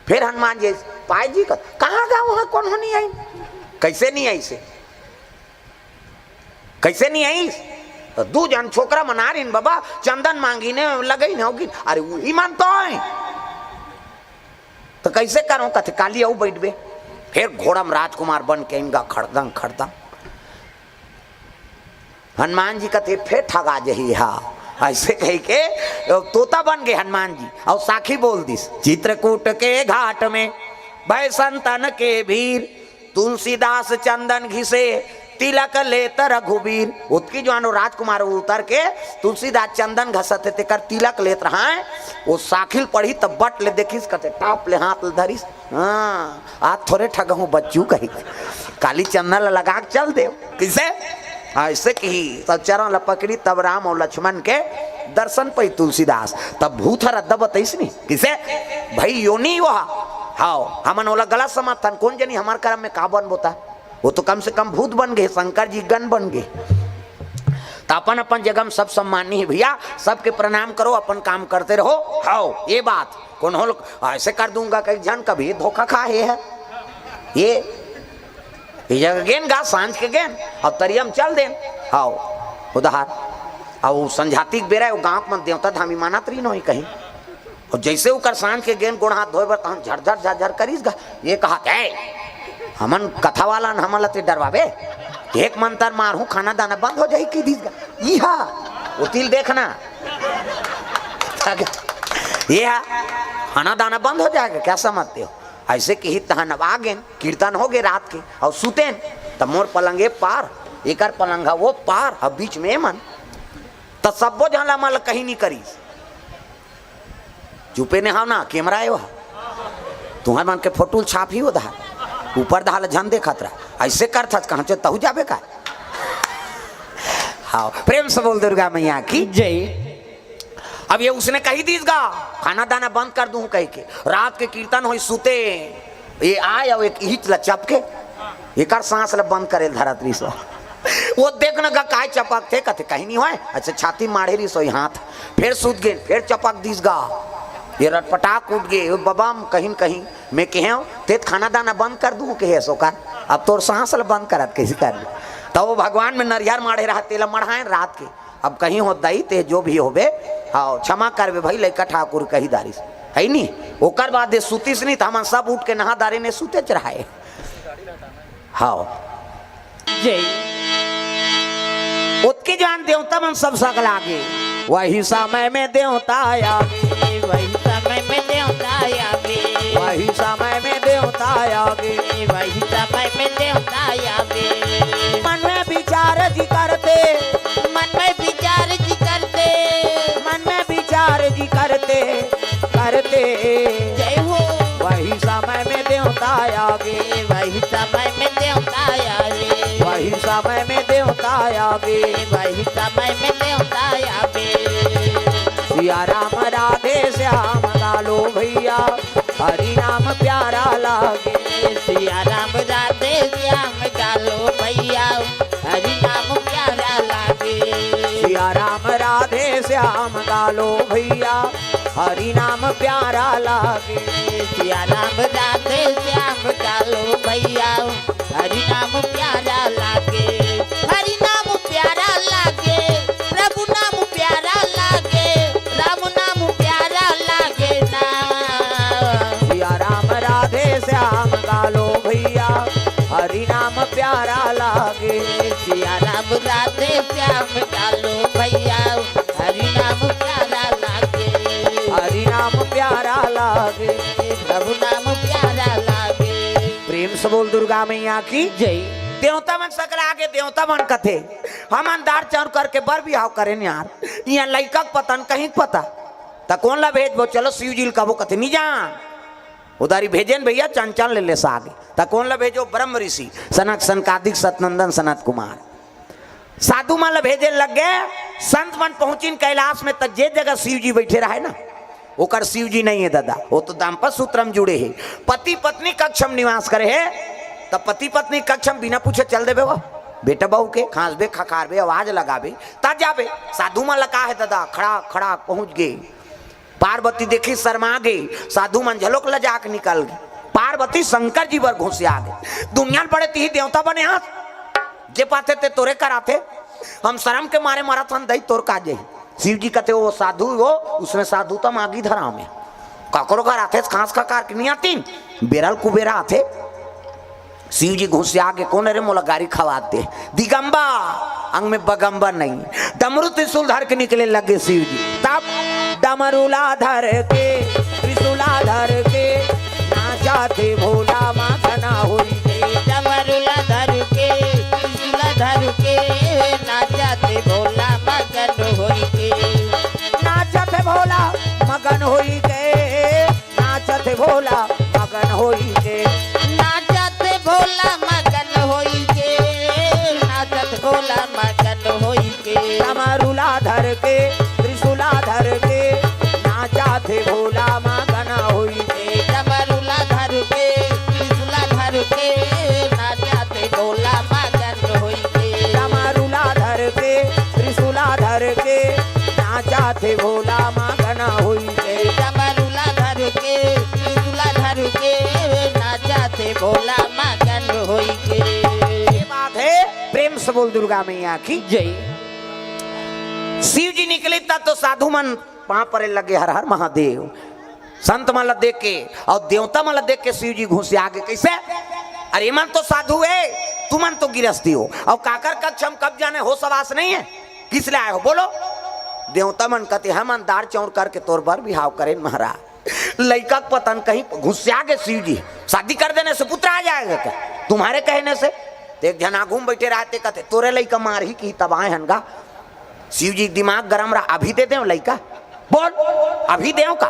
फेर हनुमान जी पाय जी कथे, "कहां गा, उहां कोनो नहीं आइन।" कैसे नहीं आइस हे? कैसे नहीं आइस? दू झन छोकरा मन आरिन बाबा, चंदन मांगिन, लगइन होगिन। अरे उही मन तो हे, त कैसे करंव? कथे, "काली अउ बैठबे।" फेर घोड़ा में राजकुमार बन के आइन गा, खड़दंग खड़दंग। हनुमान जी कथे, "फेर ठगा जाही हा।" ऐसे कही के तोता बन गे हनुमान जी, अउ साखी बोल दिस, "चित्रकूट के घाट में भय संतन के भीर, तुलसीदास चंदन घिसे, तिलक लेत रघुबीर।" ओतकी जुवान वो राजकुमार उतर के तुलसीदास चंदन घसत हे, तेकर तिलक लेत रहय। वो साखी ल पढ़िस त बट ले देखिस, कथे, टाप ले हाथ ल धरिस, "हां, आज थोरे ठगहूं बच्चू," कही, "काली चंदन ल लगा के चल देव।" किसे? हां, ऐसे कही, तब चरण ल पकड़ी, तब राम अउ लक्ष्मण के दर्शन पाइस तुलसीदास। तब भूत ह रद्दा बताइस नी, किसे? भाई, योनि वो हा। हाव, हमन ओला गलत समझथन, कोन जनी हमर करम में का बनबो त। वो तो कम से कम भूत बन गे, शंकर जी गन बन गे। त अपन अपन जगह में सब सम्मानी हे भैया, सबके प्रणाम करो, अपन काम करते रहो। हाव, ये बात कोनो लोग ऐसे कर दूंगा, कई झन कभी धोखा खाहे हे। ये ये जगह गेन गा, सांझ के गेन, अब तरिया म चल देन। हाव, उधार। अब वो संझाती के बेरा, वो गांव के मन देवता धामी मानत रही नोही कहीं। और जैसे ओकर सांझ के गेन गोड़ हाथ धोए बर, तहन झरझर झरझर करिस गा। ये कहा, "ए, हमन कथा वाला न, हमन ला ते डरवाबे? एक मंतर मारहूं, खाना दाना बंद हो जाही," कहि दिस गा। इहा, वो तिल देखना। ये हा, खाना दाना बंद हो जाएगा, क्या समझते हो? ऐसे किहिस तहन अब आ गेन, कीर्तन हो गे रात के, अउ सुतेन, त मोर पलंग ए पार, एकर पलंग ह वो पार, अब बीच में ए मन। त सब्बो झन ला मन ला कहीं नहीं करिस। चुपे ने हव ना, कैमरा ए वह। तुहर मन के फोटो ल छापही वो डहर। ऊपर डहर ल झन देखत रह। ऐसे करथस, कहाँ चे तहू जाबे का? हाँ, प्रेम से बोल दुर्गा मैया की। जय। अब ये उसने कही दिस गा, "खाना दाना बंद कर दूं," कह के। रात के कीर्तन होई, सुते, ये आय अउ एक इहिच ल चपके, एकर सांस ल बंद करे ल धरत रहिस। वो देख न गा, "काय चपकथे?" कथे, "कहीं नहीं होय।" अच्छा, छाती माढ़े रहिस होई हाथ, फेर सुत गेन, फेर चपक दिस गा, ये रटपटाक उठ गे, "ओ बबा, म कहीं न कहीं मैं कहेंव, ते खाना दाना बंद कर दूं," कहे, "सो कर, अब तोर सांस ल बंद करत कइसे कर लूं?" त वो भगवान में नरियर माढ़े रहा, तेला मढ़ाएन रात के। अब कहीं हो दई ते जो भी होबे, हाँ, क्षमा करबे भाई, लइका ठाकुर कही दारिस, है नी? ओकर बाद ये सुतिस नी, त हमन सब उठ के नहा दारे ने सुतेच रहे। हाँ। जय। ओतके जान देवता मन सब सकला गे। वही समय में देवता आ गे। वही समय में देवता आ गे। वही समय में देवता आ गे। वही समय में देवता आ गे। मन में विचार जी करते। मन में विचार जी करते। मन में विचार जी करते, करते। जय हो। वही समय में देवता आ गे। वही समय में देवता आ गे। वही समय में देवता आ गे। वही समय में देवता आ गे। सिया राम राधे श्याम गा लो भैया, हरि नाम प्यारा लागे। सिया राम राधे श्याम गा लो भैया, हरि नाम प्यारा लागे। सिया राम राधे श्याम गा लो भैया, हरि नाम प्यारा लागे। सिया राम राधे श्याम गा लो भैया, हरि नाम प्यारा लागे। हरि नाम प्यारा लागे, प्रभु नाम प्यारा लागे, राम नाम प्यारा लागे ना। सिया राम राधे श्याम गा लो भैया, हरि नाम प्यारा लागे। सिया राम राधे श्याम गा लो भैया, हरि नाम प्यारा लागे। हरि नाम प्यारा लागे। प्रभु नाम प्यारा लागे। प्रेम से बोल दुर्गा मैया की जय। देवता मन सकला गे, देवता मन कथे, "हमन दार चाउर करके बर बिहाव करेन यार, इहाँ लइका के पता न कहीं के पता, त कोन ला भेजबो?" "चलो शिव जी ल कबो," कथे, "नी जान।" उधारी भेजेन भैया, चंचल ले ले सागे। त कोन ला भेजो? ब्रह्म ऋषि, सनक सनकादिक सतनंदन सनत कुमार। साधु मन ल भेजे लग गे। संत मन पहुंचिन कैलाश में, त जे जगह शिव जी बैठे रहे ना, ओकर शिव जी नहीं है दादा, वो तो दाम्पत्य सूत्र में जुड़े है, पति पत्नी कक्ष में निवास करे है। त पति पत्नी कक्ष में बिना पूछे चल देबे वो, बेटा बहू के खांसबे, खखारबे, आवाज लगाबे, त जाबे। साधु मन ल का है दादा, खड़ा खड़ा पहुंच गे। पार्वती देखी शर्मा गे, साधु मन झलोक लजा के निकल गे। पार्वती शंकर जी बर घुसिया गे। दुनिया में बड़े तिही देवता बने हस, जे पाथे ते तोरे कराथे, हम शर्म के मारे मरत हन दई, तोर का जही। शिव जी कथे, "वो साधु वो, उसमें साधु त मागी धराम है, काकरो कराथे खांस खखार के नहीं आतीन, बेरल कुबेरा आथे।" शिव जी घुसिया गे, "कोन रे मोला गारी खवाथे?" दिगंबर, अंग में बगंबर नहीं। डमरू त्रिशूल धर के निकले लगे शिव जी। तब डमरू ला धर के, त्रिशूला धर के, नाचथे भोला मगन होई के। डमरू ला धर के, त्रिशूला धर के, नाचथे भोला मगन होई के। नाचथे भोला मगन होई के। नाचथे भोला मगन होई के। नाचथे भोला मगन होई के। नाचथे भोला मगन होई के। डमरूला धर के, त्रिशूला धर के, नाचथे भोला मगन होई के। डमरूला धर के, त्रिशूला धर के, नाचथे भोला मगन होई के। डमरूला धर के, त्रिशूला धर के, नाचथे भोला मगन होई के। डमरूला धर के, त्रिशूला धर के, नाचथे भोला दुर्गा मैया की जय। शिव जी निकले तब तो साधु मन पांव परे लगे, हर हर महादेव। संत मन ला देख के अउ देवता मन ला देख के शिव जी घुसिया गे। कइसे? अरे, एमन तो साधु हे, तुमन तो गिरस्ती हो, अउ काकर कक्ष म कब जाने हो सवास नहीं हे, किस ले आए हो बोलो? देवता मन कथे, हमन दार चौर करके तोर बर बिहाव करेन महाराज। लइका के पता न कहीं घुसिया गे शिव जी, शादी कर देने से पुत्र आ जाएगा क्या तुम्हारे कहने से? त एक झन आगू म बइठे रहे, ते कथे, तोरे लइका मारही कि तब आए हन गा। शिव जी के दिमाग गरम रहा, अभी दे देव लइका, बोल, अभी देव का?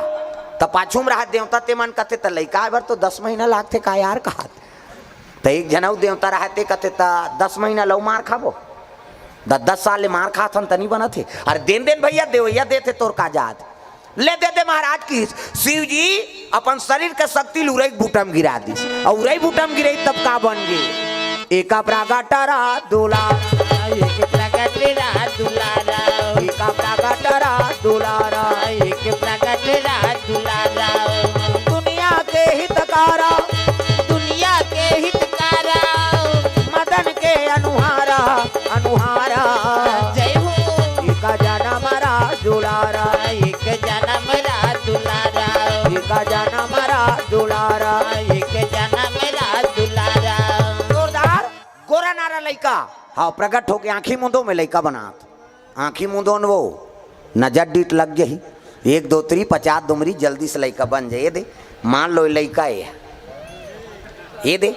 त पाछू म रहा देवता, ते मन कथे, त लइका आए बर तो दस महीना लागथे का यार, कहा। त एक झन अउ देवता रहा, ते कथे, त दस महीना लउ मार खाबो, द-, दस साल ले मार खाथन त नहीं बनत हे। अरे देन देन भइया, देवइया देथे, तोर का जात। ले दे दे महाराज की। शिव जी अपन शरीर के शक्ति ल उरई के बूटा म गिरा दिस। अउ उरई बूटा म गिरई तब का बन गे? एका प्रगट रहा दुलारा। एक प्रगट रहा दुलारा। एका प्रगट रहा दुलारा। एक प्रगट रहा दुलारा। दुनिया के हितकारा। दुनिया के हितकारा। मदन के अनुहारा, अनुहारा। जय हो। एका जनम रहा दुलारा। एक जनम रहा दुलारा। एका जनम रहा दुलारा। एक जनम रहा दुलारा। जोरदार। गोरा नारा लइका। हाँ, प्रगट होके आंखी मुंदो में लइका बनात। आंखी मुंदो न वो, नजर डीट लग जाही। एक दो त्री पचास दुमरी, जल्दी से लइका बन जाए। ये दे, मान लो ये लइका हे, ये दे,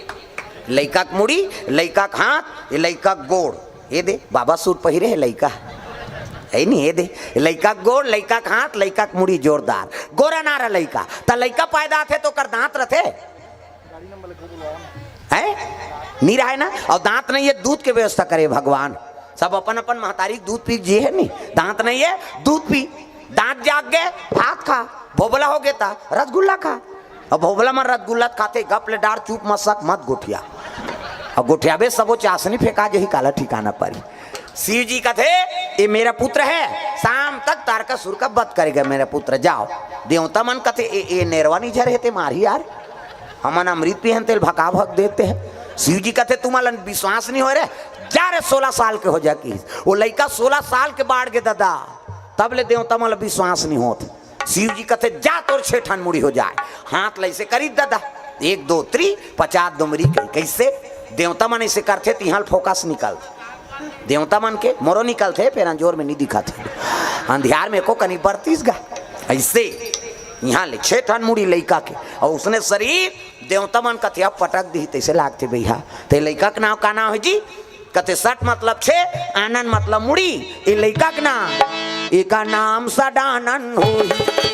लइका के मुड़ी, लइका के हाथ, ये लइका के गोड़, ये दे, बाबा सूट पहिरे हे लइका, हे नहीं, ये दे, लइका के गोड़, लइका के हाथ, लइका के मुड़ी, जोरदार। गोरा नारा लइका, त लइका पैदा आथे त ओकर दांत रथे? हैं? नहीं रहे ना। अउ दांत नहीं हे, दूध के व्यवस्था करे भगवान। सब अपन अपन महतारी के दूध पी जिए हे नहीं, दांत नहीं हे, दूध पी। दांत जाग गे, भात खा, भोबला हो गे त रसगुल्ला खा। अउ भोबला म रसगुल्ला त खाथे, गप ले डार, चुप मसक मत गोठिया। अउ गोठियाबे सबो चासनी फेंका जही, काला ठिकाना परी। शिव जी कथे, ये मेरा पुत्र है, शाम तक तारकासुर का वध करेगा मेरा पुत्र, जाओ। देवता मन कथे, ए, ए नेरवा नहीं झरे हे ते मारही यार, हमन अमृत पियन तेल भका भक देते हैं। शिव जी कथे, तुम्हारा विश्वास नहीं हो रे, जा रे, सोलह साल के हो जा की। वो लइका सोलह साल के बाढ़ गे दादा, तब ले देवता मन ला विश्वास नहीं होत। शिव जी कथे, जा तोर छह ठन मुड़ी हो जाए। हाथ ल अइसे करी दादा, एक दो त्री, पचास दुमरी कही। कइसे? देवता मन अइसे करथे, तिहां ल फोकस निकलथे। देवता मन के मोरो निकलथे, फेर अंजोर में नहीं दिखत हे। अंधियार में एको कनी बरतीस गा। अइसे इहां ले छह ठन मुड़ी लइका के, अउ उसने शरीर देवता मन कथे अब पटक दिही, तइसे लागथे भइया। ते लइका के नाव का नाव हे जी? कथे सट मतलब छे, आनन मतलब मुड़ी। ए लइका के नाम, एका नाम सडानन होही।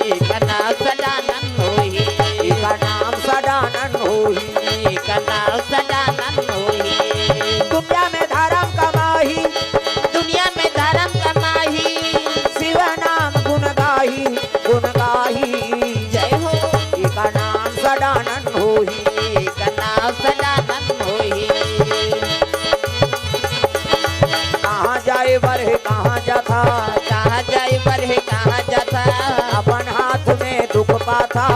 एका नाम सडानन होही। एका नाम सडानन होही। एका नाम सडानन होही। दुनिया में धरम कमाही। दुनिया में धरम कमाही। शिव नाम गुण गाही, गुण गाही। जय हो। एका नाम सडानन होही। एका नाम सडानन होही। कहाँ जाए बर हे, कहाँ जाथा? कहाँ जाए बर हे, कहाँ जाथा? अपन हाथ में दुख पाथा।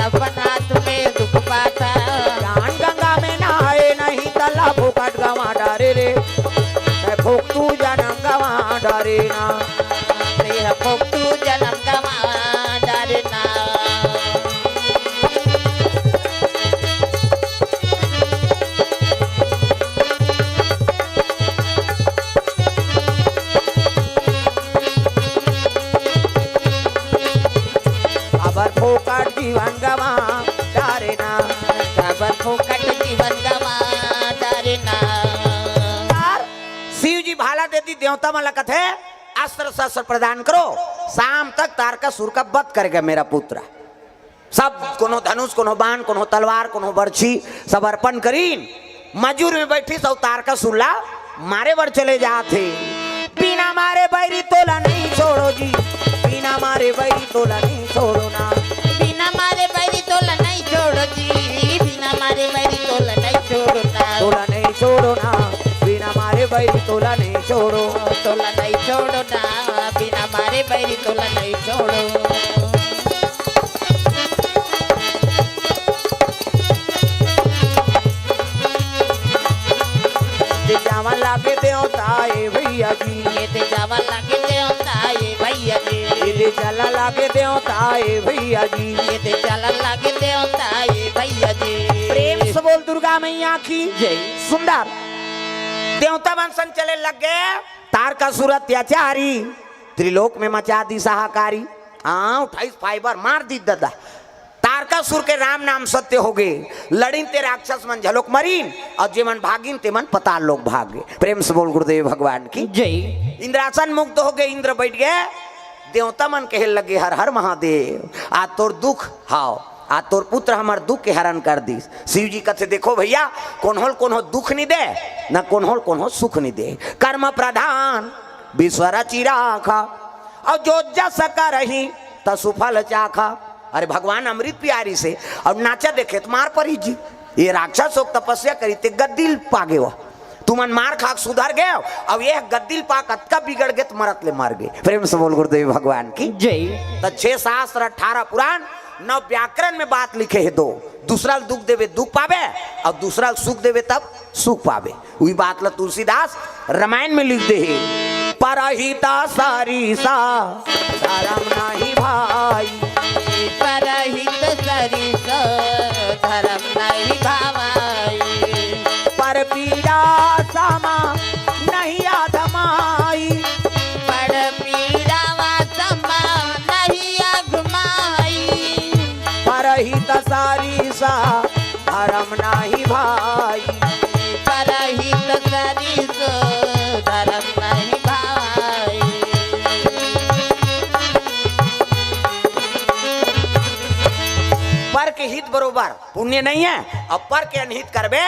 अपन हाथ में दुख पाथा। जान गंगा में नहाए नहीं, तला फोकट गंवा डारे रे। ते फोकटू जनम गंवा डारे ना। ते ह फोकटू जनम गंवा डारे ना। काबर फोकट जीवन गंवा डारे ना। काबर फोकट जीवन गंवा डारे ना। यार, शिव जी भाला दे दी, देवता मन ला कथे, अस्त्र शस्त्र प्रदान करो, शाम तक तारकासुर का वध करेगा मेरा पुत्र। सब कोनो धनुष, कोनो बाण, कोनो तलवार, कोनो बरछी, सब अर्पण करीन। मजूर में बैठी सब तारकासुर ला मारे बर चले जात हे। बिना मारे बैरी तोला नहीं छोड़ो जी, बिना मारे बैरी तोला नहीं छोड़ो ना। बिना मारे बैरी तोला नहीं छोड़ो जी, बिना मारे बैरी तोला नहीं छोड़ो ना। तोला नहीं छोड़ो ना, बिना मारे बैरी तोला नहीं छोड़ो। तोला नहीं छोड़ो ना, बिना मारे बैरी तोला नहीं छोड़ो। दे जावा लागे देवता ए भैया जी। ये दे जावा लागे देवता ए भैया जी। ये दे चला लागे देवता ए भैया जी। ये दे चला लागे देवता ए भैया जी। प्रेम से बोल दुर्गा मैया की जय। सुंदर देवता मन संग चले लग गए। तारकासुर अत्याचारी, त्रिलोक में मचा दी हाहाकारी। हाँ, उठाइस फाइबर, मार दी ददा। तारकासुर के राम नाम सत्य हो गए। लड़िन ते राक्षस मन झलोक मरीन, और जे मन भागिन ते मन पताल लोक भाग गए। प्रेम से बोल गुरुदेव भगवान की जय। इंद्रासन मुक्त हो गए, इंद्र बैठ गए। देवता मन कहे लगे, हर हर महादेव, आ तोर दुख हाव, आ तोर पुत्र हमर दुख के हरण कर दिस। शिव जी कथे, देखो भैया, कोन्होल कोनो दुख नहीं दे, न कोन्होल कोनो सुख नहीं दे। कर्म प्रधान विश्व रचि राखा, और जो जस करही त सुफल चाखा। अरे भगवान अमृत पियारी से और नाचा देखे तो मार परी जी। ये राक्षस होक तपस्या करी ते गद्दी ल पागे वह। तुमन मार खाक सुधर गए, अब ये गद्दी ल पाक अतका बिगड़ गए तो मरत ले मर गए। प्रेम से बोल गुरुदेव भगवान की जय। त छह शास्त्र, अठारह पुराण, नौ व्याकरण में बात लिखे है दो। दूसरा ल दुख देवे दुख पावे, और दूसरा ल सुख देवे तब सुख पावे। वही बात ला तुलसीदास रामायण में लिख दे हे, परहित सरिस धर्म नहीं भाई। परहित सरिस धर्म नहीं भाई। पर पीड़ा सम नहीं अघमाई। पर पीड़ा सम नहीं अघमाई। परहित सरिस धर्म नहीं भाई। परहित सरिस धर्म नहीं भाई। पर के हित बरोबर पुण्य नहीं है, और पर के अनहित करबे,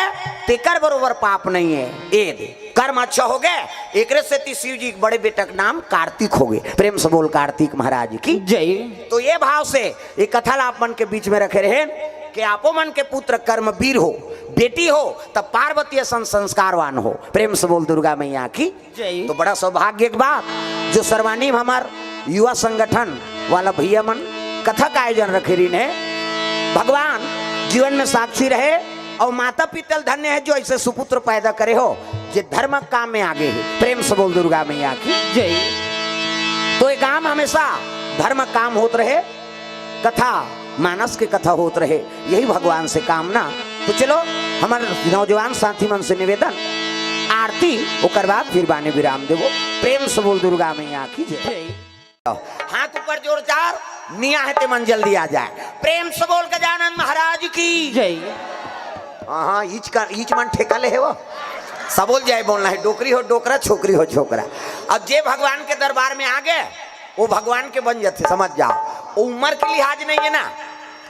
तेकर बरोबर पाप नहीं है। ए दे, कर्म अच्छा हो गए, एकरे सेती शिव जी के बड़े बेटा के नाम कार्तिक हो गए। प्रेम से बोल कार्तिक महाराज की जय। तो ये भाव से ये कथा ला आप मन के बीच में रखे रहे कि आपो मन के पुत्र कर्मवीर हो, बेटी हो, तब पार्वती असन संस्कारवान हो। प्रेम से बोल दुर्गा मैया की जय। तो बड़ा सौभाग्य के बात जो सर्वानी में हमार युवा संगठन वाला भैया मन कथा का आयोजन रखे रहिन हे। भगवान जीवन में साक्षी रहे और माता पिता ल धन्य है जो ऐसे सुपुत्र पैदा करे हो, जे धर्म काम में आगे है। प्रेम से बोल दुर्गा मैया की जय। तो ये काम हमेशा धर्म काम होत रहे, कथा मानस के कथा होत रहे, यही भगवान से कामना। तो चलो, हमारे नौजवान साथी मन से निवेदन, आरती, ओकर बाद फिर बानी विराम देबो। प्रेम से बोल दुर्गा मैया की जय। जय। हाथ ऊपर जोर चार, निया है ते मन जल्दी आ जाए। प्रेम से बोल गजानन महाराज की जय। हाँ, हाँ, ईच का, ईच मन ठेका ले है वो। सब बोल जाए, बोलना है, डोकरी हो डोकरा, छोकरी हो छोकरा। अब जे भगवान के दरबार में आ गए, वो भगवान के बन जाते, समझ जाओ। वो उम्र के लिहाज नहीं है ना।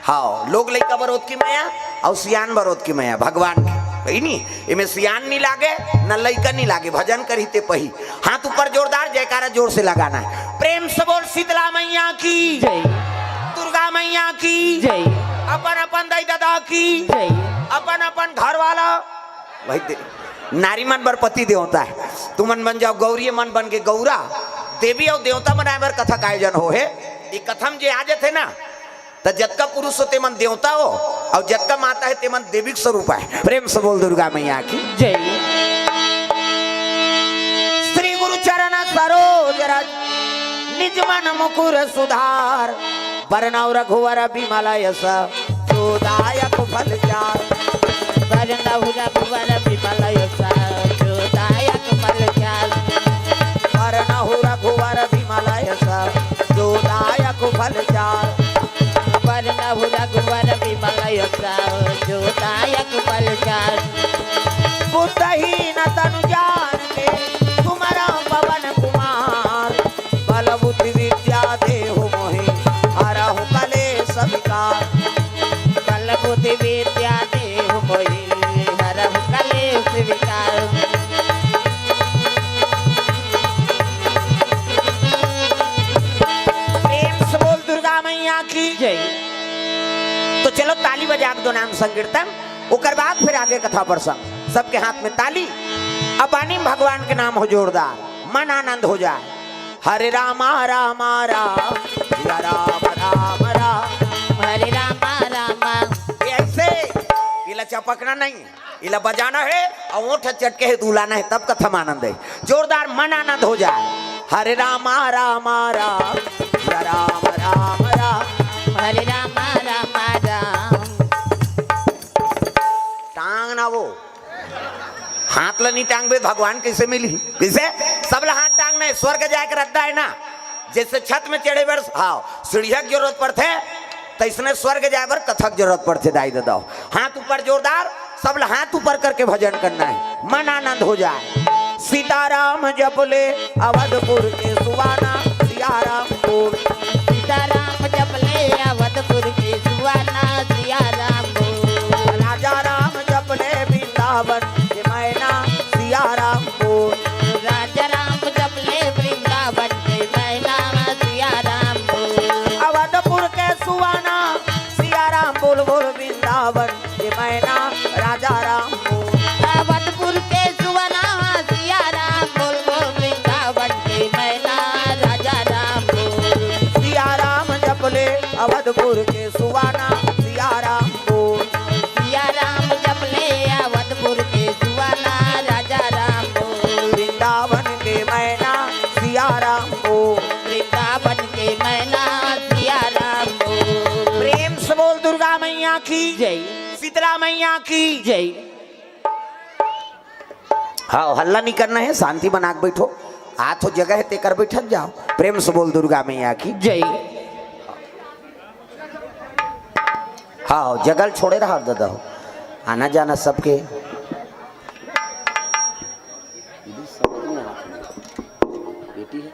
हाँ, लोग लइका बरोत की मया और सियान बरोत की मया भगवान की। वही नहीं, इमे सियान नहीं लागे, न लइका नहीं लागे, भजन करी ते पही। हाथ ऊपर जोरदार, जयकारा जोर से लगाना है। प्रेम से बोल शीतला मैया की जय। दुर्गा मैया की जय। अपन अपन दाई दादा की जय। अपन अपन घर वाला भाई दे, नारी मन बर पति देवता है। तुमन बन जाओ गौरी, मन बन के गौरा। देवी और देवता बनाए बर कथा का आयोजन हो है। ये कथा में जे आ जाते ना, त जतका पुरुष हो ते मन देवता हो, और जतका माता है ते मन देवी के स्वरूप है। प्रेम से बोल दुर्गा मैया की जय। श्री गुरु चरण सरोज रज, निज मन मुकुर सुधार। बरनउँ रघुवर बिमल यस, जो दायक फल चार। बरनउँ रघुवर बिमल यस, जो दायक फल चार। बरनउँ रघुवर बिमल यस, जो दायक फल चार। बरनउँ रघुवर बिमल यस, जो दायक फल चार। बुद्धहीन तनु जान के सुमरउँ पवन कुमार। बल बुद्धि विद्या देहु मोहि, हरहु कलेस विकार। बल बुद्धि विद्या देहु मोहि, हरहु कलेस विकार। प्रेम से बोल दुर्गा मैया की जय। तो चलो ताली बजा के दो नाम संकीर्तन, ओकर बाद फिर आगे कथा प्रसंग। सबके हाथ में ताली, अब बानी में भगवान के नाम हो जोरदार, मन आनंद हो जाए। हरे रामा रामा राम, या राम राम राम। हरे रामा रामा। ये ऐसे, ये लचा पकना नहीं, इला बजाना है और ओठ चटके है, दुलाना है, तब कथा में आनंद है। जोरदार मन आनंद हो जाए। हरे रामा रामा राम, या राम राम राम। हरे रामा रामा राम। टांग ना वो, हाथ ला नहीं टांगबे, भगवान कैसे मिली? कैसे? सब ला हाथ टांगना है, स्वर्ग जाए के रद्दा है ना। जैसे छत में चढ़े बर, हाँ, सीढ़िया के जरूरत पड़थे, तैसने स्वर्ग जाए बर कथा के जरूरत पड़थे। दाई ददा, हाथ ऊपर जोरदार, सब ला हाथ ऊपर करके भजन करना है, मन आनंद हो जाए। सीताराम जप ले अवधपुर के सुवाना, सियाराम बोल। सीताराम जप ले अवधपुर के सुवाना, सियाराम बोल। राजा राम जप ले वृंदावन के मैना, सियाराम बोल। राजा राम जप ले वृंदावन के मैना, सियाराम बोल। अवधपुर के सुवाना, सियाराम बोल बोल। वृंदावन के मैना, राजा राम बोल। अवधपुर के सुवाना, सियाराम बोल बोल। वृंदावन के मैना, राजा राम बोल। सियाराम जप ले अवधपुर के सुवाना, सियाराम बोल। सियाराम जप ले अवधपुर के सुवाना, राजा राम बोल। वृंदावन के मैना, सियाराम बोल। वृंदावन के मैना, सियाराम बोल। प्रेम से बोल दुर्गा मैया की जय। शीतला मैया की जय। हाँ, हल्ला नहीं करना है, शांति बना के बैठो। आ तो जगह है, तेकर बैठक जाओ। प्रेम से बोल दुर्गा मैया की जय। हाँ, जगल छोड़े रहा दादा हो, आना जाना सबके। बेटी है।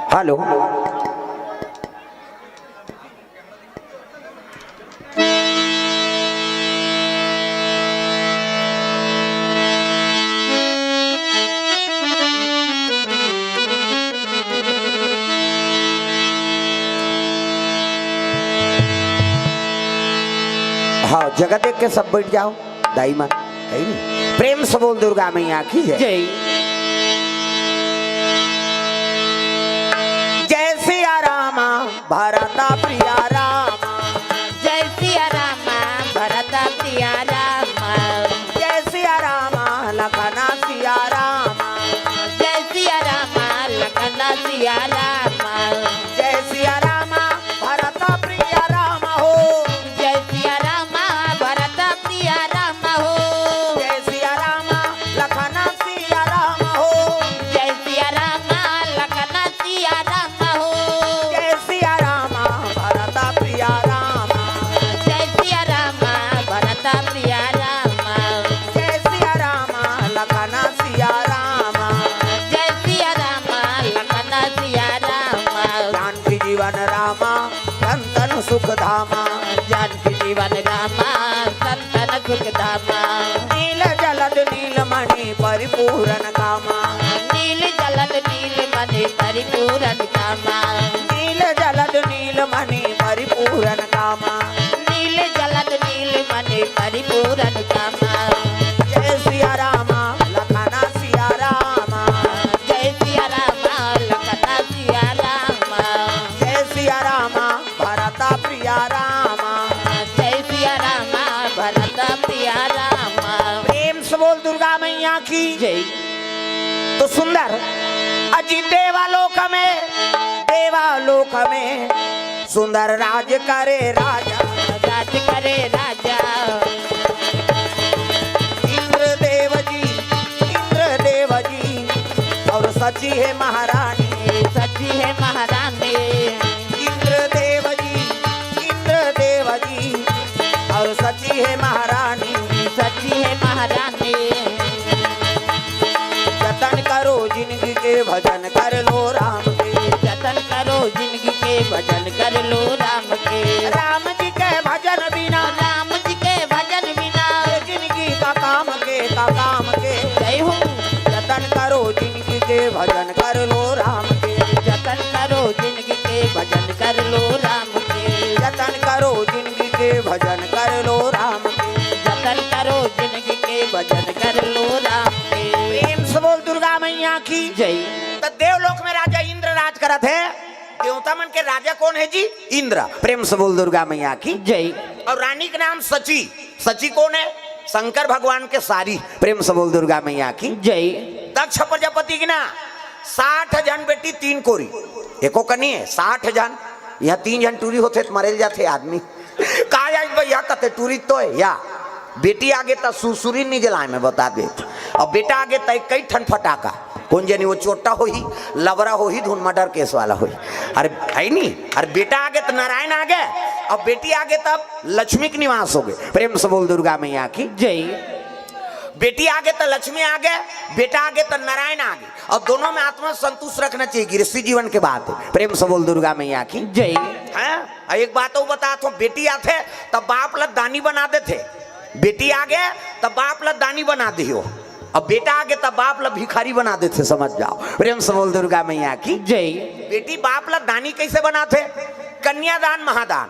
हेलो। हाँ, जगह देख के सब बैठ जाओ। दाई माँ, है नी? प्रेम से बोल दुर्गा मैया की जय। जय। जय सिया रामा, भरता प्रिया रामा। जय सिया रामा, भरता प्रिया रामा। जय सिया रामा, लखना सिया रामा। जय सिया रामा, लखना सिया रामा। जय सिया रामा, भरता प्रिया रामा हो। जय सिया रामा, भरता प्रिया रामा हो। जय सिया रामा, लखना सिया रामा हो। जय सिया रामा, लखना सिया रामा हो। जय सिया रामा, भरता प्रिया रामा। जय सिया रामा, भरता प्रिया रामा। जय सिया रामा, लखना सिया रामा। जय सिया रामा, लखना सिया रामा। जानकी जीवन रामा, संतन सुख धामा। जानकी जीवन रामा, संतन सुख धामा। नील जलद नील मणि परिपूरन कामा। नील जलद नील मणि परिपूरन कामा। नील जलद नील मणि परिपूरन कामा। नील जलद नील मणि परिपूरन कामा। जय सिया रामा, लखना सिया रामा। जय सिया रामा, लखना सिया रामा। जय सिया रामा, भरता प्रिया रामा। जय सिया रामा, भरता प्रिया रामा। प्रेम से बोल दुर्गा मैया की जय। तो सुंदर अजी देवालोक में, देवालोक में सुंदर राज करे राजा। राज करे राजा। इंद्र देव जी, इंद्र देव जी और सची है महारानी। सची है महारानी। इंद्र देव जी, इंद्र देव जी और सची है महारानी। सची है महारानी। जतन करो जिनगी के, भजन कर लो राम के। जतन करो जिनगी के, भजन कर लो राम के। राम जी के भजन बिना, राम जी के भजन बिना जिनगी का काम के, का काम के। जय हो। जतन करो जिनगी के, भजन कर लो राम के। जतन करो जिनगी के, भजन कर लो राम के। जतन करो जिनगी के, भजन कर लो राम के। जतन करो जिनगी के, भजन कर लो राम के। प्रेम से बोल दुर्गा मैया की जय। त देवलोक में राजा इंद्र राज करत हे। देवता मन के राजा कोन हे जी? इंद्र। प्रेम से बोल दुर्गा मैया की। जय। अउ रानी के नाम सची। सची कोन हे? शंकर भगवान के सारी। प्रेम से बोल दुर्गा मैया की। जय। दक्ष प्रजापति के ना साठ झन बेटी, तीन कोरी, एको कनी हे, साठ झन। इहाँ तीन झन टूरी होथे त मरेल जाथे आदमी। का आज भैया कथे टूरी तो हे या? बेटी आगे त सुरसुरी निजलाय में बता देत। अउ बेटा आगे त कई ठन फटाका। कोन जनी वो चोट्टा होही, लबरा होही, धुन murder case वाला होही। अरे हे नी, अरे बेटा आगे त नारायण आगे, अउ बेटी आगे त लक्ष्मी के निवास होगे। प्रेम से बोल दुर्गा मैया की। जय। बेटी आगे त लक्ष्मी आगे, बेटा आगे त नारायण आगे। अउ दोनों में आत्मा संतुष्ट रखना चाहिए, गृहस्थी जीवन के बात हे। प्रेम से बोल दुर्गा मैया की। जय। हैं? अउ एक बात अउ बतात हों, बेटी आथे त बाप ल दानी बना देथे। बेटी आगे त बाप ल दानी बना दियो, अउ बेटा आगे त बाप ल भिखारी बना देथे, समझ जाव। प्रेम से बोल दुर्गा मैया की। जय। बेटी बाप ल दानी कइसे बनाथे? कन्यादान महादान।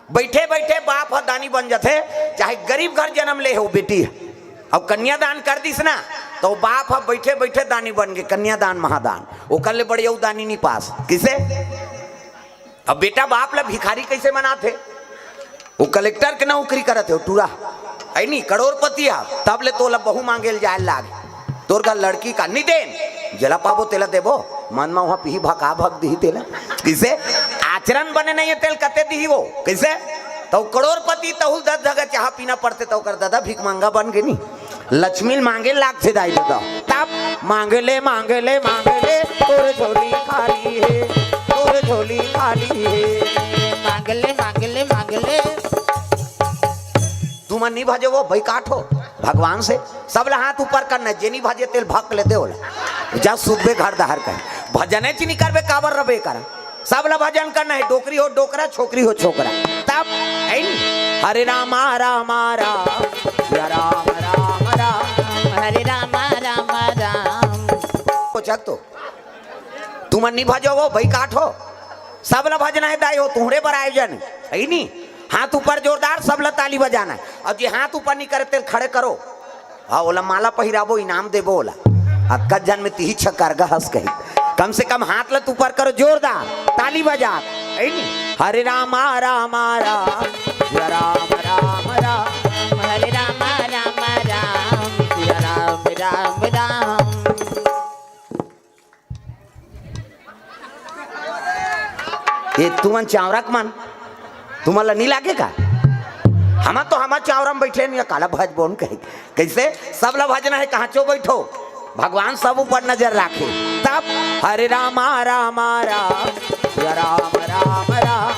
बइठे बइठे बाप ह दानी बन जाथे, चाहे गरीब घर जनम ले हो बेटी ह। अउ कन्यादान कर दिस ना, त वो बाप ह बइठे बइठे दानी बन गे, कन्यादान महादान। ओकर ले बड़े अउ दानी नी पास। कइसे? अउ बेटा बाप ल भिखारी कइसे बनाथे? वो कलेक्टर के नौकरी करत हे, वो टूरा, हे नी, करोड़पति हे, तब ले तोला बहू मांगे ल जाय ल लागे। तोर घर लड़की का नी देन, जेला पाबो तेला देबो, मन म उहाँ पीही भका भक दिही तेला। कइसे? आचरण बने नइ हे तेला कते दिही वो? कइसे? त वो करोड़पति तहू ल दस जगह चाहा पीना पड़थे, त ओकर ददा भिख मंगा बन गे नी। लक्ष्मी ल मांगे लागथे दाई ददा। तब मांगे ले, मांगे ले, मांगे ले, तोर झोली खाली हे, तोर झोली खाली हे। मांगे ले, मांगे ले, मांगे ले। तुमन नी भजो वो, बइकाठो भगवान से। सब ला हाथ ऊपर करना हे, जे नी भजे तेला भक ले दे ओला। जा सुतबे घर डहर कहीं। भजने च नी करबे, काबर रबे करा। सब ला भजन करना हे, डोकरी हो डोकरा, छोकरी हो छोकरा। तब हे नी, हरे रामा रामा राम, या राम राम राम। हरे रामा रामा राम। ओ जग तो तुमन नी भजो वो, बइकाठो। सब ला भजना हे दाई हो, तुंहरे बर आयोजन हे नी। हाथ ऊपर जोरदार, सब ला ताली बजाना हे। अउ जे हाथ ऊपर नी करे तेला खड़े करो। हाँ, ओला माला पहिराबो, इनाम देबो ओला। अतका झन में तिही छक्कर गा हस कही। कम से कम हाथ ला त ऊपर करो, जोरदार ताली बजा। हे नी? हरे रामा रामा राम, या राम राम राम। हरे रामा रामा राम, या राम राम राम। ये तुमन चांवरा के मन, तुमन ला नी लागे का? हम तो हमर चांवरा में बइठे हन, काला भजबो न कहे। कइसे? सब ला भजना हे, कहाँ चो बइठो, भगवान सब ऊपर नजर राखे। तब हरे रामा रामा राम, या राम राम राम।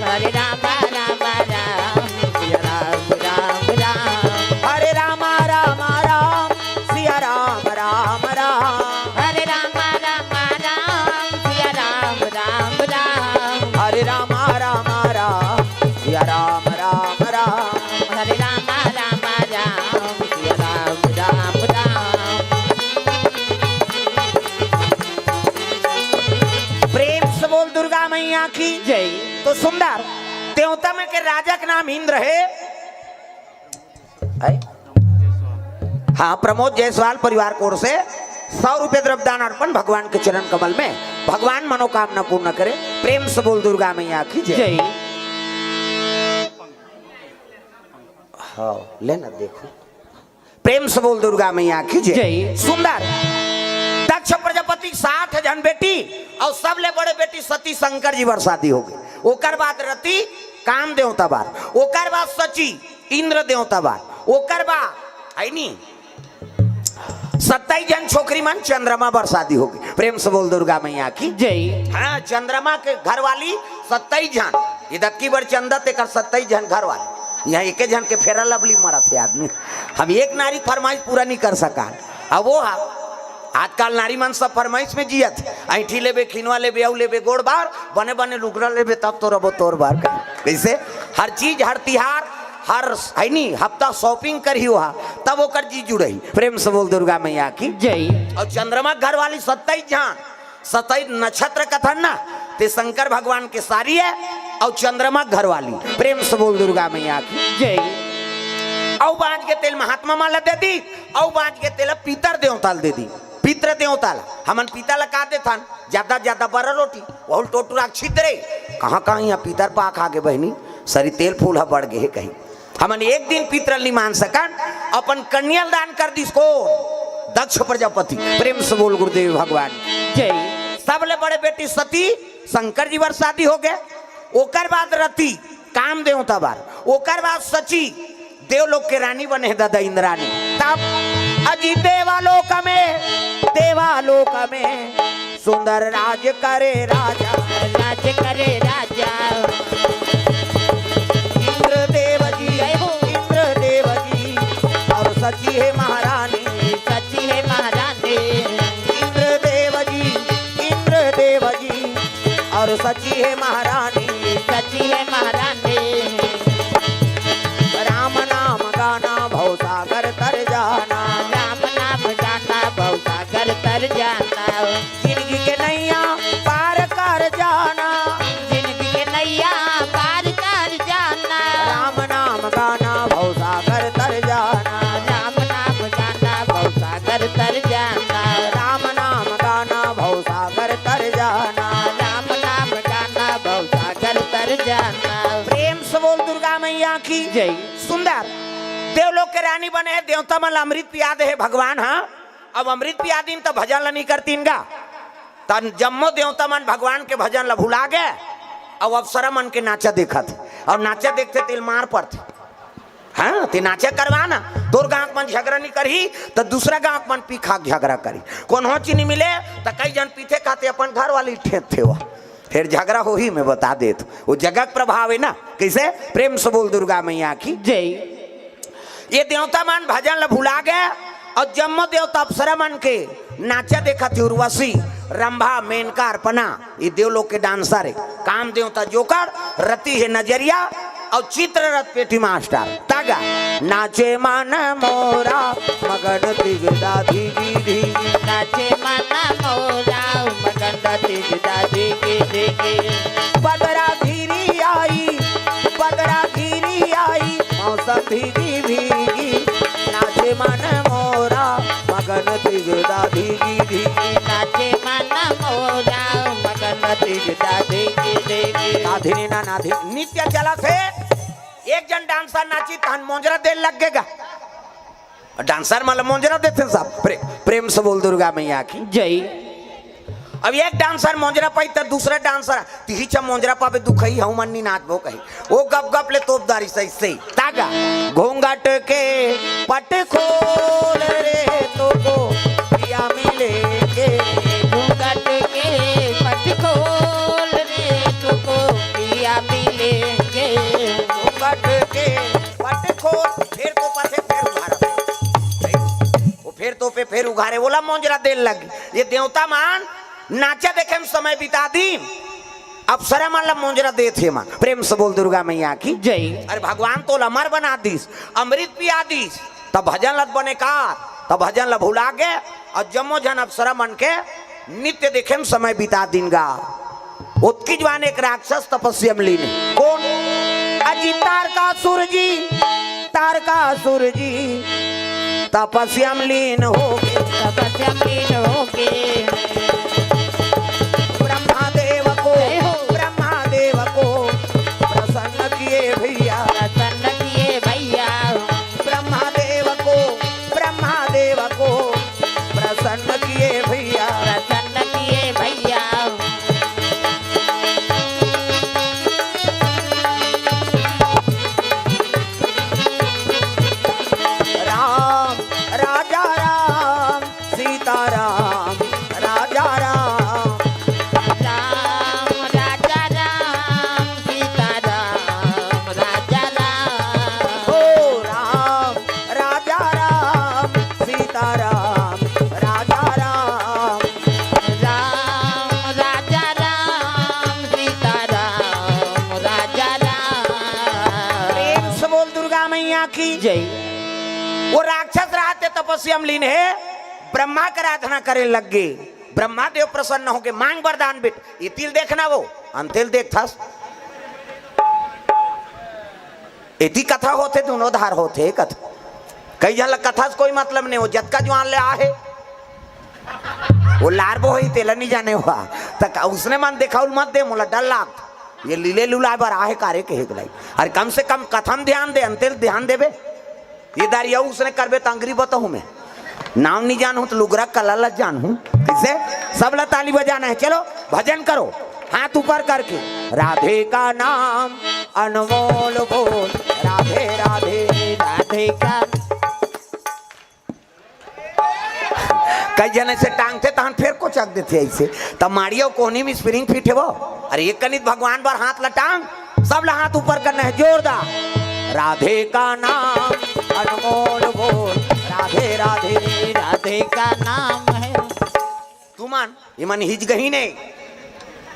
हरे रामा रामा राम, या राम राम राम। हरे रामा रामा राम, सिया राम राम राम। हरे रामा रामा राम, सिया राम राम राम। हरे रामा रामा राम, सिया राम राम राम। हरे रामा रामा राम, सिया राम राम राम। प्रेम से बोल दुर्गा मैया की। जय। तो सुंदर देवता मन के राजा के नाम इंद्र हे। आय? हाँ, प्रमोद जायसवाल परिवार की ओर से सौ रुपये द्रव्यदान अर्पण भगवान के चरण कमल में, भगवान मनोकामना पूर्ण करे। प्रेम से बोल दुर्गा मैया की जय। जय। हाँ, लेना देखो। प्रेम से बोल दुर्गा मैया की जय। जय। सुंदर दक्ष प्रजापति साठ झन बेटी अउ सबले बड़े बेटी सती शंकर जी बर शादी होगे। ओकर बाद रति काम देवता बर, ओकर बाद सची इंद्र देवता बर, ओकर बाद हे नी सत्ताईस झन छोकरी मन चंद्रमा बर शादी होगे। प्रेम से बोल दुर्गा मैया की जय। हाँ, चंद्रमा के घरवाली सत्ताईस झन, ये दक्की बर चंदा तेकर सत्ताईस झन घरवाली। इहाँ एके झन के फेरा लवली मरत हे आदमी। हम एक नारी फरमाइश पूरा नी कर सका। अब वो हा, आजकल नारी मन सब फरमाइश में जियत हे। ऐंठी लेबे, खिनवा लेबे, अउ लेबे गोड़ बार, बने बने लुगरा लेबे, तब तो रबो तोर बार कही। कइसे? हर चीज, हर तिहार, हर हे नी हफ्ता shopping करही ओहा, तब ओकर जी जुड़ही। प्रेम से बोल दुर्गा मैया की जय। अउ चंद्रमा घरवाली सत्ताईस झन, सत्ताईस नक्षत्र कथन ना, ते शंकर भगवान के सारी हे, अउ चंद्रमा घरवाली। प्रेम से बोल दुर्गा मैया की जय। अउ बाँच गे तेला महात्मा मन ला दे दी, अउ बाँच गे तेला पितर देवता ला दे दी। पितृ देवता ला। हमन पिता ला का देथन? ज्यादा ज्यादा बरा रोटी, वहू टोटुरा के छिद्रे। कहाँ कहाँ यहाँ पितर पाक आगे बहिनी, सरी तेल फूल ह बढ़ गे हे कहीं। हमन एक दिन पितरल नहीं मान सकन, अपन कन्या ल दान कर दिस को दक्ष प्रजापति। प्रेम से बोल गुरुदेव भगवान। जय। सबले बड़े बेटी सती, शंकर जी बर शादी हो गए। ओकर बाद रति, काम देवता बर, ओकर बाद सची, देवलोक के रानी बने हे दादा इंद्रानी। तब अजी देवालोक में, देवालोक में सुंदर राज करे राजा। राज करे राजा। इंद्रदेव जी, जय हो। इंद्रदेव जी और सची हे महारानी। सची हे महारानी। इंद्रदेव जी, इंद्रदेव जी और सची हे महारानी। सची हे महारानी। राम नाम गाना भवसागर तर जाना। राम नाम गाना भवसागर तर जाना। जिंदगी के नैया पार कर जाना। जिंदगी के नैया पार कर जाना। राम नाम गाना भवसागर तर जाना। राम नाम गाना भवसागर तर जाना। राम नाम गाना भवसागर तर जाना। राम नाम गाना भवसागर तर जाना। प्रेम से बोल दुर्गा मैया की जय। सुंदर देवलोक के रानी बने हे, देवता मन ल अमृत पिया दे हे भगवान। हाँ, अब अमृत पिया दिन त भजन ल नहीं करतीन गा। त जम्मो देवता मन भगवान के भजन ल भुला गे। अब अप्सरा मन के नाचा देखत हे, और नाचा देखथे तेल मार पड़थे। हाँ, ते नाचा करवा ना, तोर गांव के मन झगड़ा नहीं करही त दूसरा गांव के मन पी खा के झगड़ा करही। कोनो चीज नहीं मिले त कई जन पीथे खाथे, अपन घर वाली ठेंकथे वो, फिर झगड़ा होही। मैं बता देत, वो जगह के प्रभाव है ना। कैसे? प्रेम से बोल दुर्गा मैया की जय। ये देवता मन भजन ल भुला गे और जम्मो देवता अप्सरा मन के नाचा देखत हे। उर्वशी, रंभा, मेनका, अर्पणा, ये देवलोक के डांसर है। काम देवता जोकर, रति हे नजरिया और चित्ररथ पेटी मास्टर। तागा नाचे मन मोरा मगन तिगदा धिगी धिगी। नाचे मन मोरा मगन तिगदा धिगी धिगी। बदरा घिरी आई, बदरा घिरी आई, मौसम भीगी भीगी। नाचे मन मोरा मगन तिगदा धिगी धिगी। नाचे मन मोरा मगन तिगदा धिगी धिगी। साधिनी ना नाधिनी नित्य चलत हे। एक जन डांसर नाची तहन मोंजरा देन लग गे गा। डांसर मन ल मोंजरा देथे सब। प्रे-, प्रेम से बोल दुर्गा मैया की जय। अब एक डांसर मोंजरा पाई त दूसरा डांसर तिही छ मोंजरा पाबे दुखई हऊ मन नी नाचबो कही। वो गप गप ले तोप दारी सही सही। तागा घूंघट के पट खोल रे तोको पिया मिलेंगे। घूंघट के पट खोल रे तोको पिया मिलेंगे। घूंघट के पट खोल, फिर तो पथे, फिर उघारे। वो फिर तो पे, फिर उघारे, वोला मोंजरा देन लग। ये देवता मन नाचा देखे में समय बिता दिन, अप्सरा मन ला मोंजरा देथे मन। प्रेम से बोल दुर्गा मैया की जय। अरे भगवान तो अमर बना दिस, अमृत पिया दिस, तब भजन लत बने का, तब भजन ला भुला गे। और जम्मो झन अप्सरा मन के नित्य देखे में समय बिता दिन गा। ओतकी जुवार एक राक्षस तपस्या में लीन हे। कोन? अजी तारकासुर जी, तारकासुर जी तपस्या में लीन हो गे। तपस्या में लीन हो गे। ब्रह्मा देव को, जय हो। ब्रह्मा देव को प्रसन्न किए भैया। प्रसन्न किए भैया। ब्रह्मा देव को, ब्रह्मा देव को प्रसन्न किए भैया। प्रसन्न किए भैया। राम, राजा राम, सीताराम, राजा राम। राम, राजा राम, सीताराम, राजा राम। ओ राम, राजा राम, सीताराम, राजा राम। राम, राजा राम, सीताराम, राजा राम। प्रेम से बोल दुर्गा मैया की जय। वो राक्षस रहते तपस्या में लीन हे, ब्रह्मा के आराधना करे लग गे। ब्रह्मा देव प्रसन्न होके मांग वरदान बेट, ये तिल देखना वो, अंतिल देखथस। एती कथा होथे, दोनों धार होथे कथा। कई झन ल कथा से कोई मतलब नहीं हो, जतका जुवार ले आहे, वो लारबो होई, तेला नहीं जाने हुआ। तक उसने मन देखाउल मत दे, मोला डर लाग। ये लीले लुलाए बर आहे कारे कहे के लाई। अरे कम से कम कथम ध्यान दे, अंतेल ध्यान देबे। ये दारिया उसने करबे त अंगरी बताहूं मैं। नाम नहीं जानहूं त लुगरा कला ला जानहूं। किसे? सब ला ताली बजाना है। चलो भजन करो, हाथ ऊपर करके। राधे का नाम अनमोल बोल, राधे राधे। राधे का कई जने से टांगथे तहन फेर कोचक देथे ऐसे। तब माड़ियो कोहनी में स्प्रिंग फिट हे वो। अरे एक कनित भगवान बर हाथ ला टांग, सब ला हाथ ऊपर करना है, जोरदार। राधे का नाम अनमोल बोल, राधे राधे। राधे का नाम है। तुमन इमन हिज गही ने,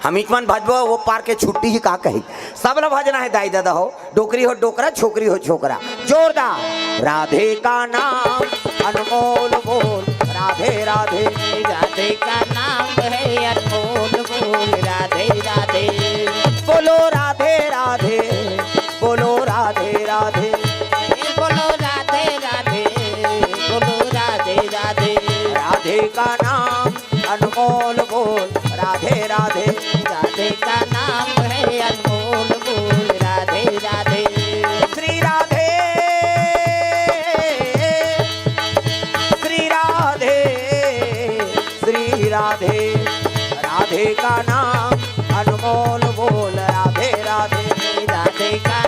हम इचमन भजबो, वो पार के छुट्टी ही का कही। सब ला भजना है दाई दादा हो, डोकरी हो डोकरा, छोकरी हो छोकरा। जोरदार। राधे का नाम अनमोल बोल, राधे राधे। राधे का नाम है अनमोल बोल, राधे राधे। बोलो राधे राधे, बोलो राधे राधे। बोलो राधे राधे, बोलो राधे राधे। राधे का नाम अनमोल बोल, राधे राधे। राधे का नाम है अनमोल बोल, राधे राधे। श्री राधे, श्री राधे, श्री राधे। राधे का नाम अनमोल बोल, राधे राधे। राधे का